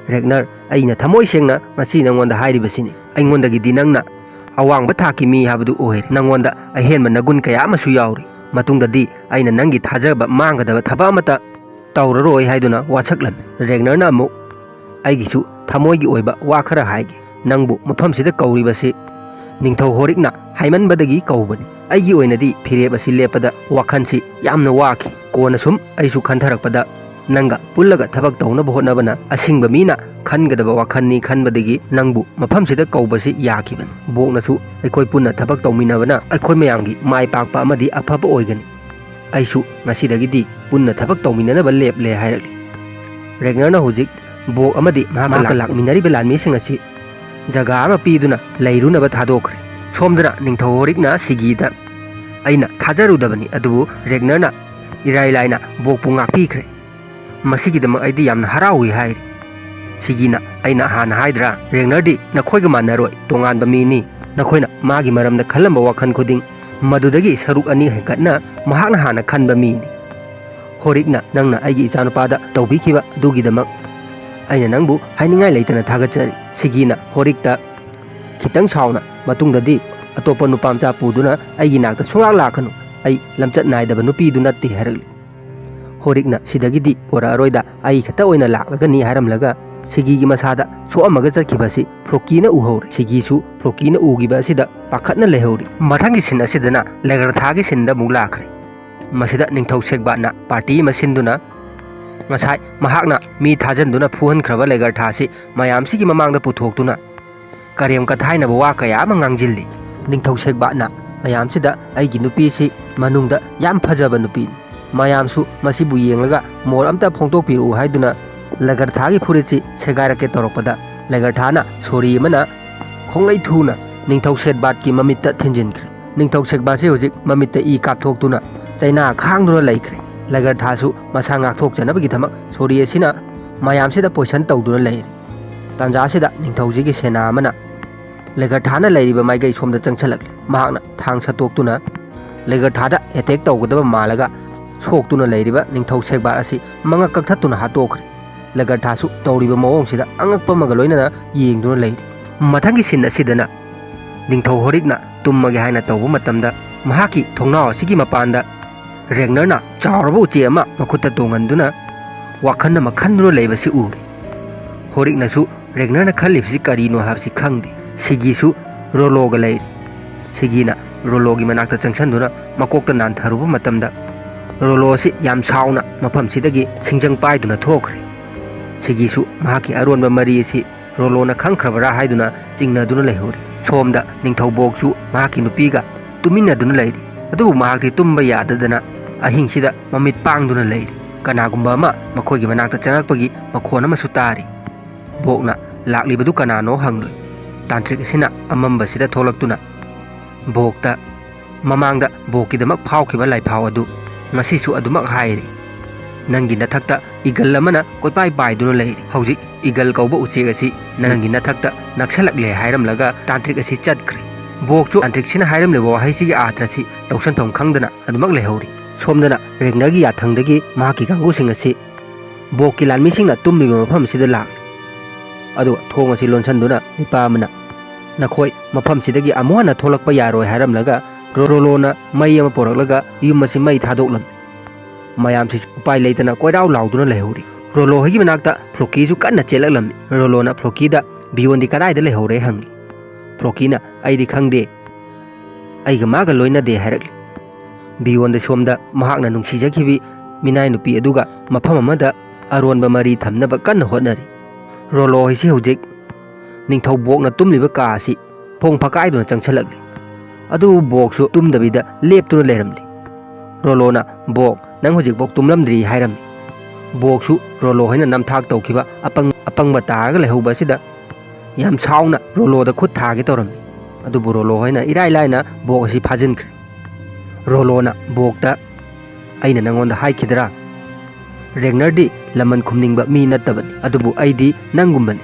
"ꯔꯦꯒꯅꯔ, ꯑꯩꯅ ꯊꯃꯣꯏ ꯁꯦꯡꯅ ꯉꯁꯤ ꯅꯉꯣꯟꯗ ꯍꯥꯏꯔꯤꯕꯁꯤꯅꯤ꯫ ꯑꯩꯉꯣꯟꯗꯒꯤꯗꯤ ꯅꯪꯅ ꯑꯋꯥꯡꯕ ꯊꯥꯛꯀꯤ ꯃꯤ ꯍꯥꯏꯕꯗꯨ ꯑꯣꯏꯔꯦ꯫ ꯅꯉꯣꯟꯗ ꯑꯍꯦꯟꯕ ꯅꯒꯨꯟ ꯀꯌꯥ ꯑꯃꯁꯨ ꯌꯥꯎꯔꯤ꯫ ꯃꯇꯨꯡꯗꯗꯤ ꯑꯩꯅ ꯅꯪꯒꯤ ꯊꯥꯖꯕ ꯃꯥꯡꯒꯗꯕ ꯊꯕꯛ ꯑꯃꯠꯇ ꯇꯧꯔꯔꯣꯏ" ꯍꯥꯏꯗꯨꯅ ꯋꯥꯁꯛꯂꯝꯃꯤ꯫ ꯔꯦꯒꯅꯔꯅ ꯑꯃꯨꯛ, "ꯑꯩꯒꯤꯁꯨ ꯊꯃꯣꯏꯒꯤ ꯑꯣꯏꯕ ꯋꯥ ꯈꯔ ꯍꯥꯏꯒꯦ꯫ ꯅꯪꯕꯨ ꯃꯐꯝꯁꯤꯗ ꯀꯧꯔꯤꯕꯁꯤ ꯅꯤꯡꯊꯧ ꯍꯣꯔꯤꯛꯅ ꯍꯥꯏꯃꯟꯕꯗꯒꯤ ꯀꯧꯕꯅꯤ꯫ ꯑꯩꯒꯤ ꯑꯣꯏꯅꯗꯤ ꯐꯤꯔꯦꯞ ꯑꯁꯤ ꯂꯦꯞꯄꯗ ꯋꯥꯈꯜꯁꯤ ꯌꯥꯝꯅ ꯋꯥꯈꯤ꯫ ꯀꯣꯟꯅ ꯁꯨꯝ ꯑꯩꯁꯨ ꯈꯟꯊꯔꯛꯄꯗ, ꯅꯪꯒ ꯄꯨꯜꯂꯒ ꯊꯕꯛ ꯇꯧꯅꯕ ꯍꯣꯠꯅꯕꯅ ꯑꯁꯤꯡꯕ ꯃꯤꯅ ꯈꯟꯒꯗꯕ ꯋꯥꯈꯜꯅꯤ ꯈꯟꯕꯗꯒꯤ ꯅꯪꯕꯨ ꯃꯐꯝꯁꯤꯗ ꯀꯧꯕꯁꯤ ꯌꯥꯈꯤꯕꯅꯤ꯫ ꯕꯣꯛꯅꯁꯨ ꯑꯩꯈꯣꯏ ꯄꯨꯟꯅ ꯊꯕꯛ ꯇꯧꯃꯤꯟꯅꯕꯅ ꯑꯩꯈꯣꯏ ꯃꯌꯥꯝꯒꯤ ꯃꯥꯏ ꯄꯥꯛꯄ ꯑꯃꯗꯤ ꯑꯐꯕ ꯑꯣꯏꯒꯅꯤ꯫ ꯑꯩꯁꯨ ꯉꯁꯤꯗꯒꯤꯗꯤ ꯄꯨꯟꯅ ꯊꯕꯛ ꯇꯧꯃꯤꯟꯅꯅꯕ ꯂꯦꯞꯂꯦ ꯍꯥꯏꯔꯛꯂꯤ꯫ ꯔꯦꯒꯅꯔꯅ ꯍꯧꯖꯤꯛ ꯕꯣꯛ ꯑꯃꯗꯤ ꯃꯍꯥꯛꯀ ꯃꯍꯥꯛꯀ ꯂꯥꯛꯃꯤꯟꯅꯔꯤꯕ ꯂꯥꯟꯃꯤꯁꯤꯡ ꯑꯁꯤ ꯖꯒꯥ ꯑꯃ ꯄꯤꯗꯨꯅ ꯂꯩꯔꯨꯅꯕ ꯊꯥꯗꯣꯛꯈ꯭ꯔꯦ꯫ ꯁꯣꯝꯗꯅ ꯅꯤꯡꯊꯧ ꯍꯣꯔꯤꯛꯅ ꯁꯤꯒꯤꯗ, "ꯑꯩꯅ ꯊꯥꯖꯔꯨꯗꯕꯅꯤ, ꯑꯗꯨꯕꯨ ꯔꯦꯒꯅꯔꯅ ꯏꯔꯥꯏ ꯂꯥꯏꯅ ꯕꯣꯛꯄꯨ ꯉꯥꯛꯄꯤꯈ꯭ꯔꯦ꯫ ꯃꯁꯤꯒꯤꯗꯃꯛ ꯑꯩꯗꯤ ꯌꯥꯝꯅ ꯍꯔꯥꯎꯏ" ꯍꯥꯏꯔꯤ꯫ ꯁꯤꯒꯤꯅ, "ꯑꯩꯅ ꯍꯥꯟꯅ ꯍꯥꯏꯗ꯭ꯔꯥ, ꯔꯦꯒꯅꯔꯗꯤ ꯅꯈꯣꯏꯒ ꯃꯥꯟꯅꯔꯣꯏ, ꯇꯣꯉꯥꯟꯕ ꯃꯤꯅꯤ꯫ ꯅꯈꯣꯏꯅ ꯃꯥꯒꯤ ꯃꯔꯝꯗ ꯈꯜꯂꯝꯕ ꯋꯥꯈꯜ ꯈꯨꯗꯤꯡ ꯃꯗꯨꯗꯒꯤ ꯁꯔꯨꯛ ꯑꯅꯤ ꯍꯦꯟꯒꯠꯅ ꯃꯍꯥꯛꯅ ꯍꯥꯟꯅ ꯈꯟꯕ ꯃꯤꯅꯤ꯫ ꯍꯣꯔꯤꯛꯅ ꯅꯪꯅ ꯑꯩꯒꯤ ꯏꯆꯥꯅꯨꯄꯥꯗ ꯇꯧꯕꯤꯈꯤꯕ ꯑꯗꯨꯒꯤꯗꯃꯛ ꯑꯩꯅ ꯅꯪꯕꯨ ꯍꯥꯏꯅꯤꯡꯉꯥꯏ ꯂꯩꯇꯅ ꯊꯥꯒꯠꯆꯔꯤ꯫" ꯁꯤꯒꯤꯅ ꯍꯣꯔꯤꯛꯇ ꯈꯤꯇꯪ ꯁꯥꯎꯅ, "ꯃꯇꯨꯡꯗꯗꯤ ꯑꯇꯣꯞꯄ ꯅꯨꯄꯥ ꯃꯆꯥ ꯄꯨꯗꯨꯅ ꯑꯩꯒꯤ ꯅꯥꯛꯇ ꯁꯨꯡꯂꯥꯛ ꯂꯥꯛꯀꯅꯨ꯫ ꯑꯩ ꯂꯝꯆꯠ ꯅꯥꯏꯗꯕ ꯅꯨꯄꯤꯗꯨ ꯅꯠꯇꯦ" ꯍꯥꯏꯔꯛꯂꯤ꯫ ꯍꯣꯔꯤꯛꯅ ꯁꯤꯗꯒꯤꯗꯤ ꯄꯣꯔꯛꯑꯔꯣꯏꯗ, ꯑꯩ ꯈꯛꯇ ꯑꯣꯏꯅ ꯂꯥꯛꯂꯒꯅꯤ ꯍꯥꯏꯔꯝꯂꯒ ꯁꯤꯒꯤꯒꯤ ꯃꯁꯥꯗ ꯁꯣꯛꯑꯝꯃꯒ ꯆꯠꯈꯤꯕ ꯑꯁꯤ ꯐ꯭ꯂꯣꯀꯤꯅ ꯎꯍꯧꯔꯦ꯫ ꯁꯤꯒꯤꯁꯨ ꯐ꯭ꯂꯣꯀꯤꯅ ꯎꯈꯤꯕ ꯑꯁꯤꯗ ꯄꯥꯈꯠꯅ ꯂꯩꯍꯧꯔꯤ꯫ ꯃꯊꯪꯒꯤ ꯁꯤꯟ ꯑꯁꯤꯗꯅ ꯂꯦꯒꯔꯊꯥꯒꯤ ꯁꯤꯟꯗ ꯑꯃꯨꯛ ꯂꯥꯛꯈ꯭ꯔꯦ꯫ ꯃꯁꯤꯗ ꯅꯤꯡꯊꯧ ꯁꯦꯛꯕꯥꯠꯅ ꯄꯥꯔꯇꯤ ꯑꯃ ꯁꯤꯟꯗꯨꯅ ꯉꯁꯥꯏ ꯃꯍꯥꯛꯅ ꯃꯤ ꯊꯥꯖꯤꯟꯗꯨꯅ ꯐꯨꯍꯟꯈ꯭ꯔꯕ ꯂꯦꯒꯔꯊꯥꯁꯤ ꯃꯌꯥꯝꯁꯤꯒꯤ ꯃꯃꯥꯡꯗ ꯄꯨꯊꯣꯛꯇꯨꯅ ꯀꯔꯦꯝ ꯀꯊꯥꯏꯅꯕ ꯋꯥ ꯀꯌꯥ ꯑꯃ ꯉꯥꯡꯁꯤꯜꯂꯤ꯫ ꯅꯤꯡꯊꯧ ꯁꯦꯛꯕꯥꯠꯅ ꯃꯌꯥꯝꯁꯤꯗ, "ꯑꯩꯒꯤ ꯅꯨꯄꯤꯁꯤ ꯃꯅꯨꯡꯗ ꯌꯥꯝ ꯐꯖꯕ ꯅꯨꯄꯤꯅꯤ, ꯃꯌꯥꯝꯁꯨ ꯃꯁꯤꯕꯨ ꯌꯦꯡꯂꯒ ꯃꯣꯠ ꯑꯝꯇ ꯐꯣꯡꯗꯣꯛꯄꯤꯔꯛꯎ" ꯍꯥꯏꯗꯨꯅ ꯂꯦꯒꯔꯊꯥꯒꯤ ꯐꯨꯔꯤꯠꯁꯤ ꯁꯦꯒꯥꯏꯔꯛꯀꯦ ꯇꯧꯔꯛꯄꯗ, ꯂꯦꯒꯔꯊꯥꯅ ꯁꯣꯔꯤ ꯑꯃꯅ ꯈꯣꯡꯂꯩ ꯊꯨꯅ ꯅꯤꯡꯊꯧ ꯁꯦꯠꯕꯥꯠꯀꯤ ꯃꯃꯤꯠꯇ ꯊꯤꯟꯖꯤꯟꯈ꯭ꯔꯦ꯫ ꯅꯤꯡꯊꯧ ꯁꯦꯛꯕꯥꯠꯁꯤ ꯍꯧꯖꯤꯛ ꯃꯃꯤꯠꯇ ꯏ ꯀꯥꯞꯊꯣꯛꯇꯨꯅ ꯆꯩꯅꯥ ꯈꯥꯡꯗꯨꯅ ꯂꯩꯈ꯭ꯔꯦ꯫ ꯂꯦꯒꯔꯊꯥꯁꯨ ꯃꯁꯥ ꯉꯥꯛꯊꯣꯛꯆꯅꯕꯒꯤꯗꯃꯛ ꯁꯣꯔꯤ ꯑꯁꯤꯅ ꯃꯌꯥꯝꯁꯤꯗ ꯄꯣꯏꯁꯟ ꯇꯧꯗꯨꯅ ꯂꯩꯔꯦ꯫ ꯇꯥꯟꯖꯥꯁꯤꯗ ꯅꯤꯡꯊꯧꯁꯤꯒꯤ ꯁꯦꯅꯥ ꯑꯃꯅ ꯂꯦꯒꯔꯊꯥꯅ ꯂꯩꯔꯤꯕ ꯃꯥꯏꯀꯩ ꯁꯣꯝꯗ ꯆꯪꯁꯤꯜꯂꯛꯂꯦ꯫ ꯃꯍꯥꯛꯅ ꯊꯥꯡ ꯁꯠꯇꯣꯛꯇꯨꯅ ꯂꯦꯒꯔꯊꯥꯗ ꯑꯦꯇꯦꯛ ꯇꯧꯒꯗꯕ ꯃꯥꯜꯂꯒ ꯁꯣꯛꯇꯨꯅ ꯂꯩꯔꯤꯕ ꯅꯤꯡꯊꯧ ꯁꯦꯛꯕꯥꯠ ꯑꯁꯤ ꯃꯉꯛ ꯀꯛꯊꯠꯇꯨꯅ ꯍꯥꯠꯇꯣꯛꯈ꯭ꯔꯦ꯫ ꯂꯦꯒꯔꯊꯥꯁꯨ ꯇꯧꯔꯤꯕ ꯃꯑꯣꯡꯁꯤꯗ ꯑꯉꯛꯄ ꯑꯃꯒ ꯂꯣꯏꯅꯅ ꯌꯦꯡꯗꯨꯅ ꯂꯩꯔꯤ꯫ ꯃꯊꯪꯒꯤ ꯁꯤꯟ ꯑꯁꯤꯗꯅ ꯅꯤꯡꯊꯧ ꯍꯣꯔꯤꯛꯅ ꯇꯨꯝꯃꯒꯦ ꯍꯥꯏꯅ ꯇꯧꯕ ꯃꯇꯝꯗ, ꯃꯍꯥꯛꯀꯤ ꯊꯣꯡꯅꯥꯎ ꯑꯁꯤꯒꯤ ꯃꯄꯥꯟꯗ ꯔꯦꯒꯅꯔꯅ ꯆꯥꯎꯔꯕ ꯎꯆꯦꯛ ꯑꯃ ꯃꯈꯨꯠꯇ ꯇꯣꯡꯍꯟꯗꯨꯅ ꯋꯥꯈꯜ ꯑꯃ ꯈꯟꯗꯨꯅ ꯂꯩꯕꯁꯤ ꯎꯔꯦ꯫ ꯍꯣꯔꯤꯛꯅꯁꯨ ꯔꯦꯒꯅꯔꯅ ꯈꯜꯂꯤꯕꯁꯤ ꯀꯔꯤꯅꯣ ꯍꯥꯏꯕꯁꯤ ꯈꯪꯗꯦ꯫ ꯁꯤꯒꯤꯁꯨ ꯔꯣꯂꯣꯒ ꯂꯩꯔꯤ꯫ ꯁꯤꯒꯤꯅ ꯔꯣꯂꯣꯒꯤ ꯃꯅꯥꯛꯇ ꯆꯪꯁꯤꯟꯗꯨꯅ ꯃꯀꯣꯛꯇ ꯅꯥꯟꯊꯔꯨꯕ ꯃꯇꯝꯗ, ꯔꯣꯂꯣ ꯑꯁꯤ ꯌꯥꯝ ꯁꯥꯎꯅ ꯃꯐꯝꯁꯤꯗꯒꯤ ꯁꯤꯡꯖꯪ ꯄꯥꯏꯗꯨꯅ ꯊꯣꯛꯈ꯭ꯔꯦ꯫ ꯁꯤꯒꯤꯁꯨ ꯃꯍꯥꯛꯀꯤ ꯑꯔꯣꯟꯕ ꯃꯔꯤ ꯑꯁꯤ ꯔꯣꯂꯣꯅ ꯈꯪꯈ꯭ꯔꯕꯔꯥ ꯍꯥꯏꯗꯨꯅ ꯆꯤꯡꯅꯗꯨꯅ ꯂꯩꯍꯧꯔꯤ꯫ ꯁꯣꯝꯗ ꯅꯤꯡꯊꯧꯕꯣꯛꯁꯨ ꯃꯍꯥꯛꯀꯤ ꯅꯨꯄꯤꯒ ꯇꯨꯃꯤꯟꯅꯗꯨꯅ ꯂꯩꯔꯤ꯫ ꯑꯗꯨꯕꯨ ꯃꯍꯥꯛꯇꯤ ꯇꯨꯝꯕ ꯌꯥꯗꯗꯅ ꯑꯍꯤꯡꯁꯤꯗ ꯃꯃꯤꯠ ꯄꯥꯡꯗꯨꯅ ꯂꯩꯔꯤ꯫ ꯀꯅꯥꯒꯨꯝꯕ ꯑꯃ ꯃꯈꯣꯏꯒꯤ ꯃꯅꯥꯛꯇ ꯆꯪꯂꯛꯄꯒꯤ ꯃꯈꯣꯟ ꯑꯃꯁꯨ ꯇꯥꯔꯤ꯫ ꯕꯣꯛꯅ ꯂꯥꯛꯂꯤꯕꯗꯨ ꯀꯅꯥꯅꯣ ꯍꯪꯂꯨꯏ꯫ ꯇꯥꯟꯇ꯭ꯔꯤꯛ ꯑꯁꯤꯅ ꯑꯃꯝꯕꯁꯤꯗ ꯊꯣꯛꯂꯛꯇꯨꯅ ꯕꯣꯛꯇ, ꯃꯃꯥꯡꯗ ꯕꯣꯛꯀꯤꯗꯃꯛ ꯐꯥꯎꯈꯤꯕ ꯂꯥꯏꯐꯥꯎ ꯑꯗꯨ ꯉꯁꯤꯁꯨ ꯑꯗꯨꯃꯛ ꯍꯥꯏꯔꯤ꯫ "ꯅꯪꯒꯤ ꯅꯊꯛꯇ ꯏꯒꯜ ꯑꯃꯅ ꯀꯣꯏꯄꯥꯏ ꯄꯥꯏꯗꯨꯅ ꯂꯩꯔꯤ꯫ ꯍꯧꯖꯤꯛ ꯏꯒꯜ ꯀꯧꯕ ꯎꯆꯦꯛ ꯑꯁꯤ ꯅꯪꯒꯤ ꯅꯊꯛꯇ ꯅꯛꯁꯜꯂꯛꯂꯦ" ꯍꯥꯏꯔꯝꯂꯒ ꯇꯥꯟꯇ꯭ꯔꯤꯛ ꯑꯁꯤ ꯆꯠꯈ꯭ꯔꯦ꯫ ꯕꯣꯛꯁꯨ ꯇꯥꯟꯇ꯭ꯔꯤꯛꯁꯤꯅ ꯍꯥꯏꯔꯝꯂꯤꯕ ꯋꯥꯍꯩꯁꯤꯒꯤ ꯑꯥꯔꯊꯁꯤ ꯂꯧꯁꯟꯐꯝ ꯈꯪꯗꯅ ꯑꯗꯨꯃꯛ ꯂꯩꯍꯧꯔꯤ꯫ ꯁꯣꯝꯗꯅ ꯔꯦꯒꯅꯔꯒꯤ ꯌꯥꯊꯪꯗꯒꯤ ꯃꯍꯥꯛꯀꯤ ꯀꯥꯡꯕꯨꯁꯤꯡ ꯑꯁꯤ ꯕꯣꯛꯀꯤ ꯂꯥꯟꯃꯤꯁꯤꯡꯅ ꯇꯨꯝꯂꯤꯕ ꯃꯐꯝ ꯑꯁꯤꯗ ꯂꯥꯛꯂꯤ꯫ ꯑꯗꯨꯒ ꯊꯣꯡ ꯑꯁꯤ ꯂꯣꯟꯁꯤꯟꯗꯨꯅ ꯅꯨꯄꯥ ꯑꯃꯅ, "ꯅꯈꯣꯏ ꯃꯐꯝꯁꯤꯗꯒꯤ ꯑꯃꯨꯛ ꯍꯟꯅ ꯊꯣꯛꯂꯛꯄ ꯌꯥꯔꯣꯏ" ꯍꯥꯏꯔꯝꯂꯒ ꯔꯣꯂꯣꯅ ꯃꯩ ꯑꯃ ꯄꯨꯔꯛꯂꯒ ꯌꯨꯝ ꯑꯁꯤ ꯃꯩ ꯊꯥꯗꯣꯛꯂꯝꯃꯤ꯫ ꯃꯌꯥꯝꯁꯤꯁꯨ ꯎꯄꯥꯏ ꯂꯩꯇꯅ ꯀꯣꯏꯔꯥꯎ ꯂꯥꯎꯗꯨꯅ ꯂꯩꯍꯧꯔꯤ꯫ ꯔꯣꯂꯣ ꯍꯣꯏꯒꯤ ꯃꯅꯥꯛꯇ ꯐ꯭ꯂꯣꯀꯤꯁꯨ ꯀꯟꯅ ꯆꯦꯜꯂꯛꯂꯝꯃꯤ꯫ ꯔꯣꯂꯣꯅ ꯐ꯭ꯂꯣꯀꯤꯗ, "ꯕꯤꯌꯣꯟꯗꯤ ꯀꯗꯥꯏꯗ ꯂꯩꯍꯧꯔꯦ?" ꯍꯪꯂꯤ꯫ ꯐ꯭ꯂꯣꯀꯤꯅ, "ꯑꯩꯗꯤ ꯈꯪꯗꯦ, ꯑꯩꯒ ꯃꯥꯒ ꯂꯣꯏꯅꯗꯦ" ꯍꯥꯏꯔꯛꯂꯤ꯫ ꯕꯤꯌꯣꯟꯗ ꯁꯣꯝꯗ ꯃꯍꯥꯛꯅ ꯅꯨꯡꯁꯤꯖꯈꯤꯕꯤ ꯃꯤꯅꯥꯏ ꯅꯨꯄꯤ ꯑꯗꯨꯒ ꯃꯐꯝ ꯑꯃꯗ ꯑꯔꯣꯟꯕ ꯃꯔꯤ ꯊꯝꯅꯕ ꯀꯟꯅ ꯍꯣꯠꯅꯔꯤ꯫ ꯔꯣꯂꯣ ꯍꯣꯏꯁꯤ ꯍꯧꯖꯤꯛ ꯅꯤꯡꯊꯧ ꯕꯣꯛꯅ ꯇꯨꯝꯂꯤꯕ ꯀꯥ ꯑꯁꯤ ꯐꯣꯡ ꯐꯀꯥꯏꯗꯨꯅ ꯆꯪꯁꯤꯜꯂꯛꯂꯤ꯫ ꯑꯗꯨꯕꯨ ꯕꯣꯛꯁꯨ ꯇꯨꯝꯗꯕꯤꯗ ꯂꯦꯞꯇꯨꯅ ꯂꯩꯔꯝꯂꯤ꯫ ꯔꯣꯂꯣꯅ, "ꯕꯣꯛ, ꯅꯪ ꯍꯧꯖꯤꯛꯐꯥꯎ ꯇꯨꯝꯂꯝꯗ꯭ꯔꯤ" ꯍꯥꯏꯔꯝꯃꯤ꯫ ꯕꯣꯛꯁꯨ ꯔꯣꯂꯣ ꯍꯣꯏꯅ ꯅꯝꯊꯥꯛ ꯇꯧꯈꯤꯕ ꯑꯄꯪ-, ꯑꯄꯪꯕ ꯇꯥꯔꯒ ꯂꯩꯍꯧꯕ ꯑꯁꯤꯗ ꯌꯥꯝ ꯁꯥꯎꯅ ꯔꯣꯂꯣꯗ ꯈꯨꯠ ꯊꯥꯒꯦ ꯇꯧꯔꯝꯃꯤ꯫ ꯑꯗꯨꯕꯨ ꯔꯣꯂꯣ ꯍꯣꯏꯅ ꯏꯔꯥꯏ ꯂꯥꯏꯅ ꯕꯣꯛ ꯑꯁꯤ ꯐꯥꯖꯤꯟꯈ꯭ꯔꯦ꯫ ꯔꯣꯂꯣꯅ ꯕꯣꯛꯇ, "ꯑꯩꯅ ꯅꯪꯉꯣꯟꯗ ꯍꯥꯏꯈꯤꯗ꯭ꯔꯥ? ꯔꯦꯒꯅꯔꯗꯤ ꯂꯃꯟ ꯈꯨꯝꯅꯤꯡꯕ ꯃꯤ ꯅꯠꯇꯕꯅꯤ, ꯑꯗꯨꯕꯨ ꯑꯩꯗꯤ ꯅꯪꯒꯨꯝꯕꯅꯤ꯫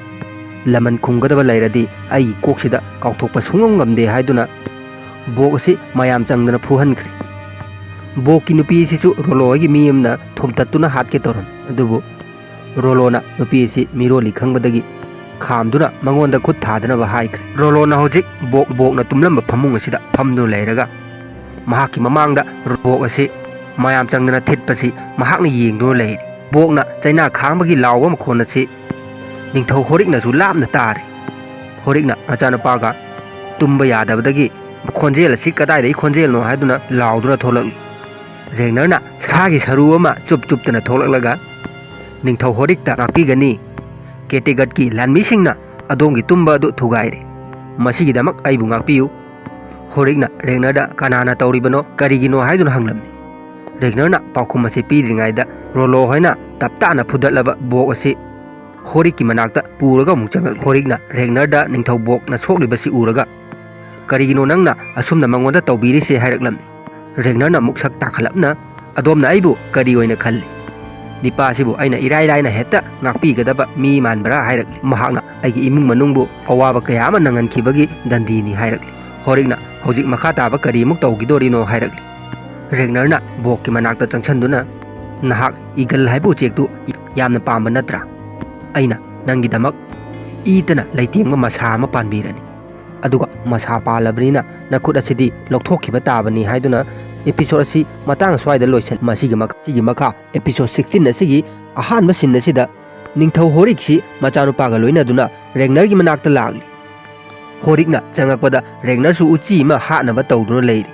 ꯂꯃꯟ ꯈꯨꯝꯒꯗꯕ ꯂꯩꯔꯗꯤ ꯑꯩꯒꯤ ꯀꯣꯛꯁꯤꯗ ꯀꯥꯎꯊꯣꯛꯄ ꯁꯨꯡꯉꯝ ꯉꯝꯗꯦ" ꯍꯥꯏꯗꯨꯅ ꯕꯣꯛ ꯑꯁꯤ ꯃꯌꯥꯝ ꯆꯪꯗꯅ ꯐꯨꯍꯟꯈ꯭ꯔꯦ꯫ ꯕꯣꯛꯀꯤ ꯅꯨꯄꯤ ꯑꯁꯤꯁꯨ ꯔꯣꯂꯣ ꯍꯣꯏꯒꯤ ꯃꯤ ꯑꯃꯅ ꯊꯣꯝꯇꯠꯇꯨꯅ ꯍꯥꯠꯀꯦ ꯇꯧꯔꯝꯃꯤ, ꯑꯗꯨꯕꯨ ꯔꯣꯂꯣꯅ ꯅꯨꯄꯤ ꯑꯁꯤ ꯃꯤꯔꯣꯜꯂꯤ ꯈꯪꯕꯗꯒꯤ ꯈꯥꯝꯗꯨꯅ ꯃꯉꯣꯟꯗ ꯈꯨꯠ ꯊꯥꯗꯅꯕ ꯍꯥꯏꯈ꯭ꯔꯦ꯫ ꯔꯣꯂꯣꯅ ꯍꯧꯖꯤꯛ ꯕꯣꯛ, ꯕꯣꯛꯅ ꯇꯨꯝꯂꯝꯕ ꯐꯃꯨꯡ ꯑꯁꯤꯗ ꯐꯝꯗꯨꯅ ꯂꯩꯔꯒ ꯃꯍꯥꯛꯀꯤ ꯃꯃꯥꯡꯗ ꯕꯣꯛ ꯑꯁꯤ ꯃꯌꯥꯝ ꯆꯪꯗꯅ ꯊꯤꯠꯄꯁꯤ ꯃꯍꯥꯛꯅ ꯌꯦꯡꯗꯨꯅ ꯂꯩꯔꯤ꯫ ꯕꯣꯛꯅ ꯆꯩꯅꯥ ꯈꯥꯡꯕꯒꯤ ꯂꯥꯎꯕ ꯃꯈꯣꯟ ꯑꯁꯤ ꯅꯤꯡꯊꯧ ꯍꯣꯔꯤꯛꯅꯁꯨ ꯂꯥꯞꯅ ꯇꯥꯔꯤ꯫ ꯍꯣꯔꯤꯛꯅ ꯃꯆꯥꯅꯨꯄꯥꯒ ꯇꯨꯝꯕ ꯌꯥꯗꯕꯗꯒꯤ ꯈꯣꯟꯖꯦꯜ ꯑꯁꯤ ꯀꯗꯥꯏꯗꯒꯤ ꯈꯣꯟꯖꯦꯜꯅꯣ ꯍꯥꯏꯗꯨꯅ ꯂꯥꯎꯗꯨꯅ ꯊꯣꯛꯂꯛꯂꯤ꯫ ꯔꯦꯒꯅꯔꯅ ꯁꯥꯒꯤ ꯁꯔꯨ ꯑꯃ ꯆꯨꯞ ꯆꯨꯞꯇꯅ ꯊꯣꯛꯂꯛꯂꯒ, "ꯅꯤꯡꯊꯧ ꯍꯣꯔꯤꯛꯇ ꯉꯥꯛꯄꯤꯒꯅꯤ꯫ ꯀꯦꯇꯦꯒꯠꯀꯤ ꯂꯥꯟꯃꯤꯁꯤꯡꯅ ꯑꯗꯣꯝꯒꯤ ꯇꯨꯝꯕ ꯑꯗꯨ ꯊꯨꯒꯥꯏꯔꯦ꯫ ꯃꯁꯤꯒꯤꯗꯃꯛ ꯑꯩꯕꯨ ꯉꯥꯛꯄꯤꯌꯨ꯫" ꯍꯣꯔꯤꯛꯅ ꯔꯦꯒꯅꯔꯗ ꯀꯅꯥꯅ ꯇꯧꯔꯤꯕꯅꯣ, ꯀꯔꯤꯒꯤꯅꯣ ꯍꯥꯏꯗꯨꯅ ꯍꯪꯂꯝꯃꯤ꯫ ꯔꯦꯒꯅꯔꯅ ꯄꯥꯎꯈꯨꯝ ꯑꯁꯤ ꯄꯤꯗ꯭ꯔꯤꯉꯩꯗ ꯔꯣꯂꯣ ꯍꯣꯏꯅ ꯇꯞ ꯇꯥꯅ ꯐꯨꯗꯠꯂꯕ ꯕꯣꯛ ꯑꯁꯤ ꯍꯣꯔꯤꯛꯀꯤ ꯃꯅꯥꯛꯇ ꯄꯨꯔꯒ ꯑꯃꯨꯛ ꯆꯪꯂꯛꯂꯤ꯫ ꯍꯣꯔꯤꯛꯅ ꯔꯦꯒꯅꯔꯗ ꯅꯤꯡꯊꯧ ꯕꯣꯛꯅ ꯁꯣꯛꯂꯤꯕꯁꯤ ꯎꯔꯒ, "ꯀꯔꯤꯒꯤꯅꯣ ꯅꯪꯅ ꯑꯁꯨꯝꯅ ꯃꯉꯣꯟꯗ ꯇꯧꯕꯤꯔꯤꯁꯦ?" ꯍꯥꯏꯔꯛꯂꯝꯃꯤ꯫ ꯔꯦꯒꯅꯔꯅ ꯑꯃꯨꯛ ꯁꯛ ꯇꯥꯈꯠꯂꯞꯅ, "ꯑꯗꯣꯝꯅ ꯑꯩꯕꯨ ꯀꯔꯤ ꯑꯣꯏꯅ ꯈꯜꯂꯤ? ꯅꯤꯄꯥꯁꯤꯕꯨ ꯑꯩꯅ ꯏꯔꯥꯏ ꯂꯥꯏꯅ ꯍꯦꯛꯇ ꯉꯥꯛꯄꯤꯒꯗꯕ ꯃꯤ ꯃꯥꯟꯕ꯭ꯔꯥ?" ꯍꯥꯏꯔꯛꯂꯤ꯫ "ꯃꯍꯥꯛꯅ ꯑꯩꯒꯤ ꯏꯃꯨꯡ ꯃꯅꯨꯡꯕꯨ ꯑꯋꯥꯕ ꯀꯌꯥ ꯑꯃ ꯅꯪꯍꯟꯈꯤꯕꯒꯤ ꯗꯟꯗꯤꯅꯤ" ꯍꯥꯏꯔꯛꯂꯤ꯫ ꯍꯣꯔꯤꯛꯅ ꯍꯧꯖꯤꯛ ꯃꯈꯥ ꯇꯥꯕ ꯀꯔꯤꯃꯨꯛ ꯇꯧꯈꯤꯗꯣꯔꯤꯅꯣ ꯍꯥꯏꯔꯛꯂꯤ꯫ ꯔꯦꯒꯅꯔꯅ ꯕꯣꯛꯀꯤ ꯃꯅꯥꯛꯇ ꯆꯪꯁꯤꯟꯗꯨꯅ, "ꯅꯍꯥꯛ ꯏꯒꯜ ꯍꯥꯏꯕ ꯎꯆꯦꯛꯇꯨ ꯌꯥꯝꯅ ꯄꯥꯝꯕ ꯅꯠꯇ꯭ꯔꯥ? ꯑꯩꯅ ꯅꯪꯒꯤꯗꯃꯛ ꯏꯇꯅ ꯂꯩꯇꯦꯡꯕ ꯃꯁꯥ ꯑꯃ ꯄꯥꯟꯕꯤꯔꯅꯤ꯫ ꯑꯗꯨꯒ ꯃꯁꯥ ꯄꯥꯜꯂꯕꯅꯤꯅ ꯅꯈꯨꯠ ꯑꯁꯤꯗꯤ ꯂꯧꯊꯣꯛꯈꯤꯕ ꯇꯥꯕꯅꯤ" ꯍꯥꯏꯗꯨꯅ episode ꯑꯁꯤ ꯃꯇꯥꯡ ꯑꯁ꯭ꯋꯥꯏꯗ ꯂꯣꯏꯁꯤꯜ-, ꯃꯁꯤꯒꯤ ꯃꯈꯥ, ꯁꯤꯒꯤ ꯃꯈꯥ episode sixteen ꯑꯁꯤꯒꯤ ꯑꯍꯥꯟꯕ scene ꯑꯁꯤꯗ ꯅꯤꯡꯊꯧ ꯍꯣꯔꯤꯛꯁꯤ ꯃꯆꯥꯅꯨꯄꯥꯒ ꯂꯣꯏꯅꯗꯨꯅ ꯔꯦꯒꯅꯔꯒꯤ ꯃꯅꯥꯛꯇ ꯂꯥꯛꯂꯤ꯫ ꯍꯣꯔꯤꯛꯅ ꯆꯪꯉꯛꯄꯗ ꯔꯦꯒꯅꯔꯁꯨ ꯎꯆꯤ ꯑꯃ ꯍꯥꯠꯅꯕ ꯇꯧꯗꯨꯅ ꯂꯩꯔꯤ꯫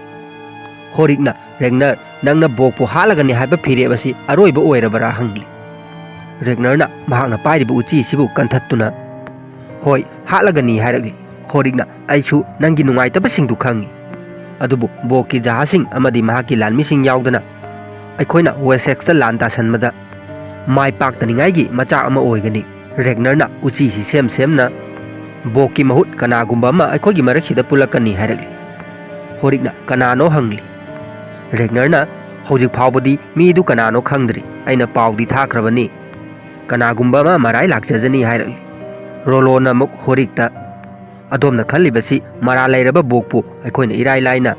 ꯍꯣꯔꯤꯛꯅ, "ꯔꯦꯒꯅꯔ, ꯅꯪꯅ ꯕꯣꯛꯄꯨ ꯍꯥꯠꯂꯒꯅꯤ ꯍꯥꯏꯕ ꯐꯤꯔꯦꯞ ꯑꯁꯤ ꯑꯔꯣꯏꯕ ꯑꯣꯏꯔꯕꯔꯥ?" ꯍꯪꯂꯤ꯫ ꯔꯦꯒꯅꯔꯅ ꯃꯍꯥꯛꯅ ꯄꯥꯏꯔꯤꯕ ꯎꯆꯤꯁꯤꯕꯨ ꯀꯟꯊꯠꯇꯨꯅ, "ꯍꯣꯏ, ꯍꯥꯠꯂꯒꯅꯤ" ꯍꯥꯏꯔꯛꯂꯤ꯫ ꯍꯣꯔꯤꯛꯅ, "ꯑꯩꯁꯨ ꯅꯪꯒꯤ ꯅꯨꯡꯉꯥꯏꯇꯕꯁꯤꯡꯗꯨ ꯈꯪꯏ, ꯑꯗꯨꯕꯨ ꯕꯣꯛꯀꯤ ꯖꯍꯥꯖꯁꯤꯡ ꯑꯃꯗꯤ ꯃꯍꯥꯛꯀꯤ ꯂꯥꯟꯃꯤꯁꯤꯡ ꯌꯥꯎꯗꯅ ꯑꯩꯈꯣꯏꯅ ꯋꯦꯁꯦꯛꯁꯇ ꯂꯥꯟ ꯇꯥꯁꯟꯕꯗ ꯃꯥꯏ ꯄꯥꯛꯇꯅꯤꯡꯉꯥꯏꯒꯤ ꯃꯆꯥꯛ ꯑꯃ ꯑꯣꯏꯒꯅꯤ꯫" ꯔꯦꯒꯅꯔꯅ ꯎꯆꯤꯁꯤ ꯁꯦꯝ ꯁꯦꯝꯅ, "ꯕꯣꯛꯀꯤ ꯃꯍꯨꯠ ꯀꯅꯥꯒꯨꯝꯕ ꯑꯃ ꯑꯩꯈꯣꯏꯒꯤ ꯃꯔꯛꯁꯤꯗ ꯄꯨꯜꯂꯛꯀꯅꯤ" ꯍꯥꯏꯔꯛꯂꯤ꯫ ꯍꯣꯔꯤꯛꯅ, "ꯀꯅꯥꯅꯣ?" ꯍꯪꯂꯤ꯫ ꯔꯦꯒꯅꯔꯅ, "ꯍꯧꯖꯤꯛ ꯐꯥꯎꯕꯗꯤ ꯃꯤꯗꯨ ꯀꯅꯥꯅꯣ ꯈꯪꯗ꯭ꯔꯤ꯫ ꯑꯩꯅ ꯄꯥꯎꯗꯤ ꯊꯥꯈ꯭ꯔꯕꯅꯤ꯫ ꯀꯅꯥꯒꯨꯝꯕ ꯑꯃ ꯃꯔꯥꯏ ꯂꯥꯛꯆꯖꯅꯤ" ꯍꯥꯏꯔꯛꯂꯤ꯫ ꯔꯣꯂꯣꯅ ꯑꯃꯨꯛ ꯍꯣꯔꯤꯛꯇ, "ꯑꯗꯣꯝꯅ ꯈꯜꯂꯤꯕꯁꯤ ꯃꯔꯥꯜ ꯂꯩꯔꯕ ꯕꯣꯛꯄꯨ ꯑꯩꯈꯣꯏꯅ ꯏꯔꯥꯏ ꯂꯥꯏꯅ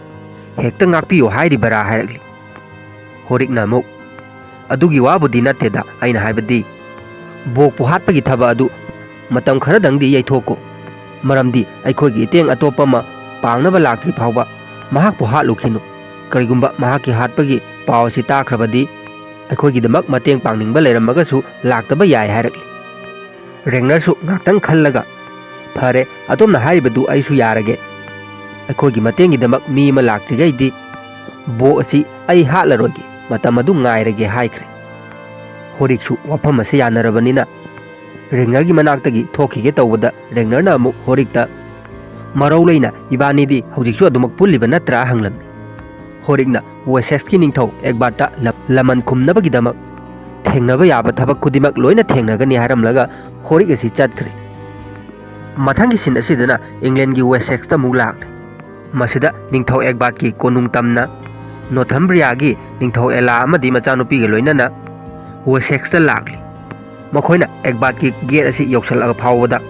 ꯍꯦꯛꯇ ꯉꯥꯛꯄꯤꯌꯨ ꯍꯥꯏꯔꯤꯕꯔꯥ?" ꯍꯥꯏꯔꯛꯂꯤ꯫ ꯍꯣꯔꯤꯛꯅ ꯑꯃꯨꯛ, "ꯑꯗꯨꯒꯤ ꯋꯥꯕꯨꯗꯤ ꯅꯠꯇꯦꯗ, ꯑꯩꯅ ꯍꯥꯏꯕꯗꯤ ꯕꯣꯛꯄꯨ ꯍꯥꯠꯄꯒꯤ ꯊꯕꯛ ꯑꯗꯨ ꯃꯇꯝ ꯈꯔꯗꯪꯗꯤ ꯌꯩꯊꯣꯛꯀꯣ꯫ ꯃꯔꯝꯗꯤ ꯑꯩꯈꯣꯏꯒꯤ ꯏꯇꯦꯡ ꯑꯇꯣꯞꯄ ꯑꯃ ꯄꯥꯡꯅꯕ ꯂꯥꯛꯇ꯭ꯔꯤ ꯐꯥꯎꯕ ꯃꯍꯥꯛꯄꯨ ꯍꯥꯠꯂꯨꯈꯤꯅꯨ꯫ ꯀꯔꯤꯒꯨꯝꯕ ꯃꯍꯥꯛꯀꯤ ꯍꯥꯠꯄꯒꯤ ꯄꯥꯎ ꯑꯁꯤ ꯇꯥꯈ꯭ꯔꯕꯗꯤ ꯑꯩꯈꯣꯏꯒꯤꯗꯃꯛ ꯃꯇꯦꯡ ꯄꯥꯡꯅꯤꯡꯕ ꯂꯩꯔꯝꯃꯒꯁꯨ ꯂꯥꯛꯇꯕ ꯌꯥꯏ" ꯍꯥꯏꯔꯛꯂꯤ꯫ ꯔꯦꯒꯅꯔꯁꯨ ꯉꯥꯛꯇꯪ ꯈꯜꯂꯒ, "ꯐꯔꯦ, ꯑꯗꯣꯝꯅ ꯍꯥꯏꯔꯤꯕꯗꯨ ꯑꯩꯁꯨ ꯌꯥꯔꯒꯦ꯫ ꯑꯩꯈꯣꯏꯒꯤ ꯃꯇꯦꯡꯒꯤꯗꯃꯛ ꯃꯤ ꯑꯃ ꯂꯥꯛꯇ꯭ꯔꯤꯉꯩꯗꯤ ꯕꯣ ꯑꯁꯤ ꯑꯩ ꯍꯥꯠꯂꯔꯣꯏꯒꯦ, ꯃꯇꯝ ꯑꯗꯨ ꯉꯥꯏꯔꯒꯦ ꯍꯥꯏꯈ꯭ꯔꯦ꯫ ꯍꯣꯔꯤꯛꯁꯨ ꯋꯥꯐꯝ ꯑꯁꯤ ꯌꯥꯅꯔꯕꯅꯤꯅ ꯔꯦꯡꯅꯔꯒꯤ ꯃꯅꯥꯛꯇꯒꯤ ꯊꯣꯛꯈꯤꯒꯦ ꯇꯧꯕꯗ ꯔꯦꯡꯅꯔꯅ ꯑꯃꯨꯛ ꯍꯣꯔꯤꯛꯇ, "ꯃꯔꯧ ꯂꯩꯅ ꯏꯕꯥꯅꯤꯗꯤ ꯍꯧꯖꯤꯛꯁꯨ ꯑꯗꯨꯃꯛ ꯄꯨꯜꯂꯤꯕ ꯅꯠꯇ꯭ꯔꯥ?" ꯍꯪꯂꯝꯃꯤ꯫ ꯍꯣꯔꯤꯛꯅ ꯋꯦꯁꯦꯛꯁꯀꯤ ꯅꯤꯡꯊꯧ ꯑꯦꯛꯕꯥꯔꯠꯇ ꯂ-, ꯂꯃꯟ ꯈꯨꯝꯅꯕꯒꯤꯗꯃꯛ ꯊꯦꯡꯅꯕ ꯌꯥꯕ ꯊꯕꯛ ꯈꯨꯗꯤꯡꯃꯛ ꯂꯣꯏꯅ ꯊꯦꯡꯅꯒꯅꯤ ꯍꯥꯏꯔꯝꯂꯒ ꯍꯣꯔꯤꯛ ꯑꯁꯤ ꯆꯠꯈ꯭ꯔꯦ꯫ ꯃꯊꯪꯒꯤ ꯁꯤꯟ ꯑꯁꯤꯗꯅ ꯏꯪꯂꯦꯟꯒꯤ ꯋꯦꯁꯦꯛꯁꯇ ꯑꯃꯨꯛ ꯂꯥꯛꯂꯦ꯫ ꯃꯁꯤꯗ ꯅꯤꯡꯊꯧ ꯑꯦꯛꯕꯥꯔꯠꯀꯤ ꯀꯣꯅꯨꯡ ꯇꯝꯅ ꯅꯣꯊꯝꯕ꯭ꯔꯤꯌꯥꯒꯤ ꯅꯤꯡꯊꯧ ꯑꯦꯂꯥ ꯑꯃꯗꯤ ꯃꯆꯥꯅꯨꯄꯤꯒ ꯂꯣꯏꯅꯅ ꯋꯦꯁꯦꯛꯁꯇ ꯂꯥꯛꯂꯤ꯫ ꯃꯈꯣꯏꯅ ꯑꯦꯛꯕꯥꯔꯠꯀꯤ ꯒꯦꯠ ꯑꯁꯤ ꯌꯧꯁꯤꯜꯂꯛꯑ ꯐꯥꯎꯕꯗ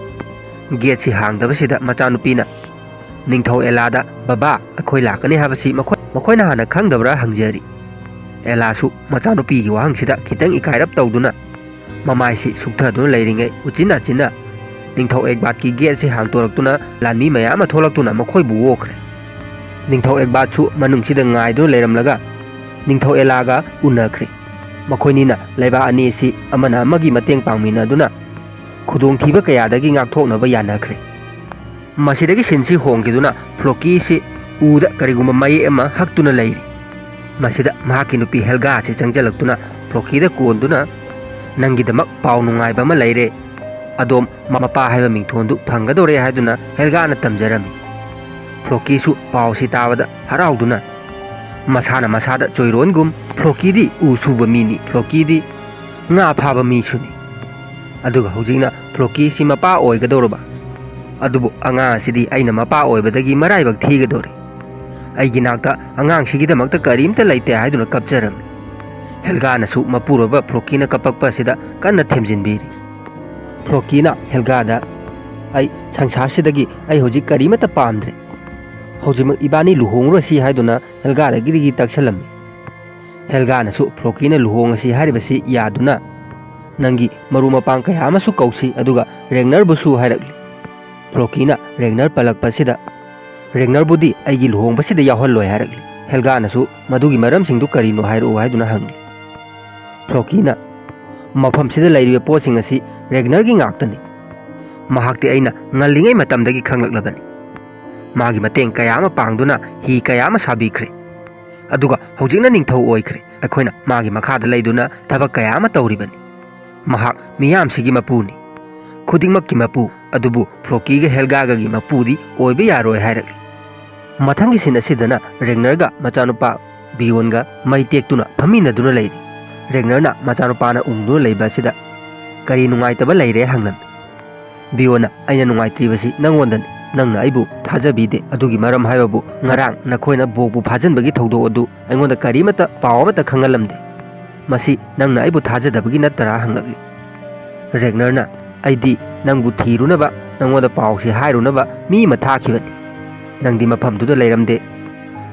ꯒꯦꯠꯁꯤ ꯍꯥꯡꯗꯕꯁꯤꯗ ꯃꯆꯥꯅꯨꯄꯤꯅ ꯅꯤꯡꯊꯧ ꯑꯦꯂꯥꯗ, "ꯕꯕꯥ, ꯑꯩꯈꯣꯏ ꯂꯥꯛꯀꯅꯤ ꯍꯥꯏꯕꯁꯤ ꯃꯈꯣꯏ, ꯃꯈꯣꯏꯅ ꯍꯥꯟꯅ ꯈꯪꯗꯕ꯭ꯔꯥ?" ꯍꯪꯖꯔꯤ꯫ ꯑꯦꯂꯥꯁꯨ ꯃꯆꯥꯅꯨꯄꯤꯒꯤ ꯋꯥꯍꯪꯁꯤꯗ ꯈꯤꯇꯪ ꯏꯀꯥꯏꯔꯞ ꯇꯧꯗꯨꯅ ꯃꯃꯥꯏꯁꯤ ꯁꯨꯛꯊꯗꯨꯅ ꯂꯩꯔꯤꯉꯩ ꯎꯆꯤꯟ ꯅꯥꯆꯤꯟꯅ ꯅꯤꯡꯊꯧ ꯑꯦꯛꯕꯥꯔꯠꯀꯤ ꯒꯦꯠꯁꯤ ꯍꯥꯡꯇꯣꯔꯛꯇꯨꯅ ꯂꯥꯟꯃꯤ ꯃꯌꯥꯝ ꯑꯃ ꯊꯣꯛꯂꯛꯇꯨꯅ ꯃꯈꯣꯏꯕꯨ ꯑꯣꯛꯈ꯭ꯔꯦ꯫ ꯅꯤꯡꯊꯧ ꯑꯦꯛꯕꯥꯔꯠꯁꯨ ꯃꯅꯨꯡꯁꯤꯗ ꯉꯥꯏꯗꯨꯅ ꯂꯩꯔꯝꯂꯒ ꯅꯤꯡꯊꯧ ꯑꯦꯂꯥꯒ ꯎꯅꯈ꯭ꯔꯦ꯫ ꯃꯈꯣꯏꯅꯤꯅ ꯂꯩꯕꯥꯛ ꯑꯅꯤ ꯑꯁꯤ ꯑꯃꯅ ꯑꯃꯒꯤ ꯃꯇꯦꯡ ꯄꯥꯡꯃꯤꯟꯅꯗꯨꯅ ꯈꯨꯗꯣꯡꯊꯤꯕ ꯀꯌꯥꯗꯒꯤ ꯉꯥꯛꯊꯣꯛꯅꯕ ꯌꯥꯅꯈ꯭ꯔꯦ꯫ ꯃꯁꯤꯗꯒꯤ ꯁꯤꯟꯁꯤ ꯍꯣꯡꯈꯤꯗꯨꯅ ꯐ꯭ꯂꯣꯀꯤꯁꯤ ꯎꯗ ꯀꯔꯤꯒꯨꯝꯕ ꯃꯌꯦꯛ ꯑꯃ ꯍꯛꯇꯨꯅ ꯂꯩꯔꯤ꯫ ꯃꯁꯤꯗ ꯃꯍꯥꯛꯀꯤ ꯅꯨꯄꯤ ꯍꯦꯜꯒꯥ ꯑꯁꯤ ꯆꯪꯁꯤꯜꯂꯛꯇꯨꯅ ꯐ꯭ꯂꯣꯀꯤꯗ ꯀꯣꯟꯗꯨꯅ, "ꯅꯪꯒꯤꯗꯃꯛ ꯄꯥꯎ ꯅꯨꯡꯉꯥꯏꯕ ꯑꯃ ꯂꯩꯔꯦ꯫ ꯑꯗꯣꯝ ꯃꯄꯥ ꯍꯥꯏꯕ ꯃꯤꯡꯊꯣꯟꯗꯨ ꯐꯪꯒꯗꯧꯔꯦ" ꯍꯥꯏꯗꯨꯅ ꯍꯦꯜꯒꯥꯅ ꯇꯝꯖꯔꯝꯃꯤ꯫ ꯐ꯭ꯂꯣꯀꯤꯁꯨ ꯄꯥꯎꯁꯤ ꯇꯥꯕꯗ ꯍꯔꯥꯎꯗꯨꯅ ꯃꯁꯥꯅ ꯃꯁꯥꯗ ꯆꯣꯏꯔꯣꯟꯒꯨꯝ, "ꯐ꯭ꯂꯣꯀꯤꯗꯤ ꯎ ꯁꯨꯕ ꯃꯤꯅꯤ, ꯐ꯭ꯂꯣꯀꯤꯗꯤ ꯉꯥ ꯐꯥꯕ ꯃꯤꯁꯨꯅꯤ꯫ ꯑꯗꯨꯒ ꯍꯧꯖꯤꯛꯅ ꯐ꯭ꯂꯣꯀꯤꯁꯤ ꯃꯄꯥ ꯑꯣꯏꯒꯗꯧꯔꯕ꯫ ꯑꯗꯨꯕꯨ ꯑꯉꯥꯡ ꯑꯁꯤꯗꯤ ꯑꯩꯅ ꯃꯄꯥ ꯑꯣꯏꯕꯗꯒꯤ ꯃꯔꯥꯏꯕꯛ ꯊꯤꯒꯗꯧꯔꯦ꯫ ꯑꯩꯒꯤ ꯅꯥꯛꯇ ꯑꯉꯥꯡꯁꯤꯒꯤꯗꯃꯛꯇ ꯀꯔꯤꯝꯇ ꯂꯩꯇꯦ" ꯍꯥꯏꯗꯨꯅ ꯀꯞꯆꯔꯝꯃꯤ꯫ ꯍꯦꯜꯒꯥꯅꯁꯨ ꯃꯄꯨꯔꯣꯏꯕ ꯐ꯭ꯂꯣꯀꯤꯅ ꯀꯞꯄꯛꯄ ꯑꯁꯤꯗ ꯀꯟꯅ ꯊꯦꯝꯖꯤꯟꯕꯤꯔꯤ꯫ ꯐ꯭ꯂꯣꯀꯤꯅ ꯍꯦꯜꯒꯥꯗ, "ꯑꯩ ꯁꯪꯁꯥꯔꯁꯤꯗꯒꯤ ꯑꯩ ꯍꯧꯖꯤꯛ ꯀꯔꯤꯃꯠꯇ ꯄꯥꯝꯗ꯭ꯔꯦ꯫ ꯍꯧꯖꯤꯛꯃꯛ ꯏꯕꯥꯅꯤ ꯂꯨꯍꯣꯡꯂꯨꯔꯁꯤ" ꯍꯥꯏꯗꯨꯅ ꯍꯦꯜꯒꯥꯗꯒꯤꯗꯤ ꯇꯛꯁꯜꯂꯝꯃꯤ꯫ ꯍꯦꯜꯒꯥꯅꯁꯨ ꯐ꯭ꯂꯣꯀꯤꯅ ꯂꯨꯍꯣꯡꯂꯁꯤ ꯍꯥꯏꯔꯤꯕꯁꯤ ꯌꯥꯗꯨꯅ, "ꯅꯪꯒꯤ ꯃꯔꯨꯞ ꯃꯄꯥꯡ ꯀꯌꯥ ꯑꯃꯁꯨ ꯀꯧꯁꯤ, ꯑꯗꯨꯒ ꯔꯦꯡꯅꯔꯕꯨꯁꯨ" ꯍꯥꯏꯔꯛꯂꯤ꯫ ꯐ꯭ꯂꯣꯀꯤꯅ ꯔꯦꯡꯅꯔ ꯄꯜꯂꯛꯄꯁꯤꯗ, "ꯔꯦꯡꯅꯔꯕꯨꯗꯤ ꯑꯩꯒꯤ ꯂꯨꯍꯣꯡꯕꯁꯤꯗ ꯌꯥꯎꯍꯜꯂꯣꯏ" ꯍꯥꯏꯔꯛꯂꯤ꯫ ꯍꯦꯜꯒꯥꯅꯁꯨ, "ꯃꯗꯨꯒꯤ ꯃꯔꯝꯁꯤꯡꯗꯨ ꯀꯔꯤꯅꯣ ꯍꯥꯏꯔꯛꯎ" ꯍꯥꯏꯗꯨꯅ ꯍꯪꯂꯤ꯫ ꯐ꯭ꯂꯣꯀꯤꯅ, "ꯃꯐꯝꯁꯤꯗ ꯂꯩꯔꯤꯕ ꯄꯣꯠꯁꯤꯡ ꯑꯁꯤ ꯔꯦꯒꯅꯔꯒꯤ ꯉꯥꯛꯇꯅꯤ꯫ ꯃꯍꯥꯛꯇꯤ ꯑꯩꯅ ꯉꯜꯂꯤꯉꯩ ꯃꯇꯝꯗꯒꯤ ꯈꯪꯂꯛꯂꯕꯅꯤ꯫ ꯃꯥꯒꯤ ꯃꯇꯦꯡ ꯀꯌꯥ ꯑꯃ ꯄꯥꯡꯗꯨꯅ ꯍꯤ ꯀꯌꯥ ꯑꯃ ꯁꯥꯕꯤꯈ꯭ꯔꯦ꯫ ꯑꯗꯨꯒ ꯍꯧꯖꯤꯛꯅ ꯅꯤꯡꯊꯧ ꯑꯣꯏꯈ꯭ꯔꯦ꯫ ꯑꯩꯈꯣꯏꯅ ꯃꯥꯒꯤ ꯃꯈꯥꯗ ꯂꯩꯗꯨꯅ ꯊꯕꯛ ꯀꯌꯥ ꯑꯃ ꯇꯧꯔꯤꯕꯅꯤ꯫ ꯃꯍꯥꯛ ꯃꯤꯌꯥꯝꯁꯤꯒꯤ ꯃꯄꯨꯅꯤ, ꯈꯨꯗꯤꯡꯃꯛꯀꯤ ꯃꯄꯨ꯫ ꯑꯗꯨꯕꯨ ꯐ꯭ꯂꯣꯀꯤꯒ ꯍꯦꯜꯒꯥꯒꯒꯤ ꯃꯄꯨꯗꯤ ꯑꯣꯏꯕ ꯌꯥꯔꯣꯏ ꯍꯥꯏꯔꯛꯂꯤ꯫ ꯃꯊꯪꯒꯤ ꯁꯤꯟ ꯑꯁꯤꯗꯅ ꯔꯦꯒꯅꯔꯒ ꯃꯆꯥꯅꯨꯄꯥ ꯕꯤꯌꯣꯟꯒ ꯃꯩ ꯇꯦꯛꯇꯨꯅ ꯐꯝꯃꯤꯟꯅꯗꯨꯅ ꯂꯩꯔꯤ꯫ ꯔꯦꯒꯅꯔꯅ ꯃꯆꯥꯅꯨꯄꯥꯅ ꯎꯪꯗꯨꯅ ꯂꯩꯕ ꯑꯁꯤꯗ, "ꯀꯔꯤ ꯅꯨꯡꯉꯥꯏꯇꯕ ꯂꯩꯔꯦ?" ꯍꯪꯂꯝꯃꯤ꯫ ꯕꯤꯌꯣꯟꯅ, "ꯑꯩꯅ ꯅꯨꯡꯉꯥꯏꯇ꯭ꯔꯤꯕꯁꯤ ꯅꯪꯉꯣꯟꯗꯅꯤ꯫ ꯅꯪꯅ ꯑꯩꯕꯨ ꯊꯥꯖꯕꯤꯗꯦ꯫ ꯑꯗꯨꯒꯤ ꯃꯔꯝ ꯍꯥꯏꯕꯕꯨ, ꯉꯔꯥꯡ ꯅꯈꯣꯏꯅ ꯕꯣꯛꯄꯨ ꯐꯥꯖꯤꯟꯕꯒꯤ ꯊꯧꯗꯣꯛ ꯑꯗꯨ ꯑꯩꯉꯣꯟꯗ ꯀꯔꯤꯃꯠꯇ ꯄꯥꯎ ꯑꯃꯠꯇ ꯈꯪꯍꯜꯂꯝꯗꯦ꯫ ꯃꯁꯤ ꯅꯪꯅ ꯑꯩꯕꯨ ꯊꯥꯖꯗꯕꯒꯤ ꯅꯠꯇꯔꯥ?" ꯍꯪꯂꯛꯂꯤ꯫ ꯔꯦꯒꯅꯔꯅ, "ꯑꯩꯗꯤ ꯅꯪꯕꯨ ꯊꯤꯔꯨꯅꯕ, ꯅꯪꯉꯣꯟꯗ ꯄꯥꯎꯁꯤ ꯍꯥꯏꯔꯨꯅꯕ ꯃꯤ ꯑꯃ ꯊꯥꯈꯤꯕꯅꯤ꯫ ꯅꯪꯗꯤ ꯃꯐꯝꯗꯨꯗ ꯂꯩꯔꯝꯗꯦ꯫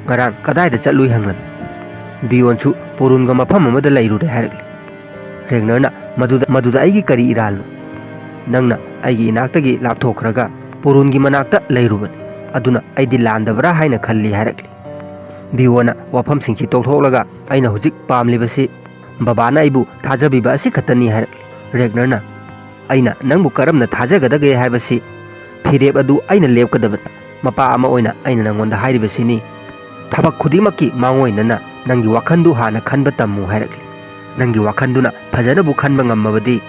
ꯉꯔꯥꯡ ꯀꯗꯥꯏꯗ ꯆꯠꯂꯨꯏ?" ꯍꯪꯂꯝꯃꯤ꯫ ꯕꯤꯌꯣꯟꯁꯨ ꯄꯣꯔꯨꯟꯒ ꯃꯐꯝ ꯑꯃꯗ ꯂꯩꯔꯨꯔꯦ ꯍꯥꯏꯔꯛꯂꯤ꯫ ꯔꯦꯒꯅꯔꯅ, "ꯃꯗꯨꯗ, ꯃꯗꯨꯗ ꯑꯩꯒꯤ ꯀꯔꯤ ꯏꯔꯥꯜꯅꯣ? ꯅꯪꯅ ꯑꯩꯒꯤ ꯏꯅꯥꯛꯇꯒꯤ ꯂꯥꯞꯊꯣꯛꯈ꯭ꯔꯒ ꯄꯣꯔꯨꯟꯒꯤ ꯃꯅꯥꯛꯇ ꯂꯩꯔꯨꯕꯅꯤ꯫ ꯑꯗꯨꯅ ꯑꯩꯗꯤ ꯂꯥꯟꯗꯕ꯭ꯔꯥ ꯍꯥꯏꯅ ꯈꯜꯂꯤ" ꯍꯥꯏꯔꯛꯂꯤ꯫ ꯕꯤꯌꯣꯟꯅ ꯋꯥꯐꯝꯁꯤꯡꯁꯤ ꯇꯣꯛꯊꯣꯛꯂꯒ, "ꯑꯩꯅ ꯍꯧꯖꯤꯛ ꯄꯥꯝꯂꯤꯕꯁꯤ ꯕꯕꯥꯅ ꯑꯩꯕꯨ ꯊꯥꯖꯕꯤꯕ ꯑꯁꯤ ꯈꯛꯇꯅꯤ" ꯍꯥꯏꯔꯛꯂꯤ꯫ ꯔꯦꯒꯅꯔꯅ, "ꯑꯩꯅ ꯅꯪꯕꯨ ꯀꯔꯝꯅ ꯊꯥꯖꯒꯗꯒꯦ ꯍꯥꯏꯕꯁꯤ ꯐꯤꯔꯦꯞ ꯑꯗꯨ ꯑꯩꯅ ꯂꯦꯞꯀꯗꯕꯅꯤ꯫ ꯃꯄꯥ ꯑꯃ ꯑꯣꯏꯅ ꯑꯩꯅ ꯅꯪꯉꯣꯟꯗ ꯍꯥꯏꯔꯤꯕꯁꯤꯅꯤ꯫ ꯊꯕꯛ ꯈꯨꯗꯤꯡꯃꯛꯀꯤ ꯃꯥꯡꯑꯣꯏꯅꯅ ꯅꯪꯒꯤ ꯋꯥꯈꯜꯗꯨ ꯍꯥꯟꯅ ꯈꯟꯕ ꯇꯝꯃꯨ" ꯍꯥꯏꯔꯛꯂꯤ꯫ "ꯅꯪꯒꯤ ꯋꯥꯈꯜꯗꯨꯅ ꯐꯖꯅꯕꯨ ꯈꯟꯕ ꯉꯝꯃꯕꯗꯤ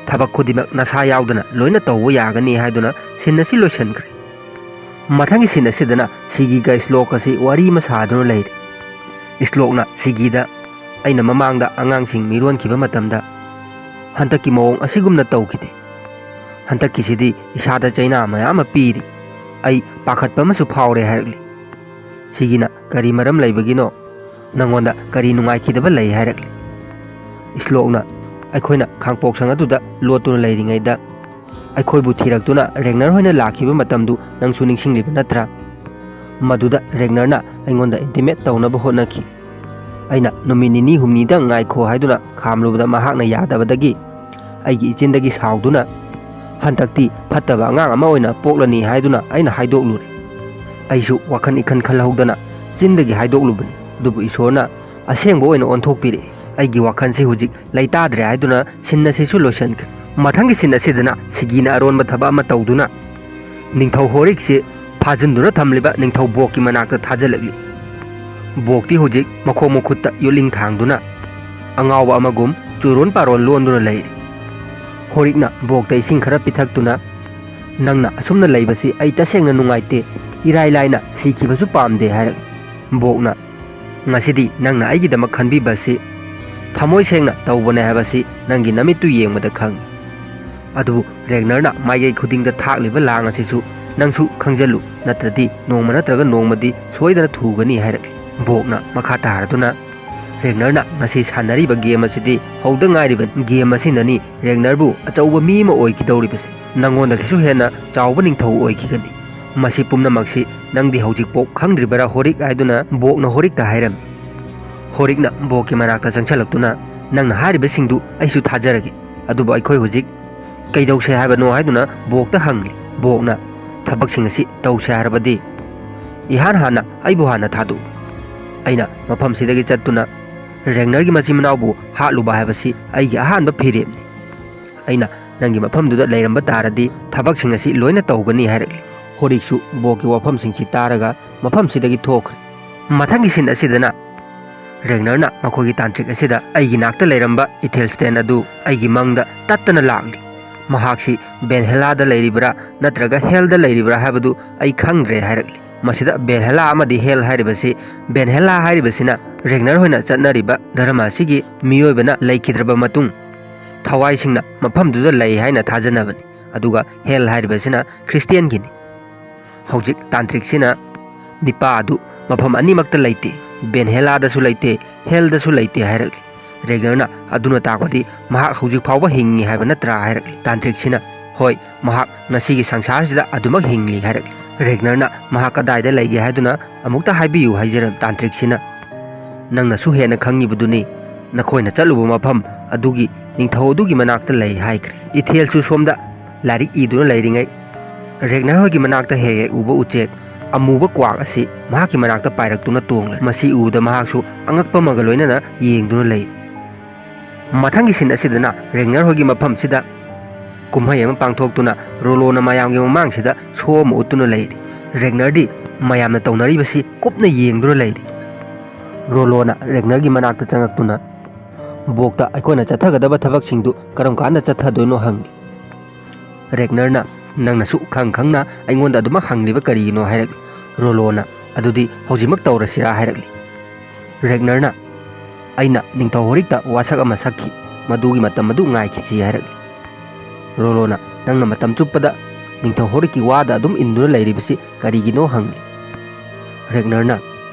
ꯊꯕꯛ ꯈꯨꯗꯤꯡꯃꯛ ꯅꯁꯥ ꯌꯥꯎꯗꯅ ꯂꯣꯏꯅ ꯇꯧꯕ ꯌꯥꯒꯅꯤ" ꯍꯥꯏꯗꯨꯅ ꯁꯤꯟ ꯑꯁꯤ ꯂꯣꯏꯁꯤꯟꯈ꯭ꯔꯦ꯫ ꯃꯊꯪꯒꯤ ꯁꯤꯟ ꯑꯁꯤꯗꯅ ꯁꯤꯒꯤꯒ ꯏꯁꯂꯣꯛ ꯑꯁꯤ ꯋꯥꯔꯤ ꯑꯃ ꯁꯥꯗꯨꯅ ꯂꯩꯔꯤ꯫ ꯏꯁꯂꯣꯛꯅ ꯁꯤꯒꯤꯗ, "ꯑꯩꯅ ꯃꯃꯥꯡꯗ ꯑꯉꯥꯡꯁꯤꯡ ꯃꯤꯔꯣꯟꯈꯤꯕ ꯃꯇꯝꯗ ꯍꯟꯗꯛꯀꯤ ꯃꯑꯣꯡ ꯑꯁꯤꯒꯨꯝꯅ ꯇꯧꯈꯤꯗꯦ꯫ ꯍꯟꯗꯛꯀꯤꯁꯤꯗꯤ ꯏꯁꯥꯗ ꯆꯩꯅꯥ ꯃꯌꯥꯝ ꯑꯃ ꯄꯤꯔꯤ꯫ ꯑꯩ ꯄꯥꯈꯠꯄ ꯑꯃꯁꯨ ꯐꯥꯎꯔꯦ" ꯍꯥꯏꯔꯛꯂꯤ꯫ ꯁꯤꯒꯤꯅ, "ꯀꯔꯤ ꯃꯔꯝ ꯂꯩꯕꯒꯤꯅꯣ? ꯅꯪꯉꯣꯟꯗ ꯀꯔꯤ ꯅꯨꯡꯉꯥꯏꯈꯤꯗꯕ ꯂꯩ?" ꯍꯥꯏꯔꯛꯂꯤ꯫ ꯏꯁꯂꯣꯛꯅ, "ꯑꯩꯈꯣꯏꯅ ꯈꯥꯡꯄꯣꯛꯁꯪ ꯑꯗꯨꯗ ꯂꯣꯠꯇꯨꯅ ꯂꯩꯔꯤꯉꯩꯗ ꯑꯩꯈꯣꯏꯕꯨ ꯊꯤꯔꯛꯇꯨꯅ ꯔꯦꯒꯅꯔ ꯍꯣꯏꯅ ꯂꯥꯛꯈꯤꯕ ꯃꯇꯝꯗꯨ ꯅꯪꯁꯨ ꯅꯤꯡꯁꯤꯡꯂꯤꯕ ꯅꯠꯇ꯭ꯔꯥ? ꯃꯗꯨꯗ ꯔꯦꯒꯅꯔꯅ ꯑꯩꯉꯣꯟꯗ ꯏꯟꯇꯤꯃꯦꯠ ꯇꯧꯅꯕ ꯍꯣꯠꯅꯈꯤ꯫ ꯑꯩꯅ ꯅꯨꯃꯤꯠ ꯅꯤꯅꯤ ꯍꯨꯝꯅꯤꯗꯪ ꯉꯥꯏꯈꯣ ꯍꯥꯏꯗꯨꯅ ꯈꯥꯝꯂꯨꯕꯗ ꯃꯍꯥꯛꯅ ꯌꯥꯗꯕꯗꯒꯤ ꯑꯩꯒꯤ ꯏꯆꯤꯟꯗꯒꯤ ꯁꯥꯎꯗꯨꯅ ꯍꯟꯗꯛꯇꯤ ꯐꯠꯇꯕ ꯑꯉꯥꯡ ꯑꯃ ꯑꯣꯏꯅ ꯄꯣꯛꯂꯅꯤ ꯍꯥꯏꯗꯨꯅ ꯑꯩꯅ ꯍꯥꯏꯗꯣꯛꯂꯨꯔꯦ꯫ ꯑꯩꯁꯨ ꯋꯥꯈꯜ ꯏꯈꯟ ꯈꯜꯍꯧꯗꯅ ꯆꯤꯟꯗꯒꯤ ꯍꯥꯏꯗꯣꯛꯂꯨꯕꯅꯤ, ꯑꯗꯨꯕꯨ ꯏꯁꯣꯔꯅ ꯑꯁꯦꯡꯕ ꯑꯣꯏꯅ ꯑꯣꯟꯊꯣꯛꯄꯤꯔꯛꯏ꯫ ꯑꯩꯒꯤ ꯋꯥꯈꯜꯁꯤ ꯍꯧꯖꯤꯛ ꯂꯩꯇꯥꯗ꯭ꯔꯦ" ꯍꯥꯏꯗꯨꯅ ꯁꯤꯟ ꯑꯁꯤꯁꯨ ꯂꯣꯏꯁꯤꯟꯈ꯭ꯔꯦ꯫ ꯃꯊꯪꯒꯤ ꯁꯤꯟ ꯑꯁꯤꯗꯅ ꯁꯤꯒꯤꯅ ꯑꯔꯣꯟꯕ ꯊꯕꯛ ꯑꯃ ꯇꯧꯗꯨꯅ ꯅꯤꯡꯊꯧ ꯍꯣꯔꯤꯛꯁꯤ ꯐꯥꯖꯤꯟꯗꯨꯅ ꯊꯝꯂꯤꯕ ꯅꯤꯡꯊꯧ ꯕꯣꯛꯀꯤ ꯃꯅꯥꯛꯇ ꯊꯥꯖꯤꯜꯂꯛꯂꯤ꯫ ꯕꯣꯛꯇꯤ ꯍꯧꯖꯤꯛ ꯃꯈꯣꯡ ꯃꯈꯨꯠꯇ ꯌꯣꯠꯂꯤꯡ ꯊꯥꯡꯗꯨꯅ ꯑꯉꯥꯎꯕ ꯑꯃꯒꯨꯝ ꯆꯨꯔꯣꯟ ꯄꯥꯔꯣꯟ ꯂꯣꯟꯗꯨꯅ ꯂꯩꯔꯤ꯫ ꯍꯣꯔꯤꯛꯅ ꯕꯣꯛꯇ ꯏꯁꯤꯡ ꯈꯔ ꯄꯤꯊꯛꯇꯨꯅ, "ꯅꯪꯅ ꯑꯁꯨꯝꯅ ꯂꯩꯕꯁꯤ ꯑꯩ ꯇꯁꯦꯡꯅ ꯅꯨꯡꯉꯥꯏꯇꯦ, ꯏꯔꯥꯏ ꯂꯥꯏꯅ ꯁꯤꯈꯤꯕꯁꯨ ꯄꯥꯝꯗꯦ" ꯍꯥꯏꯔꯛꯂꯤ꯫ ꯕꯣꯛꯅ, "ꯉꯁꯤꯗꯤ ꯅꯪꯅ ꯑꯩꯒꯤꯗꯃꯛ ꯈꯟꯕꯤꯕꯁꯤ ꯊꯃꯣꯏ ꯁꯦꯡꯅ ꯇꯧꯕꯅꯦ ꯍꯥꯏꯕꯁꯤ ꯅꯪꯒꯤ ꯅꯃꯤꯠꯇꯨ ꯌꯦꯡꯕꯗ ꯈꯪꯏ꯫ ꯑꯗꯨꯕꯨ ꯔꯦꯒꯅꯔꯅ ꯃꯥꯏꯀꯩ ꯈꯨꯗꯤꯡꯗ ꯊꯥꯛꯂꯤꯕ ꯂꯥꯡ ꯑꯁꯤꯁꯨ ꯅꯪꯁꯨ ꯈꯪꯖꯜꯂꯨ, ꯅꯠꯇ꯭ꯔꯗꯤ ꯅꯣꯡꯃ ꯅꯠꯇ꯭ꯔꯒ ꯅꯣꯡꯃꯗꯤ ꯁꯣꯏꯗꯅ ꯊꯨꯒꯅꯤ" ꯍꯥꯏꯔꯛꯂꯤ꯫ ꯕꯣꯛꯅ ꯃꯈꯥ ꯇꯥꯔꯗꯨꯅ, "ꯔꯦꯒꯅꯔꯅ ꯉꯁꯤ ꯁꯥꯟꯅꯔꯤꯕ ꯒꯦꯝ ꯑꯁꯤꯗꯤ ꯍꯧꯗ ꯉꯥꯏꯔꯤꯕ ꯒꯦꯝ ꯑꯁꯤꯅꯅꯤ ꯔꯦꯒꯅꯔꯕꯨ ꯑꯆꯧꯕ ꯃꯤ ꯑꯃ ꯑꯣꯏꯈꯤꯗꯧꯔꯤꯕꯁꯦ꯫ ꯅꯪꯉꯣꯟꯗꯒꯤꯁꯨ ꯍꯦꯟꯅ ꯆꯥꯎꯕ ꯅꯤꯡꯊꯧ ꯑꯣꯏꯈꯤꯒꯅꯤ꯫ ꯃꯁꯤ ꯄꯨꯝꯅꯃꯛꯁꯤ ꯅꯪꯗꯤ ꯍꯧꯖꯤꯛꯐꯥꯎ ꯈꯪꯗ꯭ꯔꯤꯕꯔꯥ ꯍꯣꯔꯤꯛ?" ꯍꯥꯏꯗꯨꯅ ꯕꯣꯛꯅ ꯍꯣꯔꯤꯛꯇ ꯍꯥꯏꯔꯝꯃꯤ꯫ ꯍꯣꯔꯤꯛꯅ ꯕꯣꯛꯀꯤ ꯃꯅꯥꯛꯇ ꯆꯪꯁꯤꯜꯂꯛꯇꯨꯅ, "ꯅꯪꯅ ꯍꯥꯏꯔꯤꯕꯁꯤꯡꯗꯨ ꯑꯩꯁꯨ ꯊꯥꯖꯔꯒꯦ, ꯑꯗꯨꯕꯨ ꯑꯩꯈꯣꯏ ꯍꯧꯖꯤꯛ ꯀꯩꯗꯧꯁꯦ ꯍꯥꯏꯕꯅꯣ?" ꯍꯥꯏꯗꯨꯅ ꯕꯣꯛꯇ ꯍꯪꯂꯤ꯫ ꯕꯣꯛꯅ, "ꯊꯕꯛꯁꯤꯡ ꯑꯁꯤ ꯇꯧꯁꯦ ꯍꯥꯏꯔꯕꯗꯤ ꯏꯍꯥꯟ ꯍꯥꯟꯅ ꯑꯩꯕꯨ ꯍꯥꯟꯅ ꯊꯥꯗꯣꯛꯎ꯫ ꯑꯩꯅ ꯃꯐꯝꯁꯤꯗꯒꯤ ꯆꯠꯇꯨꯅ ꯔꯦꯒꯅꯔꯒꯤ ꯃꯆꯤꯟ ꯃꯅꯥꯎꯕꯨ ꯍꯥꯠꯂꯨꯕ ꯍꯥꯏꯕꯁꯤ ꯑꯩꯒꯤ ꯑꯍꯥꯟꯕ ꯐꯤꯔꯦꯞꯅꯤ꯫ ꯑꯩꯅ ꯅꯪꯒꯤ ꯃꯐꯝꯗꯨꯗ ꯂꯩꯔꯝꯕ ꯇꯥꯔꯗꯤ ꯊꯕꯛꯁꯤꯡ ꯑꯁꯤ ꯂꯣꯏꯅ ꯇꯧꯒꯅꯤ" ꯍꯥꯏꯔꯛꯂꯤ꯫ ꯍꯣꯔꯤꯛꯁꯨ ꯕꯣꯛꯀꯤ ꯋꯥꯐꯝꯁꯤꯡꯁꯤ ꯇꯥꯔꯒ ꯃꯐꯝꯁꯤꯗꯒꯤ ꯊꯣꯛꯈ꯭ꯔꯦ꯫ ꯃꯊꯪꯒꯤ ꯁꯤꯟ ꯑꯁꯤꯗꯅ ꯔꯦꯒꯅꯔꯅ ꯃꯈꯣꯏꯒꯤ ꯇꯥꯟꯇ꯭ꯔꯤꯛ ꯑꯁꯤꯗ ꯑꯩꯒꯤ ꯅꯥꯛꯇ ꯂꯩꯔꯝꯕ ꯏꯊꯦꯜꯁꯇꯦꯟ ꯑꯗꯨ ꯑꯩꯒꯤ ꯃꯪꯗ ꯇꯠꯇꯅ ꯂꯥꯛꯂꯤ꯫ ꯃꯍꯥꯛꯁꯤ ꯕꯦꯟꯍꯦꯂꯥꯗ ꯂꯩꯔꯤꯕ꯭ꯔꯥ ꯅꯠꯇ꯭ꯔꯒ ꯍꯦꯜꯗ ꯂꯩꯔꯤꯕ꯭ꯔꯥ ꯍꯥꯏꯕꯗꯨ ꯑꯩ ꯈꯪꯗ꯭ꯔꯦ ꯍꯥꯏꯔꯛꯂꯤ꯫ ꯃꯁꯤꯗ ꯕꯦꯟꯍꯦꯂꯥ ꯑꯃꯗꯤ ꯍꯦꯜ ꯍꯥꯏꯔꯤꯕꯁꯤ, ꯕꯦꯟꯍꯦꯂꯥ ꯍꯥꯏꯔꯤꯕꯁꯤꯅ ꯔꯦꯒꯅꯔ ꯍꯣꯏꯅ ꯆꯠꯅꯔꯤꯕ ꯙꯔꯃ ꯑꯁꯤꯒꯤ ꯃꯤꯑꯣꯏꯕꯅ ꯂꯩꯈꯤꯗ꯭ꯔꯕ ꯃꯇꯨꯡ ꯊꯋꯥꯏꯁꯤꯡꯅ ꯃꯐꯝꯗꯨꯗ ꯂꯩ ꯍꯥꯏꯅ ꯊꯥꯖꯅꯕꯅꯤ꯫ ꯑꯗꯨꯒ ꯍꯦꯜ ꯍꯥꯏꯔꯤꯕꯁꯤꯅ ꯈ꯭ꯔꯤꯁꯇꯤꯌꯥꯟꯒꯤꯅꯤ꯫ ꯍꯧꯖꯤꯛ ꯇꯥꯟꯇ꯭ꯔꯤꯛꯁꯤꯅ ꯅꯤꯄꯥ ꯑꯗꯨ ꯃꯐꯝ ꯑꯅꯤꯃꯛꯇ ꯂꯩꯇꯦ, ꯕꯦꯟꯍꯦꯂꯥꯗꯁꯨ ꯂꯩꯇꯦ, ꯍꯦꯜꯗꯁꯨ ꯂꯩꯇꯦ ꯍꯥꯏꯔꯛꯂꯤ꯫ ꯔꯦꯒꯅꯔꯅ, "ꯑꯗꯨꯅ ꯇꯥꯛꯄꯗꯤ ꯃꯍꯥꯛ ꯍꯧꯖꯤꯛ ꯐꯥꯎꯕ ꯍꯤꯡꯉꯤ ꯍꯥꯏꯕ ꯅꯠꯇ꯭ꯔꯥ?" ꯍꯥꯏꯔꯛꯂꯤ꯫ ꯇꯥꯟꯇ꯭ꯔꯤꯛꯁꯤꯅ, "ꯍꯣꯏ, ꯃꯍꯥꯛ ꯉꯁꯤꯒꯤ ꯁꯪꯁꯥꯔꯁꯤꯗ ꯑꯗꯨꯃꯛ ꯍꯤꯡꯂꯤ" ꯍꯥꯏꯔꯛꯂꯤ꯫ ꯔꯦꯒꯅꯔꯅ, "ꯃꯍꯥꯛ ꯀꯗꯥꯏꯗ ꯂꯩꯒꯦ ꯍꯥꯏꯗꯨꯅ ꯑꯃꯨꯛꯇ ꯍꯥꯏꯕꯤꯌꯨ" ꯍꯥꯏꯖꯔꯝꯃꯤ꯫ ꯇꯥꯟꯇ꯭ꯔꯤꯛꯁꯤꯅ, "ꯅꯪꯅꯁꯨ ꯍꯦꯟꯅ ꯈꯪꯉꯤꯕꯗꯨꯅꯤ, ꯅꯈꯣꯏꯅ ꯆꯠꯂꯨꯕ ꯃꯐꯝ ꯑꯗꯨꯒꯤ ꯅꯤꯡꯊꯧ ꯑꯗꯨꯒꯤ ꯃꯅꯥꯛꯇ ꯂꯩ" ꯍꯥꯏꯈ꯭ꯔꯦ꯫ ꯏꯊꯦꯜꯁꯨ ꯁꯣꯝꯗ ꯂꯥꯏꯔꯤꯛ ꯏꯗꯨꯅ ꯂꯩꯔꯤꯉꯩ, ꯔꯦꯒꯅꯔ ꯍꯣꯏꯒꯤ ꯃꯅꯥꯛꯇ ꯍꯦꯛ ꯍꯦꯛ ꯎꯕ ꯎꯆꯦꯛ ꯑꯃꯨꯕ ꯀ꯭ꯋꯥꯛ ꯑꯁꯤ ꯃꯍꯥꯛꯀꯤ ꯃꯅꯥꯛꯇ ꯄꯥꯏꯔꯛꯇꯨꯅ ꯇꯣꯡꯂꯦ꯫ ꯃꯁꯤ ꯎꯕꯗ ꯃꯍꯥꯛꯁꯨ ꯑꯉꯛꯄ ꯑꯃꯒ ꯂꯣꯏꯅꯅ ꯌꯦꯡꯗꯨꯅ ꯂꯩ꯫ ꯃꯊꯪꯒꯤ ꯁꯤꯟ ꯑꯁꯤꯗꯅ ꯔꯦꯒꯅꯔ ꯍꯣꯏꯒꯤ ꯃꯐꯝꯁꯤꯗ ꯀꯨꯝꯍꯩ ꯑꯃ ꯄꯥꯡꯊꯣꯛꯇꯨꯅ ꯔꯣꯂꯣꯅ ꯃꯌꯥꯝꯒꯤ ꯃꯃꯥꯡꯁꯤꯗ ꯁꯣ ꯑꯃ ꯎꯠꯇꯨꯅ ꯂꯩꯔꯤ꯫ ꯔꯦꯒꯅꯔꯗꯤ ꯃꯌꯥꯝꯅ ꯇꯧꯅꯔꯤꯕꯁꯤ ꯀꯨꯞꯅ ꯌꯦꯡꯗꯨꯅ ꯂꯩꯔꯤ꯫ ꯔꯣꯂꯣꯅ ꯔꯦꯒꯅꯔꯒꯤ ꯃꯅꯥꯛꯇ ꯆꯪꯉꯛꯇꯨꯅ, "ꯕꯣꯛꯇ ꯑꯩꯈꯣꯏꯅ ꯆꯠꯊꯒꯗꯕ ꯊꯕꯛꯁꯤꯡꯗꯨ ꯀꯔꯝ ꯀꯥꯟꯗ ꯆꯠꯊꯗꯣꯏꯅꯣ?" ꯍꯪꯂꯤ꯫ ꯔꯦꯒꯅꯔꯅ, "ꯅꯪꯅꯁꯨ ꯈꯪ ꯈꯪꯅ ꯑꯩꯉꯣꯟꯗ ꯑꯗꯨꯃꯛ ꯍꯪꯂꯤꯕ ꯀꯔꯤꯒꯤꯅꯣ?" ꯍꯥꯏꯔꯛꯂꯤ꯫ ꯔꯣꯂꯣꯅ, "ꯑꯗꯨꯗꯤ ꯍꯧꯖꯤꯛꯃꯛ ꯇꯧꯔꯁꯤꯔꯥ?" ꯍꯥꯏꯔꯛꯂꯤ꯫ ꯔꯦꯒꯅꯔꯅ, "ꯑꯩꯅ ꯅꯤꯡꯊꯧ ꯍꯣꯔꯤꯛꯇ ꯋꯥꯁꯛ ꯑꯃ ꯁꯛꯈꯤ, ꯃꯗꯨꯒꯤ ꯃꯇꯝ ꯑꯗꯨ ꯉꯥꯏꯈꯤꯁꯤ" ꯍꯥꯏꯔꯛꯂꯤ꯫ ꯔꯣꯂꯣꯅ, "ꯅꯪꯅ ꯃꯇꯝ ꯆꯨꯞꯄꯗ ꯅꯤꯡꯊꯧ ꯍꯣꯔꯤꯛꯀꯤ ꯋꯥꯗ ꯑꯗꯨꯝ ꯏꯟꯗꯨꯅ ꯂꯩꯔꯤꯕꯁꯤ ꯀꯔꯤꯒꯤꯅꯣ?" ꯍꯪꯂꯤ꯫ ꯔꯦꯒꯅꯔꯅ,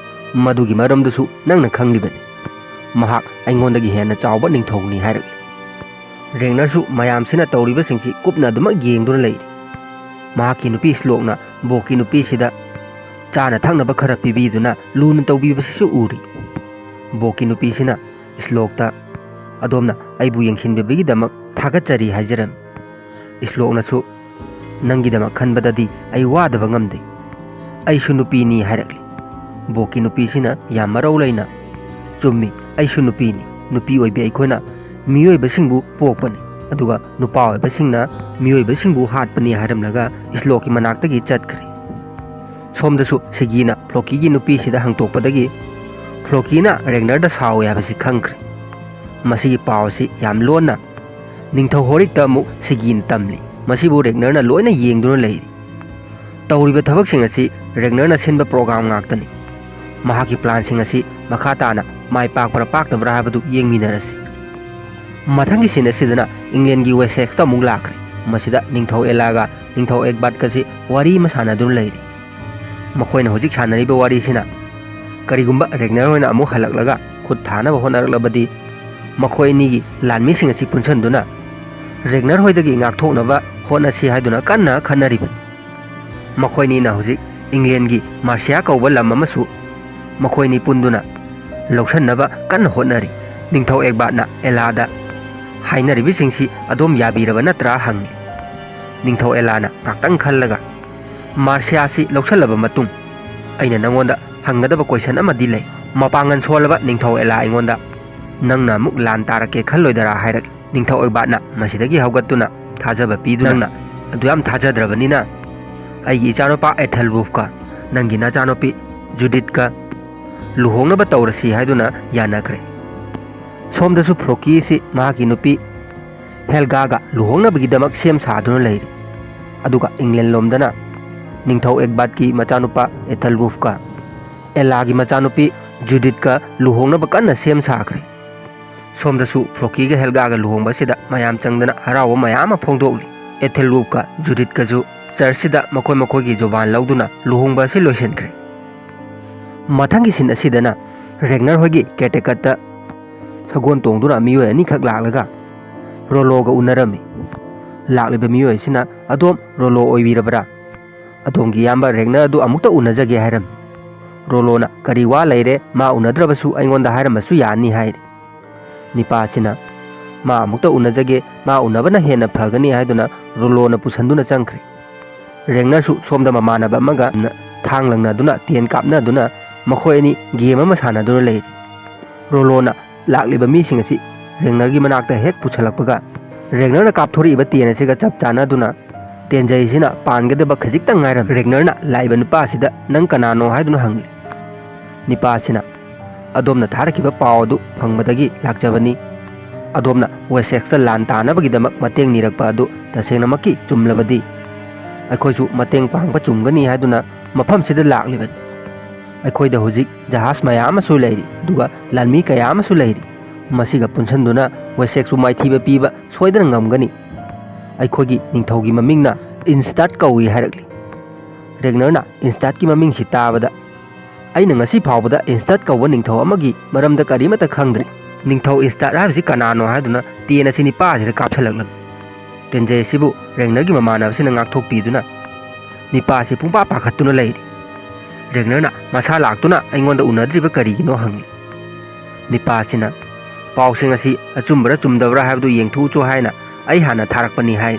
"ꯃꯗꯨꯒꯤ ꯃꯔꯝꯗꯨꯁꯨ ꯅꯪꯅ ꯈꯪꯂꯤꯕꯅꯤ꯫ ꯃꯍꯥꯛ ꯑꯩꯉꯣꯟꯗꯒꯤ ꯍꯦꯟꯅ ꯆꯥꯎꯕ ꯅꯤꯡꯊꯧꯅꯤ" ꯍꯥꯏꯔꯛꯂꯤ꯫ ꯔꯦꯒꯅꯔꯁꯨ ꯃꯌꯥꯝꯁꯤꯅ ꯇꯧꯔꯤꯕꯁꯤꯡꯁꯤ ꯀꯨꯞꯅ ꯑꯗꯨꯃꯛ ꯌꯦꯡꯗꯨꯅ ꯂꯩꯔꯤ꯫ ꯃꯍꯥꯛꯀꯤ ꯅꯨꯄꯤ ꯁ꯭ꯂꯣꯛꯅ ꯕꯣꯛꯀꯤ ꯅꯨꯄꯤꯁꯤꯗ ꯆꯥꯅ ꯊꯛꯅꯕ ꯈꯔ ꯄꯤꯕꯤꯗꯨꯅ ꯂꯨꯅ ꯇꯧꯕꯤꯕꯁꯤꯁꯨ ꯎꯔꯤ꯫ ꯕꯣꯛꯀꯤ ꯅꯨꯄꯤꯁꯤꯅ ꯁ꯭ꯂꯣꯛꯇ, "ꯑꯗꯣꯝꯅ ꯑꯩꯕꯨ ꯌꯦꯡꯁꯤꯟꯕꯤꯕꯒꯤꯗꯃꯛ ꯊꯥꯒꯠꯆꯔꯤ" ꯍꯥꯏꯖꯔꯝꯃꯤ꯫ ꯁ꯭ꯂꯣꯛꯅꯁꯨ, "ꯅꯪꯒꯤꯗꯃꯛ ꯈꯟꯕꯗꯗꯤ ꯑꯩ ꯋꯥꯗꯕ ꯉꯝꯗꯦ꯫ ꯑꯩꯁꯨ ꯅꯨꯄꯤꯅꯤ" ꯍꯥꯏꯔꯛꯂꯤ꯫ ꯕꯣꯛꯀꯤ ꯅꯨꯄꯤꯁꯤꯅ ꯌꯥꯝ ꯃꯔꯧ ꯂꯩꯅ, "ꯆꯨꯝꯃꯤ, ꯑꯩꯁꯨ ꯅꯨꯄꯤꯅꯤ꯫ ꯅꯨꯄꯤ ꯑꯣꯏꯕꯤ ꯑꯩꯈꯣꯏꯅ ꯃꯤꯑꯣꯏꯕꯁꯤꯡꯕꯨ ꯄꯣꯛꯄꯅꯤ, ꯑꯗꯨꯒ ꯅꯨꯄꯥ ꯑꯣꯏꯕꯁꯤꯡꯅ ꯃꯤꯑꯣꯏꯕꯁꯤꯡꯕꯨ ꯍꯥꯠꯄꯅꯤ" ꯍꯥꯏꯔꯝꯂꯒ ꯁ꯭ꯂꯣꯛꯀꯤ ꯃꯅꯥꯛꯇꯒꯤ ꯆꯠꯈ꯭ꯔꯦ꯫ ꯁꯣꯝꯗꯁꯨ ꯁꯤꯒꯤꯅ ꯐ꯭ꯂꯣꯀꯤꯒꯤ ꯅꯨꯄꯤꯁꯤꯗ ꯍꯪꯇꯣꯛꯄꯗꯒꯤ ꯐ꯭ꯂꯣꯀꯤꯅ ꯔꯦꯒꯅꯔꯗ ꯁꯥꯎꯏ ꯍꯥꯏꯕꯁꯤ ꯈꯪꯈ꯭ꯔꯦ꯫ ꯃꯁꯤꯒꯤ ꯄꯥꯎ ꯑꯁꯤ ꯌꯥꯝ ꯂꯣꯟꯅ ꯅꯤꯡꯊꯧ ꯍꯣꯔꯤꯛꯇ ꯑꯃꯨꯛ ꯁꯤꯒꯤꯅ ꯇꯝꯂꯤ꯫ ꯃꯁꯤꯕꯨ ꯔꯦꯒꯅꯔꯅ ꯂꯣꯏꯅ ꯌꯦꯡꯗꯨꯅ ꯂꯩꯔꯤ꯫ ꯇꯧꯔꯤꯕ ꯊꯕꯛꯁꯤꯡ ꯑꯁꯤ ꯔꯦꯒꯅꯔꯅ ꯁꯤꯟꯕ ꯄ꯭ꯔꯣꯒ꯭ꯔꯥꯝ ꯉꯥꯛꯇꯅꯤ꯫ ꯃꯍꯥꯛꯀꯤ ꯄ꯭ꯂꯥꯟꯁꯤꯡ ꯑꯁꯤ ꯃꯈꯥ ꯇꯥꯅ ꯃꯥꯏ ꯄꯥꯛꯄ꯭ꯔꯥ ꯄꯥꯛꯇꯕ꯭ꯔꯥ ꯍꯥꯏꯕꯗꯨ ꯌꯦꯡꯃꯤꯟꯅꯔꯁꯤ꯫ ꯃꯊꯪꯒꯤ ꯁꯤꯟ ꯑꯁꯤꯗꯅ ꯏꯪꯂꯦꯟꯒꯤ ꯋꯦꯁꯦꯛꯁꯇ ꯑꯃꯨꯛ ꯂꯥꯛꯈ꯭ꯔꯦ꯫ ꯃꯁꯤꯗ ꯅꯤꯡꯊꯧ ꯑꯦꯂꯥꯒ ꯅꯤꯡꯊꯧ ꯑꯦꯒꯕꯥꯠꯀꯁꯤ ꯋꯥꯔꯤ ꯑꯃ ꯁꯥꯟꯅꯗꯨꯅ ꯂꯩꯔꯤ꯫ ꯃꯈꯣꯏꯅ ꯍꯧꯖꯤꯛ ꯁꯥꯟꯅꯔꯤꯕ ꯋꯥꯔꯤꯁꯤꯅ, ꯀꯔꯤꯒꯨꯝꯕ ꯔꯦꯒꯅꯔ ꯍꯣꯏꯅ ꯑꯃꯨꯛ ꯍꯜꯂꯛꯂꯒ ꯈꯨꯠ ꯊꯥꯅꯕ ꯍꯣꯠꯅꯔꯛꯂꯕꯗꯤ, ꯃꯈꯣꯏ ꯑꯅꯤꯒꯤ ꯂꯥꯟꯃꯤꯁꯤꯡ ꯑꯁꯤ ꯄꯨꯟꯁꯤꯟꯗꯨꯅ ꯔꯦꯒꯅꯔ ꯍꯣꯏꯗꯒꯤ ꯉꯥꯛꯊꯣꯛꯅꯕ ꯍꯣꯠꯅꯁꯤ ꯍꯥꯏꯗꯨꯅ ꯀꯟꯅ ꯈꯟꯅꯔꯤꯕꯅꯤ꯫ ꯃꯈꯣꯏꯅꯤꯅ ꯍꯧꯖꯤꯛ ꯏꯪꯂꯦꯟꯒꯤ ꯃꯥꯔꯁꯤꯌꯥ ꯀꯧꯕ ꯂꯝ ꯑꯃꯁꯨ ꯃꯈꯣꯏꯅꯤ ꯄꯨꯟꯗꯨꯅ ꯂꯧꯁꯤꯟꯅꯕ ꯀꯟꯅ ꯍꯣꯠꯅꯔꯤ꯫ ꯅꯤꯡꯊꯧ ꯑꯦꯒꯕꯥꯠꯅ ꯑꯦꯂꯥꯗ, "ꯍꯥꯏꯅꯔꯤꯕꯁꯤꯡꯁꯤ ꯑꯗꯣꯝ ꯌꯥꯕꯤꯔꯕ ꯅꯠꯇ꯭ꯔꯥ?" ꯍꯪꯂꯤ꯫ ꯅꯤꯡꯊꯧ ꯑꯦꯂꯥꯅ ꯉꯥꯛꯇꯪ ꯈꯜꯂꯒ, "ꯃꯥꯔꯁꯤꯌꯥꯁꯤ ꯂꯧꯁꯤꯜꯂꯕ ꯃꯇꯨꯡ, ꯑꯩꯅ ꯅꯪꯉꯣꯟꯗ ꯍꯪꯒꯗꯕ ꯀꯣꯏꯁꯟ ꯑꯃꯗꯤ ꯂꯩ꯫ ꯃꯄꯥꯡꯒꯜ ꯁꯣꯜꯂꯕ ꯅꯤꯡꯊꯧ ꯑꯦꯂꯥ ꯑꯩꯉꯣꯟꯗ ꯅꯪꯅ ꯑꯃꯨꯛ ꯂꯥꯟ ꯇꯥꯔꯛꯀꯦ ꯈꯜꯂꯣꯏꯗꯔꯥ?" ꯍꯥꯏꯔꯛꯂꯤ꯫ ꯅꯤꯡꯊꯧ ꯑꯦꯒꯕꯥꯠꯅ ꯃꯁꯤꯗꯒꯤ ꯍꯧꯒꯠꯇꯨꯅ, ꯊꯥꯖꯕ ꯄꯤꯗꯨꯅ, "ꯅꯪꯅ ꯑꯗꯨ ꯌꯥꯝ ꯊꯥꯖꯗ꯭ꯔꯕꯅꯤꯅ ꯑꯩꯒꯤ ꯏꯆꯥꯅꯨꯄꯥ ꯑꯦꯊꯦꯜꯋꯨꯐꯀ ꯅꯪꯒꯤ ꯅꯆꯥꯅꯨꯄꯤ ꯖꯨꯗꯤꯠꯀ ꯂꯨꯍꯣꯡꯅꯕ ꯇꯧꯔꯁꯤ" ꯍꯥꯏꯗꯨꯅ ꯌꯥꯅꯈ꯭ꯔꯦ꯫ ꯁꯣꯝꯗꯁꯨ ꯐ꯭ꯂꯣꯀꯤ ꯑꯁꯤ ꯃꯍꯥꯛꯀꯤ ꯅꯨꯄꯤ ꯍꯦꯜꯒꯥꯒ ꯂꯨꯍꯣꯡꯅꯕꯒꯤꯗꯃꯛ ꯁꯦꯝ ꯁꯥꯗꯨꯅ ꯂꯩꯔꯤ꯫ ꯑꯗꯨꯒ ꯏꯪꯂꯦꯟ ꯂꯣꯝꯗꯅ ꯅꯤꯡꯊꯧ ꯑꯦꯗꯕꯥꯔꯠꯀꯤ ꯃꯆꯥꯅꯨꯄꯥ ꯑꯦꯊꯦꯜꯋꯨꯐꯀ ꯑꯦꯂꯥꯒꯤ ꯃꯆꯥꯅꯨꯄꯤ ꯖꯨꯗꯤꯠꯀ ꯂꯨꯍꯣꯡꯅꯕ ꯀꯟꯅ ꯁꯦꯝ ꯁꯥꯈ꯭ꯔꯦ꯫ ꯁꯣꯝꯗꯁꯨ ꯐ꯭ꯂꯣꯀꯤꯒ ꯍꯦꯜꯒꯥꯒ ꯂꯨꯍꯣꯡꯕ ꯑꯁꯤꯗ ꯃꯌꯥꯝ ꯆꯪꯗꯅ ꯍꯔꯥꯎꯕ ꯃꯌꯥꯝ ꯑꯃ ꯐꯣꯡꯗꯣꯛꯂꯤ꯫ ꯑꯦꯊꯦꯜꯋꯨꯐꯀ ꯖꯨꯗꯤꯠꯀꯁꯨ ꯆꯔꯆꯁꯤꯗ ꯃꯈꯣꯏ ꯃꯈꯣꯏꯒꯤ ꯖꯣꯕꯥꯟ ꯂꯧꯗꯨꯅ ꯂꯨꯍꯣꯡꯕ ꯑꯁꯤ ꯂꯣꯏꯁꯤꯟꯈ꯭ꯔꯦ꯫ ꯃꯊꯪꯒꯤ ꯁꯤꯟ ꯑꯁꯤꯗꯅ ꯔꯦꯒꯅꯔ ꯍꯣꯏꯒꯤ ꯀꯦꯌꯔꯇꯦꯀꯔꯗ ꯁꯒꯣꯜ ꯇꯣꯡꯗꯨꯅ ꯃꯤꯑꯣꯏ ꯑꯅꯤꯈꯛ ꯂꯥꯛꯂꯒ ꯔꯣꯂꯣꯒ ꯎꯅꯔꯝꯃꯤ꯫ ꯂꯥꯛꯂꯤꯕ ꯃꯤꯑꯣꯏ ꯑꯁꯤꯅ, "ꯑꯗꯣꯝ ꯔꯣꯂꯣ ꯑꯣꯏꯕꯤꯔꯕ꯭ꯔꯥ? ꯑꯗꯣꯝꯒꯤ ꯏꯌꯥꯝꯕ ꯔꯦꯒꯅꯔ ꯑꯗꯨ ꯑꯃꯨꯛꯇ ꯎꯅꯖꯒꯦ" ꯍꯥꯏꯔꯝꯃꯤ꯫ ꯔꯣꯂꯣꯅ, "ꯀꯔꯤ ꯋꯥ ꯂꯩꯔꯦ? ꯃꯥ ꯎꯅꯗ꯭ꯔꯕꯁꯨ ꯑꯩꯉꯣꯟꯗ ꯍꯥꯏꯔꯝꯃꯁꯨ ꯌꯥꯅꯤ" ꯍꯥꯏꯔꯤ꯫ ꯅꯤꯄꯥꯁꯤꯅ, "ꯃꯥ ꯑꯃꯨꯛꯇ ꯎꯅꯖꯒꯦ, ꯃꯥ ꯎꯅꯕꯅ ꯍꯦꯟꯅ ꯐꯒꯅꯤ" ꯍꯥꯏꯗꯨꯅ ꯔꯣꯂꯣꯅ ꯄꯨꯁꯟꯗꯨꯅ ꯆꯪꯈ꯭ꯔꯦ꯫ ꯔꯦꯒꯅꯔꯁꯨ ꯁꯣꯝꯗ ꯃꯃꯥꯟꯅꯕ ꯑꯃꯒ ꯊꯥꯡ ꯂꯪꯅꯗꯨꯅ, ꯇꯦꯟ ꯀꯥꯞꯅꯗꯨꯅ ꯃꯈꯣꯏ ꯑꯅꯤ ꯒꯦꯝ ꯑꯃ ꯁꯥꯟꯅꯗꯨꯅ ꯂꯩꯔꯤ꯫ ꯔꯣꯂꯣꯅ ꯂꯥꯛꯂꯤꯕ ꯃꯤꯁꯤꯡ ꯑꯁꯤ ꯔꯦꯒꯅꯔꯒꯤ ꯃꯅꯥꯛꯇ ꯍꯦꯛ ꯄꯨꯁꯜꯂꯛꯄꯒ, ꯔꯦꯒꯅꯔꯅ ꯀꯥꯞꯊꯣꯔꯛꯏꯕ ꯇꯦꯟ ꯑꯁꯤꯒ ꯆꯞ ꯆꯥꯟꯅꯗꯨꯅ ꯇꯦꯟꯖꯩꯁꯤꯅ ꯄꯥꯟꯒꯗꯕ ꯈꯖꯤꯛꯇꯪ ꯉꯥꯏꯔꯝꯃꯤ꯫ ꯔꯦꯒꯅꯔꯅ ꯂꯥꯛꯏꯕ ꯅꯨꯄꯥ ꯑꯁꯤꯗ, "ꯅꯪ ꯀꯅꯥꯅꯣ?" ꯍꯥꯏꯗꯨꯅ ꯍꯪꯂꯤ꯫ ꯅꯤꯄꯥ ꯑꯁꯤꯅ, "ꯑꯗꯣꯝꯅ ꯊꯥꯔꯛꯈꯤꯕ ꯄꯥꯎ ꯑꯗꯨ ꯐꯪꯕꯗꯒꯤ ꯂꯥꯛꯆꯕꯅꯤ꯫ ꯑꯗꯣꯝꯅ ꯋꯦꯁꯦꯛꯁꯇ ꯂꯥꯟ ꯇꯥꯅꯕꯒꯤꯗꯃꯛ ꯃꯇꯦꯡ ꯅꯤꯔꯛꯄ ꯑꯗꯨ ꯇꯁꯦꯡꯅꯃꯛꯀꯤ ꯆꯨꯝꯂꯕꯗꯤ ꯑꯩꯈꯣꯏꯁꯨ ꯃꯇꯦꯡ ꯄꯥꯡꯕ ꯆꯨꯝꯒꯅꯤ ꯍꯥꯏꯗꯨꯅ ꯃꯐꯝꯁꯤꯗ ꯂꯥꯛꯂꯤꯕꯅꯤ꯫ ꯑꯩꯈꯣꯏꯗ ꯍꯧꯖꯤꯛ ꯖꯍꯥꯖ ꯃꯌꯥꯝ ꯑꯃꯁꯨ ꯂꯩꯔꯤ, ꯑꯗꯨꯒ ꯂꯥꯟꯃꯤ ꯀꯌꯥ ꯑꯃꯁꯨ ꯂꯩꯔꯤ꯫ ꯃꯁꯤꯒ ꯄꯨꯟꯁꯤꯟꯗꯨꯅ ꯋꯦꯁꯦꯛꯁꯄꯨ ꯃꯥꯏꯊꯤꯕ ꯄꯤꯕ ꯁꯣꯏꯗꯅ ꯉꯝꯒꯅꯤ꯫ ꯑꯩꯈꯣꯏꯒꯤ ꯅꯤꯡꯊꯧꯒꯤ ꯃꯃꯤꯡꯅ ꯏꯟꯁꯇꯥꯠ ꯀꯧꯏ" ꯍꯥꯏꯔꯛꯂꯤ꯫ ꯔꯦꯒꯅꯔꯅ ꯏꯟꯁꯇꯥꯠꯀꯤ ꯃꯃꯤꯡꯁꯤ ꯇꯥꯕꯗ, "ꯑꯩꯅ ꯉꯁꯤ ꯐꯥꯎꯕꯗ ꯏꯟꯁꯇꯥꯠ ꯀꯧꯕ ꯅꯤꯡꯊꯧ ꯑꯃꯒꯤ ꯃꯔꯝꯗ ꯀꯔꯤꯃꯠꯇ ꯈꯪꯗ꯭ꯔꯤ꯫ ꯅꯤꯡꯊꯧ ꯏꯟꯁꯇꯥꯠ ꯍꯥꯏꯕꯁꯤ ꯀꯅꯥꯅꯣ?" ꯍꯥꯏꯗꯨꯅ ꯇꯦꯟ ꯑꯁꯤ ꯅꯤꯄꯥ ꯑꯁꯤꯗ ꯀꯥꯞꯁꯤꯜꯂꯛꯂꯝꯃꯤ꯫ ꯇꯦꯟꯖꯩ ꯑꯁꯤꯕꯨ ꯔꯦꯒꯅꯔꯒꯤ ꯃꯃꯥꯟꯅꯕꯁꯤꯅ ꯉꯥꯛꯊꯣꯛꯄꯤꯗꯨꯅ ꯅꯤꯄꯥ ꯑꯁꯤ ꯄꯨꯡꯄꯥ ꯄꯥꯈꯠꯇꯨꯅ ꯂꯩꯔꯤ꯫ ꯔꯦꯒꯅꯔꯅ ꯃꯁꯥ ꯂꯥꯛꯇꯨꯅ ꯑꯩꯉꯣꯟꯗ ꯎꯅꯗ꯭ꯔꯤꯕ ꯀꯔꯤꯒꯤꯅꯣ ꯍꯪꯂꯤ꯫ ꯅꯤꯄꯥ ꯑꯁꯤꯅ, "ꯄꯥꯎꯁꯤꯡ ꯑꯁꯤ ꯑꯆꯨꯝꯕꯔꯥ ꯆꯨꯝꯗꯕꯔꯥ ꯍꯥꯏꯕꯗꯨ ꯌꯦꯡꯊꯣꯛꯎꯆꯣ ꯍꯥꯏꯅ ꯑꯩ ꯍꯥꯟꯅ ꯊꯥꯔꯛꯄꯅꯤ" ꯍꯥꯏ꯫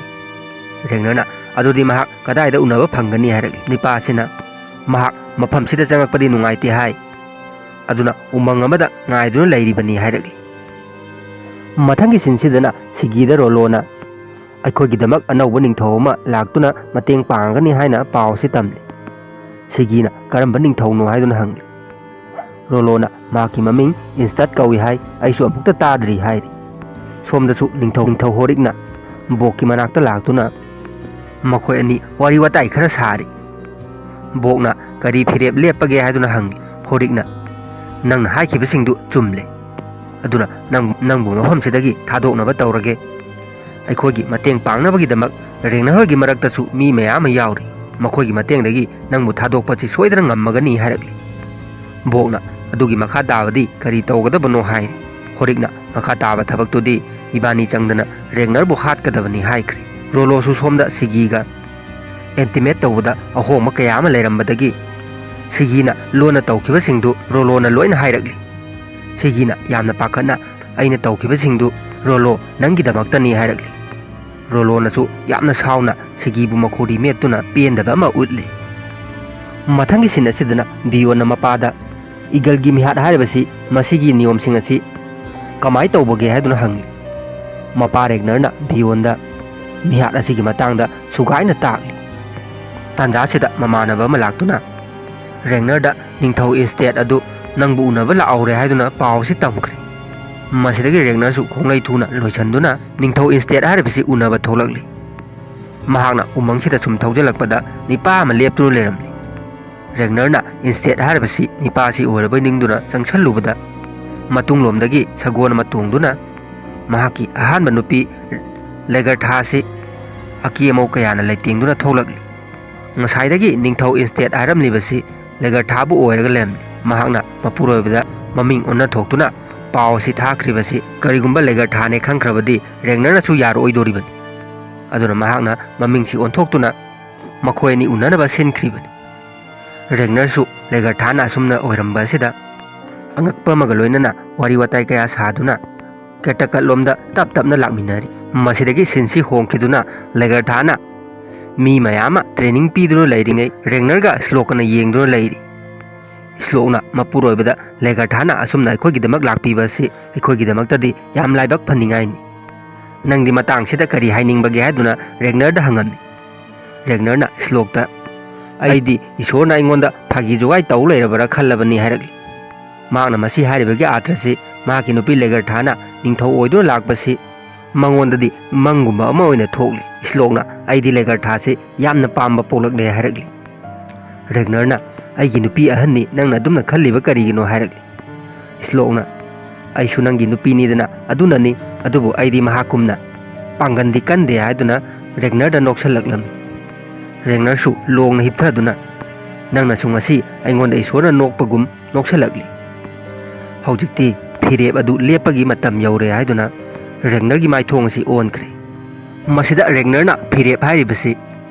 ꯔꯦꯒꯅꯔꯅ, "ꯑꯗꯨꯗꯤ ꯃꯍꯥꯛ ꯀꯗꯥꯏꯗ ꯎꯅꯕ ꯐꯪꯒꯅꯤ?" ꯍꯥꯏꯔꯛꯂꯤ꯫ ꯅꯤꯄꯥ ꯑꯁꯤꯅ, "ꯃꯍꯥꯛ ꯃꯐꯝꯁꯤꯗ ꯆꯪꯂꯛꯄꯗꯤ ꯅꯨꯡꯉꯥꯏꯇꯦ" ꯍꯥꯏ꯫ "ꯑꯗꯨꯅ ꯎꯃꯪ ꯑꯃꯗ ꯉꯥꯏꯗꯨꯅ ꯂꯩꯔꯤꯕꯅꯤ" ꯍꯥꯏꯔꯛꯂꯤ꯫ ꯃꯊꯪꯒꯤ ꯁꯤꯟꯁꯤꯗꯅ ꯁꯤꯒꯤꯗ ꯔꯣꯂꯣꯅ ꯑꯩꯈꯣꯏꯒꯤꯗꯃꯛ ꯑꯅꯧꯕ ꯅꯤꯡꯊꯧ ꯑꯃ ꯂꯥꯛꯇꯨꯅ ꯃꯇꯦꯡ ꯄꯥꯡꯒꯅꯤ ꯍꯥꯏꯅ ꯄꯥꯎ ꯑꯁꯤ ꯇꯝꯂꯤ꯫ ꯁꯤꯒꯤꯅ ꯀꯔꯝꯕ ꯅꯤꯡꯊꯧꯅꯣ ꯍꯥꯏꯗꯨꯅ ꯍꯪꯂꯤ꯫ ꯔꯣꯂꯣꯅ ꯃꯍꯥꯛꯀꯤ ꯃꯃꯤꯡ ꯏꯟꯁꯇꯠ ꯀꯧꯏ ꯍꯥꯏ, ꯑꯩꯁꯨ ꯑꯃꯨꯛꯇ ꯇꯥꯗ꯭ꯔꯤ ꯍꯥꯏꯔꯤ꯫ ꯁꯣꯝꯗꯁꯨ ꯅꯤꯡꯊꯧ ꯅꯤꯡꯊꯧ ꯍꯣꯔꯤꯛꯅ ꯕꯣꯛꯀꯤ ꯃꯅꯥꯛꯇ ꯂꯥꯛꯇꯨꯅ ꯃꯈꯣꯏ ꯑꯅꯤ ꯋꯥꯔꯤ ꯋꯥꯇꯥꯏ ꯈꯔ ꯁꯥꯔꯤ꯫ ꯕꯣꯛꯅ ꯀꯔꯤ ꯐꯤꯔꯦꯞ ꯂꯦꯞꯄꯒꯦ ꯍꯥꯏꯗꯨꯅ ꯍꯪꯂꯤ꯫ ꯍꯣꯔꯤꯛꯅ, "ꯅꯪꯅ ꯍꯥꯏꯈꯤꯕꯁꯤꯡꯗꯨ ꯆꯨꯝꯂꯦ꯫ ꯑꯗꯨꯅ ꯅꯪ, ꯅꯪꯕꯨ ꯃꯐꯝꯁꯤꯗꯒꯤ ꯊꯥꯗꯣꯛꯅꯕ ꯇꯧꯔꯒꯦ꯫ ꯑꯩꯈꯣꯏꯒꯤ ꯃꯇꯦꯡ ꯄꯥꯡꯅꯕꯒꯤꯗꯃꯛ ꯔꯦꯡꯅꯔ ꯍꯣꯏꯒꯤ ꯃꯔꯛꯇꯁꯨ ꯃꯤ ꯃꯌꯥꯝ ꯑꯃ ꯌꯥꯎꯔꯤ꯫ ꯃꯈꯣꯏꯒꯤ ꯃꯇꯦꯡꯗꯒꯤ ꯅꯪꯕꯨ ꯊꯥꯗꯣꯛꯄꯁꯤ ꯁꯣꯏꯗꯅ ꯉꯝꯃꯒꯅꯤ" ꯍꯥꯏꯔꯛꯂꯤ꯫ ꯕꯣꯛꯅ, "ꯑꯗꯨꯒꯤ ꯃꯈꯥ ꯇꯥꯕꯗꯤ ꯀꯔꯤ ꯇꯧꯒꯗꯕꯅꯣ?" ꯍꯥꯏꯔꯤ꯫ ꯍꯣꯔꯤꯛꯅ, "ꯃꯈꯥ ꯇꯥꯕ ꯊꯕꯛꯇꯨꯗꯤ ꯏꯕꯥꯅꯤ ꯆꯪꯗꯅ ꯔꯦꯡꯅꯔꯕꯨ ꯍꯥꯠꯀꯗꯕꯅꯤ" ꯍꯥꯏꯈ꯭ꯔꯦ꯫ ꯔꯣꯂꯣꯁꯨ ꯁꯣꯝꯗ ꯁꯤꯒꯤꯒ ꯑꯦꯟꯇꯤꯃꯦꯠ ꯇꯧꯕꯗ ꯑꯍꯣꯡꯕ ꯀꯌꯥ ꯑꯃ ꯂꯩꯔꯝꯕꯗꯒꯤ ꯁꯤꯒꯤꯅ ꯂꯣꯟꯅ ꯇꯧꯈꯤꯕꯁꯤꯡꯗꯨ ꯔꯣꯂꯣꯅ ꯂꯣꯏꯅ ꯍꯥꯏꯔꯛꯂꯤ꯫ ꯁꯤꯒꯤꯅ ꯌꯥꯝꯅ ꯄꯥꯈꯠꯅ, "ꯑꯩꯅ ꯇꯧꯈꯤꯕꯁꯤꯡꯗꯨ ꯔꯣꯂꯣ ꯅꯪꯒꯤꯗꯃꯛꯇꯅꯤ" ꯍꯥꯏꯔꯛꯂꯤ꯫ ꯔꯣꯂꯣꯅꯁꯨ ꯌꯥꯝꯅ ꯁꯥꯎꯅ ꯁꯤꯒꯤꯕꯨ ꯃꯈꯣꯔꯤ ꯃꯦꯠꯇꯨꯅ ꯄꯦꯟꯗꯕ ꯑꯃ ꯎꯠꯂꯤ꯫ ꯃꯊꯪꯒꯤ ꯁꯤꯟ ꯑꯁꯤꯗꯅ ꯕꯤꯌꯣꯟꯅ ꯃꯄꯥꯗ ꯏꯒꯜꯒꯤ ꯃꯤꯍꯥꯠ ꯍꯥꯏꯔꯤꯕꯁꯤ ꯃꯁꯤꯒꯤ ꯅꯤꯌꯣꯝꯁꯤꯡ ꯑꯁꯤ ꯀꯃꯥꯏ ꯇꯧꯕꯒꯦ ꯍꯥꯏꯗꯨꯅ ꯍꯪꯂꯤ꯫ ꯃꯄꯥ ꯔꯦꯒꯅꯔꯅ ꯕꯤꯌꯣꯟꯗ ꯃꯤꯍꯥꯠ ꯑꯁꯤꯒꯤ ꯃꯇꯥꯡꯗ ꯁꯨꯒꯥꯏꯅ ꯇꯥꯛꯂꯤ꯫ ꯇꯥꯟꯖꯥꯁꯤꯗ ꯃꯃꯥꯟꯅꯕ ꯑꯃ ꯂꯥꯛꯇꯨꯅ ꯔꯦꯒꯅꯔꯗ ꯅꯤꯡꯊꯧ ꯏꯟꯁꯇꯦꯠ ꯑꯗꯨ ꯅꯪꯕꯨ ꯎꯅꯕ ꯂꯥꯛꯍꯧꯔꯦ ꯍꯥꯏꯗꯨꯅ ꯄꯥꯎ ꯑꯁꯤ ꯇꯝꯈ꯭ꯔꯦ꯫ ꯃꯁꯤꯗꯒꯤ ꯔꯦꯒꯅꯔꯁꯨ ꯈꯣꯡꯂꯩ ꯊꯨꯅ ꯂꯣꯏꯁꯤꯟꯗꯨꯅ ꯅꯤꯡꯊꯧ ꯏꯟꯁꯇꯦꯠ ꯍꯥꯏꯔꯤꯕꯁꯤ ꯎꯅꯕ ꯊꯣꯛꯂꯛꯂꯤ꯫ ꯃꯍꯥꯛꯅ ꯎꯃꯪꯁꯤꯗ ꯁꯨꯝ ꯊꯧꯖꯤꯜꯂꯛꯄꯗ ꯅꯤꯄꯥ ꯑꯃ ꯂꯦꯞꯇꯨꯅ ꯂꯩꯔꯝꯂꯤ꯫ ꯔꯦꯒꯅꯔꯅ ꯏꯟꯁꯇꯦꯠ ꯍꯥꯏꯔꯤꯕꯁꯤ ꯅꯤꯄꯥꯁꯤ ꯑꯣꯏꯔꯕꯣꯏ ꯅꯤꯡꯗꯨꯅ ꯆꯪꯁꯜꯂꯨꯕꯗ ꯃꯇꯨꯡꯂꯣꯝꯗꯒꯤ ꯁꯒꯣꯜ ꯑꯃ ꯇꯣꯡꯗꯨꯅ ꯃꯍꯥꯛꯀꯤ ꯑꯍꯥꯟꯕ ꯅꯨꯄꯤ ꯂꯦꯒꯔꯊꯥꯁꯤ ꯑꯀꯦ ꯑꯃꯧ ꯀꯌꯥꯅ ꯂꯩꯇꯦꯡꯗꯨꯅ ꯊꯣꯛꯂꯛꯂꯤ꯫ ꯉꯁꯥꯏꯗꯒꯤ ꯅꯤꯡꯊꯧ ꯏꯟꯁꯇꯦꯠ ꯍꯥꯏꯔꯝꯂꯤꯕꯁꯤ ꯂꯦꯒꯔꯊꯥꯕꯨ ꯑꯣꯏꯔꯒ ꯂꯩꯔꯝꯂꯤ꯫ ꯃꯍꯥꯛꯅ ꯃꯄꯨꯔꯣꯏꯕꯗ ꯃꯃꯤꯡ ꯑꯣꯟꯅ ꯊꯣꯛꯇꯨꯅ ꯄꯥꯎ ꯑꯁꯤ ꯊꯥꯈ꯭ꯔꯤꯕꯁꯤ ꯀꯔꯤꯒꯨꯝꯕ ꯂꯦꯒꯔꯊꯥꯅꯦ ꯈꯪꯈ꯭ꯔꯕꯗꯤ ꯔꯦꯒꯅꯔꯅꯁꯨ ꯌꯥꯔꯛꯑꯣꯏꯗꯣꯔꯤꯕꯅꯤ꯫ ꯑꯗꯨꯅ ꯃꯍꯥꯛꯅ ꯃꯃꯤꯡꯁꯤ ꯑꯣꯟꯊꯣꯛꯇꯨꯅ ꯃꯈꯣꯏ ꯑꯅꯤ ꯎꯅꯅꯕ ꯁꯤꯟꯈ꯭ꯔꯤꯕꯅꯤ꯫ ꯔꯦꯒꯅꯔꯁꯨ ꯂꯦꯒꯔꯊꯥꯅ ꯑꯁꯨꯝꯅ ꯑꯣꯏꯔꯝꯕ ꯑꯁꯤꯗ ꯑꯉꯛꯄ ꯑꯃꯒ ꯂꯣꯏꯅꯅ ꯋꯥꯔꯤ ꯋꯥꯇꯥꯏ ꯀꯌꯥ ꯁꯥꯗꯨꯅ ꯀꯦꯇꯀꯠꯂꯣꯝꯗ ꯇꯞ ꯇꯞꯅ ꯂꯥꯛꯃꯤꯟꯅꯔꯤ꯫ ꯃꯁꯤꯗꯒꯤ ꯁꯤꯟꯁꯤ ꯍꯣꯡꯈꯤꯗꯨꯅ ꯂꯦꯒꯔꯊꯥꯅ ꯃꯤ ꯃꯌꯥꯝ ꯑꯃ ꯇ꯭ꯔꯦꯅꯤꯡ ꯄꯤꯗꯨꯅ ꯂꯩꯔꯤꯉꯩ ꯔꯦꯒꯅꯔꯒ ꯁ꯭ꯂꯣꯛꯀꯅ ꯌꯦꯡꯗꯨꯅ ꯂꯩꯔꯤ꯫ ꯁ꯭ꯂꯣꯛꯅ ꯃꯄꯨꯔꯣꯏꯕꯗ ꯂꯦꯒꯔꯊꯥꯅ ꯑꯁꯨꯝꯅ ꯑꯩꯈꯣꯏꯒꯤꯗꯃꯛ ꯂꯥꯛꯄꯤꯕ ꯑꯁꯤ ꯑꯩꯈꯣꯏꯒꯤꯗꯃꯛꯇꯗꯤ ꯌꯥꯝ ꯂꯥꯏꯕꯛ ꯐꯅꯤꯡꯉꯥꯏꯅꯤ꯫ "ꯅꯪꯗꯤ ꯃꯇꯥꯡꯁꯤꯗ ꯀꯔꯤ ꯍꯥꯏꯅꯤꯡꯕꯒꯦ?" ꯍꯥꯏꯗꯨꯅ ꯔꯦꯒꯅꯔꯗ ꯍꯪꯉꯝꯃꯤ꯫ ꯔꯦꯒꯅꯔꯅ ꯏꯁꯂꯣꯛꯇ, "ꯑꯩꯗꯤ ꯏꯁꯣꯔꯅ ꯑꯩꯉꯣꯟꯗ ꯐꯥꯒꯤ ꯖꯨꯒꯥꯏ ꯇꯧ ꯂꯩꯔꯕ꯭ꯔꯥ ꯈꯜꯂꯕꯅꯤ" ꯍꯥꯏꯔꯛꯂꯤ꯫ ꯃꯍꯥꯛꯅ ꯃꯁꯤ ꯍꯥꯏꯔꯤꯕꯒꯤ ꯑꯥꯔꯊꯁꯤ ꯃꯍꯥꯛꯀꯤ ꯅꯨꯄꯤ ꯂꯦꯒꯔꯊꯥꯅ ꯅꯤꯡꯊꯧ ꯑꯣꯏꯗꯨꯅ ꯂꯥꯛꯄꯁꯤ ꯃꯉꯣꯟꯗꯗꯤ ꯃꯪꯒꯨꯝꯕ ꯑꯃ ꯑꯣꯏꯅ ꯊꯣꯛꯂꯤ꯫ ꯏꯁꯂꯣꯛꯅ, "ꯑꯩꯗꯤ ꯂꯦꯒꯔꯊꯥꯁꯤ ꯌꯥꯝꯅ ꯄꯥꯝꯕ ꯄꯣꯛꯂꯛꯂꯦ" ꯍꯥꯏꯔꯛꯂꯤ꯫ ꯔꯦꯒꯅꯔꯅ, "ꯑꯩꯒꯤ ꯅꯨꯄꯤ ꯑꯍꯟꯅꯤ, ꯅꯪꯅ ꯑꯗꯨꯝꯅ ꯈꯜꯂꯤꯕ ꯀꯔꯤꯒꯤꯅꯣ?" ꯍꯥꯏꯔꯛꯂꯤ꯫ ꯏꯁꯂꯣꯛꯅ, "ꯑꯩꯁꯨ ꯅꯪꯒꯤ ꯅꯨꯄꯤꯅꯤꯗꯅ, ꯑꯗꯨꯅꯅꯤ, ꯑꯗꯨꯕꯨ ꯑꯩꯗꯤ ꯃꯍꯥꯛꯀꯨꯝꯅ ꯄꯥꯡꯒꯟꯗꯤ ꯀꯟꯗꯦ" ꯍꯥꯏꯗꯨꯅ ꯔꯦꯒꯅꯔꯗ ꯅꯣꯛꯁꯜꯂꯛꯂꯝꯃꯤ꯫ ꯔꯦꯒꯅꯔꯁꯨ ꯂꯣꯡꯅ ꯍꯤꯞꯊꯗꯨꯅ, "ꯅꯪꯅꯁꯨ ꯉꯁꯤ ꯑꯩꯉꯣꯟꯗ ꯏꯁꯣꯔꯅ ꯅꯣꯛꯄꯒꯨꯝ ꯅꯣꯛꯁꯜꯂꯛꯂꯤ꯫ ꯍꯧꯖꯤꯛꯇꯤ ꯐꯤꯔꯦꯞ ꯑꯗꯨ ꯂꯦꯞꯄꯒꯤ ꯃꯇꯝ ꯌꯧꯔꯦ" ꯍꯥꯏꯗꯨꯅ ꯔꯦꯒꯅꯔꯒꯤ ꯃꯥꯏꯊꯣꯡ ꯑꯁꯤ ꯑꯣꯟꯈ꯭ꯔꯦ꯫ ꯃꯁꯤꯗ ꯔꯦꯒꯅꯔꯅ ꯐꯤꯔꯦꯞ ꯍꯥꯏꯔꯤꯕꯁꯤ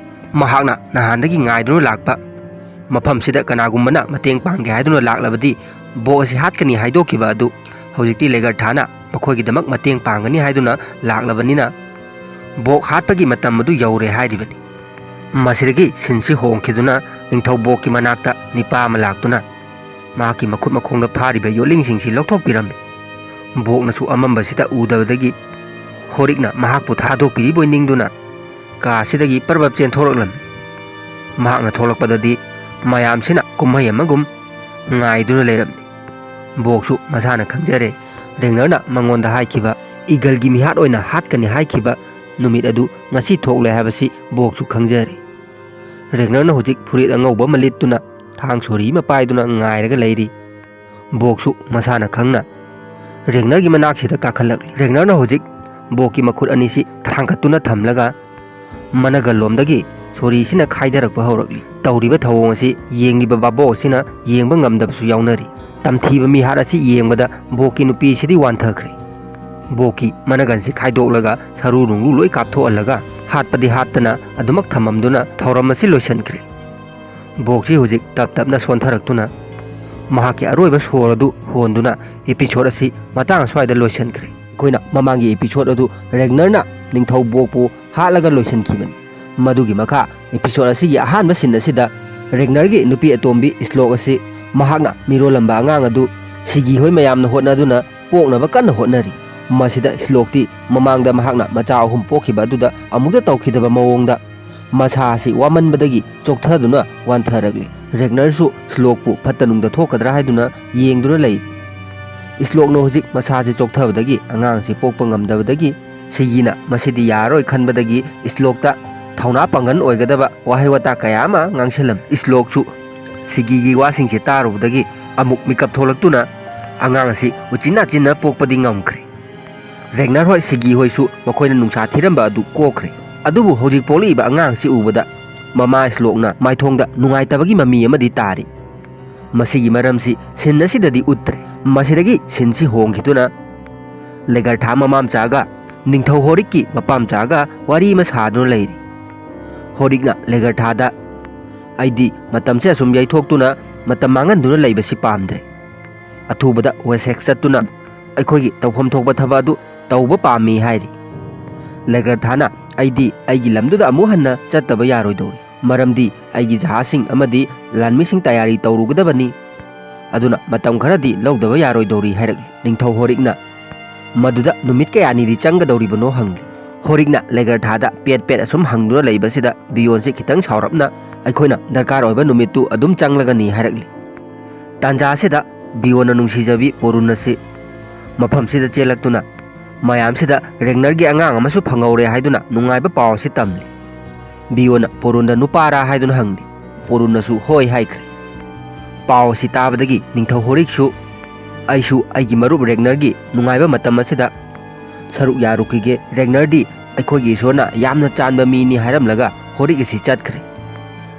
ꯃꯍꯥꯛꯅ ꯅꯍꯥꯟꯗꯒꯤ ꯉꯥꯏꯗꯨꯅ ꯂꯥꯛꯄ ꯃꯐꯝꯁꯤꯗ ꯀꯅꯥꯒꯨꯝꯕꯅ ꯃꯇꯦꯡ ꯄꯥꯡꯒꯦ ꯍꯥꯏꯗꯨꯅ ꯂꯥꯛꯂꯕꯗꯤ ꯕꯣꯛ ꯑꯁꯤ ꯍꯥꯠꯀꯅꯤ ꯍꯥꯏꯗꯣꯛꯈꯤꯕ ꯑꯗꯨ ꯍꯧꯖꯤꯛꯇꯤ ꯂꯦꯒꯔꯊꯥꯅ ꯃꯈꯣꯏꯒꯤꯗꯃꯛ ꯃꯇꯦꯡ ꯄꯥꯡꯒꯅꯤ ꯍꯥꯏꯗꯨꯅ ꯂꯥꯛꯂꯕꯅꯤꯅ ꯕꯣꯛ ꯍꯥꯠꯄꯒꯤ ꯃꯇꯝ ꯑꯗꯨ ꯌꯧꯔꯦ ꯍꯥꯏꯔꯤꯕꯅꯤ꯫ ꯃꯁꯤꯗꯒꯤ ꯁꯤꯟꯁꯤ ꯍꯣꯡꯈꯤꯗꯨꯅ ꯅꯤꯡꯊꯧ ꯕꯣꯛꯀꯤ ꯃꯅꯥꯛꯇ ꯅꯤꯄꯥ ꯑꯃ ꯂꯥꯛꯇꯨꯅ ꯃꯍꯥꯛꯀꯤ ꯃꯈꯨꯠ ꯃꯈꯣꯡꯗ ꯐꯥꯔꯤꯕ ꯌꯣꯠꯂꯤꯡꯁꯤꯡꯁꯤ ꯂꯧꯊꯣꯛꯄꯤꯔꯝꯃꯤ꯫ ꯕꯣꯛꯅꯁꯨ ꯑꯃꯝꯕꯁꯤꯗ ꯎꯗꯕꯗꯒꯤ ꯍꯣꯔꯤꯛꯅ ꯃꯍꯥꯛꯄꯨ ꯊꯥꯗꯣꯛꯄꯤꯔꯤꯕꯣꯏ ꯅꯤꯡꯗꯨꯅ ꯀꯥꯁꯤꯗꯒꯤ ꯄꯔꯕꯞ ꯆꯦꯟꯊꯣꯔꯛꯂꯝꯃꯤ꯫ ꯃꯍꯥꯛꯅ ꯊꯣꯛꯂꯛꯄꯗꯗꯤ ꯃꯌꯥꯝꯁꯤꯅ ꯀꯨꯝꯍꯩ ꯑꯃꯒꯨꯝ ꯉꯥꯏꯗꯨꯅ ꯂꯩꯔꯝꯃꯤ꯫ ꯕꯣꯛꯁꯨ ꯃꯁꯥꯅ ꯈꯪꯖꯔꯦ, ꯔꯦꯒꯅꯔꯅ ꯃꯉꯣꯟꯗ ꯍꯥꯏꯈꯤꯕ ꯏꯒꯜꯒꯤ ꯃꯤꯍꯥꯠ ꯑꯣꯏꯅ ꯍꯥꯠꯀꯅꯤ ꯍꯥꯏꯈꯤꯕ ꯅꯨꯃꯤꯠ ꯑꯗꯨ ꯉꯁꯤ ꯊꯣꯛꯂꯦ ꯍꯥꯏꯕꯁꯤ ꯕꯣꯛꯁꯨ ꯈꯪꯖꯔꯦ꯫ ꯔꯦꯒꯅꯔꯅ ꯍꯧꯖꯤꯛ ꯐꯨꯔꯤꯠ ꯑꯉꯧꯕ ꯑꯃ ꯂꯤꯠꯇꯨꯅ ꯊꯥꯡ ꯁꯣꯔꯤ ꯑꯃ ꯄꯥꯏꯗꯨꯅ ꯉꯥꯏꯔꯒ ꯂꯩꯔꯤ꯫ ꯕꯣꯛꯁꯨ ꯃꯁꯥꯅ ꯈꯪꯅ ꯔꯦꯒꯅꯔꯒꯤ ꯃꯅꯥꯛꯁꯤꯗ ꯀꯥꯈꯠꯂꯛꯂꯤ꯫ ꯔꯦꯒꯅꯔꯅ ꯍꯧꯖꯤꯛ ꯕꯣꯛꯀꯤ ꯃꯈꯨꯠ ꯑꯅꯤꯁꯤ ꯊꯥꯡꯒꯠꯇꯨꯅ ꯊꯝꯂꯒ ꯃꯅꯒꯜꯂꯣꯝꯗꯒꯤ ꯁꯣꯔꯤꯁꯤꯅ ꯈꯥꯏꯗꯔꯛꯄ ꯍꯧꯔꯛꯂꯤ꯫ ꯇꯧꯔꯤꯕ ꯊꯧꯑꯣꯡ ꯑꯁꯤ ꯌꯦꯡꯂꯤꯕ ꯚꯥꯕꯣꯛ ꯑꯁꯤꯅ ꯌꯦꯡꯕ ꯉꯝꯗꯕꯁꯨ ꯌꯥꯎꯅꯔꯤ꯫ ꯇꯝꯊꯤꯕ ꯃꯤꯍꯥꯠ ꯑꯁꯤ ꯌꯦꯡꯕꯗ ꯕꯣꯛꯀꯤ ꯅꯨꯄꯤꯁꯤꯗꯤ ꯋꯥꯟꯊꯈ꯭ꯔꯦ꯫ ꯕꯣꯛꯀꯤ ꯃꯅꯒꯟꯁꯤ ꯈꯥꯏꯗꯣꯛꯂꯒ ꯁꯔꯨ ꯅꯨꯡꯂꯨ ꯂꯣꯏ ꯀꯥꯞꯊꯣꯛꯍꯜꯂꯒ ꯍꯥꯠꯄꯗꯤ ꯍꯥꯠꯇꯅ ꯑꯗꯨꯃꯛ ꯊꯝꯃꯝꯗꯨꯅ ꯊꯧꯔꯝ ꯑꯁꯤ ꯂꯣꯏꯁꯤꯟꯈ꯭ꯔꯦ꯫ ꯕꯣꯛꯁꯤ ꯍꯧꯖꯤꯛ ꯇꯞ ꯇꯞꯅ ꯁꯣꯟꯊꯔꯛꯇꯨꯅ ꯃꯍꯥꯛꯀꯤ ꯑꯔꯣꯏꯕ ꯁꯣꯔ ꯑꯗꯨ ꯍꯣꯟꯗꯨꯅ episode ꯑꯁꯤ ꯃꯇꯥꯡ ꯑꯁ꯭ꯋꯥꯏꯗ ꯂꯣꯏꯁꯤꯟꯈ꯭ꯔꯦ꯫ ꯑꯩꯈꯣꯏꯅ ꯃꯃꯥꯡꯒꯤ episode ꯑꯗꯨ ꯔꯦꯒꯅꯔꯅ ꯅꯤꯡꯊꯧ ꯕꯣꯛꯄꯨ ꯍꯥꯠꯂꯒ ꯂꯣꯏꯁꯤꯟꯈꯤꯕꯅꯤ꯫ ꯃꯗꯨꯒꯤ ꯃꯈꯥ episode ꯑꯁꯤꯒꯤ ꯑꯍꯥꯟꯕ scene ꯑꯁꯤꯗ ꯔꯦꯒꯅꯔꯒꯤ ꯅꯨꯄꯤ ꯑꯇꯣꯝꯕꯤ ꯏꯁꯂꯣꯛ ꯑꯁꯤ ꯃꯍꯥꯛꯅ ꯃꯤꯔꯣꯜꯂꯝꯕ ꯑꯉꯥꯡ ꯑꯗꯨ ꯁꯤꯒꯤ ꯍꯣꯏ ꯃꯌꯥꯝꯅ ꯍꯣꯠꯅꯗꯨꯅ ꯄꯣꯛꯅꯕ ꯀꯟꯅ ꯍꯣꯠꯅꯔꯤ꯫ ꯃꯁꯤꯗ ꯏꯁꯂꯣꯛꯇꯤ ꯃꯃꯥꯡꯗ ꯃꯍꯥꯛꯅ ꯃꯆꯥ ꯑꯍꯨꯝ ꯄꯣꯛꯈꯤꯕ ꯑꯗꯨꯗ ꯑꯃꯨꯛꯇ ꯇꯧꯈꯤꯗꯕ ꯃꯑꯣꯡꯗ ꯃꯁꯥ ꯑꯁꯤ ꯋꯥꯃꯟꯕꯗꯒꯤ ꯆꯣꯛꯊꯗꯨꯅ ꯋꯥꯟꯊꯔꯛꯂꯤ꯫ ꯔꯦꯒꯅꯔꯁꯨ ꯏꯁꯂꯣꯛꯄꯨ ꯐꯠꯇ ꯅꯨꯡꯗ ꯊꯣꯛꯀꯗ꯭ꯔꯥ ꯍꯥꯏꯗꯨꯅ ꯌꯦꯡꯗꯨꯅ ꯂꯩ꯫ ꯏꯁꯂꯣꯛꯅ ꯍꯧꯖꯤꯛ ꯃꯁꯥꯁꯤ ꯆꯣꯛꯊꯕꯗꯒꯤ ꯑꯉꯥꯡꯁꯤ ꯄꯣꯛꯄ ꯉꯝꯗꯕꯗꯒꯤ ꯁꯤꯒꯤꯅ ꯃꯁꯤꯗꯤ ꯌꯥꯔꯔꯣꯏ ꯈꯟꯕꯗꯒꯤ ꯏꯁꯂꯣꯛꯇ ꯊꯧꯅꯥ ꯄꯥꯡꯒꯜ ꯑꯣꯏꯒꯗꯕ ꯋꯥꯍꯩ ꯋꯥꯇꯥ ꯀꯌꯥ ꯑꯃ ꯉꯥꯡꯁꯤꯜꯂꯝꯃꯤ꯫ ꯏꯁꯂꯣꯛꯁꯨ ꯁꯤꯒꯤꯒꯤ ꯋꯥꯁꯤꯡꯁꯦ ꯇꯥꯔꯨꯕꯗꯒꯤ ꯑꯃꯨꯛ ꯃꯤꯀꯞ ꯊꯣꯛꯂꯛꯇꯨꯅ ꯑꯉꯥꯡ ꯑꯁꯤ ꯎꯆꯤꯟ ꯅꯥꯆꯤꯟꯅ ꯄꯣꯛꯄꯗꯤ ꯉꯝꯈ꯭ꯔꯦ꯫ ꯔꯦꯒꯅꯔ ꯍꯣꯏ ꯁꯤꯒꯤ ꯍꯣꯏꯁꯨ ꯃꯈꯣꯏꯅ ꯅꯨꯡꯁꯥ ꯊꯤꯔꯝꯕ ꯑꯗꯨ ꯀꯣꯛꯈ꯭ꯔꯦ꯫ ꯑꯗꯨꯕꯨ ꯍꯧꯖꯤꯛ ꯄꯣꯛꯂꯛꯏꯕ ꯑꯉꯥꯡꯁꯤ ꯎꯕꯗ ꯃꯃꯥ ꯏꯁꯂꯣꯛꯅ ꯃꯥꯏꯊꯣꯡꯗ ꯅꯨꯡꯉꯥꯏꯇꯕꯒꯤ ꯃꯃꯤ ꯑꯃꯗꯤ ꯇꯥꯔꯤ꯫ ꯃꯁꯤꯒꯤ ꯃꯔꯝꯁꯤ ꯁꯤꯟ ꯑꯁꯤꯗꯗꯤ ꯎꯠꯇ꯭ꯔꯦ꯫ ꯃꯁꯤꯗꯒꯤ ꯁꯤꯟꯁꯤ ꯍꯣꯡꯈꯤꯗꯨꯅ ꯂꯦꯒꯔꯊꯥ ꯃꯃꯥ ꯃꯆꯥꯒ ꯅꯤꯡꯊꯧ ꯍꯣꯔꯤꯛꯀꯤ ꯃꯄꯥ ꯃꯆꯥꯒ ꯋꯥꯔꯤ ꯑꯃ ꯁꯥꯗꯨꯅ ꯂꯩꯔꯤ꯫ ꯍꯣꯔꯤꯛꯅ ꯂꯦꯒꯔꯊꯥꯗ, "ꯑꯩꯗꯤ ꯃꯇꯝꯁꯦ ꯑꯁꯨꯝ ꯌꯩꯊꯣꯛꯇꯨꯅ ꯃꯇꯝ ꯃꯥꯡꯍꯟꯗꯨꯅ ꯂꯩꯕꯁꯤ ꯄꯥꯝꯗ꯭ꯔꯦ꯫ ꯑꯊꯨꯕꯗ ꯋꯦꯁꯦꯛ ꯆꯠꯇꯨꯅ ꯑꯩꯈꯣꯏꯒꯤ ꯇꯧꯐꯝ ꯊꯣꯛꯄ ꯊꯕꯛ ꯑꯗꯨ ꯇꯧꯕ ꯄꯥꯝꯃꯤ" ꯍꯥꯏꯔꯤ꯫ ꯂꯦꯒꯔꯊꯥꯅ, "ꯑꯩꯗꯤ ꯑꯩꯒꯤ ꯂꯝꯗꯨꯗ ꯑꯃꯨꯛ ꯍꯟꯅ ꯆꯠꯇꯕ ꯌꯥꯔꯣꯏꯗꯧꯔꯤ, ꯃꯔꯝꯗꯤ ꯑꯩꯒꯤ ꯖꯍꯥꯖꯁꯤꯡ ꯑꯃꯗꯤ ꯂꯥꯟꯃꯤꯁꯤꯡ ꯇꯌꯥꯔꯤ ꯇꯧꯔꯨꯒꯗꯕꯅꯤ, ꯑꯗꯨꯅ ꯃꯇꯝ ꯈꯔꯗꯤ ꯂꯧꯗꯕ ꯌꯥꯔꯣꯏꯗꯧꯔꯤ" ꯍꯥꯏꯔꯛꯂꯤ꯫ ꯅꯤꯡꯊꯧ ꯍꯣꯔꯤꯛꯅ, "ꯃꯗꯨꯗ ꯅꯨꯃꯤꯠ ꯀꯌꯥꯅꯤꯗꯤ ꯆꯪꯒꯗꯧꯔꯤꯕꯅꯣ?" ꯍꯪꯂꯤ꯫ ꯍꯣꯔꯤꯛꯅ ꯂꯦꯒꯔꯊꯥꯗ ꯄꯦꯠ ꯄꯦꯠ ꯑꯁꯨꯝ ꯍꯪꯗꯨꯅ ꯂꯩꯕꯁꯤꯗ ꯕꯤꯌꯣꯟꯁꯤ ꯈꯤꯇꯪ ꯁꯥꯎꯔꯞꯅ, "ꯑꯩꯈꯣꯏꯅ ꯗꯔꯀꯥꯔ ꯑꯣꯏꯕ ꯅꯨꯃꯤꯠꯇꯨ ꯑꯗꯨꯝ ꯆꯪꯂꯒꯅꯤ" ꯍꯥꯏꯔꯛꯂꯤ꯫ ꯇꯥꯟꯖꯥ ꯑꯁꯤꯗ ꯕꯤꯌꯣꯟꯅ ꯅꯨꯡꯁꯤꯖꯕꯤ ꯄꯣꯔꯨꯟ ꯑꯁꯤ ꯃꯐꯝꯁꯤꯗ ꯆꯦꯜꯂꯛꯇꯨꯅ ꯃꯌꯥꯝꯁꯤꯗ ꯔꯦꯒꯅꯔꯒꯤ ꯑꯉꯥꯡ ꯑꯃꯁꯨ ꯐꯪꯍꯧꯔꯦ ꯍꯥꯏꯗꯨꯅ ꯅꯨꯡꯉꯥꯏꯕ ꯄꯥꯎ ꯑꯁꯤ ꯇꯝꯂꯤ꯫ ꯕꯤꯌꯣꯟꯅ ꯄꯣꯔꯨꯟꯗ ꯅꯨꯄꯥꯔꯥ ꯍꯥꯏꯗꯨꯅ ꯍꯪꯂꯤ꯫ ꯄꯣꯔꯨꯟꯅꯁꯨ ꯍꯣꯏ ꯍꯥꯏꯈ꯭ꯔꯦ꯫ ꯄꯥꯎ ꯑꯁꯤ ꯇꯥꯕꯗꯒꯤ ꯅꯤꯡꯊꯧ ꯍꯣꯔꯤꯛꯁꯨ, "ꯑꯩꯁꯨ ꯑꯩꯒꯤ ꯃꯔꯨꯞ ꯔꯦꯒꯅꯔꯒꯤ ꯅꯨꯡꯉꯥꯏꯕ ꯃꯇꯝ ꯑꯁꯤꯗ ꯁꯔꯨꯛ ꯌꯥꯔꯨꯈꯤꯒꯦ꯫ ꯔꯦꯒꯅꯔꯗꯤ ꯑꯩꯈꯣꯏꯒꯤ ꯏꯁꯣꯔꯅ ꯌꯥꯝꯅ ꯆꯥꯟꯕ ꯃꯤꯅꯤ" ꯍꯥꯏꯔꯝꯂꯒ ꯍꯣꯔꯤꯛ ꯑꯁꯤ ꯆꯠꯈ꯭ꯔꯦ꯫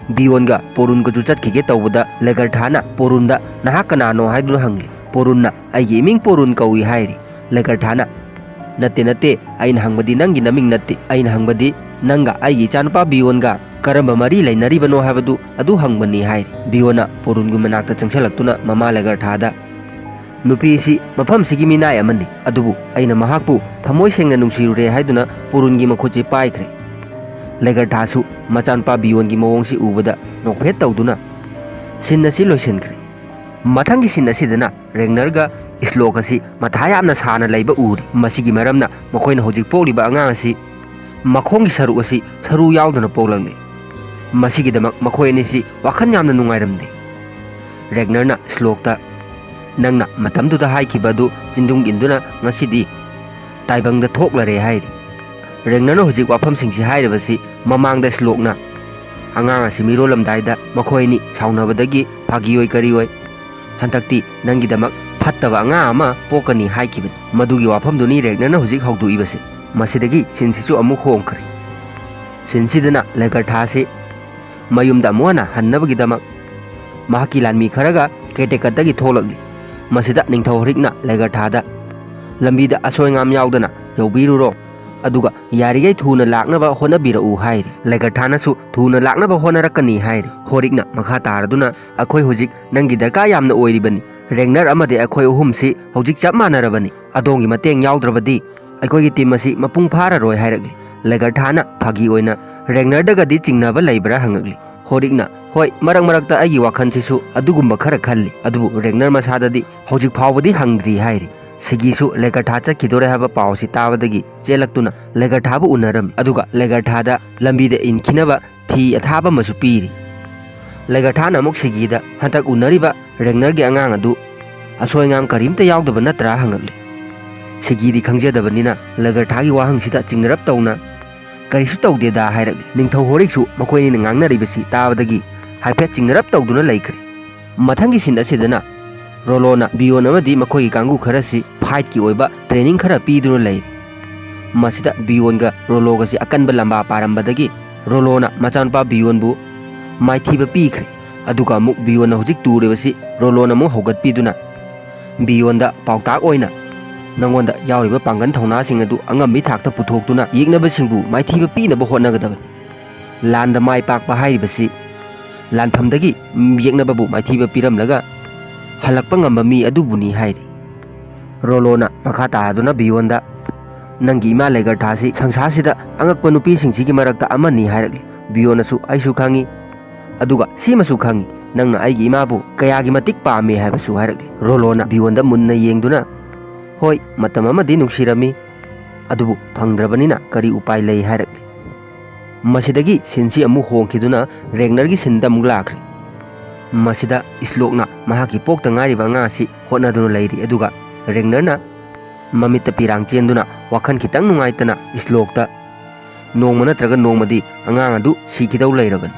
ꯕꯤꯌꯣꯟꯒ ꯄꯣꯔꯨꯟꯒꯁꯨ ꯆꯠꯈꯤꯒꯦ ꯇꯧꯕꯗ ꯂꯦꯒꯔꯊꯥꯅ ꯄꯣꯔꯨꯟꯗ, "ꯅꯍꯥꯛ ꯀꯅꯥꯅꯣ?" ꯍꯥꯏꯗꯨꯅ ꯍꯪꯂꯤ꯫ ꯄꯣꯔꯨꯟꯅ, "ꯑꯩꯒꯤ ꯏꯃꯤꯡ ꯄꯣꯔꯨꯟ ꯀꯧꯏ" ꯍꯥꯏꯔꯤ꯫ ꯂꯦꯒꯔꯊꯥꯅ, "ꯅꯠꯇꯦ, ꯅꯠꯇꯦ, ꯑꯩꯅ ꯍꯪꯕꯗꯤ ꯅꯪꯒꯤ ꯅꯃꯤꯡ ꯅꯠꯇꯦ꯫ ꯑꯩꯅ ꯍꯪꯕꯗꯤ ꯅꯪꯒ ꯑꯩꯒꯤ ꯏꯆꯥꯅꯨꯄꯥ ꯕꯤꯌꯣꯟꯒ ꯀꯔꯝꯕ ꯃꯔꯤ ꯂꯩꯅꯔꯤꯕꯅꯣ ꯍꯥꯏꯕꯗꯨ ꯑꯗꯨ ꯍꯪꯕꯅꯤ" ꯍꯥꯏꯔꯤ꯫ ꯕꯤꯌꯣꯟꯅ ꯄꯣꯔꯨꯟꯒꯤ ꯃꯅꯥꯛꯇ ꯆꯪꯁꯤꯜꯂꯛꯇꯨꯅ ꯃꯃꯥ ꯂꯦꯒꯔꯊꯥꯗ, "ꯅꯨꯄꯤꯁꯤ ꯃꯐꯝꯁꯤꯒꯤ ꯃꯤꯅꯥꯏ ꯑꯃꯅꯤ, ꯑꯗꯨꯕꯨ ꯑꯩꯅ ꯃꯍꯥꯛꯄꯨ ꯊꯃꯣꯏ ꯁꯦꯡꯅ ꯅꯨꯡꯁꯤꯔꯨꯔꯦ" ꯍꯥꯏꯗꯨꯅ ꯄꯣꯔꯨꯟꯒꯤ ꯃꯈꯨꯠꯁꯤ ꯄꯥꯏꯈ꯭ꯔꯦ꯫ ꯂꯦꯒꯔꯊꯥꯁꯨ ꯃꯆꯥꯅꯨꯄꯥ ꯕꯤꯌꯣꯟꯒꯤ ꯃꯑꯣꯡꯁꯤ ꯎꯕꯗ ꯅꯣꯛꯐꯦꯠ ꯇꯧꯗꯨꯅ ꯁꯤꯟ ꯑꯁꯤ ꯂꯣꯏꯁꯤꯟꯈ꯭ꯔꯦ꯫ ꯃꯊꯪꯒꯤ ꯁꯤꯟ ꯑꯁꯤꯗꯅ ꯔꯦꯒꯅꯔꯒ ꯁ꯭ꯂꯣꯛ ꯑꯁꯤ ꯃꯊꯥ ꯌꯥꯝꯅ ꯁꯥꯅ ꯂꯩꯕ ꯎꯔꯤ꯫ ꯃꯁꯤꯒꯤ ꯃꯔꯝꯅ ꯃꯈꯣꯏꯅ ꯍꯧꯖꯤꯛ ꯄꯣꯛꯂꯤꯕ ꯑꯉꯥꯡ ꯑꯁꯤ ꯃꯈꯣꯡꯒꯤ ꯁꯔꯨꯛ ꯑꯁꯤ ꯁꯔꯨ ꯌꯥꯎꯗꯅ ꯄꯣꯛꯂꯛꯂꯤ꯫ ꯃꯁꯤꯒꯤꯗꯃꯛ ꯃꯈꯣꯏ ꯑꯅꯤꯁꯤ ꯋꯥꯈꯜ ꯌꯥꯝꯅ ꯅꯨꯡꯉꯥꯏꯔꯝꯗꯦ꯫ ꯔꯦꯒꯅꯔꯅ ꯁ꯭ꯂꯣꯛꯇ, "ꯅꯪꯅ ꯃꯇꯝꯗꯨꯗ ꯍꯥꯏꯈꯤꯕ ꯑꯗꯨ ꯆꯤꯟꯗꯨꯡ ꯏꯟꯗꯨꯅ ꯉꯁꯤꯗꯤ ꯇꯥꯏꯕꯪꯗ ꯊꯣꯛꯂꯔꯦ" ꯍꯥꯏꯔꯤ꯫ ꯔꯦꯒꯅꯔꯅ ꯍꯧꯖꯤꯛ ꯋꯥꯐꯝꯁꯤꯡꯁꯤ ꯍꯥꯏꯔꯤꯕꯁꯤ ꯃꯃꯥꯡꯗ ꯁ꯭ꯂꯣꯛꯅ ꯑꯉꯥꯡ ꯑꯁꯤ ꯃꯤꯔꯣꯜꯂꯝꯗꯥꯏꯗ ꯃꯈꯣꯏ ꯑꯅꯤ ꯁꯥꯎꯅꯕꯗꯒꯤ ꯐꯥꯒꯤ ꯑꯣꯏ ꯀꯔꯤ ꯑꯣꯏ, ꯍꯟꯗꯛꯇꯤ ꯅꯪꯒꯤꯗꯃꯛ ꯐꯠꯇꯕ ꯑꯉꯥꯡ ꯑꯃ ꯄꯣꯛꯀꯅꯤ ꯍꯥꯏꯈꯤꯕꯅꯤ꯫ ꯃꯗꯨꯒꯤ ꯋꯥꯐꯝꯗꯨꯅꯤ ꯔꯦꯒꯅꯔꯅ ꯍꯧꯖꯤꯛ ꯍꯧꯗꯣꯛꯏꯕꯁꯤ꯫ ꯃꯁꯤꯗꯒꯤ ꯁꯤꯟꯁꯤꯁꯨ ꯑꯃꯨꯛ ꯍꯣꯡꯈ꯭ꯔꯦ꯫ ꯁꯤꯟꯁꯤꯗꯅ ꯂꯦꯒꯔꯊꯥꯁꯤ ꯃꯌꯨꯝꯗ ꯑꯃꯨꯛ ꯍꯟꯅ ꯍꯟꯅꯕꯒꯤꯗꯃꯛ ꯃꯍꯥꯛꯀꯤ ꯂꯥꯟꯃꯤ ꯈꯔꯒ ꯀꯦꯇꯦꯀꯠꯇꯒꯤ ꯊꯣꯛꯂꯛꯂꯤ꯫ ꯃꯁꯤꯗ ꯅꯤꯡꯊꯧ ꯍꯣꯔꯤꯛꯅ ꯂꯦꯒꯔꯊꯥꯗ, "ꯂꯝꯕꯤꯗ ꯑꯁꯣꯏ ꯑꯉꯥꯝ ꯌꯥꯎꯗꯅ ꯌꯧꯕꯤꯔꯨꯔꯣ, ꯑꯗꯨꯒ ꯌꯥꯔꯤꯈꯩ ꯊꯨꯅ ꯂꯥꯛꯅꯕ ꯍꯣꯠꯅꯕꯤꯔꯛꯎ" ꯍꯥꯏꯔꯤ꯫ ꯂꯦꯒꯔꯊꯥꯅꯁꯨ ꯊꯨꯅ ꯂꯥꯛꯅꯕ ꯍꯣꯠꯅꯔꯛꯀꯅꯤ ꯍꯥꯏꯔꯤ꯫ ꯍꯣꯔꯤꯛꯅ ꯃꯈꯥ ꯇꯥꯔꯗꯨꯅ, "ꯑꯩꯈꯣꯏ ꯍꯧꯖꯤꯛ ꯅꯪꯒꯤ ꯗꯔꯀꯥꯔ ꯌꯥꯝꯅ ꯑꯣꯏꯔꯤꯕꯅꯤ꯫ ꯔꯦꯒꯅꯔ ꯑꯃꯗꯤ ꯑꯩꯈꯣꯏ ꯑꯍꯨꯝꯁꯤ ꯍꯧꯖꯤꯛ ꯆꯞ ꯃꯥꯟꯅꯔꯕꯅꯤ꯫ ꯑꯗꯣꯝꯒꯤ ꯃꯇꯦꯡ ꯌꯥꯎꯗ꯭ꯔꯕꯗꯤ ꯑꯩꯈꯣꯏꯒꯤ ꯇꯤꯝ ꯑꯁꯤ ꯃꯄꯨꯡ ꯐꯥꯔꯔꯣꯏ" ꯍꯥꯏꯔꯛꯂꯤ꯫ ꯂꯦꯒꯔꯊꯥꯅ ꯐꯥꯒꯤ ꯑꯣꯏꯅ, "ꯔꯦꯒꯅꯔꯗꯒꯗꯤ ꯆꯤꯡꯅꯕ ꯂꯩꯕ꯭ꯔꯥ?" ꯍꯪꯉꯛꯂꯤ꯫ ꯍꯣꯔꯤꯛꯅ, "ꯍꯣꯏ, ꯃꯔꯛ ꯃꯔꯛꯇ ꯑꯩꯒꯤ ꯋꯥꯈꯜꯁꯤꯁꯨ ꯑꯗꯨꯒꯨꯝꯕ ꯈꯔ ꯈꯜꯂꯤ, ꯑꯗꯨꯕꯨ ꯔꯦꯒꯅꯔ ꯃꯁꯥꯗꯗꯤ ꯍꯧꯖꯤꯛ ꯐꯥꯎꯕꯗꯤ ꯍꯪꯗ꯭ꯔꯤ" ꯍꯥꯏꯔꯤ꯫ ꯁꯤꯒꯤꯁꯨ ꯂꯦꯒꯔꯊꯥ ꯆꯠꯈꯤꯗꯣꯔꯦ ꯍꯥꯏꯕ ꯄꯥꯎ ꯑꯁꯤ ꯇꯥꯕꯗꯒꯤ ꯆꯦꯜꯂꯛꯇꯨꯅ ꯂꯦꯒꯔꯊꯥꯕꯨ ꯎꯅꯔꯝꯃꯤ꯫ ꯑꯗꯨꯒ ꯂꯦꯒꯔꯊꯥꯗ ꯂꯝꯕꯤꯗ ꯏꯟꯈꯤꯅꯕ ꯐꯤ ꯑꯊꯥꯕ ꯑꯃꯁꯨ ꯄꯤꯔꯤ꯫ ꯂꯦꯒꯔꯊꯥꯅ ꯑꯃꯨꯛ ꯁꯤꯒꯤꯗ, "ꯍꯟꯗꯛ ꯎꯅꯔꯤꯕ ꯔꯦꯒꯅꯔꯒꯤ ꯑꯉꯥꯡ ꯑꯗꯨ ꯑꯁꯣꯏ ꯑꯉꯥꯝ ꯀꯔꯤꯝꯇ ꯌꯥꯎꯗꯕ ꯅꯠꯇ꯭ꯔꯥ?" ꯍꯪꯉꯛꯂꯤ꯫ ꯁꯤꯒꯤꯗꯤ ꯈꯪꯖꯗꯕꯅꯤꯅ ꯂꯦꯒꯔꯊꯥꯒꯤ ꯋꯥꯍꯪꯁꯤꯗ ꯆꯤꯡꯅꯔꯞ ꯇꯧꯅ, "ꯀꯔꯤꯁꯨ ꯇꯧꯗꯦꯗ" ꯍꯥꯏꯔꯛꯂꯤ꯫ ꯅꯤꯡꯊꯧ ꯍꯣꯔꯤꯛꯁꯨ ꯃꯈꯣꯏ ꯑꯅꯤꯅ ꯉꯥꯡꯅꯔꯤꯕꯁꯤ ꯇꯥꯕꯗꯒꯤ ꯍꯥꯏꯐꯦꯠ ꯆꯤꯡꯅꯔꯞ ꯇꯧꯗꯨꯅ ꯂꯩꯈ꯭ꯔꯦ꯫ ꯃꯊꯪꯒꯤ ꯁꯤꯟ ꯑꯁꯤꯗꯅ ꯔꯣꯂꯣꯅ ꯕꯤꯌꯣꯟ ꯑꯃꯗꯤ ꯃꯈꯣꯏꯒꯤ ꯀꯥꯡꯕꯨ ꯈꯔꯁꯤ ꯐꯥꯏꯠꯀꯤ ꯑꯣꯏꯕ ꯇ꯭ꯔꯦꯅꯤꯡ ꯈꯔ ꯄꯤꯗꯨꯅ ꯂꯩꯔꯤ꯫ ꯃꯁꯤꯗ ꯕꯤꯌꯣꯟꯒ ꯔꯣꯂꯣꯒꯁꯤ ꯑꯀꯟꯕ ꯂꯝꯕꯥ ꯄꯥꯔꯝꯕꯗꯒꯤ ꯔꯣꯂꯣꯅ ꯃꯆꯥꯅꯨꯄꯥ ꯕꯤꯌꯣꯟꯕꯨ ꯃꯥꯏꯊꯤꯕ ꯄꯤꯈ꯭ꯔꯦ꯫ ꯑꯗꯨꯒ ꯑꯃꯨꯛ ꯕꯤꯌꯣꯟꯅ ꯍꯧꯖꯤꯛ ꯇꯨꯔꯤꯕꯁꯤ ꯔꯣꯂꯣꯅ ꯑꯃꯨꯛ ꯍꯧꯒꯠꯄꯤꯗꯨꯅ ꯕꯤꯌꯣꯟꯗ ꯄꯥꯎꯇꯥꯛ ꯑꯣꯏꯅ, "ꯅꯉꯣꯟꯗ ꯌꯥꯎꯔꯤꯕ ꯄꯥꯡꯒꯜ ꯊꯧꯅꯥꯁꯤꯡ ꯑꯗꯨ ꯑꯉꯝꯕꯤ ꯊꯥꯛꯇ ꯄꯨꯊꯣꯛꯇꯨꯅ ꯌꯦꯛꯅꯕꯁꯤꯡꯕꯨ ꯃꯥꯏꯊꯤꯕ ꯄꯤꯅꯕ ꯍꯣꯠꯅꯒꯗꯕꯅꯤ꯫ ꯂꯥꯟꯗ ꯃꯥꯏ ꯄꯥꯛꯄ ꯍꯥꯏꯔꯤꯕꯁꯤ ꯂꯥꯟꯐꯝꯗꯒꯤ ꯌꯦꯛꯅꯕꯕꯨ ꯃꯥꯏꯊꯤꯕ ꯄꯤꯔꯝꯂꯒ ꯍꯜꯂꯛꯄ ꯉꯝꯕ ꯃꯤ ꯑꯗꯨꯕꯨꯅꯤ" ꯍꯥꯏꯔꯤ꯫ ꯔꯣꯂꯣꯅ ꯃꯈꯥ ꯇꯥꯗꯨꯅ ꯕꯤꯌꯣꯟꯗ, "ꯅꯪꯒꯤ ꯏꯃꯥ ꯂꯦꯒꯔꯊꯥꯁꯤ ꯁꯪꯁꯥꯔꯁꯤꯗ ꯑꯉꯛꯄ ꯅꯨꯄꯤꯁꯤꯡꯁꯤꯒꯤ ꯃꯔꯛꯇ ꯑꯃꯅꯤ" ꯍꯥꯏꯔꯛꯂꯤ꯫ ꯕꯤꯌꯣꯟꯅꯁꯨ, "ꯑꯩꯁꯨ ꯈꯪꯉꯤ, ꯑꯗꯨꯒ ꯁꯤꯃꯁꯨ ꯈꯪꯉꯤ, "ꯅꯪꯅ ꯑꯩꯒꯤ ꯏꯃꯥꯕꯨ ꯀꯌꯥꯒꯤ ꯃꯇꯤꯛ ꯄꯥꯝꯃꯤ ꯍꯥꯏꯕꯁꯨ" ꯍꯥꯏꯔꯛꯂꯤ꯫ ꯔꯣꯂꯣꯅ ꯕꯤꯌꯣꯟꯗ ꯃꯨꯟꯅ ꯌꯦꯡꯗꯨꯅ, "ꯍꯣꯏ, ꯃꯇꯝ ꯑꯃꯗꯤ ꯅꯨꯡꯁꯤꯔꯝꯃꯤ, ꯑꯗꯨꯕꯨ ꯐꯪꯗ꯭ꯔꯕꯅꯤꯅ ꯀꯔꯤ ꯎꯄꯥꯏ ꯂꯩ?" ꯍꯥꯏꯔꯛꯂꯤ꯫ ꯃꯁꯤꯗꯒꯤ ꯁꯤꯟꯁꯤ ꯑꯃꯨꯛ ꯍꯣꯡꯈꯤꯗꯨꯅ ꯔꯦꯒꯅꯔꯒꯤ ꯁꯤꯟꯗ ꯑꯃꯨꯛ ꯂꯥꯛꯈ꯭ꯔꯦ꯫ ꯃꯁꯤꯗ ꯏꯁꯂꯣꯛꯅ ꯃꯍꯥꯛꯀꯤ ꯄꯣꯛꯇ ꯉꯥꯏꯔꯤꯕ ꯑꯉꯥꯡ ꯑꯁꯤ ꯍꯣꯠꯅꯗꯨꯅ ꯂꯩꯔꯤ, ꯑꯗꯨꯒ ꯔꯦꯒꯅꯔꯅ ꯃꯃꯤꯠꯇ ꯄꯤꯔꯥꯡ ꯆꯦꯟꯗꯨꯅ ꯋꯥꯈꯜ ꯈꯤꯇꯪ ꯅꯨꯡꯉꯥꯏꯇꯅ ꯏꯁꯂꯣꯛꯇ, "ꯅꯣꯡꯃ ꯅꯠꯇ꯭ꯔꯒ ꯅꯣꯡꯃꯗꯤ ꯑꯉꯥꯡ ꯑꯗꯨ ꯁꯤꯈꯤꯗꯧ ꯂꯩꯔꯕꯅꯤ꯫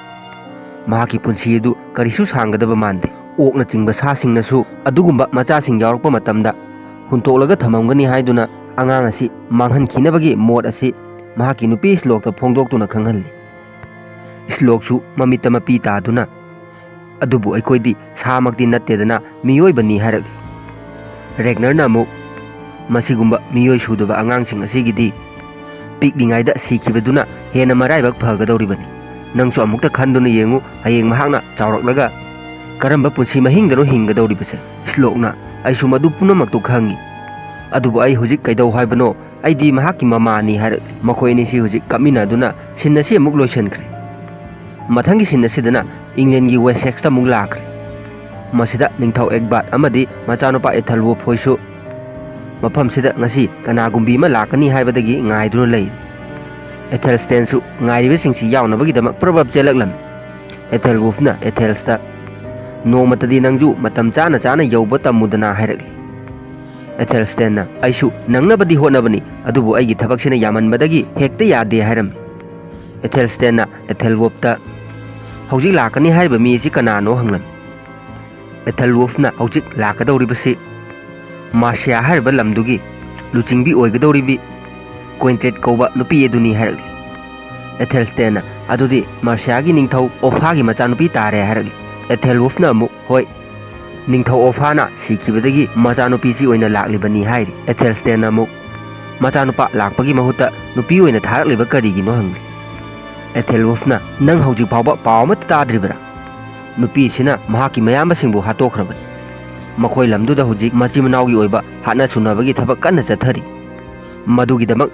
ꯃꯍꯥꯛꯀꯤ ꯄꯨꯟꯁꯤ ꯑꯗꯨ ꯀꯔꯤꯁꯨ ꯁꯥꯡꯒꯗꯕ ꯃꯥꯟꯗꯦ꯫ ꯑꯣꯛꯅꯆꯤꯡꯕ ꯁꯥꯁꯤꯡꯅꯁꯨ ꯑꯗꯨꯒꯨꯝꯕ ꯃꯆꯥꯁꯤꯡ ꯌꯥꯎꯔꯛꯄ ꯃꯇꯝꯗ ꯍꯨꯟꯇꯣꯛꯂꯒ ꯊꯝꯃꯝꯒꯅꯤ ꯍꯥꯏꯗꯨꯅ ꯑꯉꯥꯡ ꯑꯁꯤ ꯃꯥꯡꯍꯟꯈꯤꯅꯕꯒꯤ ꯃꯣꯠ ꯑꯁꯤ ꯃꯍꯥꯛꯀꯤ ꯅꯨꯄꯤ ꯏꯁꯂꯣꯛꯇ ꯐꯣꯡꯗꯣꯛꯇꯨꯅ ꯈꯪꯍꯜꯂꯤ꯫ ꯏꯁꯂꯣꯛꯁꯨ ꯃꯃꯤꯠꯇ ꯃꯄꯤ ꯇꯥꯗꯨꯅ, "ꯑꯗꯨꯕꯨ ꯑꯩꯈꯣꯏꯗꯤ ꯁꯥꯃꯛꯇꯤ ꯅꯠꯇꯦꯗꯅ, ꯃꯤꯑꯣꯏꯕꯅꯤ" ꯍꯥꯏꯔꯛꯂꯤ꯫ ꯔꯦꯒꯅꯔꯅ ꯑꯃꯨꯛ, "ꯃꯁꯤꯒꯨꯝꯕ ꯃꯤꯑꯣꯏ ꯁꯨꯗꯕ ꯑꯉꯥꯡꯁꯤꯡ ꯑꯁꯤꯒꯤꯗꯤ ꯄꯤꯛꯂꯤꯉꯩꯗ ꯁꯤꯈꯤꯕꯗꯨꯅ ꯍꯦꯟꯅ ꯃꯔꯥꯏꯕꯛ ꯐꯒꯗꯧꯔꯤꯕꯅꯤ꯫ ꯅꯪꯁꯨ ꯑꯃꯨꯛꯇ ꯈꯟꯗꯨꯅ ꯌꯦꯡꯉꯨ, ꯍꯌꯦꯡ ꯃꯍꯥꯛꯅ ꯆꯥꯎꯔꯛꯂꯒ ꯀꯔꯝꯕ ꯄꯨꯟꯁꯤ ꯃꯍꯤꯡꯗꯅꯣ ꯍꯤꯡꯒꯗꯧꯔꯤꯕꯁꯦ?" ꯏꯁꯂꯣꯛꯅ, "ꯑꯩꯁꯨ ꯃꯗꯨ ꯄꯨꯝꯅꯃꯛꯇꯨ ꯈꯪꯉꯤ꯫ ꯑꯗꯨꯕꯨ ꯑꯩ ꯍꯧꯖꯤꯛ ꯀꯩꯗꯧ ꯍꯥꯏꯕꯅꯣ? ꯑꯩꯗꯤ ꯃꯍꯥꯛꯀꯤ ꯃꯃꯥꯅꯤ" ꯍꯥꯏꯔꯛꯂꯤ꯫ ꯃꯈꯣꯏ ꯑꯅꯤꯁꯤ ꯍꯧꯖꯤꯛ ꯀꯞꯃꯤꯟꯅꯗꯨꯅ ꯁꯤꯟ ꯑꯁꯤ ꯑꯃꯨꯛ ꯂꯣꯏꯁꯤꯟꯈ꯭ꯔꯦ꯫ ꯃꯊꯪꯒꯤ ꯁꯤꯟ ꯑꯁꯤꯗꯅ ꯏꯪꯂꯦꯟꯒꯤ ꯋꯦꯁꯦꯛꯁꯇ ꯑꯃꯨꯛ ꯂꯥꯛꯈ꯭ꯔꯦ꯫ ꯃꯁꯤꯗ ꯅꯤꯡꯊꯧ ꯑꯦꯒꯕꯥꯔꯠ ꯑꯃꯗꯤ ꯃꯆꯥꯅꯨꯄꯥ ꯑꯦꯊꯦꯜꯋꯨꯐ ꯍꯣꯏꯁꯨ ꯃꯐꯝꯁꯤꯗ ꯉꯁꯤ ꯀꯅꯥꯒꯨꯝꯕꯤ ꯑꯃ ꯂꯥꯛꯀꯅꯤ ꯍꯥꯏꯕꯗꯒꯤ ꯉꯥꯏꯗꯨꯅ ꯂꯩ꯫ ꯑꯦꯊꯦꯜꯁꯇꯦꯟꯁꯨ ꯉꯥꯏꯔꯤꯕꯁꯤꯡꯁꯤ ꯌꯥꯎꯅꯕꯒꯤꯗꯃꯛ ꯄ꯭ꯔꯕꯞ ꯆꯦꯜꯂꯛꯂꯝꯃꯤ꯫ ꯑꯦꯊꯦꯜꯋꯨꯐꯅ ꯑꯦꯊꯦꯜꯁꯇ, "ꯅꯣꯡꯃꯇꯗꯤ ꯅꯪꯁꯨ ꯃꯇꯝ ꯆꯥꯅ ꯆꯥꯅ ꯌꯧꯕ ꯇꯝꯃꯨꯗꯅ" ꯍꯥꯏꯔꯛꯂꯤ꯫ ꯑꯦꯊꯦꯜꯁꯇꯦꯟꯅ, "ꯑꯩꯁꯨ ꯅꯪꯅꯕꯗꯤ ꯍꯣꯠꯅꯕꯅꯤ, ꯑꯗꯨꯕꯨ ꯑꯩꯒꯤ ꯊꯕꯛꯁꯤꯅ ꯌꯥꯝꯃꯟꯕꯗꯒꯤ ꯍꯦꯛꯇ ꯌꯥꯗꯦ" ꯍꯥꯏꯔꯝꯃꯤ꯫ ꯑꯦꯊꯦꯜꯁꯇꯦꯟꯅ ꯑꯦꯊꯦꯜꯋꯨꯐꯇ, "ꯍꯧꯖꯤꯛ ꯂꯥꯛꯀꯅꯤ ꯍꯥꯏꯔꯤꯕ ꯃꯤ ꯑꯁꯤ ꯀꯅꯥꯅꯣ?" ꯍꯪꯂꯝꯃꯤ꯫ ꯑꯦꯊꯦꯜꯋꯨꯐꯅ ꯍꯧꯖꯤꯛ ꯂꯥꯛꯀꯗꯧꯔꯤꯕꯁꯤ ꯃꯥꯔꯁꯤꯌꯥ ꯍꯥꯏꯔꯤꯕ ꯂꯝꯗꯨꯒꯤ ꯂꯨꯆꯤꯡꯕꯤ ꯑꯣꯏꯒꯗꯧꯔꯤꯕꯤ ꯀ꯭ꯋꯤꯟꯇ꯭ꯔꯦꯠ ꯀꯧꯕ ꯅꯨꯄꯤ ꯑꯗꯨꯅꯤ ꯍꯥꯏꯔꯛꯂꯤ꯫ ꯑꯦꯊꯦꯜꯁꯇꯦꯟꯅ, "ꯑꯗꯨꯗꯤ ꯃꯥꯔꯁꯤꯌꯥꯒꯤ ꯅꯤꯡꯊꯧ ꯑꯣꯐꯥꯒꯤ ꯃꯆꯥꯅꯨꯄꯤ ꯇꯥꯔꯦ" ꯍꯥꯏꯔꯛꯂꯤ꯫ ꯑꯦꯊꯦꯜꯋꯨꯐꯅ ꯑꯃꯨꯛ, "ꯍꯣꯏ, ꯅꯤꯡꯊꯧ ꯑꯣꯐꯥꯅ ꯁꯤꯈꯤꯕꯗꯒꯤ ꯃꯆꯥꯅꯨꯄꯤꯁꯤ ꯑꯣꯏꯅ ꯂꯥꯛꯂꯤꯕꯅꯤ" ꯍꯥꯏꯔꯤ꯫ ꯑꯦꯊꯦꯜꯁꯇꯦꯟꯅ ꯑꯃꯨꯛ, "ꯃꯆꯥꯅꯨꯄꯥ ꯂꯥꯛꯄꯒꯤ ꯃꯍꯨꯠꯇ ꯅꯨꯄꯤ ꯑꯣꯏꯅ ꯊꯥꯔꯛꯂꯤꯕ ꯀꯔꯤꯒꯤꯅꯣ?" ꯍꯪꯂꯤ꯫ ꯑꯦꯊꯦꯜꯋꯨꯐꯅ, "ꯅꯪ ꯍꯧꯖꯤꯛ ꯐꯥꯎꯕ ꯄꯥꯎ ꯑꯃꯠꯇ ꯇꯥꯗ꯭ꯔꯤꯕꯔꯥ? ꯅꯨꯄꯤꯁꯤꯅ ꯃꯍꯥꯛꯀꯤ ꯃꯌꯥꯝꯕꯁꯤꯡꯕꯨ ꯍꯥꯠꯇꯣꯛꯈ꯭ꯔꯕꯅꯤ꯫ ꯃꯈꯣꯏ ꯂꯝꯗꯨꯗ ꯍꯧꯖꯤꯛ ꯃꯆꯤꯟ ꯃꯅꯥꯎꯒꯤ ꯑꯣꯏꯕ ꯍꯥꯠꯅ ꯁꯨꯅꯕꯒꯤ ꯊꯕꯛ ꯀꯟꯅ ꯆꯠꯊꯔꯤ꯫ ꯃꯗꯨꯒꯤꯗꯃꯛ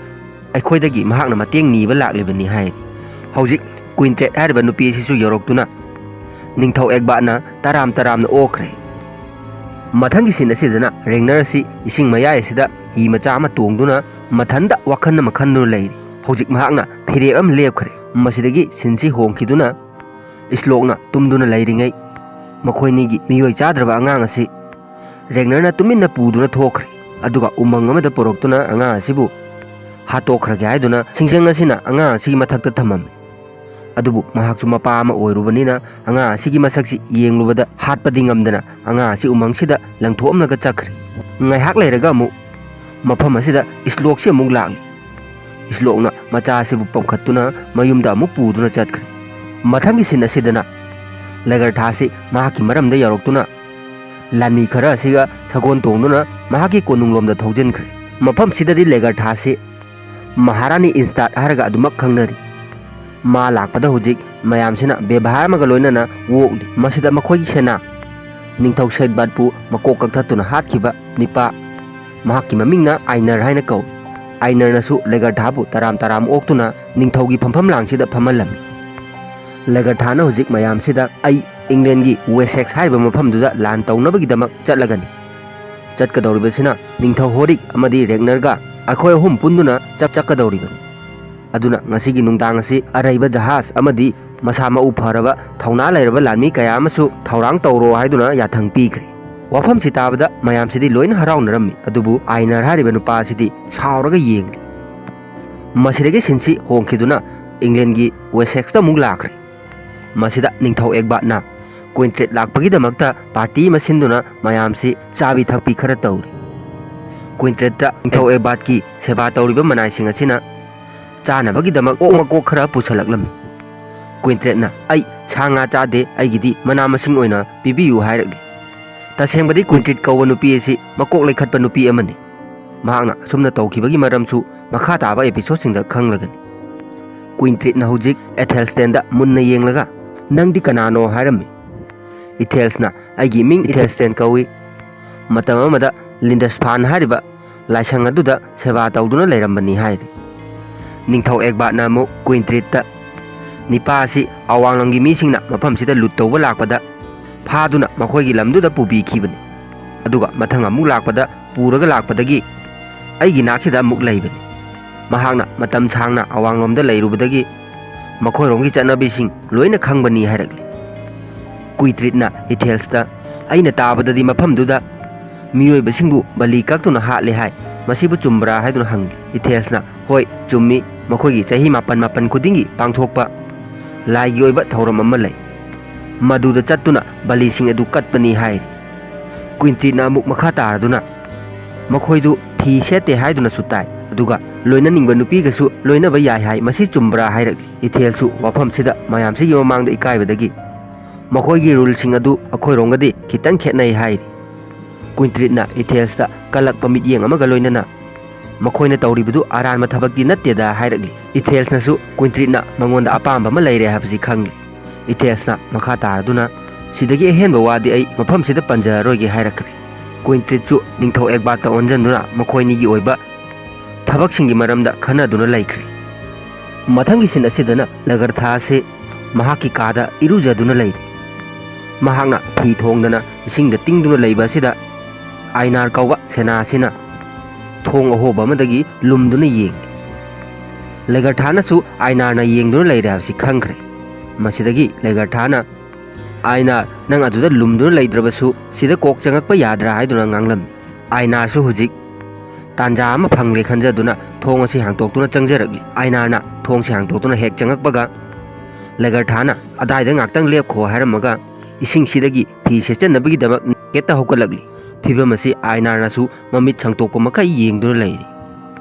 ꯑꯩꯈꯣꯏꯗꯒꯤ ꯃꯍꯥꯛꯅ ꯃꯇꯦꯡ ꯅꯤꯕ ꯂꯥꯛꯂꯤꯕꯅꯤ" ꯍꯥꯏ꯫ ꯍꯧꯖꯤꯛ ꯀ꯭ꯋꯤꯟꯇ꯭ꯔꯦꯠ ꯍꯥꯏꯔꯤꯕ ꯅꯨꯄꯤ ꯑꯁꯤꯁꯨ ꯌꯧꯔꯛꯇꯨꯅ, ꯅꯤꯡꯊꯧ ꯑꯦꯛꯕꯥꯠꯅ ꯇꯔꯥꯝ ꯇꯔꯥꯝꯅ ꯑꯣꯛꯈ꯭ꯔꯦ꯫ ꯃꯊꯪꯒꯤ ꯁꯤꯟ ꯑꯁꯤꯗꯅ ꯔꯦꯡꯅꯔ ꯑꯁꯤ ꯏꯁꯤꯡ ꯃꯌꯥꯏ ꯑꯁꯤꯗ ꯍꯤ ꯃꯆꯥ ꯑꯃ ꯇꯣꯡꯗꯨꯅ ꯃꯊꯟꯇ ꯋꯥꯈꯜ ꯑꯃ ꯈꯟꯗꯨꯅ ꯂꯩꯔꯤ꯫ ꯍꯧꯖꯤꯛ ꯃꯍꯥꯛꯅ ꯐꯤꯔꯦꯞ ꯑꯃ ꯂꯦꯞꯈ꯭ꯔꯦ꯫ ꯃꯁꯤꯗꯒꯤ ꯁꯤꯟꯁꯤ ꯍꯣꯡꯈꯤꯗꯨꯅ ꯏꯁꯂꯣꯛꯅ ꯇꯨꯝꯗꯨꯅ ꯂꯩꯔꯤꯉꯩ ꯃꯈꯣꯏꯅꯤꯒꯤ ꯃꯤꯑꯣꯏ ꯆꯥꯗ꯭ꯔꯕ ꯑꯉꯥꯡ ꯑꯁꯤ ꯔꯦꯡꯅꯔꯅ ꯇꯨꯃꯤꯟꯅ ꯄꯨꯗꯨꯅ ꯊꯣꯛꯈ꯭ꯔꯦ꯫ ꯑꯗꯨꯒ ꯎꯃꯪ ꯑꯃꯗ ꯄꯨꯔꯛꯇꯨꯅ ꯑꯉꯥꯡ ꯑꯁꯤꯕꯨ ꯍꯥꯠꯇꯣꯛꯈ꯭ꯔꯒꯦ ꯍꯥꯏꯗꯨꯅ ꯁꯤꯡꯖꯪ ꯑꯁꯤꯅ ꯑꯉꯥꯡ ꯑꯁꯤꯒꯤ ꯃꯊꯛꯇ ꯊꯝꯃꯝꯃꯤ꯫ ꯑꯗꯨꯕꯨ ꯃꯍꯥꯛꯁꯨ ꯃꯄꯥ ꯑꯃ ꯑꯣꯏꯔꯨꯕꯅꯤꯅ ꯑꯉꯥꯡ ꯑꯁꯤꯒꯤ ꯃꯁꯛꯁꯤ ꯌꯦꯡꯂꯨꯕꯗ ꯍꯥꯠꯄꯗꯤ ꯉꯝꯗꯅ ꯑꯉꯥꯡ ꯑꯁꯤ ꯎꯃꯪꯁꯤꯗ ꯂꯪꯊꯣꯛꯑꯝꯂꯒ ꯆꯠꯈ꯭ꯔꯦ꯫ ꯉꯥꯏꯍꯥꯛ ꯂꯩꯔꯒ ꯑꯃꯨꯛ ꯃꯐꯝ ꯑꯁꯤꯗ ꯏꯁꯂꯣꯛꯁꯤ ꯑꯃꯨꯛ ꯂꯥꯛꯂꯤ꯫ ꯏꯁꯂꯣꯛꯅ ꯃꯆꯥ ꯑꯁꯤꯕꯨ ꯄꯝꯈꯠꯇꯨꯅ ꯃꯌꯨꯝꯗ ꯑꯃꯨꯛ ꯄꯨꯗꯨꯅ ꯆꯠꯈ꯭ꯔꯦ꯫ ꯃꯊꯪꯒꯤ ꯁꯤꯟ ꯑꯁꯤꯗꯅ ꯂꯦꯒꯔꯊꯥꯁꯤ ꯃꯍꯥꯛꯀꯤ ꯃꯔꯝꯗ ꯌꯧꯔꯛꯇꯨꯅ ꯂꯥꯟꯃꯤ ꯈꯔ ꯑꯁꯤꯒ ꯁꯒꯣꯜ ꯇꯣꯡꯗꯨꯅ ꯃꯍꯥꯛꯀꯤ ꯀꯣꯅꯨꯡꯂꯣꯝꯗ ꯊꯧꯖꯤꯟꯈ꯭ꯔꯦ꯫ ꯃꯐꯝꯁꯤꯗꯗꯤ ꯂꯦꯒꯔꯊꯥꯁꯤ ꯃꯍꯥꯔꯥꯅꯤ ꯏꯟꯁꯇꯥꯠ ꯍꯥꯏꯔꯒ ꯑꯗꯨꯃꯛ ꯈꯪꯅꯔꯤ꯫ ꯃꯥ ꯂꯥꯛꯄꯗ ꯍꯧꯖꯤꯛ ꯃꯌꯥꯝꯁꯤꯅ ꯕꯦꯕꯥꯔ ꯑꯃꯒ ꯂꯣꯏꯅꯅ ꯑꯣꯛꯂꯤ꯫ ꯃꯁꯤꯗ ꯃꯈꯣꯏꯒꯤ ꯁꯦꯅꯥ ꯅꯤꯡꯊꯧ ꯁꯦꯠꯕꯥꯠꯄꯨ ꯃꯀꯣꯛ ꯀꯛꯊꯠꯇꯨꯅ ꯍꯥꯠꯈꯤꯕ ꯅꯤꯄꯥ, ꯃꯍꯥꯛꯀꯤ ꯃꯃꯤꯡꯅ ꯑꯥꯏꯅꯔ ꯍꯥꯏꯅ ꯀꯧꯏ꯫ ꯑꯥꯏꯅꯔꯅꯁꯨ ꯂꯦꯒꯔꯊꯥꯕꯨ ꯇꯔꯥꯝ ꯇꯔꯥꯝ ꯑꯣꯛꯇꯨꯅ ꯅꯤꯡꯊꯧꯒꯤ ꯐꯝꯐꯝ ꯂꯥꯡꯁꯤꯗ ꯐꯝꯍꯜꯂꯝꯃꯤ꯫ ꯂꯦꯒꯔꯊꯥꯅ ꯍꯧꯖꯤꯛ ꯃꯌꯥꯝꯁꯤꯗ ꯑꯩ ꯏꯪꯂꯦꯟꯒꯤ ꯋꯦꯁꯦꯛꯁ ꯍꯥꯏꯔꯤꯕ ꯃꯐꯝꯗꯨꯗ ꯂꯥꯟ ꯇꯧꯅꯕꯒꯤꯗꯃꯛ ꯆꯠꯂꯒꯅꯤ꯫ ꯆꯠꯀꯗꯧꯔꯤꯕꯁꯤꯅ ꯅꯤꯡꯊꯧ ꯍꯣꯔꯤꯛ ꯑꯃꯗꯤ ꯔꯦꯛꯅꯔꯒ ꯑꯩꯈꯣꯏ ꯑꯍꯨꯝ ꯄꯨꯟꯗꯨꯅ ꯆꯞ ꯆꯠꯀꯗꯧꯔꯤꯕꯅꯤ꯫ ꯑꯗꯨꯅ ꯉꯁꯤꯒꯤ ꯅꯨꯡꯗꯥꯡ ꯑꯁꯤ ꯑꯔꯩꯕ ꯖꯍꯥꯖ ꯑꯃꯗꯤ ꯃꯁꯥ ꯃꯎ ꯐꯔꯕ ꯊꯧꯅꯥ ꯂꯩꯔꯕ ꯂꯥꯟꯃꯤ ꯀꯌꯥ ꯑꯃꯁꯨ ꯊꯧꯔꯥꯡ ꯇꯧꯔꯣ ꯍꯥꯏꯗꯨꯅ ꯌꯥꯊꯪ ꯄꯤꯈ꯭ꯔꯦ꯫ ꯋꯥꯐꯝꯁꯤ ꯇꯥꯕꯗ ꯃꯌꯥꯝꯁꯤꯗꯤ ꯂꯣꯏꯅ ꯍꯔꯥꯎꯅꯔꯝꯃꯤ, ꯑꯗꯨꯕꯨ ꯑꯥꯏꯅꯔ ꯍꯥꯏꯔꯤꯕ ꯅꯨꯄꯥ ꯑꯁꯤꯗꯤ ꯁꯥꯎꯔꯒ ꯌꯦꯡꯂꯤ꯫ ꯃꯁꯤꯗꯒꯤ ꯁꯤꯟꯁꯤ ꯍꯣꯡꯈꯤꯗꯨꯅ ꯏꯪꯂꯦꯟꯒꯤ ꯋꯦꯁꯦꯛꯁꯇ ꯑꯃꯨꯛ ꯂꯥꯛꯈ꯭ꯔꯦ꯫ ꯃꯁꯤꯗ ꯅꯤꯡꯊꯧ ꯑꯦꯛꯕꯥꯠꯅ ꯀ꯭ꯋꯤꯟꯇ꯭ꯔꯦꯠ ꯂꯥꯛꯄꯒꯤꯗꯃꯛꯇ ꯄꯥꯔꯇꯤ ꯑꯃ ꯁꯤꯟꯗꯨꯅ ꯃꯌꯥꯝꯁꯤ ꯆꯥꯕꯤ ꯊꯛꯄꯤ ꯈꯔ ꯇꯧꯔꯤ꯫ ꯀ꯭ꯋꯤꯟꯇ꯭ꯔꯦꯠꯇ ꯅꯤꯡꯊꯧ ꯑꯦꯛꯕꯥꯠꯀꯤ ꯁꯦꯕꯥ ꯇꯧꯔꯤꯕ ꯃꯅꯥꯏꯁꯤꯡ ꯑꯁꯤꯅ ꯆꯥꯅꯕꯒꯤꯗꯃꯛ ꯑꯣꯛ ꯃꯀꯣꯛ ꯈꯔ ꯄꯨꯁꯜꯂꯛꯂꯝꯃꯤ꯫ ꯀ꯭ꯋꯤꯟꯇ꯭ꯔꯦꯠꯅ, "ꯑꯩ ꯁꯥ ꯉꯥ ꯆꯥꯗꯦ, ꯑꯩꯒꯤꯗꯤ ꯃꯅꯥ ꯃꯁꯤꯡ ꯑꯣꯏꯅ ꯄꯤꯕꯤꯌꯨ" ꯍꯥꯏꯔꯛꯂꯤ꯫ ꯇꯁꯦꯡꯕꯗꯤ ꯀ꯭ꯋꯤꯟꯇ꯭ꯔꯦꯠ ꯀꯧꯕ ꯅꯨꯄꯤ ꯑꯁꯤ ꯃꯀꯣꯛ ꯂꯩꯈꯠꯄ ꯅꯨꯄꯤ ꯑꯃꯅꯤ꯫ ꯃꯍꯥꯛꯅ ꯑꯁꯨꯝꯅ ꯇꯧꯈꯤꯕꯒꯤ ꯃꯔꯝꯁꯨ ꯃꯈꯥ ꯇꯥꯕ ꯑꯦꯄꯤꯁꯣꯗꯁꯤꯡꯗ ꯈꯪꯂꯒꯅꯤ꯫ ꯀ꯭ꯋꯤꯟꯇ꯭ꯔꯦꯠꯅ ꯍꯧꯖꯤꯛ ꯑꯦꯊꯦꯜꯁꯇꯦꯟꯗ ꯃꯨꯟꯅ ꯌꯦꯡꯂꯒ, "ꯅꯪꯗꯤ ꯀꯅꯥꯅꯣ?" ꯍꯥꯏꯔꯝꯃꯤ꯫ ꯏꯊꯦꯜꯁꯅ, "ꯑꯩꯒꯤ ꯃꯤꯡ ꯏꯊꯦꯜꯁꯇꯦꯟ ꯀꯧꯏ꯫ ꯃꯇꯝ ꯑꯃꯗ ꯂꯤꯟꯗꯁꯐꯥꯟ ꯍꯥꯏꯔꯤꯕ ꯂꯥꯏꯁꯪ ꯑꯗꯨꯗ ꯁꯦꯕꯥ ꯇꯧꯗꯨꯅ ꯂꯩꯔꯝꯕꯅꯤ" ꯍꯥꯏꯔꯤ꯫ ꯅꯤꯡꯊꯧ ꯑꯦꯛꯕꯥꯠꯅ ꯑꯃꯨꯛ ꯀ꯭ꯋꯤꯟꯇ꯭ꯔꯤꯠꯇ, ꯅꯤꯄꯥ ꯑꯁꯤ ꯑꯋꯥꯡꯂꯝꯒꯤ ꯃꯤꯁꯤꯡꯅ ꯃꯐꯝꯁꯤꯗ ꯂꯨꯠ ꯇꯧꯕ ꯂꯥꯛꯄꯗ ꯐꯥꯗꯨꯅ ꯃꯈꯣꯏꯒꯤ ꯂꯝꯗꯨꯗ ꯄꯨꯕꯤꯈꯤꯕꯅꯤ꯫ ꯑꯗꯨꯒ ꯃꯊꯪ ꯑꯃꯨꯛ ꯂꯥꯛꯄꯗ, ꯄꯨꯔꯒ ꯂꯥꯛꯄꯗꯒꯤ ꯑꯩꯒꯤ ꯅꯥꯛꯁꯤꯗ ꯑꯃꯨꯛ ꯂꯩꯕꯅꯤ꯫ ꯃꯍꯥꯛꯅ ꯃꯇꯝ ꯁꯥꯡꯅ ꯑꯋꯥꯡꯂꯣꯝꯗ ꯂꯩꯔꯨꯕꯗꯒꯤ ꯃꯈꯣꯏꯔꯣꯝꯒꯤ ꯆꯠꯅꯕꯤꯁꯤꯡ ꯂꯣꯏꯅ ꯈꯪꯕꯅꯤ ꯍꯥꯏꯔꯛꯂꯤ꯫ ꯀꯨꯏꯟꯇ꯭ꯔꯤꯠꯅ ꯏꯊꯦꯜꯁꯇ, "ꯑꯩꯅ ꯇꯥꯕꯗꯗꯤ ꯃꯐꯝꯗꯨꯗ ꯃꯤꯑꯣꯏꯕꯁꯤꯡꯕꯨ ꯕꯂꯤ ꯀꯛꯇꯨꯅ ꯍꯥꯠꯂꯦ ꯍꯥꯏ, ꯃꯁꯤꯕꯨ ꯆꯨꯝꯕ꯭ꯔꯥ?" ꯍꯥꯏꯗꯨꯅ ꯍꯪꯂꯤ꯫ ꯏꯊꯦꯜꯁꯅ, "ꯍꯣꯏ, ꯆꯨꯝꯃꯤ, ꯃꯈꯣꯏꯒꯤ ꯆꯍꯤ ꯃꯥꯄꯟ ꯃꯥꯄꯟ ꯈꯨꯗꯤꯡꯒꯤ ꯄꯥꯡꯊꯣꯛꯄ ꯂꯥꯏꯒꯤ ꯑꯣꯏꯕ ꯊꯧꯔꯝ ꯑꯃ ꯂꯩ, ꯃꯗꯨꯗ ꯆꯠꯇꯨꯅ ꯕꯂꯤꯁꯤꯡ ꯑꯗꯨ ꯀꯠꯄꯅꯤ" ꯍꯥꯏꯔꯤ꯫ ꯀꯨꯏꯟꯇ꯭ꯔꯤꯠꯅ ꯑꯃꯨꯛ ꯃꯈꯥ ꯇꯥꯔꯗꯨꯅ, "ꯃꯈꯣꯏꯗꯨ ꯐꯤ ꯁꯦꯠꯇꯦ ꯍꯥꯏꯗꯨꯅꯁꯨ ꯇꯥꯏ, ꯑꯗꯨꯒ ꯂꯣꯏꯅꯅꯤꯡꯕ ꯅꯨꯄꯤꯒꯁꯨ ꯂꯣꯏꯅꯕ ꯌꯥꯏ ꯍꯥꯏ, ꯃꯁꯤ ꯆꯨꯝꯕ꯭ꯔꯥ?" ꯍꯥꯏꯔꯛꯂꯤ꯫ ꯏꯊꯦꯜꯁꯨ ꯋꯥꯐꯝꯁꯤꯗ ꯃꯌꯥꯝꯁꯤꯒꯤ ꯃꯃꯥꯡꯗ ꯏꯀꯥꯏꯕꯗꯒꯤ, "ꯃꯈꯣꯏꯒꯤ ꯔꯨꯜꯁꯤꯡ ꯑꯗꯨ ꯑꯩꯈꯣꯏꯔꯣꯝꯒꯗꯤ ꯈꯤꯇꯪ ꯈꯦꯠꯅꯩ" ꯍꯥꯏꯔꯤ꯫ ꯀꯨꯏꯟꯇ꯭ꯔꯤꯠꯅ ꯏꯊꯦꯜꯁꯇ ꯀꯜꯂꯛꯄ ꯃꯤꯠꯌꯦꯡ ꯑꯃꯒ ꯂꯣꯏꯅꯅ, "ꯃꯈꯣꯏꯅ ꯇꯧꯔꯤꯕꯗꯨ ꯑꯔꯥꯟꯕ ꯊꯕꯛꯇꯤ ꯅꯠꯇꯦꯗ" ꯍꯥꯏꯔꯛꯂꯤ꯫ ꯏꯊꯦꯜꯁꯅꯁꯨ ꯀꯨꯏꯟꯇ꯭ꯔꯤꯠꯅ ꯃꯉꯣꯟꯗ ꯑꯄꯥꯝꯕ ꯑꯃ ꯂꯩꯔꯦ ꯍꯥꯏꯕꯁꯤ ꯈꯪꯂꯤ꯫ ꯏꯊꯦꯜꯁꯅ ꯃꯈꯥ ꯇꯥꯔꯗꯨꯅ, "ꯁꯤꯗꯒꯤ ꯑꯍꯦꯟꯕ ꯋꯥꯗꯤ ꯑꯩ ꯃꯐꯝꯁꯤꯗ ꯄꯟꯖꯔꯔꯣꯏꯒꯦ" ꯍꯥꯏꯔꯛꯈ꯭ꯔꯦ꯫ ꯀꯨꯏꯟꯇ꯭ꯔꯤꯠꯁꯨ ꯅꯤꯡꯊꯧ ꯑꯦꯛꯕꯥꯠꯇ ꯑꯣꯟꯁꯤꯟꯗꯨꯅ ꯃꯈꯣꯏꯅꯤꯒꯤ ꯑꯣꯏꯕ ꯊꯕꯛꯁꯤꯡꯒꯤ ꯃꯔꯝꯗ ꯈꯟꯅꯗꯨꯅ ꯂꯩꯈ꯭ꯔꯦ꯫ ꯃꯊꯪꯒꯤ ꯁꯤꯟ ꯑꯁꯤꯗꯅ ꯂꯒꯔꯊꯥ ꯑꯁꯤ ꯃꯍꯥꯛꯀꯤ ꯀꯥꯗ ꯏꯔꯨꯖꯗꯨꯅ ꯂꯩꯔꯤ꯫ ꯃꯍꯥꯛꯅ ꯐꯤ ꯊꯣꯡꯗꯅ ꯏꯁꯤꯡꯗ ꯇꯤꯡꯗꯨꯅ ꯂꯩꯕ ꯑꯁꯤꯗ ꯑꯥꯏꯅꯥꯔ ꯀꯧꯕ ꯁꯦꯅꯥ ꯑꯁꯤꯅ ꯊꯣꯡ ꯑꯍꯣꯕ ꯑꯃꯗꯒꯤ ꯂꯨꯝꯗꯨꯅ ꯌꯦꯡꯂꯤ꯫ ꯂꯒꯔꯊꯥꯅꯁꯨ ꯑꯥꯏꯅꯥꯔꯅ ꯌꯦꯡꯗꯨꯅ ꯂꯩꯔꯦ ꯍꯥꯏꯕꯁꯤ ꯈꯪꯈ꯭ꯔꯦ꯫ ꯃꯁꯤꯗꯒꯤ ꯂꯒꯔꯊꯥꯅ, "ꯑꯥꯏꯅꯥꯔ, ꯅꯪ ꯑꯗꯨꯗ ꯂꯨꯝꯗꯨꯅ ꯂꯩꯇ꯭ꯔꯕꯁꯨ ꯁꯤꯗ ꯀꯣꯛ ꯆꯪꯉꯛꯄ ꯌꯥꯗ꯭ꯔꯥ?" ꯍꯥꯏꯗꯨꯅ ꯉꯥꯡꯂꯝꯃꯤ꯫ ꯑꯥꯏꯅꯥꯔꯁꯨ ꯍꯧꯖꯤꯛ ꯇꯥꯟꯖꯥ ꯑꯃ ꯐꯪꯂꯦ ꯈꯟꯖꯗꯨꯅ ꯊꯣꯡ ꯑꯁꯤ ꯍꯥꯡꯇꯣꯛꯇꯨꯅ ꯆꯪꯖꯔꯛꯂꯤ꯫ ꯑꯥꯏꯅꯥꯔꯅ ꯊꯣꯡꯁꯤ ꯍꯥꯡꯇꯣꯛꯇꯨꯅ ꯍꯦꯛ ꯆꯪꯉꯛꯄꯒ, ꯂꯒꯔꯊꯥꯅ, "ꯑꯗꯥꯏꯗ ꯉꯥꯛꯇꯪ ꯂꯦꯞꯈꯣ" ꯍꯥꯏꯔꯝꯃꯒ, ꯏꯁꯤꯡꯁꯤꯗꯒꯤ ꯐꯤ ꯁꯦꯠꯆꯟꯅꯕꯒꯤꯗꯃꯛ ꯅꯦꯀꯦꯠꯇ ꯍꯧꯒꯠꯂꯛꯂꯤ꯫ ꯐꯤꯚꯝ ꯑꯁꯤ ꯑꯥꯏꯅꯥꯔꯅꯁꯨ ꯃꯃꯤꯠ ꯁꯪꯇꯣꯛꯄ ꯃꯈꯩ ꯌꯦꯡꯗꯨꯅ ꯂꯩꯔꯤ꯫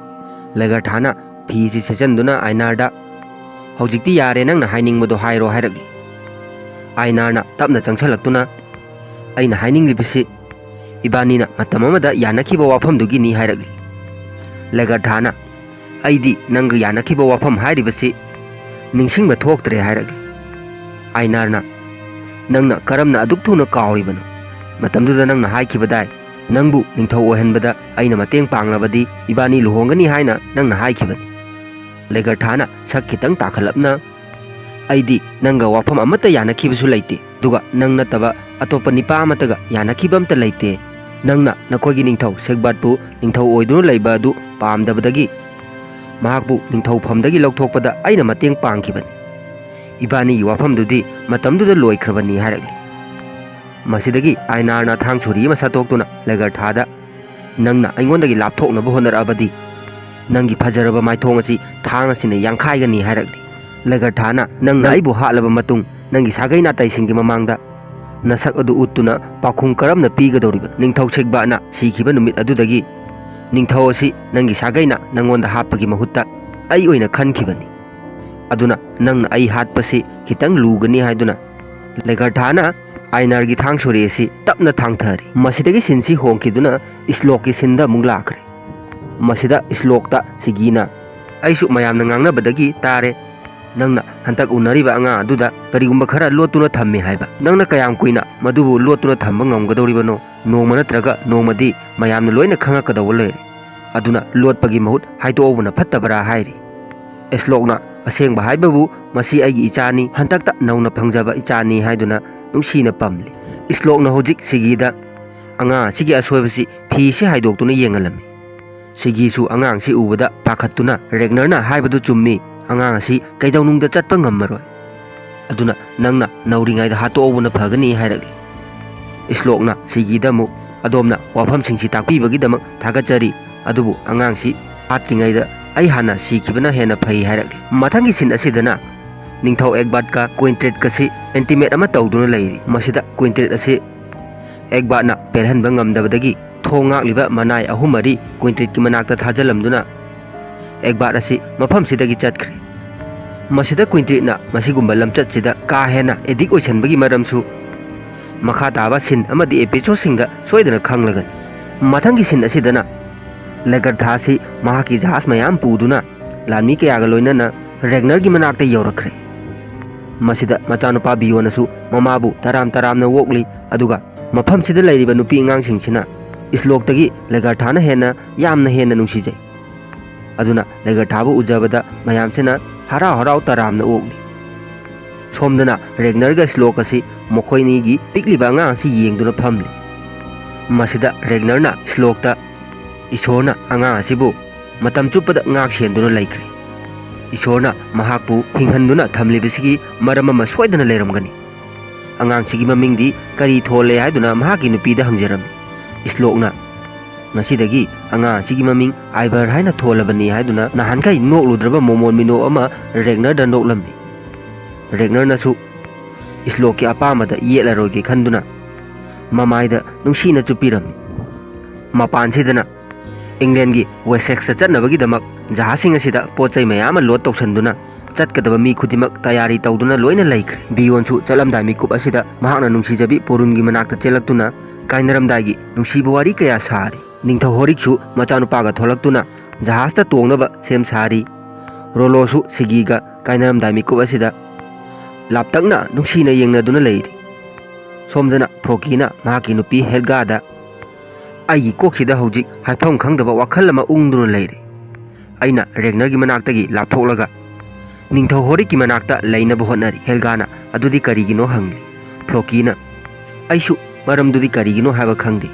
ꯂꯒꯔꯊꯥꯅ ꯐꯤꯁꯤ ꯁꯦꯠꯆꯟꯗꯨꯅ ꯑꯥꯏꯅꯥꯔꯗ, "ꯍꯧꯖꯤꯛꯇꯤ ꯌꯥꯔꯦ, ꯅꯪꯅ ꯍꯥꯏꯅꯤꯡꯕꯗꯣ ꯍꯥꯏꯔꯣ" ꯍꯥꯏꯔꯛꯂꯤ꯫ ꯑꯥꯏꯅꯥꯔꯅ ꯇꯞꯅ ꯆꯪꯁꯜꯂꯛꯇꯨꯅ, "ꯑꯩꯅ ꯍꯥꯏꯅꯤꯡꯂꯤꯕꯁꯤ ꯏꯕꯥꯅꯤꯅ ꯃꯇꯝ ꯑꯃꯗ ꯌꯥꯅꯈꯤꯕ ꯋꯥꯐꯝꯗꯨꯒꯤꯅꯤ" ꯍꯥꯏꯔꯛꯂꯤ꯫ ꯂꯒꯔꯊꯥꯅ, "ꯑꯩꯗꯤ ꯅꯪꯒ ꯌꯥꯅꯈꯤꯕ ꯋꯥꯐꯝ ꯍꯥꯏꯔꯤꯕꯁꯤ ꯅꯤꯡꯁꯤꯡꯕ ꯊꯣꯛꯇ꯭ꯔꯦ" ꯍꯥꯏꯔꯛꯂꯤ꯫ ꯑꯥꯏꯅꯥꯔꯅ, "ꯅꯪꯅ ꯀꯔꯝꯅ ꯑꯗꯨꯛ ꯊꯨꯅ ꯀꯥꯎꯔꯤꯕꯅꯣ? ꯃꯇꯝꯗꯨꯗ ꯅꯪꯅ ꯍꯥꯏꯈꯤꯕꯗꯥꯏ, ꯅꯪꯕꯨ ꯅꯤꯡꯊꯧ ꯑꯣꯏꯍꯟꯕꯗ ꯑꯩꯅ ꯃꯇꯦꯡ ꯄꯥꯡꯂꯕꯗꯤ ꯏꯕꯥꯅꯤ ꯂꯨꯍꯣꯡꯒꯅꯤ ꯍꯥꯏꯅ ꯅꯪꯅ ꯍꯥꯏꯈꯤꯕꯅꯤ꯫" ꯂꯒꯔꯊꯥꯅ ꯁꯛ ꯈꯤꯇꯪ ꯇꯥꯈꯠꯂꯞꯅ, ꯑꯩꯗꯤ ꯅꯪꯒ ꯋꯥꯐꯝ ꯑꯃꯠꯇ ꯌꯥꯅꯈꯤꯕꯁꯨ ꯂꯩꯇꯦ, ꯑꯗꯨꯒ ꯅꯪ ꯅꯠꯇꯕ ꯑꯇꯣꯞꯄ ꯅꯤꯄꯥ ꯑꯃꯠꯇꯒ ꯌꯥꯅꯈꯤꯕ ꯑꯝꯇ ꯂꯩꯇꯦ꯫ ꯅꯪꯅ ꯅꯈꯣꯏꯒꯤ ꯅꯤꯡꯊꯧ ꯁꯦꯛꯕꯥꯠꯄꯨ ꯅꯤꯡꯊꯧ ꯑꯣꯏꯗꯨꯅ ꯂꯩꯕ ꯑꯗꯨ ꯄꯥꯝꯗꯕꯗꯒꯤ ꯃꯍꯥꯛꯄꯨ ꯅꯤꯡꯊꯧꯐꯝꯗꯒꯤ ꯂꯧꯊꯣꯛꯄꯗ ꯑꯩꯅ ꯃꯇꯦꯡ ꯄꯥꯡꯈꯤꯕꯅꯤ꯫ ꯏꯕꯥꯅꯤꯒꯤ ꯋꯥꯐꯝꯗꯨꯗꯤ ꯃꯇꯝꯗꯨꯗ ꯂꯣꯏꯈ꯭ꯔꯕꯅꯤ" ꯍꯥꯏꯔꯛꯂꯤ꯫ ꯃꯁꯤꯗꯒꯤ ꯑꯥꯏꯅꯥꯔꯅ ꯊꯥꯡ ꯁꯣꯔꯤ ꯑꯃ ꯁꯠꯇꯣꯛꯇꯨꯅ ꯂꯦꯒꯔꯊꯥꯗ, "ꯅꯪꯅ ꯑꯩꯉꯣꯟꯗꯒꯤ ꯂꯥꯞꯊꯣꯛꯅꯕ ꯍꯣꯠꯅꯔꯛꯑꯕꯗꯤ ꯅꯪꯒꯤ ꯐꯖꯔꯕ ꯃꯥꯏꯊꯣꯡ ꯑꯁꯤ ꯊꯥꯡ ꯑꯁꯤꯅ ꯌꯥꯡꯈꯥꯏꯒꯅꯤ" ꯍꯥꯏꯔꯛꯂꯤ꯫ ꯂꯦꯒꯔꯊꯥꯅ, "ꯅꯪꯅ ꯑꯩꯕꯨ ꯍꯥꯠꯂꯕ ꯃꯇꯨꯡ ꯅꯪꯒꯤ ꯁꯥꯒꯩ ꯅꯥꯇꯩꯁꯤꯡꯒꯤ ꯃꯃꯥꯡꯗ ꯅꯁꯛ ꯑꯗꯨ ꯎꯠꯇꯨꯅ ꯄꯥꯎꯈꯨꯝ ꯀꯔꯝꯅ ꯄꯤꯒꯗꯧꯔꯤꯕꯅꯣ? ꯅꯤꯡꯊꯧ ꯁꯦꯛꯕꯥꯠꯅ ꯁꯤꯈꯤꯕ ꯅꯨꯃꯤꯠ ꯑꯗꯨꯗꯒꯤ ꯅꯤꯡꯊꯧ ꯑꯁꯤ ꯅꯪꯒꯤ ꯁꯥꯒꯩꯅ ꯅꯪꯉꯣꯟꯗ ꯍꯥꯠꯄꯒꯤ ꯃꯍꯨꯠꯇ ꯑꯩ ꯑꯣꯏꯅ ꯈꯟꯈꯤꯕꯅꯤ꯫ ꯑꯗꯨꯅ ꯅꯪꯅ ꯑꯩ ꯍꯥꯠꯄꯁꯤ ꯈꯤꯇꯪ ꯂꯨꯒꯅꯤ" ꯍꯥꯏꯗꯨꯅ ꯂꯦꯒꯔꯊꯥꯅ ꯑꯥꯏꯅꯥꯔꯒꯤ ꯊꯥꯡ ꯁꯣꯔꯤ ꯑꯁꯤ ꯇꯞꯅ ꯊꯥꯡꯊꯔꯤ꯫ ꯃꯁꯤꯗꯒꯤ ꯁꯤꯟꯁꯤ ꯍꯣꯡꯈꯤꯗꯨꯅ ꯏꯁꯂꯣꯛꯀꯤ ꯁꯤꯟꯗ ꯑꯃꯨꯛ ꯂꯥꯛꯈ꯭ꯔꯦ꯫ ꯃꯁꯤꯗ ꯏꯁꯂꯣꯛꯇ ꯁꯤꯒꯤꯅ, "ꯑꯩꯁꯨ ꯃꯌꯥꯝꯅ ꯉꯥꯡꯅꯕꯗꯒꯤ ꯇꯥꯔꯦ꯫ ꯅꯪꯅ ꯍꯟꯗꯛ ꯎꯅꯔꯤꯕ ꯑꯉꯥꯡ ꯑꯗꯨꯗ ꯀꯔꯤꯒꯨꯝꯕ ꯈꯔ ꯂꯣꯠꯇꯨꯅ ꯊꯝꯃꯦ ꯍꯥꯏꯕ꯫ ꯅꯪꯅ ꯀꯌꯥꯝ ꯀꯨꯏꯅ ꯃꯗꯨꯕꯨ ꯂꯣꯠꯇꯨꯅ ꯊꯝꯕ ꯉꯝꯒꯗꯧꯔꯤꯕꯅꯣ? ꯅꯣꯡꯃ ꯅꯠꯇ꯭ꯔꯒ ꯅꯣꯡꯃꯗꯤ ꯃꯌꯥꯝꯅ ꯂꯣꯏꯅ ꯈꯪꯉꯛꯀꯗꯧꯕ ꯂꯩꯔꯦ꯫ ꯑꯗꯨꯅ ꯂꯣꯠꯄꯒꯤ ꯃꯍꯨꯠ ꯍꯥꯏꯗꯣꯛꯍꯧꯕꯅ ꯐꯠꯇꯕ꯭ꯔꯥ?" ꯍꯥꯏꯔꯤ꯫ ꯏꯁꯂꯣꯛꯅ, "ꯑꯁꯦꯡꯕ ꯍꯥꯏꯕꯕꯨ ꯃꯁꯤ ꯑꯩꯒꯤ ꯏꯆꯥꯅꯤ, ꯍꯟꯗꯛꯇ ꯅꯧꯅ ꯐꯪꯖꯕ ꯏꯆꯥꯅꯤ" ꯍꯥꯏꯗꯨꯅ ꯅꯨꯡꯁꯤꯅ ꯄꯝꯂꯤ꯫ ꯏꯁꯂꯣꯛꯅ ꯍꯧꯖꯤꯛ ꯁꯤꯒꯤꯗ ꯑꯉꯥꯡ ꯑꯁꯤꯒꯤ ꯑꯁꯣꯏꯕꯁꯤ ꯐꯤꯁꯤ ꯍꯥꯏꯗꯣꯛꯇꯨꯅ ꯌꯦꯡꯍꯜꯂꯝꯃꯤ꯫ ꯁꯤꯒꯤꯁꯨ ꯑꯉꯥꯡꯁꯤ ꯎꯕꯗ ꯄꯥꯈꯠꯇꯨꯅ, "ꯔꯦꯒꯅꯔꯅ ꯍꯥꯏꯕꯗꯨ ꯆꯨꯝꯃꯤ, ꯑꯉꯥꯡ ꯑꯁꯤ ꯀꯩꯗꯧꯅꯨꯡꯗ ꯆꯠꯄ ꯉꯝꯃꯔꯣꯏ꯫ ꯑꯗꯨꯅ ꯅꯪꯅ ꯅꯧꯔꯤꯉꯩꯗ ꯍꯥꯠꯇꯣꯛꯍꯧꯕꯅ ꯐꯒꯅꯤ" ꯍꯥꯏꯔꯛꯂꯤ꯫ ꯏꯁꯂꯣꯛꯅ ꯁꯤꯒꯤꯗ ꯑꯃꯨꯛ, "ꯑꯗꯣꯝꯅ ꯋꯥꯐꯝꯁꯤꯡꯁꯤ ꯇꯥꯛꯄꯤꯕꯒꯤꯗꯃꯛ ꯊꯥꯒꯠꯆꯔꯤ, ꯑꯗꯨꯕꯨ ꯑꯉꯥꯡꯁꯤ ꯍꯥꯠꯇ꯭ꯔꯤꯉꯩꯗ ꯑꯩ ꯍꯥꯟꯅ ꯁꯤꯈꯤꯕꯅ ꯍꯦꯟꯅ ꯐꯩ" ꯍꯥꯏꯔꯛꯂꯤ꯫ ꯃꯊꯪꯒꯤ ꯁꯤꯟ ꯑꯁꯤꯗꯅ ꯅꯤꯡꯊꯧ ꯑꯦꯛꯕꯥꯠꯀ ꯀ꯭ꯋꯤꯟꯇ꯭ꯔꯤꯠꯀꯁꯤ ꯏꯟꯇꯤꯃꯦꯠ ꯑꯃ ꯇꯧꯗꯨꯅ ꯂꯩꯔꯤ꯫ ꯃꯁꯤꯗ ꯀ꯭ꯋꯤꯟꯇ꯭ꯔꯤꯠ ꯑꯁꯤ ꯑꯦꯛꯕꯥꯠꯅ ꯄꯦꯜꯍꯟꯕ ꯉꯝꯗꯕꯗꯒꯤ ꯊꯣꯡ ꯉꯥꯛꯂꯤꯕ ꯃꯅꯥꯏ ꯑꯍꯨꯝ ꯃꯔꯤ ꯀ꯭ꯋꯤꯟꯇ꯭ꯔꯤꯠꯀꯤ ꯃꯅꯥꯛꯇ ꯊꯥꯖꯤꯜꯂꯝꯗꯨꯅ ꯑꯦꯛꯕꯥꯠ ꯑꯁꯤ ꯃꯐꯝꯁꯤꯗꯒꯤ ꯆꯠꯈ꯭ꯔꯦ꯫ ꯃꯁꯤꯗ ꯀ꯭ꯋꯤꯟꯇ꯭ꯔꯤꯠꯅ ꯃꯁꯤꯒꯨꯝꯕ ꯂꯝꯆꯠꯁꯤꯗ ꯀꯥ ꯍꯦꯟꯅ ꯑꯦꯗꯤꯛ ꯑꯣꯏꯁꯟꯕꯒꯤ ꯃꯔꯝꯁꯨ ꯃꯈꯥ ꯇꯥꯕ ꯁꯤꯟ ꯑꯃꯗꯤ ꯑꯦꯄꯤꯁꯣꯗꯁꯤꯡꯗ ꯁꯣꯏꯗꯅ ꯈꯪꯂꯒꯅꯤ꯫ ꯃꯊꯪꯒꯤ ꯁꯤꯟ ꯑꯁꯤꯗꯅ ꯂꯦꯒꯔꯊꯥꯁꯤ ꯃꯍꯥꯛꯀꯤ ꯖꯍꯥꯖ ꯃꯌꯥꯝ ꯄꯨꯗꯨꯅ ꯂꯥꯟꯃꯤ ꯀꯌꯥꯒ ꯂꯣꯏꯅꯅ ꯔꯦꯒꯅꯔꯒꯤ ꯃꯅꯥꯛꯇ ꯌꯧꯔꯛꯈ꯭ꯔꯦ꯫ ꯃꯁꯤꯗ ꯃꯆꯥꯅꯨꯄꯥ ꯕꯤꯌꯣꯅꯁꯨ ꯃꯃꯥꯕꯨ ꯇꯔꯥꯝ ꯇꯔꯥꯝꯅ ꯑꯣꯛꯂꯤ, ꯑꯗꯨꯒ ꯃꯐꯝꯁꯤꯗ ꯂꯩꯔꯤꯕ ꯅꯨꯄꯤ ꯑꯉꯥꯡꯁꯤꯡꯁꯤꯅ ꯏꯁꯂꯣꯛꯇꯒꯤ ꯂꯦꯒꯔꯊꯥꯅ ꯍꯦꯟꯅ ꯌꯥꯝꯅ ꯍꯦꯟꯅ ꯅꯨꯡꯁꯤꯖꯩ꯫ ꯑꯗꯨꯅ ꯂꯦꯒꯔꯊꯥꯕꯨ ꯎꯖꯕꯗ ꯃꯌꯥꯝꯁꯤꯅ ꯍꯔꯥꯎ ꯍꯔꯥꯎ ꯇꯔꯥꯝꯅ ꯑꯣꯛꯂꯤ꯫ ꯁꯣꯝꯗꯅ ꯔꯦꯒꯅꯔꯒ ꯁ꯭ꯂꯣꯛ ꯑꯁꯤ ꯃꯈꯣꯏꯅꯤꯒꯤ ꯄꯤꯛꯂꯤꯕ ꯑꯉꯥꯡ ꯑꯁꯤ ꯌꯦꯡꯗꯨꯅ ꯐꯝꯂꯤ꯫ ꯃꯁꯤꯗ ꯔꯦꯒꯅꯔꯅ ꯁ꯭ꯂꯣꯛꯇ, "ꯏꯁꯣꯔꯅ ꯑꯉꯥꯡ ꯑꯁꯤꯕꯨ ꯃꯇꯝ ꯆꯨꯞꯄꯗ ꯉꯥꯛ ꯁꯦꯟꯗꯨꯅ ꯂꯩꯈ꯭ꯔꯦ꯫ ꯏꯁꯣꯔꯅ ꯃꯍꯥꯛꯄꯨ ꯍꯤꯡꯍꯟꯗꯨꯅ ꯊꯝꯂꯤꯕꯁꯤꯒꯤ ꯃꯔꯝ ꯑꯃ ꯁꯣꯏꯗꯅ ꯂꯩꯔꯝꯒꯅꯤ꯫ ꯑꯉꯥꯡꯁꯤꯒꯤ ꯃꯃꯤꯡꯗꯤ ꯀꯔꯤ ꯊꯣꯜꯂꯦ?" ꯍꯥꯏꯗꯨꯅ ꯃꯍꯥꯛꯀꯤ ꯅꯨꯄꯤꯗ ꯍꯪꯖꯔꯝꯃꯤ꯫ ꯁ꯭ꯂꯣꯛꯅ, "ꯉꯁꯤꯗꯒꯤ ꯑꯉꯥꯡ ꯑꯁꯤꯒꯤ ꯃꯃꯤꯡ ꯑꯥꯏꯚꯔ ꯍꯥꯏꯅ ꯊꯣꯜꯂꯕꯅꯤ" ꯍꯥꯏꯗꯨꯅ ꯅꯍꯥꯟꯈꯩ ꯅꯣꯛꯂꯨꯗ꯭ꯔꯕ ꯃꯣꯃꯣꯟ ꯃꯤꯅꯣꯛ ꯑꯃ ꯔꯦꯒꯅꯔꯗ ꯅꯣꯛꯂꯝꯃꯤ꯫ ꯔꯦꯒꯅꯔꯅꯁꯨ ꯁ꯭ꯂꯣꯛꯀꯤ ꯑꯄꯥꯝꯕꯗ ꯌꯦꯠꯂꯔꯣꯏꯒꯦ ꯈꯟꯗꯨꯅ ꯃꯃꯥꯏꯗ ꯅꯨꯡꯁꯤꯅ ꯆꯨꯞꯄꯤꯔꯝꯃꯤ꯫ ꯃꯄꯥꯟꯁꯤꯗꯅ ꯏꯪꯂꯦꯟꯒꯤ ꯋꯦꯁꯦꯛꯁꯇ ꯆꯠꯅꯕꯒꯤꯗꯃꯛ ꯖꯍꯥꯖꯁꯤꯡ ꯑꯁꯤꯗ ꯄꯣꯠ ꯆꯩ ꯃꯌꯥꯝ ꯑꯃ ꯂꯣꯗ ꯇꯧꯁꯟꯗꯨꯅ ꯆꯠꯀꯗꯕ ꯃꯤ ꯈꯨꯗꯤꯡꯃꯛ ꯇꯌꯥꯔꯤ ꯇꯧꯗꯨꯅ ꯂꯣꯏꯅ ꯂꯩꯈ꯭ꯔꯦ꯫ ꯕꯤꯌꯣꯟꯁꯨ ꯆꯠꯂꯝꯗꯥꯏ ꯃꯤꯀꯨꯞ ꯑꯁꯤꯗ ꯃꯍꯥꯛꯅ ꯅꯨꯡꯁꯤꯖꯕꯤ ꯄꯣꯔꯨꯟꯒꯤ ꯃꯅꯥꯛꯇ ꯆꯦꯜꯂꯛꯇꯨꯅ ꯀꯥꯏꯅꯔꯝꯗꯥꯏꯒꯤ ꯅꯨꯡꯁꯤꯕ ꯋꯥꯔꯤ ꯀꯌꯥ ꯁꯥꯔꯤ꯫ ꯅꯤꯡꯊꯧ ꯍꯣꯔꯤꯛꯁꯨ ꯃꯆꯥꯅꯨꯄꯥꯒ ꯊꯣꯛꯂꯛꯇꯨꯅ ꯖꯍꯥꯖꯇ ꯇꯣꯡꯅꯕ ꯁꯦꯝ ꯁꯥꯔꯤ꯫ ꯔꯣꯂꯣꯁꯨ ꯁꯤꯒꯤꯒ ꯀꯥꯏꯅꯔꯝꯗꯥꯏ ꯃꯤꯀꯨꯞ ꯑꯁꯤꯗ ꯂꯥꯞꯇꯛꯅ ꯅꯨꯡꯁꯤꯅ ꯌꯦꯡꯅꯗꯨꯅ ꯂꯩꯔꯤ꯫ ꯁꯣꯝꯗꯅ ꯐ꯭ꯔꯣꯀꯤꯅ ꯃꯍꯥꯛꯀꯤ ꯅꯨꯄꯤ ꯍꯦꯜꯒꯥꯗ, "ꯑꯩꯒꯤ ꯀꯣꯛꯁꯤꯗ ꯍꯧꯖꯤꯛ ꯍꯥꯏꯐꯝ ꯈꯪꯗꯕ ꯋꯥꯈꯜ ꯑꯃ ꯎꯪꯗꯨꯅ ꯂꯩꯔꯦ꯫ ꯑꯩꯅ ꯔꯦꯒꯅꯔꯒꯤ ꯃꯅꯥꯛꯇꯒꯤ ꯂꯥꯞꯊꯣꯛꯂꯒ ꯅꯤꯡꯊꯧ ꯍꯣꯔꯤꯛꯀꯤ ꯃꯅꯥꯛꯇ ꯂꯩꯅꯕ ꯍꯣꯠꯅꯔꯤ꯫" ꯍꯦꯜꯒꯥꯅ, "ꯑꯗꯨꯗꯤ ꯀꯔꯤꯒꯤꯅꯣ?" ꯍꯪꯂꯤ꯫ ꯐ꯭ꯔꯣꯀꯤꯅ, "ꯑꯩꯁꯨ ꯃꯔꯝꯗꯨꯗꯤ ꯀꯔꯤꯒꯤꯅꯣ ꯍꯥꯏꯕ ꯈꯪꯗꯦ꯫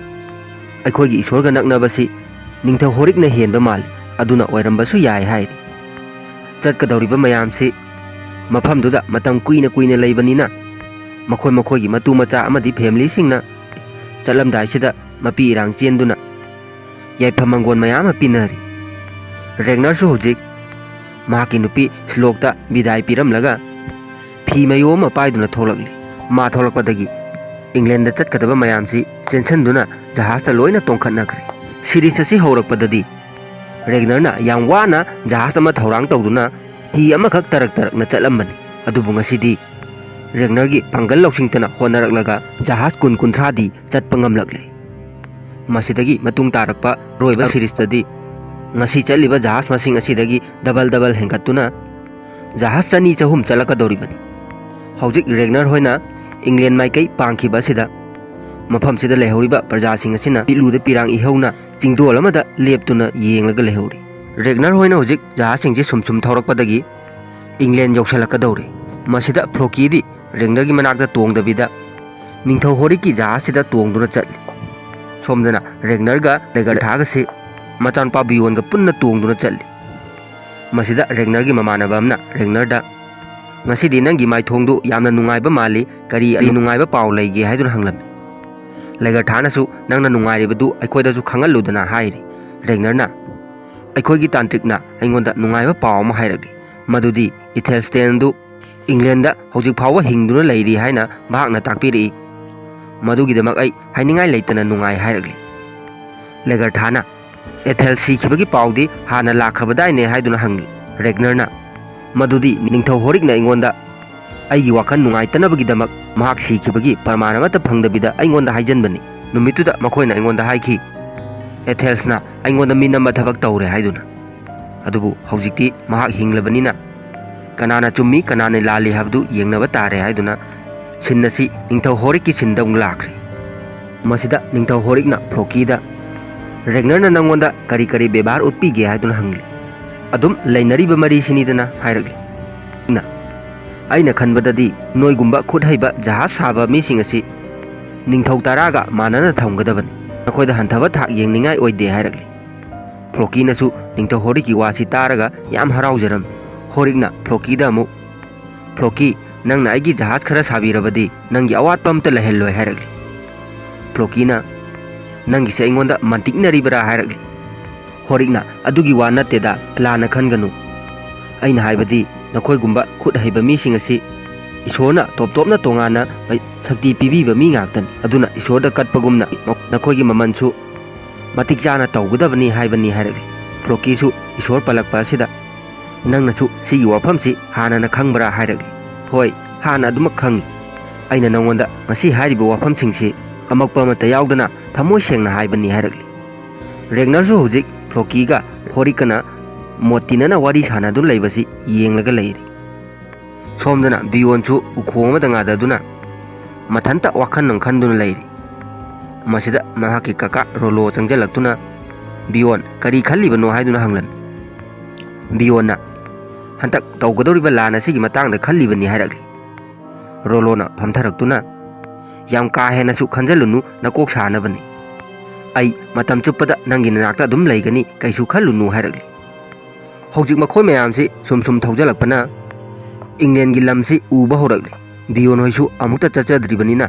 ꯑꯩꯈꯣꯏꯒꯤ ꯏꯁꯣꯔꯒ ꯅꯛꯅꯕꯁꯤ ꯅꯤꯡꯊꯧ ꯍꯣꯔꯤꯛꯅ ꯍꯦꯟꯕ ꯃꯥꯜꯂꯤ, ꯑꯗꯨꯅ ꯑꯣꯏꯔꯝꯕꯁꯨ ꯌꯥꯏ" ꯍꯥꯏꯔꯤ꯫ ꯆꯠꯀꯗꯧꯔꯤꯕ ꯃꯌꯥꯝꯁꯤ ꯃꯐꯝꯗꯨꯗ ꯃꯇꯝ ꯀꯨꯏꯅ ꯀꯨꯏꯅ ꯂꯩꯕꯅꯤꯅ ꯃꯈꯣꯏ ꯃꯈꯣꯏꯒꯤ ꯃꯇꯨ ꯃꯆꯥ ꯑꯃꯗꯤ ꯐꯦꯃꯤꯂꯤꯁꯤꯡꯅ ꯆꯠꯂꯝꯗꯥꯏꯁꯤꯗ ꯃꯄꯤ ꯏꯔꯥꯡ ꯆꯦꯟꯗꯨꯅ ꯌꯥꯏꯐ ꯃꯪꯒꯣꯟ ꯃꯌꯥꯝ ꯑꯃ ꯄꯤꯅꯔꯤ꯫ ꯔꯦꯒꯅꯔꯁꯨ ꯍꯧꯖꯤꯛ ꯃꯍꯥꯛꯀꯤ ꯅꯨꯄꯤ ꯁ꯭ꯂꯣꯛꯇ ꯕꯤꯗꯥꯏ ꯄꯤꯔꯝꯂꯒ ꯐꯤ ꯃꯌꯣꯝ ꯑꯃ ꯄꯥꯏꯗꯨꯅ ꯊꯣꯛꯂꯛꯂꯤ꯫ ꯃꯥ ꯊꯣꯛꯂꯛꯄꯗꯒꯤ ꯏꯪꯂꯦꯟꯗ ꯆꯠꯀꯗꯕ ꯃꯌꯥꯝꯁꯤ ꯆꯦꯟꯁꯤꯟꯗꯨꯅ ꯖꯍꯥꯖꯇ ꯂꯣꯏꯅ ꯇꯣꯡꯈꯠꯅꯈ꯭ꯔꯦ꯫ ꯁꯤꯔꯤꯁ ꯑꯁꯤ ꯍꯧꯔꯛꯄꯗꯗꯤ ꯔꯦꯒꯅꯔꯅ ꯌꯥꯝ ꯋꯥꯅ ꯖꯍꯥꯖ ꯑꯃ ꯊꯧꯔꯥꯡ ꯇꯧꯗꯨꯅ ꯍꯤ ꯑꯃꯈꯛ ꯇꯔꯛ ꯇꯔꯛꯅ ꯆꯠꯂꯝꯕꯅꯤ꯫ ꯑꯗꯨꯕꯨ ꯉꯁꯤꯗꯤ ꯔꯦꯒꯅꯔꯒꯤ ꯄꯥꯡꯒꯜ ꯂꯧꯁꯤꯡꯇꯅ ꯍꯣꯠꯅꯔꯛꯂꯒ ꯖꯍꯥꯖ ꯀꯨꯟ ꯀꯨꯟꯊ꯭ꯔꯥꯗꯤ ꯆꯠꯄ ꯉꯝꯂꯛꯂꯦ꯫ ꯃꯁꯤꯗꯒꯤ ꯃꯇꯨꯡ ꯇꯥꯔꯛꯄ ꯑꯔꯣꯏꯕ ꯁꯤꯔꯤꯁꯇꯗꯤ ꯉꯁꯤ ꯆꯠꯂꯤꯕ ꯖꯍꯥꯖ ꯃꯁꯤꯡ ꯑꯁꯤꯗꯒꯤ ꯗꯕꯜ ꯗꯕꯜ ꯍꯦꯟꯒꯠꯇꯨꯅ ꯖꯍꯥꯖ ꯆꯅꯤ ꯆꯍꯨꯝ ꯆꯠꯂꯛꯀꯗꯧꯔꯤꯕꯅꯤ꯫ ꯍꯧꯖꯤꯛ ꯔꯦꯒꯅꯔ ꯍꯣꯏꯅ ꯏꯪꯂꯦꯟ ꯃꯥꯏꯀꯩ ꯄꯥꯡꯈꯤꯕ ꯑꯁꯤꯗ ꯃꯐꯝꯁꯤꯗ ꯂꯩꯍꯧꯔꯤꯕ ꯄ꯭ꯔꯖꯥꯁꯤꯡ ꯑꯁꯤꯅ ꯄꯤꯛꯂꯨꯗ ꯄꯤꯔꯥꯡ ꯏꯍꯧꯅ ꯆꯤꯡꯗꯣꯜ ꯑꯃꯗ ꯂꯦꯞꯇꯨꯅ ꯌꯦꯡꯂꯒ ꯂꯩꯍꯧꯔꯤ꯫ ꯔꯦꯒꯅꯔ ꯍꯣꯏꯅ ꯍꯧꯖꯤꯛ ꯖꯍꯥꯖꯁꯤꯡꯁꯤ ꯁꯨꯝ ꯁꯨꯝ ꯊꯧꯔꯛꯄꯗꯒꯤ ꯏꯪꯂꯦꯟ ꯌꯧꯁꯜꯂꯛꯀꯗꯧꯔꯦ꯫ ꯃꯁꯤꯗ ꯐ꯭ꯂꯣꯀꯤꯗꯤ ꯔꯦꯒꯅꯔꯒꯤ ꯃꯅꯥꯛꯇ ꯇꯣꯡꯗꯕꯤꯗ ꯅꯤꯡꯊꯧ ꯍꯣꯔꯤꯛꯀꯤ ꯖꯍꯥꯖꯁꯤꯗ ꯇꯣꯡꯗꯨꯅ ꯆꯠꯂꯤ꯫ ꯁꯣꯝꯗꯅ ꯔꯦꯒꯅꯔꯒ ꯂꯦꯒꯔꯊꯥꯒꯁꯤ ꯃꯆꯥꯅꯨꯄꯥ ꯕꯤꯌꯣꯟꯒ ꯄꯨꯟꯅ ꯇꯣꯡꯗꯨꯅ ꯆꯠꯂꯤ꯫ ꯃꯁꯤꯗ ꯔꯦꯒꯅꯔꯒꯤ ꯃꯃꯥꯟꯅꯕ ꯑꯃꯅ ꯔꯦꯒꯅꯔꯗ, "ꯉꯁꯤꯗꯤ ꯅꯪꯒꯤ ꯃꯥꯏꯊꯣꯡꯗꯨ ꯌꯥꯝꯅ ꯅꯨꯡꯉꯥꯏꯕ ꯃꯥꯜꯂꯤ, ꯀꯔꯤ ꯅꯨꯡꯉꯥꯏꯕ ꯄꯥꯎ ꯂꯩꯒꯦ?" ꯍꯥꯏꯗꯨꯅ ꯍꯪꯂꯝꯃꯤ꯫ ꯂꯦꯒꯔꯊꯥꯅꯁꯨ, "ꯅꯪꯅ ꯅꯨꯡꯉꯥꯏꯔꯤꯕꯗꯨ ꯑꯩꯈꯣꯏꯗꯁꯨ ꯈꯪꯍꯜꯂꯨꯗꯅ" ꯍꯥꯏꯔꯤ꯫ ꯔꯦꯒꯅꯔꯅ, "ꯑꯩꯈꯣꯏꯒꯤ ꯇꯥꯟꯇ꯭ꯔꯤꯛꯅ ꯑꯩꯉꯣꯟꯗ ꯅꯨꯡꯉꯥꯏꯕ ꯄꯥꯎ ꯑꯃ ꯍꯥꯏꯔꯛꯂꯤ, ꯃꯗꯨꯗꯤ ꯏꯊꯦꯜꯁ꯭ꯇꯦꯟꯗꯨ ꯏꯪꯂꯦꯟꯗ ꯍꯧꯖꯤꯛ ꯐꯥꯎꯕ ꯍꯤꯡꯗꯨꯅ ꯂꯩꯔꯤ ꯍꯥꯏꯅ ꯃꯍꯥꯛꯅ ꯇꯥꯛꯄꯤꯔꯛꯏ꯫ ꯃꯗꯨꯒꯤꯗꯃꯛ ꯑꯩ ꯍꯥꯏꯅꯤꯡꯉꯥꯏ ꯂꯩꯇꯅ ꯅꯨꯡꯉꯥꯏ" ꯍꯥꯏꯔꯛꯂꯤ꯫ ꯂꯦꯒꯔꯊꯥꯅ, "ꯑꯦꯊꯦꯜ ꯁꯤꯈꯤꯕꯒꯤ ꯄꯥꯎꯗꯤ ꯍꯥꯟꯅ ꯂꯥꯛꯈ꯭ꯔꯕꯗꯥꯏꯅꯦ?" ꯍꯥꯏꯗꯨꯅ ꯍꯪꯂꯤ꯫ ꯔꯦꯒꯅꯔꯅ, "ꯃꯗꯨꯗꯤ ꯅꯤꯡꯊꯧ ꯍꯣꯔꯤꯛꯅ ꯑꯩꯉꯣꯟꯗ ꯑꯩꯒꯤ ꯋꯥꯈꯜ ꯅꯨꯡꯉꯥꯏꯇꯅꯕꯒꯤꯗꯃꯛ ꯃꯍꯥꯛ ꯁꯤꯈꯤꯕꯒꯤ ꯄ꯭ꯔꯃꯥꯟ ꯑꯃꯠꯇ ꯐꯪꯗꯕꯤꯗ ꯑꯩꯉꯣꯟꯗ ꯍꯥꯏꯖꯟꯕꯅꯤ꯫ ꯅꯨꯃꯤꯠꯇꯨꯗ ꯃꯈꯣꯏꯅ ꯑꯩꯉꯣꯟꯗ ꯍꯥꯏꯈꯤ, ꯑꯦꯊꯦꯜꯁꯅ ꯑꯩꯉꯣꯟꯗ ꯃꯤꯅꯝꯕ ꯊꯕꯛ ꯇꯧꯔꯦ ꯍꯥꯏꯗꯨꯅ꯫ ꯑꯗꯨꯕꯨ ꯍꯧꯖꯤꯛꯇꯤ ꯃꯍꯥꯛ ꯍꯤꯡꯂꯕꯅꯤꯅ ꯀꯅꯥꯅ ꯆꯨꯝꯃꯤ, ꯀꯅꯥꯅ ꯂꯥꯜꯂꯤ ꯍꯥꯏꯕꯗꯨ ꯌꯦꯡꯅꯕ ꯇꯥꯔꯦ" ꯍꯥꯏꯗꯨꯅ ꯁꯤꯟ ꯑꯁꯤ ꯅꯤꯡꯊꯧ ꯍꯣꯔꯤꯛꯀꯤ ꯁꯤꯟꯗ ꯑꯃꯨꯛ ꯂꯥꯛꯈ꯭ꯔꯦ꯫ ꯃꯁꯤꯗ ꯅꯤꯡꯊꯧ ꯍꯣꯔꯤꯛꯅ ꯐ꯭ꯂꯣꯀꯤꯗ, "ꯔꯦꯒꯅꯔꯅ ꯅꯪꯉꯣꯟꯗ ꯀꯔꯤ ꯀꯔꯤ ꯕꯦꯕꯥꯔ ꯎꯠꯄꯤꯒꯦ?" ꯍꯥꯏꯗꯨꯅ ꯍꯪꯂꯤ꯫ "ꯑꯗꯨꯝ ꯂꯩꯅꯔꯤꯕ ꯃꯔꯤꯁꯤꯅꯤꯗꯅ" ꯍꯥꯏꯔꯛꯂꯤ꯫ ꯅ, "ꯑꯩꯅ ꯈꯟꯕꯗꯗꯤ ꯅꯣꯏꯒꯨꯝꯕ ꯈꯨꯠ ꯍꯩꯕ ꯖꯍꯥꯖ ꯁꯥꯕ ꯃꯤꯁꯤꯡ ꯑꯁꯤ ꯅꯤꯡꯊꯧ ꯇꯔꯥꯒ ꯃꯥꯟꯅꯅ ꯊꯝꯒꯗꯕꯅꯤ꯫ ꯅꯈꯣꯏꯗ ꯍꯟꯊꯕ ꯊꯥꯛ ꯌꯦꯡꯅꯤꯡꯉꯥꯏ ꯑꯣꯏꯗꯦ" ꯍꯥꯏꯔꯛꯂꯤ꯫ ꯐ꯭ꯂꯣꯀꯤꯅꯁꯨ ꯅꯤꯡꯊꯧ ꯍꯣꯔꯤꯛꯀꯤ ꯋꯥꯁꯤ ꯇꯥꯔꯒ ꯌꯥꯝ ꯍꯔꯥꯎꯖꯔꯝꯃꯤ꯫ ꯍꯣꯔꯤꯛꯅ ꯐ꯭ꯂꯣꯀꯤꯗ ꯑꯃꯨꯛ, "ꯐ꯭ꯂꯣꯀꯤ, ꯅꯪꯅ ꯑꯩꯒꯤ ꯖꯍꯥꯖ ꯈꯔ ꯁꯥꯕꯤꯔꯕꯗꯤ ꯅꯪꯒꯤ ꯑꯋꯥꯠꯄ ꯑꯝꯇ ꯂꯩꯍꯜꯂꯣꯏ" ꯍꯥꯏꯔꯛꯂꯤ꯫ ꯐ꯭ꯂꯣꯀꯤꯅ, "ꯅꯪꯒꯤꯁꯦ ꯑꯩꯉꯣꯟꯗ ꯃꯟꯇꯤꯛꯅꯔꯤꯕꯔꯥ?" ꯍꯥꯏꯔꯛꯂꯤ꯫ ꯍꯣꯔꯤꯛꯅ, "ꯑꯗꯨꯒꯤ ꯋꯥ ꯅꯠꯇꯦꯗ, ꯂꯥꯟꯅ ꯈꯟꯒꯅꯨ꯫ ꯑꯩꯅ ꯍꯥꯏꯕꯗꯤ ꯅꯈꯣꯏꯒꯨꯝꯕ ꯈꯨꯠ ꯍꯩꯕ ꯃꯤꯁꯤꯡ ꯑꯁꯤ ꯏꯁꯣꯔꯅ ꯇꯣꯞ ꯇꯣꯞꯅ ꯇꯣꯉꯥꯟꯅ ꯄꯩ-, ꯁꯛꯇꯤ ꯄꯤꯕꯤꯕ ꯃꯤ ꯉꯥꯛꯇꯅꯤ꯫ ꯑꯗꯨꯅ ꯏꯁꯣꯔꯗ ꯀꯠꯄꯒꯨꯝꯅ ꯅꯈꯣꯏꯒꯤ ꯃꯃꯜꯁꯨ ꯃꯇꯤꯛ ꯆꯥꯅ ꯇꯧꯒꯗꯕꯅꯤ" ꯍꯥꯏꯕꯅꯤ ꯍꯥꯏꯔꯛꯂꯤ꯫ ꯐ꯭ꯂꯣꯀꯤꯁꯨ ꯏꯁꯣꯔ ꯄꯜꯂꯛꯄ ꯑꯁꯤꯗ, "ꯅꯪꯅꯁꯨ ꯁꯤꯒꯤ ꯋꯥꯐꯝꯁꯤ ꯍꯥꯟꯅꯅ ꯈꯪꯕ꯭ꯔꯥ?" ꯍꯥꯏꯔꯛꯂꯤ꯫ "ꯍꯣꯏ, ꯍꯥꯟꯅ ꯑꯗꯨꯃꯛ ꯈꯪꯉꯤ꯫ ꯑꯩꯅ ꯅꯉꯣꯟꯗ ꯉꯁꯤ ꯍꯥꯏꯔꯤꯕ ꯋꯥꯐꯝꯁꯤꯡꯁꯤ ꯑꯃꯛꯄ ꯑꯃꯠꯇ ꯌꯥꯎꯗꯅ ꯊꯃꯣꯏ ꯁꯦꯡꯅ ꯍꯥꯏꯕꯅꯤ" ꯍꯥꯏꯔꯛꯂꯤ꯫ ꯔꯦꯒꯅꯔꯁꯨ ꯍꯧꯖꯤꯛ ꯐ꯭ꯂꯣꯀꯤꯒ ꯍꯣꯔꯤꯛꯀꯅ ꯃꯣꯠ ꯇꯤꯟꯅꯅ ꯋꯥꯔꯤ ꯁꯥꯟꯅꯗꯨꯅ ꯂꯩꯕꯁꯤ ꯌꯦꯡꯂꯒ ꯂꯩꯔꯤ꯫ ꯁꯣꯝꯗꯅ ꯕꯤꯌꯣꯟꯁꯨ ꯎꯈꯣꯡ ꯑꯃꯗ ꯉꯥꯗꯗꯨꯅ ꯃꯊꯟꯇ ꯋꯥꯈꯜ ꯑꯃ ꯈꯟꯗꯨꯅ ꯂꯩꯔꯤ꯫ ꯃꯁꯤꯗ ꯃꯍꯥꯛꯀꯤ ꯀꯀꯥ ꯔꯣꯂꯣ ꯆꯪꯁꯤꯜꯂꯛꯇꯨꯅ, "ꯕꯤꯌꯣꯟ, ꯀꯔꯤ ꯈꯜꯂꯤꯕꯅꯣ?" ꯍꯥꯏꯗꯨꯅ ꯍꯪꯂꯝꯃꯤ꯫ ꯕꯤꯌꯣꯟꯅ, ꯍꯟꯗꯛ ꯇꯧꯒꯗꯧꯔꯤꯕ ꯂꯥꯟ ꯑꯁꯤꯒꯤ ꯃꯇꯥꯡꯗ ꯈꯜꯂꯤꯕꯅꯤ" ꯍꯥꯏꯔꯛꯂꯤ꯫ ꯔꯣꯂꯣꯅ ꯐꯝꯊꯔꯛꯇꯨꯅ, "ꯌꯥꯝ ꯀꯥ ꯍꯦꯟꯅꯁꯨ ꯈꯟꯖꯜꯂꯨꯅꯨ, ꯅꯀꯣꯛ ꯁꯥꯅꯕꯅꯤ꯫ ꯑꯩ ꯃꯇꯝ ꯆꯨꯞꯄꯗ ꯅꯪꯒꯤ ꯅꯅꯥꯛꯇ ꯑꯗꯨꯝ ꯂꯩꯒꯅꯤ, ꯀꯩꯁꯨ ꯈꯜꯂꯨꯅꯨ" ꯍꯥꯏꯔꯛꯂꯤ꯫ ꯍꯧꯖꯤꯛ ꯃꯈꯣꯏ ꯃꯌꯥꯝꯁꯤ ꯁꯨꯝ ꯁꯨꯝ ꯊꯧꯖꯜꯂꯛꯄꯅ ꯏꯪꯂꯦꯟꯒꯤ ꯂꯝꯁꯤ ꯎꯕ ꯍꯧꯔꯛꯂꯤ꯫ ꯕꯤꯌꯣꯟ ꯍꯣꯏꯁꯨ ꯑꯃꯨꯛꯇ ꯆꯠꯆꯗ꯭ꯔꯤꯕꯅꯤꯅ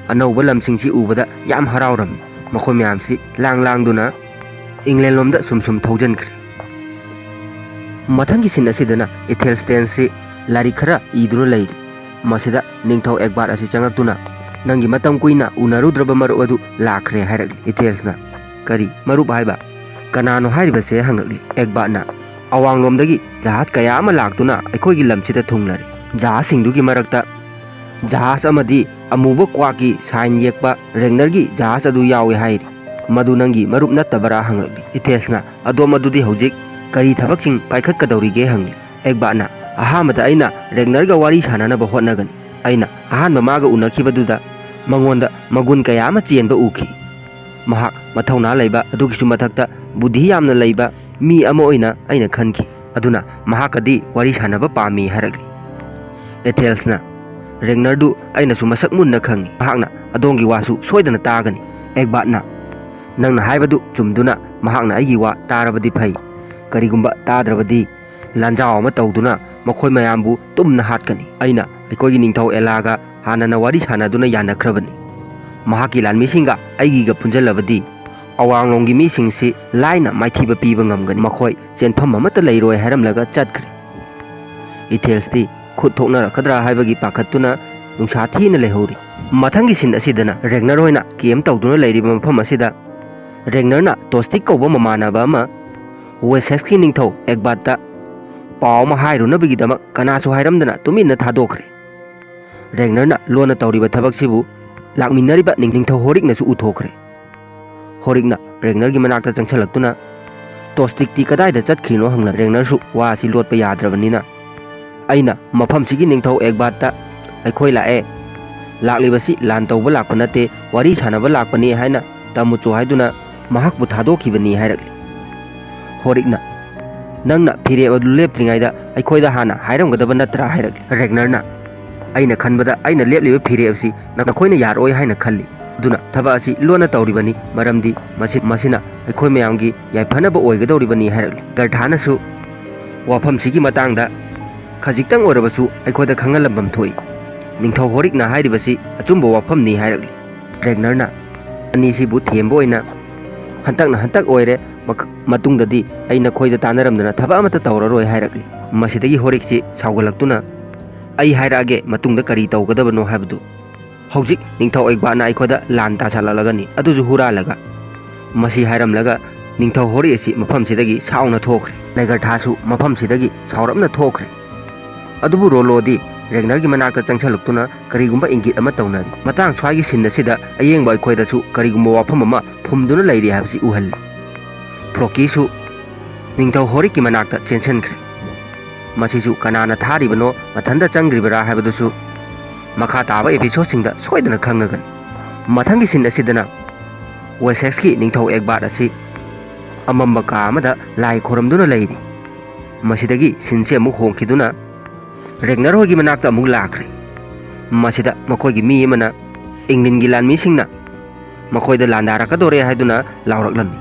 ꯑꯅꯧꯕ ꯂꯝꯁꯤꯡꯁꯤ ꯎꯕꯗ ꯌꯥꯝ ꯍꯔꯥꯎꯔꯝꯃꯤ꯫ ꯃꯈꯣꯏ ꯃꯌꯥꯝꯁꯤ ꯂꯥꯡ ꯂꯥꯡꯗꯨꯅ ꯏꯪꯂꯦꯟ ꯂꯣꯝꯗ ꯁꯨꯝ ꯁꯨꯝ ꯊꯧꯖꯟꯈ꯭ꯔꯦ꯫ ꯃꯊꯪꯒꯤ ꯁꯤꯟ ꯑꯁꯤꯗꯅ ꯏꯊꯦꯜꯁꯇꯦꯟꯁꯤ ꯂꯥꯏꯔꯤꯛ ꯈꯔ ꯏꯗꯨꯅ ꯂꯩꯔꯤ꯫ ꯃꯁꯤꯗ ꯅꯤꯡꯊꯧ ꯑꯦꯛꯕꯥꯔꯠ ꯑꯁꯤ ꯆꯪꯉꯛꯇꯨꯅ, "ꯅꯪꯒꯤ ꯃꯇꯝ ꯀꯨꯏꯅ ꯎꯅꯔꯨꯗ꯭ꯔꯕ ꯃꯔꯨꯞ ꯑꯗꯨ ꯂꯥꯛꯈ꯭ꯔꯦ" ꯍꯥꯏꯔꯛꯂꯤ꯫ ꯏꯊꯦꯜꯁꯅ, "ꯀꯔꯤ ꯃꯔꯨꯞ ꯍꯥꯏꯕ? ꯀꯅꯥꯅꯣ ꯍꯥꯏꯔꯤꯕꯁꯦ?" ꯍꯪꯉꯛꯂꯤ꯫ ꯑꯦꯛꯕꯥꯔꯠꯅ, "ꯑꯋꯥꯡꯂꯣꯝꯗꯒꯤ ꯖꯍꯥꯖ ꯀꯌꯥ ꯑꯃ ꯂꯥꯛꯇꯨꯅ ꯑꯩꯈꯣꯏꯒꯤ ꯂꯝꯁꯤꯗ ꯊꯨꯡꯂꯔꯦ꯫ ꯖꯍꯥꯖꯁꯤꯡꯗꯨꯒꯤ ꯃꯔꯛꯇ ꯖꯍꯥꯖ ꯑꯃꯗꯤ ꯑꯃꯨꯕ ꯀ꯭ꯋꯥꯛꯀꯤ ꯁꯥꯏꯟ ꯌꯦꯛꯄ ꯔꯦꯒꯅꯔꯒꯤ ꯖꯍꯥꯖ ꯑꯗꯨ ꯌꯥꯎꯏ ꯍꯥꯏꯔꯤ꯫ ꯃꯗꯨ ꯅꯪꯒꯤ ꯃꯔꯨꯞ ꯅꯠꯇꯕꯔꯥ?" ꯍꯪꯂꯛꯂꯤ꯫ ꯏꯊꯦꯜꯁꯅ, "ꯑꯗꯣꯝ ꯑꯗꯨꯗꯤ ꯍꯧꯖꯤꯛ ꯀꯔꯤ ꯊꯕꯛꯁꯤꯡ ꯄꯥꯏꯈꯠꯀꯗꯧꯔꯤꯒꯦ?" ꯍꯪꯂꯤ꯫ ꯑꯦꯛꯕꯥꯔꯠꯅ, "ꯑꯍꯥꯟꯕꯗ ꯑꯩꯅ ꯔꯦꯒꯅꯔꯒ ꯋꯥꯔꯤ ꯁꯥꯟꯅꯅꯕ ꯍꯣꯠꯅꯒꯅꯤ꯫ ꯑꯩꯅ ꯑꯍꯥꯟꯕ ꯃꯥꯒ ꯎꯅꯈꯤꯕꯗꯨꯗ ꯃꯉꯣꯟꯗ ꯃꯒꯨꯟ ꯀꯌꯥ ꯑꯃ ꯆꯦꯟꯕ ꯎꯈꯤ꯫ ꯃꯍꯥꯛ ꯃꯊꯧꯅꯥ ꯂꯩꯕ, ꯑꯗꯨꯒꯤꯁꯨ ꯃꯊꯛꯇ ꯕꯨꯙꯤ ꯌꯥꯝꯅ ꯂꯩꯕ ꯃꯤ ꯑꯃ ꯑꯣꯏꯅ ꯑꯩꯅ ꯈꯟꯈꯤ꯫ ꯑꯗꯨꯅ ꯃꯍꯥꯛꯀꯗꯤ ꯋꯥꯔꯤ ꯁꯥꯟꯅꯕ ꯄꯥꯝꯃꯤ" ꯍꯥꯏꯔꯛꯂꯤ꯫ ꯏꯊꯦꯜꯁꯅ, "ꯔꯦꯒꯅꯔꯗꯨ ꯑꯩꯅꯁꯨ ꯃꯁꯛ ꯃꯨꯟꯅ ꯈꯪꯏ꯫ ꯃꯍꯥꯛꯅ ꯑꯗꯣꯝꯒꯤ ꯋꯥꯁꯨ ꯁꯣꯏꯗꯅ ꯇꯥꯒꯅꯤ꯫" ꯑꯦꯛꯕꯥꯔꯠꯅ, "ꯅꯪꯅ ꯍꯥꯏꯕꯗꯨ ꯆꯨꯝꯗꯨꯅ ꯃꯍꯥꯛꯅ ꯑꯩꯒꯤ ꯋꯥ ꯇꯥꯔꯕꯗꯤ ꯐꯩ꯫ ꯀꯔꯤꯒꯨꯝꯕ ꯇꯥꯗ꯭ꯔꯕꯗꯤ ꯂꯥꯟꯖꯥꯎ ꯑꯃ ꯇꯧꯗꯨꯅ ꯃꯈꯣꯏ ꯃꯌꯥꯝꯕꯨ ꯇꯨꯝꯅ ꯍꯥꯠꯀꯅꯤ꯫ ꯑꯩꯅ ꯑꯩꯈꯣꯏꯒꯤ ꯅꯤꯡꯊꯧ ꯑꯦꯂꯥꯒ ꯍꯥꯟꯅꯅ ꯋꯥꯔꯤ ꯁꯥꯟꯅꯗꯨꯅ ꯌꯥꯅꯈ꯭ꯔꯕꯅꯤ꯫ ꯃꯍꯥꯛꯀꯤ ꯂꯥꯟꯃꯤꯁꯤꯡꯒ ꯑꯩꯒꯤꯒ ꯄꯨꯟꯖꯜꯂꯕꯗꯤ ꯑꯋꯥꯡꯂꯣꯝꯒꯤ ꯃꯤꯁꯤꯡꯁꯤ ꯂꯥꯏꯅ ꯃꯥꯏꯊꯤꯕ ꯄꯤꯕ ꯉꯝꯒꯅꯤ꯫ ꯃꯈꯣꯏ ꯆꯦꯟꯐꯝ ꯑꯃꯠꯇ ꯂꯩꯔꯣꯏ" ꯍꯥꯏꯔꯝꯂꯒ ꯆꯠꯈ꯭ꯔꯦ꯫ ꯏꯊꯦꯜꯁꯇꯤ ꯈꯨꯠ ꯊꯣꯛꯅꯔꯛꯀꯗ꯭ꯔꯥ ꯍꯥꯏꯕꯒꯤ ꯄꯥꯈꯠꯇꯨꯅ ꯅꯨꯡꯁꯥ ꯊꯤꯅ ꯂꯩꯍꯧꯔꯤ꯫ ꯃꯊꯪꯒꯤ ꯁꯤꯟ ꯑꯁꯤꯗꯅ ꯔꯦꯒꯅꯔ ꯍꯣꯏꯅ ꯀꯦꯝ ꯇꯧꯗꯨꯅ ꯂꯩꯔꯤꯕ ꯃꯐꯝ ꯑꯁꯤꯗ ꯔꯦꯒꯅꯔꯅ ꯇꯣꯁꯇꯤꯛ ꯀꯧꯕ ꯃꯃꯥꯟꯅꯕ ꯑꯃ ꯋꯦꯁꯦꯛꯁꯀꯤ ꯅꯤꯡꯊꯧ ꯑꯦꯛꯕꯥꯔꯠꯇ ꯄꯥꯎ ꯑꯃ ꯍꯥꯏꯔꯨꯅꯕꯒꯤꯗꯃꯛ ꯀꯅꯥꯁꯨ ꯍꯥꯏꯔꯝꯗꯅ ꯇꯨꯃꯤꯟꯅ ꯊꯥꯗꯣꯛꯈ꯭ꯔꯦ꯫ ꯔꯦꯒꯅꯔꯅ ꯂꯣꯟꯅ ꯇꯧꯔꯤꯕ ꯊꯕꯛꯁꯤꯕꯨ ꯂꯥꯛꯃꯤꯟꯅꯔꯤꯕ ꯅꯤꯡ-, ꯅꯤꯡꯊꯧ ꯍꯣꯔꯤꯛꯅꯁꯨ ꯎꯊꯣꯛꯈ꯭ꯔꯦ꯫ ꯍꯣꯔꯤꯛꯅ ꯔꯦꯒꯅꯔꯒꯤ ꯃꯅꯥꯛꯇ ꯆꯪꯁꯜꯂꯛꯇꯨꯅ, "ꯇꯣꯁꯇꯤꯛꯇꯤ ꯀꯗꯥꯏꯗ ꯆꯠꯈ꯭ꯔꯤꯅꯣ?" ꯍꯪꯂꯛ꯫ ꯔꯦꯒꯅꯔꯁꯨ ꯋꯥ ꯑꯁꯤ ꯂꯣꯠꯄ ꯌꯥꯗ꯭ꯔꯕꯅꯤꯅ, "ꯑꯩꯅ ꯃꯐꯝꯁꯤꯒꯤ ꯅꯤꯡꯊꯧ ꯑꯦꯛꯕꯥꯔꯠꯇ ꯑꯩꯈꯣꯏ ꯂꯥꯛꯑꯦ, ꯂꯥꯛꯂꯤꯕꯁꯤ ꯂꯥꯟ ꯇꯧꯕ ꯂꯥꯛꯄ ꯅꯠꯇꯦ, ꯋꯥꯔꯤ ꯁꯥꯟꯅꯕ ꯂꯥꯛꯄꯅꯤ" ꯍꯥꯏꯅ ꯇꯝꯃꯨꯆꯣ ꯍꯥꯏꯗꯨꯅ ꯃꯍꯥꯛꯄꯨ ꯊꯥꯗꯣꯛꯈꯤꯕꯅꯤ ꯍꯥꯏꯔꯛꯂꯤ꯫ ꯍꯣꯔꯤꯛꯅ, "ꯅꯪꯅ ꯐꯤꯔꯦꯞ ꯑꯗꯨ ꯂꯦꯞꯇ꯭ꯔꯤꯉꯩꯗ ꯑꯩꯈꯣꯏꯗ ꯍꯥꯟꯅ ꯍꯥꯏꯔꯝꯒꯗꯕ ꯅꯠꯇ꯭ꯔꯥ?" ꯍꯥꯏꯔꯛꯂꯤ꯫ ꯔꯦꯒꯅꯔꯅ, "ꯑꯩꯅ ꯈꯟꯕꯗ ꯑꯩꯅ ꯂꯦꯞꯂꯤꯕ ꯐꯤꯔꯦꯞ ꯑꯁꯤ ꯅꯈꯣꯏꯅ ꯌꯥꯔꯛꯑꯣꯏ ꯍꯥꯏꯅ ꯈꯜꯂꯤ, ꯑꯗꯨꯅ ꯊꯕꯛ ꯑꯁꯤ ꯂꯣꯟꯅ ꯇꯧꯔꯤꯕꯅꯤ, ꯃꯔꯝꯗꯤ ꯃꯁꯤ, ꯃꯁꯤꯅ ꯑꯩꯈꯣꯏ ꯃꯌꯥꯝꯒꯤ ꯌꯥꯏꯐꯅꯕ ꯑꯣꯏꯒꯗꯧꯔꯤꯕꯅꯤ" ꯍꯥꯏꯔꯛꯂꯤ꯫ ꯂꯦꯒꯔꯊꯥꯅꯁꯨ ꯋꯥꯐꯝꯁꯤꯒꯤ ꯃꯇꯥꯡꯗ ꯈꯖꯤꯛꯇꯪ ꯑꯣꯏꯔꯕꯁꯨ ꯑꯩꯈꯣꯏꯗ ꯈꯪꯍꯜꯂꯝꯕꯝ ꯊꯣꯛꯏ꯫ ꯅꯤꯡꯊꯧ ꯍꯣꯔꯤꯛꯅ ꯍꯥꯏꯔꯤꯕꯁꯤ ꯑꯆꯨꯝꯕ ꯋꯥꯐꯝꯅꯤ ꯍꯥꯏꯔꯛꯂꯤ꯫ ꯔꯦꯒꯅꯔꯅ, "ꯑꯅꯤꯁꯤꯕꯨ ꯊꯦꯝꯕ ꯑꯣꯏꯅ ꯍꯟꯇꯛꯅ ꯍꯟꯇꯛ ꯑꯣꯏꯔꯦ, ꯃꯛ-, ꯃꯇꯨꯡꯗꯗꯤ ꯑꯩ ꯅꯈꯣꯏꯗ ꯇꯥꯟꯅꯔꯝꯗꯅ ꯊꯕꯛ ꯑꯃꯠꯇ ꯇꯧꯔꯔꯣꯏ" ꯍꯥꯏꯔꯛꯂꯤ꯫ ꯃꯁꯤꯗꯒꯤ ꯍꯣꯔꯤꯛꯁꯤ ꯁꯥꯎꯒꯠꯂꯛꯇꯨꯅ, "ꯑꯩ ꯍꯥꯏꯔꯛꯑꯒꯦ ꯃꯇꯨꯡꯗ ꯀꯔꯤ ꯇꯧꯒꯗꯕꯅꯣ ꯍꯥꯏꯕꯗꯨ꯫ ꯍꯧꯖꯤꯛ ꯅꯤꯡꯊꯧ ꯑꯦꯛꯕꯥꯠꯅ ꯑꯩꯈꯣꯏꯗ ꯂꯥꯟ ꯇꯥꯁꯜꯂꯛꯂꯒꯅꯤ, ꯑꯗꯨꯁꯨ ꯍꯨꯔꯥꯜꯂꯒ"꯫ ꯃꯁꯤ ꯍꯥꯏꯔꯝꯂꯒ ꯅꯤꯡꯊꯧ ꯍꯣꯔꯤꯛ ꯑꯁꯤ ꯃꯐꯝꯁꯤꯗꯒꯤ ꯁꯥꯎꯅ ꯊꯣꯛꯈ꯭ꯔꯦ꯫ ꯂꯦꯒꯔꯊꯥꯁꯨ ꯃꯐꯝꯁꯤꯗꯒꯤ ꯁꯥꯎꯔꯞꯅ ꯊꯣꯛꯈ꯭ꯔꯦ꯫ ꯑꯗꯨꯕꯨ ꯔꯣꯂꯣꯗꯤ ꯔꯦꯒꯅꯔꯒꯤ ꯃꯅꯥꯛꯇ ꯆꯪꯁꯤꯜꯂꯛꯇꯨꯅ ꯀꯔꯤꯒꯨꯝꯕ ꯏꯪꯒꯤꯠ ꯑꯃ ꯇꯧꯅꯔꯤ꯫ ꯃꯇꯥꯡ ꯁ꯭ꯋꯥꯏꯒꯤ ꯁꯤꯟ ꯑꯁꯤꯗ ꯑꯌꯦꯡꯕ ꯑꯩꯈꯣꯏꯗꯁꯨ ꯀꯔꯤꯒꯨꯝꯕ ꯋꯥꯐꯝ ꯑꯃ ꯐꯨꯝꯗꯨꯅ ꯂꯩꯔꯤ ꯍꯥꯏꯕꯁꯤ ꯎꯍꯜꯂꯤ꯫ ꯐ꯭ꯔꯣꯀꯤꯁꯨ ꯅꯤꯡꯊꯧ ꯍꯣꯔꯤꯛꯀꯤ ꯃꯅꯥꯛꯇ ꯆꯦꯟꯁꯤꯟꯈ꯭ꯔꯦ꯫ ꯃꯁꯤꯁꯨ ꯀꯅꯥꯅ ꯊꯥꯔꯤꯕꯅꯣ, ꯃꯊꯟꯇ ꯆꯪꯗ꯭ꯔꯤꯕꯔꯥ ꯍꯥꯏꯕꯗꯨꯁꯨ ꯃꯈꯥ ꯇꯥꯕ ꯑꯦꯄꯤꯁꯣꯗꯁꯤꯡꯗ ꯁꯣꯏꯗꯅ ꯈꯪꯉꯒꯅꯤ꯫ ꯃꯊꯪꯒꯤ ꯁꯤꯟ ꯑꯁꯤꯗꯅ ꯋꯦꯁꯦꯛꯁꯀꯤ ꯅꯤꯡꯊꯧ ꯑꯦꯛꯕꯥꯠ ꯑꯁꯤ ꯑꯃꯝꯕ ꯀꯥ ꯑꯃꯗ ꯂꯥꯏ ꯈꯣꯏꯔꯝꯗꯨꯅ ꯂꯩꯔꯤ꯫ ꯃꯁꯤꯗꯒꯤ ꯁꯤꯟꯁꯦ ꯑꯃꯨꯛ ꯍꯣꯡꯈꯤꯗꯨꯅ ꯔꯦꯒꯅꯔ ꯍꯣꯏꯒꯤ ꯃꯅꯥꯛꯇ ꯑꯃꯨꯛ ꯂꯥꯛꯈ꯭ꯔꯦ꯫ ꯃꯁꯤꯗ ꯃꯈꯣꯏꯒꯤ ꯃꯤ ꯑꯃꯅ ꯏꯪꯂꯦꯟꯒꯤ ꯂꯥꯟꯃꯤꯁꯤꯡꯅ ꯃꯈꯣꯏꯗ ꯂꯥꯟꯗꯥꯔꯛꯀꯗꯣꯔꯦ ꯍꯥꯏꯗꯨꯅ ꯂꯥꯎꯔꯛꯂꯝꯃꯤ꯫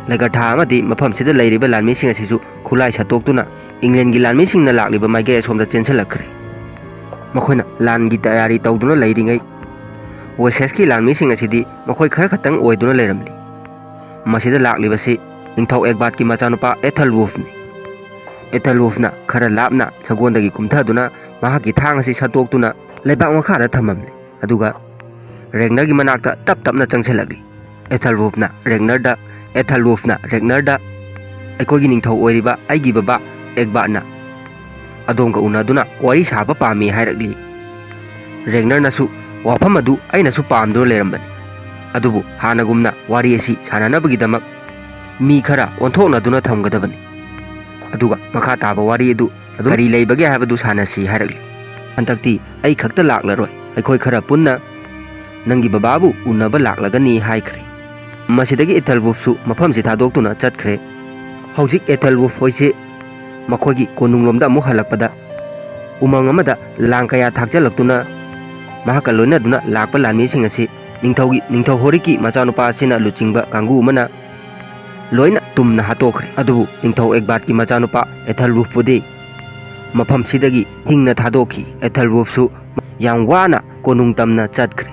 ꯂꯦꯒꯔꯊꯥ ꯑꯃꯗꯤ ꯃꯐꯝꯁꯤꯗ ꯂꯩꯔꯤꯕ ꯂꯥꯟꯃꯤꯁꯤꯡ ꯑꯁꯤꯁꯨ ꯈꯨꯠꯂꯥꯏ ꯁꯠꯇꯣꯛꯇꯨꯅ ꯏꯪꯂꯦꯟꯒꯤ ꯂꯥꯟꯃꯤꯁꯤꯡꯅ ꯂꯥꯛꯂꯤꯕ ꯃꯥꯏꯀꯩ ꯑꯁꯣꯝꯗ ꯆꯦꯟꯁꯤꯜꯂꯛꯈ꯭ꯔꯦ꯫ ꯃꯈꯣꯏꯅ ꯂꯥꯟꯒꯤ ꯇꯌꯥꯔꯤ ꯇꯧꯗꯨꯅ ꯂꯩꯔꯤꯉꯩ, ꯋꯦꯁꯦꯁꯀꯤ ꯂꯥꯟꯃꯤꯁꯤꯡ ꯑꯁꯤꯗꯤ ꯃꯈꯣꯏ ꯈꯔ ꯈꯛꯇꯪ ꯑꯣꯏꯗꯨꯅ ꯂꯩꯔꯝꯂꯤ꯫ ꯃꯁꯤꯗ ꯂꯥꯛꯂꯤꯕꯁꯤ ꯅꯤꯡꯊꯧ ꯑꯦꯛꯕꯥꯠꯀꯤ ꯃꯆꯥꯅꯨꯄꯥ ꯑꯦꯊꯜꯋꯨꯐꯅꯤ꯫ ꯑꯦꯊꯜꯋꯨꯐꯅ ꯈꯔ ꯂꯥꯞꯅ ꯁꯒꯣꯜꯗꯒꯤ ꯀꯨꯝꯊꯗꯨꯅ ꯃꯍꯥꯛꯀꯤ ꯊꯥꯡ ꯑꯁꯤ ꯁꯠꯇꯣꯛꯇꯨꯅ ꯂꯩꯕꯥꯛ ꯃꯈꯥꯗ ꯊꯝꯃꯝꯂꯤ꯫ ꯑꯗꯨꯒ ꯔꯦꯒꯅꯔꯒꯤ ꯃꯅꯥꯛꯇ ꯇꯞ ꯇꯞꯅ ꯆꯪꯁꯤꯜꯂꯛꯂꯤ꯫ ꯑꯦꯊꯜꯋꯨꯐꯅ ꯔꯦꯒꯅꯔꯗ, ꯑꯦꯊꯜꯋꯨꯐꯅ ꯔꯦꯒꯅꯔꯗ, "ꯑꯩꯈꯣꯏꯒꯤ ꯅꯤꯡꯊꯧ ꯑꯣꯏꯔꯤꯕ ꯑꯩꯒꯤ ꯕꯕꯥ ꯑꯦꯛꯕꯥꯠꯅ ꯑꯗꯣꯝꯒ ꯎꯅꯗꯨꯅ ꯋꯥꯔꯤ ꯁꯥꯕ ꯄꯥꯝꯃꯤ" ꯍꯥꯏꯔꯛꯂꯤ꯫ ꯔꯦꯒꯅꯔꯅꯁꯨ ꯋꯥꯐꯝ ꯑꯗꯨ ꯑꯩꯅꯁꯨ ꯄꯥꯝꯗꯨꯅ ꯂꯩꯔꯝꯕꯅꯤ, ꯑꯗꯨꯕꯨ ꯍꯥꯟꯅꯒꯨꯝꯅ ꯋꯥꯔꯤ ꯑꯁꯤ ꯁꯥꯟꯅꯅꯕꯒꯤꯗꯃꯛ ꯃꯤ ꯈꯔ ꯑꯣꯟꯊꯣꯛꯅꯗꯨꯅ ꯊꯝꯒꯗꯕꯅꯤ꯫ ꯑꯗꯨꯒ ꯃꯈꯥ ꯇꯥꯕ ꯋꯥꯔꯤ ꯑꯗꯨ ꯑꯗꯨꯝ ꯀꯔꯤ ꯂꯩꯕꯒꯦ ꯍꯥꯏꯕꯗꯨ ꯁꯥꯟꯅꯁꯤ ꯍꯥꯏꯔꯛꯂꯤ꯫ "ꯍꯟꯗꯛꯇꯤ ꯑꯩ ꯈꯛꯇ ꯂꯥꯛꯂꯔꯣꯏ, ꯑꯩꯈꯣꯏ ꯈꯔ ꯄꯨꯟꯅ ꯅꯪꯒꯤ ꯕꯕꯥꯕꯨ ꯎꯅꯕ ꯂꯥꯛꯂꯒꯅꯤ" ꯍꯥꯏꯈ꯭ꯔꯦ꯫ ꯃꯁꯤꯗꯒꯤ ꯏꯊꯜꯕꯨꯞꯁꯨ ꯃꯐꯝꯁꯤ ꯊꯥꯗꯣꯛꯇꯨꯅ ꯆꯠꯈ꯭ꯔꯦ꯫ ꯍꯧꯖꯤꯛ ꯑꯦꯊꯦꯜꯋꯨꯐ ꯍꯣꯏꯁꯤ ꯃꯈꯣꯏꯒꯤ ꯀꯣꯅꯨꯡꯂꯣꯝꯗ ꯑꯃꯨꯛ ꯍꯜꯂꯛꯄꯗ, ꯎꯃꯪ ꯑꯃꯗ ꯂꯥꯡ ꯀꯌꯥ ꯊꯥꯛꯆꯜꯂꯛꯇꯨꯅ ꯃꯍꯥꯛꯀ ꯂꯣꯏꯅꯗꯨꯅ ꯂꯥꯛꯄ ꯂꯥꯟꯃꯤꯁꯤꯡ ꯑꯁꯤ ꯅꯤꯡꯊꯧꯒꯤ, ꯅꯤꯡꯊꯧ ꯍꯣꯔꯤꯛꯀꯤ ꯃꯆꯥꯅꯨꯄꯥ ꯑꯁꯤꯅ ꯂꯨꯆꯤꯡꯕ ꯀꯥꯡꯕꯨ ꯑꯃꯅ ꯂꯣꯏꯅ ꯇꯨꯝꯅ ꯍꯥꯠꯇꯣꯛꯈ꯭ꯔꯦ꯫ ꯑꯗꯨꯕꯨ ꯅꯤꯡꯊꯧ ꯑꯦꯛꯕꯥꯠꯀꯤ ꯃꯆꯥꯅꯨꯄꯥ ꯑꯦꯊꯦꯜꯋꯨꯐꯄꯨꯗꯤ ꯃꯐꯝꯁꯤꯗꯒꯤ ꯍꯤꯡꯅ ꯊꯥꯗꯣꯛꯈꯤ꯫ ꯑꯦꯊꯦꯜꯋꯨꯐꯁꯨ ꯌꯥꯝ ꯋꯥꯅ ꯀꯣꯅꯨꯡ ꯇꯝꯅ ꯆꯠꯈ꯭ꯔꯦ꯫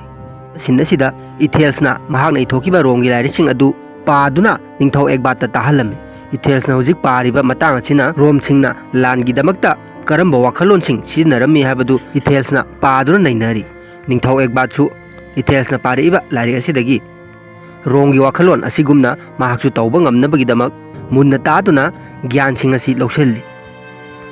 ꯁꯤꯟ ꯑꯁꯤꯗ ꯏꯊꯦꯜꯁꯅ ꯃꯍꯥꯛꯅ ꯏꯊꯣꯛꯈꯤꯕ ꯔꯣꯝꯒꯤ ꯂꯥꯏꯔꯤꯛꯁꯤꯡ ꯑꯗꯨ ꯄꯥꯗꯨꯅ ꯅꯤꯡꯊꯧ ꯑꯦꯛꯕꯥꯠꯇ ꯇꯥꯍꯜꯂꯝꯃꯤ꯫ ꯏꯊꯦꯜꯁꯅ ꯍꯧꯖꯤꯛ ꯄꯥꯔꯤꯕ ꯃꯇꯥꯡ ꯑꯁꯤꯅ ꯔꯣꯝꯁꯤꯡꯅ ꯂꯥꯟꯒꯤꯗꯃꯛꯇ ꯀꯔꯝꯕ ꯋꯥꯈꯜꯂꯣꯟꯁꯤꯡ ꯁꯤꯖꯤꯟꯅꯔꯝꯃꯤ ꯍꯥꯏꯕꯗꯨ ꯏꯊꯦꯜꯁꯅ ꯄꯥꯗꯨꯅ ꯅꯩꯅꯔꯤ꯫ ꯅꯤꯡꯊꯧ ꯑꯦꯛꯕꯥꯠꯁꯨ ꯏꯊꯦꯜꯁꯅ ꯄꯥꯔꯛꯏꯕ ꯂꯥꯏꯔꯤꯛ ꯑꯁꯤꯗꯒꯤ ꯔꯣꯝꯒꯤ ꯋꯥꯈꯜꯂꯣꯟ ꯑꯁꯤꯒꯨꯝꯅ ꯃꯍꯥꯛꯁꯨ ꯇꯧꯕ ꯉꯝꯅꯕꯒꯤꯗꯃꯛ ꯃꯨꯟꯅ ꯇꯥꯗꯨꯅ ꯒ꯭ꯌꯥꯟꯁꯤꯡ ꯑꯁꯤ ꯂꯧꯁꯤꯜꯂꯤ꯫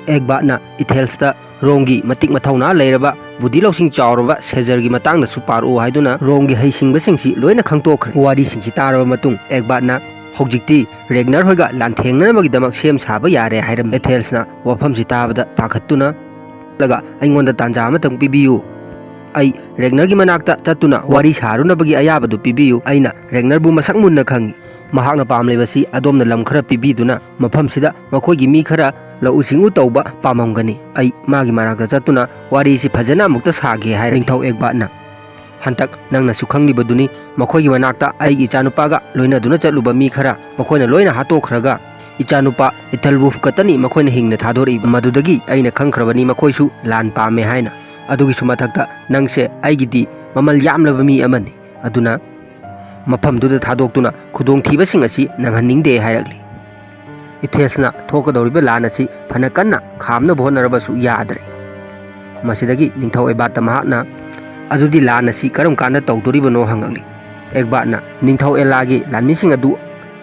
ꯑꯦꯛꯕꯥꯠꯅ ꯏꯊꯦꯜꯁꯇ ꯔꯣꯝꯒꯤ ꯃꯇꯤꯛ ꯃꯊꯧꯅꯥ ꯂꯩꯔꯕ, ꯕꯨꯙꯤ ꯂꯧꯁꯤꯡ ꯆꯥꯎꯔꯕ ꯁꯦꯖꯔꯒꯤ ꯃꯇꯥꯡꯗꯁꯨ ꯄꯥꯔꯛꯎ ꯍꯥꯏꯗꯨꯅ ꯔꯣꯝꯒꯤ ꯍꯩꯁꯤꯡꯕꯁꯤꯡꯁꯤ ꯂꯣꯏꯅ ꯈꯪꯗꯣꯛꯈ꯭ꯔꯦ꯫ ꯋꯥꯔꯤꯁꯤꯡꯁꯤ ꯇꯥꯔꯕ ꯃꯇꯨꯡ ꯑꯦꯛꯕꯥꯠꯅ ꯍꯧꯖꯤꯛꯇꯤ ꯔꯦꯒꯅꯔ ꯍꯣꯏꯒ ꯂꯥꯟꯊꯦꯡꯅꯅꯕꯒꯤꯗꯃꯛ ꯁꯦꯝ ꯁꯥꯕ ꯌꯥꯔꯦ ꯍꯥꯏꯔꯝꯃꯤ꯫ ꯑꯦꯊꯦꯜꯁꯅ ꯋꯥꯐꯝꯁꯤ ꯇꯥꯕꯗ ꯄꯥꯈꯠꯇꯨꯅ, "ꯂꯒ ꯑꯩꯉꯣꯟꯗ ꯇꯥꯟꯖꯥ ꯑꯃꯇꯪ ꯄꯤꯕꯤꯌꯨ꯫ ꯑꯩ ꯔꯦꯒꯅꯔꯒꯤ ꯃꯅꯥꯛꯇ ꯆꯠꯇꯨꯅ ꯋꯥꯔꯤ ꯁꯥꯔꯨꯅꯕꯒꯤ ꯑꯌꯥꯕꯗꯨ ꯄꯤꯕꯤꯌꯨ꯫ ꯑꯩꯅ ꯔꯦꯒꯅꯔꯕꯨ ꯃꯁꯛ ꯃꯨꯟꯅ ꯈꯪꯏ꯫ ꯃꯍꯥꯛꯅ ꯄꯥꯝꯂꯤꯕꯁꯤ ꯑꯗꯣꯝꯅ ꯂꯝ ꯈꯔ ꯄꯤꯕꯤꯗꯨꯅ ꯃꯐꯝꯁꯤꯗ ꯃꯈꯣꯏꯒꯤ ꯃꯤ ꯈꯔ ꯂꯧꯎ ꯁꯤꯡꯎ ꯇꯧꯕ ꯄꯥꯝꯃꯝꯒꯅꯤ꯫ ꯑꯩ ꯃꯥꯒꯤ ꯃꯅꯥꯛꯇ ꯆꯠꯇꯨꯅ ꯋꯥꯔꯤꯁꯤ ꯐꯖꯅ ꯑꯃꯨꯛꯇ ꯁꯥꯒꯦ" ꯍꯥꯏꯔꯦ ꯅꯤꯡꯊꯧ ꯑꯦꯛꯕꯥꯠꯅ꯫ "ꯍꯟꯗꯛ ꯅꯪꯅꯁꯨ ꯈꯪꯂꯤꯕꯗꯨꯅꯤ, ꯃꯈꯣꯏꯒꯤ ꯃꯅꯥꯛꯇ ꯑꯩꯒꯤ ꯏꯆꯥꯅꯨꯄꯥꯒ ꯂꯣꯏꯅꯗꯨꯅ ꯆꯠꯂꯨꯕ ꯃꯤ ꯈꯔ ꯃꯈꯣꯏꯅ ꯂꯣꯏꯅ ꯍꯥꯠꯇꯣꯛꯈ꯭ꯔꯒ, ꯏꯆꯥꯅꯨꯄꯥ ꯏꯊꯦꯜꯋꯨꯐ ꯈꯛꯇꯅꯤ ꯃꯈꯣꯏꯅ ꯍꯤꯡꯅ ꯊꯥꯗꯣꯔꯛꯏꯕ꯫ ꯃꯗꯨꯗꯒꯤ ꯑꯩꯅ ꯈꯪꯈ꯭ꯔꯕꯅꯤ ꯃꯈꯣꯏꯁꯨ ꯂꯥꯟ ꯄꯥꯝꯃꯦ ꯍꯥꯏꯅ꯫ ꯑꯗꯨꯒꯤꯁꯨ ꯃꯊꯛꯇ ꯅꯪꯁꯦ ꯑꯩꯒꯤꯗꯤ ꯃꯃꯜ ꯌꯥꯝꯂꯕ ꯃꯤ ꯑꯃꯅꯤ꯫ ꯑꯗꯨꯅ ꯃꯐꯝꯗꯨꯗ ꯊꯥꯗꯣꯛꯇꯨꯅ ꯈꯨꯗꯣꯡꯊꯤꯕꯁꯤꯡ ꯑꯁꯤ ꯅꯪꯍꯟꯅꯤꯡꯗꯦ" ꯍꯥꯏꯔꯛꯂꯤ꯫ ꯏꯊꯦꯜꯁꯅ ꯊꯣꯛꯀꯗꯧꯔꯤꯕ ꯂꯥꯟ ꯑꯁꯤ ꯐꯅ ꯀꯟꯅ ꯈꯥꯝꯅꯕ ꯍꯣꯠꯅꯔꯕꯁꯨ ꯌꯥꯗ꯭ꯔꯦ꯫ ꯃꯁꯤꯗꯒꯤ ꯅꯤꯡꯊꯧ ꯑꯦꯛꯕꯥꯠꯇ ꯃꯍꯥꯛꯅ, "ꯑꯗꯨꯗꯤ ꯂꯥꯟ ꯑꯁꯤ ꯀꯔꯝ ꯀꯥꯟꯗ ꯇꯧꯗꯣꯔꯤꯕꯅꯣ?" ꯍꯪꯉꯛꯂꯤ꯫ ꯑꯦꯛꯕꯥꯠꯅ, "ꯅꯤꯡꯊꯧ ꯑꯦꯂꯥꯒꯤ ꯂꯥꯟꯃꯤꯁꯤꯡ ꯑꯗꯨ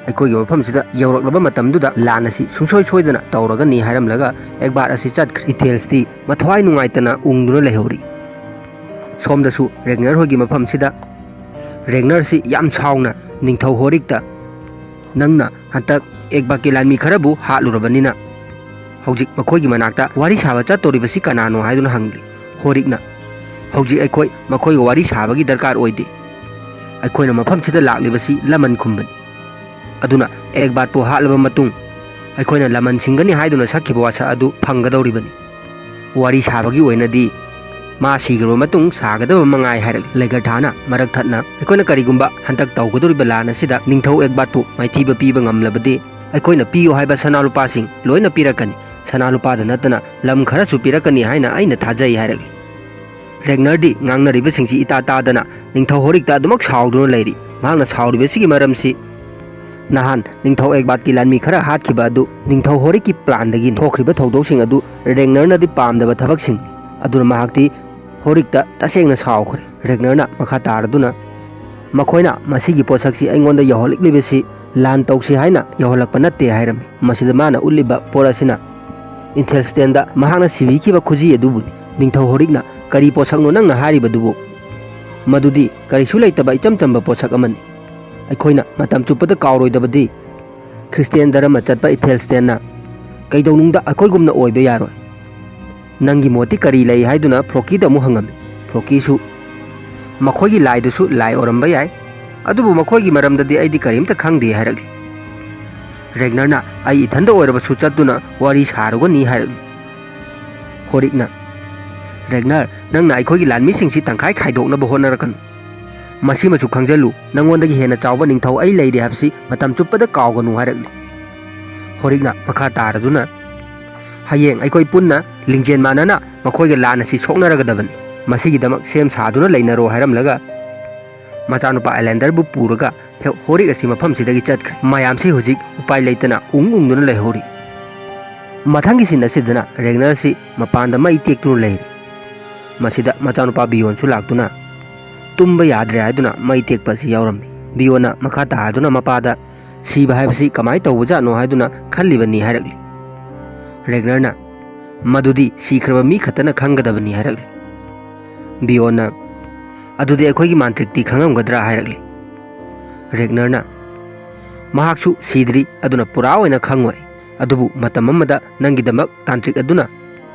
ꯑꯩꯈꯣꯏꯒꯤ ꯃꯐꯝꯁꯤꯗ ꯌꯧꯔꯛꯂꯕ ꯃꯇꯝꯗꯨꯗ ꯂꯥꯟ ꯑꯁꯤ ꯁꯨꯡꯁꯣꯏ ꯁꯣꯏꯗꯅ ꯇꯧꯔꯒꯅꯤ" ꯍꯥꯏꯔꯝꯂꯒ ꯑꯦꯛꯕꯥꯠ ꯑꯁꯤ ꯆꯠꯈ꯭ꯔꯦ꯫ ꯏꯊꯦꯜꯁꯇꯤ ꯃꯊ꯭ꯋꯥꯏ ꯅꯨꯡꯉꯥꯏꯇꯅ ꯎꯪꯗꯨꯅ ꯂꯩꯍꯧꯔꯤ꯫ ꯁꯣꯝꯗꯁꯨ ꯔꯦꯒꯅꯔ ꯍꯣꯏꯒꯤ ꯃꯐꯝꯁꯤꯗ ꯔꯦꯒꯅꯔꯁꯤ ꯌꯥꯝ ꯁꯥꯎꯅ ꯅꯤꯡꯊꯧ ꯍꯣꯔꯤꯛꯇ, "ꯅꯪꯅ ꯍꯟꯇꯛ ꯑꯦꯛꯕꯥꯠꯀꯤ ꯂꯥꯟꯃꯤ ꯈꯔꯕꯨ ꯍꯥꯠꯂꯨꯔꯕꯅꯤꯅ ꯍꯧꯖꯤꯛ ꯃꯈꯣꯏꯒꯤ ꯃꯅꯥꯛꯇ ꯋꯥꯔꯤ ꯁꯥꯕ ꯆꯠꯇꯧꯔꯤꯕꯁꯤ ꯀꯅꯥꯅꯣ?" ꯍꯥꯏꯗꯨꯅ ꯍꯪꯂꯤ꯫ ꯍꯣꯔꯤꯛꯅ, "ꯍꯧꯖꯤꯛ ꯑꯩꯈꯣꯏ ꯃꯈꯣꯏꯒ ꯋꯥꯔꯤ ꯁꯥꯕꯒꯤ ꯗꯔꯀꯥꯔ ꯑꯣꯏꯗꯦ꯫ ꯑꯩꯈꯣꯏꯅ ꯃꯐꯝꯁꯤꯗ ꯂꯥꯛꯂꯤꯕꯁꯤ ꯂꯃꯟ ꯈꯨꯝꯕꯅꯤ꯫ ꯑꯗꯨꯅ ꯑꯦꯛꯕꯥꯠꯄꯨ ꯍꯥꯠꯂꯕ ꯃꯇꯨꯡ ꯑꯩꯈꯣꯏꯅ ꯂꯃꯟ ꯁꯤꯡꯒꯅꯤ ꯍꯥꯏꯗꯨꯅ ꯁꯛꯈꯤꯕ ꯋꯥꯁꯛ ꯑꯗꯨ ꯐꯪꯒꯗꯧꯔꯤꯕꯅꯤ꯫ ꯋꯥꯔꯤ ꯁꯥꯕꯒꯤ ꯑꯣꯏꯅꯗꯤ ꯃꯥ ꯁꯤꯈ꯭ꯔꯕ ꯃꯇꯨꯡ ꯁꯥꯒꯗꯕ ꯃꯉꯥꯏ ꯍꯥꯏꯔꯛꯂꯤ꯫ ꯂꯩꯒꯔꯊꯥꯅ ꯃꯔꯛ ꯊꯠꯅ, "ꯑꯩꯈꯣꯏꯅ ꯀꯔꯤꯒꯨꯝꯕ ꯍꯟꯗꯛ ꯇꯧꯒꯗꯧꯔꯤꯕ ꯂꯥꯟ ꯑꯁꯤꯗ ꯅꯤꯡꯊꯧ ꯑꯦꯛꯕꯥꯠꯄꯨ ꯃꯥꯏꯊꯤꯕ ꯄꯤꯕ ꯉꯝꯂꯕꯗꯤ ꯑꯩꯈꯣꯏꯅ ꯄꯤꯌꯨ ꯍꯥꯏꯕ ꯁꯅꯥ ꯂꯨꯄꯥꯁꯤꯡ ꯂꯣꯏꯅ ꯄꯤꯔꯛꯀꯅꯤ꯫ ꯁꯅꯥ ꯂꯨꯄꯥꯗ ꯅꯠꯇꯅ ꯂꯝ ꯈꯔꯁꯨ ꯄꯤꯔꯛꯀꯅꯤ ꯍꯥꯏꯅ ꯑꯩꯅ ꯊꯥꯖꯩ" ꯍꯥꯏꯔꯛꯂꯤ꯫ ꯔꯦꯒꯅꯔꯗꯤ ꯉꯥꯡꯅꯔꯤꯕꯁꯤꯡꯁꯤ ꯏꯇꯥ ꯇꯥꯗꯅ ꯅꯤꯡꯊꯧ ꯍꯣꯔꯤꯛꯇ ꯑꯗꯨꯃꯛ ꯁꯥꯎꯗꯨꯅ ꯂꯩꯔꯤ꯫ ꯃꯍꯥꯛꯅ ꯁꯥꯎꯔꯤꯕꯁꯤꯒꯤ ꯃꯔꯝꯁꯤ ꯅꯍꯥꯟ ꯅꯤꯡꯊꯧ ꯑꯦꯛꯕꯥꯠꯀꯤ ꯂꯥꯟꯃꯤ ꯈꯔ ꯍꯥꯠꯈꯤꯕ ꯑꯗꯨ ꯅꯤꯡꯊꯧ ꯍꯣꯔꯤꯛꯀꯤ ꯄ꯭ꯂꯥꯟꯗꯒꯤ ꯊꯣꯛꯈ꯭ꯔꯤꯕ ꯊꯧꯗꯣꯛꯁꯤꯡ ꯑꯗꯨ ꯔꯦꯒꯅꯔꯅꯗꯤ ꯄꯥꯝꯗꯕ ꯊꯕꯛꯁꯤꯡꯅꯤ꯫ ꯑꯗꯨꯅ ꯃꯍꯥꯛꯇꯤ ꯍꯣꯔꯤꯛꯇ ꯇꯁꯦꯡꯅ ꯁꯥꯎꯈ꯭ꯔꯦ꯫ ꯔꯦꯒꯅꯔꯅ ꯃꯈꯥ ꯇꯥꯔꯗꯨꯅ, "ꯃꯈꯣꯏꯅ ꯃꯁꯤꯒꯤ ꯄꯣꯠꯁꯛꯁꯤ ꯑꯩꯉꯣꯟꯗ ꯌꯧꯍꯜꯂꯛꯂꯤꯕꯁꯤ ꯂꯥꯟ ꯇꯧꯁꯤ ꯍꯥꯏꯅ ꯌꯧꯍꯜꯂꯛꯄ ꯅꯠꯇꯦ" ꯍꯥꯏꯔꯝꯃꯤ꯫ ꯃꯁꯤꯗ ꯃꯥꯅ ꯎꯠꯂꯤꯕ ꯄꯣꯠ ꯑꯁꯤꯅ ꯏꯟꯊꯦꯜꯁꯇꯦꯟꯗ ꯃꯍꯥꯛꯅ ꯁꯤꯕꯤꯈꯤꯕ ꯈꯨꯖꯤ ꯑꯗꯨꯕꯨꯅꯤ꯫ ꯅꯤꯡꯊꯧ ꯍꯣꯔꯤꯛꯅ, "ꯀꯔꯤ ꯄꯣꯠꯁꯛꯅꯣ ꯅꯪꯅ ꯍꯥꯏꯔꯤꯕꯗꯨꯕꯨ? ꯃꯗꯨꯗꯤ ꯀꯔꯤꯁꯨ ꯂꯩꯇꯕ ꯏꯆꯝ ꯆꯝꯕ ꯄꯣꯠꯁꯛ ꯑꯃꯅꯤ꯫ ꯑꯩꯈꯣꯏꯅ ꯃꯇꯝ ꯆꯨꯞꯄꯗ ꯀꯥꯎꯔꯣꯏꯗꯕꯗꯤ ꯈ꯭ꯔꯤꯁꯇꯤꯌꯥꯟ ꯙꯔꯃ ꯆꯠꯄ ꯏꯊꯦꯜꯁꯇꯦꯟꯅ ꯀꯩꯗꯧꯅꯨꯡꯗ ꯑꯩꯈꯣꯏꯒꯨꯝꯅ ꯑꯣꯏꯕ ꯌꯥꯔꯣꯏ꯫ ꯅꯪꯒꯤ ꯃꯣꯠꯇꯤ ꯀꯔꯤ ꯂꯩ?" ꯍꯥꯏꯗꯨꯅ ꯐ꯭ꯔꯣꯀꯤꯗ ꯑꯃꯨꯛ ꯍꯪꯉꯝꯃꯤ꯫ ꯐ꯭ꯔꯣꯀꯤꯁꯨ, "ꯃꯈꯣꯏꯒꯤ ꯂꯥꯏꯗꯨꯁꯨ ꯂꯥꯏ ꯑꯣꯏꯔꯝꯕ ꯌꯥꯏ, ꯑꯗꯨꯕꯨ ꯃꯈꯣꯏꯒꯤ ꯃꯔꯝꯗꯗꯤ ꯑꯩꯗꯤ ꯀꯔꯤꯝꯇ ꯈꯪꯗꯦ" ꯍꯥꯏꯔꯛꯂꯤ꯫ ꯔꯦꯒꯅꯔꯅ, "ꯑꯩ ꯏꯊꯟꯗ ꯑꯣꯏꯔꯕꯁꯨ ꯆꯠꯇꯨꯅ ꯋꯥꯔꯤ ꯁꯥꯔꯨꯒꯅꯤ" ꯍꯥꯏꯔꯛꯂꯤ꯫ ꯍꯣꯔꯤꯛꯅ, "ꯔꯦꯒꯅꯔ, ꯅꯪꯅ ꯑꯩꯈꯣꯏꯒꯤ ꯂꯥꯟꯃꯤꯁꯤꯡꯁꯤ ꯇꯪꯈꯥꯏ ꯈꯥꯏꯗꯣꯛꯅꯕ ꯍꯣꯠꯅꯔꯛꯀꯅꯨ꯫ ꯃꯁꯤꯃꯁꯨ ꯈꯪꯖꯜꯂꯨ, ꯅꯪꯉꯣꯟꯗꯒꯤ ꯍꯦꯟꯅ ꯆꯥꯎꯕ ꯅꯤꯡꯊꯧ ꯑꯩ ꯂꯩꯔꯤ ꯍꯥꯏꯕꯁꯤ ꯃꯇꯝ ꯆꯨꯞꯄꯗ ꯀꯥꯎꯒꯅꯨ" ꯍꯥꯏꯔꯛꯂꯤ꯫ ꯍꯣꯔꯤꯛꯅ ꯃꯈꯥ ꯇꯥꯔꯗꯨꯅ, "ꯍꯌꯦꯡ ꯑꯩꯈꯣꯏ ꯄꯨꯟꯅ ꯂꯤꯡꯖꯦꯜ ꯃꯥꯟꯅꯅ ꯃꯈꯣꯏꯒ ꯂꯥꯟ ꯑꯁꯤ ꯁꯣꯛꯅꯔꯒꯗꯕꯅꯤ꯫ ꯃꯁꯤꯒꯤꯗꯃꯛ ꯁꯦꯝ ꯁꯥꯗꯨꯅ ꯂꯩꯅꯔꯣ" ꯍꯥꯏꯔꯝꯂꯒ ꯃꯆꯥꯅꯨꯄꯥ ꯑꯦꯂꯦꯟꯗꯔꯕꯨ ꯄꯨꯔꯒ ꯍꯦ-, ꯍꯣꯔꯤꯛ ꯑꯁꯤ ꯃꯐꯝꯁꯤꯗꯒꯤ ꯆꯠꯈ꯭ꯔꯦ꯫ ꯃꯌꯥꯝꯁꯤ ꯍꯧꯖꯤꯛ ꯎꯄꯥꯏ ꯂꯩꯇꯅ ꯎꯪ ꯎꯪꯗꯨꯅ ꯂꯩꯍꯧꯔꯤ꯫ ꯃꯊꯪꯒꯤ ꯁꯤꯟ ꯑꯁꯤꯗꯅ ꯔꯦꯒꯅꯔꯁꯤ ꯃꯄꯥꯟꯗ ꯃꯩ ꯇꯦꯛꯇꯨꯅ ꯂꯩꯔꯤ꯫ ꯃꯁꯤꯗ ꯃꯆꯥꯅꯨꯄꯥ ꯕꯤꯌꯣꯟꯁꯨ ꯂꯥꯛꯇꯨꯅ ꯇꯨꯝꯕ ꯌꯥꯗ꯭ꯔꯦ ꯍꯥꯏꯗꯨꯅ ꯃꯩ ꯇꯦꯛꯄ ꯑꯁꯤ ꯌꯥꯎꯔꯝꯃꯤ꯫ ꯕꯤꯌꯣꯟꯅ ꯃꯈꯥ ꯇꯥꯗꯨꯅ ꯃꯄꯥꯗ ꯁꯤꯕ ꯍꯥꯏꯕꯁꯤ ꯀꯃꯥꯏꯅ ꯇꯧꯕꯖꯥꯠꯅꯣ ꯍꯥꯏꯗꯨꯅ ꯈꯜꯂꯤꯕꯅꯤ ꯍꯥꯏꯔꯛꯂꯤ꯫ ꯔꯦꯒꯅꯔꯅ, "ꯃꯗꯨꯗꯤ ꯁꯤꯈ꯭ꯔꯕ ꯃꯤ ꯈꯛꯇꯅ ꯈꯪꯒꯗꯕꯅꯤ" ꯍꯥꯏꯔꯛꯂꯤ꯫ ꯕꯤꯌꯣꯟꯅ, "ꯑꯗꯨꯗꯤ ꯑꯩꯈꯣꯏꯒꯤ ꯃꯥꯟꯇ꯭ꯔꯤꯛꯇꯤ ꯈꯪꯉꯝꯒꯗ꯭ꯔꯥ?" ꯍꯥꯏꯔꯛꯂꯤ꯫ ꯔꯦꯒꯅꯔꯅ, "ꯃꯍꯥꯛꯁꯨ ꯁꯤꯗ꯭ꯔꯤ, ꯑꯗꯨꯅ ꯄꯨꯔꯥ ꯑꯣꯏꯅ ꯈꯪꯉꯣꯏ꯫ ꯑꯗꯨꯕꯨ ꯃꯇꯝ ꯑꯃꯗ ꯅꯪꯒꯤꯗꯃꯛ ꯇꯥꯟꯇ꯭ꯔꯤꯛ ꯑꯗꯨꯅ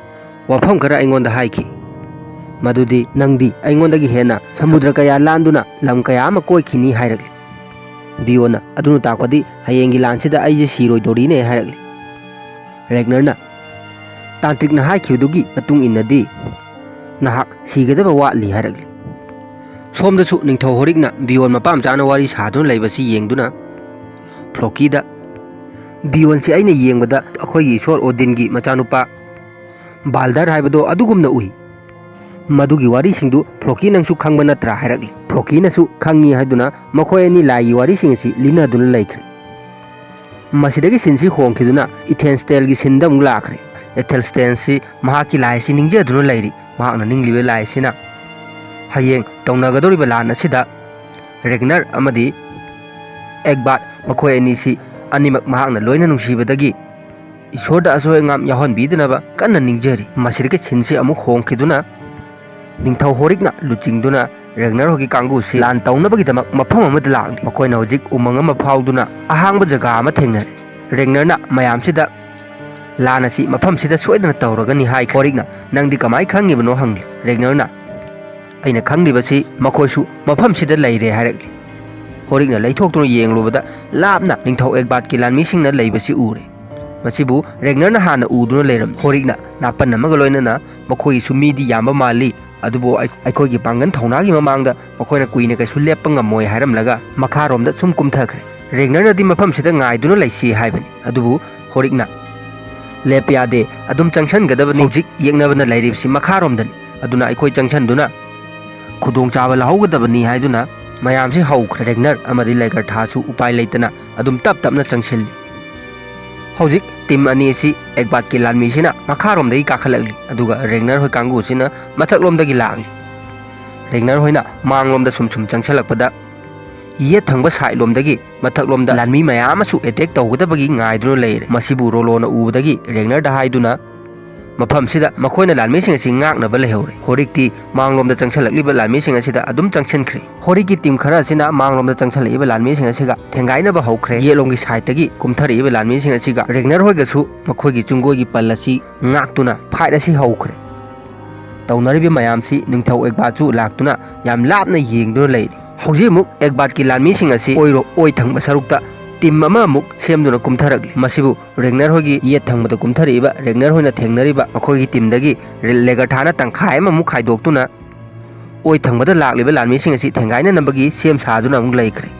ꯋꯥꯐꯝ ꯈꯔ ꯑꯩꯉꯣꯟꯗ ꯍꯥꯏꯈꯤ, ꯃꯗꯨꯗꯤ ꯅꯪꯗꯤ ꯑꯩꯉꯣꯟꯗꯒꯤ ꯍꯦꯟꯅ ꯁꯃꯨꯗ꯭ꯔ ꯀꯌꯥ ꯂꯥꯟꯗꯨꯅ ꯂꯝ ꯀꯌꯥ ꯑꯃ ꯀꯣꯏꯈꯤꯅꯤ" ꯍꯥꯏꯔꯛꯂꯤ꯫ ꯕꯤꯌꯣꯟꯅ, "ꯑꯗꯨꯅ ꯇꯥꯛꯄꯗꯤ ꯍꯌꯦꯡꯒꯤ ꯂꯥꯟꯁꯤꯗ ꯑꯩꯁꯦ ꯁꯤꯔꯣꯏꯗꯧꯔꯤꯅꯦ" ꯍꯥꯏꯔꯛꯂꯤ꯫ ꯔꯦꯒꯅꯔꯅ ꯇꯥꯟꯇ꯭ꯔꯤꯛꯅ ꯍꯥꯏꯈꯤꯕꯗꯨꯒꯤ ꯃꯇꯨꯡ ꯏꯟꯅꯗꯤ ꯅꯍꯥꯛ ꯁꯤꯒꯗꯕ ꯋꯥꯠꯂꯤ ꯍꯥꯏꯔꯛꯂꯤ꯫ ꯁꯣꯝꯗꯁꯨ ꯅꯤꯡꯊꯧ ꯍꯣꯔꯤꯛꯅ ꯕꯤꯌꯣꯟ ꯃꯄꯥ ꯃꯆꯥꯅ ꯋꯥꯔꯤ ꯁꯥꯗꯨꯅ ꯂꯩꯕꯁꯤ ꯌꯦꯡꯗꯨꯅ ꯐ꯭ꯂꯣꯀꯤꯗ, "ꯕꯤꯌꯣꯟꯁꯤ ꯑꯩꯅ ꯌꯦꯡꯕꯗ ꯑꯩꯈꯣꯏꯒꯤ ꯏꯁꯣꯔ ꯑꯣꯗꯤꯟꯒꯤ ꯃꯆꯥꯅꯨꯄꯥ ꯕꯥꯜꯗꯔ ꯍꯥꯏꯕꯗꯣ ꯑꯗꯨꯒꯨꯝꯅ ꯎꯏ꯫ ꯃꯗꯨꯒꯤ ꯋꯥꯔꯤꯁꯤꯡꯗꯨ ꯐ꯭ꯂꯣꯀꯤ ꯅꯪꯁꯨ ꯈꯪꯕ ꯅꯠꯇ꯭ꯔꯥ?" ꯍꯥꯏꯔꯛꯂꯤ꯫ ꯐ꯭ꯂꯣꯀꯤꯅꯁꯨ ꯈꯪꯉꯤ ꯍꯥꯏꯗꯨꯅ ꯃꯈꯣꯏ ꯑꯅꯤ ꯂꯥꯏꯒꯤ ꯋꯥꯔꯤꯁꯤꯡ ꯑꯁꯤ ꯂꯤꯅꯗꯨꯅ ꯂꯩꯈ꯭ꯔꯦ꯫ ꯃꯁꯤꯗꯒꯤ ꯁꯤꯟꯁꯤ ꯍꯣꯡꯈꯤꯗꯨꯅ ꯏꯊꯦꯟꯁꯇꯦꯜꯒꯤ ꯁꯤꯟꯗ ꯑꯃꯨꯛ ꯂꯥꯛꯈ꯭ꯔꯦ꯫ ꯏꯊꯦꯟꯁꯇꯦꯜꯁꯤ ꯃꯍꯥꯛꯀꯤ ꯂꯥꯏ ꯑꯁꯤ ꯅꯤꯡꯖꯗꯨꯅ ꯂꯩꯔꯤ꯫ ꯃꯍꯥꯛꯅ ꯅꯤꯡꯂꯤꯕ ꯂꯥꯏ ꯑꯁꯤꯅ ꯍꯌꯦꯡ ꯇꯧꯅꯒꯗꯧꯔꯤꯕ ꯂꯥꯟ ꯑꯁꯤꯗ ꯔꯦꯒꯅꯔ ꯑꯃꯗꯤ ꯑꯦꯒꯕꯥꯠ ꯃꯈꯣꯏ ꯑꯅꯤꯁꯤ ꯑꯅꯤꯃꯛ ꯃꯍꯥꯛꯅ ꯂꯣꯏꯅ ꯅꯨꯡꯁꯤꯕꯗꯒꯤ ꯏꯁꯣꯔꯗ ꯑꯁꯣꯏ ꯑꯉꯥꯝ ꯌꯥꯎꯍꯟꯕꯤꯗꯅꯕ ꯀꯟꯅ ꯅꯤꯡꯖꯔꯤ꯫ ꯃꯁꯤꯗꯒꯤ ꯁꯤꯟꯁꯤ ꯑꯃꯨꯛ ꯍꯣꯡꯈꯤꯗꯨꯅ ꯅꯤꯡꯊꯧ ꯍꯣꯔꯤꯛꯅ ꯂꯨꯆꯤꯡꯗꯨꯅ ꯔꯦꯒꯅꯔ ꯍꯣꯏꯒꯤ ꯀꯥꯡꯕꯨꯁꯤ ꯂꯥꯟ ꯇꯧꯅꯕꯒꯤꯗꯃꯛ ꯃꯐꯝ ꯑꯃꯗ ꯂꯥꯛꯂꯤ꯫ ꯃꯈꯣꯏꯅ ꯍꯧꯖꯤꯛ ꯎꯃꯪ ꯑꯃ ꯐꯥꯎꯗꯨꯅ ꯑꯍꯥꯡꯕ ꯖꯒꯥ ꯑꯃ ꯊꯦꯡꯅꯔꯦ꯫ ꯔꯦꯒꯅꯔꯅ ꯃꯌꯥꯝꯁꯤꯗ ꯂꯥꯟ ꯑꯁꯤ ꯃꯐꯝꯁꯤꯗ ꯁꯣꯏꯗꯅ ꯇꯧꯔꯒꯅꯤ ꯍꯥꯏ꯫ ꯍꯣꯔꯤꯛꯅ, "ꯅꯪꯗꯤ ꯀꯃꯥꯏ ꯈꯪꯉꯤꯕꯅꯣ?" ꯍꯪꯂꯤ꯫ ꯔꯦꯒꯅꯔꯅ, "ꯑꯩꯅ ꯈꯪꯂꯤꯕꯁꯤ ꯃꯈꯣꯏꯁꯨ ꯃꯐꯝꯁꯤꯗ ꯂꯩꯔꯦ" ꯍꯥꯏꯔꯛꯂꯤ꯫ ꯍꯣꯔꯤꯛꯅ ꯂꯩꯊꯣꯛꯇꯨꯅ ꯌꯦꯡꯂꯨꯕꯗ ꯂꯥꯞꯅ ꯅꯤꯡꯊꯧ ꯑꯦꯒꯕꯥꯠꯀꯤ ꯂꯥꯟꯃꯤꯁꯤꯡꯅ ꯂꯩꯕꯁꯤ ꯎꯔꯦ꯫ ꯃꯁꯤꯕꯨ ꯔꯦꯒꯅꯔꯅ ꯍꯥꯟꯅ ꯎꯗꯨꯅ ꯂꯩꯔꯝꯃꯤ꯫ ꯍꯣꯔꯤꯛꯅ ꯅꯥꯄꯟ ꯑꯃꯒ ꯂꯣꯏꯅꯅ, "ꯃꯈꯣꯏꯒꯤꯁꯨ ꯃꯤꯗꯤ ꯌꯥꯝꯕ ꯃꯥꯜꯂꯤ, ꯑꯗꯨꯕꯨ ꯑꯩ-, ꯑꯩꯈꯣꯏꯒꯤ ꯄꯥꯡꯒꯜ ꯊꯧꯅꯥꯒꯤ ꯃꯃꯥꯡꯗ ꯃꯈꯣꯏꯅ ꯀꯨꯏꯅ ꯀꯩꯁꯨ ꯂꯦꯞꯄ ꯉꯝꯃꯣꯏ" ꯍꯥꯏꯔꯝꯂꯒ ꯃꯈꯥꯔꯣꯝꯗ ꯁꯨꯝ ꯀꯨꯝꯊꯈ꯭ꯔꯦ꯫ ꯔꯦꯒꯅꯔꯅꯗꯤ ꯃꯐꯝꯁꯤꯗ ꯉꯥꯏꯗꯨꯅ ꯂꯩꯁꯤ ꯍꯥꯏꯕꯅꯤ, ꯑꯗꯨꯕꯨ ꯍꯣꯔꯤꯛꯅ "ꯂꯦꯞꯄ ꯌꯥꯗꯦ, ꯑꯗꯨꯝ ꯆꯪꯁꯟꯒꯗꯕꯅꯤ꯫ ꯍꯧꯖꯤꯛ ꯌꯦꯛꯅꯕꯅ ꯂꯩꯔꯤꯕꯁꯤ ꯃꯈꯥꯔꯣꯝꯗꯅꯤ, ꯑꯗꯨꯅ ꯑꯩꯈꯣꯏ ꯆꯪꯁꯟꯗꯨꯅ ꯈꯨꯗꯣꯡꯆꯥꯕ ꯂꯧꯍꯧꯒꯗꯕꯅꯤ" ꯍꯥꯏꯗꯨꯅ ꯃꯌꯥꯝꯁꯤ ꯍꯧꯈ꯭ꯔꯦ꯫ ꯔꯦꯒꯅꯔ ꯑꯃꯗꯤ ꯂꯦꯒꯔꯊꯥꯁꯨ ꯎꯄꯥꯏ ꯂꯩꯇꯅ ꯑꯗꯨꯝ ꯇꯞ ꯇꯞꯅ ꯆꯪꯁꯤꯜꯂꯤ꯫ ꯍꯧꯖꯤꯛ ꯇꯤꯝ ꯑꯅꯤ ꯑꯁꯤ ꯑꯦꯒꯕꯥꯠꯀꯤ ꯂꯥꯟꯃꯤꯁꯤꯅ ꯃꯈꯥꯔꯣꯝꯗꯒꯤ ꯀꯥꯈꯠꯂꯛꯂꯤ, ꯑꯗꯨꯒ ꯔꯦꯒꯅꯔ ꯍꯣꯏ ꯀꯥꯡꯕꯨꯁꯤꯅ ꯃꯊꯛꯂꯣꯝꯗꯒꯤ ꯂꯥꯛꯂꯤ꯫ ꯔꯦꯒꯅꯔ ꯍꯣꯏꯅ ꯃꯥꯡꯂꯣꯝꯗ ꯁꯨꯝ ꯁꯨꯝ ꯆꯪꯁꯤꯜꯂꯛꯄꯗ ꯌꯦꯠ ꯊꯪꯕ ꯁꯥꯏꯠꯂꯣꯝꯗꯒꯤ ꯃꯊꯛꯂꯣꯝꯗ ꯂꯥꯟꯃꯤ ꯃꯌꯥꯝ ꯑꯃꯁꯨ ꯑꯦꯇꯦꯛ ꯇꯧꯒꯗꯕꯒꯤ ꯉꯥꯏꯗꯨꯅ ꯂꯩꯔꯦ꯫ ꯃꯁꯤꯕꯨ ꯔꯣꯂꯣꯅ ꯎꯕꯗꯒꯤ ꯔꯦꯒꯅꯔꯗ ꯍꯥꯏꯗꯨꯅ ꯃꯐꯝꯁꯤꯗ ꯃꯈꯣꯏꯅ ꯂꯥꯟꯃꯤꯁꯤꯡ ꯑꯁꯤ ꯉꯥꯛꯅꯕ ꯂꯩꯍꯧꯔꯦ꯫ ꯍꯣꯔꯤꯛꯇꯤ ꯃꯥꯡꯂꯣꯝꯗ ꯆꯪꯁꯤꯜꯂꯛꯂꯤꯕ ꯂꯥꯟꯃꯤꯁꯤꯡ ꯑꯁꯤꯗ ꯑꯗꯨꯝ ꯆꯪꯁꯤꯟꯈ꯭ꯔꯦ꯫ ꯍꯣꯔꯤꯛꯀꯤ ꯇꯤꯝ ꯈꯔ ꯑꯁꯤꯅ ꯃꯥꯡꯂꯣꯝꯗ ꯆꯪꯁꯤꯜꯂꯛꯏꯕ ꯂꯥꯟꯃꯤꯁꯤꯡ ꯑꯁꯤꯒ ꯊꯦꯡꯒꯥꯏꯅꯕ ꯍꯧꯈ꯭ꯔꯦ꯫ ꯌꯦꯠꯂꯣꯝꯒꯤ ꯁꯥꯏꯠꯇꯒꯤ ꯀꯨꯝꯊꯔꯛꯏꯕ ꯂꯥꯟꯃꯤꯁꯤꯡ ꯑꯁꯤꯒ ꯔꯦꯒꯅꯔ ꯍꯣꯏꯒꯁꯨ ꯃꯈꯣꯏꯒꯤ ꯆꯨꯡꯒꯣꯏꯒꯤ ꯄꯜ ꯑꯁꯤ ꯉꯥꯛꯇꯨꯅ ꯐꯥꯏꯠ ꯑꯁꯤ ꯍꯧꯈ꯭ꯔꯦ꯫ ꯇꯧꯅꯔꯤꯕ ꯃꯌꯥꯝꯁꯤ ꯅꯤꯡꯊꯧ ꯑꯦꯒꯕꯥꯠꯁꯨ ꯂꯥꯛꯇꯨꯅ ꯌꯥꯝ ꯂꯥꯞꯅ ꯌꯦꯡꯗꯨꯅ ꯂꯩꯔꯤ꯫ ꯍꯧꯖꯤꯛ ꯑꯃꯨꯛ ꯑꯦꯒꯕꯥꯠꯀꯤ ꯂꯥꯟꯃꯤꯁꯤꯡ ꯑꯁꯤ ꯑꯣꯏꯔꯣ-, ꯑꯣꯏ ꯊꯪꯕ ꯁꯔꯨꯛꯇ ꯇꯤꯝ ꯑꯃꯃꯨꯛ ꯁꯦꯝꯗꯨꯅ ꯀꯨꯝꯊꯔꯛꯂꯤ꯫ ꯃꯁꯤꯕꯨ ꯔꯦꯒꯅꯔ ꯍꯣꯏꯒꯤ ꯌꯦꯠ ꯊꯪꯕꯗ ꯀꯨꯝꯊꯔꯛꯏꯕ ꯔꯦꯒꯅꯔ ꯍꯣꯏꯅ ꯊꯦꯡꯅꯔꯤꯕ ꯃꯈꯣꯏꯒꯤ ꯇꯤꯝꯗꯒꯤ ꯔꯦ-, ꯂꯦꯒꯔꯊꯥꯅ ꯇꯪꯈꯥꯏ ꯑꯃꯃꯨꯛ ꯈꯥꯏꯗꯣꯛꯇꯨꯅ ꯑꯣꯏ ꯊꯪꯕꯗ ꯂꯥꯛꯂꯤꯕ ꯂꯥꯟꯃꯤꯁꯤꯡ ꯑꯁꯤ ꯊꯦꯡꯒꯥꯏꯅꯅꯕꯒꯤ ꯁꯦꯝ ꯁꯥꯗꯨꯅ ꯑꯃꯨꯛ ꯂꯩꯈ꯭ꯔꯦ꯫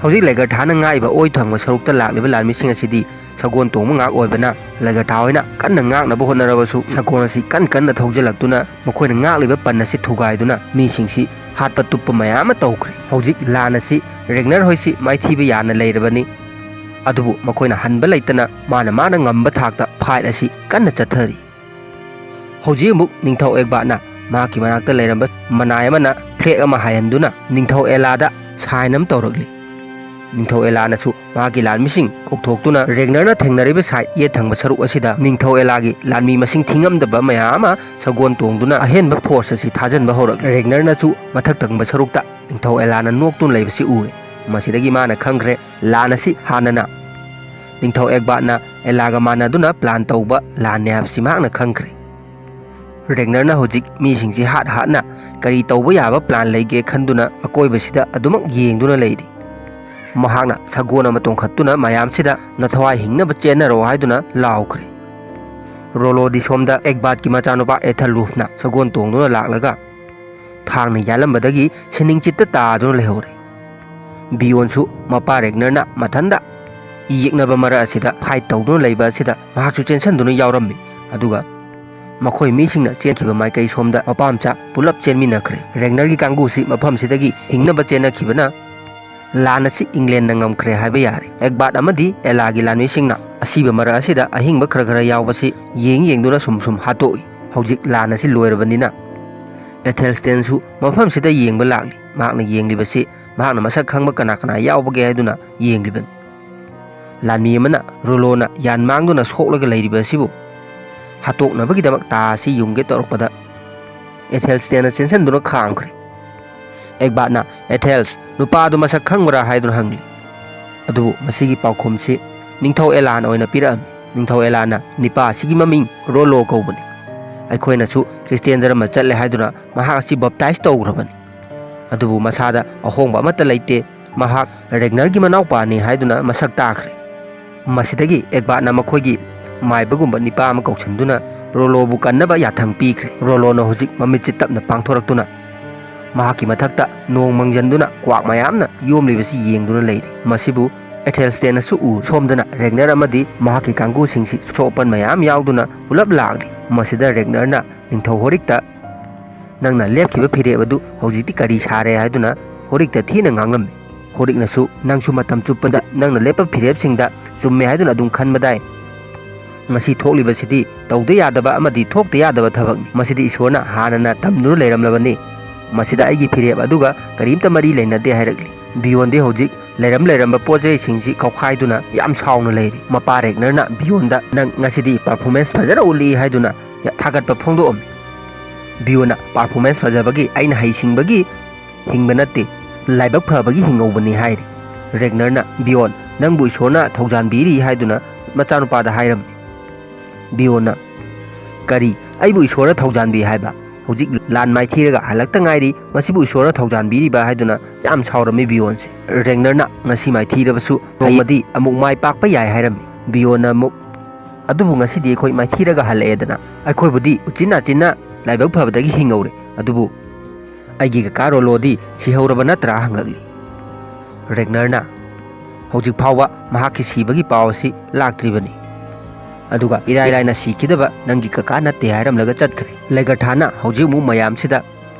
ꯍꯧꯖꯤꯛ ꯂꯦꯒꯔꯊꯥꯅ ꯉꯥꯛꯏꯕ ꯑꯣꯏ ꯊꯪꯕ ꯁꯔꯨꯛꯇ ꯂꯥꯛꯂꯤꯕ ꯂꯥꯟꯃꯤꯁꯤꯡ ꯑꯁꯤꯗꯤ ꯁꯒꯣꯜ ꯇꯣꯡꯕ ꯉꯥꯛ ꯑꯣꯏꯕꯅ ꯂꯦꯒꯔꯊꯥ ꯍꯣꯏꯅ ꯀꯟꯅ ꯉꯥꯛꯅꯕ ꯍꯣꯠꯅꯔꯕꯁꯨ ꯁꯒꯣꯜ ꯑꯁꯤ ꯀꯟ ꯀꯟꯅ ꯊꯧꯖꯤꯜꯂꯛꯇꯨꯅ ꯃꯈꯣꯏꯅ ꯉꯥꯛꯂꯤꯕ ꯄꯟ ꯑꯁꯤ ꯊꯨꯒꯥꯏꯗꯨꯅ ꯃꯤꯁꯤꯡꯁꯤ ꯍꯥꯠꯄ ꯇꯨꯞꯄ ꯃꯌꯥꯝ ꯑꯃ ꯇꯧꯈ꯭ꯔꯦ꯫ ꯍꯧꯖꯤꯛ ꯂꯥꯟ ꯑꯁꯤ ꯔꯦꯒꯅꯔ ꯍꯣꯏꯁꯤ ꯃꯥꯏꯊꯤꯕ ꯌꯥꯅ ꯂꯩꯔꯕꯅꯤ꯫ ꯑꯗꯨꯕꯨ ꯃꯈꯣꯏꯅ ꯍꯟꯕ ꯂꯩꯇꯅ ꯃꯥꯅ ꯃꯥꯅ ꯉꯝꯕ ꯊꯥꯛꯇ ꯐꯥꯏꯠ ꯑꯁꯤ ꯀꯟꯅ ꯆꯠꯊꯔꯤ꯫ ꯍꯧꯖꯤꯛ ꯑꯃꯨꯛ ꯅꯤꯡꯊꯧ ꯑꯦꯒꯕꯥꯠꯅ ꯃꯍꯥꯛꯀꯤ ꯃꯅꯥꯛꯇ ꯂꯩꯔꯝꯕ ꯃꯅꯥꯏ ꯑꯃꯅ ꯐ꯭ꯂꯦꯛ ꯑꯃ ꯍꯥꯏꯍꯟꯗꯨꯅ ꯅꯤꯡꯊꯧ ꯑꯦꯂꯥꯗ ꯁꯥꯏꯟ ꯑꯃ ꯇꯧꯔꯛꯂꯤ꯫ ꯅꯤꯡꯊꯧ ꯑꯦꯂꯥꯅꯁꯨ ꯃꯍꯥꯛꯀꯤ ꯂꯥꯟꯃꯤꯁꯤꯡ ꯀꯧꯊꯣꯛꯇꯨꯅ ꯔꯦꯒꯅꯔꯅ ꯊꯦꯡꯅꯔꯤꯕ ꯁꯥꯏꯠ ꯌꯦꯠ ꯊꯪꯕ ꯁꯔꯨꯛ ꯑꯁꯤꯗ ꯅꯤꯡꯊꯧ ꯑꯦꯂꯥꯒꯤ ꯂꯥꯟꯃꯤ ꯃꯁꯤꯡ ꯊꯤꯉꯝꯗꯕ ꯃꯌꯥꯝ ꯑꯃ ꯁꯒꯣꯜ ꯇꯣꯡꯗꯨꯅ ꯑꯍꯦꯟꯕ ꯐꯣꯔꯁ ꯑꯁꯤ ꯊꯥꯖꯤꯟꯕ ꯍꯧꯔꯛꯂꯤ꯫ ꯔꯦꯒꯅꯔꯅꯁꯨ ꯃꯊꯛ ꯊꯪꯕ ꯁꯔꯨꯛꯇ ꯅꯤꯡꯊꯧ ꯑꯦꯂꯥꯅ ꯅꯣꯛꯇꯨꯅ ꯂꯩꯕꯁꯤ ꯎꯔꯦ꯫ ꯃꯁꯤꯗꯒꯤ ꯃꯥꯅ ꯈꯪꯈ꯭ꯔꯦ, ꯂꯥꯟ ꯑꯁꯤ ꯍꯥꯟꯅꯅ ꯅꯤꯡꯊꯧ ꯑꯦꯒꯕꯥꯠꯅ ꯑꯦꯂꯥꯒ ꯃꯥꯟꯅꯗꯨꯅ ꯄ꯭ꯂꯥꯟ ꯇꯧꯕ ꯂꯥꯟꯅꯦ ꯍꯥꯏꯕꯁꯤ ꯃꯍꯥꯛꯅ ꯈꯪꯈ꯭ꯔꯦ꯫ ꯔꯦꯒꯅꯔꯅ ꯍꯧꯖꯤꯛ ꯃꯤꯁꯤꯡꯁꯤ ꯍꯥꯠ ꯍꯥꯠꯅ ꯀꯔꯤ ꯇꯧꯕ ꯌꯥꯕ ꯄ꯭ꯂꯥꯟ ꯂꯩꯒꯦ ꯈꯟꯗꯨꯅ ꯑꯀꯣꯏꯕꯁꯤꯗ ꯑꯗꯨꯃꯛ ꯌꯦꯡꯗꯨꯅ ꯂꯩꯔꯤ꯫ ꯃꯍꯥꯛꯅ ꯁꯒꯣꯜ ꯑꯃ ꯇꯣꯡꯈꯠꯇꯨꯅ ꯃꯌꯥꯝꯁꯤꯗ "ꯅꯊꯋꯥꯏ ꯍꯤꯡꯅꯕ ꯆꯦꯟꯅꯔꯣ" ꯍꯥꯏꯗꯨꯅ ꯂꯥꯎꯈ꯭ꯔꯦ꯫ ꯔꯣꯂꯣꯗꯤ ꯁꯣꯝꯗ ꯑꯦꯒꯕꯥꯠꯀꯤ ꯃꯆꯥꯅꯨꯄꯥ ꯑꯦꯊꯜꯔꯨꯐꯅ ꯁꯒꯣꯜ ꯇꯣꯡꯗꯨꯅ ꯂꯥꯛꯂꯒ ꯊꯥꯡꯅ ꯌꯥꯜꯂꯝꯕꯗꯒꯤ ꯁꯤꯅꯤꯡ ꯆꯤꯠꯇ ꯇꯥꯗꯨꯅ ꯂꯩꯍꯧꯔꯦ꯫ ꯕꯤꯌꯣꯟꯁꯨ ꯃꯄꯥ ꯔꯦꯒꯅꯔꯅ ꯃꯊꯟꯗ ꯌꯦꯛꯅꯕ ꯃꯔꯛ ꯑꯁꯤꯗ ꯐꯥꯏꯠ ꯇꯧꯗꯨꯅ ꯂꯩꯕ ꯑꯁꯤꯗ ꯃꯍꯥꯛꯁꯨ ꯆꯦꯟꯁꯤꯟꯗꯨꯅ ꯌꯥꯎꯔꯝꯃꯤ꯫ ꯑꯗꯨꯒ ꯃꯈꯣꯏ ꯃꯤꯁꯤꯡꯅ ꯆꯦꯟꯈꯤꯕ ꯃꯥꯏꯀꯩ ꯁꯣꯝꯗ ꯃꯄꯥ ꯃꯆꯥ ꯄꯨꯂꯞ ꯆꯦꯟꯃꯤꯟꯅꯈ꯭ꯔꯦ꯫ ꯔꯦꯒꯅꯔꯒꯤ ꯀꯥꯡꯕꯨꯁꯤ ꯃꯐꯝꯁꯤꯗꯒꯤ ꯍꯤꯡꯅꯕ ꯆꯦꯟꯅꯈꯤꯕꯅ ꯂꯥꯟ ꯑꯁꯤ ꯏꯪꯂꯦꯟꯅ ꯉꯝꯈ꯭ꯔꯦ ꯍꯥꯏꯕ ꯌꯥꯔꯦ꯫ ꯑꯦꯒꯕꯥꯠ ꯑꯃꯗꯤ ꯑꯦꯂꯥꯒꯤ ꯂꯥꯟꯃꯤꯁꯤꯡꯅ ꯑꯁꯤꯕ ꯃꯔꯛ ꯑꯁꯤꯗ ꯑꯍꯤꯡꯕ ꯈꯔ ꯈꯔ ꯌꯥꯎꯕꯁꯤ ꯌꯦꯡ ꯌꯦꯡꯗꯨꯅ ꯁꯨꯝ ꯁꯨꯝ ꯍꯥꯠꯇꯣꯛꯏ꯫ ꯍꯧꯖꯤꯛ ꯂꯥꯟ ꯑꯁꯤ ꯂꯣꯏꯔꯕꯅꯤꯅ ꯑꯦꯊꯦꯜꯁꯇꯦꯟꯁꯨ ꯃꯐꯝꯁꯤꯗ ꯌꯦꯡꯕ ꯂꯥꯛꯂꯤ꯫ ꯃꯍꯥꯛꯅ ꯌꯦꯡꯂꯤꯕꯁꯤ ꯃꯍꯥꯛꯅ ꯃꯁꯛ ꯈꯪꯕ ꯀꯅꯥ ꯀꯅꯥ ꯌꯥꯎꯕꯒꯦ ꯍꯥꯏꯗꯨꯅ ꯌꯦꯡꯂꯤꯕꯅꯤ꯫ ꯂꯥꯟꯃꯤ ꯑꯃꯅ ꯔꯣꯂꯣꯅ ꯌꯥꯟ ꯃꯥꯡꯗꯨꯅ ꯁꯣꯛꯂꯒ ꯂꯩꯔꯤꯕ ꯑꯁꯤꯕꯨ ꯍꯥꯠꯇꯣꯛꯅꯕꯒꯤꯗꯃꯛ ꯇꯥ ꯑꯁꯤ ꯌꯨꯡꯒꯦ ꯇꯧꯔꯛꯄꯗ ꯑꯦꯊꯦꯜꯁꯇꯦꯟꯅ ꯆꯦꯟꯁꯤꯟꯗꯨꯅ ꯈꯥꯝꯈ꯭ꯔꯦ꯫ ꯑꯦꯒꯕꯥꯠꯅ "ꯑꯦꯊꯦꯜꯁ, ꯅꯨꯄꯥꯗꯨ ꯃꯁꯛ ꯈꯪꯕ꯭ꯔꯥ?" ꯍꯥꯏꯗꯨꯅ ꯍꯪꯂꯤ꯫ ꯑꯗꯨꯕꯨ ꯃꯁꯤꯒꯤ ꯄꯥꯎꯈꯨꯝꯁꯤ ꯅꯤꯡꯊꯧ ꯑꯦꯂꯥꯟ ꯑꯣꯏꯅ ꯄꯤꯔꯛꯑꯝꯃꯤ꯫ ꯅꯤꯡꯊꯧ ꯑꯦꯂꯥꯟꯅ "ꯅꯤꯄꯥ ꯑꯁꯤꯒꯤ ꯃꯃꯤꯡ ꯔꯣꯂꯣ ꯀꯧꯕꯅꯤ꯫ ꯑꯩꯈꯣꯏꯅꯁꯨ ꯈ꯭ꯔꯤꯁꯇꯤꯌꯥꯟ ꯙꯔꯃ ꯆꯠꯂꯦ ꯍꯥꯏꯗꯨꯅ ꯃꯍꯥꯛ ꯑꯁꯤ ꯕꯞꯇꯥꯏꯖ ꯇꯧꯈ꯭ꯔꯕꯅꯤ꯫ ꯑꯗꯨꯕꯨ ꯃꯁꯥꯗ ꯑꯍꯣꯡꯕ ꯑꯃꯠꯇ ꯂꯩꯇꯦ꯫ ꯃꯍꯥꯛ ꯔꯦꯒꯅꯔꯒꯤ ꯃꯅꯥꯎꯄꯥꯅꯤ ꯍꯥꯏꯗꯨꯅ ꯃꯁꯛ ꯇꯥꯛꯈ꯭ꯔꯦ꯫ ꯃꯁꯤꯗꯒꯤ ꯑꯦꯗꯕꯥꯔꯠꯅ ꯃꯈꯣꯏꯒꯤ ꯃꯥꯏꯕꯒꯨꯝꯕ ꯅꯤꯄꯥ ꯑꯃ ꯀꯧꯁꯤꯟꯗꯨꯅ ꯔꯣꯂꯣꯕꯨ ꯀꯟꯅꯕ ꯌꯥꯊꯪ ꯄꯤꯈ꯭ꯔꯦ꯫ ꯔꯣꯂꯣꯅ ꯍꯧꯖꯤꯛ ꯃꯃꯤꯠꯁꯤ ꯇꯞꯅ ꯄꯥꯡꯊꯣꯔꯛꯇꯨꯅ ꯃꯍꯥꯛꯀꯤ ꯃꯊꯛꯇ ꯅꯣꯡ ꯃꯪꯖꯟꯗꯨꯅ ꯀ꯭ꯋꯥꯛ ꯃꯌꯥꯝꯅ ꯌꯣꯝꯂꯤꯕꯁꯤ ꯌꯦꯡꯗꯨꯅ ꯂꯩꯔꯤ꯫ ꯃꯁꯤꯕꯨ ꯑꯦꯊꯦꯜꯁꯇꯦꯟꯅꯁꯨ ꯎ ꯁꯣꯝꯗꯅ ꯔꯦꯒꯅꯔ ꯑꯃꯗꯤ ꯃꯍꯥꯛꯀꯤ ꯀꯥꯡꯕꯨꯁꯤꯡꯁꯤ ꯑꯁꯣꯛ ꯑꯄꯟ ꯃꯌꯥꯝ ꯌꯥꯎꯗꯨꯅ ꯄꯨꯂꯞ ꯂꯥꯛꯂꯤ꯫ ꯃꯁꯤꯗ ꯔꯦꯒꯅꯔꯅ ꯅꯤꯡꯊꯧ ꯍꯣꯔꯤꯛꯇ, "ꯅꯪꯅ ꯂꯦꯞꯈꯤꯕ ꯐꯤꯔꯦꯞ ꯑꯗꯨ ꯍꯧꯖꯤꯛꯇꯤ ꯀꯔꯤ ꯁꯥꯔꯦ?" ꯍꯥꯏꯗꯨꯅ ꯍꯣꯔꯤꯛꯇ ꯊꯤꯅ ꯉꯥꯡꯂꯝꯃꯤ꯫ ꯍꯣꯔꯤꯛꯅꯁꯨ, "ꯅꯪꯁꯨ ꯃꯇꯝ ꯆꯨꯞꯄꯗ ꯅꯪꯅ ꯂꯦꯞꯄ ꯐꯤꯔꯦꯞꯁꯤꯡꯗ ꯆꯨꯝꯃꯦ ꯍꯥꯏꯗꯨꯅ ꯑꯗꯨꯝ ꯈꯟꯕꯗꯥꯏ? ꯉꯁꯤ ꯊꯣꯛꯂꯤꯕꯁꯤꯗꯤ ꯇꯧꯗ ꯌꯥꯗꯕ ꯑꯃꯗꯤ ꯊꯣꯛꯇ ꯌꯥꯗꯕ ꯊꯕꯛꯅꯤ꯫ ꯃꯁꯤꯗꯤ ꯏꯁꯣꯔꯅ ꯍꯥꯟꯅꯅ ꯇꯝꯗꯨꯅ ꯂꯩꯔꯝꯂꯕꯅꯤ꯫ ꯃꯁꯤꯗ ꯑꯩꯒꯤ ꯐꯤꯔꯦꯞ ꯑꯗꯨꯒ ꯀꯔꯤꯝꯇ ꯃꯔꯤ ꯂꯩꯅꯗꯦ" ꯍꯥꯏꯔꯛꯂꯤ꯫ ꯕꯤꯌꯣꯟꯗꯤ ꯍꯧꯖꯤꯛ ꯂꯩꯔꯝ ꯂꯩꯔꯝꯕ ꯄꯣꯠ ꯆꯩꯁꯤꯡꯁꯤ ꯀꯧꯈꯥꯏꯗꯨꯅ ꯌꯥꯝ ꯁꯥꯎꯅ ꯂꯩꯔꯤ꯫ ꯃꯄꯥ ꯔꯦꯒꯅꯔꯅ ꯕꯤꯌꯣꯟꯗ, "ꯅꯪ ꯉꯁꯤꯗꯤ ꯄꯔꯐꯣꯔꯃꯦꯟꯁ ꯐꯖꯅ ꯎꯠꯂꯤ" ꯍꯥꯏꯗꯨꯅ ꯊꯥꯒꯠꯄ ꯐꯣꯡꯗꯣꯛꯑꯝꯃꯤ꯫ ꯕꯤꯌꯣꯟꯅ, "ꯄꯔꯐꯣꯔꯃꯦꯟꯁ ꯐꯖꯕꯒꯤ ꯑꯩꯅ ꯍꯩꯁꯤꯡꯕꯒꯤ ꯍꯤꯡꯕ ꯅꯠꯇꯦ, ꯂꯥꯏꯕꯛ ꯐꯕꯒꯤ ꯍꯤꯡꯍꯧꯕꯅꯤ" ꯍꯥꯏꯔꯤ꯫ ꯔꯦꯒꯅꯔꯅ, "ꯕꯤꯌꯣꯟ, ꯅꯪꯕꯨ ꯏꯁꯣꯔꯅ ꯊꯧꯖꯥꯟꯕꯤꯔꯤ" ꯍꯥꯏꯗꯨꯅ ꯃꯆꯥꯅꯨꯄꯥꯗ ꯍꯥꯏꯔꯝꯃꯤ꯫ ꯕꯤꯌꯣꯟꯅ, "ꯀꯔꯤ? ꯑꯩꯕꯨ ꯏꯁꯣꯔꯅ ꯊꯧꯖꯥꯟꯕꯤ ꯍꯥꯏꯕ? ꯍꯧꯖꯤꯛ ꯂꯥꯟ ꯃꯥꯏꯊꯤꯔꯒ ꯍꯜꯂꯛꯇ ꯉꯥꯏꯔꯤ, ꯃꯁꯤꯕꯨ ꯏꯁꯣꯔꯅ ꯊꯧꯖꯥꯟꯕꯤꯔꯤꯕ?" ꯍꯥꯏꯗꯨꯅ ꯌꯥꯝ ꯁꯥꯎꯔꯝꯃꯤ ꯕꯤꯌꯣꯟꯁꯦ꯫ ꯔꯦꯒꯅꯔꯅ, "ꯉꯁꯤ ꯃꯥꯏꯊꯤꯔꯕꯁꯨ ꯅꯣꯡꯃꯗꯤ ꯑꯃꯨꯛ ꯃꯥꯏ ꯄꯥꯛꯄ ꯌꯥꯏ" ꯍꯥꯏꯔꯝꯃꯤ꯫ ꯕꯤꯌꯣꯟꯅ ꯑꯃꯨꯛ, "ꯑꯗꯨꯕꯨ ꯉꯁꯤꯗꯤ ꯑꯩꯈꯣꯏ ꯃꯥꯏꯊꯤꯔꯒ ꯍꯜꯂꯛꯑꯦꯗꯅ, ꯑꯩꯈꯣꯏꯕꯨꯗꯤ ꯎꯆꯤꯟ ꯅꯥꯆꯤꯟꯅ ꯂꯥꯏꯕꯛ ꯐꯕꯗꯒꯤ ꯍꯤꯡꯍꯧꯔꯦ, ꯑꯗꯨꯕꯨ ꯑꯩꯒꯤ ꯀꯀꯥ ꯔꯣꯂꯣꯗꯤ ꯁꯤꯍꯧꯔꯕ ꯅꯠꯇ꯭ꯔꯥ?" ꯍꯪꯂꯛꯂꯤ꯫ ꯔꯦꯒꯅꯔꯅ, "ꯍꯧꯖꯤꯛ ꯐꯥꯎꯕ ꯃꯍꯥꯛꯀꯤ ꯁꯤꯕꯒꯤ ꯄꯥꯎ ꯑꯁꯤ ꯂꯥꯛꯇ꯭ꯔꯤꯕꯅꯤ, ꯑꯗꯨꯒ ꯏꯔꯥꯏ ꯂꯥꯏꯅ ꯁꯤꯈꯤꯗꯕ ꯅꯪꯒꯤ ꯀꯀꯥ ꯅꯠꯇꯦ" ꯍꯥꯏꯔꯝꯂꯒ ꯆꯠꯈ꯭ꯔꯦ꯫ ꯂꯦꯒꯔꯊꯥꯅ ꯍꯧꯖꯤꯛ ꯑꯃꯨꯛ ꯃꯌꯥꯝꯁꯤꯗ,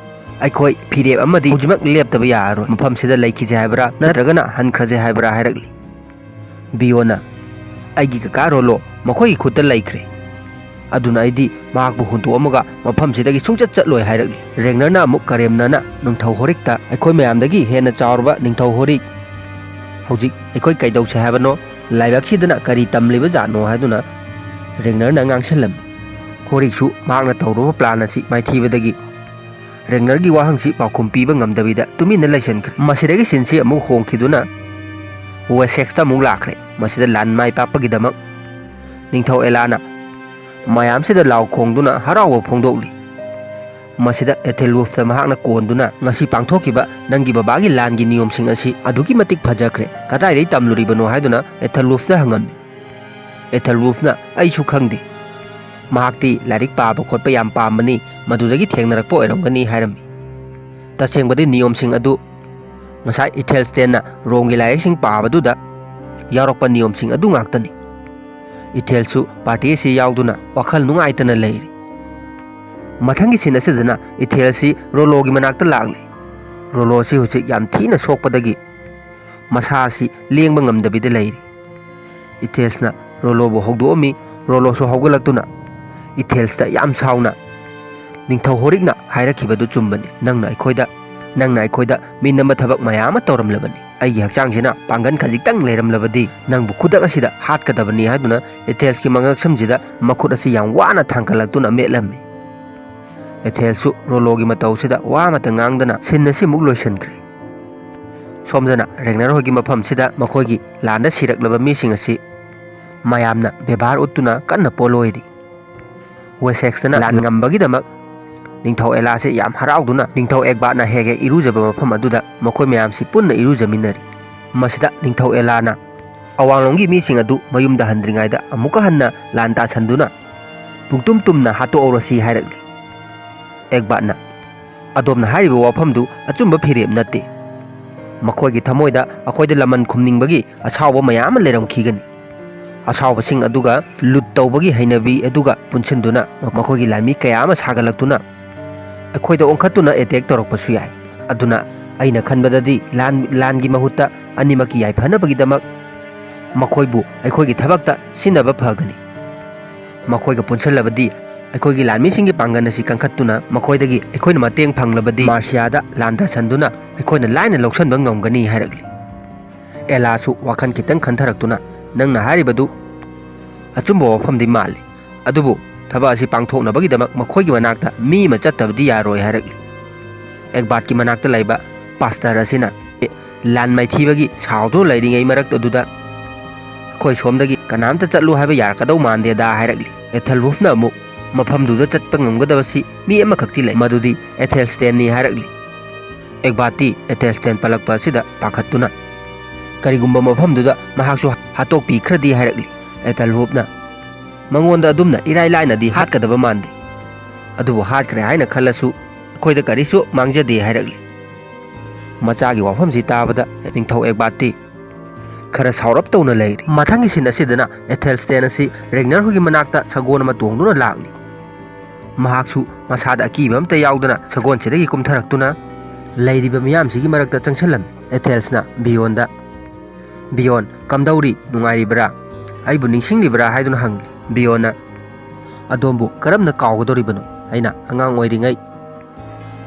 "ꯑꯩꯈꯣꯏ ꯐꯤꯔꯦꯞ ꯑꯃꯗꯤ ꯍꯧꯖꯤꯛꯃꯛ ꯂꯦꯞꯇꯕ ꯌꯥꯔꯔꯣꯏ, ꯃꯐꯝꯁꯤꯗ ꯂꯩꯈꯤꯁꯦ ꯍꯥꯏꯕ꯭ꯔꯥ ꯅꯠꯇ꯭ꯔꯒꯅ ꯍꯟꯈ꯭ꯔꯁꯦ ꯍꯥꯏꯕ꯭ꯔꯥ?" ꯍꯥꯏꯔꯛꯂꯤ꯫ ꯕꯤꯌꯣꯅ, "ꯑꯩꯒꯤ ꯀꯀꯥ ꯔꯣꯂꯣ ꯃꯈꯣꯏꯒꯤ ꯈꯨꯠꯇ ꯂꯩꯈ꯭ꯔꯦ, ꯑꯗꯨꯅ ꯑꯩꯗꯤ ꯃꯍꯥꯛꯄꯨ ꯍꯨꯟꯗꯣꯛꯑꯝꯃꯒ ꯃꯐꯝꯁꯤꯗꯒꯤ ꯁꯨꯡꯆꯠ ꯆꯠꯂꯣꯏ" ꯍꯥꯏꯔꯛꯂꯤ꯫ ꯔꯦꯒꯅꯔꯅ ꯑꯃꯨꯛ ꯀꯔꯦꯝꯅꯅ ꯅꯤꯡꯊꯧ ꯍꯣꯔꯤꯛꯇ, "ꯑꯩꯈꯣꯏ ꯃꯌꯥꯝꯗꯒꯤ ꯍꯦꯟꯅ ꯆꯥꯎꯔꯕ ꯅꯤꯡꯊꯧ ꯍꯣꯔꯤꯛ, ꯍꯧꯖꯤꯛ ꯑꯩꯈꯣꯏ ꯀꯩꯗꯧꯁꯦ ꯍꯥꯏꯕꯅꯣ? ꯂꯥꯏꯕꯛꯁꯤꯗꯅ ꯀꯔꯤ ꯇꯝꯂꯤꯕ ꯖꯥꯠꯅꯣ?" ꯍꯥꯏꯗꯨꯅ ꯔꯦꯒꯅꯔꯅ ꯉꯥꯡꯁꯜꯂꯝꯃꯤ꯫ ꯍꯣꯔꯤꯛꯁꯨ ꯃꯍꯥꯛꯅ ꯇꯧꯔꯨꯕ ꯄ꯭ꯂꯥꯟ ꯑꯁꯤ ꯃꯥꯏꯊꯤꯕꯗꯒꯤ ꯔꯦꯒꯅꯔꯒꯤ ꯋꯥꯍꯪꯁꯤ ꯄꯥꯎꯈꯨꯝ ꯄꯤꯕ ꯉꯝꯗꯕꯤꯗ ꯇꯨꯃꯤꯟꯅ ꯂꯩꯁꯤꯟꯈ꯭ꯔꯦ꯫ ꯃꯁꯤꯗꯒꯤ ꯁꯤꯟꯁꯤ ꯑꯃꯨꯛ ꯍꯣꯡꯈꯤꯗꯨꯅ ꯋꯦꯁꯦꯛꯁꯇ ꯑꯃꯨꯛ ꯂꯥꯛꯈ꯭ꯔꯦ꯫ ꯃꯁꯤꯗ ꯂꯥꯟ ꯃꯥꯏ ꯄꯥꯛꯄꯒꯤꯗꯃꯛ ꯅꯤꯡꯊꯧ ꯑꯦꯂꯥꯅ ꯃꯌꯥꯝꯁꯤꯗ ꯂꯥꯎ ꯈꯣꯡꯗꯨꯅ ꯍꯔꯥꯎꯕ ꯐꯣꯡꯗꯣꯛꯂꯤ꯫ ꯃꯁꯤꯗ ꯑꯦꯊꯦꯜꯋꯨꯐꯇ ꯃꯍꯥꯛꯅ ꯀꯣꯟꯗꯨꯅ, "ꯉꯁꯤ ꯄꯥꯡꯊꯣꯛꯈꯤꯕ ꯅꯪꯒꯤ ꯕꯕꯥꯒꯤ ꯂꯥꯟꯒꯤ ꯅꯤꯌꯣꯝꯁꯤꯡ ꯑꯁꯤ ꯑꯗꯨꯛꯀꯤ ꯃꯇꯤꯛ ꯐꯖꯈ꯭ꯔꯦ, ꯀꯗꯥꯏꯗꯒꯤ ꯇꯝꯂꯨꯔꯤꯕꯅꯣ?" ꯍꯥꯏꯗꯨꯅ ꯑꯦꯊꯦꯜꯋꯨꯐꯇ ꯍꯪꯉꯝꯃꯤ꯫ ꯑꯦꯊꯦꯜꯋꯨꯐꯅ, "ꯑꯩꯁꯨ ꯈꯪꯗꯦ, ꯃꯍꯥꯛꯇꯤ ꯂꯥꯏꯔꯤꯛ ꯄꯥꯕ ꯈꯣꯠꯄ ꯌꯥꯝ ꯄꯥꯝꯕꯅꯤ, ꯃꯗꯨꯗꯒꯤ ꯊꯦꯡꯅꯔꯛꯄ ꯑꯣꯏꯔꯝꯒꯅꯤ" ꯍꯥꯏꯔꯝꯃꯤ꯫ ꯇꯁꯦꯡꯕꯗꯤ ꯅꯤꯌꯣꯝꯁꯤꯡ ꯑꯗꯨ ꯉꯁꯥꯏ ꯏꯊꯦꯜꯁꯇꯦꯟꯅ ꯔꯣꯝꯒꯤ ꯂꯥꯏꯔꯤꯛꯁꯤꯡ ꯄꯥꯕꯗꯨꯗ ꯌꯥꯎꯔꯛꯄ ꯅꯤꯌꯣꯝꯁꯤꯡ ꯑꯗꯨ ꯉꯥꯛꯇꯅꯤ꯫ ꯏꯊꯦꯜꯁꯨ ꯄꯥꯔꯇꯤ ꯑꯁꯤ ꯌꯥꯎꯗꯨꯅ ꯋꯥꯈꯜ ꯅꯨꯡꯉꯥꯏꯇꯅ ꯂꯩꯔꯤ꯫ ꯃꯊꯪꯒꯤ ꯁꯤꯟ ꯑꯁꯤꯗꯅ ꯏꯊꯦꯜꯁꯤ ꯔꯣꯂꯣꯒꯤ ꯃꯅꯥꯛꯇ ꯂꯥꯛꯂꯤ꯫ ꯔꯣꯂꯣꯁꯤ ꯍꯧꯖꯤꯛ ꯌꯥꯝ ꯊꯤꯅ ꯁꯣꯛꯄꯗꯒꯤ ꯃꯁꯥ ꯑꯁꯤ ꯂꯦꯡꯕ ꯉꯝꯗꯕꯤꯗ ꯂꯩꯔꯤ꯫ ꯏꯊꯦꯜꯁꯅ ꯔꯣꯂꯣꯕꯨ ꯍꯧꯗꯣꯛꯑꯝꯃꯤ꯫ ꯔꯣꯂꯣꯁꯨ ꯍꯧꯒꯠꯂꯛꯇꯨꯅ ꯏꯊꯦꯜꯁꯇ ꯌꯥꯝ ꯁꯥꯎꯅ, "ꯅꯤꯡꯊꯧ ꯍꯣꯔꯤꯛꯅ ꯍꯥꯏꯔꯛꯈꯤꯕꯗꯨ ꯆꯨꯝꯕꯅꯤ꯫ ꯅꯪꯅ ꯑꯩꯈꯣꯏꯗ, ꯅꯪꯅ ꯑꯩꯈꯣꯏꯗ ꯃꯤꯅꯝꯕ ꯊꯕꯛ ꯃꯌꯥꯝ ꯑꯃ ꯇꯧꯔꯝꯂꯕꯅꯤ꯫ ꯑꯩꯒꯤ ꯍꯛꯆꯥꯡꯁꯤꯅ ꯄꯥꯡꯒꯜ ꯈꯖꯤꯛꯇꯪ ꯂꯩꯔꯝꯂꯕꯗꯤ ꯅꯪꯕꯨ ꯈꯨꯗꯛ ꯑꯁꯤꯗ ꯍꯥꯠꯀꯗꯕꯅꯤ" ꯍꯥꯏꯗꯨꯅ ꯏꯊꯦꯜꯁꯀꯤ ꯃꯉꯛꯁꯝꯁꯤꯗ ꯃꯈꯨꯠ ꯑꯁꯤ ꯌꯥꯝ ꯋꯥꯅ ꯊꯥꯡꯒꯠꯂꯛꯇꯨꯅ ꯃꯦꯠꯂꯝꯃꯤ꯫ ꯏꯊꯦꯜꯁꯨ ꯔꯣꯂꯣꯒꯤ ꯃꯇꯧꯁꯤꯗ ꯋꯥ ꯑꯃꯇ ꯉꯥꯡꯗꯅ ꯁꯤꯟ ꯑꯁꯤꯃꯨꯛ ꯂꯣꯏꯁꯤꯟꯈ꯭ꯔꯦ꯫ ꯁꯣꯝꯗꯅ ꯔꯦꯒꯅꯔ ꯍꯣꯏꯒꯤ ꯃꯐꯝꯁꯤꯗ ꯃꯈꯣꯏꯒꯤ ꯂꯥꯟꯗ ꯁꯤꯔꯛꯂꯕ ꯃꯤꯁꯤꯡ ꯑꯁꯤ ꯃꯌꯥꯝꯅ ꯕꯦꯕꯥꯔ ꯎꯠꯇꯨꯅ ꯀꯟꯅ ꯄꯣꯂꯣꯏꯔꯤ꯫ ꯋꯦꯁꯦꯛꯁꯇꯅ ꯂꯥꯟ ꯉꯝꯕꯒꯤꯗꯃꯛ ꯅꯤꯡꯊꯧ ꯑꯦꯂꯥꯁꯦ ꯌꯥꯝ ꯍꯔꯥꯎꯗꯨꯅ ꯅꯤꯡꯊꯧ ꯑꯦꯒꯕꯥꯠꯅ ꯍꯦꯛ ꯍꯦꯛ ꯏꯔꯨꯖꯕ ꯃꯐꯝ ꯑꯗꯨꯗ ꯃꯈꯣꯏ ꯃꯌꯥꯝꯁꯤ ꯄꯨꯟꯅ ꯏꯔꯨꯖꯃꯤꯟꯅꯔꯤ꯫ ꯃꯁꯤꯗ ꯅꯤꯡꯊꯧ ꯑꯦꯂꯥꯅ ꯑꯋꯥꯡꯂꯣꯝꯒꯤ ꯃꯤꯁꯤꯡ ꯑꯗꯨ ꯃꯌꯨꯝꯗ ꯍꯟꯗ꯭ꯔꯤꯉꯩꯗ ꯑꯃꯨꯛꯀ ꯍꯟꯅ ꯂꯥꯟ ꯇꯥꯁꯟꯗꯨꯅ ꯄꯨꯡꯇꯨꯝ ꯇꯨꯝꯅ ꯍꯥꯠꯇꯣꯛꯍꯧꯔꯁꯤ ꯍꯥꯏꯔꯛꯂꯤ꯫ ꯑꯦꯒꯕꯥꯠꯅ, "ꯑꯗꯣꯝꯅ ꯍꯥꯏꯔꯤꯕ ꯋꯥꯐꯝꯗꯨ ꯑꯆꯨꯝꯕ ꯐꯤꯔꯦꯞ ꯅꯠꯇꯦ꯫ ꯃꯈꯣꯏꯒꯤ ꯊꯃꯣꯏꯗ ꯑꯩꯈꯣꯏꯗ ꯂꯃꯟ ꯈꯨꯝꯅꯤꯡꯕꯒꯤ ꯑꯁꯥꯎꯕ ꯃꯌꯥꯝ ꯑꯃ ꯂꯩꯔꯝꯈꯤꯒꯅꯤ꯫ ꯑꯁꯥꯎꯕꯁꯤꯡ ꯑꯗꯨꯒ ꯂꯨꯠ ꯇꯧꯕꯒꯤ ꯍꯩꯅꯕꯤ ꯑꯗꯨꯒ ꯄꯨꯟꯁꯤꯟꯗꯨꯅ ꯃꯈꯣꯏꯒꯤ ꯂꯥꯟꯃꯤ ꯀꯌꯥ ꯑꯃ ꯁꯥꯒꯠꯂꯛꯇꯨꯅ ꯑꯩꯈꯣꯏꯗ ꯑꯣꯟꯈꯠꯇꯨꯅ ꯑꯦꯇꯦꯛ ꯇꯧꯔꯛꯄꯁꯨ ꯌꯥꯏ꯫ ꯑꯗꯨꯅ ꯑꯩꯅ ꯈꯟꯕꯗꯗꯤ ꯂꯥꯟ, ꯂꯥꯟꯒꯤ ꯃꯍꯨꯠꯇ ꯑꯅꯤꯃꯛꯀꯤ ꯌꯥꯏꯐꯅꯕꯒꯤꯗꯃꯛ ꯃꯈꯣꯏꯕꯨ ꯑꯩꯈꯣꯏꯒꯤ ꯊꯕꯛꯇ ꯁꯤꯟꯅꯕ ꯐꯒꯅꯤ꯫ ꯃꯈꯣꯏꯒ ꯄꯨꯟꯁꯤꯜꯂꯕꯗꯤ ꯑꯩꯈꯣꯏꯒꯤ ꯂꯥꯟꯃꯤꯁꯤꯡꯒꯤ ꯄꯥꯡꯒꯜ ꯑꯁꯤ ꯀꯟꯈꯠꯇꯨꯅ ꯃꯈꯣꯏꯗꯒꯤ ꯑꯩꯈꯣꯏꯅ ꯃꯇꯦꯡ ꯐꯪꯂꯕꯗꯤ ꯃꯥꯔꯁꯤꯌꯥꯗ ꯂꯥꯟ ꯇꯥꯁꯟꯗꯨꯅ ꯑꯩꯈꯣꯏꯅ ꯂꯥꯏꯅ ꯂꯧꯁꯤꯟꯕ ꯉꯝꯒꯅꯤ" ꯍꯥꯏꯔꯛꯂꯤ꯫ ꯑꯦꯂꯥꯁꯨ ꯋꯥꯈꯜ ꯈꯤꯇꯪ ꯈꯟꯊꯔꯛꯇꯨꯅ, "ꯅꯪꯅ ꯍꯥꯏꯔꯤꯕꯗꯨ ꯑꯆꯨꯝꯕ ꯋꯥꯐꯝꯗꯤ ꯃꯥꯜꯂꯤ, ꯑꯗꯨꯕꯨ ꯊꯕꯛ ꯑꯁꯤ ꯄꯥꯡꯊꯣꯛꯅꯕꯒꯤꯗꯃꯛ ꯃꯈꯣꯏꯒꯤ ꯃꯅꯥꯛꯇ ꯃꯤ ꯑꯃ ꯆꯠꯇꯕꯗꯤ ꯌꯥꯔꯣꯏ" ꯍꯥꯏꯔꯛꯂꯤ꯫ ꯑꯦꯒꯕꯥꯠꯀꯤ ꯃꯅꯥꯛꯇ ꯂꯩꯕ ꯄꯥꯁꯇꯔ ꯑꯁꯤꯅ, "ꯑꯦ, ꯂꯥꯟ ꯃꯥꯏꯊꯤꯕꯒꯤ ꯁꯥꯎꯗꯨꯅ ꯂꯩꯔꯤꯉꯩ ꯃꯔꯛꯇ ꯑꯗꯨꯗ ꯑꯩꯈꯣꯏ ꯁꯣꯝꯗꯒꯤ ꯀꯅꯥꯝꯇ ꯆꯠꯂꯨ ꯍꯥꯏꯕ ꯌꯥꯔꯛꯀꯗꯧ ꯃꯥꯟꯗꯦꯗ" ꯍꯥꯏꯔꯛꯂꯤ꯫ ꯑꯦꯊꯦꯜꯋꯨꯐꯅ ꯑꯃꯨꯛ, ꯃꯐꯝꯗꯨꯗ ꯆꯠꯄ ꯉꯝꯒꯗꯕꯁꯤ ꯃꯤ ꯑꯃꯈꯛꯇꯤ ꯂꯩ, ꯃꯗꯨꯗꯤ ꯑꯦꯊꯦꯜꯁꯇꯦꯟꯅꯤ ꯍꯥꯏꯔꯛꯂꯤ꯫ ꯑꯦꯒꯕꯥꯠꯇꯤ ꯑꯦꯊꯦꯜꯁꯇꯦꯟ ꯄꯜꯂꯛꯄ ꯑꯁꯤꯗ ꯄꯥꯈꯠꯇꯨꯅ, ꯀꯔꯤꯒꯨꯝꯕ ꯃꯐꯝꯗꯨꯗ ꯃꯍꯥꯛꯁꯨ ꯍꯥꯠꯇꯣꯛꯄꯤꯈ꯭ꯔꯗꯤ ꯍꯥꯏꯔꯛꯂꯤ꯫ ꯑꯦꯇꯜꯋꯨꯞꯅ, "ꯃꯉꯣꯟꯗ ꯑꯗꯨꯝꯅ ꯏꯔꯥꯏ ꯂꯥꯏꯅꯗꯤ ꯍꯥꯠꯀꯗꯕ ꯃꯥꯟꯗꯦ, ꯑꯗꯨꯕꯨ ꯍꯥꯠꯈ꯭ꯔꯦ ꯍꯥꯏꯅ ꯈꯜꯂꯁꯨ ꯑꯩꯈꯣꯏꯗ ꯀꯔꯤꯁꯨ ꯃꯥꯡꯖꯗꯦ" ꯍꯥꯏꯔꯛꯂꯤ꯫ ꯃꯆꯥꯒꯤ ꯋꯥꯐꯝꯁꯤ ꯇꯥꯕꯗ ꯅꯤꯡꯊꯧ ꯑꯦꯒꯕꯥꯠꯇꯤ ꯈꯔ ꯁꯥꯎꯔꯞ ꯇꯧꯅ ꯂꯩꯔꯤ꯫ ꯃꯊꯪꯒꯤ ꯁꯤꯟ ꯑꯁꯤꯗꯅ ꯑꯦꯊꯦꯜꯁꯇꯦꯟ ꯑꯁꯤ ꯔꯦꯒꯅꯔ ꯍꯣꯏꯒꯤ ꯃꯅꯥꯛꯇ ꯁꯒꯣꯜ ꯑꯃ ꯇꯣꯡꯗꯨꯅ ꯂꯥꯛꯂꯤ꯫ ꯃꯍꯥꯛꯁꯨ ꯃꯁꯥꯗ ꯑꯀꯤꯕ ꯑꯝꯇ ꯌꯥꯎꯗꯅ ꯁꯒꯣꯜꯁꯤꯗꯒꯤ ꯀꯨꯝꯊꯔꯛꯇꯨꯅ ꯂꯩꯔꯤꯕ ꯃꯤꯌꯥꯝꯁꯤꯒꯤ ꯃꯔꯛꯇ ꯆꯪꯁꯤꯜꯂꯝꯃꯤ꯫ ꯑꯦꯊꯦꯜꯁꯅ ꯕꯤꯌꯣꯟꯗ, "ꯕꯤꯌꯣꯟ, ꯀꯝꯗꯧꯔꯤ? ꯅꯨꯡꯉꯥꯏꯔꯤꯕ꯭ꯔꯥ? ꯑꯩꯕꯨ ꯅꯤꯡꯁꯤꯡꯂꯤꯕ꯭ꯔꯥ?" ꯍꯥꯏꯗꯨꯅ ꯍꯪꯂꯤ꯫ ꯕꯤꯌꯣꯟꯅ, "ꯑꯗꯣꯝꯕꯨ ꯀꯔꯝꯅ ꯀꯥꯎꯒꯗꯧꯔꯤꯕꯅꯣ? ꯑꯩꯅ ꯑꯉꯥꯡ ꯑꯣꯏꯔꯤꯉꯩ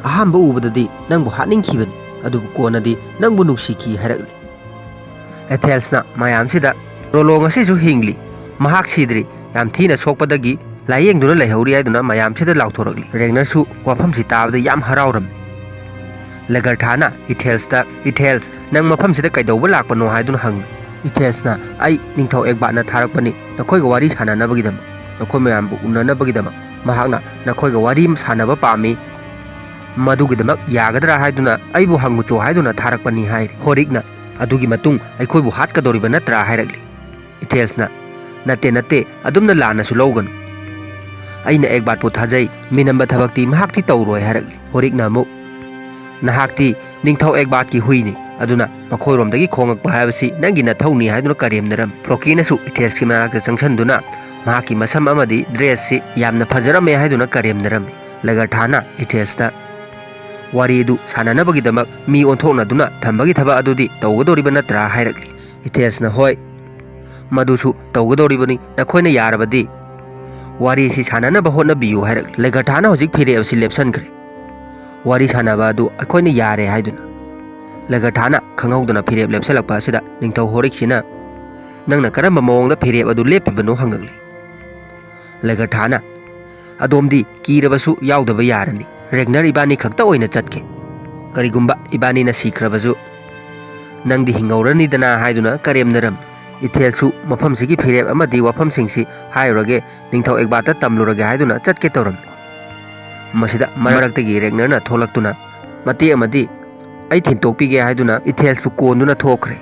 ꯑꯍꯥꯟꯕ ꯎꯕꯗꯗꯤ ꯅꯪꯕꯨ ꯍꯥꯠꯅꯤꯡꯈꯤꯕꯅꯤ, ꯑꯗꯨꯕꯨ ꯀꯣꯟꯅꯗꯤ ꯅꯪꯕꯨ ꯅꯨꯡꯁꯤꯈꯤ" ꯍꯥꯏꯔꯛꯂꯤ꯫ ꯑꯦꯊꯦꯜꯁꯅ ꯃꯌꯥꯝꯁꯤꯗ, "ꯔꯣꯂꯣ ꯉꯁꯤꯁꯨ ꯍꯤꯡꯂꯤ, ꯃꯍꯥꯛ ꯁꯤꯗ꯭ꯔꯤ, ꯌꯥꯝ ꯊꯤꯅ ꯁꯣꯛꯄꯗꯒꯤ ꯂꯥꯌꯦꯡꯗꯨꯅ ꯂꯩꯍꯧꯔꯤ" ꯍꯥꯏꯗꯨꯅ ꯃꯌꯥꯝꯁꯤꯗ ꯂꯥꯎꯊꯣꯔꯛꯂꯤ꯫ ꯔꯦꯒꯅꯔꯁꯨ ꯋꯥꯐꯝꯁꯤ ꯇꯥꯕꯗ ꯌꯥꯝ ꯍꯔꯥꯎꯔꯝꯃꯤ꯫ ꯂꯦꯒꯔꯊꯥꯅ ꯏꯊꯦꯜꯁꯇ, "ꯏꯊꯦꯜꯁ, ꯅꯪ ꯃꯐꯝꯁꯤꯗ ꯀꯩꯗꯧꯕ ꯂꯥꯛꯄꯅꯣ?" ꯍꯥꯏꯗꯨꯅ ꯍꯪꯂꯤ꯫ ꯏꯊꯦꯜꯁꯅ, "ꯑꯩ ꯅꯤꯡꯊꯧ ꯑꯦꯒꯕꯥꯠꯅ ꯊꯥꯔꯛꯄꯅꯤ, ꯅꯈꯣꯏꯒ ꯋꯥꯔꯤ ꯁꯥꯟꯅꯅꯕꯒꯤꯗꯃꯛ, ꯅꯈꯣꯏ ꯃꯌꯥꯝꯕꯨ ꯎꯅꯅꯕꯒꯤꯗꯃꯛ꯫ ꯃꯍꯥꯛꯅ ꯅꯈꯣꯏꯒ ꯋꯥꯔꯤ ꯁꯥꯟꯅꯕ ꯄꯥꯝꯃꯤ, ꯃꯗꯨꯒꯤꯗꯃꯛ ꯌꯥꯒꯗ꯭ꯔꯥ ꯍꯥꯏꯗꯨꯅ ꯑꯩꯕꯨ ꯍꯪꯉꯨꯆꯣ ꯍꯥꯏꯗꯨꯅ ꯊꯥꯔꯛꯄꯅꯤ" ꯍꯥꯏꯔꯤ꯫ ꯍꯣꯔꯤꯛꯅ, "ꯑꯗꯨꯒꯤ ꯃꯇꯨꯡ ꯑꯩꯈꯣꯏꯕꯨ ꯍꯥꯠꯀꯗꯧꯔꯤꯕ ꯅꯠꯇ꯭ꯔꯥ?" ꯍꯥꯏꯔꯛꯂꯤ꯫ ꯏꯊꯦꯜꯁꯅ, "ꯅꯠꯇꯦ, ꯅꯠꯇꯦ, ꯑꯗꯨꯝꯅ ꯂꯥꯟꯅꯁꯨ ꯂꯧꯒꯅꯨ꯫ ꯑꯩꯅ ꯑꯦꯒꯕꯥꯠꯄꯨ ꯊꯥꯖꯩ, ꯃꯤꯅꯝꯕ ꯊꯕꯛꯇꯤ ꯃꯍꯥꯛꯇꯤ ꯇꯧꯔꯣꯏ" ꯍꯥꯏꯔꯛꯂꯤ꯫ ꯍꯣꯔꯤꯛꯅ ꯑꯃꯨꯛ, "ꯅꯍꯥꯛꯇꯤ ꯅꯤꯡꯊꯧ ꯑꯦꯒꯕꯥꯠꯀꯤ ꯍꯨꯏꯅꯤ, ꯑꯗꯨꯅ ꯃꯈꯣꯏꯔꯣꯝꯗꯒꯤ ꯈꯣꯡꯉꯛꯄ ꯍꯥꯏꯕꯁꯤ ꯅꯪꯒꯤ ꯅꯊꯧꯅꯤ" ꯍꯥꯏꯗꯨꯅ ꯀꯔꯦꯝꯅꯔꯝꯃꯤ꯫ ꯐ꯭ꯂꯣꯀꯤꯅꯁꯨ ꯏꯊꯦꯜꯁꯀꯤ ꯃꯅꯥꯛꯇ ꯆꯪꯁꯤꯟꯗꯨꯅ ꯃꯍꯥꯛꯀꯤ ꯃꯁꯝ ꯑꯃꯗꯤ ꯗ꯭ꯔꯦꯁꯁꯤ ꯌꯥꯝꯅ ꯐꯖꯔꯝꯃꯦ ꯍꯥꯏꯗꯨꯅ ꯀꯔꯦꯝꯅꯔꯝꯃꯤ꯫ ꯂꯦꯒꯔꯊꯥꯅ ꯏꯊꯦꯜꯁꯇ, "ꯋꯥꯔꯤꯗꯨ ꯁꯥꯟꯅꯅꯕꯒꯤꯗꯃꯛ ꯃꯤ ꯑꯣꯟꯊꯣꯛꯅꯗꯨꯅ ꯊꯝꯕꯒꯤ ꯊꯕꯛ ꯑꯗꯨꯗꯤ ꯇꯧꯒꯗꯧꯔꯤꯕ ꯅꯠꯇ꯭ꯔꯥ?" ꯍꯥꯏꯔꯛꯂꯤ꯫ ꯏꯊꯦꯜꯁꯅ, "ꯍꯣꯏ, ꯃꯗꯨꯁꯨ ꯇꯧꯒꯗꯧꯔꯤꯕꯅꯤ, ꯅꯈꯣꯏꯅ ꯌꯥꯔꯕꯗꯤ꯫ ꯋꯥꯔꯤꯁꯤ ꯁꯥꯟꯅꯅꯕ ꯍꯣꯠꯅꯕꯤꯌꯨ" ꯍꯥꯏꯔꯛꯂꯤ꯫ ꯂꯦꯒꯔꯊꯥꯅ ꯍꯧꯖꯤꯛ ꯐꯤꯔꯦꯞ ꯑꯁꯤ ꯂꯦꯞꯁꯟꯈ꯭ꯔꯦ꯫ ꯋꯥꯔꯤ ꯁꯥꯟꯅꯕ ꯑꯗꯨ ꯑꯩꯈꯣꯏꯅ ꯌꯥꯔꯦ ꯍꯥꯏꯗꯨꯅ꯫ ꯂꯦꯒꯔꯊꯥꯅ ꯈꯪꯍꯧꯗꯅ ꯐꯤꯔꯦꯞ ꯂꯦꯞꯁꯜꯂꯛꯄ ꯑꯁꯤꯗ ꯅꯤꯡꯊꯧ ꯍꯣꯔꯤꯛꯁꯤꯅ, "ꯅꯪꯅ ꯀꯔꯝꯕ ꯃꯑꯣꯡꯗ ꯐꯤꯔꯦꯞ ꯑꯗꯨ ꯂꯦꯞꯄꯤꯕꯅꯣ?" ꯍꯪꯉꯛꯂꯤ꯫ ꯂꯦꯒꯔꯊꯥꯅ, "ꯑꯗꯣꯝꯗꯤ ꯀꯤꯔꯕꯁꯨ ꯌꯥꯎꯗꯕ ꯌꯥꯔꯅꯤ꯫ ꯔꯦꯒꯅꯔ ꯏꯕꯥꯅꯤ ꯈꯛꯇ ꯑꯣꯏꯅ ꯆꯠꯀꯦ꯫ ꯀꯔꯤꯒꯨꯝꯕ ꯏꯕꯥꯅꯤꯅ ꯁꯤꯈ꯭ꯔꯕꯁꯨ ꯅꯪꯗꯤ ꯍꯤꯡꯍꯧꯔꯅꯤꯗꯅ" ꯍꯥꯏꯗꯨꯅ ꯀꯔꯦꯝꯅꯔꯝꯃꯤ꯫ ꯏꯊꯦꯜꯁꯨ ꯃꯐꯝꯁꯤꯒꯤ ꯐꯤꯔꯦꯞ ꯑꯃꯗꯤ ꯋꯥꯐꯝꯁꯤꯡꯁꯤ ꯍꯥꯏꯔꯨꯔꯒꯦ, ꯅꯤꯡꯊꯧ ꯑꯦꯒꯕꯥꯠꯇ ꯇꯝꯂꯨꯔꯒꯦ ꯍꯥꯏꯗꯨꯅ ꯆꯠꯀꯦ ꯇꯧꯔꯝꯃꯤ꯫ ꯃꯁꯤꯗ ꯃꯔꯛꯇꯒꯤ ꯔꯦꯒꯅꯔꯅ ꯊꯣꯛꯂꯛꯇꯨꯅ ꯃꯇꯦꯛ ꯑꯃꯗꯤ ꯑꯩ ꯊꯤꯟꯇꯣꯛꯄꯤꯒꯦ ꯍꯥꯏꯗꯨꯅ ꯏꯊꯦꯜꯁꯄꯨ ꯀꯣꯟꯗꯨꯅ ꯊꯣꯛꯈ꯭ꯔꯦ꯫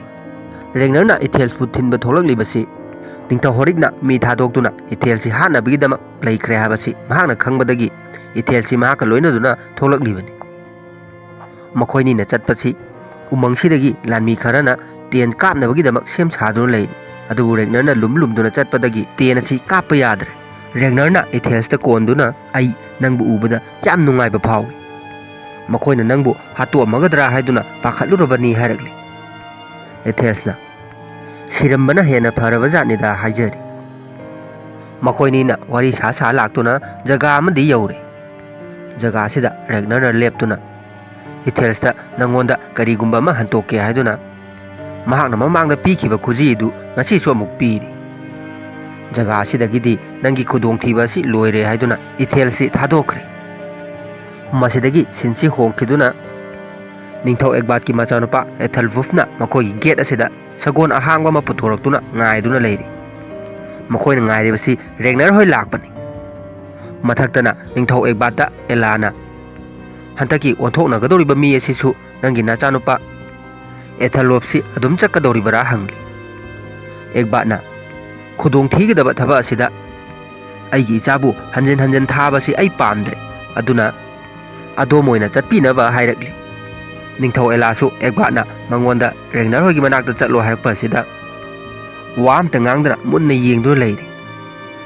ꯔꯦꯒꯅꯔꯅ ꯏꯊꯦꯜꯁꯄꯨ ꯊꯤꯟꯕ ꯊꯣꯛꯂꯛꯂꯤꯕꯁꯤ ꯅꯤꯡꯊꯧ ꯍꯣꯔꯤꯛꯅ ꯃꯤ ꯊꯥꯗꯣꯛꯇꯨꯅ ꯏꯊꯦꯜꯁꯤ ꯍꯥꯠꯅꯕꯒꯤꯗꯃꯛ ꯂꯩꯈ꯭ꯔꯦ ꯍꯥꯏꯕꯁꯤ ꯃꯍꯥꯛꯅ ꯈꯪꯕꯗꯒꯤ ꯏꯊꯦꯜꯁꯤ ꯃꯍꯥꯛꯀ ꯂꯣꯏꯅꯗꯨꯅ ꯊꯣꯛꯂꯛꯂꯤꯕꯅꯤ꯫ ꯃꯈꯣꯏꯅꯤꯅ ꯆꯠꯄꯁꯤ ꯎꯃꯪꯁꯤꯗꯒꯤ ꯂꯥꯟꯃꯤ ꯈꯔꯅ ꯇꯦꯟ ꯀꯥꯞꯅꯕꯒꯤꯗꯃꯛ ꯁꯦꯝ ꯁꯥꯗꯨꯅ ꯂꯩꯔꯤ꯫ ꯑꯗꯨꯕꯨ ꯔꯦꯒꯅꯔꯅ ꯂꯨꯝ ꯂꯨꯝꯗꯨꯅ ꯆꯠꯄꯗꯒꯤ ꯇꯦꯟ ꯑꯁꯤ ꯀꯥꯞꯄ ꯌꯥꯗ꯭ꯔꯦ꯫ ꯔꯦꯒꯅꯔꯅ ꯏꯊꯦꯜꯁꯇ ꯀꯣꯟꯗꯨꯅ, "ꯑꯩ ꯅꯪꯕꯨ ꯎꯕꯗ ꯌꯥꯝ ꯅꯨꯡꯉꯥꯏꯕ ꯐꯥꯎꯏ꯫ ꯃꯈꯣꯏꯅ ꯅꯪꯕꯨ ꯍꯥꯠꯇꯣꯛꯑꯝꯃꯒꯗ꯭ꯔꯥ ꯍꯥꯏꯗꯨꯅ ꯄꯥꯈꯠꯂꯨꯔꯕꯅꯤ" ꯍꯥꯏꯔꯛꯂꯤ꯫ ꯏꯊꯦꯜꯁꯅ, "ꯁꯤꯔꯝꯕꯅ ꯍꯦꯟꯅ ꯐꯔꯕ ꯖꯥꯠꯅꯤꯗ" ꯍꯥꯏꯖꯔꯤ꯫ ꯃꯈꯣꯏꯅꯤꯅ ꯋꯥꯔꯤ ꯁꯥ ꯁꯥ ꯂꯥꯛꯇꯨꯅ ꯖꯒꯥ ꯑꯃꯗꯤ ꯌꯧꯔꯦ꯫ ꯖꯒꯥ ꯑꯁꯤꯗ ꯔꯦꯒꯅꯔꯅ ꯂꯦꯞꯇꯨꯅ, "ꯏꯊꯦꯜꯁꯇ ꯅꯪꯉꯣꯟꯗ ꯀꯔꯤꯒꯨꯝꯕ ꯑꯃ ꯍꯟꯇꯣꯛꯀꯦ" ꯍꯥꯏꯗꯨꯅ ꯃꯍꯥꯛꯅ ꯃꯃꯥꯡꯗ ꯄꯤꯈꯤꯕ ꯈꯨꯖꯤ ꯑꯗꯨ ꯉꯁꯤꯁꯨ ꯑꯃꯨꯛ ꯄꯤꯔꯤ꯫ "ꯖꯒꯥ ꯑꯁꯤꯗꯒꯤꯗꯤ ꯅꯪꯒꯤ ꯈꯨꯗꯣꯡꯊꯤꯕ ꯑꯁꯤ ꯂꯣꯏꯔꯦ" ꯍꯥꯏꯗꯨꯅ ꯏꯊꯦꯜꯁꯤ ꯊꯥꯗꯣꯛꯈ꯭ꯔꯦ꯫ ꯃꯁꯤꯗꯒꯤ ꯁꯤꯟꯁꯤ ꯍꯣꯡꯈꯤꯗꯨꯅ ꯅꯤꯡꯊꯧ ꯑꯦꯒꯕꯥꯠꯀꯤ ꯃꯆꯥꯅꯨꯄꯥ ꯑꯦꯊꯜꯋꯨꯐꯅ ꯃꯈꯣꯏꯒꯤ ꯒꯦꯠ ꯑꯁꯤꯗ ꯁꯒꯣꯜ ꯑꯍꯥꯡꯕ ꯑꯃ ꯄꯨꯊꯣꯔꯛꯇꯨꯅ ꯉꯥꯏꯗꯨꯅ ꯂꯩꯔꯤ꯫ ꯃꯈꯣꯏꯅ ꯉꯥꯏꯔꯤꯕꯁꯤ ꯔꯦꯒꯅꯔ ꯍꯣꯏ ꯂꯥꯛꯄꯅꯤ꯫ ꯃꯊꯛꯇꯅ ꯅꯤꯡꯊꯧ ꯑꯦꯒꯕꯥꯠꯇ ꯑꯦꯂꯥꯅ, "ꯍꯟꯗꯛꯀꯤ ꯑꯣꯟꯊꯣꯛꯅꯒꯗꯧꯔꯤꯕ ꯃꯤ ꯑꯁꯤꯁꯨ ꯅꯪꯒꯤ ꯅꯆꯥꯅꯨꯄꯥ ꯑꯦꯊꯜꯋꯨꯐꯁꯤ ꯑꯗꯨꯝ ꯆꯠꯀꯗꯧꯔꯤꯕꯔꯥ?" ꯍꯪꯂꯤ꯫ ꯑꯦꯒꯕꯥꯠꯅ, "ꯈꯨꯗꯣꯡ ꯊꯤꯒꯗꯕ ꯊꯕꯛ ꯑꯁꯤꯗ ꯑꯩꯒꯤ ꯏꯆꯥꯕꯨ ꯍꯟꯖꯤꯟ ꯍꯟꯖꯤꯟ ꯊꯥꯕꯁꯤ ꯑꯩ ꯄꯥꯝꯗ꯭ꯔꯦ꯫ ꯑꯗꯨꯅ ꯑꯗꯣꯝ ꯑꯣꯏꯅ ꯆꯠꯄꯤꯅꯕ" ꯍꯥꯏꯔꯛꯂꯤ꯫ ꯅꯤꯡꯊꯧ ꯑꯦꯂꯥꯁꯨ ꯑꯦꯒꯕꯥꯠꯅ ꯃꯉꯣꯟꯗ "ꯔꯦꯒꯅꯔ ꯍꯣꯏꯒꯤ ꯃꯅꯥꯛꯇ ꯆꯠꯂꯣ" ꯍꯥꯏꯔꯛꯄ ꯑꯁꯤꯗ ꯋꯥ ꯑꯝꯇ ꯉꯥꯡꯗꯅ ꯃꯨꯟꯅ ꯌꯦꯡꯗꯨꯅ ꯂꯩꯔꯤ꯫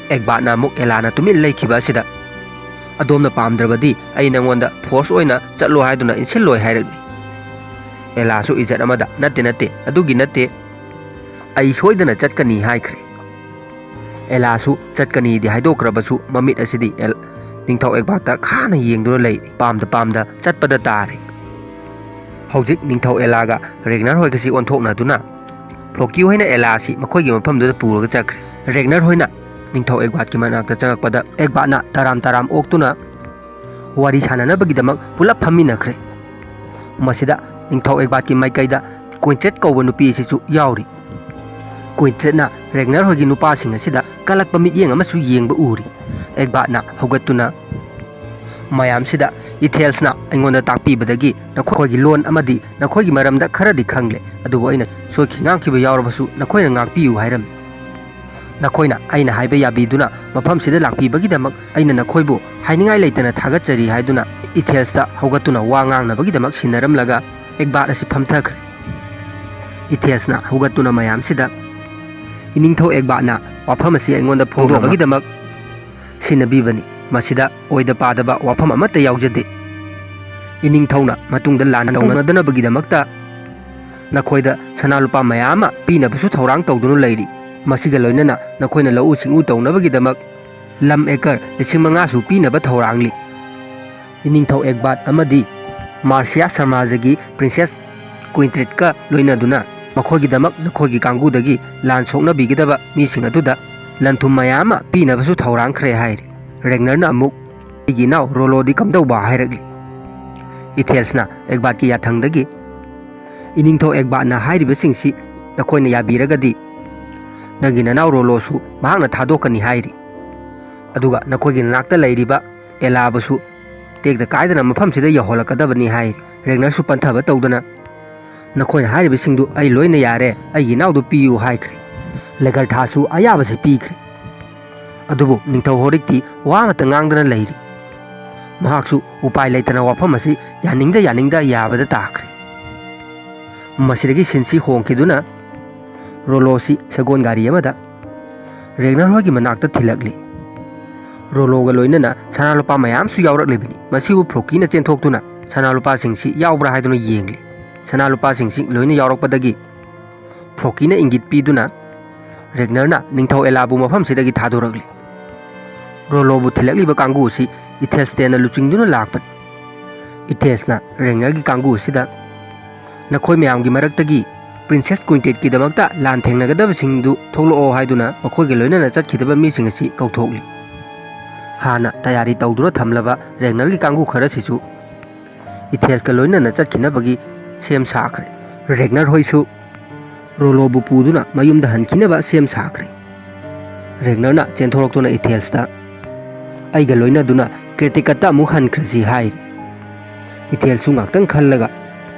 ꯑꯦꯒꯕꯥꯠꯅ ꯑꯃꯨꯛ ꯑꯦꯂꯥꯅ ꯇꯨꯃꯤꯟ ꯂꯩꯈꯤꯕ ꯑꯁꯤꯗ, "ꯑꯗꯣꯝꯅ ꯄꯥꯝꯗ꯭ꯔꯕꯗꯤ ꯑꯩ ꯅꯉꯣꯟꯗ ꯐꯣꯔꯁ ꯑꯣꯏꯅ ꯆꯠꯂꯣ ꯍꯥꯏꯗꯨꯅ ꯏꯟꯁꯤꯜꯂꯣꯏ" ꯍꯥꯏꯔꯛꯂꯤ꯫ ꯑꯦꯂꯥꯁꯨ ꯏꯖꯠ ꯑꯃꯗ, "ꯅꯠꯇꯦ, ꯅꯠꯇꯦ, ꯑꯗꯨꯒꯤ ꯅꯠꯇꯦ꯫ ꯑꯩ ꯁꯣꯏꯗꯅ ꯆꯠꯀꯅꯤ" ꯍꯥꯏꯈ꯭ꯔꯦ꯫ ꯑꯦꯂꯥꯁꯨ ꯆꯠꯀꯅꯤꯗꯤ ꯍꯥꯏꯗꯣꯛꯈ꯭ꯔꯕꯁꯨ ꯃꯃꯤꯠ ꯑꯁꯤꯗꯤ ꯑꯦꯜ-, ꯅꯤꯡꯊꯧ ꯑꯦꯒꯕꯥꯠꯇ ꯈꯥꯅ ꯌꯦꯡꯗꯨꯅ ꯂꯩꯔꯤ꯫ ꯄꯥꯝꯗ ꯄꯥꯝꯗ ꯆꯠꯄꯗ ꯇꯥꯔꯦ꯫ ꯍꯧꯖꯤꯛ ꯅꯤꯡꯊꯧ ꯑꯦꯂꯥꯒ ꯔꯦꯒꯅꯔ ꯍꯣꯏꯒꯁꯤ ꯑꯣꯟꯊꯣꯛꯅꯗꯨꯅ ꯐ꯭ꯂꯣꯀꯤ ꯍꯣꯏꯅ ꯑꯦꯂꯥꯁꯤ ꯃꯈꯣꯏꯒꯤ ꯃꯐꯝꯗꯨꯗ ꯄꯨꯔꯒ ꯆꯠꯈ꯭ꯔꯦ꯫ ꯔꯦꯒꯅꯔ ꯍꯣꯏꯅ ꯅꯤꯡꯊꯧ ꯑꯦꯒꯕꯥꯠꯀꯤ ꯃꯅꯥꯛꯇ ꯆꯪꯉꯛꯄꯗ ꯑꯦꯒꯕꯥꯠꯅ ꯇꯔꯥꯝ ꯇꯔꯥꯝ ꯑꯣꯛꯇꯨꯅ ꯋꯥꯔꯤ ꯁꯥꯟꯅꯅꯕꯒꯤꯗꯃꯛ ꯄꯨꯂꯞ ꯐꯝꯃꯤꯟꯅꯈ꯭ꯔꯦ꯫ ꯃꯁꯤꯗ ꯅꯤꯡꯊꯧ ꯑꯦꯒꯕꯥꯠꯀꯤ ꯃꯥꯏꯀꯩꯗ ꯀ꯭ꯋꯤꯟꯆꯦꯠ ꯀꯧꯕ ꯅꯨꯄꯤ ꯑꯁꯤꯁꯨ ꯌꯥꯎꯔꯤ꯫ ꯀ꯭ꯋꯤꯟꯇ꯭ꯔꯦꯠꯅ ꯔꯦꯒꯅꯔ ꯍꯣꯏꯒꯤ ꯅꯨꯄꯥꯁꯤꯡ ꯑꯁꯤꯗ ꯀꯜꯂꯛꯄ ꯃꯤꯠꯌꯦꯡ ꯑꯃꯁꯨ ꯌꯦꯡꯕ ꯎꯔꯤ꯫ ꯑꯦꯒꯕꯥꯠꯅ ꯍꯧꯒꯠꯇꯨꯅ ꯃꯌꯥꯝꯁꯤꯗ, "ꯏꯊꯦꯜꯁꯅ ꯑꯩꯉꯣꯟꯗ ꯇꯥꯛꯄꯤꯕꯗꯒꯤ ꯅꯈꯣꯏꯒꯤ ꯂꯣꯟ ꯑꯃꯗꯤ ꯅꯈꯣꯏꯒꯤ ꯃꯔꯝꯗ ꯈꯔꯗꯤ ꯈꯪꯂꯦ, ꯑꯗꯨꯕꯨ ꯑꯩꯅ ꯁꯣꯏꯈꯤ ꯉꯥꯡꯈꯤꯕ ꯌꯥꯎꯔꯕꯁꯨ ꯅꯈꯣꯏꯅ ꯉꯥꯛꯄꯤꯌꯨ" ꯍꯥꯏꯔꯝꯃꯤ꯫ "ꯅꯈꯣꯏꯅ ꯑꯩꯅ ꯍꯥꯏꯕ ꯌꯥꯕꯤꯗꯨꯅ ꯃꯐꯝꯁꯤꯗ ꯂꯥꯛꯄꯤꯕꯒꯤꯗꯃꯛ ꯑꯩꯅ ꯅꯈꯣꯏꯕꯨ ꯍꯥꯏꯅꯤꯡꯉꯥꯏ ꯂꯩꯇꯅ ꯊꯥꯒꯠꯆꯔꯤ" ꯍꯥꯏꯗꯨꯅ ꯏꯊꯦꯜꯁꯇ ꯍꯧꯒꯠꯇꯨꯅ ꯋꯥ ꯉꯥꯡꯅꯕꯒꯤꯗꯃꯛ ꯁꯤꯟꯅꯔꯝꯂꯒ ꯑꯦꯒꯕꯥꯠ ꯑꯁꯤ ꯐꯝꯊꯈ꯭ꯔꯦ꯫ ꯏꯊꯦꯜꯁꯅ ꯍꯧꯒꯠꯇꯨꯅ ꯃꯌꯥꯝꯁꯤꯗ, "ꯏꯅꯤꯡꯊꯧ ꯑꯦꯒꯕꯥꯠꯅ ꯋꯥꯐꯝ ꯑꯁꯤ ꯑꯩꯉꯣꯟꯗ ꯐꯣꯡꯗꯣꯛꯅꯕꯒꯤꯗꯃꯛ ꯁꯤꯟꯅꯕꯤꯕꯅꯤ꯫ ꯃꯁꯤꯗ ꯑꯣꯏꯗ ꯄꯥꯗꯕ ꯋꯥꯐꯝ ꯑꯃꯠꯇ ꯌꯥꯎꯖꯗꯦ꯫ ꯏꯅꯤꯡꯊꯧꯅ ꯃꯇꯨꯡꯗ ꯂꯥꯟ ꯇꯧꯅꯗꯅꯕꯒꯤꯗꯃꯛꯇ ꯅꯈꯣꯏꯗ ꯁꯅꯥ ꯂꯨꯄꯥ ꯃꯌꯥꯝ ꯑꯃ ꯄꯤꯅꯕꯁꯨ ꯊꯧꯔꯥꯡ ꯇꯧꯗꯨꯅ ꯂꯩꯔꯤ꯫ ꯃꯁꯤꯒ ꯂꯣꯏꯅꯅ ꯅꯈꯣꯏꯅ ꯂꯧꯎ ꯁꯤꯡꯎ ꯇꯧꯅꯕꯒꯤꯗꯃꯛ ꯂꯝ ꯑꯦꯀꯔ ꯂꯤꯁꯤꯡ ꯃꯉꯥꯁꯨ ꯄꯤꯅꯕ ꯊꯧꯔꯥꯡꯂꯤ꯫ ꯏꯅꯤꯡꯊꯧ ꯑꯦꯒꯕꯥꯠ ꯑꯃꯗꯤ ꯃꯥꯔꯁꯤꯌꯥ ꯁꯃꯥꯖꯒꯤ ꯄ꯭ꯔꯤꯟꯁꯦꯁ ꯀ꯭ꯋꯤꯟꯇ꯭ꯔꯦꯠꯀ ꯂꯣꯏꯅꯗꯨꯅ ꯃꯈꯣꯏꯒꯤꯗꯃꯛ ꯅꯈꯣꯏꯒꯤ ꯀꯥꯡꯕꯨꯗꯒꯤ ꯂꯥꯟ ꯁꯣꯛꯅꯕꯤꯒꯗꯕ ꯃꯤꯁꯤꯡ ꯑꯗꯨꯗ ꯂꯟ ꯊꯨꯝ ꯃꯌꯥꯝ ꯑꯃ ꯄꯤꯅꯕꯁꯨ ꯊꯧꯔꯥꯡꯈ꯭ꯔꯦ" ꯍꯥꯏꯔꯤ꯫ ꯔꯦꯒꯅꯔꯅ ꯑꯃꯨꯛ, "ꯑꯩꯒꯤ ꯏꯅꯥꯎ ꯔꯣꯂꯣꯗꯤ ꯀꯝꯗꯧꯕ?" ꯍꯥꯏꯔꯛꯂꯤ꯫ ꯏꯊꯦꯜꯁꯅ ꯑꯦꯒꯕꯥꯠꯀꯤ ꯌꯥꯊꯪꯗꯒꯤ, "ꯏꯅꯤꯡꯊꯧ ꯑꯦꯒꯕꯥꯠꯅ ꯍꯥꯏꯔꯤꯕꯁꯤꯡꯁꯤ ꯅꯈꯣꯏꯅ ꯌꯥꯕꯤꯔꯒꯗꯤ ꯅꯪꯒꯤ ꯅꯅꯥꯎ ꯔꯣꯂꯣꯁꯨ ꯃꯍꯥꯛꯅ ꯊꯥꯗꯣꯛꯀꯅꯤ" ꯍꯥꯏꯔꯤ꯫ "ꯑꯗꯨꯒ ꯅꯈꯣꯏꯒꯤ ꯅꯅꯥꯛꯇ ꯂꯩꯔꯤꯕ ꯑꯦꯂꯥꯕꯨꯁꯨ ꯇꯦꯛꯇ ꯀꯥꯏꯗꯅ ꯃꯐꯝꯁꯤꯗ ꯌꯧꯍꯜꯂꯛꯀꯗꯕꯅꯤ" ꯍꯥꯏ꯫ ꯔꯦꯒꯅꯔꯁꯨ ꯄꯟꯊꯕ ꯇꯧꯗꯅ, "ꯅꯈꯣꯏꯅ ꯍꯥꯏꯔꯤꯕꯁꯤꯡꯗꯨ ꯑꯩ ꯂꯣꯏꯅ ꯌꯥꯔꯦ, ꯑꯩꯒꯤ ꯏꯅꯥꯎꯗꯨ ꯄꯤꯌꯨ" ꯍꯥꯏꯈ꯭ꯔꯦ꯫ ꯂꯦꯒꯔꯊꯥꯁꯨ ꯑꯌꯥꯕꯁꯤ ꯄꯤꯈ꯭ꯔꯦ꯫ ꯑꯗꯨꯕꯨ ꯅꯤꯡꯊꯧ ꯍꯣꯔꯤꯛꯇꯤ ꯋꯥ ꯑꯃꯠꯇ ꯉꯥꯡꯗꯅ ꯂꯩꯔꯤ꯫ ꯃꯍꯥꯛꯁꯨ ꯎꯄꯥꯏ ꯂꯩꯇꯅ ꯋꯥꯐꯝ ꯑꯁꯤ ꯌꯥꯅꯤꯡꯗ ꯌꯥꯅꯤꯡꯗ ꯌꯥꯕꯗ ꯇꯥꯈ꯭ꯔꯦ꯫ ꯃꯁꯤꯗꯒꯤ ꯁꯤꯟꯁꯤ ꯍꯣꯡꯈꯤꯗꯨꯅ ꯔꯣꯂꯣꯁꯤ ꯁꯒꯣꯜ ꯒꯥꯔꯤ ꯑꯃꯗ ꯔꯦꯒꯅꯔ ꯍꯣꯏꯒꯤ ꯃꯅꯥꯛꯇ ꯊꯤꯜꯂꯛꯂꯤ꯫ ꯔꯣꯂꯣꯒ ꯂꯣꯏꯅꯅ ꯁꯅꯥ ꯂꯨꯄꯥ ꯃꯌꯥꯝꯁꯨ ꯌꯥꯎꯔꯛꯂꯤꯕꯅꯤ꯫ ꯃꯁꯤꯕꯨ ꯐ꯭ꯂꯣꯀꯤꯅ ꯆꯦꯟꯊꯣꯛꯇꯨꯅ ꯁꯅꯥ ꯂꯨꯄꯥꯁꯤꯡꯁꯤ ꯌꯥꯎꯕ꯭ꯔꯥ ꯍꯥꯏꯗꯨꯅ ꯌꯦꯡꯂꯤ꯫ ꯁꯅꯥ ꯂꯨꯄꯥꯁꯤꯡꯁꯤ ꯂꯣꯏꯅ ꯌꯥꯎꯔꯛꯄꯗꯒꯤ ꯐ꯭ꯂꯣꯀꯤꯅ ꯏꯪꯒꯤꯠ ꯄꯤꯗꯨꯅ ꯔꯦꯒꯅꯔꯅ ꯅꯤꯡꯊꯧ ꯑꯦꯂꯥꯕꯨ ꯃꯐꯝꯁꯤꯗꯒꯤ ꯊꯥꯗꯣꯔꯛꯂꯤ꯫ ꯔꯣꯂꯣꯕꯨ ꯊꯤꯜꯂꯛꯂꯤꯕ ꯀꯥꯡꯕꯨ ꯑꯁꯤ ꯏꯊꯦꯜꯁꯇꯦꯟꯅ ꯂꯨꯆꯤꯡꯗꯨꯅ ꯂꯥꯛꯄꯅꯤ꯫ ꯏꯊꯦꯜꯁꯅ ꯔꯦꯒꯅꯔꯒꯤ ꯀꯥꯡꯕꯨ ꯑꯁꯤꯗ, "ꯅꯈꯣꯏ ꯃꯌꯥꯝꯒꯤ ꯃꯔꯛꯇꯒꯤ ꯄ꯭ꯔꯤꯟꯁꯦꯁ ꯀ꯭ꯋꯤꯟꯇꯦꯠꯀꯤꯗꯃꯛꯇ ꯂꯥꯟ ꯊꯦꯡꯅꯒꯗꯕꯁꯤꯡꯗꯨ ꯊꯣꯛꯂꯛꯑꯣ" ꯍꯥꯏꯗꯨꯅ ꯃꯈꯣꯏꯒ ꯂꯣꯏꯅꯅ ꯆꯠꯈꯤꯗꯕ ꯃꯤꯁꯤꯡ ꯑꯁꯤ ꯀꯧꯊꯣꯛꯂꯤ꯫ ꯍꯥꯟꯅ ꯇꯌꯥꯔꯤ ꯇꯧꯗꯨꯅ ꯊꯝꯂꯕ ꯔꯦꯒꯅꯔꯒꯤ ꯀꯥꯡꯕꯨ ꯈꯔꯁꯤꯁꯨ ꯏꯊꯦꯜꯁꯀ ꯂꯣꯏꯅꯅ ꯆꯠꯈꯤꯅꯕꯒꯤ ꯁꯦꯝ ꯁꯥꯈ꯭ꯔꯦ꯫ ꯔꯦꯒꯅꯔ ꯍꯣꯏꯁꯨ ꯔꯣꯂꯣꯕꯨ ꯄꯨꯗꯨꯅ ꯃꯌꯨꯝꯗ ꯍꯟꯈꯤꯅꯕ ꯁꯦꯝ ꯁꯥꯈ꯭ꯔꯦ꯫ ꯔꯦꯒꯅꯔꯅ ꯆꯦꯟꯊꯣꯔꯛꯇꯨꯅ ꯏꯊꯦꯜꯁꯇ, "ꯑꯩꯒ ꯂꯣꯏꯅꯗꯨꯅ ꯀ꯭ꯔꯦꯇꯤꯀꯠꯇ ꯑꯃꯨꯛ ꯍꯟꯈ꯭ꯔꯁꯤ" ꯍꯥꯏꯔꯤ꯫ ꯏꯊꯦꯜꯁꯨ ꯉꯥꯛꯇꯪ ꯈꯜꯂꯒ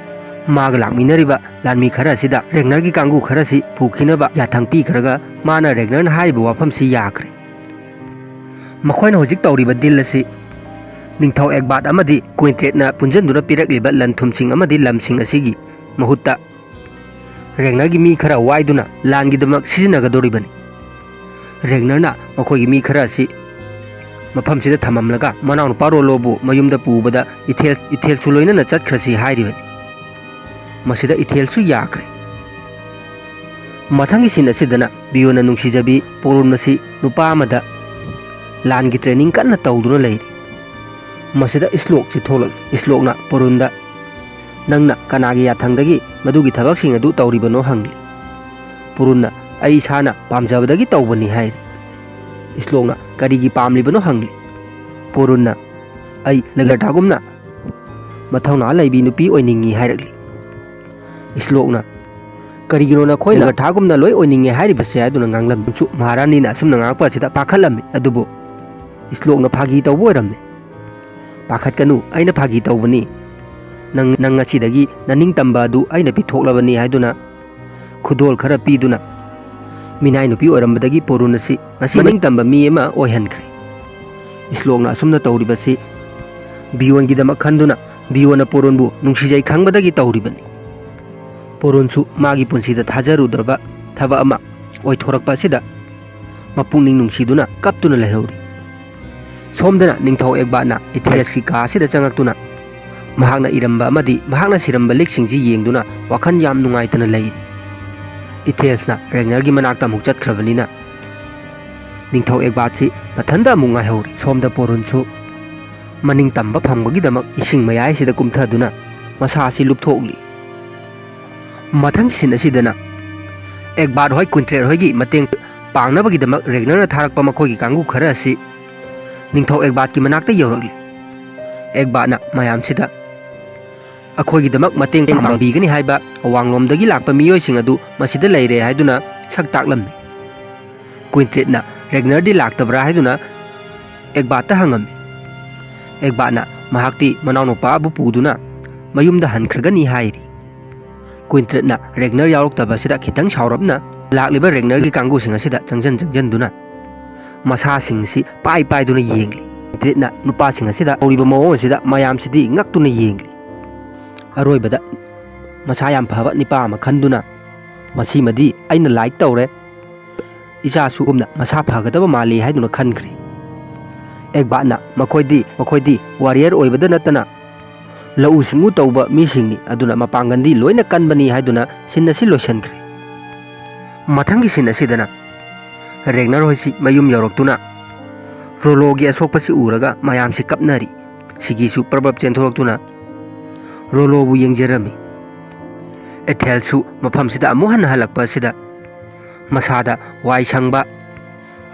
ꯃꯥꯒ ꯂꯥꯛꯃꯤꯟꯅꯔꯤꯕ ꯂꯥꯟꯃꯤ ꯈꯔ ꯑꯁꯤꯗ ꯔꯦꯒꯅꯔꯒꯤ ꯀꯥꯡꯕꯨ ꯈꯔꯁꯤ ꯄꯨꯈꯤꯅꯕ ꯌꯥꯊꯪ ꯄꯤꯈ꯭ꯔꯒ ꯃꯥꯅ ꯔꯦꯒꯅꯔꯅ ꯍꯥꯏꯔꯤꯕ ꯋꯥꯐꯝꯁꯤ ꯌꯥꯈ꯭ꯔꯦ꯫ ꯃꯈꯣꯏꯅ ꯍꯧꯖꯤꯛ ꯇꯧꯔꯤꯕ ꯗꯤꯜ ꯑꯁꯤ ꯅꯤꯡꯊꯧ ꯑꯦꯒꯕꯥꯔꯠ ꯑꯃꯗꯤ ꯀ꯭ꯋꯤꯟꯇ꯭ꯔꯦꯠꯅ ꯄꯨꯟꯁꯤꯟꯗꯨꯅ ꯄꯤꯔꯛꯂꯤꯕ ꯂꯟ ꯊꯨꯝꯁꯤꯡ ꯑꯃꯗꯤ ꯂꯝꯁꯤꯡ ꯑꯁꯤꯒꯤ ꯃꯍꯨꯠꯇ ꯔꯦꯒꯅꯔꯒꯤ ꯃꯤ ꯈꯔ ꯋꯥꯏꯗꯨꯅ ꯂꯥꯟꯒꯤꯗꯃꯛ ꯁꯤꯖꯤꯟꯅꯒꯗꯧꯔꯤꯕꯅꯤ꯫ ꯔꯦꯒꯅꯔꯅ ꯃꯈꯣꯏꯒꯤ ꯃꯤ ꯈꯔ ꯑꯁꯤ ꯃꯐꯝꯁꯤꯗ ꯊꯝꯃꯝꯂꯒ ꯃꯅꯥꯎꯅꯨꯄꯥ ꯔꯣꯂꯣꯕꯨ ꯃꯌꯨꯝꯗ ꯄꯨꯕꯗ ꯏꯊꯦꯜ, ꯏꯊꯦꯜꯁꯨ ꯂꯣꯏꯅꯅ ꯆꯠꯈ꯭ꯔꯁꯤ ꯍꯥꯏꯔꯤꯕꯅꯤ꯫ ꯃꯁꯤꯗ ꯏꯊꯦꯜꯁꯨ ꯌꯥꯈ꯭ꯔꯦ꯫ ꯃꯊꯪꯒꯤ ꯁꯤꯟ ꯑꯁꯤꯗꯅ ꯕꯤꯌꯣꯟꯅ ꯅꯨꯡꯁꯤꯖꯕꯤ ꯄꯣꯔꯨꯟ ꯑꯁꯤ ꯅꯨꯄꯥ ꯑꯃꯗ ꯂꯥꯟꯒꯤ ꯇ꯭ꯔꯦꯅꯤꯡ ꯀꯟꯅ ꯇꯧꯗꯨꯅ ꯂꯩꯔꯤ꯫ ꯃꯁꯤꯗ ꯏꯁꯂꯣꯛꯁꯤ ꯊꯣꯛꯂꯛꯏ꯫ ꯏꯁꯂꯣꯛꯅ ꯄꯣꯔꯨꯟꯗ, "ꯅꯪꯅ ꯀꯅꯥꯒꯤ ꯌꯥꯊꯪꯗꯒꯤ ꯃꯗꯨꯒꯤ ꯊꯕꯛꯁꯤꯡ ꯑꯗꯨ ꯇꯧꯔꯤꯕꯅꯣ?" ꯍꯪꯂꯤ꯫ ꯄꯣꯔꯨꯟꯅ, "ꯑꯩ ꯏꯁꯥꯅ ꯄꯥꯝꯖꯕꯗꯒꯤ ꯇꯧꯕꯅꯤ" ꯍꯥꯏꯔꯤ꯫ ꯏꯁꯂꯣꯛꯅ, "ꯀꯔꯤꯒꯤ ꯄꯥꯝꯂꯤꯕꯅꯣ?" ꯍꯪꯂꯤ꯫ ꯄꯣꯔꯨꯟꯅ, "ꯑꯩ ꯂꯒꯔꯊꯥꯒꯨꯝꯅ ꯃꯊꯧꯅꯥ ꯂꯩꯕꯤ ꯅꯨꯄꯤ ꯑꯣꯏꯅꯤꯡꯏ" ꯍꯥꯏꯔꯛꯂꯤ꯫ ꯏꯁꯂꯣꯛꯅ, "ꯀꯔꯤꯒꯤꯅꯣ ꯅꯈꯣꯏꯅ ꯂꯒꯔꯊꯥꯒꯨꯝꯅ ꯂꯣꯏ ꯑꯣꯏꯅꯤꯡꯉꯦ ꯍꯥꯏꯔꯤꯕꯁꯦ?" ꯍꯥꯏꯗꯨꯅ ꯉꯥꯡꯂꯝꯃꯤ꯫ ꯃꯍꯥꯔꯥꯅꯤꯅ ꯑꯁꯨꯝꯅ ꯉꯥꯡꯂꯛꯄ ꯑꯁꯤꯗ ꯄꯥꯈꯠꯂꯝꯃꯤ꯫ ꯑꯗꯨꯕꯨ ꯏꯁꯂꯣꯛꯅ ꯐꯥꯒꯤ ꯇꯧꯕ ꯑꯣꯏꯔꯝꯃꯤ꯫ "ꯄꯥꯈꯠꯀꯅꯨ, ꯑꯩꯅ ꯐꯥꯒꯤ ꯇꯧꯕꯅꯤ꯫ ꯅꯪ, ꯅꯪ ꯉꯁꯤꯗꯒꯤ ꯅꯅꯤꯡꯇꯝꯕ ꯑꯗꯨ ꯑꯩꯅ ꯄꯤꯊꯣꯛꯂꯕꯅꯤ" ꯍꯥꯏꯗꯨꯅ ꯈꯨꯗꯣꯜ ꯈꯔ ꯄꯤꯗꯨꯅ ꯃꯤꯅꯥꯏ ꯅꯨꯄꯤ ꯑꯣꯏꯔꯝꯕꯗꯒꯤ ꯄꯣꯔꯨꯟ ꯑꯁꯤ ꯉꯁꯤ ꯃꯅꯤꯡꯇꯝꯕ ꯃꯤ ꯑꯃ ꯑꯣꯏꯍꯟꯈ꯭ꯔꯦ꯫ ꯏꯁꯂꯣꯛꯅ ꯑꯁꯨꯝꯅ ꯇꯧꯔꯤꯕꯁꯤ ꯕꯤꯌꯣꯟꯒꯤꯗꯃꯛ ꯈꯟꯗꯨꯅ ꯕꯤꯌꯣꯟꯅ ꯄꯣꯔꯨꯟꯕꯨ ꯅꯨꯡꯁꯤꯖꯩ ꯈꯪꯕꯗꯒꯤ ꯇꯧꯔꯤꯕꯅꯤ꯫ ꯄꯣꯔꯨꯟꯁꯨ ꯃꯥꯒꯤ ꯄꯨꯟꯁꯤꯗ ꯊꯥꯖꯔꯨꯗ꯭ꯔꯕ ꯊꯕꯛ ꯑꯃ ꯑꯣꯏꯊꯣꯔꯛꯄ ꯑꯁꯤꯗ ꯃꯄꯨꯛꯅꯤꯡ ꯅꯨꯡꯁꯤꯗꯨꯅ ꯀꯞꯇꯨꯅ ꯂꯩꯍꯧꯔꯤ꯫ ꯁꯣꯝꯗꯅ ꯅꯤꯡꯊꯧ ꯑꯦꯒꯕꯥꯔꯠꯅ ꯏꯊꯦꯜꯁꯀꯤ ꯀꯥ ꯑꯁꯤꯗ ꯆꯪꯉꯛꯇꯨꯅ ꯃꯍꯥꯛꯅ ꯏꯔꯝꯕ ꯑꯃꯗꯤ ꯃꯍꯥꯛꯅ ꯁꯤꯔꯝꯕ ꯂꯤꯛꯁꯤꯡꯁꯤ ꯌꯦꯡꯗꯨꯅ ꯋꯥꯈꯜ ꯌꯥꯝ ꯅꯨꯡꯉꯥꯏꯇꯅ ꯂꯩꯔꯤ꯫ ꯏꯊꯦꯜꯁꯅ ꯔꯦꯒꯅꯔꯒꯤ ꯃꯅꯥꯛꯇ ꯑꯃꯨꯛ ꯆꯠꯈ꯭ꯔꯕꯅꯤꯅ ꯅꯤꯡꯊꯧ ꯑꯦꯒꯕꯥꯔꯠꯁꯤ ꯃꯊꯟꯇ ꯑꯃꯨꯛ ꯉꯥꯏꯍꯧꯔꯤ꯫ ꯁꯣꯝꯗ ꯄꯣꯔꯨꯟꯁꯨ ꯃꯅꯤꯡ ꯇꯝꯕ ꯐꯪꯕꯒꯤꯗꯃꯛ ꯏꯁꯤꯡ ꯃꯌꯥꯏꯁꯤꯗ ꯀꯨꯝꯊꯗꯨꯅ ꯃꯁꯥ ꯑꯁꯤ ꯂꯨꯞꯊꯣꯛꯂꯤ꯫ ꯃꯊꯪꯒꯤ ꯁꯤꯟ ꯑꯁꯤꯗꯅ ꯑꯦꯒꯕꯥꯔꯠ ꯍꯣꯏ, ꯀ꯭ꯋꯤꯟꯇ꯭ꯔꯦꯠ ꯍꯣꯏꯒꯤ ꯃꯇꯦꯡ ꯄꯥꯡꯅꯕꯒꯤꯗꯃꯛ ꯔꯦꯒꯅꯔꯅ ꯊꯥꯔꯛꯄ ꯃꯈꯣꯏꯒꯤ ꯀꯥꯡꯕꯨ ꯈꯔ ꯑꯁꯤ ꯅꯤꯡꯊꯧ ꯑꯦꯒꯕꯥꯔꯠꯀꯤ ꯃꯅꯥꯛꯇ ꯌꯧꯔꯛꯂꯤ꯫ ꯑꯦꯒꯕꯥꯔꯠꯅ ꯃꯌꯥꯝꯁꯤꯗ ꯑꯩꯈꯣꯏꯒꯤꯗꯃꯛ ꯃꯇꯦꯡ ꯄꯥꯡꯕꯤꯒꯅꯤ ꯍꯥꯏꯕ ꯑꯋꯥꯡꯂꯣꯝꯗꯒꯤ ꯂꯥꯛꯄ ꯃꯤꯑꯣꯏꯁꯤꯡ ꯑꯗꯨ ꯃꯁꯤꯗ ꯂꯩꯔꯦ ꯍꯥꯏꯗꯨꯅ ꯁꯛ ꯇꯥꯛꯂꯝꯃꯤ꯫ ꯀ꯭ꯋꯤꯟꯇ꯭ꯔꯤꯠꯅ ꯔꯦꯒꯅꯔꯗꯤ ꯂꯥꯛꯇꯕ꯭ꯔꯥ ꯍꯥꯏꯗꯨꯅ ꯑꯦꯒꯕꯥꯠꯇ ꯍꯪꯉꯝꯃꯤ꯫ ꯑꯦꯒꯕꯥꯠꯅ ꯃꯍꯥꯛꯇꯤ ꯃꯅꯥꯎꯅꯨꯄꯥꯕꯨ ꯄꯨꯗꯨꯅ ꯃꯌꯨꯝꯗ ꯍꯟꯈ꯭ꯔꯒꯅꯤ ꯍꯥꯏꯔꯤ꯫ ꯀ꯭ꯋꯤꯟꯇ꯭ꯔꯤꯠꯅ ꯔꯦꯒꯅꯔ ꯌꯥꯎꯔꯛꯇꯕ ꯑꯁꯤꯗ ꯈꯤꯇꯪ ꯁꯥꯎꯔꯞꯅ ꯂꯥꯛꯂꯤꯕ ꯔꯦꯒꯅꯔꯒꯤ ꯀꯥꯡꯕꯨꯁꯤꯡ ꯑꯁꯤꯗ ꯆꯪꯁꯤꯟ ꯆꯪꯁꯤꯟꯗꯨꯅ ꯃꯁꯥꯁꯤꯡ ꯑꯁꯤ ꯄꯥꯏ ꯄꯥꯏꯗꯨꯅ ꯌꯦꯡꯂꯤ꯫ ꯀ꯭ꯋꯤꯟꯇ꯭ꯔꯤꯠꯅ ꯅꯨꯄꯥꯁꯤꯡ ꯑꯁꯤꯗ ꯇꯧꯔꯤꯕ ꯃꯑꯣꯡ ꯑꯁꯤꯗ ꯃꯌꯥꯝꯁꯤꯗꯤ ꯉꯛꯇꯨꯅ ꯌꯦꯡꯂꯤ꯫ ꯑꯔꯣꯏꯕꯗ ꯃꯁꯥ ꯌꯥꯝ ꯐꯕ ꯅꯤꯄꯥ ꯑꯃ ꯈꯟꯗꯨꯅ, "ꯃꯁꯤꯃꯗꯤ ꯑꯩꯅ ꯂꯥꯏꯛ ꯇꯧꯔꯦ, ꯏꯆꯥꯁꯨꯒꯨꯝꯅ ꯃꯁꯥ ꯐꯒꯗꯕ ꯃꯥꯜꯂꯤ" ꯍꯥꯏꯗꯨꯅ ꯈꯟꯈ꯭ꯔꯦ꯫ ꯑꯦꯒꯕꯥꯠꯅ, "ꯃꯈꯣꯏꯗꯤ, ꯃꯈꯣꯏꯗꯤ ꯋꯥꯔꯤꯌꯔ ꯑꯣꯏꯕꯗ ꯅꯠꯇꯅ ꯂꯧꯎ ꯁꯤꯡꯎ ꯇꯧꯕ ꯃꯤꯁꯤꯡꯅꯤ, ꯑꯗꯨꯅ ꯃꯄꯥꯡꯒꯜꯗꯤ ꯂꯣꯏꯅ ꯀꯟꯕꯅꯤ" ꯍꯥꯏꯗꯨꯅ ꯁꯤꯟ ꯑꯁꯤ ꯂꯣꯏꯁꯤꯟꯈ꯭ꯔꯦ꯫ ꯃꯊꯪꯒꯤ ꯁꯤꯟ ꯑꯁꯤꯗꯅ ꯔꯦꯒꯅꯔ ꯍꯣꯏꯁꯤ ꯃꯌꯨꯝ ꯌꯧꯔꯛꯇꯨꯅ ꯔꯣꯂꯣꯒꯤ ꯑꯁꯣꯛꯄꯁꯤ ꯎꯔꯒ ꯃꯌꯥꯝꯁꯤ ꯀꯞꯅꯔꯤ꯫ ꯁꯤꯒꯤꯁꯨ ꯄ꯭ꯔꯕꯞ ꯆꯦꯟꯊꯣꯔꯛꯇꯨꯅ ꯔꯣꯂꯣꯕꯨ ꯌꯦꯡꯖꯔꯝꯃꯤ꯫ ꯑꯦꯊꯦꯜꯁꯨ ꯃꯐꯝꯁꯤꯗ ꯑꯃꯨꯛ ꯍꯟꯅ ꯍꯜꯂꯛꯄ ꯑꯁꯤꯗ ꯃꯁꯥꯗ ꯋꯥꯏ ꯁꯪꯕ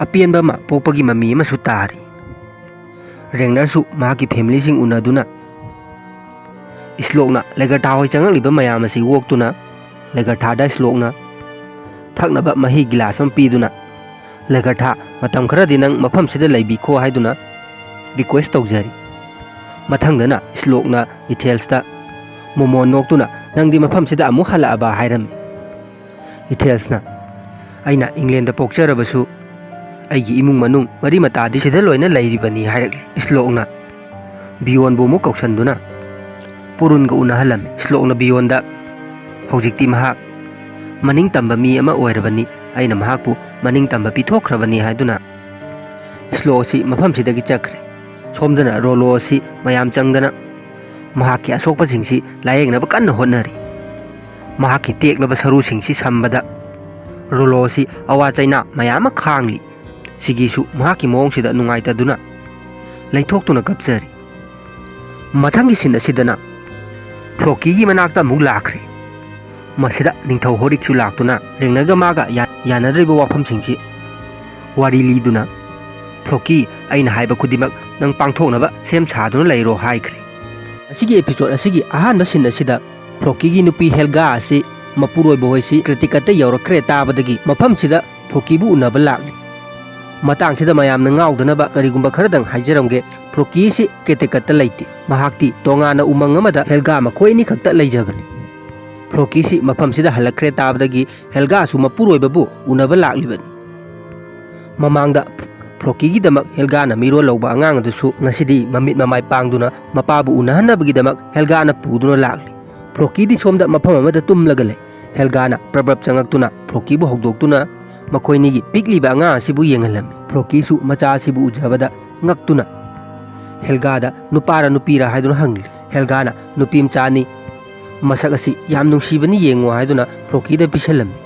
ꯑꯄꯦꯟꯕ ꯑꯃ ꯄꯣꯛꯄꯒꯤ ꯃꯃꯤ ꯑꯃꯁꯨ ꯇꯥꯔꯤ꯫ ꯔꯦꯒꯅꯔꯁꯨ ꯃꯍꯥꯛꯀꯤ ꯐꯦꯃꯤꯂꯤꯁꯤꯡ ꯎꯅꯗꯨꯅ ꯏꯁꯂꯣꯛꯅ ꯂꯦꯒꯔꯊꯥ ꯍꯣꯏ ꯆꯪꯂꯛꯂꯤꯕ ꯃꯌꯥꯝ ꯑꯁꯤ ꯑꯣꯛꯇꯨꯅ ꯂꯦꯒꯔꯊꯥꯗ ꯏꯁꯂꯣꯛꯅ ꯊꯛꯅꯕ ꯃꯍꯤ ꯒꯤꯂꯥꯁ ꯑꯃ ꯄꯤꯗꯨꯅ, "ꯂꯦꯒꯔꯊꯥ, ꯃꯇꯝ ꯈꯔꯗꯤ ꯅꯪ ꯃꯐꯝꯁꯤꯗ ꯂꯩꯕꯤꯈꯣ" ꯍꯥꯏꯗꯨꯅ ꯔꯤꯀ꯭ꯋꯦꯁ ꯇꯧꯖꯔꯤ꯫ ꯃꯊꯪꯗꯅ ꯏꯁꯂꯣꯛꯅ ꯏꯊꯦꯜꯁꯇ ꯃꯣꯃꯣꯟ ꯅꯣꯛꯇꯨꯅ, "ꯅꯪꯗꯤ ꯃꯐꯝꯁꯤꯗ ꯑꯃꯨꯛ ꯍꯜꯂꯛꯑꯕ?" ꯍꯥꯏꯔꯝꯃꯤ꯫ ꯏꯊꯦꯜꯁꯅ, "ꯑꯩꯅ ꯏꯪꯂꯦꯟꯗ ꯄꯣꯛꯆꯔꯕꯁꯨ ꯑꯩꯒꯤ ꯏꯃꯨꯡ ꯃꯅꯨꯡ ꯃꯔꯤ ꯃꯇꯥꯗꯤ ꯁꯤꯗ ꯂꯣꯏꯅ ꯂꯩꯔꯤꯕꯅꯤ" ꯍꯥꯏꯔꯛꯂꯤ꯫ ꯏꯁꯂꯣꯛꯅ ꯕꯤꯌꯣꯟꯕꯨ ꯑꯃꯨꯛ ꯀꯧꯁꯟꯗꯨꯅ ꯄꯨꯔꯨꯟꯒ ꯎꯅꯍꯜꯂꯝꯃꯤ꯫ ꯏꯁꯂꯣꯛꯅ ꯕꯤꯌꯣꯟꯗ, "ꯍꯧꯖꯤꯛꯇꯤ ꯃꯍꯥꯛ ꯃꯅꯤꯡ ꯇꯝꯕ ꯃꯤ ꯑꯃ ꯑꯣꯏꯔꯕꯅꯤ, ꯑꯩꯅ ꯃꯍꯥꯛꯄꯨ ꯃꯅꯤꯡ ꯇꯝꯕ ꯄꯤꯊꯣꯛꯈ꯭ꯔꯕꯅꯤ" ꯍꯥꯏꯗꯨꯅ ꯏꯁꯂꯣꯛ ꯑꯁꯤ ꯃꯐꯝꯁꯤꯗꯒꯤ ꯆꯠꯈ꯭ꯔꯦ꯫ ꯁꯣꯝꯗꯅ ꯔꯣꯂꯣ ꯑꯁꯤ ꯃꯌꯥꯝ ꯆꯪꯗꯅ ꯃꯍꯥꯛꯀꯤ ꯑꯁꯣꯛꯄꯁꯤꯡꯁꯤ ꯂꯥꯌꯦꯡꯅꯕ ꯀꯟꯅ ꯍꯣꯠꯅꯔꯤ꯫ ꯃꯍꯥꯛꯀꯤ ꯇꯦꯛꯂꯕ ꯁꯔꯨꯁꯤꯡꯁꯤ ꯁꯝꯕꯗ ꯔꯣꯂꯣ ꯑꯁꯤ ꯑꯋꯥ ꯆꯩꯅꯥ ꯃꯌꯥꯝ ꯑꯃ ꯈꯥꯡꯂꯤ꯫ ꯁꯤꯒꯤꯁꯨ ꯃꯍꯥꯛꯀꯤ ꯃꯑꯣꯡꯁꯤꯗ ꯅꯨꯡꯉꯥꯏꯇꯗꯨꯅ ꯂꯩꯊꯣꯛꯇꯨꯅ ꯀꯞꯆꯔꯤ꯫ ꯃꯊꯪꯒꯤ ꯁꯤꯟ ꯑꯁꯤꯗꯅ ꯐ꯭ꯂꯣꯀꯤꯒꯤ ꯃꯅꯥꯛꯇ ꯑꯃꯨꯛ ꯂꯥꯛꯈ꯭ꯔꯦ꯫ ꯃꯁꯤꯗ ꯅꯤꯡꯊꯧ ꯍꯣꯔꯤꯛꯁꯨ ꯂꯥꯛꯇꯨꯅ ꯔꯦꯒꯅꯔꯒ ꯃꯥꯒ ꯌꯥ-, ꯌꯥꯅꯗ꯭ꯔꯤꯕ ꯋꯥꯐꯝꯁꯤꯡꯁꯤ ꯋꯥꯔꯤ ꯂꯤꯗꯨꯅ, "ꯐ꯭ꯂꯣꯀꯤ, ꯑꯩꯅ ꯍꯥꯏꯕ ꯈꯨꯗꯤꯡꯃꯛ ꯅꯪ ꯄꯥꯡꯊꯣꯛꯅꯕ ꯁꯦꯝ ꯁꯥꯗꯨꯅ ꯂꯩꯔꯣ" ꯍꯥꯏꯈ꯭ꯔꯦ꯫ ꯑꯁꯤꯒꯤ episode ꯑꯁꯤꯒꯤ ꯑꯍꯥꯟꯕ scene ꯑꯁꯤꯗ ꯐ꯭ꯂꯣꯀꯤꯒꯤ ꯅꯨꯄꯤ ꯍꯦꯜꯒꯥ ꯑꯁꯤ ꯃꯄꯨꯔꯣꯏꯕ ꯍꯣꯏꯁꯤ ꯀ꯭ꯔꯦꯇꯤꯀꯠꯇ ꯌꯧꯔꯛꯈ꯭ꯔꯦ ꯇꯥꯕꯗꯒꯤ ꯃꯐꯝꯁꯤꯗ ꯐ꯭ꯂꯣꯀꯤꯕꯨ ꯎꯅꯕ ꯂꯥꯛꯂꯤ꯫ ꯃꯇꯥꯡꯁꯤꯗ ꯃꯌꯥꯝꯅ ꯉꯥꯎꯗꯅꯕ ꯀꯔꯤꯒꯨꯝꯕ ꯈꯔꯗꯪ ꯍꯥꯏꯖꯔꯝꯒꯦ꯫ ꯐ꯭ꯂꯣꯀꯤꯁꯤ ꯀ꯭ꯔꯦꯇꯤꯀꯠꯇ ꯂꯩꯇꯦ꯫ ꯃꯍꯥꯛꯇꯤ ꯇꯣꯉꯥꯟꯅ ꯎꯃꯪ ꯑꯃꯗ ꯍꯦꯜꯒꯥ ꯃꯈꯣꯏ ꯑꯅꯤ ꯈꯛꯇ ꯂꯩꯖꯕꯅꯤ꯫ ꯐ꯭ꯂꯣꯀꯤꯁꯤ ꯃꯐꯝꯁꯤꯗ ꯍꯜꯂꯛꯈ꯭ꯔꯦ ꯇꯥꯕꯗꯒꯤ ꯍꯦꯜꯒꯥꯁꯨ ꯃꯄꯨꯔꯣꯏꯕꯕꯨ ꯎꯅꯕ ꯂꯥꯛꯂꯤꯕꯅꯤ꯫ ꯃꯃꯥꯡꯗ ꯐ꯭ꯂꯣꯀꯤꯒꯤꯗꯃꯛ ꯍꯦꯜꯒꯥꯅ ꯃꯤꯔꯣꯜ ꯂꯧꯕ ꯑꯉꯥꯡ ꯑꯗꯨꯁꯨ ꯉꯁꯤꯗꯤ ꯃꯃꯤꯠ ꯃꯃꯥꯏ ꯄꯥꯡꯗꯨꯅ ꯃꯄꯥꯕꯨ ꯎꯅꯍꯟꯅꯕꯒꯤꯗꯃꯛ ꯍꯦꯜꯒꯥꯅ ꯄꯨꯗꯨꯅ ꯂꯥꯛꯂꯤ꯫ ꯐ꯭ꯂꯣꯀꯤꯗꯤ ꯁꯣꯝꯗ ꯃꯐꯝ ꯑꯃꯗ ꯇꯨꯝꯂꯒ ꯂꯩ꯫ ꯍꯦꯜꯒꯥꯅ ꯄ꯭ꯔꯞ ꯄ꯭ꯔꯞ ꯆꯪꯉꯛꯇꯨꯅ ꯐ꯭ꯂꯣꯀꯤꯕꯨ ꯍꯧꯗꯣꯛꯇꯨꯅ ꯃꯈꯣꯏꯅꯤꯒꯤ ꯄꯤꯛꯂꯤꯕ ꯑꯉꯥꯡ ꯑꯁꯤꯕꯨ ꯌꯦꯡꯍꯜꯂꯝꯃꯤ꯫ ꯐ꯭ꯂꯣꯀꯤꯁꯨ ꯃꯆꯥ ꯑꯁꯤꯕꯨ ꯎꯖꯕꯗ ꯉꯛꯇꯨꯅ ꯍꯦꯜꯒꯥꯗ ꯅꯨꯄꯥꯔ ꯅꯨꯄꯤꯔ ꯍꯥꯏꯗꯨꯅ ꯍꯪꯂꯤ꯫ ꯍꯦꯜꯒꯥꯅ ꯅꯨꯄꯤ ꯃꯆꯥꯅꯤ, ꯃꯁꯛ ꯑꯁꯤ ꯌꯥꯝ ꯅꯨꯡꯁꯤꯕꯅꯤ, ꯌꯦꯡꯉꯨ ꯍꯥꯏꯗꯨꯅ ꯐ꯭ꯂꯣꯀꯤꯗ ꯄꯤꯁꯜꯂꯝꯃꯤ꯫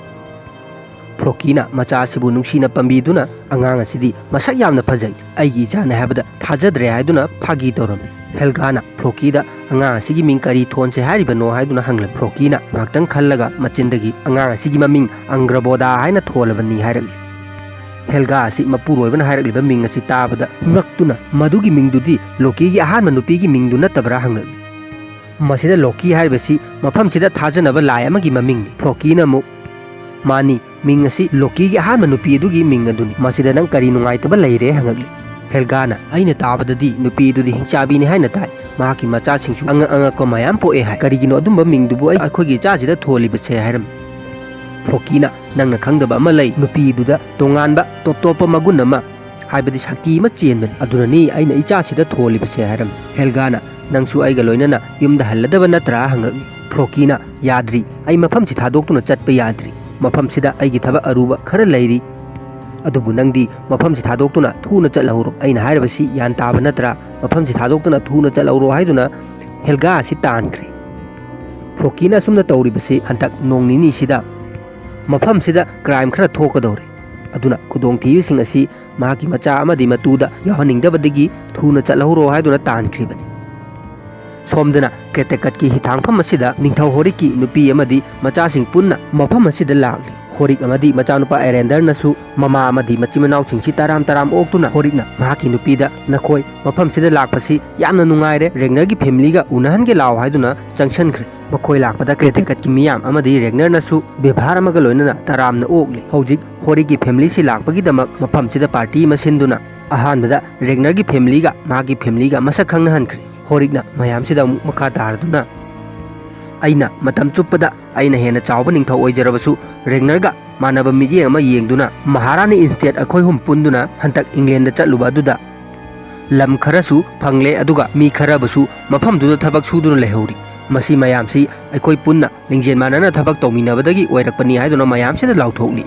ꯐ꯭ꯂꯣꯀꯤꯅ ꯃꯆꯥ ꯑꯁꯤꯕꯨ ꯅꯨꯡꯁꯤꯅ ꯄꯥꯝꯕꯤꯗꯨꯅ, "ꯑꯉꯥꯡ ꯑꯁꯤꯗꯤ ꯃꯁꯛ ꯌꯥꯝꯅ ꯐꯖꯩ, ꯑꯩꯒꯤ ꯏꯆꯥꯅꯤ" ꯍꯥꯏꯕꯗ ꯊꯥꯖꯗ꯭ꯔꯦ ꯍꯥꯏꯗꯨꯅ ꯐꯥꯒꯤ ꯇꯧꯔꯝꯃꯤ꯫ ꯍꯦꯜꯒꯥꯅ ꯐ꯭ꯂꯣꯀꯤꯗ, "ꯑꯉꯥꯡ ꯑꯁꯤꯒꯤ ꯃꯤꯡ ꯀꯔꯤ ꯊꯣꯟꯁꯦ ꯍꯥꯏꯔꯤꯕꯅꯣ?" ꯍꯥꯏꯗꯨꯅ ꯍꯪꯂꯝꯃꯤ꯫ ꯐ꯭ꯂꯣꯀꯤꯅ ꯉꯥꯛꯇꯪ ꯈꯜꯂꯒ ꯃꯆꯤꯟꯗꯒꯤ, "ꯑꯉꯥꯡ ꯑꯁꯤꯒꯤ ꯃꯃꯤꯡ ꯑꯪꯒ꯭ꯔꯕꯣꯗꯥ ꯍꯥꯏꯅ ꯊꯣꯜꯂꯕꯅꯤ" ꯍꯥꯏꯔꯛꯂꯤ꯫ ꯍꯦꯜꯒꯥ ꯑꯁꯤ ꯃꯄꯨꯔꯣꯏꯕꯅ ꯍꯥꯏꯔꯛꯂꯤꯕ ꯃꯤꯡ ꯑꯁꯤ ꯇꯥꯕꯗ ꯉꯛꯇꯨꯅ, "ꯃꯗꯨꯒꯤ ꯃꯤꯡꯗꯨꯗꯤ ꯂꯣꯀꯤꯒꯤ ꯑꯍꯥꯟꯕ ꯅꯨꯄꯤꯒꯤ ꯃꯤꯡꯗꯨ ꯅꯠꯇꯕ꯭ꯔꯥ?" ꯍꯪꯂꯛꯂꯤ꯫ ꯃꯁꯤꯗ ꯂꯣꯀꯤ ꯍꯥꯏꯔꯤꯕꯁꯤ ꯃꯐꯝꯁꯤꯗ ꯊꯥꯖꯅꯕ ꯂꯥꯏ ꯑꯃꯒꯤ ꯃꯃꯤꯡꯅꯤ꯫ ꯐ꯭ꯂꯣꯀꯤꯅ ꯑꯃꯨꯛ, "ꯃꯥꯅꯤ, ꯃꯤꯡ ꯑꯁꯤ ꯂꯣꯀꯤꯒꯤ ꯑꯍꯥꯟꯕ ꯅꯨꯄꯤ ꯑꯗꯨꯒꯤ ꯃꯤꯡ ꯑꯗꯨꯅꯤ꯫ ꯃꯁꯤꯗ ꯅꯪ ꯀꯔꯤ ꯅꯨꯡꯉꯥꯏꯇꯕ ꯂꯩꯔꯦ?" ꯍꯪꯉꯛꯂꯤ꯫ ꯍꯦꯜꯒꯥꯅ, "ꯑꯩꯅ ꯇꯥꯕꯗꯗꯤ ꯅꯨꯄꯤ ꯑꯗꯨꯗꯤ ꯍꯤꯡꯆꯥꯕꯤꯅꯤ ꯍꯥꯏꯅ ꯇꯥꯏ꯫ ꯃꯍꯥꯛꯀꯤ ꯃꯆꯥꯁꯤꯡꯁꯨ ꯑꯉꯛ ꯑꯉꯛꯄ ꯃꯌꯥꯝ ꯄꯣꯛꯑꯦ ꯍꯥꯏ꯫ ꯀꯔꯤꯒꯤꯅꯣ ꯑꯗꯨꯝꯕ ꯃꯤꯡꯗꯨꯕꯨ ꯑꯩ-, ꯑꯩꯈꯣꯏꯒꯤ ꯏꯆꯥꯁꯤꯗ ꯊꯣꯜꯂꯤꯕꯁꯦ?" ꯍꯥꯏꯔꯝꯃꯤ꯫ ꯐ꯭ꯂꯣꯀꯤꯅ, "ꯅꯪꯅ ꯈꯪꯗꯕ ꯑꯃ ꯂꯩ꯫ ꯅꯨꯄꯤꯗꯨꯗ ꯇꯣꯉꯥꯟꯕ ꯇꯣꯞ ꯇꯣꯞꯄ ꯃꯒꯨꯟ ꯑꯃ, ꯍꯥꯏꯕꯗꯤ ꯁꯛꯇꯤ ꯑꯃ ꯆꯦꯟꯕꯅꯤ꯫ ꯑꯗꯨꯅꯅꯤ ꯑꯩꯅ ꯏꯆꯥꯁꯤꯗ ꯊꯣꯜꯂꯤꯕꯁꯦ" ꯍꯥꯏꯔꯝꯃꯤ꯫ ꯍꯦꯜꯒꯥꯅ, "ꯅꯪꯁꯨ ꯑꯩꯒ ꯂꯣꯏꯅꯅ ꯌꯨꯝꯗ ꯍꯜꯂꯗꯕ ꯅꯠꯇ꯭ꯔꯥ?" ꯍꯪꯂꯛꯂꯤ꯫ ꯐ꯭ꯂꯣꯀꯤꯅ, "ꯌꯥꯗ꯭ꯔꯤ, ꯑꯩ ꯃꯐꯝꯁꯤ ꯊꯥꯗꯣꯛꯇꯨꯅ ꯆꯠꯄ ꯌꯥꯗ꯭ꯔꯤ꯫ ꯃꯐꯝꯁꯤꯗ ꯑꯩꯒꯤ ꯊꯕꯛ ꯑꯔꯨꯕ ꯈꯔ ꯂꯩꯔꯤ꯫ ꯑꯗꯨꯕꯨ ꯅꯪꯗꯤ ꯃꯐꯝꯁꯤ ꯊꯥꯗꯣꯛꯇꯨꯅ ꯊꯨꯅ ꯆꯠꯍꯧꯔꯣ꯫ ꯑꯩꯅ ꯍꯥꯏꯔꯕꯁꯤ ꯒ꯭ꯌꯥꯟ ꯇꯥꯕ ꯅꯠꯇ꯭ꯔꯥ? ꯃꯐꯝꯁꯤ ꯊꯥꯗꯣꯛꯇꯨꯅ ꯊꯨꯅ ꯆꯠꯍꯧꯔꯣ" ꯍꯥꯏꯗꯨꯅ ꯍꯦꯜꯒꯥ ꯑꯁꯤ ꯇꯥꯟꯈ꯭ꯔꯦ꯫ ꯐ꯭ꯂꯣꯀꯤꯅ ꯑꯁꯨꯝꯅ ꯇꯧꯔꯤꯕꯁꯤ ꯍꯟꯗꯛ ꯅꯣꯡ ꯅꯤꯅꯤꯁꯤꯗ ꯃꯐꯝꯁꯤꯗ crime ꯈꯔ ꯊꯣꯛꯀꯗꯧꯔꯤ꯫ ꯑꯗꯨꯅ ꯈꯨꯗꯣꯡꯊꯤꯕꯁꯤꯡ ꯑꯁꯤ ꯃꯍꯥꯛꯀꯤ ꯃꯆꯥ ꯑꯃꯗꯤ ꯃꯇꯨꯗ ꯌꯥꯎꯍꯟꯅꯤꯡꯗꯕꯗꯒꯤ ꯊꯨꯅ ꯆꯠꯍꯧꯔꯣ ꯍꯥꯏꯗꯨꯅ ꯇꯥꯟꯈ꯭ꯔꯤꯕꯅꯤ꯫ ꯁꯣꯝꯗꯅ ꯀ꯭ꯔꯦꯇꯦꯀꯠꯀꯤ ꯍꯤꯊꯥꯡꯐꯝ ꯑꯁꯤꯗ ꯅꯤꯡꯊꯧ ꯍꯣꯔꯤꯛꯀꯤ ꯅꯨꯄꯤ ꯑꯃꯗꯤ ꯃꯆꯥꯁꯤꯡ ꯄꯨꯟꯅ ꯃꯐꯝ ꯑꯁꯤꯗ ꯂꯥꯛꯂꯤ꯫ ꯍꯣꯔꯤꯛ ꯑꯃꯗꯤ ꯃꯆꯥꯅꯨꯄꯥ ꯑꯦꯔꯦꯟꯗꯔꯅꯁꯨ ꯃꯃꯥ ꯑꯃꯗꯤ ꯃꯆꯤꯟ ꯃꯅꯥꯎꯁꯤꯡꯁꯤ ꯇꯔꯥꯝ ꯇꯔꯥꯝ ꯑꯣꯛꯇꯨꯅ ꯍꯣꯔꯤꯛꯅ ꯃꯍꯥꯛꯀꯤ ꯅꯨꯄꯤꯗ "ꯅꯈꯣꯏ ꯃꯐꯝꯁꯤꯗ ꯂꯥꯛꯄꯁꯤ ꯌꯥꯝꯅ ꯅꯨꯡꯉꯥꯏꯔꯦ, ꯔꯦꯒꯅꯔꯒꯤ ꯐꯦꯃꯤꯂꯤꯒ ꯎꯅꯍꯟꯒꯦ ꯂꯥꯛꯑꯣ" ꯍꯥꯏꯗꯨꯅ ꯆꯪꯁꯟꯈ꯭ꯔꯦ꯫ ꯃꯈꯣꯏ ꯂꯥꯛꯄꯗ ꯀ꯭ꯔꯦꯇꯦꯀꯠꯀꯤ ꯃꯤꯌꯥꯝ ꯑꯃꯗꯤ ꯔꯦꯒꯅꯔꯅꯁꯨ ꯕꯦꯚꯥꯔ ꯑꯃꯒ ꯂꯣꯏꯅꯅ ꯇꯔꯥꯝꯅ ꯑꯣꯛꯂꯤ꯫ ꯍꯧꯖꯤꯛ ꯍꯣꯔꯤꯛꯀꯤ ꯐꯦꯃꯤꯂꯤꯁꯤ ꯂꯥꯛꯄꯒꯤꯗꯃꯛ ꯃꯐꯝꯁꯤꯗ ꯄꯥꯔꯇꯤ ꯑꯃ ꯁꯤꯟꯗꯨꯅ ꯑꯍꯥꯟꯕꯗ ꯔꯦꯒꯅꯔꯒꯤ ꯐꯦꯃꯤꯂꯤꯒ ꯃꯍꯥꯛꯀꯤ ꯐꯦꯃꯤꯂꯤꯒ ꯃꯁꯛ ꯈꯪꯅꯍꯟꯈ꯭ꯔꯦ꯫ ꯍꯣꯔꯤꯛꯅ ꯃꯌꯥꯝꯁꯤꯗ ꯑꯃꯨꯛ ꯃꯈꯥ ꯇꯥꯔꯗꯨꯅ, "ꯑꯩꯅ ꯃꯇꯝ ꯆꯨꯞꯄꯗ ꯑꯩꯅ ꯍꯦꯟꯅ ꯆꯥꯎꯕ ꯅꯤꯡꯊꯧ ꯑꯣꯏꯖꯔꯕꯁꯨ, ꯔꯦꯒꯅꯔꯒ ꯃꯥꯟꯅꯕ ꯃꯤꯠꯌꯦꯡ ꯑꯃ ꯌꯦꯡꯗꯨꯅ ꯃꯍꯥꯔꯥꯅꯤ ꯏꯟꯁꯇꯦꯠ ꯑꯩꯈꯣꯏ ꯑꯍꯨꯝ ꯄꯨꯟꯗꯨꯅ ꯍꯟꯗꯛ ꯏꯪꯂꯦꯟꯗ ꯆꯠꯂꯨꯕ ꯑꯗꯨꯗ ꯂꯝ ꯈꯔꯁꯨ ꯐꯪꯂꯦ, ꯑꯗꯨꯒ ꯃꯤ ꯈꯔꯕꯨꯁꯨ ꯃꯐꯝꯗꯨꯗ ꯊꯕꯛ ꯁꯨꯗꯨꯅ ꯂꯩꯍꯧꯔꯤ꯫ ꯃꯁꯤ ꯃꯌꯥꯝꯁꯤ ꯑꯩꯈꯣꯏ ꯄꯨꯟꯅ ꯂꯤꯡꯖꯦꯜ ꯃꯥꯟꯅꯅ ꯊꯕꯛ ꯇꯧꯃꯤꯟꯅꯕꯗꯒꯤ ꯑꯣꯏꯔꯛꯄꯅꯤ" ꯍꯥꯏꯗꯨꯅ ꯃꯌꯥꯝꯁꯤꯗ ꯂꯥꯎꯊꯣꯛꯂꯤ꯫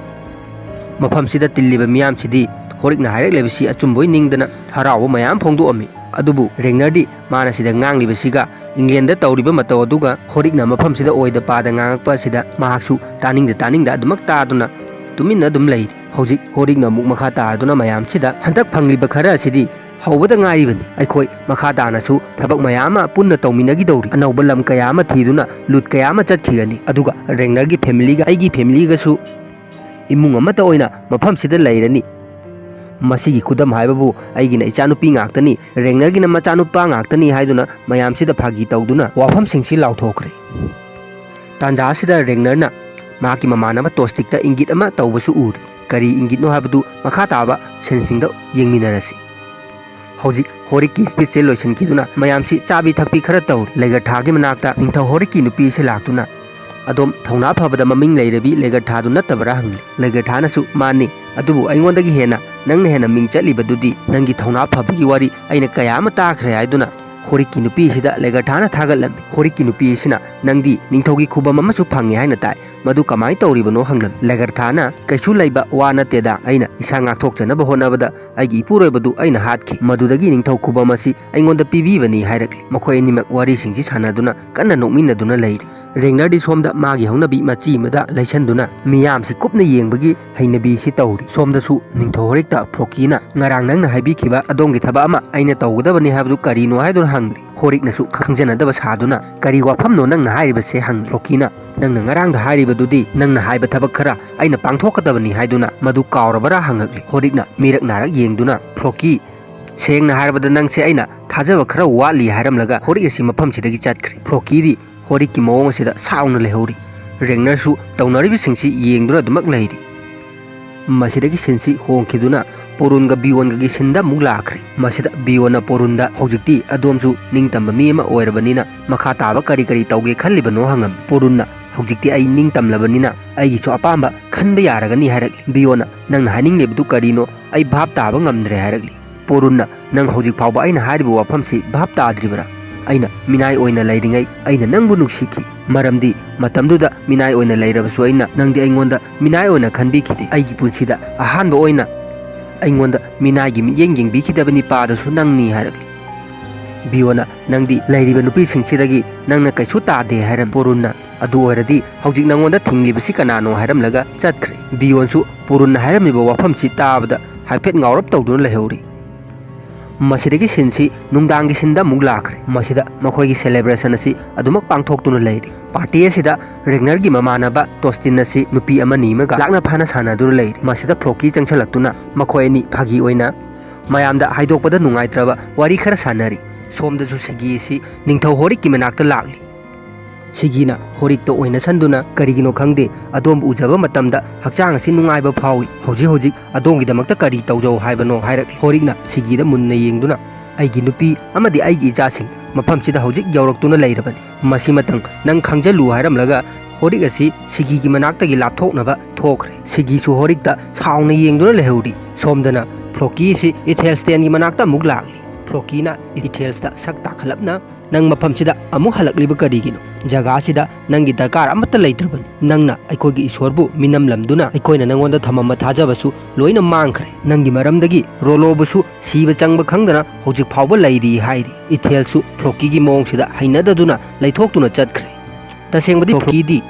ꯃꯐꯝꯁꯤꯗ ꯇꯤꯜꯂꯤꯕ ꯃꯤꯌꯥꯝꯁꯤꯗꯤ ꯍꯣꯔꯤꯛꯅ ꯍꯥꯏꯔꯛꯂꯤꯕꯁꯤ ꯑꯆꯨꯝꯕꯣꯏ ꯅꯤꯡꯗꯅ ꯍꯔꯥꯎꯕ ꯃꯌꯥꯝ ꯐꯣꯡꯗꯣꯛꯑꯝꯃꯤ꯫ ꯑꯗꯨꯕꯨ ꯔꯦꯒꯅꯔꯗꯤ ꯃꯥꯅ ꯁꯤꯗ ꯉꯥꯡꯂꯤꯕꯁꯤꯒ ꯏꯪꯂꯦꯟꯗ ꯇꯧꯔꯤꯕ ꯃꯇꯧ ꯑꯗꯨꯒ ꯍꯣꯔꯤꯛꯅ ꯃꯐꯝꯁꯤꯗ ꯑꯣꯏꯗ ꯄꯥꯗ ꯉꯥꯡꯉꯛꯄ ꯑꯁꯤꯗ ꯃꯍꯥꯛꯁꯨ ꯇꯥꯅꯤꯡꯗ ꯇꯥꯅꯤꯡꯗ ꯑꯗꯨꯃꯛ ꯇꯥꯗꯨꯅ ꯇꯨꯃꯤꯟꯅ ꯑꯗꯨꯝ ꯂꯩꯔꯤ꯫ ꯍꯧꯖꯤꯛ ꯍꯣꯔꯤꯛꯅ ꯑꯃꯨꯛ ꯃꯈꯥ ꯇꯥꯔꯗꯨꯅ ꯃꯌꯥꯝꯁꯤꯗ, "ꯍꯟꯗꯛ ꯐꯪꯂꯤꯕ ꯈꯔ ꯑꯁꯤꯗꯤ ꯍꯧꯕꯗ ꯉꯥꯏꯔꯤꯕꯅꯤ꯫ ꯑꯩꯈꯣꯏ ꯃꯈꯥ ꯇꯥꯅꯁꯨ ꯊꯕꯛ ꯃꯌꯥꯝ ꯑꯃ ꯄꯨꯟꯅ ꯇꯧꯃꯤꯟꯅꯈꯤꯗꯧꯔꯤ꯫ ꯑꯅꯧꯕ ꯂꯝ ꯀꯌꯥ ꯑꯃ ꯊꯤꯗꯨꯅ ꯂꯨꯠ ꯀꯌꯥ ꯑꯃ ꯆꯠꯈꯤꯒꯅꯤ, ꯑꯗꯨꯒ ꯔꯦꯒꯅꯔꯒꯤ ꯐꯦꯃꯤꯂꯤꯒ ꯑꯩꯒꯤ ꯐꯦꯃꯤꯂꯤꯒꯁꯨ ꯏꯃꯨꯡ ꯑꯃꯠꯇ ꯑꯣꯏꯅ ꯃꯐꯝꯁꯤꯗ ꯂꯩꯔꯅꯤ꯫ ꯃꯁꯤꯒꯤ ꯈꯨꯗꯝ ꯍꯥꯏꯕꯕꯨ ꯑꯩꯒꯤꯅ ꯏꯆꯥꯅꯨꯄꯤ ꯉꯥꯛꯇꯅꯤ, ꯔꯦꯒꯅꯔꯒꯤꯅ ꯃꯆꯥꯅꯨꯄꯥ ꯉꯥꯛꯇꯅꯤ" ꯍꯥꯏꯗꯨꯅ ꯃꯌꯥꯝꯁꯤꯗ ꯐꯥꯒꯤ ꯇꯧꯗꯨꯅ ꯋꯥꯐꯝꯁꯤꯡꯁꯤ ꯂꯥꯎꯊꯣꯛꯈ꯭ꯔꯦ꯫ ꯇꯥꯟꯖꯥ ꯑꯁꯤꯗ ꯔꯦꯒꯅꯔꯅ ꯃꯍꯥꯛꯀꯤ ꯃꯃꯥꯟꯅꯕ ꯇꯣꯁꯇꯤꯛꯇ ꯏꯪꯒꯤꯠ ꯑꯃ ꯇꯧꯕꯁꯨ ꯎꯔꯦ꯫ ꯀꯔꯤ ꯏꯪꯒꯤꯠꯅꯣ ꯍꯥꯏꯕꯗꯨ ꯃꯈꯥ ꯇꯥꯕ ꯁꯤꯟꯁꯤꯡꯗ ꯌꯦꯡꯃꯤꯟꯅꯔꯁꯤ꯫ ꯍꯧꯖꯤꯛ ꯍꯣꯔꯤꯛꯀꯤ ꯁ꯭ꯄꯤꯆꯁꯦ ꯂꯣꯏꯁꯤꯟꯈꯤꯗꯨꯅ ꯃꯌꯥꯝꯁꯤ ꯆꯥꯕꯤ ꯊꯛꯄꯤ ꯈꯔ ꯇꯧꯔꯤ꯫ ꯂꯩꯒꯔꯊꯥꯒꯤ ꯃꯅꯥꯛꯇ ꯅꯤꯡꯊꯧ ꯍꯣꯔꯤꯛꯀꯤ ꯅꯨꯄꯤ ꯑꯁꯤ ꯂꯥꯛꯇꯨꯅ, "ꯑꯗꯣꯝ ꯊꯧꯅꯥ ꯐꯕꯗ ꯃꯃꯤꯡ ꯂꯩꯔꯕꯤ ꯂꯩꯒꯔꯊꯥꯗꯨ ꯅꯠꯇꯕ꯭ꯔꯥ?" ꯍꯪꯂꯤ꯫ ꯂꯩꯒꯔꯊꯥꯅꯁꯨ, "ꯃꯥꯅꯤ, ꯑꯗꯨꯕꯨ ꯑꯩꯉꯣꯟꯗꯒꯤ ꯍꯦꯟꯅ ꯅꯪꯅ ꯍꯦꯟꯅ ꯃꯤꯡ ꯆꯠꯂꯤꯕꯗꯨꯗꯤ ꯅꯪꯒꯤ ꯊꯧꯅꯥ ꯐꯕꯒꯤ ꯋꯥꯔꯤ ꯑꯩꯅ ꯀꯌꯥ ꯑꯃ ꯇꯥꯈ꯭ꯔꯦ" ꯍꯥꯏꯗꯨꯅ ꯍꯣꯔꯤꯛꯀꯤ ꯅꯨꯄꯤ ꯑꯁꯤꯗ ꯂꯩꯒꯔꯊꯥꯅ ꯊꯥꯒꯠꯂꯝꯃꯤ꯫ ꯍꯣꯔꯤꯛꯀꯤ ꯅꯨꯄꯤ ꯑꯁꯤꯅ, "ꯅꯪꯗꯤ ꯅꯤꯡꯊꯧꯒꯤ ꯈꯨꯕꯝ ꯑꯃꯁꯨ ꯐꯪꯉꯤ ꯍꯥꯏꯅ ꯇꯥꯏ, ꯃꯗꯨ ꯀꯃꯥꯏꯅ ꯇꯧꯔꯤꯕꯅꯣ?" ꯍꯪꯂꯝꯃꯤ꯫ ꯂꯩꯒꯔꯊꯥꯅ, "ꯀꯩꯁꯨ ꯂꯩꯕ ꯋꯥ ꯅꯠꯇꯦꯗ, ꯑꯩꯅ ꯏꯁꯥ ꯉꯥꯛꯊꯣꯛꯆꯅꯕ ꯍꯣꯠꯅꯕꯗ ꯑꯩꯒꯤ ꯏꯄꯨꯔꯣꯏꯕꯗꯨ ꯑꯩꯅ ꯍꯥꯠꯈꯤ, ꯃꯗꯨꯗꯒꯤ ꯅꯤꯡꯊꯧ ꯈꯨꯕꯝ ꯑꯁꯤ ꯑꯩꯉꯣꯟꯗ ꯄꯤꯕꯤꯕꯅꯤ" ꯍꯥꯏꯔꯛꯂꯤ꯫ ꯃꯈꯣꯏ ꯑꯅꯤꯃꯛ ꯋꯥꯔꯤꯁꯤꯡꯁꯤ ꯁꯥꯟꯅꯗꯨꯅ ꯀꯟꯅ ꯅꯣꯛꯃꯤꯟꯅꯗꯨꯅ ꯂꯩꯔꯤ꯫ ꯔꯦꯡꯅꯔꯗꯤ ꯁꯣꯝꯗ ꯃꯥꯒꯤ ꯍꯧꯅꯕꯤ ꯃꯆꯤ ꯑꯃꯗ ꯂꯩꯁꯟꯗꯨꯅ ꯃꯤꯌꯥꯝꯁꯤ ꯀꯨꯞꯅ ꯌꯦꯡꯕꯒꯤ ꯍꯩꯅꯕꯤꯁꯤ ꯇꯧꯔꯤ꯫ ꯁꯣꯝꯗꯁꯨ ꯅꯤꯡꯊꯧ ꯍꯣꯔꯤꯛꯇ ꯐ꯭ꯂꯣꯀꯤꯅ ꯉꯔꯥꯡ ꯅꯪꯅ ꯍꯥꯏꯕꯤꯈꯤꯕ ꯑꯗꯣꯝꯒꯤ ꯊꯕꯛ ꯑꯃ ꯑꯩꯅ ꯇꯧꯒꯗꯕꯅꯤ ꯍꯥꯏꯕꯗꯨ ꯀꯔꯤꯅꯣ ꯍꯥꯏꯗꯨꯅ ꯍꯪꯂꯤ꯫ ꯍꯣꯔꯤꯛꯅꯁꯨ ꯈꯪꯖꯅꯗꯕ ꯁꯥꯗꯨꯅ ꯀꯔꯤ ꯋꯥꯐꯝꯅꯣ ꯅꯪꯅ ꯍꯥꯏꯔꯤꯕꯁꯦ ꯍꯪꯂꯤ꯫ ꯐ꯭ꯂꯣꯀꯤꯅ ꯅꯪꯅ ꯉꯔꯥꯡꯗ ꯍꯥꯏꯔꯤꯕꯗꯨꯗꯤ ꯅꯪꯅ ꯍꯥꯏꯕ ꯊꯕꯛ ꯈꯔ ꯑꯩꯅ ꯄꯥꯡꯊꯣꯛꯀꯗꯕꯅꯤ ꯍꯥꯏꯗꯨꯅ ꯃꯗꯨ ꯀꯥꯎꯔꯕꯔꯥ ꯍꯪꯉꯛꯂꯤ꯫ ꯍꯣꯔꯤꯛꯅ ꯃꯤꯔꯛ ꯅꯥꯔꯛ ꯌꯦꯡꯗꯨꯅ ꯐ꯭ꯂꯣꯀꯤ, ꯁꯦꯡꯅ ꯍꯥꯏꯔꯕꯗ ꯅꯪꯁꯦ ꯑꯩꯅ ꯊꯥꯖꯕ ꯈꯔ ꯋꯥꯠꯂꯤ ꯍꯥꯏꯔꯝꯂꯒ ꯍꯣꯔꯤꯛ ꯑꯁꯤ ꯃꯐꯝꯁꯤꯗꯒꯤ ꯆꯠꯈ꯭ꯔꯦ꯫ ꯐ꯭ꯂꯣꯀꯤꯗꯤ ꯍꯣꯔꯤꯛꯀꯤ ꯃꯑꯣꯡ ꯑꯁꯤꯗ ꯁꯥꯎꯅ ꯂꯩꯍꯧꯔꯤ꯫ ꯔꯦꯡꯅꯔꯁꯨ ꯇꯧꯅꯔꯤꯕꯁꯤꯡꯁꯤ ꯌꯦꯡꯗꯨꯅ ꯑꯗꯨꯃꯛ ꯂꯩꯔꯤ꯫ ꯃꯁꯤꯗꯒꯤ ꯁꯤꯟꯁꯤ ꯍꯣꯡꯈꯤꯗꯨꯅ ꯄꯣꯔꯨꯟꯒ ꯕꯤꯌꯣꯟꯒꯒꯤ ꯁꯤꯟꯗ ꯑꯃꯨꯛ ꯂꯥꯛꯈ꯭ꯔꯦ꯫ ꯃꯁꯤꯗ ꯕꯤꯌꯣꯟꯅ ꯄꯣꯔꯨꯟꯗ ꯍꯧꯖꯤꯛꯇꯤ ꯑꯗꯣꯝꯁꯨ ꯅꯤꯡꯇꯝꯕ ꯃꯤ ꯑꯃ ꯑꯣꯏꯔꯕꯅꯤꯅ ꯃꯈꯥ ꯇꯥꯕ ꯀꯔꯤ ꯀꯔꯤ ꯇꯧꯒꯦ ꯈꯜꯂꯤꯕꯅꯣ ꯍꯪꯉꯝꯃꯤ꯫ ꯄꯣꯔꯨꯟꯅ ꯍꯧꯖꯤꯛꯇꯤ ꯑꯩ ꯅꯤꯡꯇꯝꯂꯕꯅꯤꯅ ꯑꯩꯒꯤꯁꯨ ꯑꯄꯥꯝꯕ ꯈꯟꯕ ꯌꯥꯔꯒꯅꯤ ꯍꯥꯏꯔꯛꯂꯤ꯫ ꯕꯤꯌꯣꯟꯅ ꯅꯪꯅ ꯍꯥꯏꯅꯤꯡꯂꯤꯕꯗꯨ ꯀꯔꯤꯅꯣ ꯑꯩ ꯚꯥꯞ ꯇꯥꯕ ꯉꯝꯗ꯭ꯔꯦ ꯍꯥꯏꯔꯛꯂꯤ꯫ ꯄꯣꯔꯨꯟꯅ ꯅꯪ ꯍꯧꯖꯤꯛ ꯐꯥꯎꯕ ꯑꯩꯅ ꯍꯥꯏꯔꯤꯕ ꯋꯥꯐꯝꯁꯤ ꯚꯥꯞ ꯇꯥꯗ꯭ꯔꯤꯕꯔꯥ? ꯑꯩꯅ ꯃꯤꯅꯥꯏ ꯑꯣꯏꯅ ꯂꯩꯔꯤꯉꯩ ꯑꯩꯅ ꯅꯪꯕꯨ ꯅꯨꯡꯁꯤꯈꯤ꯫ ꯃꯔꯝꯗꯤ ꯃꯇꯝꯗꯨꯗ ꯃꯤꯅꯥꯏ ꯑꯣꯏꯅ ꯂꯩꯔꯕꯁꯨ ꯑꯩꯅ ꯅꯪꯗꯤ ꯑꯩꯉꯣꯟꯗ ꯃꯤꯅꯥꯏ ꯑꯣꯏꯅ ꯈꯟꯕꯤꯈꯤꯗꯦ꯫ ꯑꯩꯒꯤ ꯄꯨꯟꯁꯤꯗ ꯑꯍꯥꯟꯕ ꯑꯣꯏꯅ ꯑꯩꯉꯣꯟꯗ ꯃꯤꯅꯥꯏꯒꯤ ꯃꯤꯠꯌꯦꯡ ꯌꯦꯡꯕꯤꯈꯤꯗꯕ ꯅꯤꯄꯥꯗꯨꯁꯨ ꯅꯪꯅꯤ ꯍꯥꯏꯔꯛꯂꯤ꯫ ꯕꯤꯌꯣꯅ ꯅꯪꯗꯤ ꯂꯩꯔꯤꯕ ꯅꯨꯄꯤꯁꯤꯡꯁꯤꯗꯒꯤ ꯅꯪꯅ ꯀꯩꯁꯨ ꯇꯥꯗꯦ ꯍꯥꯏꯔꯝ꯫ ꯄꯣꯔꯨꯟꯅ ꯑꯗꯨ ꯑꯣꯏꯔꯗꯤ ꯍꯧꯖꯤꯛ ꯅꯪꯉꯣꯟꯗ ꯊꯤꯡꯂꯤꯕꯁꯤ ꯀꯅꯥꯅꯣ ꯍꯥꯏꯔꯝꯂꯒ ꯆꯠꯈ꯭ꯔꯦ꯫ ꯕꯤꯌꯣꯟꯁꯨ ꯄꯣꯔꯨꯟꯅ ꯍꯥꯏꯔꯝꯃꯤꯕ ꯋꯥꯐꯝꯁꯤ ꯇꯥꯕꯗ ꯍꯥꯏꯐꯦꯠ ꯉꯥꯎꯔꯞ ꯇꯧꯗꯨꯅ ꯂꯩꯍꯧꯔꯤ꯫ ꯃꯁꯤꯗꯒꯤ ꯁꯤꯟꯁꯤ ꯅꯨꯡꯗꯥꯡꯒꯤ ꯁꯤꯟꯗ ꯑꯃꯨꯛ ꯂꯥꯛꯈ꯭ꯔꯦ꯫ ꯃꯁꯤꯗ ꯃꯈꯣꯏꯒꯤ ꯁꯦꯂꯦꯕ꯭ꯔꯦꯁꯟ ꯑꯁꯤ ꯑꯗꯨꯃꯛ ꯄꯥꯡꯊꯣꯛꯇꯨꯅ ꯂꯩꯔꯤ꯫ ꯄꯥꯔꯇꯤ ꯑꯁꯤꯗ ꯔꯦꯒꯅꯔꯒꯤ ꯃꯃꯥꯟꯅꯕ ꯇꯣꯁꯇꯤꯟ ꯑꯁꯤ ꯅꯨꯄꯤ ꯑꯃꯅꯤ ꯑꯃꯒ ꯂꯥꯛꯅ ꯐꯥꯅ ꯁꯥꯟꯅꯗꯨꯅ ꯂꯩꯔꯤ꯫ ꯃꯁꯤꯗ ꯐ꯭ꯂꯣꯀꯤ ꯆꯪꯁꯤꯜꯂꯛꯇꯨꯅ ꯃꯈꯣꯏ ꯑꯅꯤ ꯐꯥꯒꯤ ꯑꯣꯏꯅ ꯃꯌꯥꯝꯗ ꯍꯥꯏꯗꯣꯛꯄꯗ ꯅꯨꯡꯉꯥꯏꯇ꯭ꯔꯕ ꯋꯥꯔꯤ ꯈꯔ ꯁꯥꯟꯅꯔꯤ꯫ ꯁꯣꯝꯗꯁꯨ ꯁꯤꯒꯤ ꯑꯁꯤ ꯅꯤꯡꯊꯧ ꯍꯣꯔꯤꯛꯀꯤ ꯃꯅꯥꯛꯇ ꯂꯥꯛꯂꯤ꯫ ꯁꯤꯒꯤꯅ ꯍꯣꯔꯤꯛꯇ ꯑꯣꯏꯅꯁꯟꯗꯨꯅ ꯀꯔꯤꯒꯤꯅꯣ ꯈꯪꯗꯦ ꯑꯗꯣꯝꯕꯨ ꯎꯖꯕ ꯃꯇꯝꯗ ꯍꯛꯆꯥꯡ ꯑꯁꯤ ꯅꯨꯡꯉꯥꯏꯕ ꯐꯥꯎꯏ꯫ ꯍꯧꯖꯤꯛ ꯍꯧꯖꯤꯛ ꯑꯗꯣꯝꯒꯤꯗꯃꯛꯇ ꯀꯔꯤ ꯇꯧꯖꯧ ꯍꯥꯏꯕꯅꯣ ꯍꯥꯏꯔꯛꯂꯤ꯫ ꯍꯣꯔꯤꯛꯅ ꯁꯤꯒꯤꯗ ꯃꯨꯟꯅ ꯌꯦꯡꯗꯨꯅ ꯑꯩꯒꯤ ꯅꯨꯄꯤ ꯑꯃꯗꯤ ꯑꯩꯒꯤ ꯏꯆꯥꯁꯤꯡ ꯃꯐꯝꯁꯤꯗ ꯍꯧꯖꯤꯛ ꯌꯧꯔꯛꯇꯨꯅ ꯂꯩꯔꯕꯅꯤ꯫ ꯃꯁꯤꯃꯇꯪ ꯅꯪ ꯈꯪꯖꯜꯂꯨ ꯍꯥꯏꯔꯝꯂꯒ ꯍꯣꯔꯤꯛ ꯑꯁꯤ ꯁꯤꯒꯤꯒꯤ ꯃꯅꯥꯛꯇꯒꯤ ꯂꯥꯞꯊꯣꯛꯅꯕ ꯊꯣꯛꯈ꯭ꯔꯦ꯫ ꯁꯤꯒꯤꯁꯨ ꯍꯣꯔꯤꯛꯇ ꯁꯥꯎꯅ ꯌꯦꯡꯗꯨꯅ ꯂꯩꯍꯧꯔꯤ꯫ ꯁꯣꯝꯗꯅ ꯐ꯭ꯂꯣꯀꯤ ꯑꯁꯤ ꯏꯊꯦꯜꯁꯇꯦꯟꯒꯤ ꯃꯅꯥꯛꯇ ꯑꯃꯨꯛ ꯂꯥꯛꯂꯤ꯫ ꯐ꯭ꯂꯣꯀꯤꯅ ꯏꯊꯦꯜꯁꯇ ꯁꯛ ꯇꯥꯈꯠꯂꯞꯅ ꯅꯪ ꯃꯐꯝꯁꯤꯗ ꯑꯃꯨꯛ ꯍꯜꯂꯛꯂꯤꯕ ꯀꯔꯤꯒꯤꯅꯣ? ꯖꯒꯥꯁꯤꯗ ꯅꯪꯒꯤ ꯗꯔꯀꯥꯔ ꯑꯃꯠꯇ ꯂꯩꯇ꯭ꯔꯕꯅꯤ꯫ ꯅꯪꯅ ꯑꯩꯈꯣꯏꯒꯤ ꯏꯁꯣꯔꯕꯨ ꯃꯤꯅꯝꯂꯝꯗꯨꯅ ꯑꯩꯈꯣꯏꯅ ꯅꯪꯉꯣꯟꯗ ꯊꯝꯃꯝꯕ ꯊꯥꯖꯕꯁꯨ ꯂꯣꯏꯅ ꯃꯥꯡꯈ꯭ꯔꯦ꯫ ꯅꯪꯒꯤ ꯃꯔꯝꯗꯒꯤ ꯔꯣꯂꯣꯕꯨꯁꯨ ꯁꯤꯕ ꯆꯪꯕ ꯈꯪꯗꯅ ꯍꯧꯖꯤꯛ ꯐꯥꯎꯕ ꯂꯩꯔꯤ ꯍꯥꯏꯔꯤ꯫ ꯏꯊꯦꯜꯁꯨ ꯐ꯭ꯂꯣꯀꯤꯒꯤ ꯃꯑꯣꯡꯁꯤꯗ ꯍꯩꯅꯗꯗꯨꯅ ꯂꯩꯊꯣꯛꯇꯨꯅ ꯆꯠꯈ꯭ꯔꯦ꯫ ꯇꯁꯦꯡꯕꯗꯤ ꯐ꯭ꯔꯣꯀꯤꯗꯤ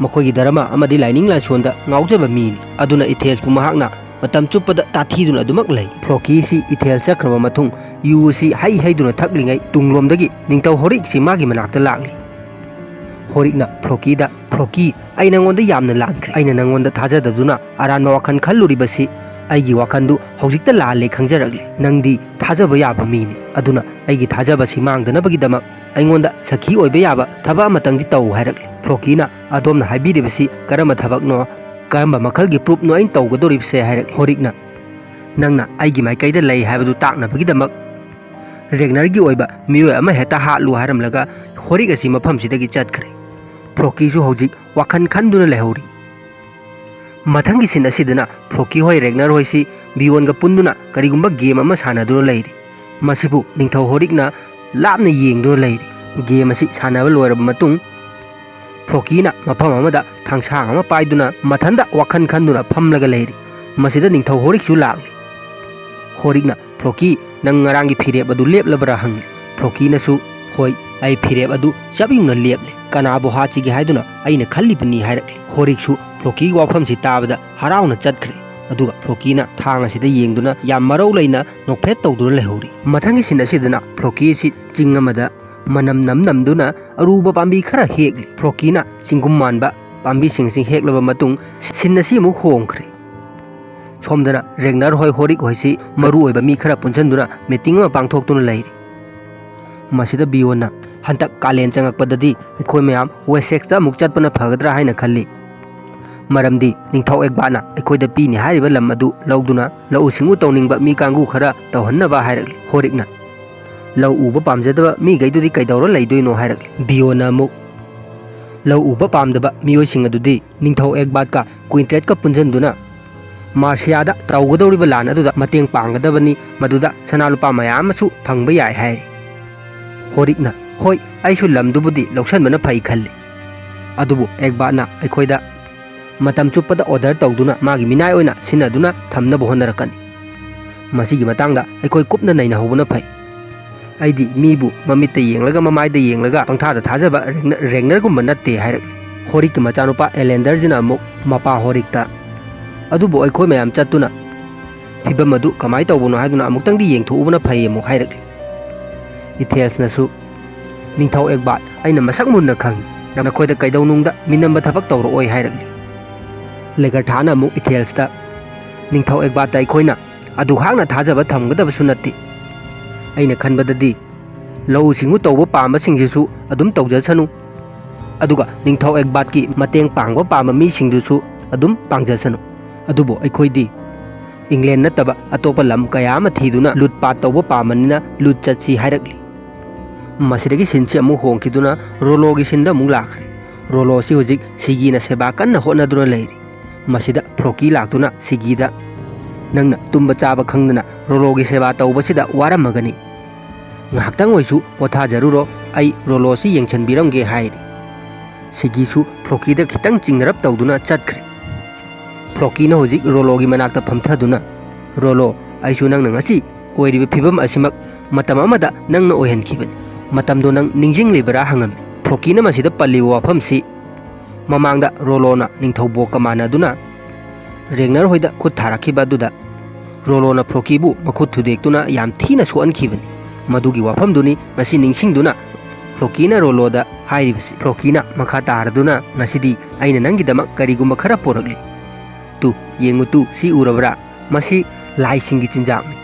ꯃꯈꯣꯏꯒꯤ ꯙꯔꯃ ꯑꯃꯗꯤ ꯂꯥꯏꯅꯤꯡ ꯂꯥꯏꯁꯣꯟꯗ ꯉꯥꯎꯖꯕ ꯃꯤꯅꯤ꯫ ꯑꯗꯨꯅ ꯏꯊꯦꯜꯁꯄꯨ ꯃꯍꯥꯛꯅ ꯃꯇꯝ ꯆꯨꯞꯄꯗ ꯇꯥꯊꯤꯗꯨꯅ ꯑꯗꯨꯃꯛ ꯂꯩ꯫ ꯐ꯭ꯔꯣꯀꯤꯁꯤ ꯏꯊꯦꯜ ꯆꯠꯈ꯭ꯔꯕ ꯃꯇꯨꯡ ꯌꯨ ꯑꯁꯤ ꯍꯩ ꯍꯩꯗꯨꯅ ꯊꯛꯂꯤꯉꯩ ꯇꯨꯡꯂꯣꯝꯗꯒꯤ ꯅꯤꯡꯊꯧ ꯍꯣꯔꯤꯛꯁꯤ ꯃꯥꯒꯤ ꯃꯅꯥꯛꯇ ꯂꯥꯛꯂꯤ꯫ ꯍꯣꯔꯤꯛꯅ ꯐ꯭ꯔꯣꯀꯤꯗ, "ꯐ꯭ꯔꯣꯀꯤ, ꯑꯩ ꯅꯪꯉꯣꯟꯗ ꯌꯥꯝꯅ ꯂꯥꯟꯈ꯭ꯔꯦ꯫ ꯑꯩꯅ ꯅꯪꯉꯣꯟꯗ ꯊꯥꯖꯗꯗꯨꯅ ꯑꯔꯥꯟꯕ ꯋꯥꯈꯜ ꯈꯜꯂꯨꯔꯤꯕꯁꯤ ꯑꯩꯒꯤ ꯋꯥꯈꯜꯗꯨ ꯍꯧꯖꯤꯛꯇ ꯂꯥꯜꯂꯦ ꯈꯪꯖꯔꯛꯂꯦ꯫ ꯅꯪꯗꯤ ꯊꯥꯖꯕ ꯌꯥꯕ ꯃꯤꯅꯤ꯫ ꯑꯗꯨꯅ ꯑꯩꯒꯤ ꯊꯥꯖꯕꯁꯤ ꯃꯥꯡꯗꯅꯕꯒꯤꯗꯃꯛ ꯑꯩꯉꯣꯟꯗ ꯁꯈꯤ ꯑꯣꯏꯕ ꯌꯥꯕ ꯊꯕꯛ ꯑꯃꯇꯪꯗꯤ ꯇꯧ" ꯍꯥꯏꯔꯛꯂꯦ꯫ ꯐ꯭ꯔꯣꯀꯤꯅ, "ꯑꯗꯣꯝꯅ ꯍꯥꯏꯕꯤꯔꯤꯕꯁꯤ ꯀꯔꯝꯕ ꯊꯕꯛꯅꯣ? ꯀꯔꯝꯕ ꯃꯈꯜꯒꯤ ꯄ꯭ꯔꯨꯞꯅꯣ ꯑꯩꯅ ꯇꯧꯒꯗꯧꯔꯤꯕꯁꯦ?" ꯍꯥꯏꯔꯛꯂꯦ꯫ ꯍꯣꯔꯤꯛꯅ, "ꯅꯪꯅ ꯑꯩꯒꯤ ꯃꯥꯏꯀꯩꯗ ꯂꯩ ꯍꯥꯏꯕꯗꯨ ꯇꯥꯛꯅꯕꯒꯤꯗꯃꯛ ꯔꯦꯒꯅꯔꯒꯤ ꯑꯣꯏꯕ ꯃꯤꯑꯣꯏ ꯑꯃ ꯍꯦꯛꯇ ꯍꯥꯠꯂꯨ" ꯍꯥꯏꯔꯝꯂꯒ ꯍꯣꯔꯤꯛ ꯑꯁꯤ ꯃꯐꯝꯁꯤꯗꯒꯤ ꯆꯠꯈ꯭ꯔꯦ꯫ ꯐ꯭ꯔꯣꯀꯤꯁꯨ ꯍꯧꯖꯤꯛ ꯋꯥꯈꯜ ꯈꯟꯗꯨꯅ ꯂꯩꯍꯧꯔꯤ꯫ ꯃꯊꯪꯒꯤ ꯁꯤꯟ ꯑꯁꯤꯗꯅ ꯐ꯭ꯔꯣꯀꯤ ꯍꯣꯏ, ꯔꯦꯒꯅꯔ ꯍꯣꯏꯁꯤ ꯕꯤꯌꯣꯟꯒ ꯄꯨꯟꯗꯨꯅ ꯀꯔꯤꯒꯨꯝꯕ ꯒꯦꯝ ꯑꯃ ꯁꯥꯟꯅꯗꯨꯅ ꯂꯩꯔꯤ꯫ ꯃꯁꯤꯕꯨ ꯅꯤꯡꯊꯧ ꯍꯣꯔꯤꯛꯅ ꯂꯥꯞꯅ ꯌꯦꯡꯗꯨꯅ ꯂꯩꯔꯤ꯫ ꯒꯦꯝ ꯑꯁꯤ ꯁꯥꯟꯅꯕ ꯂꯣꯏꯔꯕ ꯃꯇꯨꯡ, ꯐ꯭ꯔꯣꯀꯤꯅ ꯃꯐꯝ ꯑꯃꯗ ꯊꯥꯡꯁꯥꯡ ꯑꯃ ꯄꯥꯏꯗꯨꯅ ꯃꯊꯟꯇ ꯋꯥꯈꯜ ꯈꯟꯗꯨꯅ ꯐꯝꯂꯒ ꯂꯩꯔꯤ꯫ ꯃꯁꯤꯗ ꯅꯤꯡꯊꯧ ꯍꯣꯔꯤꯛꯁꯨ ꯂꯥꯛꯂꯤ꯫ ꯍꯣꯔꯤꯛꯅ, "ꯐ꯭ꯔꯣꯀꯤ, ꯅꯪ ꯉꯔꯥꯡꯒꯤ ꯐꯤꯔꯦꯞ ꯑꯗꯨ ꯂꯦꯞꯂꯕ꯭ꯔꯥ?" ꯍꯪꯂꯤ꯫ ꯐ꯭ꯔꯣꯀꯤꯅꯁꯨ, "ꯍꯣꯏ, ꯑꯩ ꯐꯤꯔꯦꯞ ꯑꯗꯨ ꯆꯞ ꯌꯨꯡꯅ ꯂꯦꯞꯂꯦ꯫ ꯀꯅꯥꯕꯨ ꯍꯥꯠꯁꯤꯒꯦ ꯍꯥꯏꯗꯨꯅ ꯑꯩꯅ ꯈꯜꯂꯤꯕꯅꯤ" ꯍꯥꯏꯔꯛꯂꯤ꯫ ꯍꯣꯔꯤꯛꯁꯨ ꯐ꯭ꯔꯣꯀꯤꯒꯤ ꯋꯥꯐꯝꯁꯤ ꯇꯥꯕꯗ ꯍꯔꯥꯎꯅ ꯆꯠꯈ꯭ꯔꯦ꯫ ꯑꯗꯨꯒ ꯐ꯭ꯔꯣꯀꯤꯅ ꯊꯥꯡ ꯑꯁꯤꯗ ꯌꯦꯡꯗꯨꯅ ꯌꯥꯝ ꯃꯔꯧ ꯂꯩꯅ ꯅꯣꯛꯐꯦꯠ ꯇꯧꯗꯨꯅ ꯂꯩꯍꯧꯔꯤ꯫ ꯃꯊꯪꯒꯤ ꯁꯤꯟ ꯑꯁꯤꯗꯅ ꯐ꯭ꯔꯣꯀꯤ ꯑꯁꯤ ꯆꯤꯡ ꯑꯃꯗ ꯃꯅꯝ ꯅꯝ ꯅꯝꯗꯨꯅ ꯑꯔꯨꯕ ꯄꯥꯝꯕꯤ ꯈꯔ ꯍꯦꯛꯂꯤ꯫ ꯐ꯭ꯔꯣꯀꯤꯅ ꯆꯤꯡꯒꯨꯝ ꯃꯥꯟꯕ ꯄꯥꯝꯕꯤꯁꯤꯡꯁꯤ ꯍꯦꯛꯂꯕ ꯃꯇꯨꯡ, ꯁꯤꯟ ꯑꯁꯤ ꯑꯃꯨꯛ ꯍꯣꯡꯈ꯭ꯔꯦ꯫ ꯁꯣꯝꯗꯅ ꯔꯦꯒꯅꯔ ꯍꯣꯏ, ꯍꯣꯔꯤꯛ ꯍꯣꯏꯁꯤ ꯃꯔꯨ ꯑꯣꯏꯕ ꯃꯤ ꯈꯔ ꯄꯨꯟꯁꯤꯟꯗꯨꯅ ꯃꯤꯇꯤꯡ ꯑꯃ ꯄꯥꯡꯊꯣꯛꯇꯨꯅ ꯂꯩꯔꯤ꯫ ꯃꯁꯤꯗ ꯕꯤꯌꯣꯟꯅ, "ꯍꯟꯗꯛ ꯀꯥꯂꯦꯟ ꯆꯪꯉꯛꯄꯗꯗꯤ ꯑꯩꯈꯣꯏ ꯃꯌꯥꯝ ꯋꯦꯁꯦꯛꯁꯇ ꯑꯃꯨꯛ ꯆꯠꯄꯅ ꯐꯒꯗ꯭ꯔꯥ ꯍꯥꯏꯅ ꯈꯜꯂꯤ꯫ ꯃꯔꯝꯗꯤ ꯅꯤꯡꯊꯧ ꯑꯦꯛꯕꯥꯠꯅ ꯑꯩꯈꯣꯏꯗ ꯄꯤꯅꯤ ꯍꯥꯏꯔꯤꯕ ꯂꯝ ꯑꯗꯨ ꯂꯧꯗꯨꯅ ꯂꯧꯎ ꯁꯤꯡꯎ ꯇꯧꯅꯤꯡꯕ ꯃꯤ ꯀꯥꯡꯕꯨ ꯈꯔ ꯇꯧꯍꯟꯅꯕ" ꯍꯥꯏꯔꯛꯂꯤ꯫ ꯍꯣꯔꯤꯛꯅ, "ꯂꯧ ꯎꯕ ꯄꯥꯝꯖꯗꯕ ꯃꯤꯈꯩꯗꯨꯗꯤ ꯀꯩꯗꯧꯔ ꯂꯩꯗꯣꯏꯅꯣ?" ꯍꯥꯏꯔꯛꯂꯤ꯫ ꯕꯤꯌꯣꯟꯅ ꯑꯃꯨꯛ, "ꯂꯧ ꯎꯕ ꯄꯥꯝꯗꯕ ꯃꯤꯑꯣꯏꯁꯤꯡ ꯑꯗꯨꯗꯤ ꯅꯤꯡꯊꯧ ꯑꯦꯛꯕꯥꯠꯀ ꯀ꯭ꯋꯤꯟꯇꯦꯠꯀ ꯄꯨꯟꯁꯤꯟꯗꯨꯅ ꯃꯥꯔꯁꯤꯌꯥꯗ ꯇꯧꯒꯗꯧꯔꯤꯕ ꯂꯥꯟ ꯑꯗꯨꯗ ꯃꯇꯦꯡ ꯄꯥꯡꯒꯗꯕꯅꯤ, ꯃꯗꯨꯗ ꯁꯅꯥ ꯂꯨꯄꯥ ꯃꯌꯥꯝ ꯑꯃꯁꯨ ꯐꯪꯕ ꯌꯥꯏ" ꯍꯥꯏꯔꯤ꯫ ꯍꯣꯔꯤꯛꯅ, "ꯍꯣꯏ, ꯑꯩꯁꯨ ꯂꯝꯗꯨꯕꯨꯗꯤ ꯂꯧꯁꯟꯕꯅ ꯐꯩ ꯈꯜꯂꯤ, ꯑꯗꯨꯕꯨ ꯑꯦꯛꯕꯥꯠꯅ ꯑꯩꯈꯣꯏꯗ ꯃꯇꯝ ꯆꯨꯞꯄꯗ ꯑꯣꯔꯗꯔ ꯇꯧꯗꯨꯅ ꯃꯥꯒꯤ ꯃꯤꯅꯥꯏ ꯑꯣꯏꯅ ꯁꯤꯟꯅꯗꯨꯅ ꯊꯝꯅꯕ ꯍꯣꯠꯅꯔꯛꯀꯅꯤ꯫ ꯃꯁꯤꯒꯤ ꯃꯇꯥꯡꯗ ꯑꯩꯈꯣꯏ ꯀꯨꯞꯅ ꯅꯩꯅꯍꯧꯕꯅ ꯐꯩ꯫ "ꯑꯩꯗꯤ ꯃꯤꯕꯨ ꯃꯃꯤꯠꯇ ꯌꯦꯡꯂꯒ, ꯃꯃꯥꯏꯗ ꯌꯦꯡꯂꯒ ꯄꯪꯊꯥꯗ ꯊꯥꯖꯕ ꯔꯦꯡꯅ-, ꯔꯦꯡꯅꯔꯒꯨꯝꯕ ꯅꯠꯇꯦ" ꯍꯥꯏꯔꯛꯂꯤ꯫ ꯍꯣꯔꯤꯛꯀꯤ ꯃꯆꯥꯅꯨꯄꯥ ꯑꯦꯂꯦꯟꯗꯔꯁꯤꯅ ꯑꯃꯨꯛ ꯃꯄꯥ ꯍꯣꯔꯤꯛꯇ, "ꯑꯗꯨꯕꯨ ꯑꯩꯈꯣꯏ ꯃꯌꯥꯝ ꯆꯠꯇꯨꯅ ꯐꯤꯕꯝ ꯑꯗꯨ ꯀꯃꯥꯏꯅ ꯇꯧꯕꯅꯣ ꯍꯥꯏꯗꯨꯅ ꯑꯃꯨꯛꯇꯪꯗꯤ ꯌꯦꯡꯊꯣꯛꯎꯕꯅ ꯐꯩ" ꯑꯃꯨꯛ ꯍꯥꯏꯔꯛꯂꯤ꯫ ꯏꯊꯦꯜꯁꯅꯁꯨ, "ꯅꯤꯡꯊꯧ ꯑꯦꯛꯕꯥꯠ, ꯑꯩꯅ ꯃꯁꯛ ꯃꯨꯟꯅ ꯈꯪꯏ꯫ ꯅꯈꯣꯏꯗ ꯀꯩꯗꯧꯅꯨꯡꯗ ꯃꯤꯅꯝꯕ ꯊꯕꯛ ꯇꯧꯔꯛꯑꯣꯏ" ꯍꯥꯏꯔꯛꯂꯤ꯫ ꯂꯦꯒꯔꯊꯥꯅ ꯑꯃꯨꯛ ꯏꯊꯦꯜꯁꯇ, "ꯅꯤꯡꯊꯧ ꯑꯦꯛꯕꯥꯠꯇ ꯑꯩꯈꯣꯏꯅ ꯑꯗꯨꯍꯥꯛꯅ ꯊꯥꯖꯕ ꯊꯝꯒꯗꯕꯁꯨ ꯅꯠꯇꯦ꯫ ꯑꯩꯅ ꯈꯟꯕꯗꯗꯤ ꯂꯧꯎ ꯁꯤꯡꯎ ꯇꯧꯕ ꯄꯥꯝꯕꯁꯤꯡꯁꯤꯁꯨ ꯑꯗꯨꯝ ꯇꯧꯖꯁꯅꯨ, ꯑꯗꯨꯒ ꯅꯤꯡꯊꯧ ꯑꯦꯛꯕꯥꯠꯀꯤ ꯃꯇꯦꯡ ꯄꯥꯡꯕ ꯄꯥꯝꯕ ꯃꯤꯁꯤꯡꯗꯨꯁꯨ ꯑꯗꯨꯝ ꯄꯥꯡꯖꯁꯅꯨ꯫ ꯑꯗꯨꯕꯨ ꯑꯩꯈꯣꯏꯗꯤ ꯏꯪꯂꯦꯟ ꯅꯠꯇꯕ ꯑꯇꯣꯞꯄ ꯂꯝ ꯀꯌꯥ ꯑꯃ ꯊꯤꯗꯨꯅ ꯂꯨꯠꯄꯥꯠ ꯇꯧꯕ ꯄꯥꯝꯕꯅꯤꯅ ꯂꯨꯠ ꯆꯠꯁꯤ" ꯍꯥꯏꯔꯛꯂꯤ꯫ ꯃꯁꯤꯗꯒꯤ ꯁꯤꯟꯁꯤ ꯑꯃꯨꯛ ꯍꯣꯡꯈꯤꯗꯨꯅ ꯔꯣꯂꯣꯒꯤ ꯁꯤꯟꯗ ꯑꯃꯨꯛ ꯂꯥꯛꯈ꯭ꯔꯦ꯫ ꯔꯣꯂꯣꯁꯤ ꯍꯧꯖꯤꯛ ꯁꯤꯒꯤꯅ ꯁꯦꯕꯥ ꯀꯟꯅ ꯍꯣꯠꯅꯗꯨꯅ ꯂꯩꯔꯤ꯫ ꯃꯁꯤꯗ ꯐ꯭ꯔꯣꯀꯤ ꯂꯥꯛꯇꯨꯅ ꯁꯤꯒꯤꯗ, "ꯅꯪꯅ ꯇꯨꯝꯕ ꯆꯥꯕ ꯈꯪꯗꯅ ꯔꯣꯂꯣꯒꯤ ꯁꯦꯕꯥ ꯇꯧꯕꯁꯤꯗ ꯋꯥꯔꯝꯃꯒꯅꯤ꯫ ꯉꯥꯏꯍꯥꯛꯇꯪ ꯑꯣꯏꯁꯨ ꯄꯣꯊꯥꯖꯔꯨꯔꯣ, ꯑꯩ ꯔꯣꯂꯣꯁꯤ ꯌꯦꯡꯁꯤꯟꯕꯤꯔꯝꯒꯦ" ꯍꯥꯏꯔꯤ꯫ ꯁꯤꯒꯤꯁꯨ ꯐ꯭ꯔꯣꯀꯤꯗ ꯈꯤꯇꯪ ꯆꯤꯡꯅꯔꯞ ꯇꯧꯗꯨꯅ ꯆꯠꯈ꯭ꯔꯦ꯫ ꯐ꯭ꯔꯣꯀꯤꯅ ꯍꯧꯖꯤꯛ ꯔꯣꯂꯣꯒꯤ ꯃꯅꯥꯛꯇ ꯐꯝꯊꯗꯨꯅ, "ꯔꯣꯂꯣ, ꯑꯩꯁꯨ ꯅꯪꯅ ꯉꯁꯤ ꯑꯣꯏꯔꯤꯕ ꯐꯤꯕꯝ ꯑꯁꯤꯃꯛ ꯃꯇꯝ ꯑꯃꯗ ꯅꯪꯅ ꯑꯣꯏꯍꯟꯈꯤꯕꯅꯤ꯫ ꯃꯇꯝꯗꯣ ꯅꯪ ꯅꯤꯡꯁꯤꯡꯂꯤꯕꯔꯥ?" ꯍꯪꯉꯝꯃꯤ꯫ ꯐ꯭ꯔꯣꯀꯤꯅ ꯃꯁꯤꯗ ꯄꯜꯂꯤꯕ ꯋꯥꯐꯝꯁꯤ ꯃꯃꯥꯡꯗ ꯔꯣꯂꯣꯅ ꯅꯤꯡꯊꯧꯕꯣꯛꯀ ꯃꯥꯟꯅꯗꯨꯅ ꯔꯦꯒꯅꯔ ꯍꯣꯏꯗ ꯈꯨꯠ ꯊꯥꯔꯛꯈꯤꯕ ꯑꯗꯨꯗ ꯔꯣꯂꯣꯅ ꯐ꯭ꯔꯣꯀꯤꯕꯨ ꯃꯈꯨꯠ ꯊꯨꯗꯦꯛꯇꯨꯅ ꯌꯥꯝ ꯊꯤꯅ ꯁꯣꯛꯍꯟꯈꯤꯕꯅꯤ꯫ ꯃꯗꯨꯒꯤ ꯋꯥꯐꯝꯗꯨꯅꯤ ꯉꯁꯤ ꯅꯤꯡꯁꯤꯡꯗꯨꯅ ꯐ꯭ꯔꯣꯀꯤꯅ ꯔꯣꯂꯣꯗ ꯍꯥꯏꯔꯤꯕꯁꯤ꯫ ꯐ꯭ꯔꯣꯀꯤꯅ ꯃꯈꯥ ꯇꯥꯔꯗꯨꯅ, "ꯉꯁꯤꯗꯤ ꯑꯩꯅ ꯅꯪꯒꯤꯗꯃꯛ ꯀꯔꯤꯒꯨꯝꯕ ꯈꯔ ꯄꯣꯔꯛꯂꯤ꯫ ꯇꯨ, ꯌꯦꯡꯉꯨ ꯇꯨ, ꯁꯤ ꯎꯔꯕ꯭ꯔꯥ? ꯃꯁꯤ ꯂꯥꯏꯁꯤꯡꯒꯤ ꯆꯤꯟꯖꯥꯛꯅꯤ꯫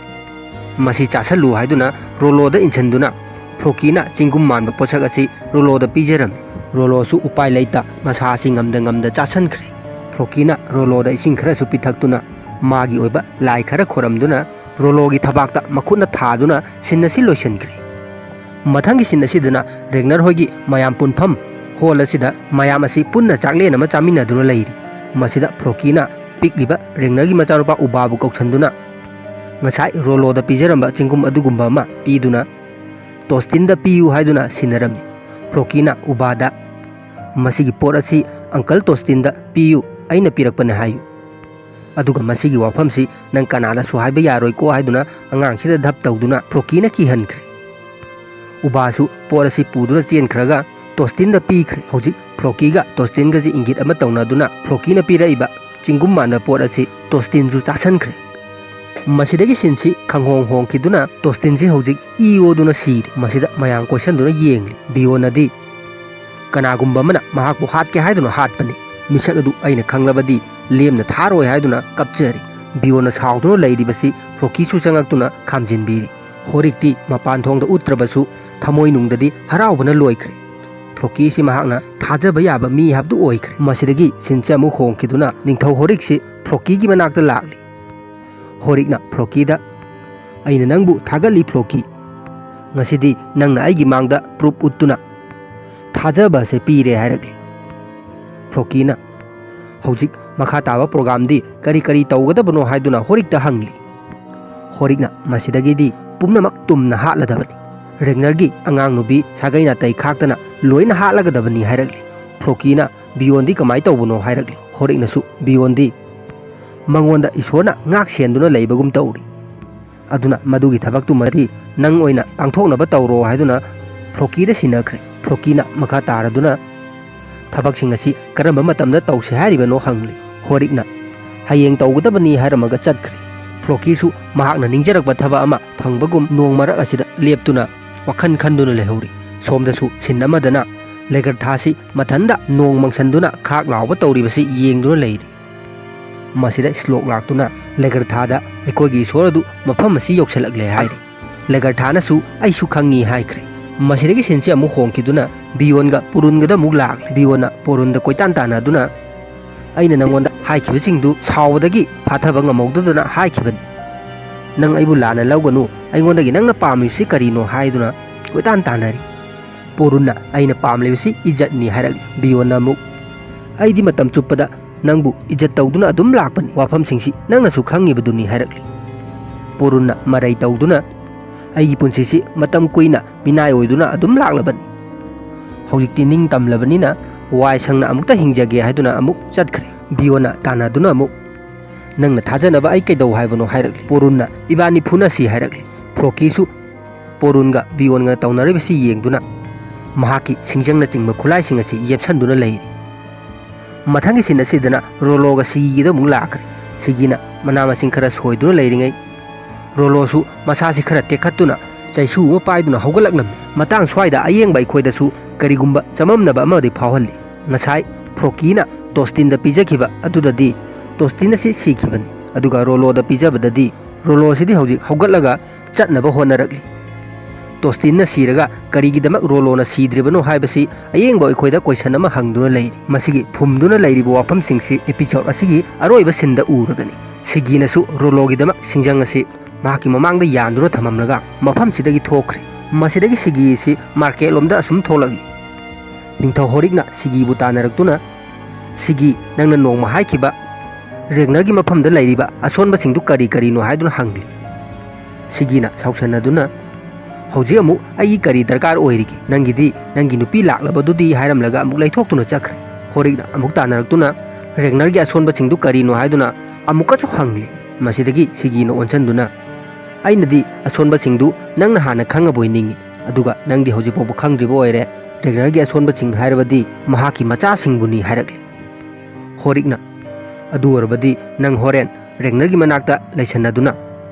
ꯃꯁꯤ ꯆꯥꯁꯜꯂꯨ" ꯍꯥꯏꯗꯨꯅ ꯔꯣꯂꯣꯗ ꯏꯟꯁꯤꯟꯗꯨꯅ ꯐ꯭ꯔꯣꯀꯤꯅ ꯆꯤꯡꯒꯨꯝ ꯃꯥꯟꯕ ꯄꯣꯠꯁꯛ ꯑꯁꯤ ꯔꯣꯂꯣꯗ ꯄꯤꯖꯔꯝꯃꯤ꯫ ꯔꯣꯂꯣꯁꯨ ꯎꯄꯥꯏ ꯂꯩꯇ ꯃꯁꯥ ꯑꯁꯤ ꯉꯝꯗ ꯉꯝꯗ ꯆꯥꯁꯟꯈ꯭ꯔꯦ꯫ ꯐ꯭ꯔꯣꯀꯤꯅ ꯔꯣꯂꯣꯗ ꯏꯁꯤꯡ ꯈꯔꯁꯨ ꯄꯤꯊꯛꯇꯨꯅ ꯃꯥꯒꯤ ꯑꯣꯏꯕ ꯂꯥꯏ ꯈꯔ ꯈꯣꯏꯔꯝꯗꯨꯅ ꯔꯣꯂꯣꯒꯤ ꯊꯕꯥꯛꯇ ꯃꯈꯨꯠꯅ ꯊꯥꯗꯨꯅ ꯁꯤꯟ ꯑꯁꯤ ꯂꯣꯏꯁꯤꯟꯈ꯭ꯔꯦ꯫ ꯃꯊꯪꯒꯤ ꯁꯤꯟ ꯑꯁꯤꯗꯅ ꯔꯦꯒꯅꯔ ꯍꯣꯏꯒꯤ ꯃꯌꯥꯝ ꯄꯨꯟꯐꯝ ꯍꯣꯜ ꯑꯁꯤꯗ ꯃꯌꯥꯝ ꯑꯁꯤ ꯄꯨꯟꯅ ꯆꯥꯛꯂꯦꯟ ꯑꯃ ꯆꯥꯃꯤꯟꯅꯗꯨꯅ ꯂꯩꯔꯤ꯫ ꯃꯁꯤꯗ ꯐ꯭ꯔꯣꯀꯤꯅ ꯄꯤꯛꯂꯤꯕ ꯔꯦꯒꯅꯔꯒꯤ ꯃꯆꯥꯅꯨꯄꯥ ꯎꯕꯥꯕꯨ ꯀꯧꯁꯟꯗꯨꯅ ꯉꯁꯥꯏ ꯔꯣꯂꯣꯗ ꯄꯤꯖꯔꯝꯕ ꯆꯤꯡꯒꯨꯝ ꯑꯗꯨꯒꯨꯝꯕ ꯑꯃ ꯄꯤꯗꯨꯅ ꯇꯣꯁꯇꯤꯟꯗ ꯄꯤꯌꯨ ꯍꯥꯏꯗꯨꯅ ꯁꯤꯟꯅꯔꯝꯃꯤ꯫ ꯐ꯭ꯔꯣꯀꯤꯅ ꯎꯕꯥꯗ, "ꯃꯁꯤꯒꯤ ꯄꯣꯠ ꯑꯁꯤ ꯑꯪꯀꯜ ꯇꯣꯁꯇꯤꯟꯗ ꯄꯤꯌꯨ, ꯑꯩꯅ ꯄꯤꯔꯛꯄꯅꯦ ꯍꯥꯏꯌꯨ꯫ ꯑꯗꯨꯒ ꯃꯁꯤꯒꯤ ꯋꯥꯐꯝꯁꯤ ꯅꯪ ꯀꯅꯥꯗꯁꯨ ꯍꯥꯏꯕ ꯌꯥꯔꯣꯏꯀꯣ" ꯍꯥꯏꯗꯨꯅ ꯑꯉꯥꯡꯁꯤꯗ ꯙꯞ ꯇꯧꯗꯨꯅ ꯐ꯭ꯔꯣꯀꯤꯅ ꯀꯤꯍꯟꯈ꯭ꯔꯦ꯫ ꯎꯕꯥꯁꯨ ꯄꯣꯠ ꯑꯁꯤ ꯄꯨꯗꯨꯅ ꯆꯦꯟꯈ꯭ꯔꯒ ꯇꯣꯁꯇꯤꯟꯗ ꯄꯤꯈ꯭ꯔꯦ꯫ ꯍꯧꯖꯤꯛ ꯐ꯭ꯂꯣꯀꯤꯒ ꯇꯣꯁꯇꯤꯟꯒꯁꯤ ꯏꯪꯒꯤꯠ ꯑꯃ ꯇꯧꯅꯗꯨꯅ ꯐ꯭ꯂꯣꯀꯤꯅ ꯄꯤꯔꯛꯏꯕ ꯆꯤꯡꯒꯨꯝ ꯃꯥꯟꯕ ꯄꯣꯠ ꯑꯁꯤ ꯇꯣꯁꯇꯤꯟꯁꯨ ꯆꯥꯁꯟꯈ꯭ꯔꯦ꯫ ꯃꯁꯤꯗꯒꯤ ꯁꯤꯟꯁꯤ ꯈꯪꯍꯣꯡ ꯍꯣꯡꯈꯤꯗꯨꯅ ꯇꯣꯁꯇꯤꯟꯁꯤ ꯍꯧꯖꯤꯛ ꯏ ꯑꯣꯗꯨꯅ ꯁꯤꯔꯦ꯫ ꯃꯁꯤꯗ ꯃꯌꯥꯝ ꯀꯣꯏꯁꯟꯗꯨꯅ ꯌꯦꯡꯂꯤ꯫ ꯕꯤꯌꯣꯟꯅꯗꯤ ꯀꯅꯥꯒꯨꯝꯕ ꯑꯃꯅ ꯃꯍꯥꯛꯄꯨ ꯍꯥꯠꯀꯦ ꯍꯥꯏꯗꯨꯅ ꯍꯥꯠꯄꯅꯤ꯫ ꯃꯤꯁꯛ ꯑꯗꯨ ꯑꯩꯅ ꯈꯪꯂꯕꯗꯤ ꯂꯦꯝꯅ ꯊꯥꯔꯣꯏ ꯍꯥꯏꯗꯨꯅ ꯀꯞꯆꯔꯤ꯫ ꯕꯤꯌꯣꯟꯅ ꯁꯥꯎꯗꯨꯅ ꯂꯩꯔꯤꯕꯁꯤ ꯐ꯭ꯂꯣꯀꯤꯁꯨ ꯆꯪꯉꯛꯇꯨꯅ ꯈꯥꯝꯖꯤꯟꯕꯤꯔꯤ꯫ ꯍꯣꯔꯤꯛꯇꯤ ꯃꯄꯥꯟ ꯊꯣꯡꯗ ꯎꯠꯇ꯭ꯔꯕꯁꯨ ꯊꯃꯣꯏꯅꯨꯡꯗꯗꯤ ꯍꯔꯥꯎꯕꯅ ꯂꯣꯏꯈ꯭ꯔꯦ꯫ ꯐ꯭ꯂꯣꯀꯤꯁꯤ ꯃꯍꯥꯛꯅ ꯊꯥꯖꯕ ꯌꯥꯕ ꯃꯤ ꯍꯥꯏꯕꯗꯨ ꯑꯣꯏꯈ꯭ꯔꯦ꯫ ꯃꯁꯤꯗꯒꯤ ꯁꯤꯟꯁꯤ ꯑꯃꯨꯛ ꯍꯣꯡꯈꯤꯗꯨꯅ ꯅꯤꯡꯊꯧ ꯍꯣꯔꯤꯛꯁꯤ ꯐ꯭ꯂꯣꯀꯤꯒꯤ ꯃꯅꯥꯛꯇ ꯂꯥꯛꯂꯤ꯫ ꯍꯣꯔꯤꯛꯅ ꯐ꯭ꯂꯣꯀꯤꯗ, "ꯑꯩꯅ ꯅꯪꯕꯨ ꯊꯥꯒꯠꯂꯤ ꯐ꯭ꯂꯣꯀꯤ꯫ ꯉꯁꯤꯗꯤ ꯅꯪꯅ ꯑꯩꯒꯤ ꯃꯥꯡꯗ ꯄ꯭ꯔꯨꯞ ꯎꯠꯇꯨꯅ ꯊꯥꯖꯕ ꯑꯁꯦ ꯄꯤꯔꯦ" ꯍꯥꯏꯔꯛꯂꯤ꯫ ꯐ꯭ꯂꯣꯀꯤꯅ ꯍꯧꯖꯤꯛ ꯃꯈꯥ ꯇꯥꯕ ꯄ꯭ꯔꯣꯒꯥꯝꯗꯤ ꯀꯔꯤ ꯀꯔꯤ ꯇꯧꯒꯗꯕꯅꯣ ꯍꯥꯏꯗꯨꯅ ꯍꯣꯔꯤꯛꯇ ꯍꯪꯂꯤ꯫ ꯍꯣꯔꯤꯛꯅ ꯃꯁꯤꯗꯒꯤꯗꯤ ꯄꯨꯝꯅꯃꯛ ꯇꯨꯝꯅ ꯍꯥꯠꯂꯗꯕꯅꯤ꯫ ꯔꯦꯒꯅꯔꯒꯤ ꯑꯉꯥꯡ ꯅꯨꯄꯤ ꯁꯥꯒꯩ ꯅꯥꯇꯩ ꯈꯥꯛꯇꯅ ꯂꯣꯏꯅ ꯍꯥꯠꯂꯒꯗꯕꯅꯤ ꯍꯥꯏꯔꯛꯂꯤ꯫ ꯐ꯭ꯂꯣꯀꯤꯅ ꯕꯤꯌꯣꯟꯗꯤ ꯀꯃꯥꯏ ꯇꯧꯕꯅꯣ ꯍꯥꯏꯔꯛꯂꯤ꯫ ꯍꯣꯔꯤꯛꯅꯁꯨ ꯕꯤꯌꯣꯟꯗꯤ ꯃꯉꯣꯟꯗ ꯏꯁꯣꯔꯅ ꯉꯥꯛ ꯁꯦꯟꯗꯨꯅ ꯂꯩꯕꯒꯨꯝ ꯇꯧꯔꯤ꯫ ꯑꯗꯨꯅ ꯃꯗꯨꯒꯤ ꯊꯕꯛꯇꯨꯃꯗꯤ ꯅꯪ ꯑꯣꯏꯅ ꯄꯥꯡꯊꯣꯛꯅꯕ ꯇꯧꯔꯣ ꯍꯥꯏꯗꯨꯅ ꯐ꯭ꯂꯣꯀꯤꯗ ꯁꯤꯟꯅꯈ꯭ꯔꯦ꯫ ꯐ꯭ꯂꯣꯀꯤꯅ ꯃꯈꯥ ꯇꯥꯔꯗꯨꯅ ꯊꯕꯛꯁꯤꯡ ꯑꯁꯤ ꯀꯔꯝꯕ ꯃꯇꯝꯗ ꯇꯧꯁꯤ ꯍꯥꯏꯔꯤꯕꯅꯣ ꯍꯪꯂꯤ꯫ ꯍꯣꯔꯤꯛꯅ ꯍꯌꯦꯡ ꯇꯧꯒꯗꯕꯅꯤ ꯍꯥꯏꯔꯝꯃꯒ ꯆꯠꯈ꯭ꯔꯦ꯫ ꯐ꯭ꯂꯣꯀꯤꯁꯨ ꯃꯍꯥꯛꯅ ꯅꯤꯡꯖꯔꯛꯄ ꯊꯕꯛ ꯑꯃ ꯐꯪꯕꯒꯨꯝ ꯅꯣꯡ ꯃꯔꯛ ꯑꯁꯤꯗ ꯂꯦꯞꯇꯨꯅ ꯋꯥꯈꯜ ꯈꯟꯗꯨꯅ ꯂꯩꯍꯧꯔꯤ꯫ ꯁꯣꯝꯗꯁꯨ ꯁꯤꯟ ꯑꯃꯗꯅ ꯂꯦꯒꯔꯊꯥꯁꯤ ꯃꯊꯟꯗ ꯅꯣꯡ ꯃꯪꯁꯟꯗꯨꯅ ꯈꯥꯛ ꯂꯥꯎꯕ ꯇꯧꯔꯤꯕꯁꯤ ꯌꯦꯡꯗꯨꯅ ꯂꯩꯔꯤ꯫ ꯃꯁꯤꯗ ꯁ꯭ꯂꯣꯛ ꯂꯥꯛꯇꯨꯅ ꯂꯦꯒꯔꯊꯥꯗ, "ꯑꯩꯈꯣꯏꯒꯤ ꯏꯁꯣꯔ ꯑꯗꯨ ꯃꯐꯝ ꯑꯁꯤ ꯌꯧꯁꯤꯜꯂꯛꯂꯦ" ꯍꯥꯏꯔꯤ꯫ ꯂꯦꯒꯔꯊꯥꯅꯁꯨ, "ꯑꯩꯁꯨ ꯈꯪꯉꯤ" ꯍꯥꯏꯈ꯭ꯔꯦ꯫ ꯃꯁꯤꯗꯒꯤ ꯁꯤꯟꯁꯤ ꯑꯃꯨꯛ ꯍꯣꯡꯈꯤꯗꯨꯅ ꯕꯤꯌꯣꯟꯒ ꯄꯣꯔꯨꯟꯒꯗ ꯑꯃꯨꯛ ꯂꯥꯛꯂꯦ꯫ ꯕꯤꯌꯣꯟꯅ ꯄꯣꯔꯨꯟꯗ ꯀꯣꯏꯇꯥꯟ ꯇꯥꯟꯅꯗꯨꯅ, "ꯑꯩꯅ ꯅꯪꯉꯣꯟꯗ ꯍꯥꯏꯈꯤꯕꯁꯤꯡꯗꯨ ꯁꯥꯎꯕꯗꯒꯤ ꯐꯥꯊꯕ ꯉꯝꯍꯧꯗꯗꯅ ꯍꯥꯏꯈꯤꯕꯅꯤ꯫ ꯅꯪ ꯑꯩꯕꯨ ꯂꯥꯟꯅ ꯂꯧꯒꯅꯨ, ꯑꯩꯉꯣꯟꯗꯒꯤ ꯅꯪꯅ ꯄꯥꯝꯃꯤꯕꯁꯤ ꯀꯔꯤꯅꯣ?" ꯍꯥꯏꯗꯨꯅ ꯀꯣꯏꯇꯥꯟ ꯇꯥꯟꯅꯔꯤ꯫ ꯄꯣꯔꯨꯟꯅ, "ꯑꯩꯅ ꯄꯥꯝꯂꯤꯕꯁꯤ ꯏꯖꯠꯅꯤ" ꯍꯥꯏꯔꯛꯂꯤ꯫ ꯕꯤꯌꯣꯟꯅ ꯑꯃꯨꯛ, "ꯑꯩꯗꯤ ꯃꯇꯝ ꯆꯨꯞꯄꯗ ꯅꯪꯕꯨ ꯏꯖꯠ ꯇꯧꯗꯨꯅ ꯑꯗꯨꯝ ꯂꯥꯛꯄꯅꯤ, ꯋꯥꯐꯝꯁꯤꯡꯁꯤ ꯅꯪꯅꯁꯨ ꯈꯪꯉꯤꯕꯗꯨꯅꯤ" ꯍꯥꯏꯔꯛꯂꯤ꯫ ꯄꯣꯔꯨꯟꯅ ꯃꯔꯩ ꯇꯧꯗꯨꯅ, "ꯑꯩꯒꯤ ꯄꯨꯟꯁꯤꯁꯤ ꯃꯇꯝ ꯀꯨꯏꯅ ꯃꯤꯅꯥꯏ ꯑꯣꯏꯗꯨꯅ ꯑꯗꯨꯝ ꯂꯥꯛꯂꯕꯅꯤ꯫ ꯍꯧꯖꯤꯛꯇꯤ ꯅꯤꯡ ꯇꯝꯂꯕꯅꯤꯅ ꯋꯥꯏ ꯁꯪꯅ ꯑꯃꯨꯛꯇ ꯍꯤꯡꯖꯒꯦ" ꯍꯥꯏꯗꯨꯅ ꯑꯃꯨꯛ ꯆꯠꯈ꯭ꯔꯦ꯫ ꯕꯤꯌꯣꯟꯅ ꯇꯥꯟꯅꯗꯨꯅ ꯑꯃꯨꯛ, "ꯅꯪꯅ ꯊꯥꯖꯅꯕ ꯑꯩ ꯀꯩꯗꯧ ꯍꯥꯏꯕꯅꯣ?" ꯍꯥꯏꯔꯛꯂꯤ꯫ ꯄꯣꯔꯨꯟꯅ, "ꯏꯕꯥꯅꯤ ꯐꯨꯅꯁꯤ" ꯍꯥꯏꯔꯛꯂꯤ꯫ ꯐ꯭ꯂꯣꯀꯤꯁꯨ ꯄꯣꯔꯨꯟꯒ ꯕꯤꯌꯣꯟꯒꯅ ꯇꯧꯅꯔꯤꯕꯁꯤ ꯌꯦꯡꯗꯨꯅ ꯃꯍꯥꯛꯀꯤ ꯁꯤꯡꯖꯪꯅꯆꯤꯡꯕ ꯈꯨꯠꯂꯥꯏꯁꯤꯡ ꯑꯁꯤ ꯌꯦꯞꯁꯟꯗꯨꯅ ꯂꯩꯔꯤ꯫ ꯃꯊꯪꯒꯤ ꯁꯤꯟ ꯑꯁꯤꯗꯅ ꯔꯣꯂꯣꯒ ꯁꯤꯒꯤꯗ ꯑꯃꯨꯛ ꯂꯥꯛꯈ꯭ꯔꯦ꯫ ꯁꯤꯒꯤꯅ ꯃꯅꯥ ꯃꯁꯤꯡ ꯈꯔ ꯁꯣꯏꯗꯨꯅ ꯂꯩꯔꯤꯉꯩ ꯔꯣꯂꯣꯁꯨ ꯃꯁꯥꯁꯤ ꯈꯔ ꯇꯦꯛꯈꯠꯇꯨꯅ ꯆꯩꯁꯨ ꯑꯃ ꯄꯥꯏꯗꯨꯅ ꯍꯧꯒꯠꯂꯛꯂꯝꯃꯤ꯫ ꯃꯇꯥꯡ ꯁ꯭ꯋꯥꯏꯗ ꯑꯌꯦꯡꯕ ꯑꯩꯈꯣꯏꯗꯁꯨ ꯀꯔꯤꯒꯨꯝꯕ ꯆꯃꯝꯅꯕ ꯑꯃꯗꯤ ꯐꯥꯎꯍꯜꯂꯤ꯫ ꯉꯁꯥꯏ ꯐ꯭ꯔꯣꯀꯤꯅ ꯇꯣꯁꯇꯤꯟꯗ ꯄꯤꯖꯈꯤꯕ ꯑꯗꯨꯗꯗꯤ ꯇꯣꯁꯇꯤꯟ ꯑꯁꯤ ꯁꯤꯈꯤꯕꯅꯤ, ꯑꯗꯨꯒ ꯔꯣꯂꯣꯗ ꯄꯤꯖꯕꯗꯗꯤ ꯔꯣꯂꯣꯁꯤꯗꯤ ꯍꯧꯖꯤꯛ ꯍꯧꯒꯠꯂꯒ ꯆꯠꯅꯕ ꯍꯣꯠꯅꯔꯛꯂꯤ꯫ ꯇꯣꯁꯇꯤꯟꯅ ꯁꯤꯔꯒ ꯀꯔꯤꯒꯤꯗꯃꯛ ꯔꯣꯂꯣꯅ ꯁꯤꯗ꯭ꯔꯤꯕꯅꯣ ꯍꯥꯏꯕꯁꯤ ꯑꯌꯦꯡꯕ ꯑꯩꯈꯣꯏꯗ ꯀꯣꯏꯁꯟ ꯑꯃ ꯍꯪꯗꯨꯅ ꯂꯩꯔꯤ꯫ ꯃꯁꯤꯒꯤ ꯐꯨꯝꯗꯨꯅ ꯂꯩꯔꯤꯕ ꯋꯥꯐꯝꯁꯤꯡꯁꯤ ꯑꯦꯄꯤꯁꯣꯗ ꯑꯁꯤꯒꯤ ꯑꯔꯣꯏꯕ ꯁꯤꯟꯗ ꯎꯔꯒꯅꯤ꯫ ꯁꯤꯒꯤꯅꯁꯨ ꯔꯣꯂꯣꯒꯤꯗꯃꯛ ꯁꯤꯡꯖꯪ ꯑꯁꯤ ꯃꯍꯥꯛꯀꯤ ꯃꯃꯥꯡꯗ ꯌꯥꯟꯗꯨꯅ ꯊꯝꯃꯝꯂꯒ ꯃꯐꯝꯁꯤꯗꯒꯤ ꯊꯣꯛꯈ꯭ꯔꯦ꯫ ꯃꯁꯤꯗꯒꯤ ꯁꯤꯒꯤ ꯑꯁꯤ ꯃꯥꯔꯀꯦꯠ ꯂꯣꯝꯗ ꯑꯁꯨꯝ ꯊꯣꯛꯂꯛꯂꯤ꯫ ꯅꯤꯡꯊꯧ ꯍꯣꯔꯤꯛꯅ ꯁꯤꯒꯤꯕꯨ ꯇꯥꯟꯅꯔꯛꯇꯨꯅ, "ꯁꯤꯒꯤ, ꯅꯪꯅ ꯅꯣꯡꯃ ꯍꯥꯏꯈꯤꯕ ꯔꯦꯒꯅꯔꯒꯤ ꯃꯐꯝꯗ ꯂꯩꯔꯤꯕ ꯑꯁꯣꯟꯕꯁꯤꯡꯗꯨ ꯀꯔꯤ ꯀꯔꯤꯅꯣ?" ꯍꯥꯏꯗꯨꯅ ꯍꯪꯂꯤ꯫ ꯁꯤꯒꯤꯅ ꯁꯥꯎꯁꯟꯅꯗꯨꯅ, "ꯍꯧꯖꯤꯛ ꯑꯃꯨꯛ ꯑꯩꯒꯤ ꯀꯔꯤ ꯗꯔꯀꯥꯔ ꯑꯣꯏꯔꯤꯒꯦ? ꯅꯪꯒꯤꯗꯤ ꯅꯪꯒꯤ ꯅꯨꯄꯤ ꯂꯥꯛꯂꯕꯗꯨꯗꯤ," ꯍꯥꯏꯔꯝꯂꯒ ꯑꯃꯨꯛ ꯂꯩꯊꯣꯛꯇꯨꯅ ꯆꯠꯈ꯭ꯔꯦ꯫ ꯍꯣꯔꯤꯛꯅ ꯑꯃꯨꯛ ꯇꯥꯟꯅꯔꯛꯇꯨꯅ, "ꯔꯦꯒꯅꯔꯒꯤ ꯑꯁꯣꯟꯕꯁꯤꯡꯗꯨ ꯀꯔꯤꯅꯣ?" ꯍꯥꯏꯗꯨꯅ ꯑꯃꯨꯛꯀꯁꯨ ꯍꯪꯂꯤ꯫ ꯃꯁꯤꯗꯒꯤ ꯁꯤꯒꯤꯅ ꯑꯣꯟꯁꯤꯟꯗꯨꯅ, "ꯑꯩꯅꯗꯤ ꯑꯁꯣꯟꯕꯁꯤꯡꯗꯨ ꯅꯪꯅ ꯍꯥꯟꯅ ꯈꯪꯉꯕꯣꯏ ꯅꯤꯡꯏ, ꯑꯗꯨꯒ ꯅꯪꯗꯤ ꯍꯧꯖꯤꯛ ꯐꯥꯎꯕ ꯈꯪꯗ꯭ꯔꯤꯕ ꯑꯣꯏꯔꯦ꯫ ꯔꯦꯒꯅꯔꯒꯤ ꯑꯁꯣꯟꯕꯁꯤꯡ ꯍꯥꯏꯔꯕꯗꯤ ꯃꯍꯥꯛꯀꯤ ꯃꯆꯥꯁꯤꯡꯕꯨꯅꯤ," ꯍꯥꯏꯔꯛꯂꯤ꯫ ꯍꯣꯔꯤꯛꯅ, "ꯑꯗꯨ ꯑꯣꯏꯔꯕꯗꯤ ꯅꯪ ꯍꯣꯔꯦꯟ ꯔꯦꯒꯅꯔꯒꯤ ꯃꯅꯥꯛꯇ ꯂꯩꯁꯟꯅꯗꯨꯅ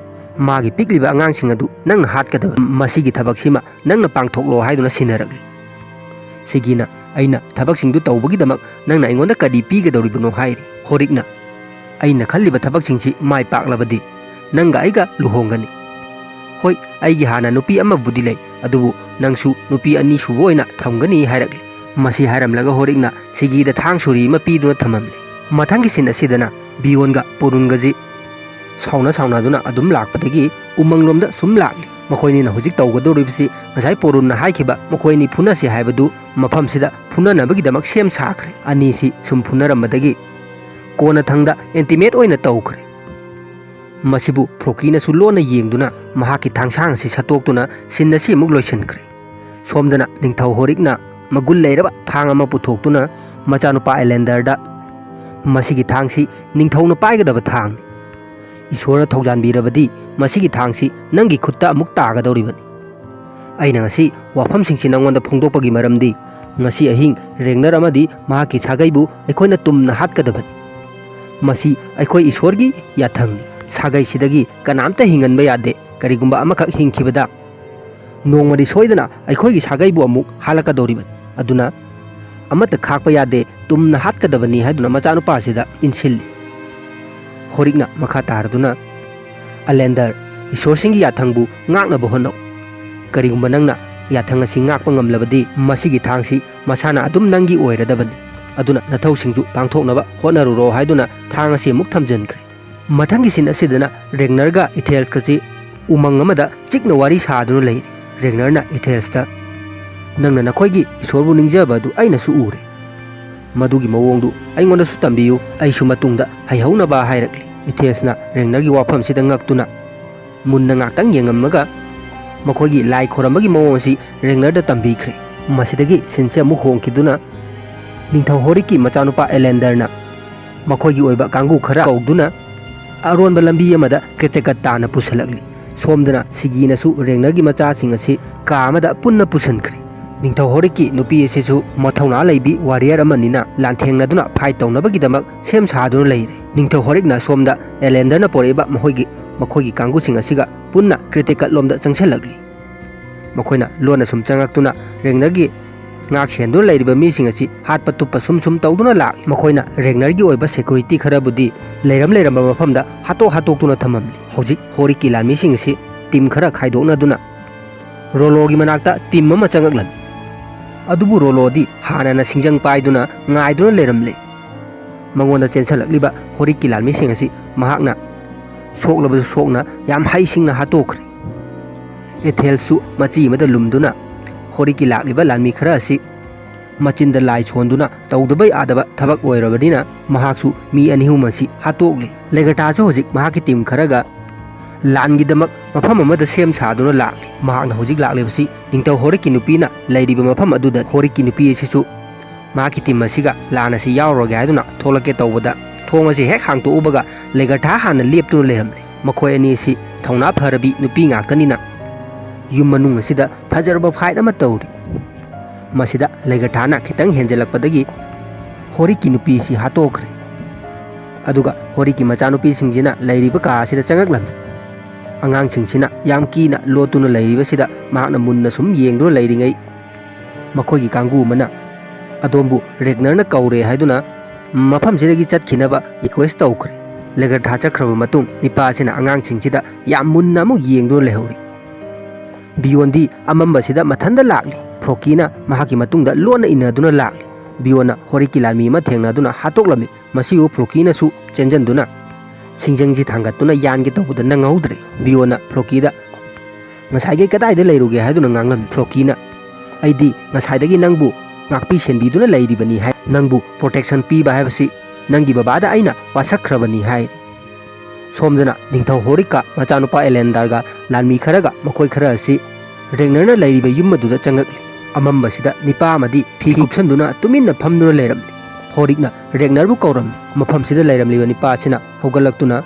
ꯃꯥꯒꯤ ꯄꯤꯛꯂꯤꯕ ꯑꯉꯥꯡꯁꯤꯡ ꯑꯗꯨ ꯅꯪꯅ ꯍꯥꯠꯀꯗꯕ꯫ ꯃꯁꯤꯒꯤ ꯊꯕꯛꯁꯤꯃ ꯅꯪꯅ ꯄꯥꯡꯊꯣꯛꯂꯣ," ꯍꯥꯏꯗꯨꯅ ꯁꯤꯟꯅꯔꯛꯂꯤ꯫ ꯁꯤꯒꯤꯅ, "ꯑꯩꯅ ꯊꯕꯛꯁꯤꯡꯗꯨ ꯇꯧꯕꯒꯤꯗꯃꯛ ꯅꯪꯅ ꯑꯩꯉꯣꯟꯗ ꯀꯔꯤ ꯄꯤꯒꯗꯧꯔꯤꯕꯅꯣ?" ꯍꯥꯏꯔꯤ꯫ ꯍꯣꯔꯤꯛꯅ, "ꯑꯩꯅ ꯈꯜꯂꯤꯕ ꯊꯕꯛꯁꯤꯡꯁꯤ ꯃꯥꯏ ꯄꯥꯛꯂꯕꯗꯤ ꯅꯪꯒ ꯑꯩꯒ ꯂꯨꯍꯣꯡꯒꯅꯤ꯫ ꯍꯣꯏ, ꯑꯩꯒꯤ ꯍꯥꯟꯅ ꯅꯨꯄꯤ ꯑꯃꯕꯨꯗꯤ ꯂꯩ, ꯑꯗꯨꯕꯨ ꯅꯪꯁꯨ ꯅꯨꯄꯤ ꯑꯅꯤꯁꯨꯕ ꯑꯣꯏꯅ ꯊꯝꯒꯅꯤ," ꯍꯥꯏꯔꯛꯂꯤ꯫ ꯃꯁꯤ ꯍꯥꯏꯔꯝꯂꯒ ꯍꯣꯔꯤꯛꯅ ꯁꯤꯒꯤꯗ ꯊꯥꯡ ꯁꯣꯔꯤ ꯑꯃ ꯄꯤꯗꯨꯅ ꯊꯝꯃꯝꯂꯤ꯫ ꯃꯊꯪꯒꯤ ꯁꯤꯟ ꯑꯁꯤꯗꯅ ꯕꯤꯌꯣꯟꯒ ꯄꯣꯔꯨꯟꯒꯁꯤ ꯁꯥꯎꯅ ꯁꯥꯎꯅꯗꯨꯅ ꯑꯗꯨꯝ ꯂꯥꯛꯄꯗꯒꯤ ꯎꯃꯪꯂꯣꯝꯗ ꯁꯨꯝ ꯂꯥꯛꯂꯤ꯫ ꯃꯈꯣꯏꯅꯤꯅ ꯍꯧꯖꯤꯛ ꯇꯧꯒꯗꯧꯔꯤꯕꯁꯤ ꯉꯁꯥꯏ ꯄꯣꯔꯨꯟꯅ ꯍꯥꯏꯈꯤꯕ ꯃꯈꯣꯏ ꯑꯅꯤ ꯐꯨꯅꯁꯤ ꯍꯥꯏꯕꯗꯨ ꯃꯐꯝꯁꯤꯗ ꯐꯨꯅꯅꯕꯒꯤꯗꯃꯛ ꯁꯦꯝ ꯁꯥꯈ꯭ꯔꯦ꯫ ꯑꯅꯤꯁꯤ ꯁꯨꯝ ꯐꯨꯅꯔꯝꯕꯗꯒꯤ ꯀꯣꯟꯅꯊꯪꯗ ꯏꯟꯇꯤꯃꯦꯠ ꯑꯣꯏꯅ ꯇꯧꯈ꯭ꯔꯦ꯫ ꯃꯁꯤꯕꯨ ꯐ꯭ꯔꯣꯀꯤꯅꯁꯨ ꯂꯣꯟꯅ ꯌꯦꯡꯗꯨꯅ ꯃꯍꯥꯛꯀꯤ ꯊꯥꯡꯁꯥꯡ ꯑꯁꯤ ꯁꯠꯇꯣꯛꯇꯨꯅ ꯁꯤꯟ ꯑꯁꯤ ꯑꯃꯨꯛ ꯂꯣꯏꯁꯤꯟꯈ꯭ꯔꯦ꯫ ꯁꯣꯝꯗꯅ ꯅꯤꯡꯊꯧ ꯍꯣꯔꯤꯛꯅ ꯃꯒꯨꯟ ꯂꯩꯔꯕ ꯊꯥꯡ ꯑꯃ ꯄꯨꯊꯣꯛꯇꯨꯅ ꯃꯆꯥꯅꯨꯄꯥ ꯑꯦꯂꯦꯟꯗꯔꯗ, "ꯃꯁꯤꯒꯤ ꯊꯥꯡꯁꯤ ꯅꯤꯡꯊꯧꯅ ꯄꯥꯏꯒꯗꯕ ꯊꯥꯡꯅꯤ꯫ ꯏꯁꯣꯔꯅ ꯊꯧꯖꯥꯟꯕꯤꯔꯕꯗꯤ ꯃꯁꯤꯒꯤ ꯊꯥꯡꯁꯤ ꯅꯪꯒꯤ ꯈꯨꯠꯇ ꯑꯃꯨꯛ ꯇꯥꯒꯗꯧꯔꯤꯕꯅꯤ꯫ ꯑꯩꯅ ꯉꯁꯤ ꯋꯥꯐꯝꯁꯤꯡꯁꯤ ꯅꯉꯣꯟꯗ ꯐꯣꯡꯗꯣꯛꯄꯒꯤ ꯃꯔꯝꯗꯤ, ꯉꯁꯤ ꯑꯍꯤꯡ ꯔꯦꯒꯅꯔ ꯑꯃꯗꯤ ꯃꯍꯥꯛꯀꯤ ꯁꯥꯒꯩꯕꯨ ꯑꯩꯈꯣꯏꯅ ꯇꯨꯝꯅ ꯍꯥꯠꯀꯗꯕꯅꯤ꯫ ꯃꯁꯤ ꯑꯩꯈꯣꯏ ꯏꯁꯣꯔꯒꯤ ꯌꯥꯊꯪꯅꯤ꯫ ꯁꯥꯒꯩꯁꯤꯗꯒꯤ ꯀꯅꯥꯝꯇ ꯍꯤꯡꯍꯟꯕ ꯌꯥꯗꯦ꯫ ꯀꯔꯤꯒꯨꯝꯕ ꯑꯃꯈꯛ ꯍꯤꯡꯈꯤꯕꯗ, ꯅꯣꯡꯃꯗꯤ ꯁꯣꯏꯗꯅ ꯑꯩꯈꯣꯏꯒꯤ ꯁꯥꯒꯩꯕꯨ ꯑꯃꯨꯛ ꯍꯥꯠꯂꯛꯀꯗꯧꯔꯤꯕꯅꯤ꯫ ꯑꯗꯨꯅ ꯑꯃꯠꯇ ꯈꯥꯛꯄ ꯌꯥꯗꯦ, ꯇꯨꯝꯅ ꯍꯥꯠꯀꯗꯕꯅꯤ ꯍꯥꯏꯗꯨꯅ ꯃꯆꯥꯅꯨꯄꯥ ꯑꯁꯤꯗ ꯏꯟꯁꯤꯜꯂꯤ꯫ ꯍꯣꯔꯤꯛꯅ ꯃꯈꯥ ꯇꯥꯔꯗꯨꯅ, "ꯑꯂꯦꯟꯗꯔ, ꯏꯁꯣꯔꯁꯤꯡꯒꯤ ꯌꯥꯊꯪꯕꯨ ꯉꯥꯛꯅꯕ ꯍꯣꯠꯅꯧ꯫ ꯀꯔꯤꯒꯨꯝꯕ ꯅꯪꯅ ꯌꯥꯊꯪ ꯑꯁꯤ ꯉꯥꯛꯄ ꯉꯝꯂꯕꯗꯤ, ꯃꯁꯤꯒꯤ ꯊꯥꯡꯁꯤ ꯃꯁꯥꯅ ꯑꯗꯨꯝ ꯅꯪꯒꯤ ꯑꯣꯏꯔꯗꯕꯅꯤ꯫ ꯑꯗꯨꯅ ꯅꯊꯧꯁꯤꯡꯁꯨ ꯄꯥꯡꯊꯣꯛꯅꯕ ꯍꯣꯠꯅꯔꯨꯔꯣ" ꯍꯥꯏꯗꯨꯅ ꯊꯥꯡ ꯑꯁꯤ ꯑꯃꯨꯛ ꯊꯝꯖꯤꯟꯈ꯭ꯔꯦ꯫ ꯃꯊꯪꯒꯤ ꯁꯤꯟ ꯑꯁꯤꯗꯅ ꯔꯦꯒꯅꯔꯒ ꯏꯊꯦꯜꯁꯀꯁꯤ ꯎꯃꯪ ꯑꯃꯗ ꯆꯤꯛꯅ ꯋꯥꯔꯤ ꯁꯥꯗꯨꯅ ꯂꯩꯔꯤ꯫ ꯔꯦꯒꯅꯔꯅ ꯏꯊꯦꯜꯁꯇ, "ꯅꯪꯅ ꯅꯈꯣꯏꯒꯤ ꯏꯁꯣꯔꯕꯨ ꯅꯤꯡꯖꯕ ꯑꯗꯨ ꯑꯩꯅꯁꯨ ꯎꯔꯦ꯫ ꯃꯗꯨꯒꯤ ꯃꯑꯣꯡꯗꯨ ꯑꯩꯉꯣꯟꯗꯁꯨ ꯇꯝꯕꯤꯌꯨ, ꯑꯩꯁꯨ ꯃꯇꯨꯡꯗ ꯍꯩꯍꯧꯅꯕ" ꯍꯥꯏꯔꯛꯂꯤ꯫ ꯏꯊꯦꯜꯁꯅ ꯔꯦꯒꯅꯔꯒꯤ ꯋꯥꯐꯝꯁꯤꯗ ꯉꯛꯇꯨꯅ ꯃꯨꯟꯅ ꯉꯥꯛꯇꯪ ꯌꯦꯡꯉꯝꯃꯒ ꯃꯈꯣꯏꯒꯤ ꯂꯥꯏ ꯈꯣꯏꯔꯝꯕꯒꯤ ꯃꯑꯣꯡ ꯑꯁꯤ ꯔꯦꯒꯅꯔꯗ ꯇꯝꯕꯤꯈ꯭ꯔꯦ꯫ ꯃꯁꯤꯗꯒꯤ ꯁꯤꯟꯁꯦ ꯑꯃꯨꯛ ꯍꯣꯡꯈꯤꯗꯨꯅ ꯅꯤꯡꯊꯧ ꯍꯣꯔꯤꯛꯀꯤ ꯃꯆꯥꯅꯨꯄꯥ ꯑꯦꯂꯦꯟꯗꯔꯅ ꯃꯈꯣꯏꯒꯤ ꯑꯣꯏꯕ ꯀꯥꯡꯕꯨ ꯈꯔ ꯀꯧꯗꯨꯅ ꯑꯔꯣꯟꯕ ꯂꯝꯕꯤ ꯑꯃꯗ ꯀ꯭ꯔꯤꯇꯤꯀꯠ ꯇꯥꯅ ꯄꯨꯁꯤꯜꯂꯛꯂꯤ꯫ ꯁꯣꯝꯗꯅ ꯁꯤꯒꯤꯅꯁꯨ ꯔꯦꯒꯅꯔꯒꯤ ꯃꯆꯥꯁꯤꯡ ꯑꯁꯤ ꯀꯥ ꯑꯃꯗ ꯄꯨꯟꯅ ꯄꯨꯁꯤꯟꯈ꯭ꯔꯦ꯫ ꯅꯤꯡꯊꯧ ꯍꯣꯔꯤꯛꯀꯤ ꯅꯨꯄꯤ ꯑꯁꯤꯁꯨ ꯃꯊꯧꯅꯥ ꯂꯩꯕꯤ ꯋꯥꯔꯤꯌꯔ ꯑꯃꯅꯤꯅ ꯂꯥꯟꯊꯦꯡꯅꯗꯨꯅ ꯐꯥꯏꯠ ꯇꯧꯅꯕꯒꯤꯗꯃꯛ ꯁꯦꯝ ꯁꯥꯗꯨꯅ ꯂꯩꯔꯦ꯫ ꯅꯤꯡꯊꯧ ꯍꯣꯔꯤꯛꯅ ꯁꯣꯝꯗ ꯑꯦꯂꯦꯟꯗꯔꯅ ꯄꯣꯔꯛꯏꯕ ꯃꯈꯣꯏꯒꯤ, ꯃꯈꯣꯏꯒꯤ ꯀꯥꯡꯕꯨꯁꯤꯡ ꯑꯁꯤꯒ ꯄꯨꯟꯅ ꯀ꯭ꯔꯤꯇꯤꯀꯠ ꯂꯣꯝꯗ ꯆꯪꯁꯤꯜꯂꯛꯂꯤ꯫ ꯃꯈꯣꯏꯅ ꯂꯣꯟꯅ ꯁꯨꯝ ꯆꯪꯉꯛꯇꯨꯅ ꯔꯦꯒꯅꯔꯒꯤ ꯉꯥꯛ ꯁꯦꯟꯗꯨꯅ ꯂꯩꯔꯤꯕ ꯃꯤꯁꯤꯡ ꯑꯁꯤ ꯍꯥꯠꯄ ꯇꯨꯞꯄ ꯁꯨꯝ ꯁꯨꯝ ꯇꯧꯗꯨꯅ ꯂꯥꯛꯂꯤ꯫ ꯃꯈꯣꯏꯅ ꯔꯦꯒꯅꯔꯒꯤ ꯑꯣꯏꯕ ꯁꯦꯀ꯭ꯌꯨꯔꯤꯇꯤ ꯈꯔꯕꯨꯗꯤ ꯂꯩꯔꯝ ꯂꯩꯔꯝꯕ ꯃꯐꯝꯗ ꯍꯥꯠꯇꯣꯛ ꯍꯥꯠꯇꯣꯛꯇꯨꯅ ꯊꯝꯃꯝꯂꯤ꯫ ꯍꯧꯖꯤꯛ ꯍꯣꯔꯤꯛꯀꯤ ꯂꯥꯟꯃꯤꯁꯤꯡ ꯑꯁꯤ ꯇꯤꯝ ꯈꯔ ꯈꯥꯏꯗꯣꯛꯅꯗꯨꯅ ꯔꯣꯂꯣꯒꯤ ꯃꯅꯥꯛꯇ ꯇꯤꯝ ꯑꯃ ꯆꯪꯉꯛꯂꯝꯃꯤ꯫ ꯑꯗꯨꯕꯨ ꯔꯣꯂꯣꯗꯤ ꯍꯥꯟꯅꯅ ꯁꯤꯡꯖꯪ ꯄꯥꯏꯗꯨꯅ ꯉꯥꯏꯗꯨꯅ ꯂꯩꯔꯝꯂꯦ꯫ ꯃꯉꯣꯟꯗ ꯆꯦꯟꯁꯤꯜꯂꯛꯂꯤꯕ ꯍꯣꯔꯤꯛꯀꯤ ꯂꯥꯟꯃꯤꯁꯤꯡ ꯑꯁꯤ ꯃꯍꯥꯛꯅ ꯁꯣꯛꯂꯕꯁꯨ ꯁꯣꯛꯅ ꯌꯥꯝ ꯍꯩꯁꯤꯡꯅ ꯍꯥꯠꯇꯣꯛꯈ꯭ꯔꯦ꯫ ꯑꯦꯊꯦꯜꯁꯨ ꯃꯆꯤ ꯑꯃꯗ ꯂꯨꯝꯗꯨꯅ ꯍꯣꯔꯤꯛꯀꯤ ꯂꯥꯛꯂꯤꯕ ꯂꯥꯟꯃꯤ ꯈꯔ ꯑꯁꯤ ꯃꯆꯤꯟꯗ ꯂꯥꯏ ꯁꯣꯟꯗꯨꯅ ꯇꯧꯗꯕ ꯌꯥꯗꯕ ꯊꯕꯛ ꯑꯣꯏꯔꯕꯅꯤꯅ ꯃꯍꯥꯛꯁꯨ ꯃꯤ ꯑꯅꯤ ꯑꯍꯨꯝ ꯑꯁꯤ ꯍꯥꯠꯇꯣꯛꯂꯤ꯫ ꯂꯦꯒꯔꯊꯥꯁꯨ ꯍꯧꯖꯤꯛ ꯃꯍꯥꯛꯀꯤ ꯇꯤꯝ ꯈꯔꯒ ꯂꯥꯟꯒꯤꯗꯃꯛ ꯃꯐꯝ ꯑꯃꯗ ꯁꯦꯝ ꯁꯥꯗꯨꯅ ꯂꯥꯛꯂꯤ꯫ ꯃꯍꯥꯛꯅ ꯍꯧꯖꯤꯛ ꯂꯥꯛꯂꯤꯕꯁꯤ ꯅꯤꯡꯊꯧ ꯍꯣꯔꯤꯛꯀꯤ ꯅꯨꯄꯤꯅ ꯂꯩꯔꯤꯕ ꯃꯐꯝ ꯑꯗꯨꯗ꯫ ꯍꯣꯔꯤꯛꯀꯤ ꯅꯨꯄꯤ ꯑꯁꯤꯁꯨ ꯃꯍꯥꯛꯀꯤ ꯇꯤꯝ ꯑꯁꯤꯒ ꯂꯥꯟ ꯑꯁꯤ ꯌꯥꯎꯔꯔꯣꯏꯒꯦ ꯍꯥꯏꯗꯨꯅ ꯊꯣꯛꯂꯛꯀꯦ ꯇꯧꯕꯗ, ꯊꯣꯡ ꯑꯁꯤ ꯍꯦꯛ ꯍꯥꯡꯇꯣꯛꯎꯕꯒ ꯂꯦꯒꯔꯊꯥ ꯍꯥꯟꯅ ꯂꯦꯞꯇꯨꯅ ꯂꯩꯔꯝꯂꯦ꯫ ꯃꯈꯣꯏ ꯑꯅꯤ ꯑꯁꯤ ꯊꯧꯅꯥ ꯐꯔꯕꯤ ꯅꯨꯄꯤ ꯉꯥꯛꯇꯅꯤꯅ ꯌꯨꯝ ꯃꯅꯨꯡ ꯑꯁꯤꯗ ꯐꯖꯔꯕ ꯐꯥꯏꯠ ꯑꯃ ꯇꯧꯔꯤ꯫ ꯃꯁꯤꯗ ꯂꯩꯒꯔꯊꯥꯅ ꯈꯤꯇꯪ ꯍꯦꯟꯖꯜꯂꯛꯄꯗꯒꯤ ꯍꯣꯔꯤꯛꯀꯤ ꯅꯨꯄꯤꯁꯤ ꯍꯥꯠꯇꯣꯛꯈ꯭ꯔꯦ꯫ ꯑꯗꯨꯒ ꯍꯣꯔꯤꯛꯀꯤ ꯃꯆꯥꯅꯨꯄꯤꯁꯤꯡꯁꯤꯅ ꯂꯩꯔꯤꯕ ꯀꯥ ꯑꯁꯤꯗ ꯆꯪꯉꯛꯂꯝꯃꯤ꯫ ꯑꯉꯥꯡꯁꯤꯡꯁꯤꯅ ꯌꯥꯝ ꯀꯤꯅ ꯂꯣꯠꯇꯨꯅ ꯂꯩꯔꯤꯕꯁꯤꯗ ꯃꯍꯥꯛꯅ ꯃꯨꯟꯅ ꯁꯨꯝ ꯌꯦꯡꯗꯨꯅ ꯂꯩꯔꯤꯉꯩ, ꯃꯈꯣꯏꯒꯤ ꯀꯥꯡꯕꯨ ꯑꯃꯅ, "ꯑꯗꯣꯝꯕꯨ ꯔꯦꯒꯅꯔꯅ ꯀꯧꯔꯦ" ꯍꯥꯏꯗꯨꯅ ꯃꯐꯝꯁꯤꯗꯒꯤ ꯆꯠꯈꯤꯅꯕ ꯔꯤꯀ꯭ꯋꯦꯁ ꯇꯧꯈ꯭ꯔꯦ꯫ ꯂꯦꯒꯔꯊꯥ ꯆꯠꯈ꯭ꯔꯕ ꯃꯇꯨꯡ, ꯅꯤꯄꯥ ꯑꯁꯤꯅ ꯑꯉꯥꯡꯁꯤꯡꯁꯤꯗ ꯌꯥꯝ ꯃꯨꯟꯅ ꯑꯃꯨꯛ ꯌꯦꯡꯗꯨꯅ ꯂꯩꯍꯧꯔꯤ꯫ ꯕꯤꯌꯣꯟꯗꯤ ꯑꯃꯝꯕꯁꯤꯗ ꯃꯊꯟꯇ ꯂꯥꯛꯂꯤ꯫ ꯐ꯭ꯔꯣꯀꯤꯅ ꯃꯍꯥꯛꯀꯤ ꯃꯇꯨꯡꯗ ꯂꯣꯟꯅ ꯏꯟꯅꯗꯨꯅ ꯂꯥꯛꯂꯤ꯫ ꯕꯤꯌꯣꯟꯅ ꯍꯣꯔꯤꯛꯀꯤ ꯂꯥꯟꯃꯤ ꯑꯃ ꯊꯦꯡꯅꯗꯨꯅ ꯍꯥꯠꯇꯣꯛꯂꯝꯃꯤ꯫ ꯃꯁꯤꯕꯨ ꯐ꯭ꯔꯣꯀꯤꯅꯁꯨ ꯆꯦꯟꯖꯟꯗꯨꯅ ꯁꯤꯡꯖꯪꯁꯤ ꯊꯥꯡꯒꯠꯇꯨꯅ ꯌꯥꯟꯒꯦ ꯇꯧꯕꯗ ꯅꯪꯍꯧꯗ꯭ꯔꯦ꯫ ꯕꯤꯌꯣꯟꯅ ꯐ꯭ꯔꯣꯀꯤꯗ, "ꯉꯁꯥꯏꯒꯩ ꯀꯗꯥꯏꯗ ꯂꯩꯔꯨꯒꯦ?" ꯍꯥꯏꯗꯨꯅ ꯉꯥꯡꯂꯝꯃꯤ꯫ ꯐ꯭ꯔꯣꯀꯤꯅ, "ꯑꯩꯗꯤ ꯉꯁꯥꯏꯗꯒꯤ ꯅꯪꯕꯨ ꯉꯥꯛꯄꯤ ꯁꯦꯟꯕꯤꯗꯨꯅ ꯂꯩꯔꯤꯕꯅꯤ" ꯍꯥꯏ꯫ "ꯅꯪꯕꯨ ꯄ꯭ꯔꯣꯇꯦꯛꯁꯟ ꯄꯤꯕ ꯍꯥꯏꯕꯁꯤ ꯅꯪꯒꯤ ꯕꯕꯥꯗ ꯑꯩꯅ ꯋꯥꯁꯛꯈ꯭ꯔꯕꯅꯤ" ꯍꯥꯏ꯫ ꯁꯣꯝꯗꯅ ꯅꯤꯡꯊꯧ ꯍꯣꯔꯤꯛꯀ ꯃꯆꯥꯅꯨꯄꯥ ꯑꯦꯂꯦꯟꯗꯔꯒ ꯂꯥꯟꯃꯤ ꯈꯔꯒ ꯃꯈꯣꯏ ꯈꯔ ꯑꯁꯤ ꯔꯦꯒꯅꯔꯅ ꯂꯩꯔꯤꯕ ꯌꯨꯝ ꯑꯗꯨꯗ ꯆꯪꯉꯛꯂꯤ꯫ ꯑꯃꯝꯕꯁꯤꯗ ꯅꯤꯄꯥ ꯑꯃꯗꯤ ꯐꯤ ꯀꯨꯞꯁꯟꯗꯨꯅ ꯇꯨꯃꯤꯟꯅ ꯐꯝꯗꯨꯅ ꯂꯩꯔꯝꯂꯤ꯫ ꯍꯣꯔꯤꯛꯅ ꯔꯦꯒꯅꯔꯕꯨ ꯀꯧꯔꯝꯃꯤ꯫ ꯃꯐꯝꯁꯤꯗ ꯂꯩꯔꯝꯂꯤꯕ ꯅꯤꯄꯥ ꯑꯁꯤꯅ ꯍꯧꯒꯠꯂꯛꯇꯨꯅ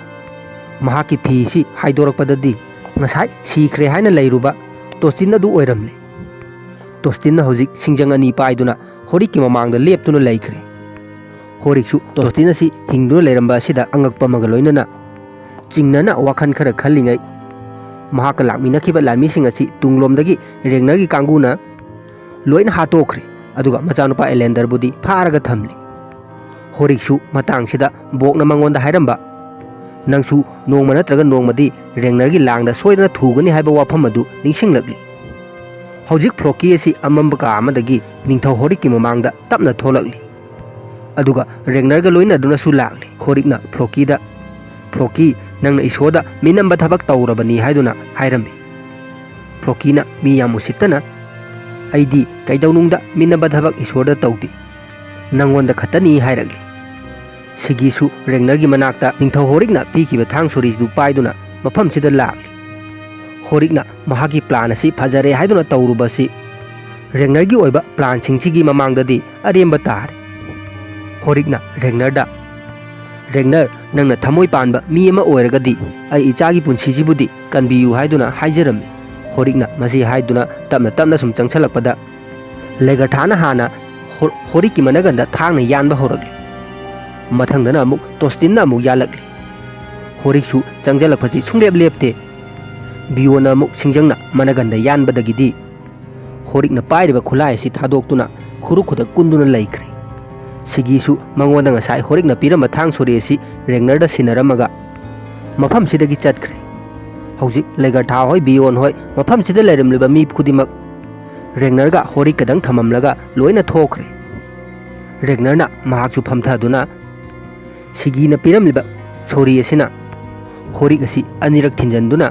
ꯃꯍꯥꯛꯀꯤ ꯐꯤꯁꯤ ꯍꯥꯏꯗꯣꯔꯛꯄꯗꯗꯤ ꯉꯁꯥꯏ ꯁꯤꯈ꯭ꯔꯦ ꯍꯥꯏꯅ ꯂꯩꯔꯨꯕ ꯇꯣꯁꯇꯤꯟ ꯑꯗꯨ ꯑꯣꯏꯔꯝꯂꯦ꯫ ꯇꯣꯁꯇꯤꯟꯅ ꯍꯧꯖꯤꯛ ꯁꯤꯡꯖꯪ ꯑꯅꯤ ꯄꯥꯏꯗꯨꯅ ꯍꯣꯔꯤꯛꯀꯤ ꯃꯃꯥꯡꯗ ꯂꯦꯞꯇꯨꯅ ꯂꯩꯈ꯭ꯔꯦ꯫ ꯍꯣꯔꯤꯛꯁꯨ ꯇꯣꯁꯇꯤꯟ ꯑꯁꯤ ꯍꯤꯡꯗꯨꯅ ꯂꯩꯔꯝꯕ ꯑꯁꯤꯗ ꯑꯉꯛꯄ ꯑꯃꯒ ꯂꯣꯏꯅꯅ ꯆꯤꯡꯅꯅ ꯋꯥꯈꯜ ꯈꯔ ꯈꯜꯂꯤꯉꯩ, ꯃꯍꯥꯛꯀ ꯂꯥꯛꯃꯤꯟꯅꯈꯤꯕ ꯂꯥꯟꯃꯤꯁꯤꯡ ꯑꯁꯤ ꯇꯨꯡꯂꯣꯝꯗꯒꯤ ꯔꯦꯒꯅꯔꯒꯤ ꯀꯥꯡꯕꯨꯅ ꯂꯣꯏꯅ ꯍꯥꯠꯇꯣꯛꯈ꯭ꯔꯦ꯫ ꯑꯗꯨꯒ ꯃꯆꯥꯅꯨꯄꯥ ꯑꯦꯂꯦꯟꯗꯔꯕꯨꯗꯤ ꯐꯥꯔꯒ ꯊꯝꯂꯤ꯫ ꯍꯣꯔꯤꯛꯁꯨ ꯃꯇꯥꯡꯁꯤꯗ ꯕꯣꯛꯅ ꯃꯉꯣꯟꯗ ꯍꯥꯏꯔꯝꯕ, "ꯅꯪꯁꯨ ꯅꯣꯡꯃ ꯅꯠꯇ꯭ꯔꯒ ꯅꯣꯡꯃꯗꯤ ꯔꯦꯒꯅꯔꯒꯤ ꯂꯥꯡꯗ ꯁꯣꯏꯗꯅ ꯊꯨꯒꯅꯤ" ꯍꯥꯏꯕ ꯋꯥꯐꯝ ꯑꯗꯨ ꯅꯤꯡꯁꯤꯡꯂꯛꯂꯤ꯫ ꯍꯧꯖꯤꯛ ꯐ꯭ꯔꯣꯀꯤ ꯑꯁꯤ ꯑꯃꯝꯕ ꯀꯥ ꯑꯃꯗꯒꯤ ꯅꯤꯡꯊꯧ ꯍꯣꯔꯤꯛꯀꯤ ꯃꯃꯥꯡꯗ ꯇꯞꯅ ꯊꯣꯛꯂꯛꯂꯤ꯫ ꯑꯗꯨꯒ ꯔꯦꯒꯅꯔꯒ ꯂꯣꯏꯅꯗꯨꯅꯁꯨ ꯂꯥꯛꯂꯤ꯫ ꯍꯣꯔꯤꯛꯅ ꯐ꯭ꯔꯣꯀꯤꯗ, "ꯐ꯭ꯔꯣꯀꯤ, ꯅꯪꯅ ꯏꯁꯣꯔꯗ ꯃꯤꯅꯝꯕ ꯊꯕꯛ ꯇꯧꯔꯕꯅꯤ" ꯍꯥꯏꯗꯨꯅ ꯍꯥꯏꯔꯝꯃꯤ꯫ ꯐ꯭ꯔꯣꯀꯤꯅ ꯃꯤ ꯌꯥꯝ ꯎꯁꯤꯠꯇꯅ, "ꯑꯩꯗꯤ ꯀꯩꯗꯧꯅꯨꯡꯗ ꯃꯤꯅꯝꯕ ꯊꯕꯛ ꯏꯁꯣꯔꯗ ꯇꯧꯗꯦ, ꯅꯪꯉꯣꯟꯗ ꯈꯛꯇꯅꯤ" ꯍꯥꯏꯔꯛꯂꯤ꯫ ꯁꯤꯒꯤꯁꯨ ꯔꯦꯒꯅꯔꯒꯤ ꯃꯅꯥꯛꯇ ꯅꯤꯡꯊꯧ ꯍꯣꯔꯤꯛꯅ ꯄꯤꯈꯤꯕ ꯊꯥꯡ ꯁꯣꯔꯤꯗꯨ ꯄꯥꯏꯗꯨꯅ ꯃꯐꯝꯁꯤꯗ ꯂꯥꯛꯂꯤ꯫ ꯍꯣꯔꯤꯛꯅ ꯃꯍꯥꯛꯀꯤ ꯄ꯭ꯂꯥꯟ ꯑꯁꯤ ꯐꯖꯔꯦ ꯍꯥꯏꯗꯨꯅ ꯇꯧꯔꯨꯕꯁꯤ ꯔꯦꯒꯅꯔꯒꯤ ꯑꯣꯏꯕ ꯄ꯭ꯂꯥꯟꯁꯤꯡꯁꯤꯒꯤ ꯃꯃꯥꯡꯗꯗꯤ ꯑꯔꯦꯝꯕ ꯇꯥꯔꯦ꯫ ꯍꯣꯔꯤꯛꯅ ꯔꯦꯒꯅꯔꯗ, "ꯔꯦꯒꯅꯔ, ꯅꯪꯅ ꯊꯃꯣꯏ ꯄꯥꯟꯕ ꯃꯤ ꯑꯃ ꯑꯣꯏꯔꯒꯗꯤ ꯑꯩ ꯏꯆꯥꯒꯤ ꯄꯨꯟꯁꯤꯁꯤꯕꯨꯗꯤ ꯀꯟꯕꯤꯌꯨ" ꯍꯥꯏꯗꯨꯅ ꯍꯥꯏꯖꯔꯝꯃꯤ꯫ ꯍꯣꯔꯤꯛꯅ ꯃꯁꯤ ꯍꯥꯏꯗꯨꯅ ꯇꯞꯅ ꯇꯞꯅ ꯁꯨꯝ ꯆꯪꯁꯤꯜꯂꯛꯄꯗ, ꯂꯦꯒꯔꯊꯥꯅ ꯍꯥꯟꯅ ꯍꯣ-, ꯍꯣꯔꯤꯛꯀꯤ ꯃꯅꯒꯟꯗ ꯊꯥꯡꯅ ꯌꯥꯟꯕ ꯍꯧꯔꯛꯂꯤ꯫ ꯃꯊꯪꯗꯅ ꯑꯃꯨꯛ ꯇꯣꯁꯇꯤꯟꯅ ꯑꯃꯨꯛ ꯌꯥꯜꯂꯛꯂꯤ꯫ ꯍꯣꯔꯤꯛꯁꯨ ꯆꯪꯁꯤꯜꯂꯛꯄꯁꯤ ꯁꯨꯡꯂꯦꯞ ꯂꯦꯞꯇꯦ꯫ ꯕꯤꯌꯣꯟꯅ ꯑꯃꯨꯛ ꯁꯤꯡꯖꯪꯅ ꯃꯅꯒꯟꯗ ꯌꯥꯟꯕꯗꯒꯤꯗꯤ ꯍꯣꯔꯤꯛꯅ ꯄꯥꯏꯔꯤꯕ ꯈꯨꯠꯂꯥꯏ ꯑꯁꯤ ꯊꯥꯗꯣꯛꯇꯨꯅ ꯈꯨꯔꯨ ꯈꯨꯗ ꯀꯨꯟꯗꯨꯅ ꯂꯩꯈ꯭ꯔꯦ꯫ ꯁꯤꯒꯤꯁꯨ ꯃꯉꯣꯟꯗ ꯉꯁꯥꯏ ꯍꯣꯔꯤꯛꯅ ꯄꯤꯔꯝꯕ ꯊꯥꯡ ꯁꯣꯔꯤ ꯑꯁꯤ ꯔꯦꯒꯅꯔꯗ ꯁꯤꯟꯅꯔꯝꯃꯒ ꯃꯐꯝꯁꯤꯗꯒꯤ ꯆꯠꯈ꯭ꯔꯦ꯫ ꯍꯧꯖꯤꯛ ꯂꯦꯒꯔꯊꯥ ꯍꯣꯏ, ꯕꯤꯌꯣꯟ ꯍꯣꯏ, ꯃꯐꯝꯁꯤꯗ ꯂꯩꯔꯝꯂꯤꯕ ꯃꯤ ꯈꯨꯗꯤꯡꯃꯛ ꯔꯦꯒꯅꯔꯒ ꯍꯣꯔꯤꯛꯀꯗꯪ ꯊꯝꯃꯝꯂꯒ ꯂꯣꯏꯅ ꯊꯣꯛꯈ꯭ꯔꯦ꯫ ꯔꯦꯒꯅꯔꯅ ꯃꯍꯥꯛꯁꯨ ꯐꯝꯊꯗꯨꯅ ꯁꯤꯒꯤꯅ ꯄꯤꯔꯝꯂꯤꯕ ꯁꯣꯔꯤ ꯑꯁꯤꯅ ꯍꯣꯔꯤꯛ ꯑꯁꯤ ꯑꯅꯤꯔꯛ ꯊꯤꯟꯖꯟꯗꯨꯅ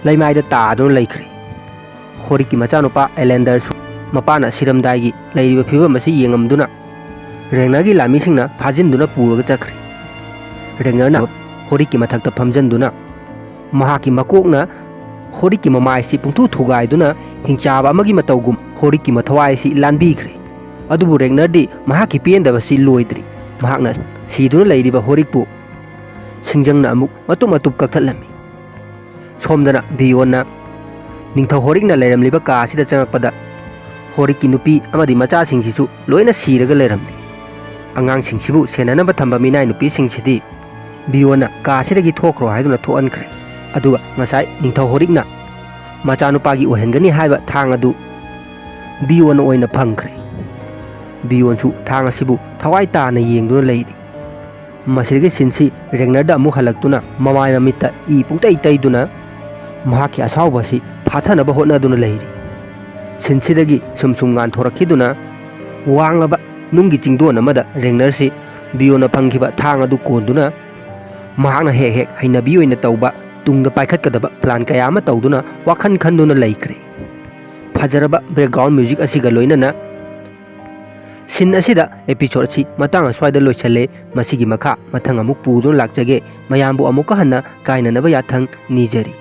ꯂꯩꯃꯥꯏꯗ ꯇꯥꯗꯨꯅ ꯂꯩꯈ꯭ꯔꯦ꯫ ꯍꯣꯔꯤꯛꯀꯤ ꯃꯆꯥꯅꯨꯄꯥ ꯑꯦꯂꯦꯟꯗꯔꯁꯨ ꯃꯄꯥꯅ ꯁꯤꯔꯝꯗꯥꯏꯒꯤ ꯂꯩꯔꯤꯕ ꯐꯤꯕꯝ ꯑꯁꯤ ꯌꯦꯡꯉꯝꯗꯨꯅ ꯔꯦꯒꯅꯔꯒꯤ ꯂꯥꯟꯃꯤꯁꯤꯡꯅ ꯐꯥꯖꯤꯟꯗꯨꯅ ꯄꯨꯔꯒ ꯆꯠꯈ꯭ꯔꯦ꯫ ꯔꯦꯒꯅꯔꯅ ꯍꯣꯔꯤꯛꯀꯤ ꯃꯊꯛꯇ ꯐꯝꯖꯟꯗꯨꯅ ꯃꯍꯥꯛꯀꯤ ꯃꯀꯣꯛꯅ ꯍꯣꯔꯤꯛꯀꯤ ꯃꯃꯥꯏꯁꯤ ꯄꯨꯡꯊꯨ ꯊꯨꯒꯥꯏꯗꯨꯅ ꯍꯤꯡꯆꯥꯕ ꯑꯃꯒꯤ ꯃꯇꯧꯒꯨꯝ ꯍꯣꯔꯤꯛꯀꯤ ꯃꯊꯋꯥꯏ ꯑꯁꯤ ꯂꯥꯟꯕꯤꯈ꯭ꯔꯦ꯫ ꯑꯗꯨꯕꯨ ꯔꯦꯒꯅꯔꯗꯤ ꯃꯍꯥꯛꯀꯤ ꯄꯦꯟꯗꯕꯁꯤ ꯂꯣꯏꯗ꯭ꯔꯤ꯫ ꯃꯍꯥꯛꯅ ꯁꯤꯗꯨꯅ ꯂꯩꯔꯤꯕ ꯍꯣꯔꯤꯛꯄꯨ ꯁꯤꯡꯖꯪꯅ ꯑꯃꯨꯛ ꯃꯇꯨꯞ ꯃꯇꯨꯞ ꯀꯛꯊꯠꯂꯝꯃꯤ꯫ ꯁꯣꯝꯗꯅ ꯕꯤꯌꯣꯟꯅ ꯅꯤꯡꯊꯧ ꯍꯣꯔꯤꯛꯅ ꯂꯩꯔꯝꯂꯤꯕ ꯀꯥ ꯑꯁꯤꯗ ꯆꯪꯉꯛꯄꯗ ꯍꯣꯔꯤꯛꯀꯤ ꯅꯨꯄꯤ ꯑꯃꯗꯤ ꯃꯆꯥꯁꯤꯡꯁꯤꯁꯨ ꯂꯣꯏꯅ ꯁꯤꯔꯒ ꯂꯩꯔꯝꯂꯤ꯫ ꯑꯉꯥꯡꯁꯤꯡꯁꯤꯕꯨ ꯁꯦꯟꯅꯅꯕ ꯊꯝꯕ ꯃꯤꯅꯥꯏ ꯅꯨꯄꯤꯁꯤꯡꯁꯤꯗꯤ ꯕꯤꯌꯣꯟꯅ ꯀꯥ ꯑꯁꯤꯗꯒꯤ ꯊꯣꯛꯈ꯭ꯔꯣ ꯍꯥꯏꯗꯨꯅ ꯊꯣꯛꯍꯟꯈ꯭ꯔꯦ꯫ ꯑꯗꯨꯒ ꯉꯁꯥꯏ ꯅꯤꯡꯊꯧ ꯍꯣꯔꯤꯛꯅ ꯃꯆꯥꯅꯨꯄꯥꯒꯤ ꯑꯣꯏꯍꯟꯒꯅꯤ ꯍꯥꯏꯕ ꯊꯥꯡ ꯑꯗꯨ ꯕꯤꯌꯣꯟꯅ ꯑꯣꯏꯅ ꯐꯪꯈ꯭ꯔꯦ꯫ ꯕꯤꯌꯣꯟꯁꯨ ꯊꯥꯡ ꯑꯁꯤꯕꯨ ꯊꯋꯥꯏ ꯇꯥꯅ ꯌꯦꯡꯗꯨꯅ ꯂꯩꯔꯤ꯫ ꯃꯁꯤꯗꯒꯤ ꯁꯤꯟꯁꯤ ꯔꯦꯒꯅꯔꯗ ꯑꯃꯨꯛ ꯍꯜꯂꯛꯇꯨꯅ ꯃꯃꯥꯏ ꯃꯃꯤꯠꯇ ꯏ ꯄꯨꯡꯇꯩ ꯇꯩꯗꯨꯅ ꯃꯍꯥꯛꯀꯤ ꯑꯁꯥꯎꯕ ꯑꯁꯤ ꯐꯥꯊꯅꯕ ꯍꯣꯠꯅꯗꯨꯅ ꯂꯩꯔꯤ꯫ ꯁꯤꯟꯁꯤꯗꯒꯤ ꯁꯨꯝ ꯁꯨꯝ ꯉꯥꯟꯊꯣꯔꯛꯈꯤꯗꯨꯅ ꯋꯥꯡꯂꯕ ꯅꯨꯡꯒꯤ ꯆꯤꯡꯗꯣꯟ ꯑꯃꯗ ꯔꯦꯒꯅꯔꯁꯤ ꯕꯤꯌꯣꯟꯅ ꯐꯪꯈꯤꯕ ꯊꯥꯡ ꯑꯗꯨ ꯀꯣꯟꯗꯨꯅ ꯃꯍꯥꯛꯅ ꯍꯦꯛ ꯍꯦꯛ ꯍꯩꯅꯕꯤ ꯑꯣꯏꯅ ꯇꯧꯕ ꯇꯨꯡꯗ ꯄꯥꯏꯈꯠꯀꯗꯕ ꯄ꯭ꯂꯥꯟ ꯀꯌꯥ ꯑꯃ ꯇꯧꯗꯨꯅ ꯋꯥꯈꯜ ꯈꯟꯗꯨꯅ ꯂꯩꯈ꯭ꯔꯦ꯫ ꯐꯖꯔꯕ ꯕꯦꯛꯒ꯭ꯔꯥꯎꯟ ꯃ꯭ꯌꯨꯖꯤꯛ ꯑꯁꯤꯒ ꯂꯣꯏꯅꯅ ꯁꯤꯟ ꯑꯁꯤꯗ ꯑꯦꯄꯤꯁꯣꯗ ꯑꯁꯤ ꯃꯇꯥꯡ ꯑꯁ꯭ꯋꯥꯏꯗ ꯂꯣꯏꯁꯤꯜꯂꯦ꯫ ꯃꯁꯤꯒꯤ ꯃꯈꯥ ꯃꯊꯪ ꯑꯃꯨꯛ ꯄꯨꯗꯨꯅ ꯂꯥꯛꯆꯒꯦ꯫ ꯃꯌꯥꯝꯕꯨ ꯑꯃꯨꯛꯀ ꯍꯟꯅ ꯀꯥꯏꯅꯅꯕ ꯌꯥꯊꯪ ꯅꯤꯖꯔꯤ꯫